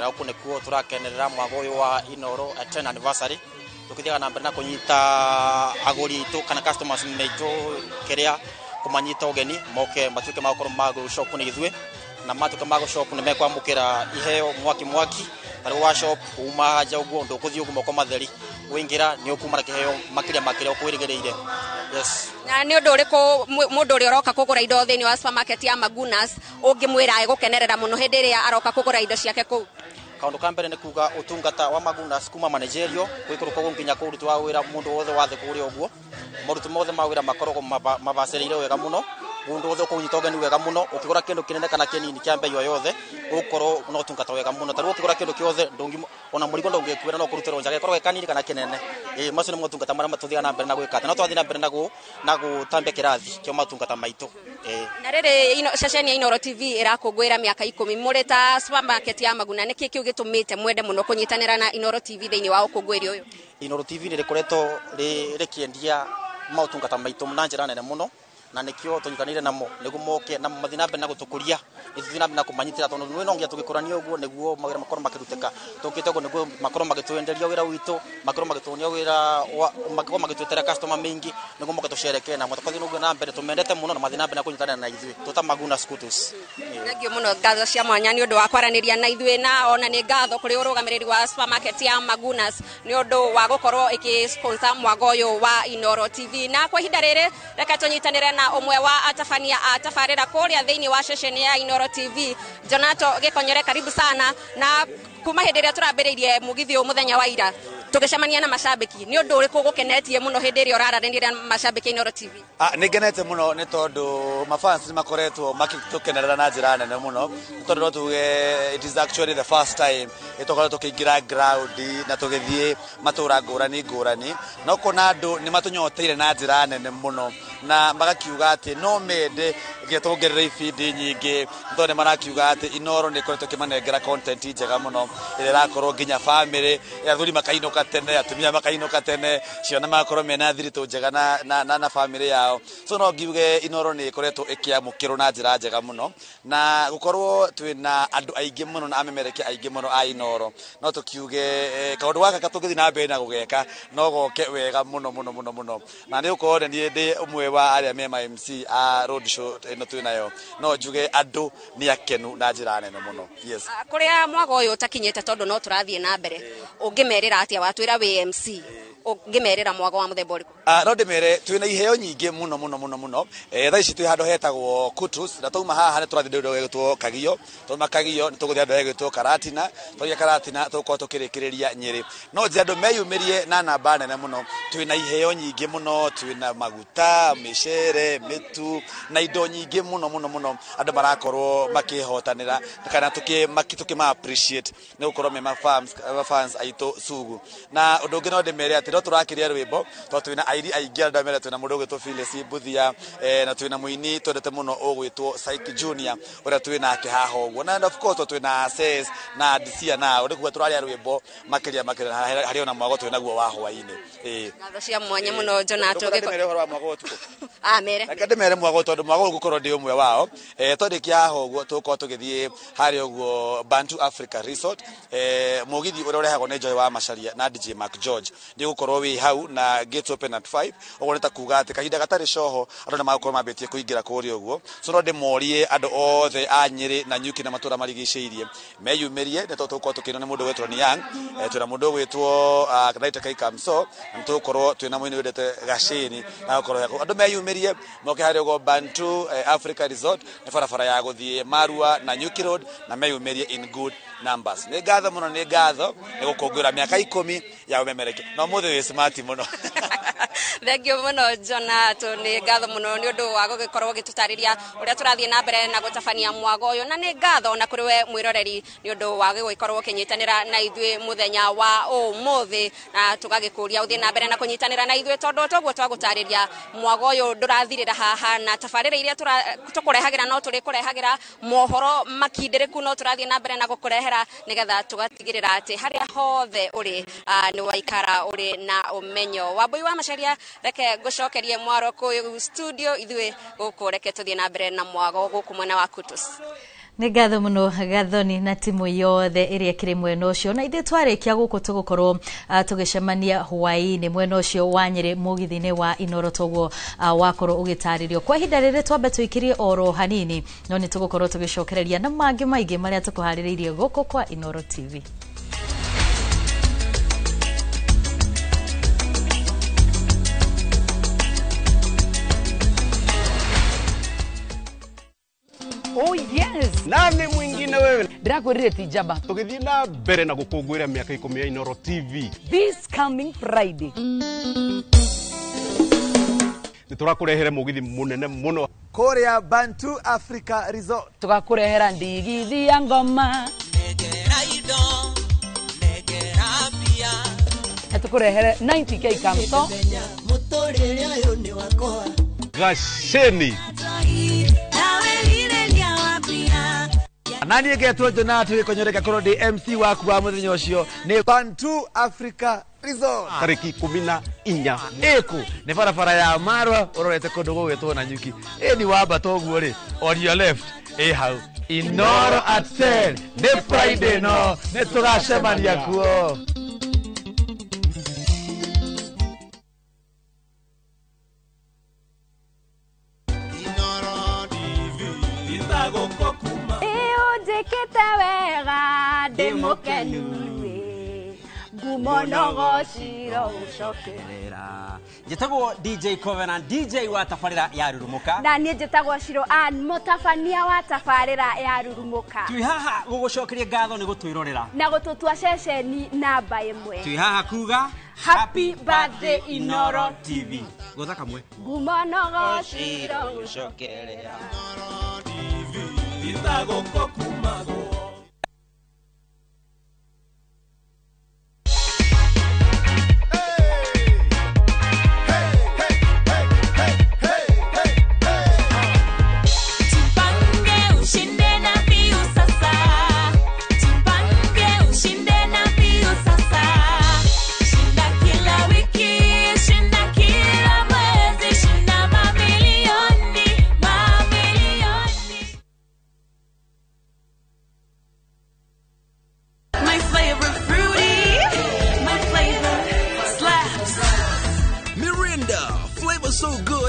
na gũkũ nĩkuo tũrakenerera mwago ũyũ wa Inoro at 10 anniversary, tũkĩthiaga na mbere na kũnyita agũri aitũ kana customers maitũ kĩrĩa kũmanyita ũgeni moke matuĩke magũkorwo magũ shop nĩ ithuĩ, na matuĩka magũ shop nĩ mekwamũkĩra iheo mwaki mwaki. Tarĩu wa shop uma nja ũguo ndũkũthiĩ ũguo moko matheri, ũingĩra nĩ ũkuma na kĩheo makĩria makĩria ũkwĩrĩgĩrĩire. Yes. Na nĩ ũndũ ũrĩkũ mũndũ ũrĩa ũroka kũgũra indo thĩinĩ wa supermarket ya Magunas ũngĩmwĩra egũkenerera mũno hĩndĩ ĩrĩa aroka kũgũra indo ciake kũu? Kaũndũ ka mbere nĩ kuga ũtungata wa Magunas kuma managerial gwĩkũrũka ũguo nginya kũruti wa wĩra, mũndũ wothe wathe kũrĩa ũguo, moruti mothe ma wĩra makoragwo mabacĩrĩire wega mũno, mũndũ wothe ũkũnyita ũgeni wega mũno, ũkĩgũra kĩndũ kĩnene kana kĩnini kĩa mbei o yothe ũgũkorwo na ũtungata wega mũno. Tarĩu ũkĩgũra kĩndũ kĩothe ona mũrigo ndũngĩkuĩra no kũrutĩrwo nja, gĩkorwo gĩ kanini kana kĩnene. Macio nĩ motungata marĩa tũthiaga na mbere na gwĩka, no twathiĩ na mbere na gũtambia kĩrathi kĩa motungata maitũ. Na rĩrĩ ceceni ya Inoro TV ĩrakũngũĩra mĩaka 10, mũrĩ ta supermarket ya Maguna, nĩkĩ kĩu gĩtũmĩte mwende mũno kũnyitanĩra na Inoro TV thĩinĩ wa ũkũngũĩri ũyũ? Inoro TV nĩ rĩkoretwo rĩkĩendia motungata maitũ na njĩra nene mũno, na nĩkĩo tũnyitanĩire namo nĩguo moke na mathiĩ na mbere na gũtũkũria, nĩ tũthiĩ na mbere na kũmanyitĩra tondũ nĩ no nginya tũgĩkũrania ũguo nĩguo mawĩra makorwo makĩrutĩka. Tũkĩte ũguo nĩguo makorwo magĩtwenderia wĩra witũ, makorwo magĩtuonia wĩra, makorwo magĩtwĩtĩra customer maingĩ nĩguo moke tũcerekee namo. Tũgathiĩ ũguo na mbere, tũmendete mũno na mathiĩ na mbere na kũnyitanĩra na ithuĩ tũ ta Magunas Kutus. Thengio mũno, ngatho cia mwanya nĩ ũndũ wa kwaranĩria na ithuĩ, na ona nĩ ngatho kũrĩ ũrũgamĩrĩri wa supermarket ya Magunas nĩ ũndũ wa gũkorwo ĩkĩ sponsor mwago ũyũ wa Inoro TV. Na kwa ihinda rĩrĩ reke tũnyitanĩre na ũmwe wa atabania a tabarĩra kũrĩa thĩinĩ wa ceceni ya Inoro TV, Jonato Gĩkonyore, karibu sana. Na kuma hĩndĩ ĩrĩa tũrambĩrĩirie mũgithi ũyũ mũthenya wa ira tũgĩcemania na macambĩki, nĩ ũndũ ũrĩkũ ũgũkenetie mũno hĩndĩ ĩrĩa ũraranĩria na macambĩki a Inoro TV? Nĩ ngenete mũno nĩ tondũ mafans nĩ makoretwo magĩtũkenerera na njĩra nene mũno, nĩ tondũ no tuge it is actually the first time tũkoretwo tũkĩingĩra ground na tũgĩthiĩ matũra ngũrani ngũrani, na ũkona andũ nĩ matũnyoteire na njĩra nene mũno. Na magakiuga atĩ no mende nginya tuongerere ibindi nyingĩ, tondũ nĩ marakiuga atĩ Inooro nĩ ĩkoretwo ĩkĩmanengera content njega mũno ĩrĩa ĩrakorwo nginya family, athuri makainũka tene, atumia makainũka tene, ciana magakorwo mena thiritũ njega na family yao. So no ngiuge Inooro nĩ ĩkoretwo ĩkĩamũkĩrwo na njĩra njega mũno, na gũkorwo twĩna andũ aingĩ mũno na amemerekia aingĩ mũno a Inooro, no tũkiuge kaũndũ gaka tũngĩthiĩ na mbere na gũgeka no goke wega mũno mũno mũno mũno. Na nĩ gũkorwo nĩ niĩ ndĩ ũmwe wa arĩa me ma MC a road show ĩno twĩ nayo, no njuge andũ nĩ akenu na njĩra nene mũno. Yes. Kũrĩa mwago ũyũ ũtakinyĩte, tondũ no tũrathiĩ na mbere, ũngĩmerĩra atĩa? Watwĩra wĩ MC, ũngĩmerĩra mwago wa mũthemba ũrĩkũ? No ndĩmere twĩna iheo nyingĩ mũno mũno mũno mũno. Thaa ici twĩ handũ hetagwo Kutus, na twauma haha nĩ tũrathiĩ handũ hegwĩtwo Kagio, twauma Kagio nĩ tũgũthiĩ handũ hegwĩtwo Karatina, twathiĩ Karatina tũgũkorwo tũkĩrĩkĩrĩria Nyĩrĩ. No njĩre andũ meyumĩrie na namba nene mũno, twĩna iheo nyingĩ mũno, twĩna maguta, mĩcere, mĩtu na indo nyingĩ mũno mũno mũno andũ marakorwo makĩhotanĩra kana tũkĩma appreciate nĩ gũkorwo me mafans aitũ sugu. Na ũndũ ũngĩ no ndĩmere atĩ no tũrakĩria rwĩmbo, tondũ twĩna airi aingĩ andũ amere, twĩna mũndũ ũgwĩtwo Phyllis Mbuthia, na twĩna mũini twendete mũno ũgwĩtwo Psyche Junior ũrĩa twĩ nake haha ũguo, na of course twĩna Access na Disia, na ũndũ kuga tũraria rwĩmbo makĩria makĩria harĩ ona mwago twĩ naguo wa hwaĩ-inĩ. Ngatho cia mwanya mũno Jonato. Ndĩmere ũhoro wa mwago ũtukũ. Mere. Reke ndĩmere mwago, tondũ mwago ũgũkorwo ndĩ ũmwe wao. Twarĩkia haha ũguo tũgũkorwo tũgĩthiĩ harĩa ũguo Bantu Africa Resort, mũgithi ũrĩa ũrehagwo nĩ Joy wa Macharia na DJ Mark George nĩ ũgũkorwo wĩ hau, na gates open at 5. Ũguo nĩ ta kuga atĩ kahinda gatarĩ coho andũ nĩ magũkorwo mambĩtie kũingĩra kũrĩa ũguo. So no ndĩmorie andũ othe a Nyĩrĩ na Nyuki na matũra marigicĩirie meyumĩrie, nĩ tondũ tũgũkorwo tũkĩinwo nĩ mũndũ ũgwĩtwo Niang, twĩna mũndũ ũgwĩtwo Naita Kaikamso, na tũgũkorwo twĩna mũini wendete Gacĩni, na gũkorwo andũ meyumĩrie moke harĩa ũguo Bantu Africa Resort, nĩ barabara ya gũthiĩ Marua na Nyuki Road, na meyumĩrie in good numbers. Nĩ ngatho mũno, nĩ ngatho nĩ gũkũngũĩra mĩaka 10 ya ũmemerekia, na ũmũthĩ wĩ smart mũno. Thank you mũno Jonato, nĩ ngatho mũno nĩ ũndũ wa gũgĩkorwo ũgĩtũtarĩria ũrĩa tũrathiĩ na mbere na gũtabania mwago ũyũ, na nĩ ngatho na kũrĩ we mwĩroreri nĩ ũndũ wa gũgĩkorwo ũkĩnyitanĩra na ithuĩ mũthenya wa ũmũthĩ, na tũgagĩkũria ũthiĩ na mbere na kũnyitanĩra na ithuĩ, tondũ toguo twagũtarĩria mwago ũyũ ndũrathirĩra haha, na tabarĩra iria tũkũrehagĩra no tũrĩkũrehagĩra mohoro makindĩrĩku, no tũrathiĩ na mbere na gũkũrehera nĩgetha tũgatigĩrĩra atĩ harĩa hothe ũrĩ nĩ waikara ũrĩ na ũmenyo. Wambui wa Macharia, reke ngũcokerie mwaro kũu studio, ithuĩ gũkũ reke tũthiĩ na mbere na mwago gũkũ mwena wa Kutus. Nĩ ngatho mũno Gathoni na timu yothe ĩrĩa ĩkĩrĩ mwena ũcio, na ithuĩ twarĩkia gũkũ tũgũkorwo tũgĩcemania hwaĩ-inĩ mwena ũcio wa Nyĩrĩ mũgithi-inĩ wa Inooro, toguo wakorwo ũgĩtarĩrio. Kwa ihinda rĩrĩ twambe tũikĩrie oro hanini, no nĩ tũgũkorwo tũgĩcokereria na mangĩ maingĩ marĩa tũkũharĩrĩirie gũkũ kwa Inooro TV. Oh yes. Nani mwingine wewe? Ndirakwirire ti njamba. Tugithie na mbere na gukungwira miaka 10 ya Inooro TV. This coming Friday. Niturakurehere mugithi munene muno kuria Bantu Africa Resort. Tugakurehera ndigithi ya ngoma. Negera indo, negera pia. Na tukurehere 90k kamso. Mutorere ayo ni wakwa. Gaceni. Nani ngetwo Jonato gĩkonyore gakorwo ndĩ MC waku wa mũthenya ũcio nĩ Bantu Africa Resort tarĩki 14 ĩkũ nĩ barabara ya Marwa ũrorete kũndũ gũgwĩtwo na Nyuki. Ĩ ni wambata ũguo rĩ, on your left ĩ hau Inooro at 10 nĩ Friday, no nĩ tũgacemania kuo. Inooro TV Njĩkĩte wega ndĩ mũkenu ngumo no gociro gũcokerera. Njĩtagwo DJ Covenant, DJ wa tabarĩra ya Rurumuka, na niĩ njĩtagwo Shiro Ann, mũtabania wa tabarĩra ya Rurumuka. Twĩ haha gũgũcokeria ngatho nĩ gũtwĩrorera na gũtũtua ceceni namba 1. Twĩ haha kuga happy birthday Inooro TV. Gũtha kamwe ngumo no gociro gũcokerera.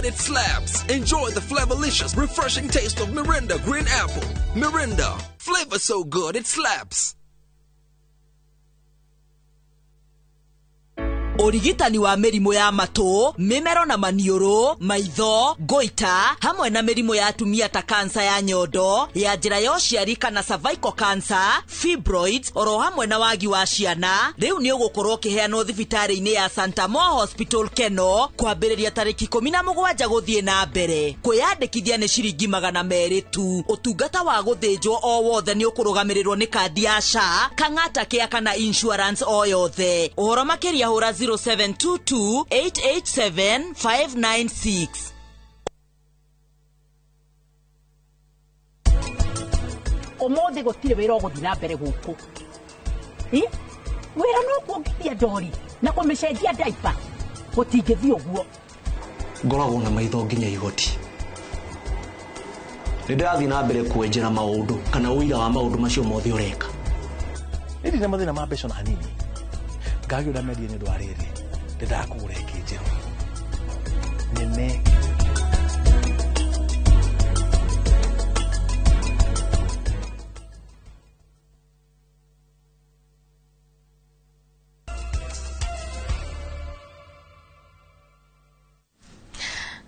it slaps. Enjoy the flavorlicious, refreshing taste of Mirinda Green Apple. Mirinda, flavor so good it slaps. Ũrigitani wa mĩrimũ ya matũ, mĩmero na maniũrũ, maitho, goita, hamwe na mĩrimũ ya atumia ta kansa ya nyondo, ya njĩra ya ũciari kana cervical cancer, fibroids, oro hamwe na wagi wa ciana, rĩu nĩ ũgũkorwo ũkĩheanwo thibitarĩ-inĩ ya Santa Mo Hospital Keno, kwambĩrĩria tarĩki 17 gũthiĩ na mbere. Kwĩyandĩkithia nĩ ciringi 200 tu. Ũtungata wa gũthĩnjwo o wothe nĩ ũkũrũgamĩrĩrwo nĩ kandi ya SHA, Kang'ata Care kana insurance o yothe. Ũhoro makĩria hũra 0722 887 596. Umuthi gutire wira uguthi na mbere guku. Wira no kuongithia ndori na kumicenjia diaper gutingithii uguo. Ngoragwo na maitho nginya igoti. Nĩ ndĩrathiĩ na mbere kwenjera maũndũ kana ũira wa maũndũ macio mothe ũreka. Nĩ ndĩ na mathĩna ma mbeca na hanini. Ngagĩũra mendie nĩ ũndũ wa rĩrĩ, ndĩndaga kũgũra ĩngĩ njerũ nene.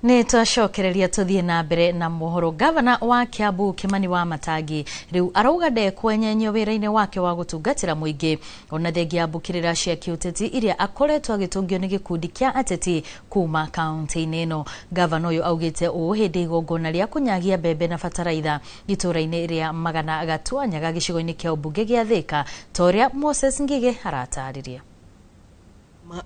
Nĩ twacokereria tũthiĩ na mbere na mohoro. Gavana wa Kiambu Kimani wa Matangi rĩu arauga ndekwenyenyio wĩra-inĩ wake wa gũtungatĩra mũingĩ ona thengia mbũkĩrĩra cia kĩũteti iria akoretwo agĩtũngio nĩ gĩkundi kĩa ateti kuma kaunti-inĩ ĩno. Gavana ũyũ augĩte ũũ hĩndĩ igongona rĩa kũnyagia mbembe na bataraitha itũũra-inĩ rĩa Magana Gatuanyaga gĩcigo-inĩ kĩa ũmbunge gĩa Thĩka, ta ũrĩa Moses Ngige aratarĩria.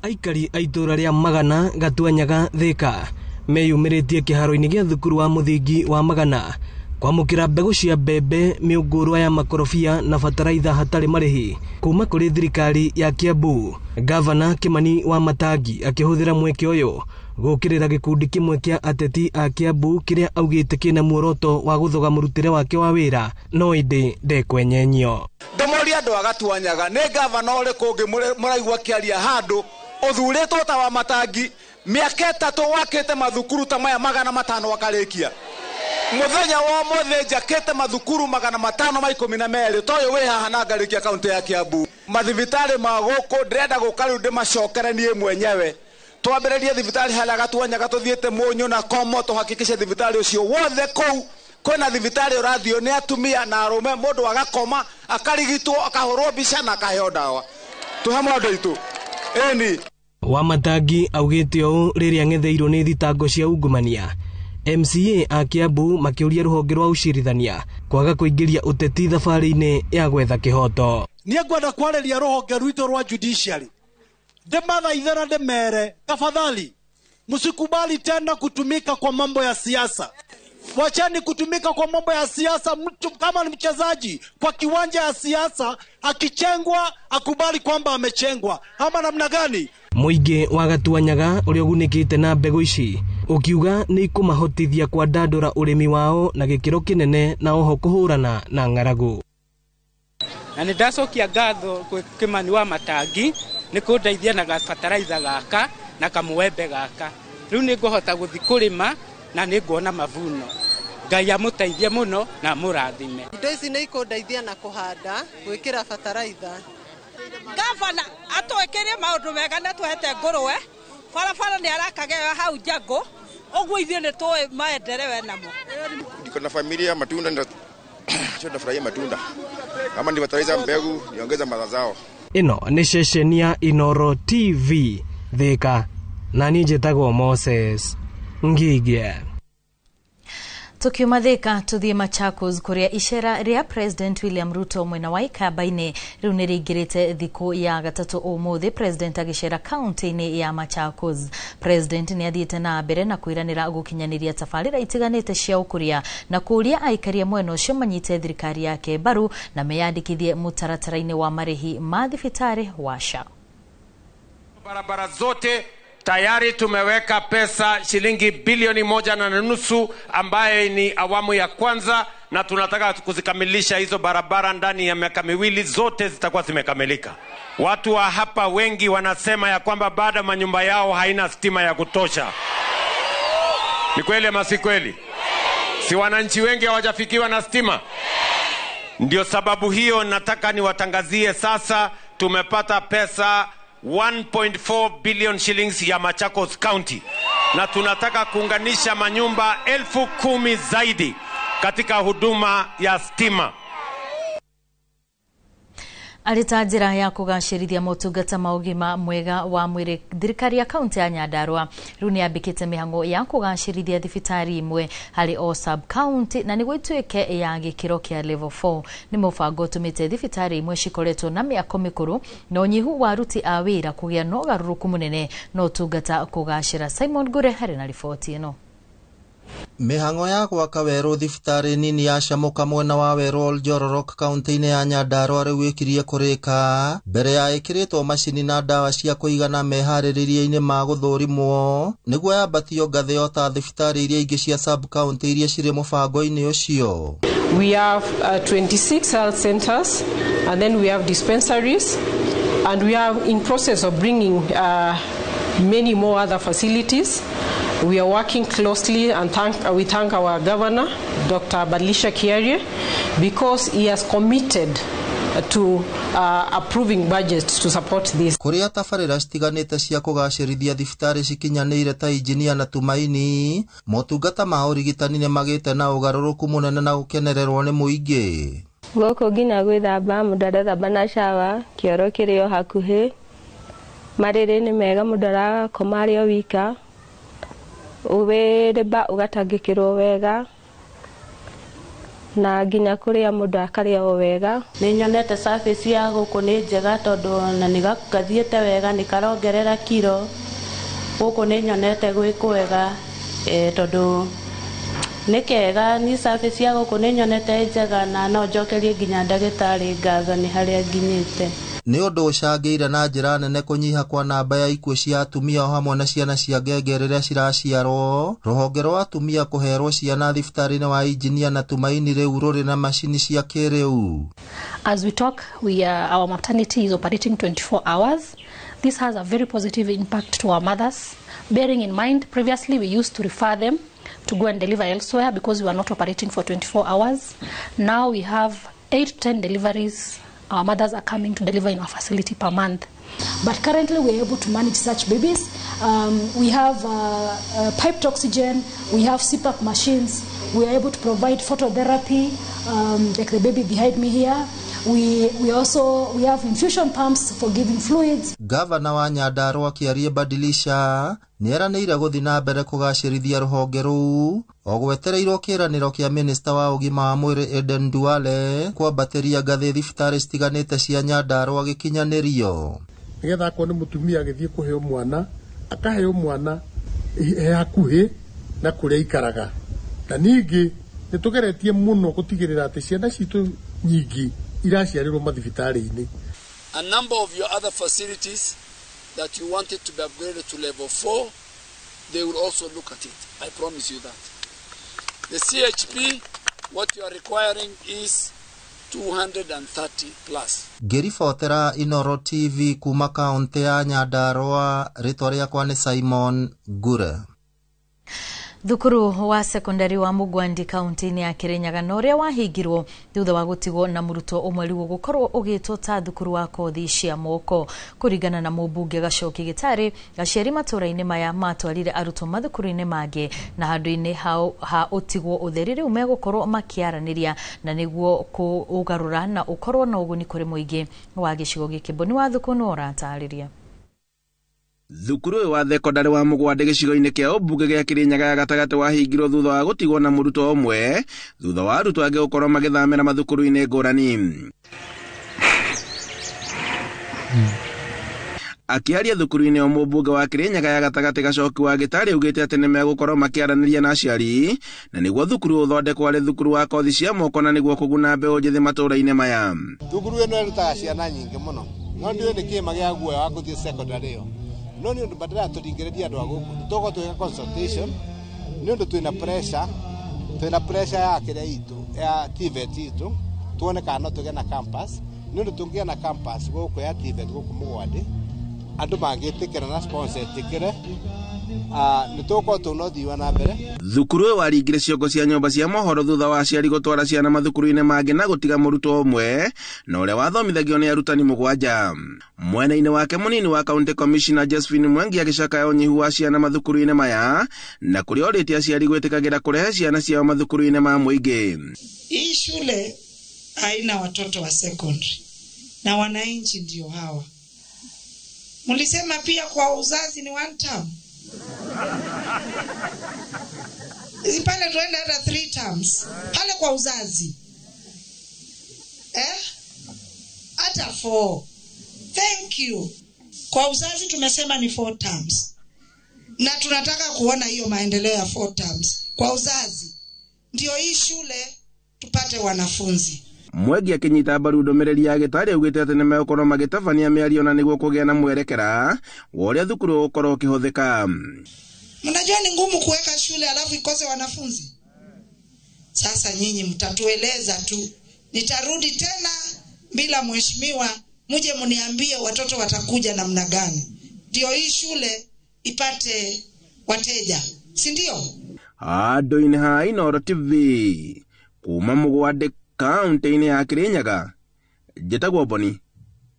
Aikari a itũũra rĩa Magana Gatuanyaga Thĩka meyumĩrĩtie kĩharo-inĩ gĩa thukuru wa mũthingi wa Magana kwamũkĩra mbegũ cia mbembe, mĩũngũrwa ya makorobia na bataraitha hatarĩ marĩhi kuma kũrĩ thirikari ya Kiambu. Gavana Kimani wa Matangi akĩhũthĩra mweke ũyũ gũkĩrĩra gĩkundi kĩmwe kĩa ateti a Kiambu kĩrĩa augĩte kĩna muoroto wa gũthoga mũrutĩre wake wa wĩra, no ĩndĩ ndekwenyenyio. Ndĩmorie andũ a Gatuanyaga, nĩ gavana ũrĩkũ ũngĩ mũraigua akĩaria handũ ũthurĩtwo ta wa Matangi mĩaka 3 wakĩte mathukuru ta maya 500 akarĩkia. Mũthenya wa ũmũthĩ njakĩte mathukuru 512 ta ũyũ wĩ haha na ngarĩkia kaunti ya Kiambu. Mathibitarĩ ma gũkũ ndĩrenda gũka rĩu ndĩmacokere niĩ mwenyewe. Twambĩrĩrie thibitarĩ harĩa Gatuanyaga tũthiĩte Mũnyũ na Komo tũhakikishe thibitarĩ ũcio wothe kũu kwĩna thibitarĩ ũrathio nĩ atumia na arũme, mũndũ agakoma akarigitwo akahũrwo mbica na akaheo ndawa. Twĩ hamwe andũ aitũ. Ĩni. Wa Matangi augĩte ũũ rĩrĩa ang'etheirwo nĩ thitango cia ungumania. MCA a Kiambu makĩũria rũhonge rwa ũcirithania kwaga kũingĩria ũteti thabarĩ-inĩ ya gwetha kĩhoto. Niĩ ngwenda kwarĩria rũhonge rwitũ rwa judiciary, ndĩmathaithe na ndĩmere, tafadhali msikubali tena kutumika kwa mambo ya siasa. Wacheni kutumika kwa mambo ya siasa. Mtu kama ni mchezaji kwa kiwanja ya siasa akichengwa akubali kwamba amechengwa, ama namna gani? Mũingĩ wa Gatuanyaga ũrĩa ũgunĩkĩte na mbegũ ici ũkiuga nĩ ikũmahotithia kwandandũra ũrĩmi wao na gĩkĩro kĩnene na oho kũhũrana na ng'aragu. Na nĩ ndacokia ngatho kwĩ Kimani wa Matangi nĩ kũndeithia na gabataraitha gaka na kamũembe gaka. Rĩu nĩ ngũhota gũthiĩ kũrĩma na nĩ nguona mavuno. Ngai amũteithie mũno na amũrathime. Indo ici nĩ ikũndeithia na kũhanda, gwĩkĩra bataraitha. Gavana atwĩkĩre maũndũ mega na twehete ngũrwe, barabara nĩ arakageo hau Njangũ, ũguo ithuĩ nĩ tũĩ maendeleo namo. Niko na familia, matunda ndio matunda. Kama ni bataraitha mbegu, niongeza mazao. Ĩno nĩ ceceni ya Inoro TV Thĩka, na niĩ njĩtagwo Moses Ngige. Tukiuma Thika tuthie Machakos kuria icera ria President William Ruto mwena wa Ikamba-inĩ riu nĩ rĩingĩrĩte thikũ ya gatatũ ũmũthĩ, President agĩcera kaunti-inĩ ya Machakos. President nĩ athiĩte na mbere na kwĩranĩra gũkinyanĩria tabarĩra itiganĩte cia ũkũria na kũũria aikari a mwena ũcio manyite thirikari yake mbaru na meyandĩkithie mũtaratara-inĩ wa marĩhi ma thibitarĩ wa SHA. Barabara zote tayari tumeweka pesa shilingi bilioni 1.5 ambaye ni awamu ya kwanza, na tunataka kuzikamilisha hizo barabara ndani ya miaka 2, zote zitakuwa zimekamilika. Watu wa hapa wengi wanasema ya kwamba bado manyumba yao haina stima ya kutosha. Ni kweli ama si kweli? Si wananchi wengi hawajafikiwa na stima? Ndio sababu hiyo nataka niwatangazie sasa tumepata pesa 1.4 billion shillings ya Machakos County, na tunataka kuunganisha manyumba 10,000 zaidi katika huduma ya stima. Arĩ ta njĩra ya kũgacĩrithia motungata ma ũgima mwega wa mwĩrĩ, thirikari ya kaunti ya Nyandarua rĩu nĩ yambĩkĩte mĩhang'o ya kũgacĩrithia thibitarĩ imwe harĩ o sub county na nĩguo ituĩke ya gĩkĩro kĩa level 4. Nĩ mũbango ũtũmĩte thibitarĩ imwe cikoretwo na mĩako mĩkũrũ na ũnyihu wa aruti a wĩra kũgĩa na ũgarũrũku mũnene na ũtungata kũgacĩra. Simon Ngure harĩ na riboti ĩno. Mĩhang'o ya gwaka werũ thibitarĩ nini ya Shamuka mwena wa werũ Oljororok kaunti-inĩ ya Nyandarua rĩu ĩkirie kũrĩka mbere ya ĩkĩrĩtwo macini na ndawa cia kũigana meharĩrĩria-inĩ ma gũthũrimwo nĩguo yambatio ngathĩ o ta thibitarĩ iria ingĩ cia sub county iria cirĩ mũbango-inĩ ũcio. We have 26 health centers, and then we have dispensaries, and we are in process of bringing many more other facilities. We are working closely and we thank our governor, Dr. Badilisha Kiarie, because he has committed to approving budgets to support this. Kũrĩa tabarĩra citiganĩte cia kũgacĩrithia thibitarĩ cikinyanĩire ta Injinia na Tumaini, motungata ma ũrigitani nĩ magĩte na ũgarũrũku mũnene na gũkenererwo nĩ mũingĩ. Gũkũ nginya gwĩthamba mũndũ arethamba na shower, kĩoro kĩrĩ o hakuhĩ, marĩrĩ nĩ mega mũndũ arakoma arĩ o wika, wĩrĩba ũgatangĩkĩrwo wega na nginya kũrĩa mũndũ akarĩa o wega. Nĩ nyonete service ya gũkũ nĩ njega tondũ ona nĩ gathiĩte wega, nĩ karongerera kiro. Gũkũ nĩ nyonete gwĩ kwega tondũ nĩ kega, ni service ya gũkũ nĩ nyonete njega na no njokerie nginya ndagĩtarĩ ngatho nĩ harĩa nginyĩte. Nĩ ũndũ ũcangĩire na njĩra nene kũnyiha kwa namba ya ikuũ cia atumia o hamwe na ciana cia ngenge rĩrĩa ciraciarwo. Rũhonge rwa atumia kũherwo ciana thibitarĩ-inĩ wa Injinia na Tumaini rĩu rũrĩ na macini cia kĩrĩu. As we talk, our maternity is operating 24 hours. This has a very positive impact to our mothers. Bearing in mind, previously we used to refer them to go and deliver elsewhere because we were not operating for 24 hours. Now we have 8 to 10 deliveries. Our mothers are coming to deliver in our facility per month. But currently we are able to manage such babies. We have piped oxygen, we have CPAP machines, we are able to provide phototherapy, like the baby behind me here. We also have infusion pumps for giving fluids. Gavana wa Nyandarua Kiarie Badilisha nĩeranĩire gũthiĩ na mbere kũgacĩrithia rũhonge rũu o gwetereirwo kĩĩranĩro kĩa minista wa ũgima wa mwĩrĩ Aden Duale kwambatĩria ngathĩ thibitarĩ citiganĩte cia Nyandarua gĩkinyanĩrio. Nĩgetha akorwo nĩ mũtumia agĩthiĩ kũheo mwana, akaheo mwana he hakuhĩ na kũrĩa aikaraga. Na ningĩ nĩtũgeretie mũno gũtigĩrĩra atĩ ciana citũ nyingĩ iraciarĩrwo mathibitarĩ-inĩ. A number of your other facilities that you wanted to be upgraded to level 4, they will also look at it. I promise you that. The CHP, what you are requiring is 230 plus. Ngĩribotera Inoro TV kuma kaunti ya Nyandarua, rĩtwa rĩakwa nĩ Simon Ngure. Thukuru wa sekondari wa Mugwandi kaunti-inĩ ya Kirinyaga na ũrĩa wahingirwo thutha wa gũtigwo na mũrutwo ũmwe rĩu ũgũkorwo ũgĩtwo ta thukuru wa kothi cia moko. Kũringana na mũmbunge Gacoki Gĩtarĩ, aciari matũũra-inĩ maya matwarire arutwo mathukuru-inĩ mangĩ na handũ-inĩ ha ũtigwo ũtheri rĩu megũkorwo makĩaranĩria na nĩguo kũũgarũra na ũkorwo na ũguni kũrĩ mũingĩ wa gĩcigo gĩkĩ. Mboni wa Thuku nĩwe ũratarĩria. Thukuru ũyũ wa thekondarĩ wa Mũgwande gĩcigo-inĩ kĩa ũmbunge gĩa Kĩrĩnyaga ya gatagatĩ wahingirwo thutha wa gũtigwo na mũrutwo ũmwe thutha wa arutwo angĩ gũkorwo magĩthamĩra mathukuru-inĩ ngũrani. Akĩaria thukuru-inĩ o mũmbunge wa Kĩrĩnyaga ya gatagatĩ Gacoki wa Gĩtarĩ augĩte atĩ nĩmegũkorwo makĩaranĩria na aciari na nĩguo thukuru ũthondekwo arĩ thukuru wa kothi cia moko na nĩguo kũguna mbeũ njĩthĩ matũũra-inĩ maya. Thukuru ĩno ĩrutaga ciana nyingĩ mũno, no ndiũĩ nĩkĩĩ magĩaga guoya wa gũthiĩ secondary ĩyo. No nĩ ũndũ badala ya tũringĩrĩrie andũ a gũkũ tũgũkorwo twĩka consultation nĩ ũndũ twĩna pressure ya kĩrĩa itũ ya TVET itũ tuone kana no tũgĩe na campus. Nĩ ũndũ tũngĩgĩa na campus gũkũ ya TVET gũkũ Mũgwande Andũ mangĩtĩkĩra na sponsor ĩtĩkĩre, nĩ tũgũkorwo twĩna ũthii wa na mbere. Thukuru ũyũ waringire ciongo cia nyũmba cia mohoro thutha wa aciari gũtwara ciana mathukuru-inĩ mangĩ na gũtiga mũrutwo ũmwe na ũrĩa wathomithagio nĩ arutani 7. Mwena-inĩ wake mũnini wa County Commissioner Josephine Mwangi agĩcakaya ũnyihu wa ciana mathukuru-inĩ maya na kũrĩa orĩtie aciari gwĩtĩkagĩra kũrehe ciana ciao mathukuru-inĩ ma mũingĩ. Hii shule haina watoto wa secondary na wananchi ndio hawa. Mlisema pia kwa uzazi ni one term. Pale tuende hata 3 terms. Pale kwa uzazi. Hata 4. Thank you. Kwa uzazi tumesema ni 4 terms. Na tunataka kuona hiyo maendeleo ya 4 terms. Kwa uzazi. Ndio hii shule tupate wanafunzi. Mwengi akinyita mbaru ndũmĩrĩri ya Gĩtarĩ augĩte atĩ nĩmegũkorwo magĩtabania mĩario na nĩguo kũgĩa na mwerekera wa ũrĩa thukuru ũgũkorwo ũkĩhũthĩka. Mnajua ni ngumu kuweka shule alafu ikose wanafunzi. Sasa nyinyi mtatueleza tu. Nitarudi tena bila mheshimiwa, muje mniambie watoto watakuja namna gani. Ndio hii shule ipate wateja, si ndio? Andũ-inĩ ha Inooro TV kuma Mũgwande kaunti-inĩ ya Kirinyaga, njĩtagwo Boni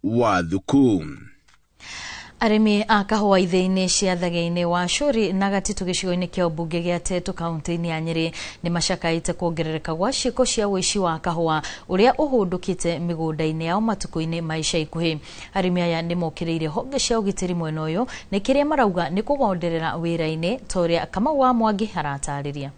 wa Thuku. Arĩmi a kahũa ithĩinĩ cia Thagĩ-inĩ wa Cũri na Gatitũ gĩcigo-inĩ kĩa ũmbunge gĩa Tetu kaunti-inĩ ya Nyĩrĩ nĩ macakaĩte kuongerereka gwa ciĩko cia ũici wa kahũa ũrĩa ũhũndũkĩte mĩgũnda-inĩ yao matukũ-inĩ ma ica ikuhĩ. Arĩmi aya nĩ mokĩrĩire honge cia ũgitĩri mwena ũyũ nĩ kĩrĩa marauga nĩ kũgonderera wĩra-inĩ ta ũrĩa Kamau wa Mwangi aratarĩria.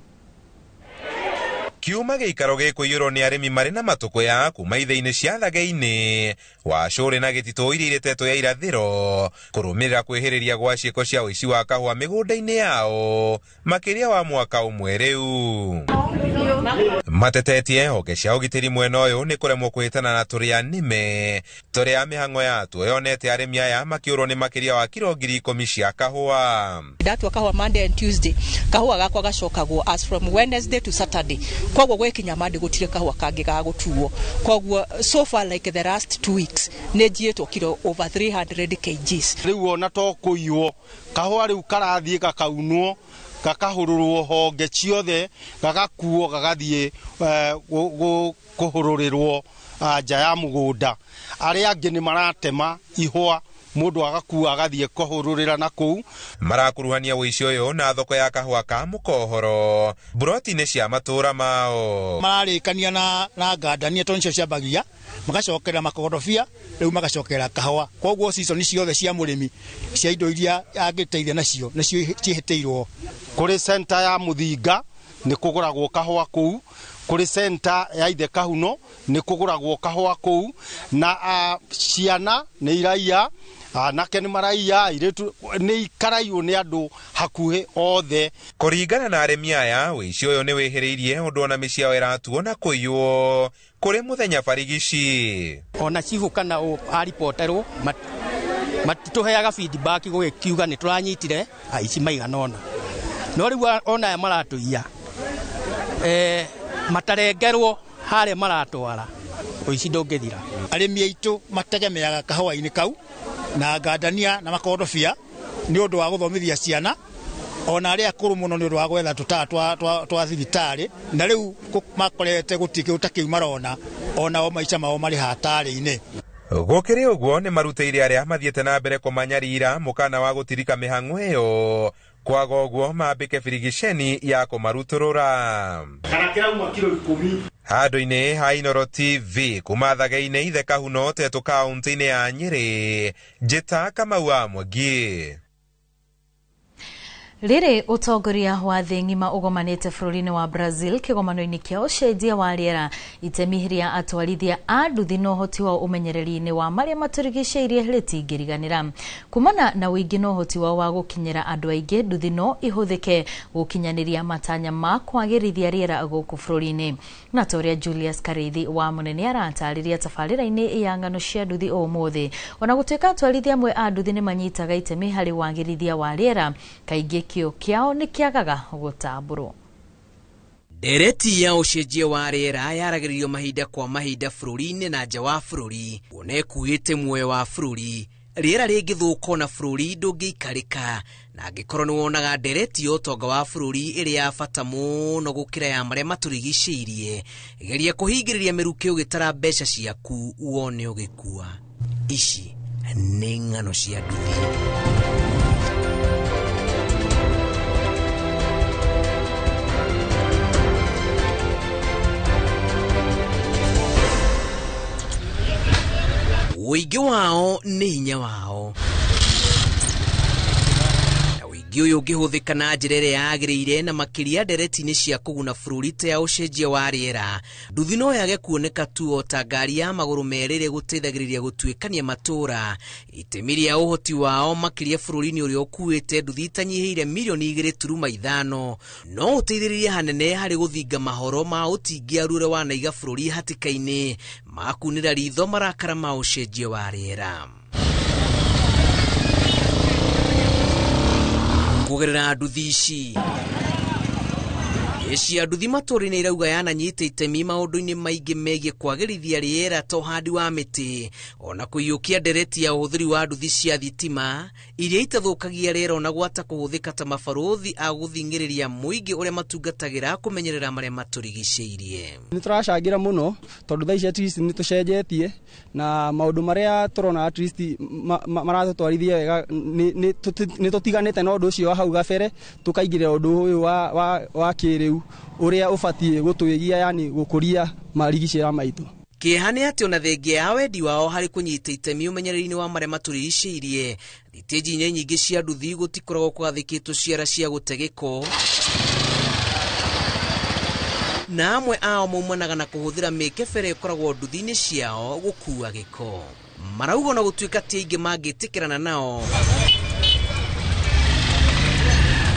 Kiuma gĩikaro gĩkũiyũrwo nĩ arĩmi marĩ na matũkũya kuma ithĩinĩ cia Thagĩ-inĩ wa Cũri na Gĩtitũ iria irĩ Tetu ya irathĩro kũrũmĩrĩra kwĩhĩrĩria gwa ciĩko cia ũici wa kahũa mĩgũnda-inĩ yao makĩria wa mwaka ũmwe rĩu. Matetetie honge cia ũgitĩri mwena ũyũ nĩ kũremwo kwĩhĩtana na tũrĩa nĩme tũrĩa mĩhang'o yatuo yonete arĩmi aya makĩũrwo nĩ makĩria wa kiro 10,000 cia kahũa. Ndatua kahũa Monday and Tuesday, kahũa gakwa gacokagwo as from Wednesday to Saturday. Koguo gwekinya Monday gũtirĩ kahũa kangĩ ga gũtuo. Koguo so far like the last 2 weeks nĩ njiĩtwo kiro over 300 kgs. Rĩu ona to kũiywo kahũa rĩu karathiĩ gakaunwo gakahũrũrwo honge ciothe gagakuo gagathiĩ kũhũrũrĩrwo nja ya mũgũnda. Arĩa angĩ nĩ maratema ihũa mũndũ agakua agathiĩ kũhũrũrĩra na kũu. Marakuruhania ũici ũyũ na thoko ya kahũa ka mũkohoro mburoti-inĩ cia matũũra mao. Mararĩkania na ngandania tondũ nĩcio ciambagia magacokera makorobia rĩu magacokera kahũa. Koguo season ciothe cia mũrĩmi cia indo iria angĩteithia nacio nĩcio ciĩhĩtĩirwo. Kũrĩ center ya Mũthinga nĩ kũgũragwo kahũa kũu, kũrĩ center ya Ithe Kahuno nĩ kũgũragwo kahũa kũu, na ciana nĩ iraiya, anake nĩ maraiya, airĩtu nĩ ikaraiyo nĩ andũ hakuhĩ othe. Kũringana na arĩmi aya, ũici ũyũ nĩ wĩhĩrĩirie ũndũ ona mĩciĩ yao ĩratuo na kũiywo kũrĩ mũthenya barigici. Ona cibũ kana aripoterwo matitũheaga feedback gũgĩkiuga nĩ tũranyitire aici maigana ũna, no rĩu ona aya maratũiya matarengerwo harĩa maratwara ũici ndũngĩthira. Arĩmi aitũ mategemeaga kahũa-inĩ kau na ngandania na makondobia nĩ ũndũ wa gũthomithia ciana ona arĩa akũrũ mũno nĩ ũndũ wa gwetha tũtaa twa thibitarĩ, na rĩu makorete gũtirĩ kĩndũ ta kĩu marona ona o maica mao marĩ hatarĩ-inĩ. Gũkĩrĩ ũguo nĩ marutĩire arĩa mathiĩte na mbere kũmanyarira mũkana wa gũtirika mĩhang'o ĩyo, kwaga ũguo mambĩke birigiceni ya kũmarutũrũra. Kana kĩrauma kiro 10. Handũ-inĩ ha Inooro TV kuma Thagĩ-inĩ Ithe Kahuno Tetu kaunti-inĩ ya Nyĩrĩ, njĩta Kamau wa Mwangi. Rĩrĩ ũtongoria wa thĩ ng'ima ũgomanĩte bũrũri-inĩ wa Brazil kĩgomano-inĩ kĩa ũcenjia wa rĩera, itemi rĩa atwarithia a nduthi na ũhoti wao ũmenyereri-inĩ wa marĩa matũrigicĩirie rĩtingĩriganĩra. Kumana na ũingĩ na ũhoti wao wa gũkinyĩra andũ aingĩ, nduthi no ihũthĩke gũkinyanĩria matanya ma kwagĩrithia rĩera gũkũ bũrũri-inĩ. Na ta ũrĩa Julius Karĩithi wa Mũnene aratarĩria tabarĩra-inĩ ya ng'ano cia nduthi ũmũthĩ, ona gũtuĩka atwarithia amwe a nduthi nĩ manyitaga itemi harĩ wagĩrithia wa rĩera, kaingĩ kĩo kĩao nĩ kĩagaga gũtambũrwo. Ndereti ya ũcenjia wa rĩera yaragĩrĩrio mahinda kwa mahinda bũrũri-inĩ na nja wa bũrũri, kuona ĩkuĩte muoyo wa bũrũri Rĩera rĩngĩthũka ona bũrũri ndũngĩikarĩka, na angĩkorwo nĩ wonaga ndereti ya ũtonga wa bũrũri ĩrĩ ya bata mũno gũkĩra ya marĩa matũrigicĩirie, geria kũhingĩrĩria mĩrukĩ ũgĩtara mbeca ciaku wone ũgĩkua. Ici nĩ ng'ano cia nduthi. Ũingĩ wao nĩ hinya wao, na ũingĩ ũyũ ũngĩhũthĩka na njĩra ĩrĩa yagĩrĩire na makĩria ndereti-inĩ cia kũguna bũrũri ta ya ũcenjia wa rĩera, nduthi no yage kuoneka tu o ta ngari ya magũrũ merĩ ĩrĩa ĩgũteithagĩrĩria gũtuĩkania matũũra. Itemi rĩa ũhoti wao makĩria bũrũri-inĩ ũrĩa ũkuĩte nduthi itanyihĩire mirioni 2.5 no ũteithĩrĩrie hanene harĩ gũthinga mahoro ma ũtingiaru ũrĩa wanaiga bũrũri hatĩka-inĩ makunĩra ritho marakara ma ũcenjia wa rĩera. Kũgerera nduthi ici, jeshi ya nduthi matũũra-inĩ irauga yananyita itemi maũndũ-inĩ maingĩ megiĩ kwagĩrithia rĩera ta ũhandi wa mĩtĩ, ona kũiyũkia ndereti ya ũhũthĩri wa nduthi cia thitima iria itathũkagia rĩera ona gwata kũhũthĩka ta mabarũthi a gũthing'ĩrĩria mũingĩ ũrĩa matungatagĩra kũmenyerera marĩa matũrigicĩirie. Nĩ tũracangĩra mũno tondũ thaa ici at least nĩ tũcenjetie na maũndũ marĩa tũrona at least maratũtwarithia wega, nĩ tũtiganĩte na ũndũ ũcio wa hau gabere tũkaingĩrĩra ũndũ ũyũ wa kĩrĩu ũrĩa ũbatiĩ gũtwĩgia, yani gũkũria marigicĩra maitũ. Kĩeha nĩ atĩ ona thengia ya wendi wao harĩ kũnyita itemi ũmenyereri-inĩ wa marĩa matũrigicĩirie, thitĩnji-inĩ nyingĩ cia nduthi gũtikoragwo kũgathĩkĩtwo ciara cia gũte gĩko, na amwe ao maumanaga na kũhũthĩra mĩkebe ĩrĩa ĩkoragwo nduthi-inĩ ciao gũkua gĩko. Marauga ona gũtuĩka ti aingĩ mangĩtĩkĩrana nao,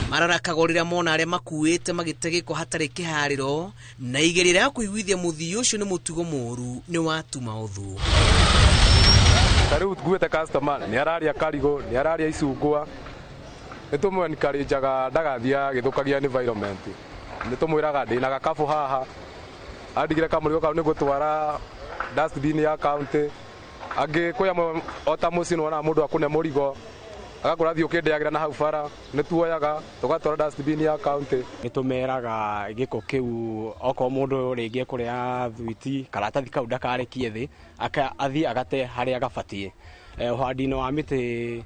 mararakaga rĩrĩa mona arĩa makuĩte magĩte gĩko hatarĩ kĩharĩro, na igeria rĩa kũiguithia mũthii ũcio nĩ mũtugo mũũru nĩ watuma ũthũ. Ta rĩu nguĩte customer nĩ araria karigũ, nĩ araria icungwa, nĩ tũmũ-encourage-aga ndagathiĩ agĩthũkagia environment. Nĩ tũmwĩraga ndĩna gakabũ haha, andigĩre kamũrigo kau nĩ ngũtwara dustbin ya county. Angĩ kwĩ amwe o ta mũciĩ nĩ wonaga mũndũ akũne mũrigo agakora thiĩ ũkĩndeagĩra na hau bara, nĩ tuoyaga tũgatwara dustbin ya county. Nĩ tũmeraga gĩko kĩu okorwo mũndũ rĩngĩ ekũrĩa thwiti, karatathi kau ndakarekie thĩ, athiĩ agate harĩa gabatiĩ. Ũhandi-inĩ wa mĩtĩ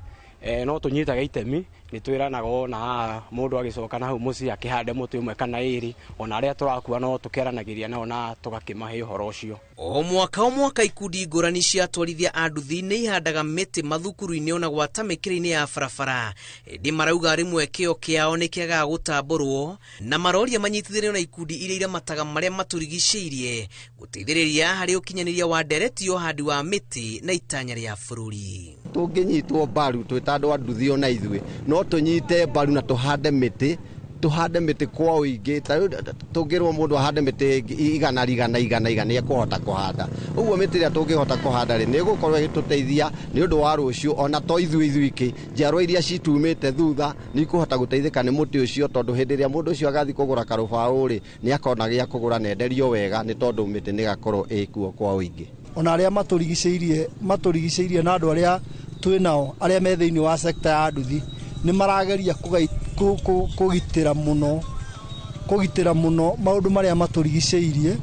no tũnyitaga itemi, nĩ twĩranaga ona haha mũndũ agĩcoka na hau mũciĩ akĩhande mũtĩ ũmwe kana ĩrĩ, ona arĩa tũrakua no tũkeranagĩria nao na tũgakĩmahe ũhoro ũcio. O mwaka ikundi ngũrani cia atwarithia a nduthi nĩ ihandaga mĩtĩ mathukuru-inĩ ona gwata mĩkĩra-inĩ ya barabara, ĩndĩ marauga rĩmwe kĩo kĩao nĩ kĩagaga gũtambũrwo, na maroria manyitithanio na ikundi iria iramataga marĩa matũrigicĩirie gũteithĩrĩria harĩ ũkinyanĩria wa ndereti ya ũhandi wa mĩtĩ na itanya rĩa bũrũri. Tũngĩnyitwo mbaru twĩ ta andũ a nduthi ona ithuĩ no tũnyite mbaru na tũhande mĩtĩ, tũhande mĩtĩ kwa ũingĩ. Ta rĩu tũngĩrwo mũndũ ahande mĩtĩ igana igana igana igana nĩ ekũhota kũhanda. Ũguo mĩtĩ ĩrĩa tũngĩhota kũhanda rĩ, nĩ ĩgũkorwo ĩgĩtũteithia nĩ ũndũ wa rũciũ, ona to ithuĩ ithuiki, njiarwa iria citumĩte thutha nĩ ikũhota gũteithĩka nĩ mũtĩ ũcio, tondũ hĩndĩ ĩrĩa mũndũ ũcio agathiĩ kũgũra karũbaũ rĩ, nĩ akona gĩa kũgũra na enderio wega, nĩ tondũ mĩtĩ nĩ ĩgakorwo ĩkuo kwa ũingĩ. Ona arĩa matũrigicĩirie na andũ arĩa twĩ nao arĩa me thĩinĩ wa sector ya nduthi nĩ marageria kũgitĩra mũno maũndũ marĩa matũrigicĩirie,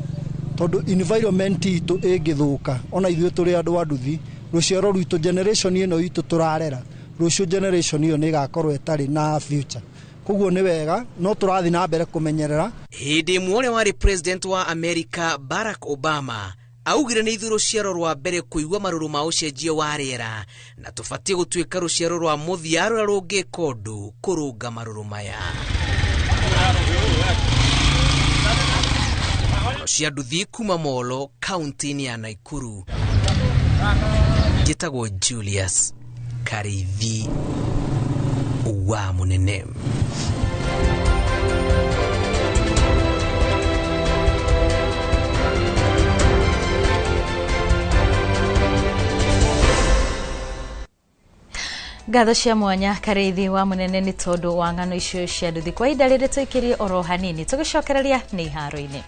tondũ environment itũ ĩngĩthũka ona ithuĩ tũrĩ andũ a nduthi, rũciaro rwitũ generation ĩno itũ tũrarera rũciũ generation ĩyo nĩ ĩgakorwo ĩtarĩ na future. Koguo nĩ wega no tũrathiĩ na mbere kũmenyerera. Hĩndĩ ĩmwe ũrĩa warĩ president wa America Barack Obama augire nĩ ithuĩ rũciaro rwa mbere kũigua marũrũ ma ũcenjia wa rĩera, na tũbatiĩ gũtuĩka rũciaro rwa mũthia rũrĩa rũngĩka ũndũ kũrũnga marũrũ maya. Cia nduthi kuma Molo kaunti-inĩ ya Nakuru, njĩtagwo Julius Karithi wa Mũnene. Ngatho cia mwanya Karithi wa Munene nĩ tondũ wa ng'ano icio cia nduthi. Kwa ihinda rĩrĩ tũikĩrie oro hanini tũgĩcokereria nĩ iharo-inĩ.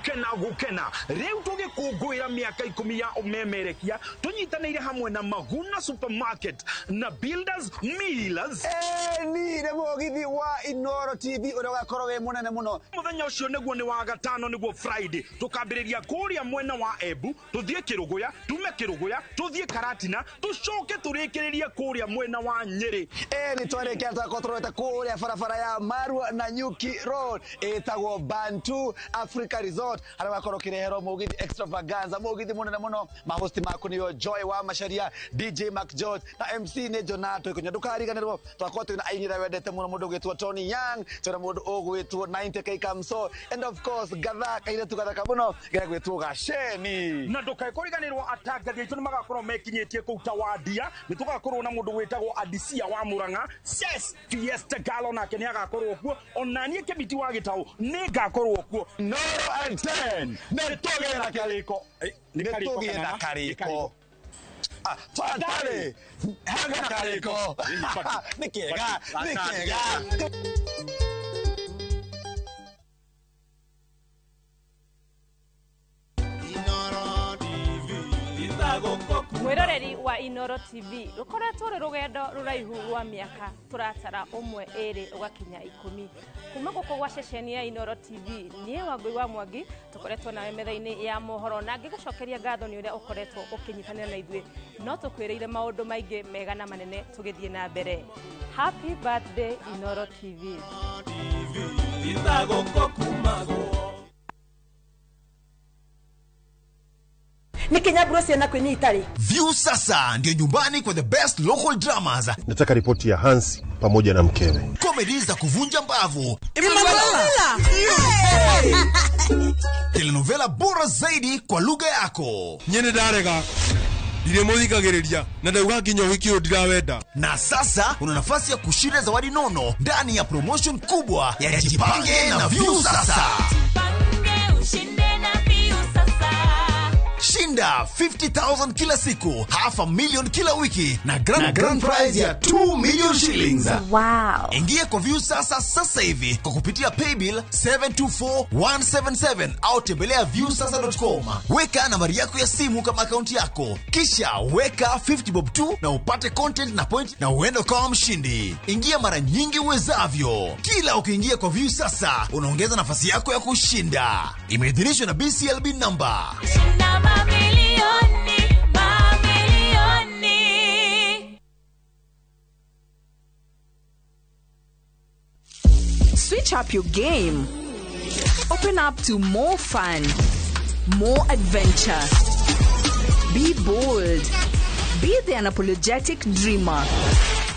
Gukena gukena riu tugikungũĩra mĩaka 10 ya ũmemerekia tũnyitanĩire hamwe na Maguna Supermarket na Builders Millers. Ni nĩ mũgithi wa Inoro TV ũrĩa ũgakorwo wĩ mũnene mũno. Mũthenya ũcio nĩguo nĩ wa gatano, nĩguo Friday, tũkambĩrĩria kũrĩa mwena wa Embu, tũthiĩ Kĩrũgũya, tume Kĩrũgũya tũthiĩ Karatina, tũcoke tũrĩkĩrĩrie kũrĩa mwena wa Nyĩrĩ. Nĩ twarĩkia twakorwo tũrorete kũrĩa barabara ya Marua na Nyuki Road ĩtagwo Bantu Africa Resort, harĩa ũgakorwo ũkĩreherwo mũgithi extravaganza, mũgithi mũnene mũno. Mahosti maku nĩo Joy wa Macharia, DJ Mark George na MC nĩ Jonato Ikunya. Ndũkariganĩrwo twakorwo twĩna aini arĩa wendete mũno, mũndũ ũgwĩtwo Tony Young, twĩna mũndũ ũgwĩtwo 90K Kamso, and of course gatha kairĩtu gathaka mũno gegwĩtwo Gaceni. Na ndũkae kũriganĩrwo atangathi aitũ nĩ magakorwo mekinyĩtie kũu Tawandia. Nĩ tũgakorwo na mũndũ wĩtagwo Adisia wa Murang'a, Ses Fiesta Galo nake nĩ agakorwo kuo, ona niĩ Kĩmiti wa Gĩtaũ nĩ ngakorwo kuo. Noro and 10 nĩ tũgĩe na karĩko, nĩ tũgĩe na karĩko. Twarĩ hena karĩko, nĩ kĩega, nĩ kĩega. Mwiroreri wa Inoro TV rukoretwo rĩ rũgendo rũraihu rwa mĩaka tũratara 1 2 ũgakinya 10 kuma gũkũ gwa ceceni ya Inoro TV. Niĩ Wangũi wa Mwangi tũkoretwo nawe metha-inĩ ya mohoro, na ngĩgũcokeria ngatho nĩ ũrĩa ũkoretwo ũkĩnyitanĩra na ithuĩ. No tũkwĩrĩire maũndũ maingĩ mega na manene tũgĩthiĩ na mbere. Happy birthday Inoro TV. Nikinyaburo ciana kwĩnyita rĩ. View sasa ndio nyumbani kwa the best local dramas. Nataka ripoti ya Hansi pamoja na mkewe. Comedy za kuvunja mbavu. Telenovela bora zaidi kwa lugha yako. Nyene ndarega. Ndiremuthikagiriria na ndauga nginya ũhiki ũyũ ndirawenda. Na sasa una nafasi ya kushinda zawadi nono ndani ya promotion kubwa ya Jipange na View sasa. Jipange ushinde na View sasa. Shinda 50,000 kila siku, 500,000 kila wiki na grand prize ya 2 million shillings. Wow. Ingia kwa View sasa sasa hivi kwa kupitia paybill 724177 au tembelea viewsasa.com. Weka nambari yako ya simu kama akaunti yako, kisha weka 50 bob tu na upate content na point na uende ukawa mshindi. Ingia mara nyingi uwezavyo. Kila ukiingia kwa View sasa unaongeza nafasi yako ya kushinda. Imeidhinishwa na BCLB number. Shinda mamilioni, mamilioni. Switch up your game. Open up to more fun, more adventure. Be bold. Be the unapologetic dreamer.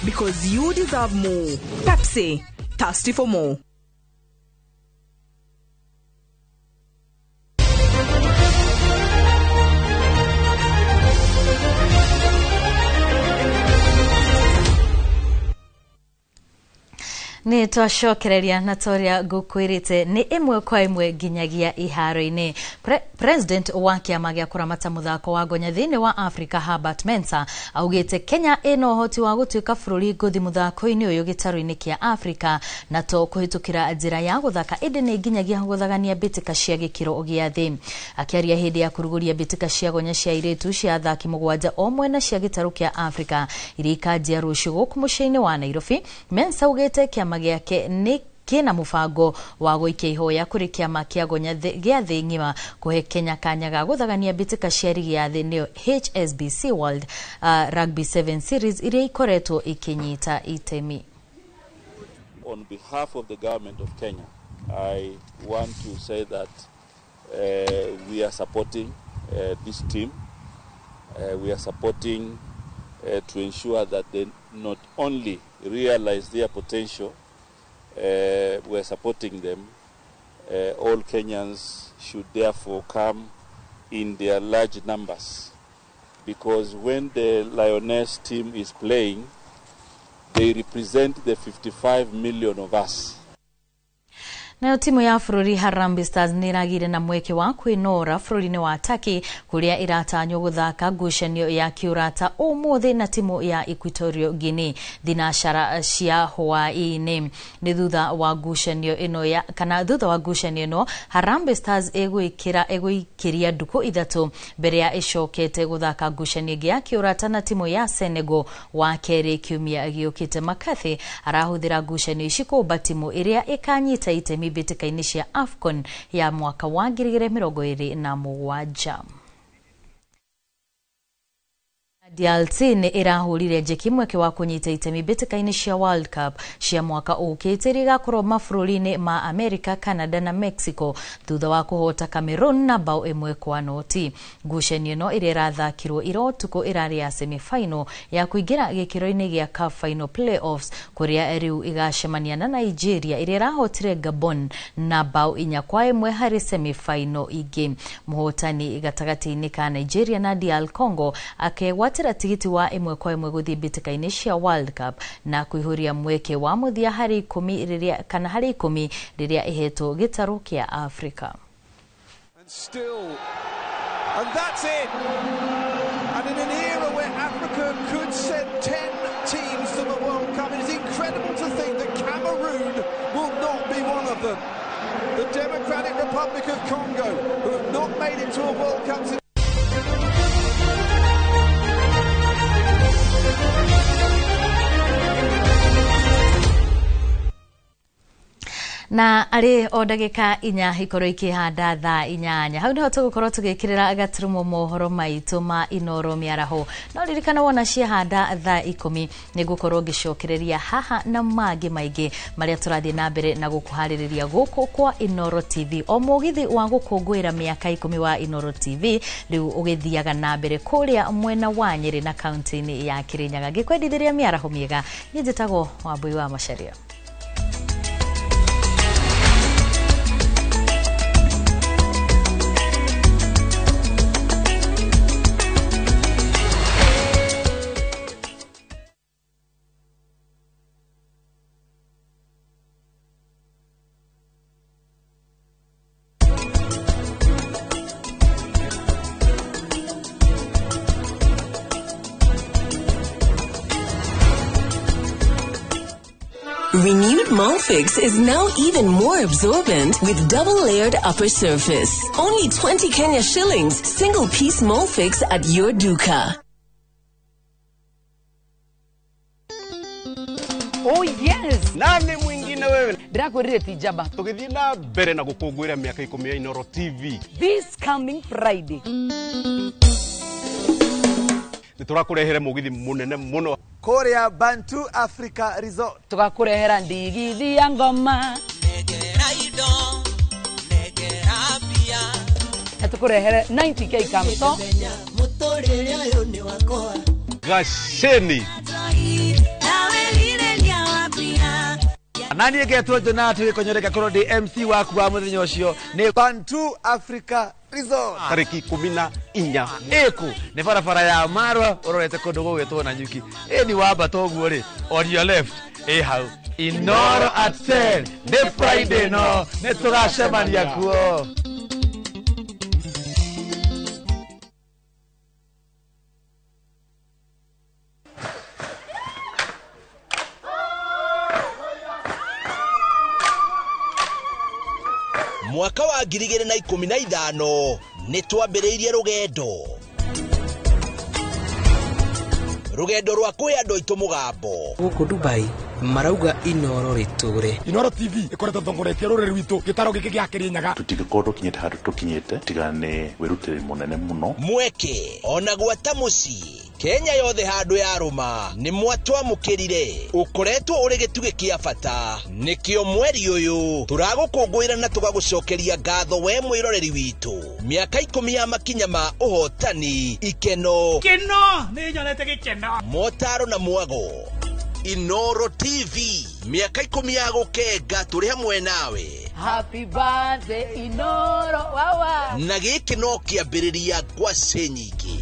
Because you deserve more. Pepsi, thirsty for more. Nĩ twacokereria na toria ngũkwĩrĩte nĩ ĩmwe kwa ĩmwe nginyagia iharo-inĩ. President wa kĩama gĩa kũramata mũthako wa ngonya thĩinĩ wa Africa Herbert Mensah augĩte Kenya ĩna ũhoti wa gũtuĩka bũrũri ngũthi mũthako-inĩ ũyũ gĩtarũ-inĩ kĩa Africa na to kũhĩtũkĩra njĩra ya gũthaka ĩndĩ nĩ nginyagia gũthagania mbĩtĩka cia gĩkĩro gĩa thĩ. Akĩaria hĩndĩ ya kũrugũria mbĩtĩka cia gonya cia airĩtu cia athaki 7 o mwena cia gĩtarũ kĩa Africa iria ikanjia rũciũ gũkũ mũciĩ-inĩ wa Nairobi, Mensah augĩte kĩama gĩake nĩ kĩna mũbango wa gũikia ihoya kũrĩ kĩama kĩa gonya gĩa thĩ ng'ima kũhe Kenya kanya ga gũthagania mbĩtĩka cia rigi ya thĩ nĩyo HSBC World Rugby 7 Series iria ikoretwo ikinyita itemi. On behalf of the government of Kenya, I want to say that we are supporting this team. We are supporting to ensure that they not only realize their potential, we are supporting them. All Kenyans should therefore come in their large numbers, because when the Lioness team is playing, they represent the 55 million of us. Nayo timu ya bũrũri Harambee Stars nĩ ĩragĩire na mweke wa kwĩnora bũrũri-inĩ wa Turkey kũrĩa ĩratanywo gũthaka ngucanio ya kĩũrata ũmũthĩ na timu ya Equatorial Guinea thinacara cia hwaĩ-inĩ. Nĩ thutha wa ngucanio ĩno ya kana thutha wa ngucanio ĩno Harambee Stars ĩgũikĩria ndukũ 3 mbere ya ĩcokete gũthaka ngucanio ĩngĩ ya kĩũrata na timu ya Senegal wa kerĩ kiumia gĩũkĩte. McCarthy arahũthĩra ngucanio ici kũmba timu ĩrĩa ĩkanyita itemi mbĩtĩka-inĩ cia AFCON ya mwaka wa 2027. DRC nĩ ĩrahũrire njeki mweke wa kũnyita itemi mbĩtĩka-inĩ cia World Cup cia mwaka ũkĩte iria igakorwo mabũrũri-inĩ ma America, Canada na Mexico thutha wa kũhota Cameroon na bao 1-0. Ngucanio ĩno ĩrĩa ĩrathakirwo ira ũtukũ ĩrarĩ ya semi-final ya kũingĩra gĩkĩro-inĩ gĩa CAF Final Playoffs kũrĩa rĩu ĩgacemania na Nigeria ĩrĩa ĩrahotire Gabon na bao 4-1 harĩ semi-final ingĩ. Mũhotani gatagatĩ-inĩ ka Nigeria na DR Congo akegwatĩra tigiti wa 1-1 gũthiĩ mbĩtĩka-inĩ cia World Cup na kũihũria mweke wa mũthia harĩ 10 rĩrĩa kana harĩ 10 rĩrĩa ĩhetwo gĩtarũ kĩa Africa. And still, and that's it. And in an era where Africa could send 10 teams to the World Cup, it is incredible to think that Cameroon will not be one of them. The Democratic Republic of Congo, who have not made it to a World Cup since na arĩ o ndagĩka 4 ikorwo ikĩhanda thaa 8 hau nĩho tũgũkorwo tũgĩkĩrĩra gaturumo mohoro maitũ ma Inoro mĩaraho. No ririkana wona ciahanda thaa 10 nĩngũkorwo ngĩcokereria haha na mangĩ maingĩ marĩa tũrathiĩ na mbere na gũkũharĩrĩria gũkũ kwa Inoro TV. O mũgithi wa gũkũngũĩra mĩaka 10 wa Inoro TV rĩu ũgĩthiaga na mbere kũrĩa mwena wa Nyĩrĩ na kaunti-inĩ ya Kĩrĩnyaga. Ngĩkwendithĩria mĩaraho mĩega, niĩ njĩtagwo Wambui wa Macharia. Renewed Molfix is now even more absorbent with double-layered upper surface. Only 20 Kenya shillings, single-piece Molfix at your duka. Oh yes! Nani mwingine wewe? Ndirakwirire ti njamba. Tũgĩthiĩ na mbere na gũkũngũĩra mĩaka 10 ya Inoro TV. This coming Friday. Nĩtũrakũrehere mũgithi mũnene mũno kũrĩa Bantu Africa Resort. Tũgakũrehera ndigithi ya ngoma. Negera indo, negera mbia. Na tũkũrehere 90k kamto. Mũtũrĩre ũyũ nĩ wakwa. Gaceni. Nani ngetwo Jonathan Gĩkonyore ngakorwo ndĩ MC waku wa mũthenya ũcio nĩ Bantu Africa Resort. Tarĩki 14 ĩkũ nĩ barabara ya Marwa ũrorete kũndũ gũgwĩtwo Nanyuki. Ĩ ni wambata ũguo rĩ, on your left ĩ hau Inoro at 10 nĩ Friday no nĩ tũgacemania kuo. Mwaka wa 2015 nĩ twambĩrĩirie rũgendo rwa kũhe andũ aitũ mũgambo. Gũkũ Dubai marauga Inoro rĩtũre. Inoro TV ĩkoretwo ĩtongoretie rũrĩrĩ rwitũ gĩtaro gĩkĩ gĩa Kĩrĩnyaga. Tũtingĩkorwo tũkinyĩte handũ tũkinyĩte tiga nĩ wĩrutĩri mũnene mũno. Mweke ona gwata mũciĩ Kenya yothe handũ ya rũma nĩ mwatwamũkĩrire. Ũkoretwo ũrĩ gĩtugĩ kĩa bata nĩkĩo mweri ũyũ tũragũkũngũĩra na tũgagũcokeria ngatho we mwĩroreri witũ. Mĩaka 10 ya makinya ma ũhotani, ikeno, keno nĩ nyonete gĩkeno, motaro na mwago. Inoro TV mĩaka 10 ya gũkenga tũrĩ hamwe nawe. Happy birthday Inoro wawa. Na gĩkĩ no kĩambĩrĩria ngwacĩ nyingĩ.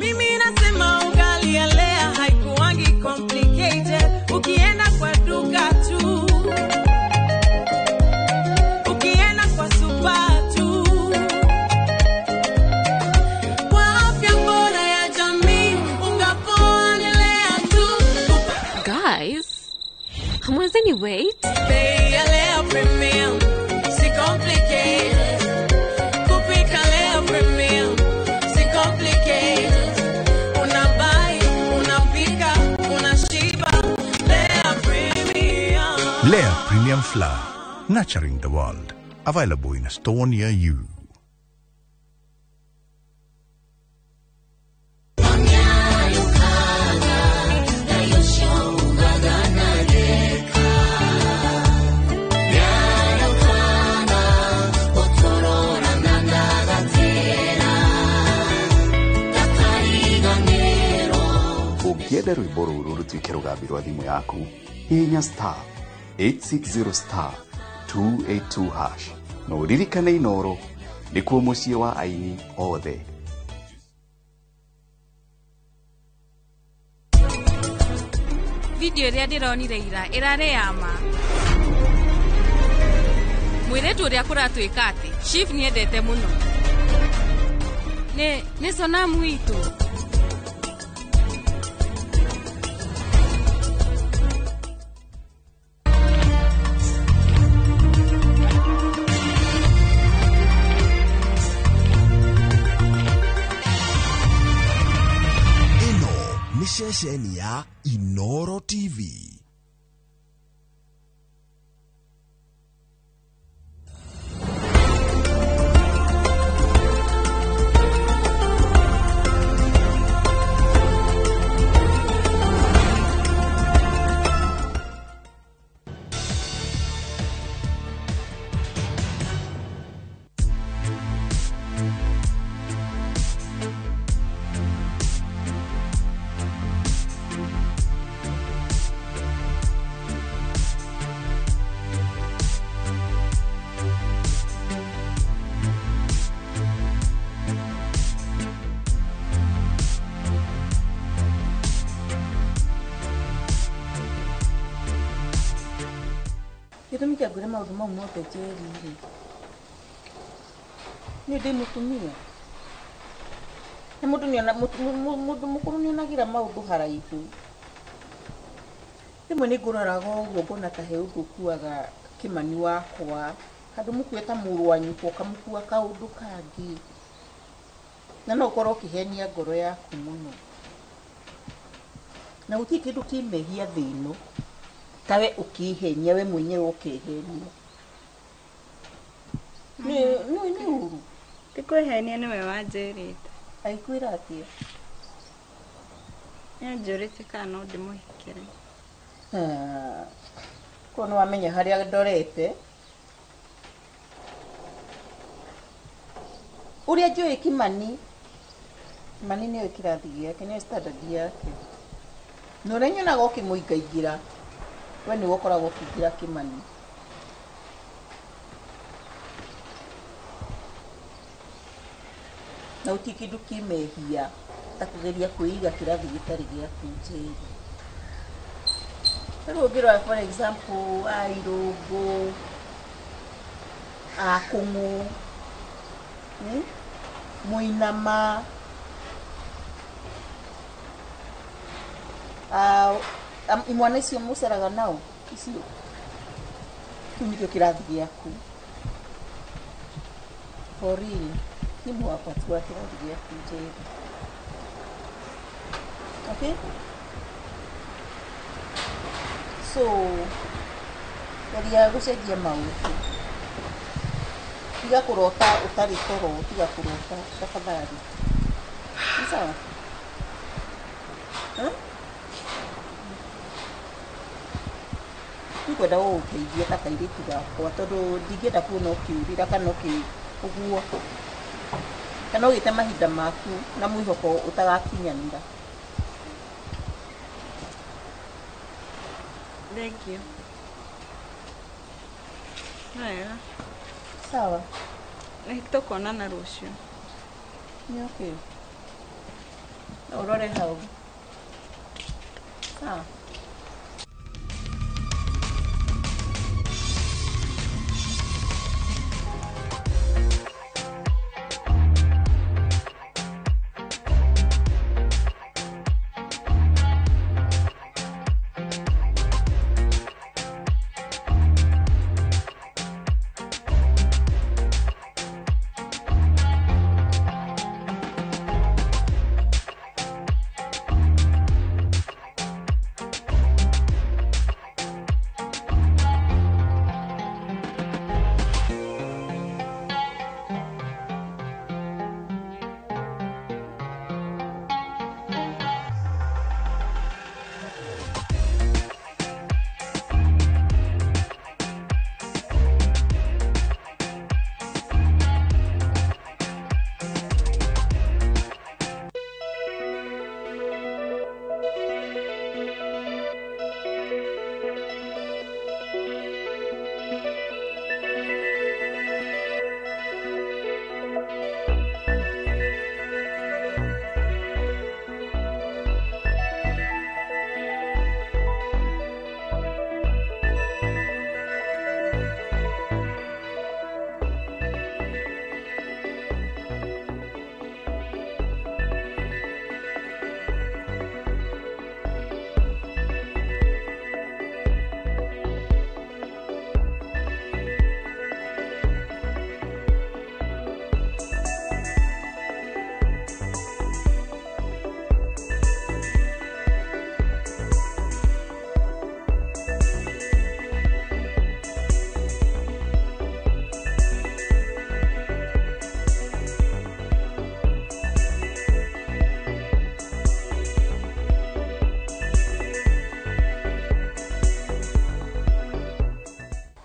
Mimi nasema ugali ya Lea haikuangi complicated. Ukienda kwa duka tu, ukienda kwa super tu. Kwa afya bora ya jamii, unga poa ni Lea tu. Guys, hamwezeni wait? Bei ya Lea Premium, si complicated. Kupika Lea Premium, si complicated. Unabuy, unapika, unashiba. Lea Premium. Lea Premium Flour, nurturing the world. Available in a store near you. Ũngĩenda rwĩmbo rũrũ rũtuĩke rũgambi rwa thimũ yaku, hihinya star 860 star 282 hash na ũririkane Inooro nĩkuo mũciĩ wa aini othe. Video ĩrĩa ndĩronire ira ĩrarĩ ya ma. Mũirĩtu ũrĩa kũratuĩka atĩ Chief nĩendete mũno. Nĩ Sonamu witũ. Ĩno nĩ ceceni ya Inooro TV. Gĩtũmi kĩa ngwĩre maũndũ mau mothe Njeri rĩ, niĩ ndĩ mũtumia na mũndũ nĩona mũndũ mũkũrũ nĩonagĩra maũndũ haraihu. Rĩmwe nĩ ngũroraga ũguo ngona ta he ũndũ ũkuaga Kĩmani wakwa, handũ mũkue ta mũrũ wa nyũkwa ũkamũkua kaũndũ kangĩ, na no ũkorwo ũkĩhenia ngoro yaku mũno. Na gũtirĩ kĩndũ kĩ mehia thĩ ĩno tawe ũkĩhenia we mwenyewe ũkĩhenia. Nĩ nĩ ũru. Ti kwĩhenia nĩwe wanjĩrĩte. Agĩkwĩra atĩa? Nĩanjũrĩtie kana no ndĩmũhikĩre. Koguo nĩ wamenya harĩa ndorete. Ũrĩa njũĩ Kĩmani, Kĩmani nĩoĩ kĩrathi gĩake, nĩoĩ standard yake. Na ũrĩa nyonaga ũkĩmũingaingĩra, we nĩwe ũkoragwo ũkĩingĩra Kĩmani. Na gũtirĩ kĩndũ kĩ mehia ta kũgeria kwĩiga kĩrathi gĩtarĩ gĩaku Njeri. Rĩu ũngĩrora for example a Irũngũ, a Kũng'ũ, Mũinama, imwana icio mũceraga nao icio, kĩu nĩkĩo kĩrathi gĩaku. For real, nĩ mwakwa tu wa kĩrathi gĩaku Njeri. Okay? So, geria gũcenjia maũndũ. Tiga kũrota ũtarĩ toro, tiga kũrota tafadhali. Ni sawa? Nĩngwenda gũgũteithia ta kairĩtu gakwa tondũ ndingĩenda kuona ũkĩũrĩra kana ũguo kana ũgĩte mahinda maku na mwĩhoko ũtagakinyanĩra. Thank you. Wega. Sawa. Nĩ tũkuonana rũciũ. Nĩ okay. No ũrore hau. Sawa.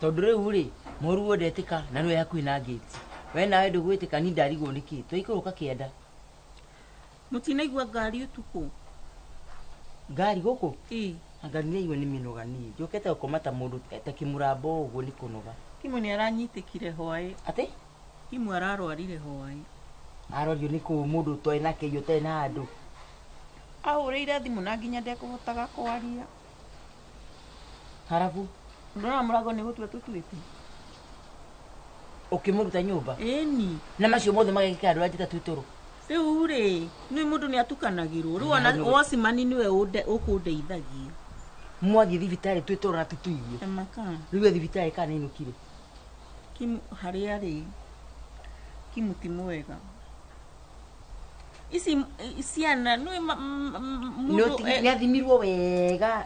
Tondu riu ri muruo ndetika na niwe hakuhi na gate we nawe ndugwitika ni ndarigwo niki twaikũrũka kĩanda. Mũtinaigua ngari ũtukũ? Ngari gũkũ? Ĩĩ. Anga nĩaigua nĩ mĩnoga niĩ njũkĩte gũkoma ta mũndũ ta kĩmũrambo ũguo nĩ kũnoga. Kimu nĩ aranyitĩkire hwaĩ. Atĩ? Kimu ararwarire hwaĩ. Arwario nĩ kũu mũndũ ũtoĩ nake ũtarĩ na andũ. Ahũrĩire thimũ na nginya ndekũhotaga kwaria. Harabu? Ndona mũrango nĩ gũtua tũtuĩte. Ũkĩmũruta nyũmba? Ĩni. Na macio mothe magekĩka andũ anjĩta twĩ toro. Rĩu rĩ, nĩ mũndũ nĩ atukanagĩrwo. Rĩu ona wocimani nĩwe ũkũndeithagia. Mwathiĩ thibitarĩ twĩ toro na tũtuirio. Emaka. Rĩu e thibitarĩ kana nĩainũkire? Kimu harĩa rĩ, Kimu ti mwega. Ici ciana nĩ mũndũ nĩathimirwo wega.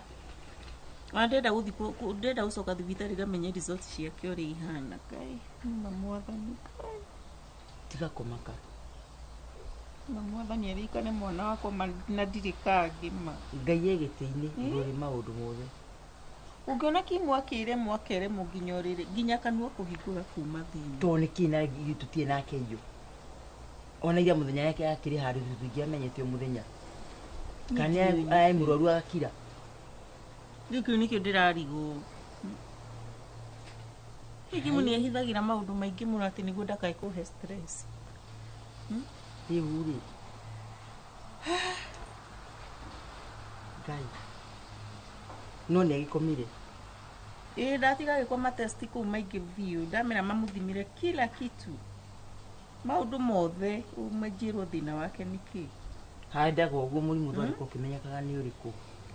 Ona ndĩrenda gũthiĩ ndĩrenda gũcoka thibitarĩ ngamenye results ciake ũrĩa ihana. Ngai, nĩ mwathani. Tiga kũmaka. Na mwathani aririkane mwana wakwa na ndirĩ kangĩ ma. Ngai e gĩtĩ-inĩ igũrũ rĩ maũndũ mothe. Ũngĩona Kimu akĩremwo akeremwo nginya ũrĩrĩ nginya kanua kũhingũra kuma thĩinĩ. Tondũ nĩkĩ na ithuĩ tũtirĩ nake irio. Ona ira mũthenya yake akĩrĩ handũ tũtingĩamenyete o mũthenya. Kana arĩ mũrwaru agakira. Rĩu kĩu nĩkĩo ndĩrarigwo. Kimu nĩ ehithagĩra maũndũ maingĩ mũno atĩ nĩguo ndakae kũhe stress. Rĩu rĩ Ngai no nĩ agĩkomire. Ĩĩ ndatiga agĩkoma test kũu maingĩ biũ ndamera mamũthimire kila kitu maũndũ mothe ũmanjĩrwo thĩna wake nĩkĩ. Handaga ũguo mũrimũ thondeka ũkĩmenyekaga nĩ ũrĩkũ.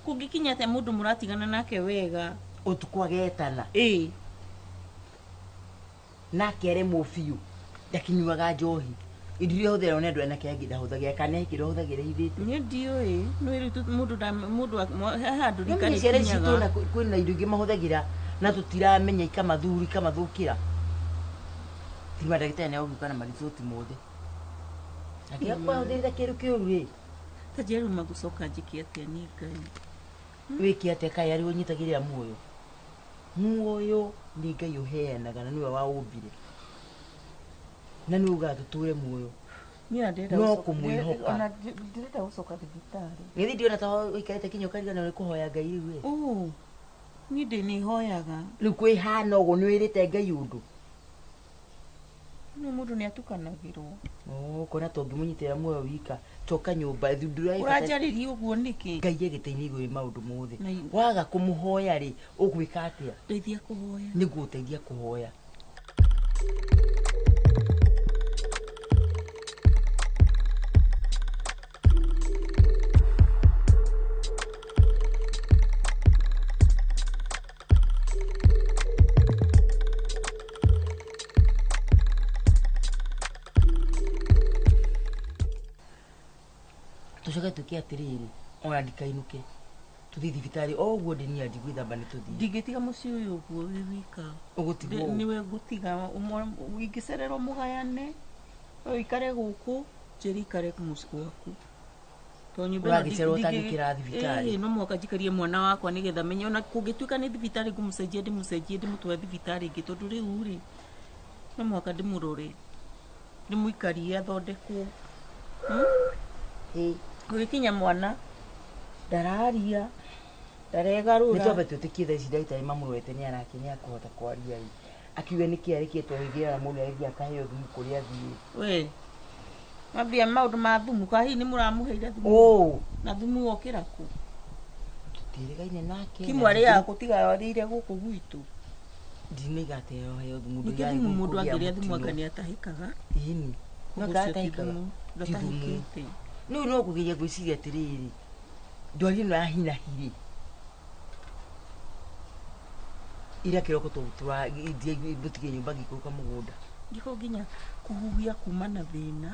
Kũngĩkinya atĩa mũndũ mũratigana nake wega ũtukũ agetana. Ĩĩ. Nake aremwo biũ ndakinyuaga njohi. Indo iria ahũthĩra nĩ andũ anake angĩ ndahũthagĩra kana hĩkĩra ahũthagĩra ithĩte. Niĩ ndiũĩ nĩ rĩu mũndũ mũndũ he handũ rika Nĩ ciana ici rĩkinyaga. Kwĩna indo ingĩ mahũthagĩra na tũtiramenya ikamathuri ikamathũkĩra. Ti mandagĩtarĩ nĩ agũka na mariboti mothe. Angĩgakorwo ahũthĩrĩte kĩndũ kĩũru rĩ. Ta njĩra rĩu magũcoka njĩke atĩa niĩ Ngai. Wĩke atĩa kaĩ arĩ ũnyitagĩrĩra muoyo. Muoyo nĩ Ngai ũheanaga na nĩwe waũmbire. Na nĩwe ugaga tũtũre muoyo. No kũmwĩhoka. Ona ndĩrenda gũcoka thibitarĩ. Githĩ ndiona ta ũikarĩte kinya ũkariganĩrwo nĩ kũhoya Ngai rĩu we. Ũ, niĩ ndĩ nĩ hoyaga. Rĩu kwĩhana ũguo nĩ wĩrĩte Ngai ũndũ. Nĩ mũndũ nĩ atukanagĩrwo. Ũkona to ngĩmũnyitĩra muoyo wika coka nyũmba thundura. Ũranjarĩria ũguo nĩkĩ? Ngai egĩte-inĩ igũrũ maũndũ mothe. Waga kũmũhoya rĩ, ũgwĩka atĩa? Ndeithia kũhoya. Nĩguo ũteithia kũhoya. Tucoke tuke atiriri ona ndikainuke tuthi thibitarĩ o ũguo ndĩ niĩ ndigwĩthamba nĩ tũthiĩ. Ndingĩtiga mũciĩ ũyũ ũguo wĩ wika. Ũgũtigwo ũũ? Nĩwe ngũtiga ingĩcererwo mũgayane we ũikare gũkũ Njeri ikare mũciĩ gwaku. Tondũ nyũmba ĩno Ũragĩcererwo ũtangĩkĩra thibitarĩ. Ĩĩ, no mũhaka njikarie mwana wakwa nĩgetha menye ona kũngĩtuĩka nĩ thibitarĩ ngũmũcenjia ndĩmũcenjie ndĩmũtware thibitarĩ ĩngĩ tondũ rĩu rĩ no mũhaka ndĩmũrore ndĩmũikarie athondekwo. Gũgĩkinya mwana ndararia ndaregarũra. Nĩ twambe twĩtĩkie thaa ici ndagĩtarĩ mamũrorete nĩ arake nĩ akũhota kwaria ĩ. Akiuga nĩkĩ arĩkĩtwo gĩthĩra na mũndũ agĩthiĩ akaheo thumu kũrĩa athiĩ. We mambia maũndũ ma thumu ka hihi nĩ mũramũheire thumu? Ũũ. Na thumu wokĩra kũ? Tũtiĩrĩgaine nake. Kimu arĩaga gũtiga arĩire gũkũ gwitũ. Ndinaiga atĩ aheo thumu. Nĩkĩ thumu mũndũ angĩrĩa thumu anga nĩ atahĩkaga? Ĩni. No Ũguo ũcio ti atahĩkaga. thumu, Ti thumu. ndatahĩkĩte. Rĩu no kũgeria gwĩciria atĩrĩrĩ, ndwari ĩno ya hinahi rĩ, ira kĩroko tũrathiĩ nyũmba ngĩikũrũka mũgũnda. Ngĩkorwo nginya kũhuhia kuma na thĩna,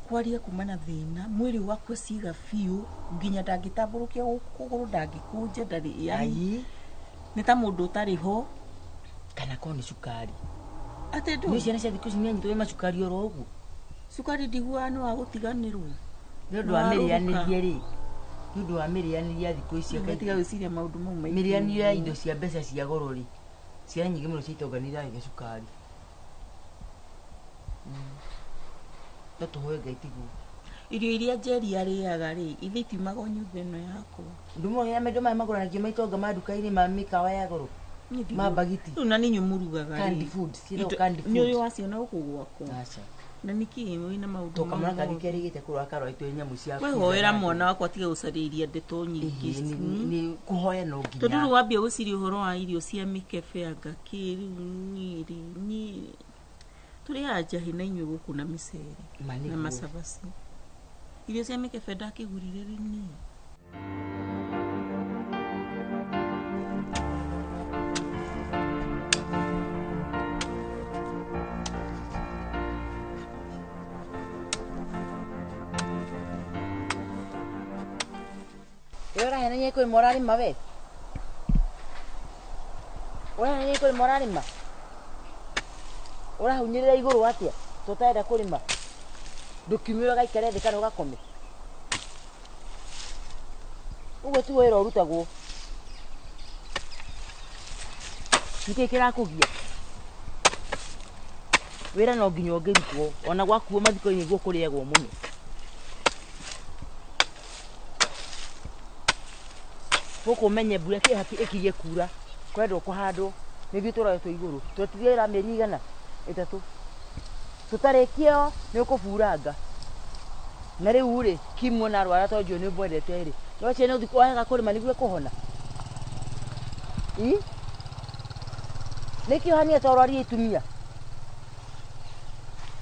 kwaria kuma na thĩna, mwĩrĩ ũgakua ciĩga biũ, nginya ndangĩtambũrũkia kũgũrũ ndangĩkũnja ndarĩ, yani nĩ ta mũndũ ũtarĩ ho. Kana korwo nĩ cukari. Atĩ ndũ? Nĩ ciana cia thikũ ici nĩ anyitwo nĩ macukari oro ũguo. Cukari ndiguaga nĩ wa gũtiganĩrwo. Nĩ ũndũ wa mĩrĩanĩrie rĩ, nĩ ũndũ wa mĩrĩanĩrie ya thikũ ici. Tiga gwĩciria maũndũ mau maingĩ. Mĩrĩanĩrie ya indo cia mbeca cia goro rĩ, ciana nyingĩ mũno cia itonga nĩ iragĩa cukari. No tũhoe Ngai tiguo. Irio iria Njeri arĩaga rĩ, ithe itiumaga o nyũmba ĩno yakwa. Ndũmoya mendo maya magũranagio ma itonga ma nduka-inĩ ma mĩkawa ya goro. Ma mbagiti. Rĩu na ninyu mũrugaga rĩ. Candy food, ciĩtagwo candy food. Nĩ ũrĩ waciona gũkũ gwakwa? Aca. Na nĩkĩ wĩna maũndũ To kamwana mau kangĩ mothe? kerĩgĩte kũrora karora nyamũ cia We hoera mwana wakwa atige gũcarĩria ndeto nyingĩ. Nĩ kũhoya no nginya. Tondũ rĩu wambia gwĩciria ũhoro wa irio cia mĩkebe anga kĩ rĩu niĩ rĩ niĩ tũrĩaga njahĩ na inyuĩ gũkũ na mĩcere Ma na nĩguo. macabaci. Irio cia mĩkebe ndakĩgũrire rĩ niĩ. Ũrahenania kũrĩma ũrarĩma we? Ũrahenania kũrĩma ũrarĩma? Ũrahunyĩrĩra igũrũ atĩa? Tũtarenda kũrĩma? Ndũkiumĩre ũgaikare thĩ kana ũgakome? Ũguo tiguo wĩra ũrutagwo. Nĩkĩĩ kĩrakũgia? Wĩra no nginya ũngĩrutwo ona gwakuo mathiko-inĩ nĩguo kũrĩagwo mũno. Gũkũ ũmenye mbura ĩkirie kura kwendwo kũhandwo nĩthuĩ tũroetwo igũrũ twetirie wĩra mĩeri igana ĩtatũ tũtarĩkie o nĩ ũkũburanga na rĩu rĩ Kim ona arwara tondũ njũĩ nĩ ũmwendete rĩ no cie nĩ ũthiĩ waga kũrĩma nĩguo ekũhona. Ĩ nĩkĩ ũhania ta ũrwarie itumia?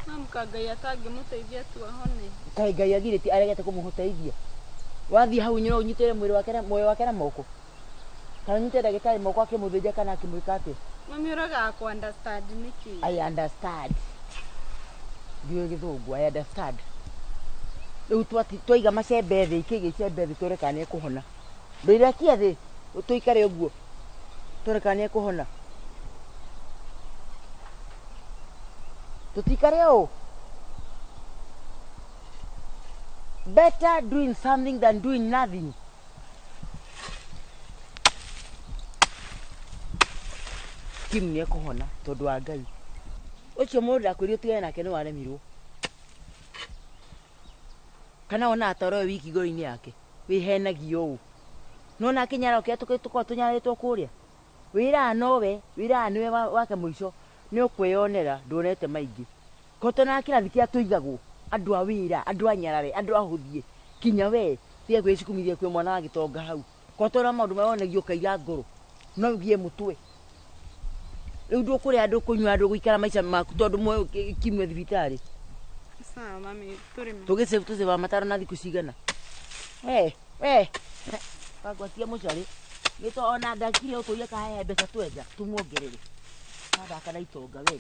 Mamka Ngai atangĩmũteithia tu ahone. Kaĩ Ngai agirĩtie aregete kũmũteithia. Wathiĩ hau nyũra ũnyitĩre mwĩrĩ wake na muoyo wake na moko. Kana ũnyite ndagĩtarĩ moko akĩmũthĩnja kana akĩmwĩka atĩa? Mami ũragaga kũ understand nĩkĩ? I understand. Ndiũĩ gĩthũngũ, I understand. Rĩu twaiga macembe thĩ, ikĩiga icembe thĩ tuone kana nĩekũhona. Ndũirekie thĩ, tũikare ũguo. Tuone kana nĩekũhona. Tũtikare ũũ. Better doing something than doing nothing. Kim nĩekũhona tondũ wa Ngai. Ũcio mũndũ ndakwĩrire ũtigane nake nĩ waremirwo. Kana wonaga ta ũroe wiki ngoro-inĩ yake. Wĩhenagia ũũ. Nĩwona kĩnyararo kĩrĩa tũkoragwo tũnyararĩtwo kũrĩa? Wĩraga nowe, wĩraga nĩwe wake mũico. Nĩ ũkwĩyonera nduonete maingĩ. Kotona kĩrathi kĩa tũigagwo andũ a wĩra, andũ a nyarare, andũ a hũthie kinya we tiga kwĩcukumithia kwĩ mwana wa gĩtonga hau. Kotona maũndũ marĩa wonagio ũkaiga ngoro no ũgie mũtwe. Rĩu ndũkũrĩa ndũkũnyua ndũgũikara maica maku tondũ muoyo kimwe thibitarĩ. Sawa mami, tũrĩme. Tũgĩsave tũsave mataro na thikũ cigana. We we wagwatia mũcarĩ nĩto ona ndakire ũtũria kahe mbeca twenja tumuongerere. Mathaka na itonga we.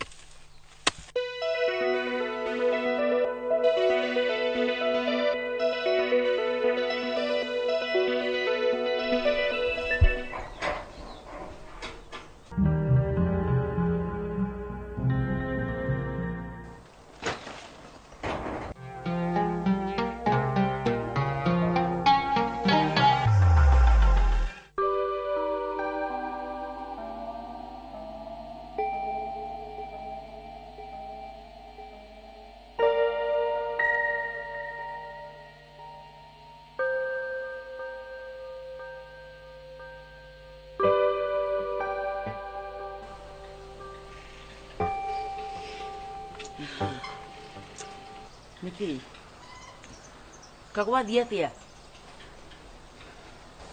Nĩkĩ? Kagwathiĩ atĩa?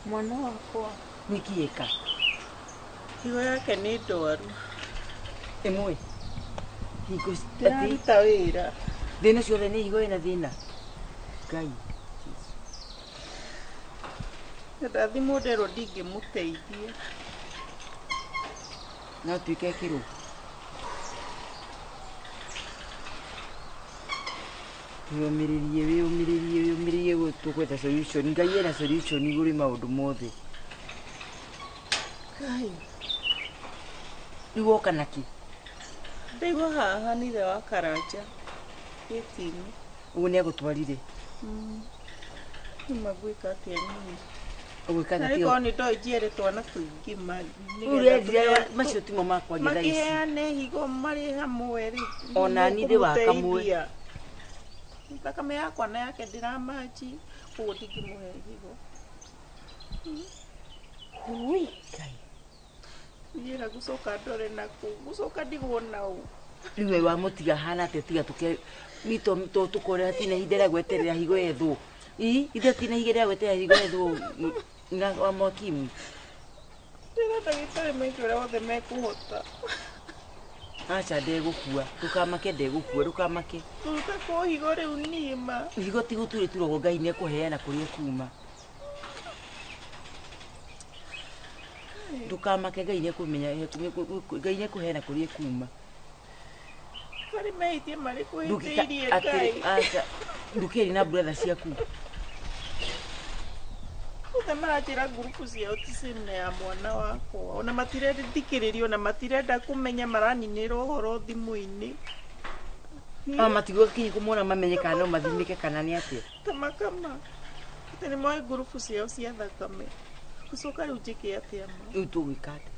Mwana wakwa. Nĩkĩ ĩka? Higo yake nĩ ndwaru. Ĩmwe. Higo ndĩraruta wĩra. Thĩna ciothe nĩ higo ĩna thĩna. Ngai. Ndathimwo nderwo ndingĩmũteithia. No tuĩke kĩrũ. Wĩyũmĩrĩrie tũgwetha solution. Ngai ena solution igũrũ maũndũ mothe. Ngai. Rĩu woka nakĩ? Ndaigua haha nĩ ithe wa Karanja. Gĩti-inĩ. Ũguo nĩagũtwarire? Rĩu ngwĩka atĩa niĩ? Ũgwĩka atĩa? Narĩ korwo nĩndoĩ njiare twana tũingĩ ma nĩgetha macio timo makwa thaa ici. Makĩheane higo marĩ hamwe rĩ. Ona niĩ ndĩ wa kamwe. Thakame yakwa na yake ndĩramachi ũguo ndingĩmũhe higo. Ui, Ngai. Niĩ ngũcoka ndore nakũ, ngũcoka ndigwo naũ. Rĩu we wamũtiga hana atĩa tiga tũke nĩ to tũkore hatirĩ na ihinda rĩa gweterera higo yethwo. Ii, ithe hatirĩ na ihinda rĩa gweterera higo yethwo na wa mwakimu. Ndĩra ndagĩtarĩ meke ũrĩa wothe mekũhota. Aca ndegũkua, ndũkamake ndegũkua, ndũkamake. Ruta kũ higo rĩu niĩ ma. Higo ti gũturĩturagwo Ngai nĩekũheana kũrĩa ĩkuma. Ndũkamake Ngai nĩekũmenya Ngai nĩekũheana kũrĩa ĩkuma. Harĩ mahĩtia marĩkũ hĩtĩirie Ngai? Aca ndũkĩarie na brother ciaku. Othe maranjĩra ngurubu ciao ti same na ya mwana wakwa. Ona matirethikĩrĩria ona matirenda kũmenya maraninĩra ũhoro thimũ-inĩ. Matigũka kinya kũmona mamenye kana no mathimĩke kana nĩ atĩa. Tamakama. Atĩ nĩ moĩ ngurubu ciao cia thakame. Gũcoka rĩu njĩke atĩa ma? Rĩu tũgwĩka atĩa?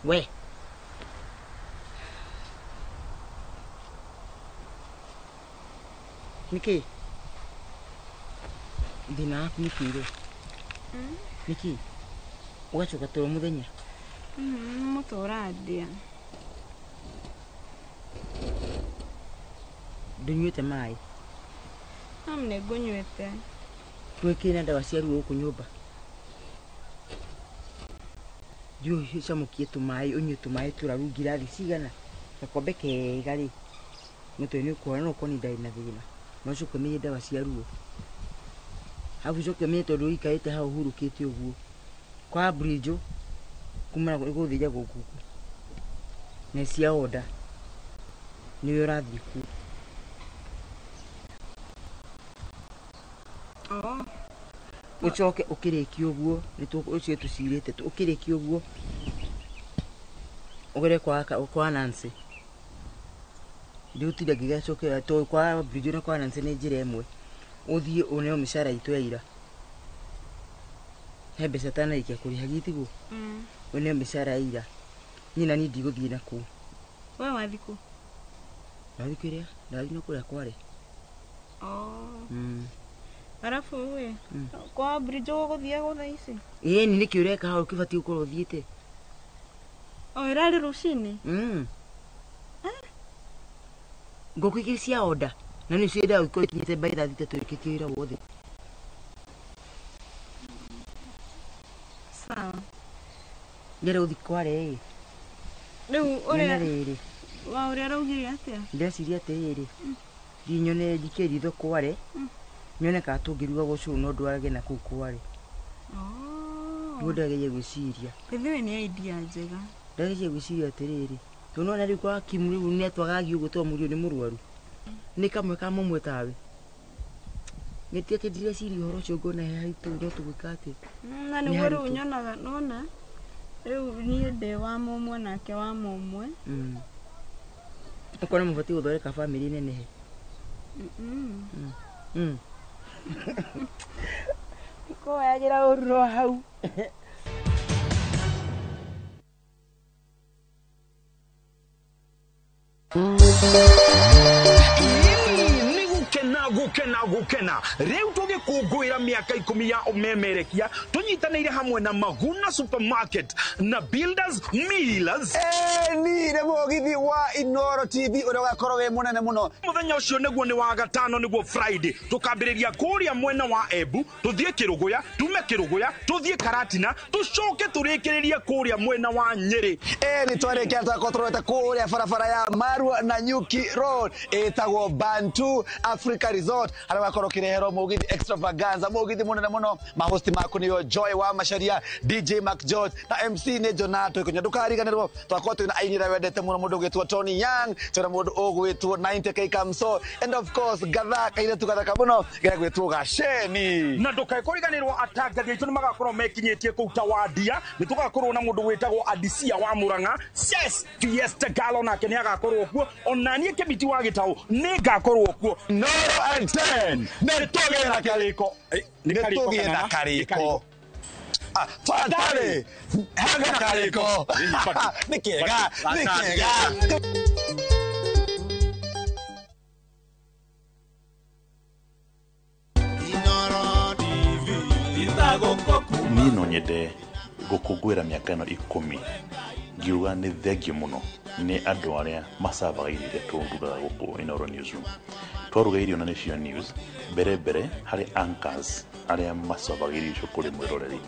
We. Nĩkĩ? Thĩna waku nĩkĩ rĩ? Nĩkĩ? Ũgacoka toro mũthenya? Mũtwe ũrandĩa. Ndũnyuĩte maĩ? Mam nĩngũnyuĩte. Twĩkĩre ndawa cia ruo gũkũ nyũmba. Thiĩ ũcamũkie tũmaĩ ũnyue tũmaĩ tũraru ngirathi cigana gakombe kega rĩ mũtwe nĩ ũkũhona no ũkorwo nĩ ndarĩ na thĩna no ũcoke ũmenye ndawa cia ruo arabu ũcoke ũmenye tondũ ũikarĩte hau ũhurũkĩte ũguo kwa bridge kuma gũthĩnjagwo ngũkũ na cia order nĩwe ũrathiĩ kuo. Oh. Ucoke ukirikie uguo ni ucio tucirite ukirikie uguo ugere kwa Nancy ndiutire ngigacokera to kwa bridge na kwa Nancy ni njira imwe uthie uneo mishara itu ya ira he mbeca tanaikia kuriha gitiguo uneo mishara ya ira nyina ni ndiguthie nakuo. We wathi ku? Ndathi kiria ndathi na kuria kware. Oh. Arafu we kwa bridge ũgũthiagwo thaa ici? Ĩĩ ni nĩkĩ ũreka hau kĩbatiĩ gũkorwo ũthiĩte. O ĩrarĩ rũcinĩ? Ngũkũ igĩrĩ cia order na nĩ ciendaga gũkorwo ikinyĩte by thaa thita tũrĩkĩtie wĩra wothe. Sawa. Ndĩrenda gũthiĩ kware ĩ. Rĩu ũrĩa rĩrĩ wa ũrĩa araugire atĩa? Ndĩreciria atĩrĩrĩ thiĩ nyone njikie ritho kware nyone kana tũngĩruga gũcũrũ no ndwarage na kũu kware. Nĩguo ndageria gwĩciria. Ithuĩ nĩ idea njega. Ndageria gwĩciria atĩrĩrĩ tondũ nĩwona rĩu kwa Kimu rĩu nĩatwagagia ũguo tondũ mũriũ nĩ mũrwaru nĩ kamwe ka mũmwe tawe. Nĩ ti atĩ ndireciria ũhoro ũcio ngona he haitũ no tũgwĩka atĩa. Na nĩguo rĩu nyonaga nona rĩu niĩ ndĩ wa mũmwe nake wa mũmwe. Ũkona mũbatiĩ gũthondeka bamĩrĩ nenehe. Ikoyagĩra ũru no hau. Gukena riu tugikungwira miaka 10 ya umemerekia tunyitanire hamwe na Maguna Supermarket na Builders Millers. Ni nĩ mũgithi wa Inooro TV ũrĩa ũgakorwo wĩ mũnene mũno. Mũthenya ũcio nĩguo nĩ wa gatano nĩguo Friday tũkambĩrĩria kũrĩa mwena wa Embu tũthiĩ Kĩrũgũya tume Kĩrũgũya tũthiĩ Karatina tũcoke tũrĩkĩrĩrie kũrĩa mwena wa Nyĩrĩ. Nĩ twarĩkia twakorwo tũrorete kũrĩa barabara ya Marua na Nyuki Road ĩtagwo Bantu Africa Resort harĩa ũgakorwo ũkĩreherwo mũgithi extravaganza mũgithi mũnene mũno. Mahosti maku nĩo Joy wa Macharia, DJ Mac George na MC nĩ Jonato Ikunya. Ndũkariganĩrwo twakorwo twĩna aini arĩa wendete mũno mũndũ ũgwĩtwo Tony Young, twĩna mũndũ ũgwĩtwo 90K Kamso and of course gatha kairĩtu gathaka mũno gegwĩtwo Gaceni. Na ndũkae kũriganĩrwo atangathi aitũ nĩmagakorwo mekinyĩtie kũu Tawandia nĩ tũgakorwo na mũndũ wĩtagwo Adisia wa Murang'a Ses Fiesta Galo nake nĩagakorwo kuo ona niĩ Kĩmiti wa Gĩtaũ nĩngakorwo kuo. Noro and 10 nĩtũgĩe karĩko nĩtũgĩe na karĩko twarĩ hena karĩko nĩ kĩega nĩ kĩega. Niĩ no nyende gũkũngũĩra mĩaka ĩno 10 ngiuga nĩ thengiũ mũno nĩ andũ arĩa macavaga irio iria tũrugaga gũkũ Inooro Newsroom. Twaruga irio na nĩcio news mbere harĩ anchors arĩa macavaga irio icio kũrĩ mwĩroreri.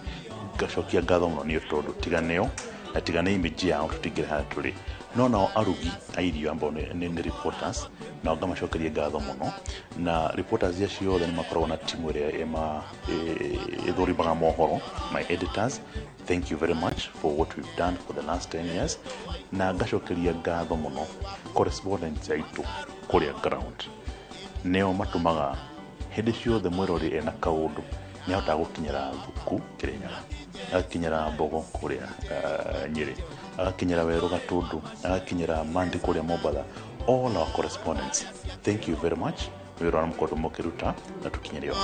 Ngacokia ngatho mũno nĩ tondũ tiga nĩo na tiga nĩ image yao tũtingĩrĩ harĩa tũrĩ. No nao arugi a irio ambao nĩ reporters nao ngamacokeria ngatho mũno na reporters acio othe nĩ makoragwo na timu ĩrĩa ĩthũrimaga mohoro. My editors, thank you very much for what we've done for the last 10 years. Na ngacokeria ngatho mũno correspondents aitũ kũrĩa ground nĩo matũmaga hĩndĩ ciothe mwĩrori ena kaũndũ nĩahotaga gũkinyĩra Thuku Kĩrĩnyaga, agakinyĩra Mbogo kũrĩa Nyĩrĩ, agakinyĩra Werũ Gatũndũ, agakinyĩra Mandi kũrĩa Mombatha. All our correspondents, thank you very much wĩra ũrĩa mũkoretwo mũkĩruta na tũkinyĩre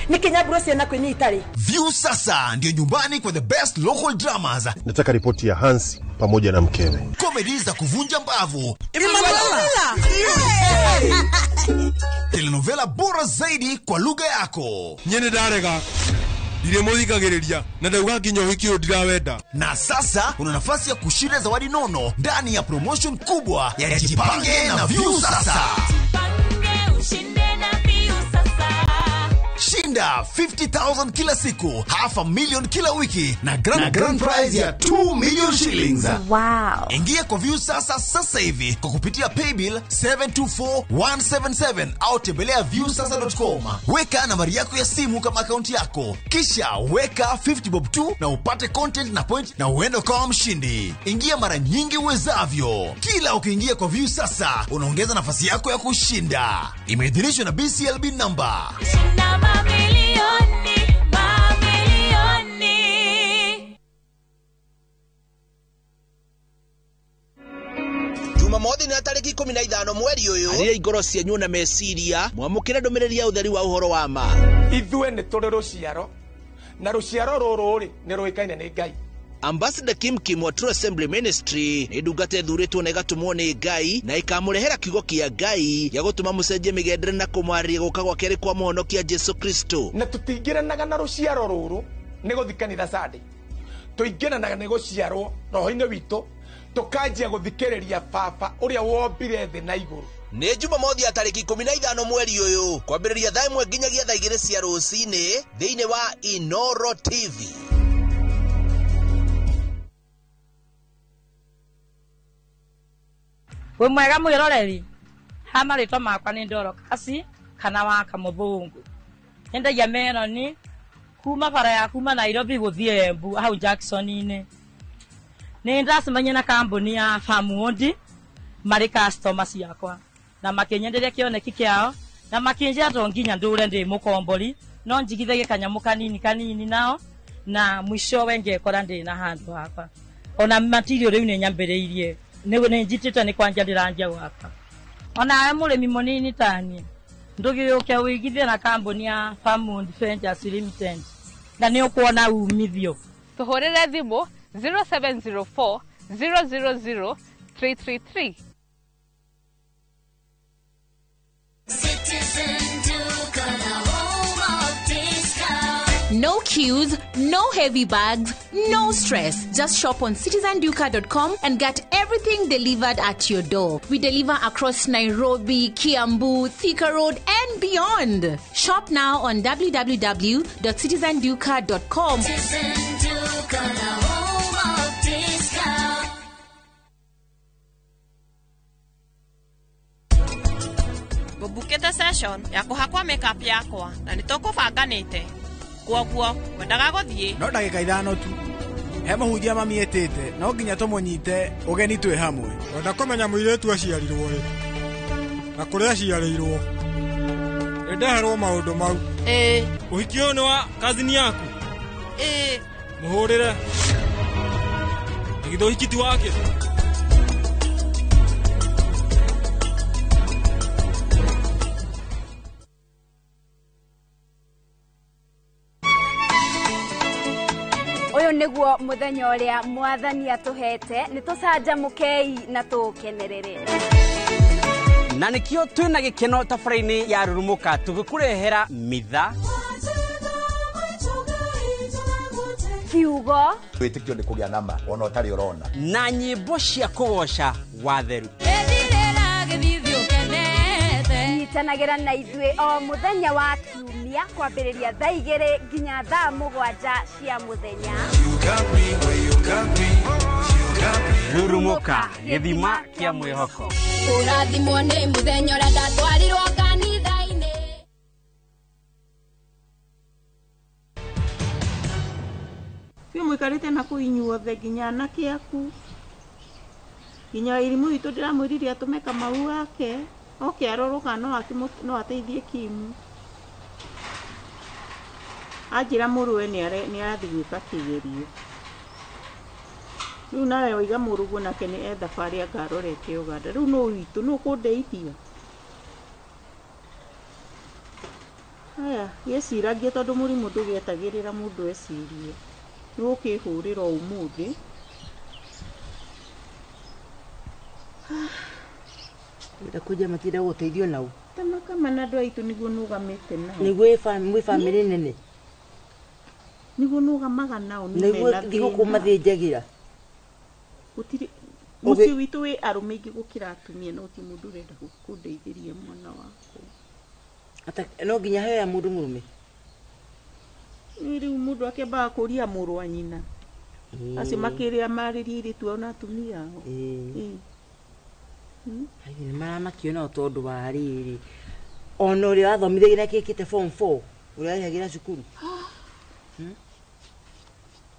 Nikinyaburo ciana kwini itari. View sasa ndio nyumbani kwa the best local dramas. Nataka ripoti ya Hansi pamoja na mkewe. Comedy za kuvunja mbavu. Emanuela. Telenovela bora zaidi kwa lugha yako. Nyene ndarega. Ndire muthikagiriria na ndauga nginya uhiki uyu ndirawenda. Na sasa una nafasi ya kushinda zawadi nono ndani ya promotion kubwa ya Jipange na View Sasa. Jipange ushinde na View Sasa. Shinda 50,000 kila siku, 500,000 kila wiki na grand prize ya 2 million shillings. Wow. Ingia kwa Viusasa sasa hivi kwa kupitia paybill 724177 au tembelea viusasa.com. Weka nambari yako ya simu kama akaunti yako, kisha weka 50 bob tu na upate content na point na uende ukawa mshindi. Ingia mara nyingi uwezavyo. Kila ukiingia kwa Viusasa unaongeza nafasi yako ya kushinda. Imeidhinishwa na BCLB number. Shinda mamilioni, mamilioni. Jumamothi na tariki 15 mweri uyu aria igoro cianyu na meciria mwamukire ndumiriri ya utheri wa uhoro wa ma. Ithuĩ nĩ tũrĩ rũciaro na rũciaro rũrũ rĩ nĩ rũĩkaine nĩ Ngai. Ambassador Kim Kim wa True Assembly Ministry nĩ ndungata ĩthurĩtwo na ĩgatũmwo nĩ Ngai na ĩkamũrehera kiugo kĩa Ngai gĩa gũtũma mũcenjie mĩgendere na kũmwarĩria gũka gwa kerĩ kwa mũhonokia Jesu Kristo. Na tũtingĩranaga na rũciaro rũrũ nĩ gũthiĩ kanitha Sunday, tũingĩranaga nĩ gũciarwo roho-inĩ witũ, tũkanjia gũthikĩrĩria Baba ũrĩa wombire thĩ na igũrũ. Nĩ Jumamothi ya tarĩki 15 mweri ũyũ kwambĩrĩria thaa 1 nginyagia thaa 2 cia rũcinĩ thĩinĩ wa Inoro TV. Wĩ mwega mwĩroreri, ha marĩtwa makwa nĩ Dorokasi kana wa Kamũthũngũ. Nyendagia meroni kuma bara ya kuma Nairobi gũthiĩ Embu hau Jackson-inĩ. Nĩ ndacemania na kambuni ya Farmwood marĩ customer ciakwa na makĩnyenderia kĩoneki kĩao na makĩnjĩra to nginya ndũre ndĩ mũkombori no njigithagie kanyamũ kanini kanini nao na mwishowe ngekora ndĩ na handũ hakwa. Ona material rĩu nĩ nyambĩrĩirie nĩ njitĩte nĩ kwanja ndĩranjia gwaka. Onawe mũrĩmi mũnini taniĩ ndũgĩũke ũigithie na kambuni ya Farmwood Ventures Limited na nĩ ũkuona umithio. Tũhũrĩre thimũ 0704 000 333. No queues, no heavy bags, no stress. Just shop on citizenduka.com and get everything delivered at your door. We deliver across Nairobi, Kiambu, Thika Road, and beyond. Shop now on www.citizenduka.com. Citizen Duka, the home of discount. Ngũbukĩte session ya kũhakwo makeup yakwa na nĩtũkũbanganĩte. Kwoguo wendaga gũthiĩ no ndagĩka 5 tu. He mũhunjia mami etĩte no nginya tũmũnyite ũgeni twĩ hamwe. Wenda kũmenya mũirĩtu aciarirwo rĩ na kũrĩa aciarĩirwo. Nĩndeherwo maũndũ mau. Ĩĩ. Ũhiki ũyũ nĩ wa kazini yaku? Ĩĩ. Mũhũrĩre. Na githĩ ũhiki ti wake? Ũyũ nĩguo mũthenya ũrĩa mwathani atũhete, nĩ tũcanjamũkei na tũũkenerere. Na nĩkĩo twĩna gĩkeno tabarĩra-inĩ ya Rurumũka tũgĩkũrehera mitha, kiugo, wĩtĩkio nĩ kũgĩa nama ona ũtarĩ ũrona, na nyĩmbo cia kũgoca watheru. Nyitanagĩra na ithuĩ o mũthenya wa kiumia kwambĩrĩria thaa 2 nginya thaa 7 cia mũthenya. Rurumũka, gĩthima kĩa mwĩhoko. Kũrathimwo nĩ mũthenya ũrĩa ndatwarirwo kanitha-inĩ. Biũ mũikarĩte na kũu inyuothe nginya anake aku nginya irimũ witũ ndĩramwĩrire atũme Kamau wake oke arorwo kana no ateithie Kimu. Anjĩra mũrũwe nĩ arathiĩ gwĩka kĩgerio. Rĩu nawe waiga mũrũguo nake nĩ e thabarĩ anga arorete Uganda. Rĩu nũ witũ nũ ũkũndeithia? Aya gĩciragie tondũ mũrimũ ndũgĩetagĩrĩra mũndũ ecirie. Nĩ ũkĩhũrĩra ũmũthĩ. Wenda kũnjia matinda gũteithio nau. Tama na andũ aitũ nĩguo nũgamĩte nao. Nĩguo mwĩ bamĩrĩ nene. Nĩguo nũgamaga nao nĩ Nĩguo mena thigũkũ thĩna. mathĩnjagĩra. Gũtirĩ mũciĩ witũ wĩ arũme aingĩ gũkĩra atumia no ti mũndũ ũrenda kũndeithĩria mwana wakwa. Ata no nginya heo ya mũndũ mũrũme. Rĩu mũndũ akĩambaga kũria mũrũ wa nyina. Acio makĩrĩa marĩria airĩtu ao na atumia ao. Ĩĩ. Nĩ maramakio nao tondũ wa rĩrĩ ona ũrĩa wathomithagia na kĩkĩte form 4 ũrĩa warĩhagĩra cukuru.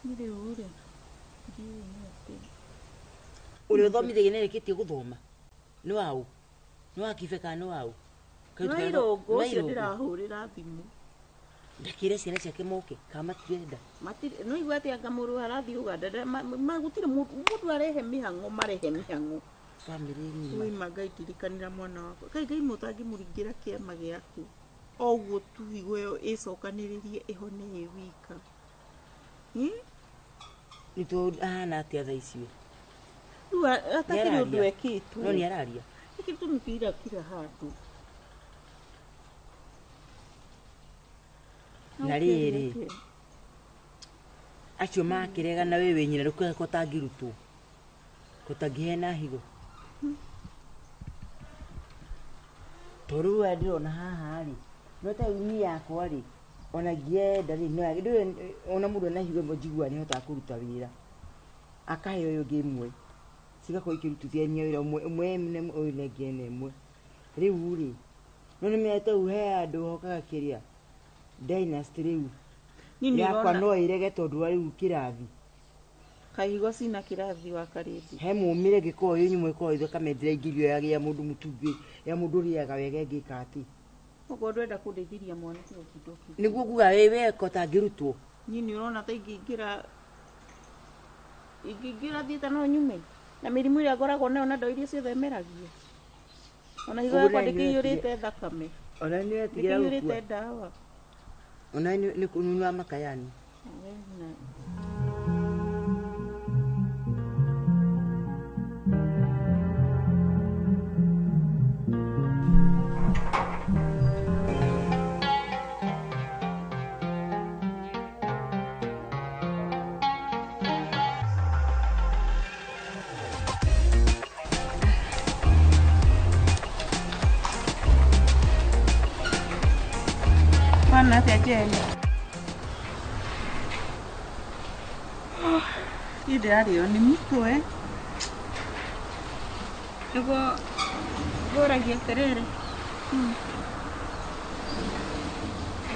Rĩu rĩ ndiũĩ nĩ atĩa. Ũrĩa ũthomithagia nĩ arĩkĩtie gũthoma nĩ waũ? Nĩ wa Kibe kana nĩ waũ? Nĩ wa Irũngũ ũcio ndĩrahũrĩra thimũ. Ndakĩre ciana ciake moke kana matirenda. No igua atĩ anga mũrũ arathiĩ Ũganda gũtirĩ mũndũ arehe mĩhang'o marehe mĩhang'o. Bamĩrĩ ng'ima. Ui ma Ngai ndirikanĩra mwana wakwa. Ngai Ngai mũtangĩmũringĩra kĩama gĩaku. O ũguo tu higo ĩyo ĩcokanĩrĩrie ĩhone ĩ wika. Nĩ tondũ ahana atĩa thaa ici we? Rĩu atakĩrĩ ũndũ ekĩtwo. No nĩ araria. Nĩkĩ tũmĩbira kila handũ. Na rĩrĩ acio makĩrega na wewe nyina rĩu ko tangĩrutwo ko tangĩheana higo. Tondũ rĩu aya ndĩrona haha rĩ no ta rĩu niĩ yakwa rĩ ona ngĩenda rĩ no ona mũndũ ena higo ĩmwe njiguaga nĩahotaga kũruta wĩra akahe ũyũ ũngĩ ĩmwe cigakorwo ikĩrutithania wĩra ũmwe ĩmwe ĩna ũyũ na ĩngĩ ĩna ĩmwe. Rĩu rĩ no nĩmenya ta rĩu he handũ hokaga kĩrĩa dynasty rĩu yakwa no ĩrege tondũ wa rĩu kĩrathi. Kahigo cina kĩrathi wa karĩndi. He mũmĩre ĩngĩkorwo ĩ nyũmũ ĩkorwo ĩ thakame ndĩraingĩrio ya mũndũ mũtumbĩ ya mũndũ ũrĩaga wega ĩngĩka atĩ. Okorwo ndwenda kũndeithiria mwana tiga ũtinde ũkĩnjĩra. Nĩguo nguga wĩ we ko tangĩrutwo. Niĩ nĩ ũrona ta ingĩingĩra theatre no nyume na mĩrimũ ĩrĩa ngoragwo nayo na ndawa iria ciothe meragia. Ona higo yakwa ndĩkĩiyũrĩte thakame. Ona nĩ wetigĩra gũkua. Ndĩkĩiyũrĩte ndawa. Ona nĩ kũnunua makayani. Atĩa Jane? Niĩ ndĩrarĩo nĩ mũtwe. Nĩguo ngũragia atĩrĩrĩ.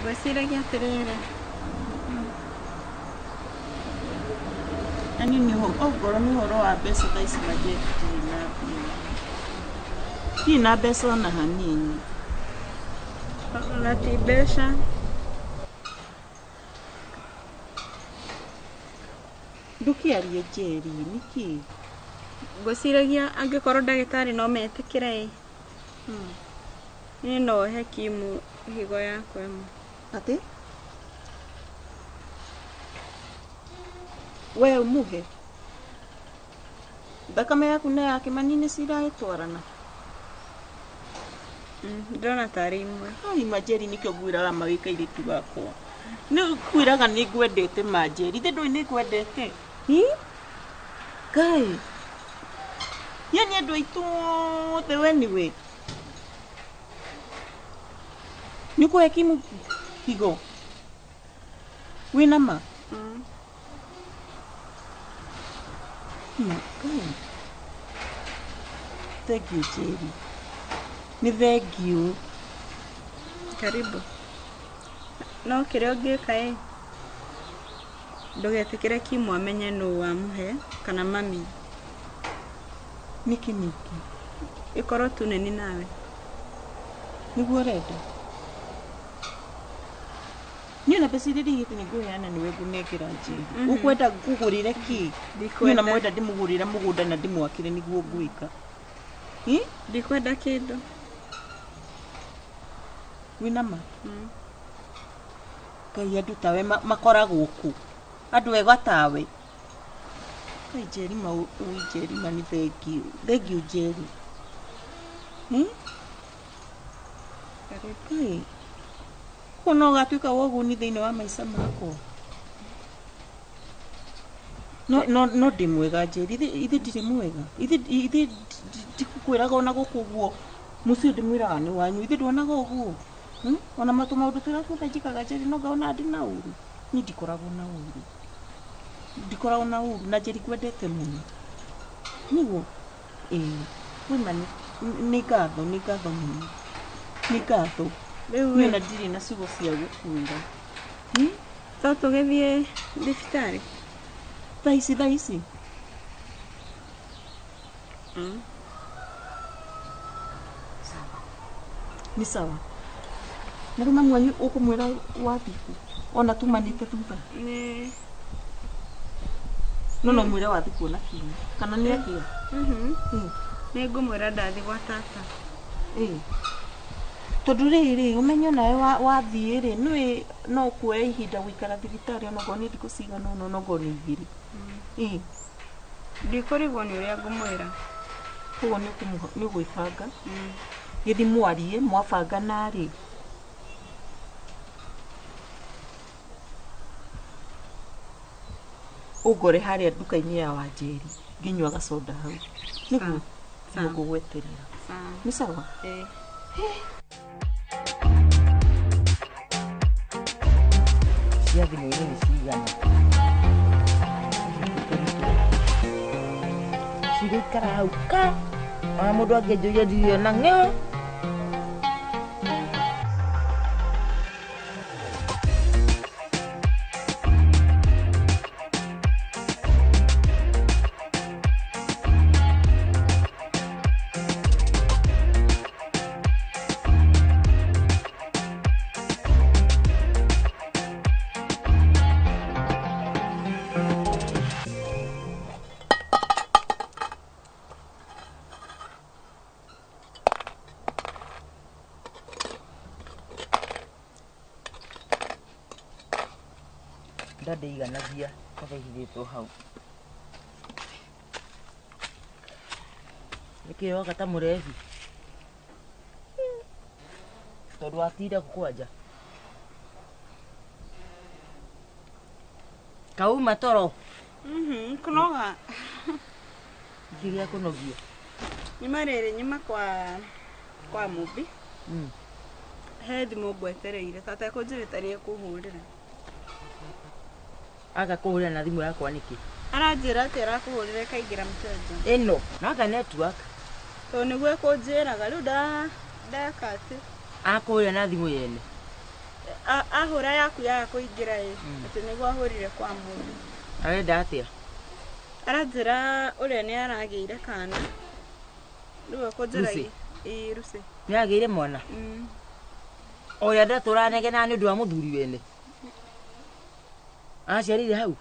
Ngwĩciragia atĩrĩrĩ. Na niĩ nĩ ongorwo nĩ ũhoro wa mbeca thaa ici Majeni ndirĩ na mbia. Ndirĩ na mbeca ona hanini. Ona ti mbeca. Ndũkĩarie Njeri, nĩkĩ? Ngwĩciragia angĩkorwo ndagĩtarĩ no metĩkĩre ĩ. Niĩ no he Kimu higo yakwa ĩmwe. Atĩ? We ũmũhe? Thakame yaku na ya Kĩmani nĩ ciragĩtwarana? Ndĩrona tarĩ imwe. Ai Manjeri nĩkĩo ngwĩraga ma wĩ kairĩtu gakwa. Nĩ ngwĩraga nĩ ngwendete Manjeri, ithe ndũĩ nĩ ngwendete. Ngai. Yani andũ aitũ othe we nĩwe. Nĩ ũkũhe Kimu higo? Wĩna ma? Ngai. Thank you Njeri. Nĩ thengiũ. Karibu. No kĩrĩa ũngĩka ĩ ndũgetĩkĩre Kimu amenye nũ wamũhe kana mami. Nĩkĩ ningĩ? Ĩkorwo tu nĩ niĩ nawe. Nĩguo ũrenda? Niĩ ona mbeca iria ndigĩte nĩ ngũheana nĩwe ngũnengera Njeri. Ũkwenda ngũgũrĩre kĩ? Niĩ ona mwenda ndĩmũgũrĩre mũgũnda na ndĩmwakĩre nĩguo ngwĩka. Ndikwenda kĩndũ. Wĩna ma? Ngai andũ tawe makoragwo kũ? Andũ ega tawe. Ngai Njeri ma ui Njeri ma nĩ thengiũ. Thengiũ Njeri. Ngai. Koguo no ũgatuĩka wa ũguni thĩinĩ wa maica makwa. No ndĩ mwega Njeri, ithe ndirĩ mwega. Ithe ndikukwĩraga ona gũkũ ũguo mũciĩ ndĩmwĩraga nĩ wanyu, ithe nduonaga ũguo. Ona matũ maũndũ tũrĩa tuothe njĩkaga Njeri no ngaona ndĩ na ũru. Niĩ ndikoragwo na ũru. Ndikoragwo na ũru na Njeri ngwendete mũno. Nĩguo? Ĩĩ. Wĩma nĩ ngatho, nĩ ngatho mũno. Nĩ ngatho. Rĩu Niĩ ona ndirĩ na ciugo cia gũkwĩra. To tũgĩthiĩ thibitarĩ? Thaa ici thaa ici? Sawa. Nĩ sawa. Na rĩu mami wanyu ũkũmwĩra wathiĩ kũ? Ona tumanĩte thutha. Nĩ No no mwĩre wathiĩ kuona kinya. Kana nĩ akĩa? Nĩ ngũmwĩra ndathiĩ gwa tata. Ĩĩ. Tondũ rĩrĩ ũmenye onawe wathiĩ rĩ nĩũĩ no kuoya ihinda gũikara thibitarĩ onokorwo nĩ thikũ cigana ũna onokorwo nĩ igĩrĩ. Ĩĩ. Ndikũrigwo nĩ ũrĩa ngũmwĩra. Koguo nĩ ũgwĩbanga. Gĩthiĩ mwarie mwabangana rĩ ũngore harĩa nduka-inĩ ya Wanjeri ngĩnyua gacoda hau. Nĩguo ngũgweterera. Nĩ sawa? Ĩĩ. Cia thimũ-inĩ nĩ cigana? Cigũikara hau ka ona mũndũ angĩnjũria ndirĩ ona ng'eo. Ndandeiganagia kaba ihithĩtwo hau. Nĩkĩĩ woka ta mũrebi? Tondũ watinda kwanja. Kauma toro. Kũnoga. Nĩkĩ gĩa kũnogia? Nyuma rĩrĩ nyuma kwa Mũmbi. He thimũ ngwetereire tata ekũnjĩrĩte nĩ ekũhũrĩra. Aga kũhũrĩra na thimũ yakwa nĩkĩ? Aranjĩra atĩ arakũhũrĩra ĩkaingĩra mũcenjo. Ĩno, no network. Tondũ nĩguo ekũnjĩraga rĩu ndeka atĩ. Akũhũrĩra na thimũ yene. Ahũra yaku yaga kũingĩra ĩ, atĩ nĩguo ahũrire kwa Mũmbi. Arenda atĩa? Aranjĩra ũrĩa nĩ aragĩire kana. Rĩu ekũnjĩra Lucy? Ĩĩ Lucy. Nĩ agĩire mwana? Ũrĩa ndatũranegena nĩ ũndũ wa mũthuri wene. Aciarire hau?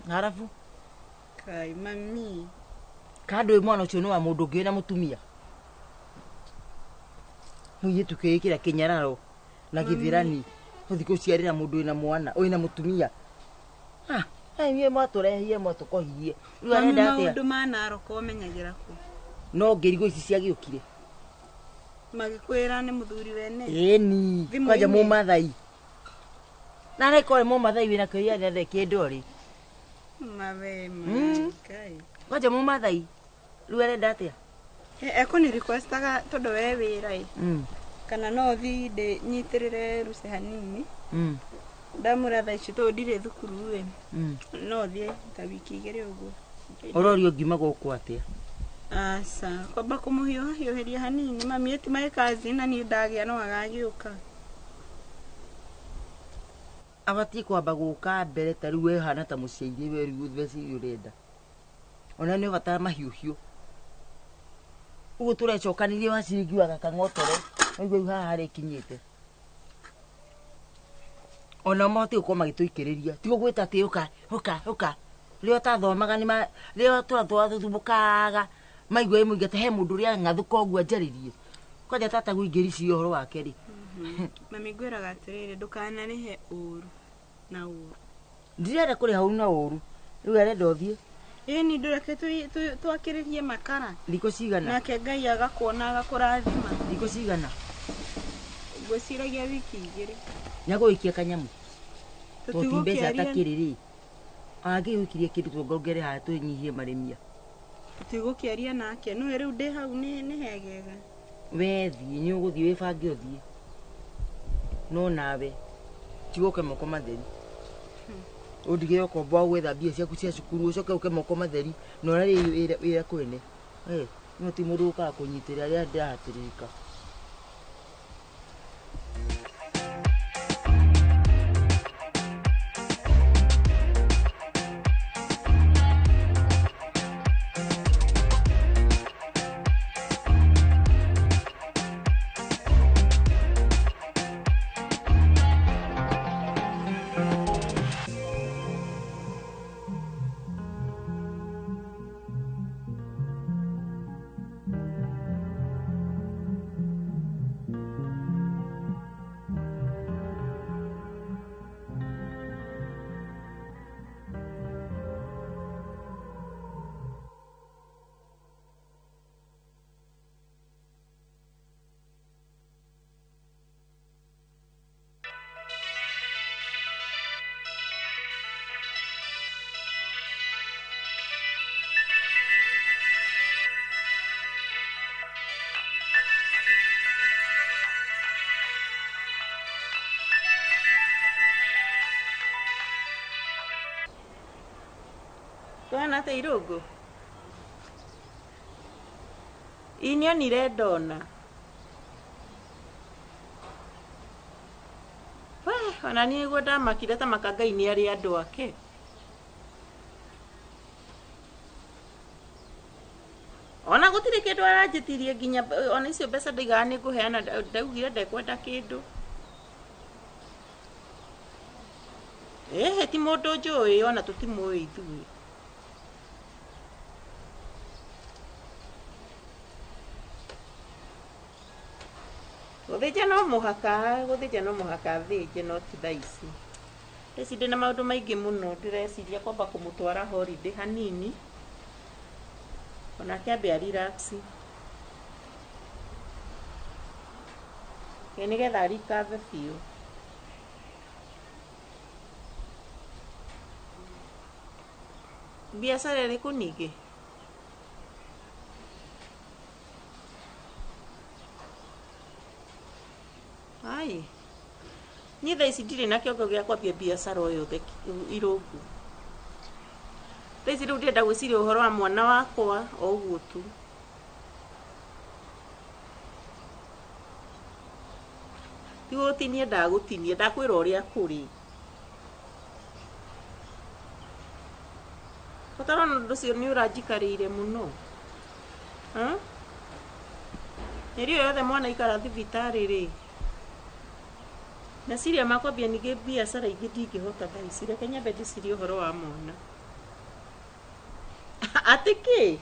Harabu? Kai mami. Kando mwana ũcio nĩ wa mũndũ ũngĩ wĩna mũtumia. Mũirĩtu kĩĩkĩra kĩnyararo na gĩthĩrani ũthiĩ gũciarĩra mũndũ wĩna mwana wĩna mũtumia. Inyuĩ mwatũrehire mwatũkohirie. Rĩu Mami arenda atĩa? maũndũ ma Narok ũmenyagĩra kũ? No ngĩrigwo ici ciagĩũkire. Magĩkwĩra nĩ mũthuri wene. Ĩni, Thimũ-inĩ. kwanja mũmathai. Na nĩ mũmathai wĩna kĩria nĩ kĩndũ rĩ. Mawe Ngai. Kwanja mũmathai. Rĩu arenda atĩa? Ekũni requestaga tondũ we wĩra ĩ. Kana no thiĩ nyitĩrĩre Lucy hanini. Ndamũra thaa ici tondũ ndirĩ thukuru ĩ. No thiĩ ta wiki igĩrĩ ũguo. Ũrorio ngiuma gũkũ atĩa? Aca, kwamba kũmũhiũhahiũhĩria hanini mami eti mae kazi na niĩ ndagĩa no agagĩũka. Abatiĩ kwamba gũka mbere ta rĩu we hana ta mũciairĩ we rĩu mbeca iria ũrenda. Ona nĩ ũbatara mahiũhiũ. Ũguo tũrecokanĩria wa ciringi wa gakang'otore, waigua rĩu haha harĩa ikinyĩte. Ona mahote gũkorwo magĩtũikĩrĩria. Ti gũgwĩta atĩ ũka, ũka, ũka. Rĩrĩa ũtathomaga nĩ rĩrĩa tũratũra tũthumbũkaga, maigua ĩ mũingĩ atĩ he mũndũ ũrĩa ng'athũka ũguo anjarĩrie. Kwanja tata gwingĩricirie ũhoro wake rĩ. Mami ngwĩraga atĩrĩrĩ ndũkanarĩhe ũru na ũru. Ndirenda kũrĩha ũru na ũru. Rĩu arenda ũthiĩ. Ĩni ndũreke twakĩrĩrie makara. Thikũ cigana? Nake Ngai agakuona agakũrathima. Thikũ cigana? Ngwĩciragia wiki igĩrĩ. Nĩagũgĩikia kanyamũ. Tondũ ti mbeca atakĩrĩ rĩ. Angĩgũikirie kĩndũ tuongerere haha tũnyihie marĩmia. Tũtigũkĩaria nake. Nĩwe rĩu ndĩ hau nĩ hegega. We thiĩ, nĩ ũgũthiĩ wĩbange ũthiĩ. No nawe Tigoke moko matheri. Ũndigĩre ũkombo wa gwetha mbia ciaku cia cukuru ũcoke ũke moko matheri na ũrarĩ wĩra kwene. No ti mũndũ ũkaga kũnyitĩrĩra rĩrĩa ndĩrahatĩrĩrĩka. Kwana te irungu inionire ndona we ona niĩ nĩguo ndamakire ta maka Ngai nĩ arĩ andũ ake. Ona gũtirĩ kĩndũ aranjĩtirie nginya ona icio mbeca ndaigaga nĩ ngũheana ndaugire ndekwenda kĩndũ. Ti mũndũ njũĩ ona tũtimũĩ ithuĩ. Gũthĩnja no mũhaka thĩnje no ti thaa ici. Thaa ici ndĩna maũndũ maingĩ mũno ndĩreciria kwamba kũmũtwara holiday hanini onake ambe a relax nĩgetha a recover biũ. Biacara ĩrĩkũ ningĩ? Ai, niĩ thaa ici ndirĩ na kĩongo gĩa kwambia biacara o yothe irungu. Thaa ici rĩu ndĩrenda gwĩciria ũhoro wa mwana wakwa o ũguo tu. Ti gũtinia ndagũtinia, ndakwĩra ũrĩa kũrĩ. Ũtarona ũndũ ũcio nĩ ũranjikarĩire mũno. Mĩeri ĩyo yothe mwana aikara thibitarĩ rĩ, meciria makwambia ningĩ biacara ingĩ ndingĩhota thaa ici, reke nyambe ndĩcirie ũhoro wa mwana. Atĩ kĩ?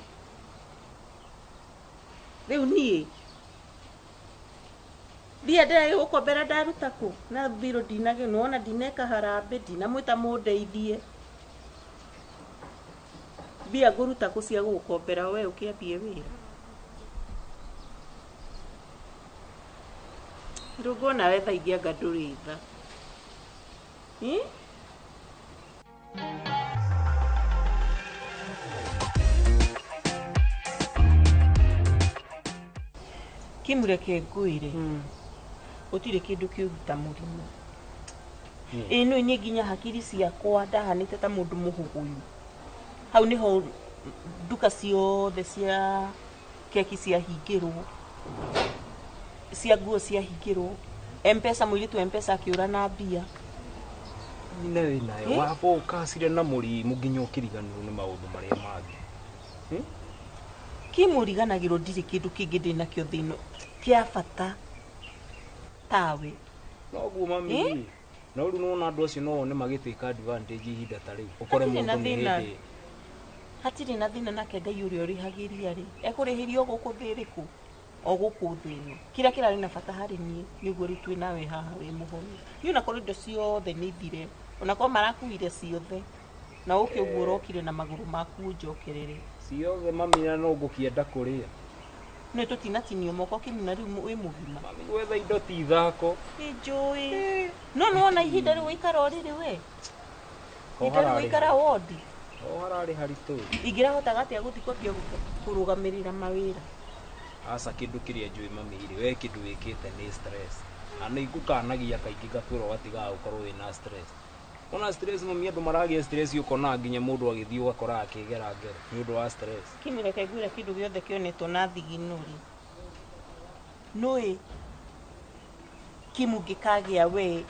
Rĩu niĩ mbia ndĩragĩgũkombera ndaruta kũ? Na mbirũ nĩwona ndineka harambĩ, ndinamwĩta mũndeithie. Mbia ngũruta kũ cia gũgũkombera we ũkĩambie wĩra? Irungu onawe thaa ingĩ anga ndũrĩ tha. Kĩmũreke ngwĩre gũtirĩ kĩndũ kĩũru ta mũrimũ. Ĩĩ nĩũĩ niĩ nginya hakiri ciakwa ndahanĩte ta mũndũ mũhũgũyu. Hau nĩho nduka ciothe cia keki ciahingĩrwo, cia nguo ciahingĩrwo, M-Pesa mũirĩtu wa M-Pesa akĩũra na mbia. Nyina wĩ nayo waba ũkacire na mũrimũ nginya ũkĩriganĩrwo nĩ maũndũ marĩa mangĩ. Kĩmũriganagĩrwo ndirĩ kĩndũ kĩngĩ ndĩnakĩo thĩ ĩno kĩa bata tawe. Noguo mami. No rĩu nĩwona andũ acio no wone magĩtĩka advantage ihinda ta rĩu. Ũkore mũndũ nĩ hĩndĩ. Hatirĩ na thĩna nake Ngai ũrĩa ũrĩhagĩria rĩ ekũrĩhĩria o gũkũ thĩ ĩrĩkũ? O gũkũ thĩ ĩno. Kĩrĩa kĩrarĩ na bata harĩ niĩ nĩguo rĩu twĩ nawe haha wĩ mũhonu. Niĩ onakorwo indo ciothe nĩ ithire, onakorwo marakuire ciothe, na ũke ũguo ũrokire na magũrũ maku ũnjokerere. Ciothe mami na no ngũkĩenda kũrĩa. Nĩ tũtinatinio moko kĩmuna rĩu wĩ mũgima. Mami gwetha indo ti ithako. Nĩ njũĩ. No nĩwona ihinda rĩu waikara ũrĩrĩ we? Ihinda rĩu waikara wondi. O hararĩ haritũ. Ingĩrahotaga atĩa gũthiĩ kwambia kũrũgamĩrĩra mawĩra? Aca kĩndũ kĩrĩa njũĩ mami rĩ, we kĩndũ wĩkĩte nĩ stress. Na nĩ ngũkanagia kaingĩ ngakwĩra ũgatigaga gũkorwo wĩna stress. Ona stress mami andũ maragĩa stress ũkona nginya mũndũ agĩthiĩ ũgakora akĩgera ngero nĩ ũndũ wa stress. Kimĩreke ngwĩre kĩndũ gĩothe kĩonetwo na thigino rĩ. Nũĩ Kimu ngĩkagĩa we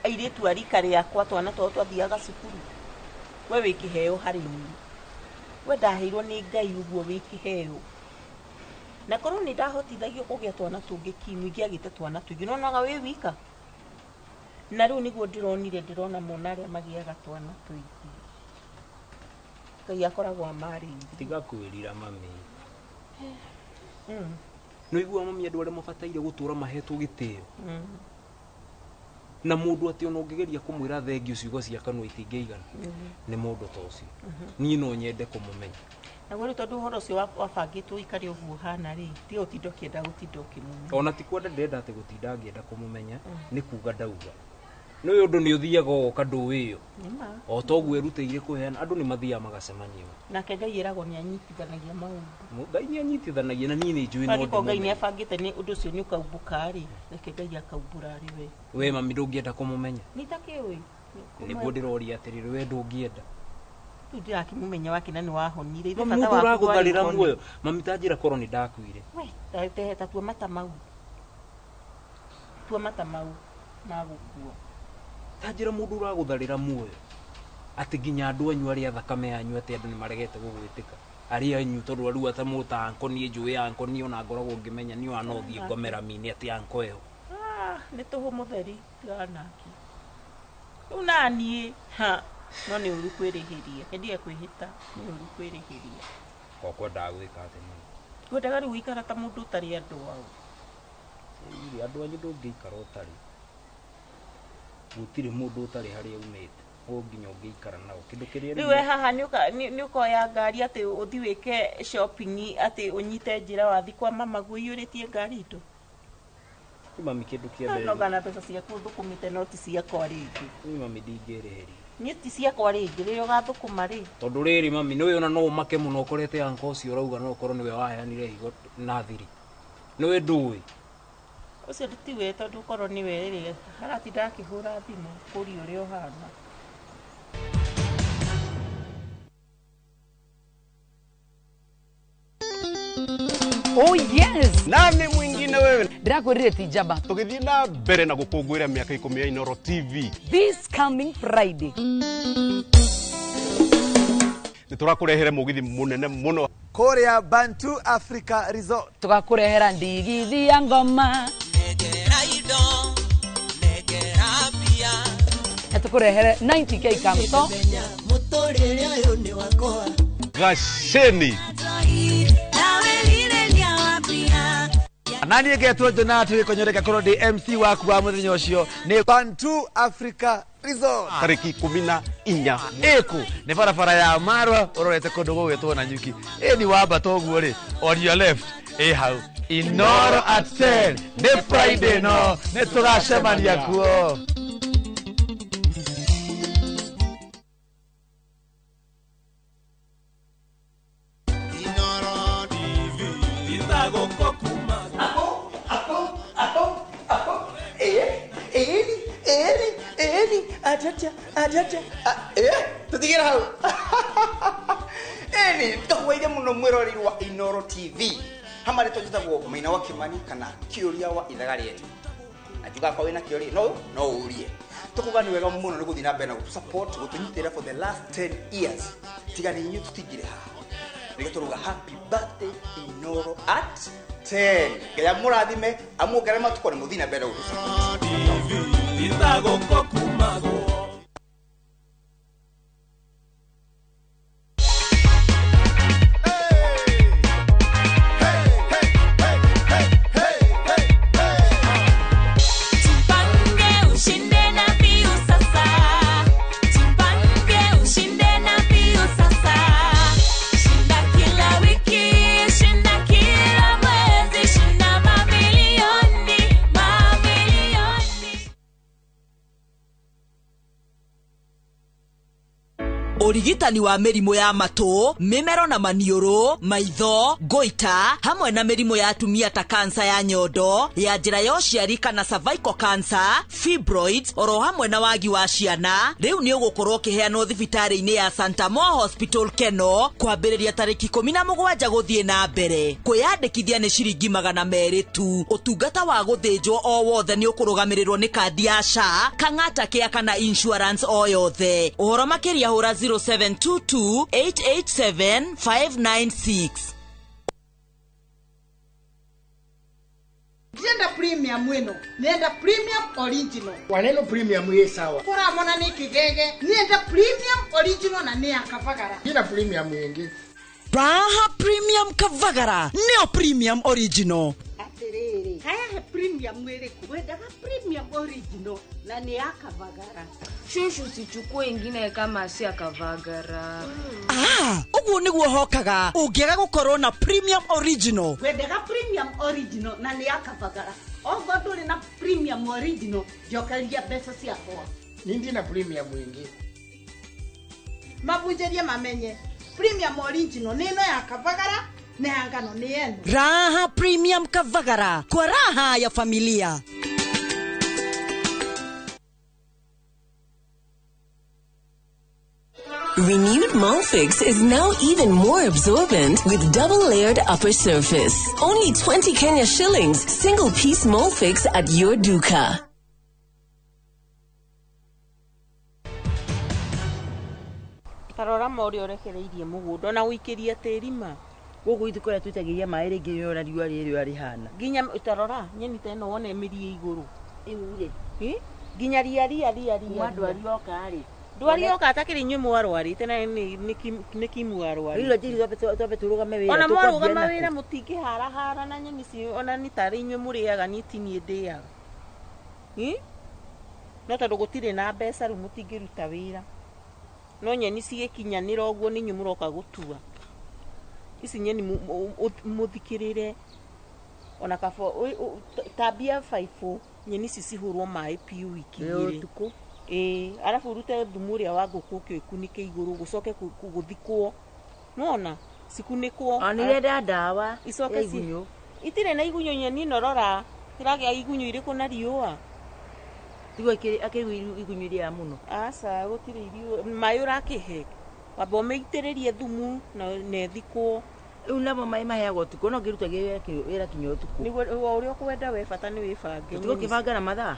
airĩtu a rika rĩakwa twana twao twathiaga cukuru. We wĩ kĩheo harĩ niĩ. We ndaheirwo nĩ Ngai ũguo wĩ kĩheo. Na korwo nĩ ndahotithagio kũgĩa twana tũngĩ Kimu ingĩagĩte twana tũingĩ. Nĩwonaga wĩ wika. Na rĩu nĩguo ndĩronire ndĩrona mona arĩa magĩaga twana tũingĩ. Ngai akoragwo amarĩirie. Tiga kwĩrira mami. Nĩũiguaga mami andũ arĩa mabataire gũtũra mahetwo gĩtĩo. Na mũndũ atĩ ona ũngĩgeria kũmwĩra thengio ciugo cia kanua itingĩigana. Nĩ mũndũ ta ũcio. Niĩ no nyende kũmũmenya. Naguo rĩu tondũ ũhoro ũcio wabangĩtwo ũikare ũguo ũhana rĩ, tiga ũtinde ũkĩenda gũtinda ũkĩmũmenya. Ona ti kwenda ndĩrenda atĩ gũtinda ngĩenda kũmũmenya, nĩ kuga ndauga. Nĩ ũndũ nĩ ũthiaga ũgoka ndũĩ ĩyo. Nĩma. O toguo erutĩire kũheana, andũ nĩ mathiaga magacemania. Nake Ngai eragwo nĩ anyitithanagia maũndũ. Ngai nĩ anyitithanagia na niĩ nĩ njũĩ no Angĩkorwo Ngai nĩ ndĩmũmenye. abangĩte nĩ ũndũ ũcio nĩ ũkaumbũka rĩ, reke Ngai akaumbũra arĩ we. We mami ndũngĩenda kũmũmenya. Nĩ itakĩũĩ. Nĩguo ndĩroria atĩrĩrĩ, we ndũngĩenda. Rĩu ndirakĩmũmenya wakĩna nĩ wahonire. Ithe Mami bata mũndũ waku ũragũtharĩra warĩ muoyo. Mami ta njĩra korwo nĩ ndakuire. We, ta tua mata mau. Tua mata mau ma gũkua. Ta njĩra mũndũ ũragũtharĩra muoyo. Atĩ nginya andũ anyu arĩa thakame yanyu atĩ andũ nĩ maregete gũgwĩtĩka. Arĩa anyu tondũ arua ta mũta anko niĩ njũĩ anko niĩ ona ngoragwo ngĩmenya niĩ ona no thiĩ ngomera mini atĩ anko ĩyo. Nĩ tũhũ mũtheri tiganake. Rĩu naniĩ ha no nĩ ũru kwĩrĩhĩria. Ngendige kwĩhĩta nĩ ũru kwĩrĩhĩria. Ko kwendaga gwĩka atĩ mami. Ngwendaga rĩu gũikara ta mũndũ ũtarĩ andũ ao. Ĩĩ, andũ anyu ndũngĩikara ũtarĩ. Gũtirĩ mũndũ ũtarĩ harĩa umĩte. O nginya ũngĩikara nao. Kĩndũ kĩrĩa Rĩu we haha nĩ ũkoya ngari atĩ ũthiĩ wĩke shopping atĩ ũnyite njĩra wathiĩ kwa mama guo ũiyũrĩtie ngari indo. Mami kĩndũ kĩa mbere. No ngana mbeca ciaku ũthũkũmĩte no ti ciakwa rĩngĩ. Niĩ mami ndingĩrĩhĩria. Niĩ ti ciakwa rĩngĩ rĩrĩa ũgathũkũma rĩ. Tondũ rĩrĩ mami nĩũĩ ona no ũmake mũno ũkorete anko ũcio ũrauga no ũkorwo nĩwe waheanire higo na thiri. Nĩũĩ ndũĩ. Ũcio tiwe tondũ ũkorwo nĩwe rĩ aratinda akĩhũra thimũ kũria ũrĩa ũhana. Oh yes. Nani mwingine wewe? Ndirakwĩrire ti njamba. Tũgĩthiĩ na mbere na gũkũngũĩra mĩaka 10 ya Inooro TV. This coming Friday. Nĩ tũrakũrehere mũgithi mũnene mũno. Kũrĩa Bantu Africa Resort. Tũgakũrehera ndigithi ya ngoma. Negera indo, negera mbia. Na tũkũrehere 90k kamto. Mũtũrĩre ũyũ nĩ wakwa. Gaceni. Nani ngetwo Jonathan gĩkonyore korwo ndĩ MC waku wa mũthenya ũcio nĩ Bantu Africa Resort. Tarĩki 14. Ĩkũ nĩ barabara ya Marwa ũrorete kũndũ gũgwĩtwo Nanyuki. Ĩ ni wambata ũguo rĩ on your left ĩ hau Inooro at 10 nĩ Friday no nĩ tũgacemania kuo. Inooro TV Ajaja tutigire hau. Eni ndakwaire muno mwiroreri wa Inooro TV. Hamari tujitagwo Maina wa Kimani kana Kiuria wa ithaga rietu. Na njuga kwa wina kiuria no urie. Tukuga ni wega muno ni guthii na mbere na gutu support gutunyitira for the last 10 years. Tiga ni inyuĩ tutingire haha. Nĩkĩo tũruga happy birthday Inooro at 10. Ngai amũrathime amuongerere matukũ na mũthiĩ na mbere gutu support. Ũrigitani wa mĩrimũ ya matũ, mĩmero na maniũrũ, maitho, goita, hamwe na mĩrimũ ya atumia ta kansa ya nyondo, ya njĩra ya ũciari kana cervical cancer, fibroids, oro hamwe na wagi wa ciana, rĩu nĩ ũgũkorwo ũkĩheanwo thibitarĩ-inĩ ya Santa Mo Hospital Keno kwambĩrĩria tarĩki 17 gũthiĩ na mbere. Kwĩyandĩkithia nĩ ciringi 200 tu. Ũtungata wa gũthĩnjwo o wothe nĩ ũkũrũgamĩrĩrwo nĩ kandi ya SHA, Kang'ata Care kana insurance o yothe. Ũhoro makĩria hũra 0722 887 596. Ndienda premium ĩno, nenda premium original. Waneno premium ĩ sawa. Kũramona nĩ kĩgege, nenda premium original na nĩ ya Kavagara. Ina premium ĩngĩ. Raha Premium Kavagara nĩyo premium original. Atĩrĩrĩ, haya he premium ĩrĩkũ? Wendaga premium original na nĩ ya Kavagara. Shushu, usichukue ingine kama si ya Kavagara. Ah, ũguo nĩguo hokaga ũngĩaga gũkorwo na premium original. Wendaga premium original na nĩ ya Kavagara. Okorwo ndũrĩ na premium original, njokeria mbeca ciakwa. Ni ndina premium ĩngĩ. Mabunjĩrie mamenye premium original nĩ ĩno ya Kavagara na ya ngano nĩ ĩno. Raha Premium Kavagara kwa raha ya familia. Renewed Molfix is now even more absorbent with double-layered upper surface. Only 20 Kenya shillings, single-piece Molfix at your duka. Tarora ma ũrĩa ũrekereirie mũgũnda ona ũikĩrie tĩri ma. Gũkũ ithuĩ kũrĩa tũitagĩrĩria maĩ rĩngĩ nĩ ũrona riũa rĩrĩ ũrĩa rĩhana. Nginya tarora nyeni ta ĩno wone mĩri ĩ igũrũ. Ĩu rĩ. Nginya ria ria ria ria. Kuma ndwari yoka rĩ. Ndwari yoka atakĩrĩ inyuĩ mwarwarĩte na nĩ kimu arwarĩte. Rĩu njĩri twambe tũrũgame wĩra. Ona mwarũgama wĩra mũtingĩharahara na nyeni ci ona nĩ tarĩ inyuĩ mũrĩaga niĩ ti niĩ ndĩaga. No tondũ gũtirĩ na mbeca rĩu mũtingĩruta wĩra. No nyeni cigĩkinyanĩra ũguo nĩ inyuĩ mũroka gũtua. Ici nyeni mũthikĩrĩre ona kaba tambia baibũ nyeni ici cihũrwo maĩ piũ wiki igĩrĩ. Ũtukũ. Ĩĩ, arabu ũrute thumu ũrĩa wa ngũkũ ũke ũkunĩke igũrũ gũcoke gũthikwo. Nĩwona? Cikunĩkwo. Ona nĩ irenda ndawa Icoke ya igunyũ. Itirĩ na igunyũ nyeni ĩno rora. Ĩragĩa igunyũ irĩkũ na riũa? Tiguo akĩrĩ igunyũ irĩaga mũno. Aca, gũtirĩ irio. Maĩ ũrakĩhe. Wamba ũmĩitĩrĩrie thumu na ĩthikwo. Rĩu namo maĩ maheagwo ũtukũ no ngĩruta wĩra kinya ũtukũ. Nĩguo o ũrĩa ũkwenda we bata nĩ wĩbange. Ũtukũ ũkĩbanga na mathaa?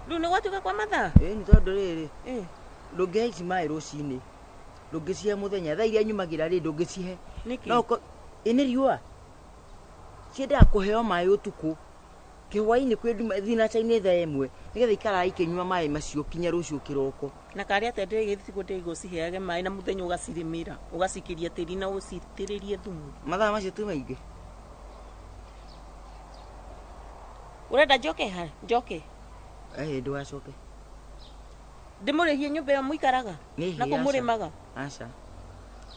Rĩu nĩ gwatuĩka kwa mathaa? Ĩĩ nĩ tondũ rĩrĩ ndũngĩhe ici maĩ rũcinĩ, ndũngĩcihe mũthenya, thaa iria nyumagĩra rĩ ndũngĩcihe. Nĩkĩ? No ĩ nĩ riũa. Ciendaga kũheo maĩ ũtukũ. Kĩhwainĩ kwĩ nduma thinaca-inĩ thaa ĩmwe nĩgetha ikaraga ikĩnyua maĩ macio kinya rũciũ kĩroko. Na karĩa atĩa ndĩgĩtigwo ndĩgũ ciheage maĩ na mũthenya ũgacirĩmĩra, ũgacikĩria tĩri na ũcitĩrĩrie thumu. Mathaa macio ti maingĩ. Ũrenda njoke ha? Njoke? Ĩĩ ndũgacoke. Ndĩmũrĩhie nyũmba ĩyo mũikaraga? Na kũu mũrĩmaga? Aca.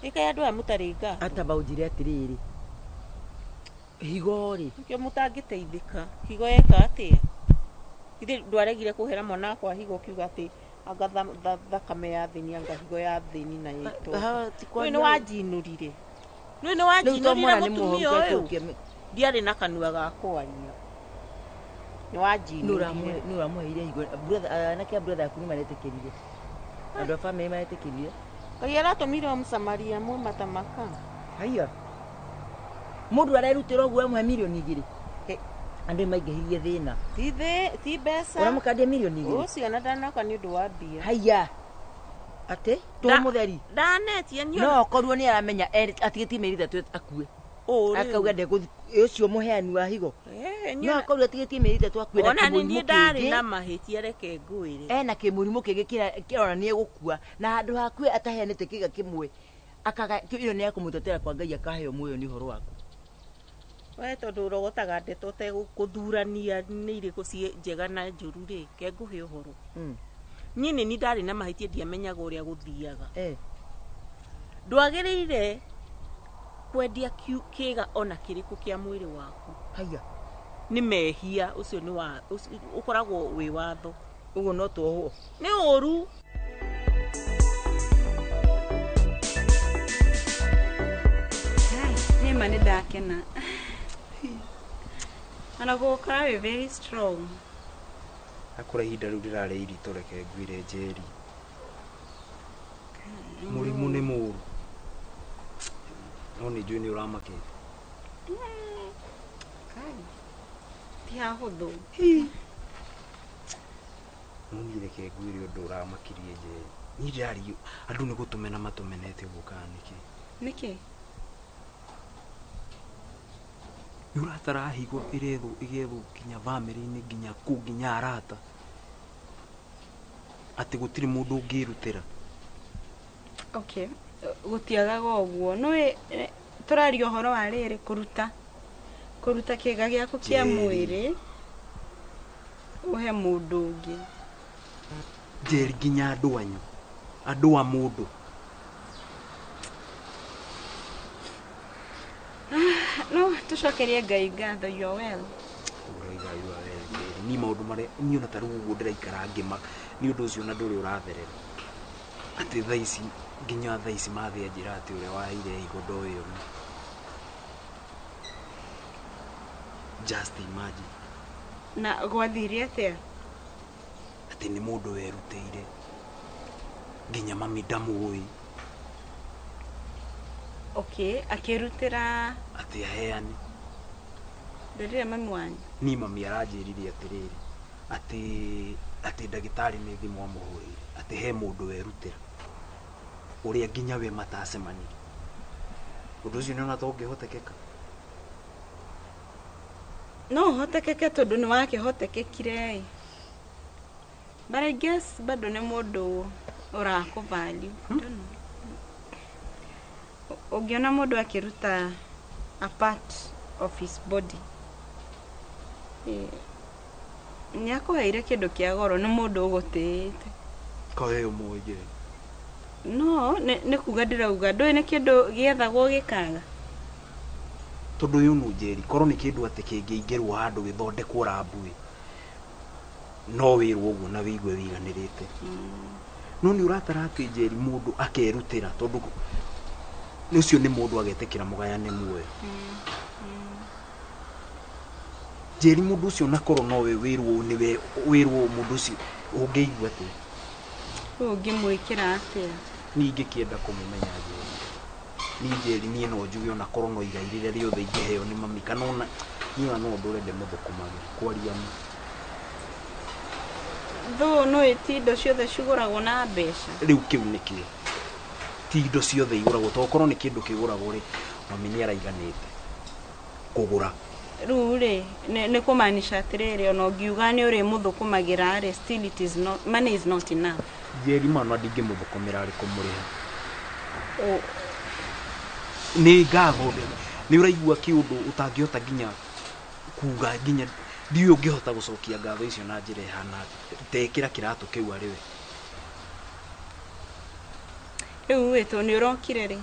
Ĩkaĩ andũ aya mũtarĩ ngatho. Atamba ũnjĩre atĩrĩrĩ, higo rĩ. Nĩkĩo mũtangĩteithĩka. Higo yeka atĩa? Ithe ndwaregire kũhera mwana wakwa higo ũkiuga atĩ anga thakame ya thĩni anga higo ya thĩni na ya itonga. Nĩũĩ nĩ wanjinũrire. Nĩũĩ nĩ wanjinũrire mũtumia ũyũ. Ndiarĩ na kanua ga kwaria. Nĩ wanjinũrire. Nĩ ũramũheire higo. Anake a brother aku nĩ maretĩkĩrire. Andũ a bamĩrĩ maretĩkĩrire. Ngai aratũmire o Mũsamaria mwe matamaka. Haiya. Mũndũ arerutĩra ũguo amũhe mirioni 2. Andũ maingĩhirie thĩna. Ti mbeca. Ũramũkandia mirioni 2. Ũcio ona ndanoka nĩ ũndũ wa mbia. Haiya. Atĩ tũ mũtheri. Ndanetie niĩ. No okorwo nĩ aramenya atigĩtie mĩeri 3 akue. Akauga ndegũthiĩ ũcio mũheani wa higo. No akorwo atigĩtie mĩeri 3 akue na Ona nĩ kĩmũrimũ niĩ ndarĩ kĩngĩ. na mahĩtia reke ngwĩre. Ena kĩmũrimũ kĩngĩ kĩrona nĩ egũkua na handũ hakue ataheanĩte kĩga kĩmwe akaga ĩyo nĩ ya kũmũtetera kwa Ngai akaheo muoyo nĩ ũhoro waku. We tondũ ũrogotaga ndeto ũtegũthurania nĩ irĩkũ ciĩ njega na njũru rĩ, ke ngũhe ũhoro. Niĩ nĩ niĩ ndarĩ na mahĩtia ndiamenyaga ũrĩa gũthiaga. Ndwagĩrĩire kwendia kĩga ona kĩrĩkũ kĩa mwĩrĩ waku. Haiya. Nĩ mehia ũcio nĩ wa ũkoragwo wĩ watho. Ũguo no tuohwo. Nĩ ũru. Nĩma nĩ ndakena. Ona gũkora wĩ very strong. Akora ihinda rĩu rĩrarĩ iritũ reke ngwĩre Njeri. Mũrimũ nĩ mũũru. No nĩ njũĩ nĩ ũramakĩte. Kai. Ti hahũthũ. No niĩ reke ngwĩre ũndũ ũramakirie Njeri. Niĩ ndĩrario andũ nĩ gũtũmena matũmenete ũguo kana nĩkĩ? Nĩkĩ? Nĩ ũratara higo ĩrethwo ĩgethwo nginya bamĩrĩ-inĩ nginya kũ nginya arata. Atĩ gũtirĩ mũndũ ũngĩrutĩra. Okay. Gũtiagaga ũguo. Nĩũĩ tũraria ũhoro wa rĩrĩ kũruta. Kũruta kĩga gĩaku kĩa mwĩrĩ ũhe mũndũ ũngĩ. Njeri nginya andũ anyu. Andũ a mũndũ. No tũcokerie Ngai ngatho you are well. Ũraiga you are well Njeri. Niĩ maũndũ marĩa niĩ ona ta rĩu ũguo ndĩraikara ngĩmaka nĩ ũndũ ũcio na ndũrĩ ũratherera. Atĩ thaa ici nginya thaa ici mathĩ anjĩra atĩ ũrĩa waheire higo ndoĩ ũũ. Just imagine. Na gwathire atĩa? Atĩ nĩ mũndũ werutĩire. Nginya mami ndamũĩ. Okay, akĩrutĩra atĩ aheane. Nderire mami wanyu. Niĩ mami aranjĩrire atĩrĩrĩ atĩ ndagĩtarĩ nĩ thimũ amũhũrĩire atĩ he mũndũ werutĩra ũrĩa nginya we matacemanirie. Ũndũ ũcio nĩona ta ũngĩhotekeka? No ũhotekeke tondũ nĩ wakĩhotekekire ĩ. But I guess bado nĩ mũndũ ũrakũ value. I don't know. Ũngĩona mũndũ akĩruta a part of his body nĩ akũheire kĩndũ kĩa goro nĩ mũndũ ũgũtĩĩte. Kaĩ ũmũĩ Njeri? No, nĩ kuga ndĩrauga ndũĩ nĩ kĩndũ gĩethagwo gĩkaga. Tondũ ũyũ nũ Njeri korwo nĩ kĩndũ atĩ kĩngĩingĩrwo handũ gĩthondekwo rambu ĩ no wĩrwo ũguo na wĩigue wĩiganĩrĩte. No nĩ ũratara atĩ Njeri mũndũ akerutĩra tondũ ũcio nĩ mũndũ agetĩkĩra mũgayane muoyo. Njeri mũndũ ũcio na korwo nowe wĩrwo nĩwe wĩrwo mũndũ ũcio ũngĩigua atĩa? Rĩu ũngĩmwĩkĩra atĩa? Niĩ ingĩkĩenda kũmũmenya Njeri. Niĩ Njeri niĩ no njuge ona korwo no igai rĩrĩa rĩothe ingĩheo nĩ mami kana ona niĩ ona no ndũre ndĩmũthũkũmagĩra kwaria ma. Thũ nĩũĩ ti indo ciothe cigũragwo na mbeca. Rĩu kĩu nĩkĩo. Ti indo ciothe igũragwo tondũ korwo nĩ kĩndũ kĩgũragwo rĩ mami nĩ araiganĩte kũgũra. Rĩu rĩ nĩ kũmaanisha atĩrĩrĩ ona ũngiuga nĩ ũrĩmũthũkũmagĩra rĩ still it is not, money is not enough. Njeri mana ndingĩmũthũkũmĩra arĩ kũmũrĩha. Nĩ ngatho nĩ ũraigua kĩũndũ ũtangĩhota nginya kuga nginya ndiũĩ ũngĩhota gũcokia ngatho icio na njĩra ĩhana atĩa. Tekĩra kĩratũ kĩu arĩ we. Rĩu ĩ tondũ nĩ ũrokire rĩ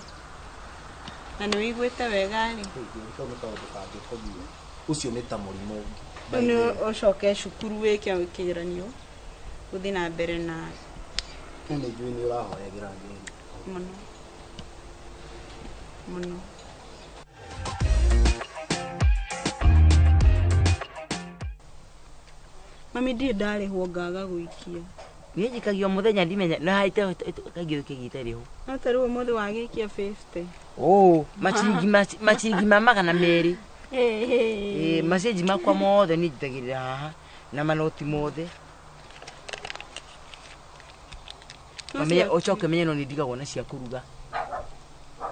na nĩ wĩiguĩte wega rĩ. Kau nĩ kaũndũ kangĩkũgia. Ũcio nĩ ta mũrimũ ũngĩ. Rĩu nĩ ũcoke cukuru wĩke kĩgeranio ũthiĩ na mbere na Nĩ njũĩ nĩ ũrahoyagĩra Njeri. Mũno. Mũno. Mami ndirĩ ndarĩhwo ngaga gũikia. Niĩ njikagia o mũthenya ndimenya no haite kaingĩ ũkĩgĩte rĩho. No ta rĩu ũmũthĩ wagĩikia 50. Oh, maciringi ma 200. Ĩĩ, macenji makwa mothe niĩ njitagĩrĩra haha na manoti mothe. Ũmenye ũcoke ũmenye no nĩ ndigagwo na cia kũruga.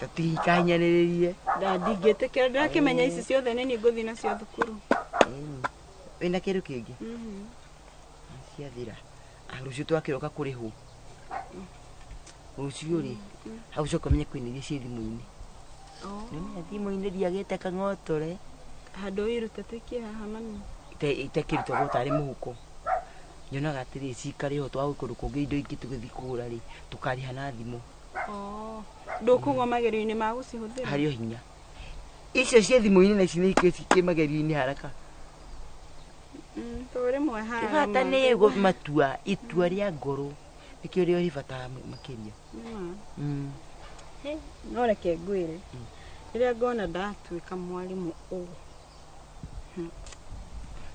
Tatikanyanĩrĩrie. Ndingĩtĩkĩra ndĩrakĩmenya ici ciothe nĩ niĩ ngũthiĩ nacio thukuru. Wĩna kĩndũ kĩngĩ? Ciathira. Rũciũ twakĩroka kũrĩhwo. Rũciũ rĩ, hau ũcoke ũmenye kwĩna iria ciĩ thimũ-inĩ. Nĩũmenya thimũ-inĩ ndiagĩte kang'otore. Handũ wĩrute tũikie haha mami. Itakĩrutagwo tarĩ mũhuko. Nyonaga atĩrĩ cikarĩho twagũthiĩ kũndũ kũngĩ indo ingĩ tũgĩthiĩ kũgũra rĩ, tũkarĩha na thimũ. Ndũkũgwa magerio-inĩ ma gũcihũthĩra? Harĩ o hinya. Icio ciĩ thimũ-inĩ na ici nĩ cikĩ magerio-inĩ haraka. Tondũ rĩmwe haha Bata nĩ matua, itua rĩa ngoro nĩkĩo rĩo rĩ bata makĩria. No reke ngwĩre. Rĩrĩa ngona ndatuĩka mwarimũ ũũ.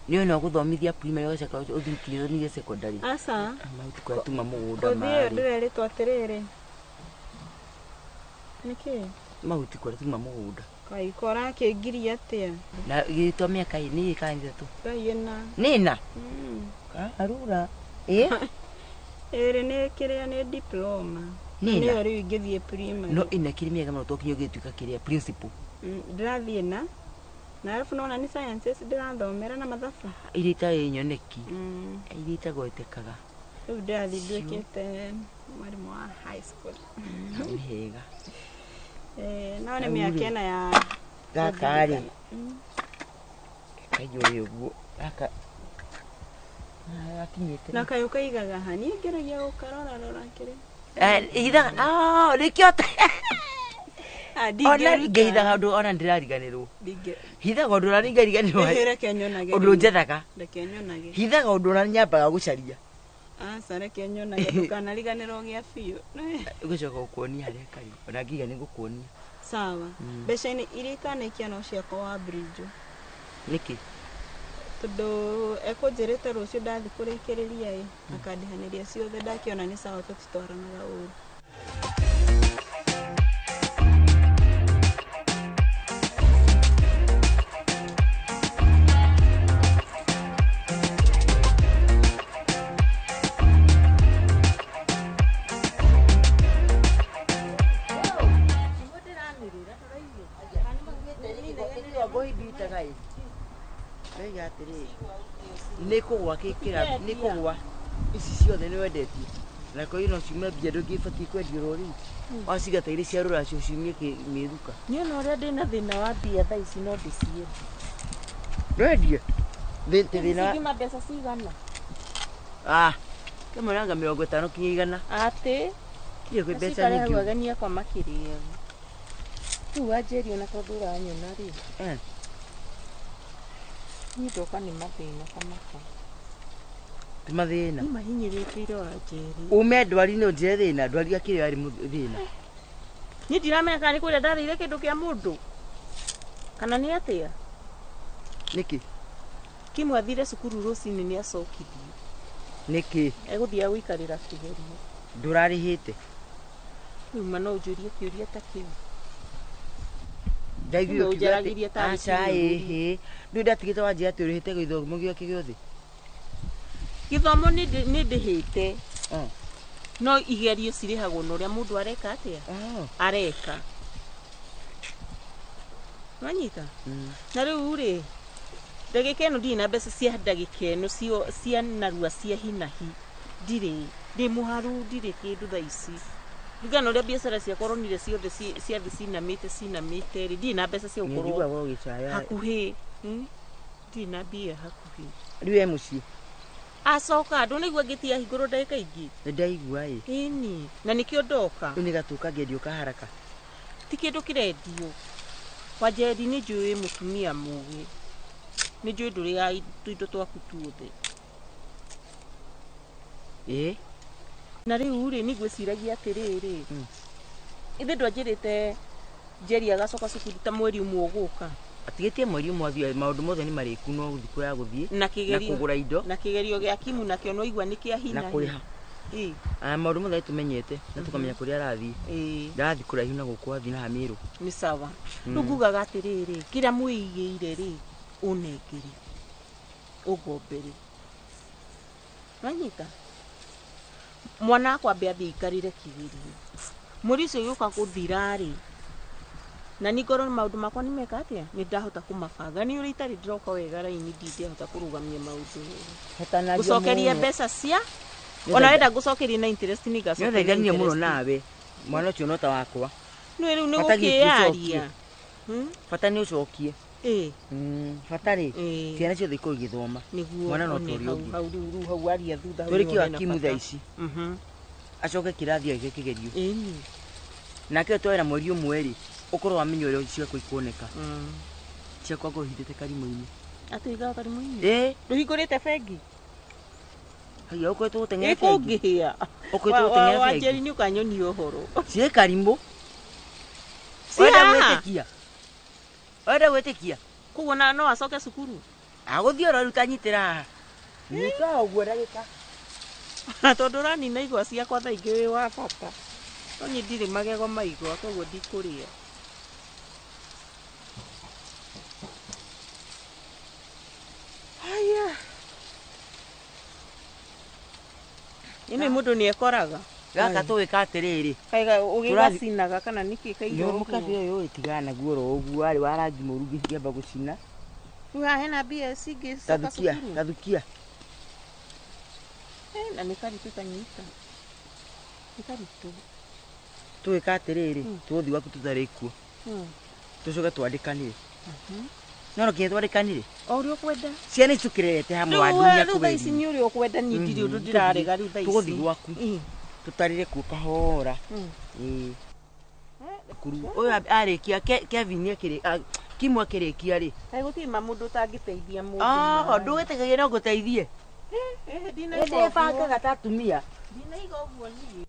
Nĩ no gũthomithia primary ũgacoka ũthiĩ ũthomithie secondary. Aca. Mahuti kwa tuma mũgũnda Kothi ĩyo marĩ. ndĩrerĩtwo atĩrĩrĩ. Nĩkĩ? Mahuti kwa tuma mũgũnda. Kaĩ ko ũrakĩngiria atĩa? Na gĩtwa mĩaka ĩ nĩ ĩka ithatũ. Ngai ĩna. Nĩ ĩna? Arura. Ĩ? Ĩrĩ nĩ kĩrĩa nĩ diploma. Nĩ ĩna? Nĩyo rĩu ingĩthiĩ primary. No ĩna kĩrĩ mĩega mũno tokinya ũgĩtuĩka kĩrĩa principal. Ndĩrathiĩ na arabu nona nĩ sciences ndĩrathomera na mathabu. Iria itarĩ nyoneki. Iria itagwetekaga. Rĩu ndĩrathiĩ nduĩkĩte mwarimũ wa high school. Nĩ hega. No nĩ mĩaka ĩna ya Gaka rĩ. Kaiyũre ũguo. Gaka. Gakinyĩte. Na kaĩ ũkaigaga ha? Niĩ ngeragia gũkarora rora kĩrĩa. Hithaga. Nĩkĩo ona ngĩhithaga ũndũ ona ndĩrariganĩrwo. Hithaga ũndũ ũrĩa ningariganĩrwo. Reke nyonage. Ũndũ njethaga. Reke nyonage. Hithaga ũndũ ũrĩa nyambaga gũcaria. Aca reke nyonage ndũkanariganĩrwo gĩa biũ. Ngũcoka gũkuonia harĩa karĩ. Ona ngiga nĩ ngũkuonia. Sawa. Mbeca-inĩ iria itanaikia no ciakwa wa bridge. Nĩkĩ? Tondũ ekũnjĩrĩte rũciũ ndathiĩ kũrĩkĩrĩria ĩ akandĩhanĩria ciothe ndakĩona nĩ sawa tũtitwaranaga ũru. Nĩ kũgwa kĩkĩra nĩ kũgwa ici ciothe nĩ wendetie na kwa hiyo no ciume mbia ndũngĩbatiĩ kwendio rũrĩu waciga ta irĩ cia rũracio ciumie mĩthuka. Niĩ ona ũrĩa ndĩna thĩna wa mbia thaa ici no ndĩciendie. Ndwendie? Thĩna Cingiuma mbeca cigana? Kĩmwe nanga 50 kinya 100. Atĩ? Ndirĩ kwĩ mbeca Cikare hau nyingĩ. ageni akwa makĩrĩaga. Rĩu wanjĩri ona tondũ ũranyona rĩ. Niĩ ndoka nĩ mathĩna kamaka. Ti mathĩna. Niĩ mahinyĩrĩkĩire wanjĩri. Ume ndwari nĩ ũnjĩre thĩna, ndwari akĩrĩ yarĩ thĩna. Niĩ ndiramenya kana nĩ kũrĩa ndarĩire kĩndũ kĩa mũndũ. Kana nĩ atĩa? Nĩkĩ? Kimwe athire cukuru rũcinĩ nĩ acokirie. Nĩkĩ? Egũthiaga gũikarĩra kĩgerio. Ndũrarĩhĩte? Rĩu ma no ũnjũrie kĩũria ta kĩu. Ndaiguire ũkiuga atĩ Ũnjaragĩria tarĩ aca ĩhĩ. Ndũĩ ndatigĩte wanjĩra atĩ ũrĩhĩte gĩthomo gĩake gĩothe. Gĩthomo nĩ ndĩhĩte. No igerio cirĩhagwo na ũrĩa mũndũ areka atĩa? Areka. Wanyita? Na rĩu rĩ, ndagĩka ĩno ndirĩ na mbeca cia ndagĩka ĩno cia narua cia hinahi. Ndirĩ. Ndĩ mũharu ndirĩ kĩndũ thaa ici. Ringana na ũrĩa biacara ciakwa ũronire ciothe ciathiĩ cinamĩte cinamĩte rĩ, ndirĩ na mbeca cia gũkorwo hakuhĩ. Ndirĩ na mbia hakuhĩ. Rĩu e mũciĩ? Acoka ndũnaigua ngĩti yahingũrwo ndagĩka ingĩ? Nĩ ndaigua ĩ. Ĩni, na nĩkĩo ndoka. Rĩu nĩ gatũ kangĩendio ka haraka. Ti kĩndũ kĩrendio. Wanjeri nĩ njũĩ mũtumia mũgĩ. Nĩ njũĩ ndũrĩaga tũindo twaku tuothe. Ĩ? Na rĩu rĩ, nĩ ngwĩciragia atĩrĩrĩ. Ithe ndwanjĩrĩte Njeri agacoka cukuru ta mweri ũmwe ũgũka. Atigĩtie mweri ũmwe athiĩ maũndũ mothe nĩ marĩku no gũthiĩ kũrĩa gũthiĩ. Na kĩgerio. Na kũgũra indo. Na kĩgerio gĩa Kimu nakĩo no igua nĩ kĩa hina. Na kũrĩha. Maũndũ mothe tũmenyete na tũkamenya kũrĩa arathiĩ. Ndarathiĩ kũraihu na gũkũ athiĩ na Mĩrũ. Nĩ sawa. Rĩu ngugaga atĩrĩrĩ, kĩrĩa mwĩigĩire rĩ, ũnengere. Ũgombere. Wanyita? Mwana wakwa ambe athiĩ aikarĩre kĩgerio. Mweri ũcio ũgĩũka gũthira rĩ, na nĩ ngorwo maũndũ makwa nĩ meka atĩa? Nĩ ndahota kũmabanga. Nĩ ũrĩa itarĩ ndĩroka wega raini ndingĩhota kũrũgamia maũndũ wega. Gũcokeria mbeca cia ona wenda ngũcokerie na interest nĩ ngacokeria. Nĩ mũno nawe. Mwana ũcio no ta wakwa. Nĩ rĩu nĩ gũkĩaria. Bata nĩ ũcokie. Bata rĩ, ciana ciothe ikorwo igĩthoma. Mwana no ta ũrĩa ũngĩ. Hau rĩu hau aria thutha hau. Tũrĩkie wa Kimu thaa ici. Acoke kĩrathi agĩke kĩgerio. Nake twera mweri ũmwe rĩ, ũkorwo wamenya ũrĩa ciakwa ikuoneka. Ciakwa ngũhithĩte karimũ-inĩ. Atĩ ũigaga karimũ-inĩ? Ĩ. Ndũhingũrĩte bengi? Haiya ũkoretwo gũteng'era bengi. Ĩkũngĩhĩa. Ũkoretwo gũteng'era bengi. Wanjeri nĩ ũkanyonia ũhoro. Ciĩ karimũ. Ci Wenda haha? gwĩtĩkia? Wenda gwĩtĩkia? Koguo na no acoke cukuru. Agũthiĩ oro rĩu tanyitĩra haha. Nyita ũguo ndagĩka. Tondũ ũranina igwa ciakwa thaa ingĩ wĩ wa bata. No niĩ ndirĩ magego ma igwa koguo ndikũrĩa. Haya. Nĩ mũndũ nĩ ekoraga. Gaka tũgĩka atĩrĩrĩ. Kaiga ũgĩgacinaga kana nĩkĩ kaigwo ũguo? Mũkabe ũyũ tigana naguo oro ũguo warĩ wa rangi mũru ngĩamba gũcina. Rĩu haha hena mbia cingĩ coka cukuru. Tathukia. Na nĩ karitũ tanyita. Nĩ karitũ. Tũgĩka atĩrĩrĩ, tũgũthiĩ gwaku tũtare kuo. Tũcoke twandĩkanire. No nginya twandĩkanire. O ũrĩa ũkwenda. Ciana ici tũkĩrerete hamwe wa dunia kũrĩ. Rĩu thaa ici nĩ ũrĩa ũkwenda niĩ ndirĩ ũndũ ndĩrarega rĩu thaa ici. Tũgũthiĩ gwaku. Tũtarire kuo kahora. Cukuru ũyũ arĩkia Kevin akĩrĩ Kimu akĩrĩkia rĩ. Kaĩ gũtirĩ ma mũndũ ũtangĩteithia mũndũ. Ah, ndũgĩtĩkagia no ngũteithie. Ndĩbangaga ta atumia. Ndinaiga ũguo niĩ.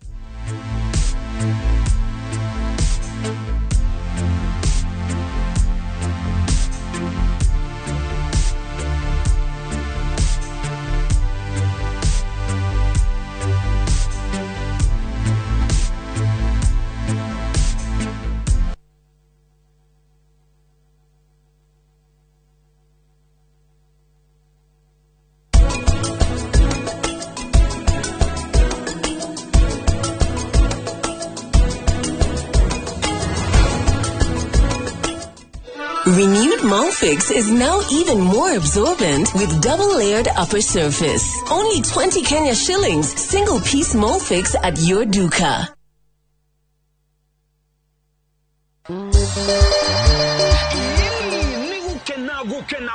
Renewed Molfix is now even more absorbent with double-layered upper surface. Only 20 Kenya shillings, single piece Molfix at your duka.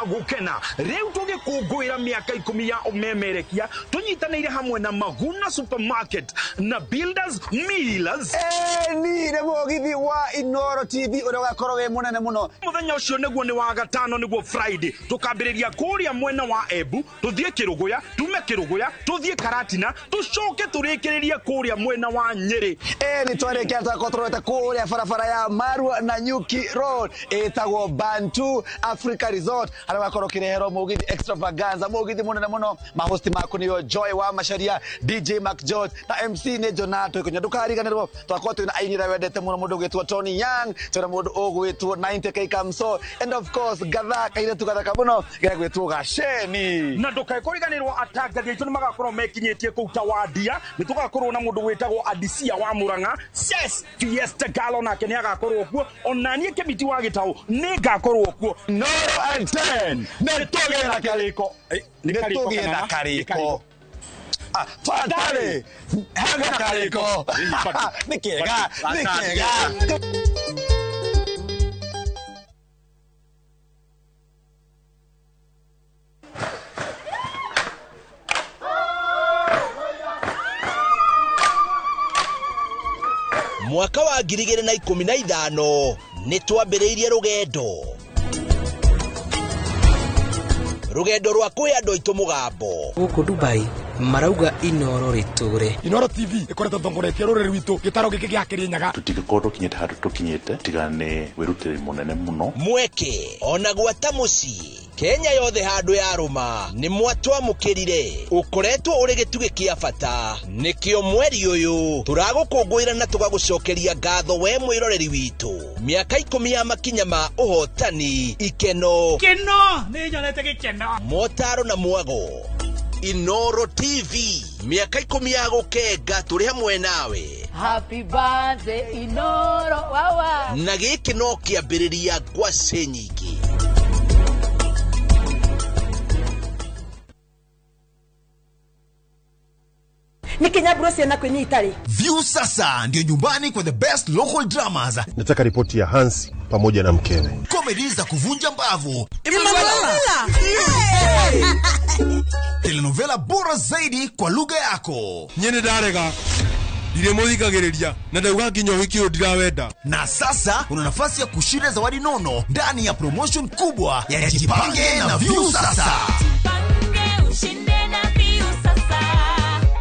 Gukena riu tugikungũĩra mĩaka 10 ya ũmemerekia tũnyitanĩire hamwe na Maguna Supermarket na Builders Millers. Ni nĩ mũgithi wa Inooro TV ũrĩa ũgakorwo wĩ mũnene mũno. Mũthenya ũcio nĩguo nĩ wa gatano nĩguo Friday tũkambĩrĩria kũrĩa mwena wa Embu tũthiĩ Kĩrũgũya tume Kĩrũgũya tũthiĩ Karatina tũcoke tũrĩkĩrĩrie kũrĩa mwena wa Nyĩrĩ. Nĩ twarĩkia twakorwo tũrorete kũrĩa barabara ya Marua na Nyuki Road ĩtagwo Bantu Africa Resort harĩa ũgakorwo ũkĩreherwo mũgithi extravaganza mũgithi mũnene mũno. Mahosti maku nĩo Joy wa Macharia, DJ Mark George na MC nĩ Jonato Ikunya. Ndũkariganĩrwo twakorwo twĩna aini arĩa wendete mũno, mũndũ ũgwĩtwo Tony Young, twĩna mũndũ ũgwĩtwo 90K Kamso and of course gatha kairĩtu gathaka mũno gegwĩtwo Gaceni. Na ndũkae kũriganĩrwo atangathi aitũ nĩ magakorwo mekinyĩtie kũu ta Wandia. Nĩ tũgakorwo na mũndũ wĩtagwo Adisia wa Murang'a, Ses Fiesta Galo nake nĩ agakorwo kuo, ona niĩ Kĩmiti wa Gĩtaũ nĩ ngakorwo kuo. Noro and 10 nĩ tũgĩe na karĩko. Nĩ tũgĩe na karĩko. Twatarĩ hena karĩko. Nĩ kĩega, nĩ kĩega. Mwaka wa 2015 nĩ twambĩrĩirie rũgendo rwa kwĩ andũ aitũ mũgambo. Gũkũ Dubai marauga Inooro rĩtũre. Inooro TV ĩkoretwo ĩtongoretie rũrĩrĩ rwitũ gĩtaro gĩkĩ gĩa Kĩrĩnyaga. Tũtingĩkorwo tũkinyĩte handũ tũkinyĩte tiga nĩ wĩrutĩri mũnene mũno. Mweke ona gwata mũciĩ Kenya yothe handũ ya rũma nĩ mwatwamũkĩrire. Ũkoretwo ũrĩ gĩtugĩ kĩa bata nĩkĩo mweri ũyũ tũragũkũngũĩra na tũgagũcokeria ngatho we mwĩroreri witũ. Mĩaka 10 ya makinya ma ũhotani, ikeno, keno nĩ nyonete gĩkeno, motaro na mwago. Inooro TV mĩaka 10 ya gũkenga tũrĩ hamwe nawe. Happy birthday Inooro wawa. Na gĩkĩ no kĩambĩrĩria ngwacĩ nyingĩ. View sasa ndio nyumbani kwa the best local dramas. Nataka ripoti ya Hans pamoja na mkewe. Comedy za kuvunja mbavu. Telenovela bora zaidi kwa lugha yako. Nyene ndarega. Ndiremuthikagiriria na ndauga nginya ũhiki ũyũ ndirawenda. Na sasa una nafasi ya kushinda zawadi nono ndani ya promotion kubwa ya Jipange na View Sasa. Jipange ushinde na View Sasa.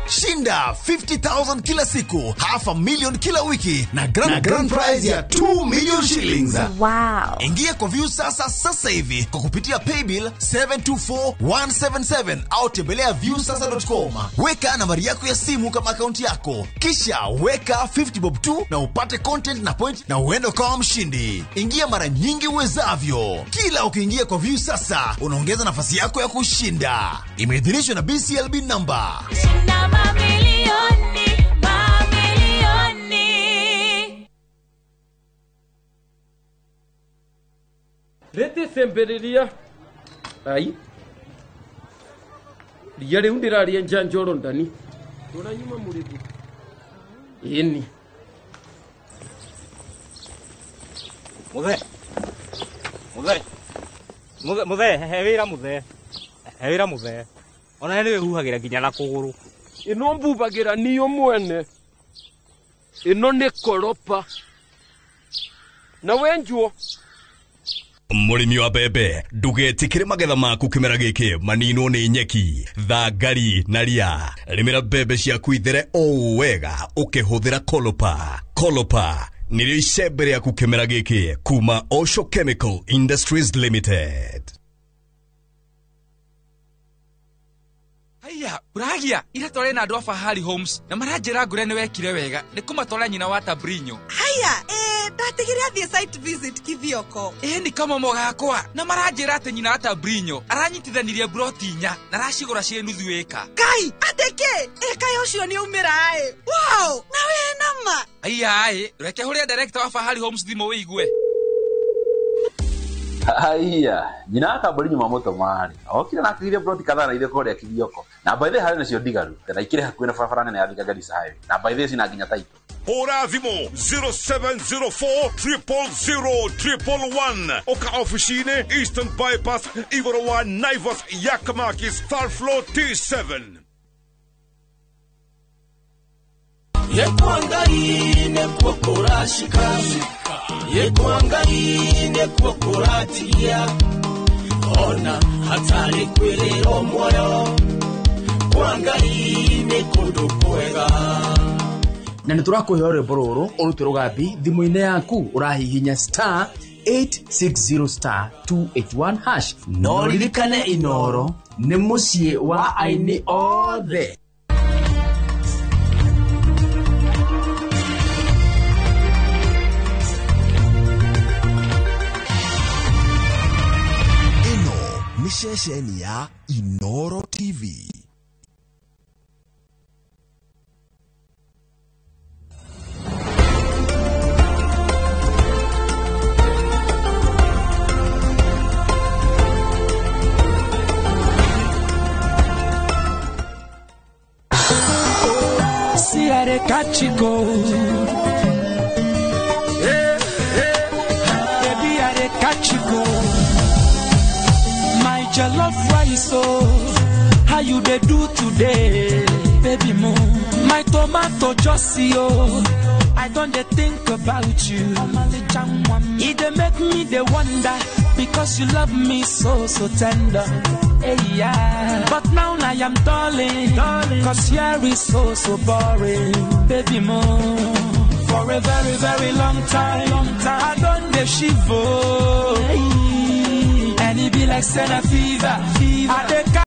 Shinda Shinda 50,000 kila siku, 500,000 kila wiki na grand prize ya 2 million shillings. Wow. Ingia kwa Viusasa sasa hivi kwa kupitia paybill 724177 au tembelea viusasa.com. Weka nambari yako ya simu kama akaunti yako, kisha weka 50 bob tu na upate content na point na uende ukawa mshindi. Ingia mara nyingi uwezavyo. Kila ukiingia kwa Viusasa unaongeza nafasi yako ya kushinda. Imeidhinishwa na BCLB number. Shinda mamilioni, mamilioni. Rete sembereria. Ai. Ria riu ndiraria njanjoro ndani. Tora nyuma murithi. Ĩni. Muthe. Muthe. Muthe, muthe, he wira muthe. He wira muthe. Ona nĩ wĩhuhagĩra nginya na kũgũrũ. Ĩno mbubagĩra niyo mwene. Ĩno nĩ koropa. Na wenjuo. Mũrĩmi wa mbembe ndũgetĩkĩre magetha maku kĩmera gĩkĩ maninwo nĩ nyeki, thangari na ria. Rĩmĩra mbembe ciaku ithere o wega ũkĩhũthĩra Kolopa. Kolopa nĩrĩo icembe rĩaku kĩmera gĩkĩ kuma Osho Chemical Industries Limited. Haiya, uragia ira tware na andu a Fahari Homes na maranjira ngure ni wekire wega ni kumatwara nyina wa Tabrinyo. Haiya, ndatigire athie site visit Kithioko. Ni kama mogakwa na maranjira ati nyina wa Tabrinyo aranyitithanirie broti inya na aracigura cie nuthu eka. Kai, ateke eka ucio ni umira ai. Wow, na we nama. Haiya ai, reke huria director wa Fahari Homes thimu wigue. Haiya, nyina akambori nyuma moto mari. Okira na akigiria ploti kadhaa na ithe koria Kithioko. Na by the harĩ nacio ndigaru, na ikire hakuhĩ na barabara nene ya Thika Garissa Highway. Na by the cina nginya taito. Hũra thimũ 0704 000 111. Oka ofici-inĩ Eastern Bypass igũrũ wa Naivas Yakamakis third floor T7. Yekwangaine kuokurashika, yekwangaine kuokuratia, ona hatari kwiriro moyo, kwangaine kundu kwega. Na nĩ tũrakũhe rwĩmbo rũrũ ũrute rũgambi thimũ-inĩ yaku ũrahihinya star 860 star 281 hash. No ririkane Inoro nĩ mũciĩ wa aini othe. Ceceni ya Inoro TV. See how they catch you go. Hey, hey. Baby, how they catch you go. Jollof rice, oh, how you they do today, baby mo? My tomato just see, oh, I don't they think about you. It they make me they wonder because you love me so so tender. Hey, yeah. But now I am darling, cause here is so so boring, baby mo. For a very very long time, I don't they shiver. Hey. And it be like Senna fever. I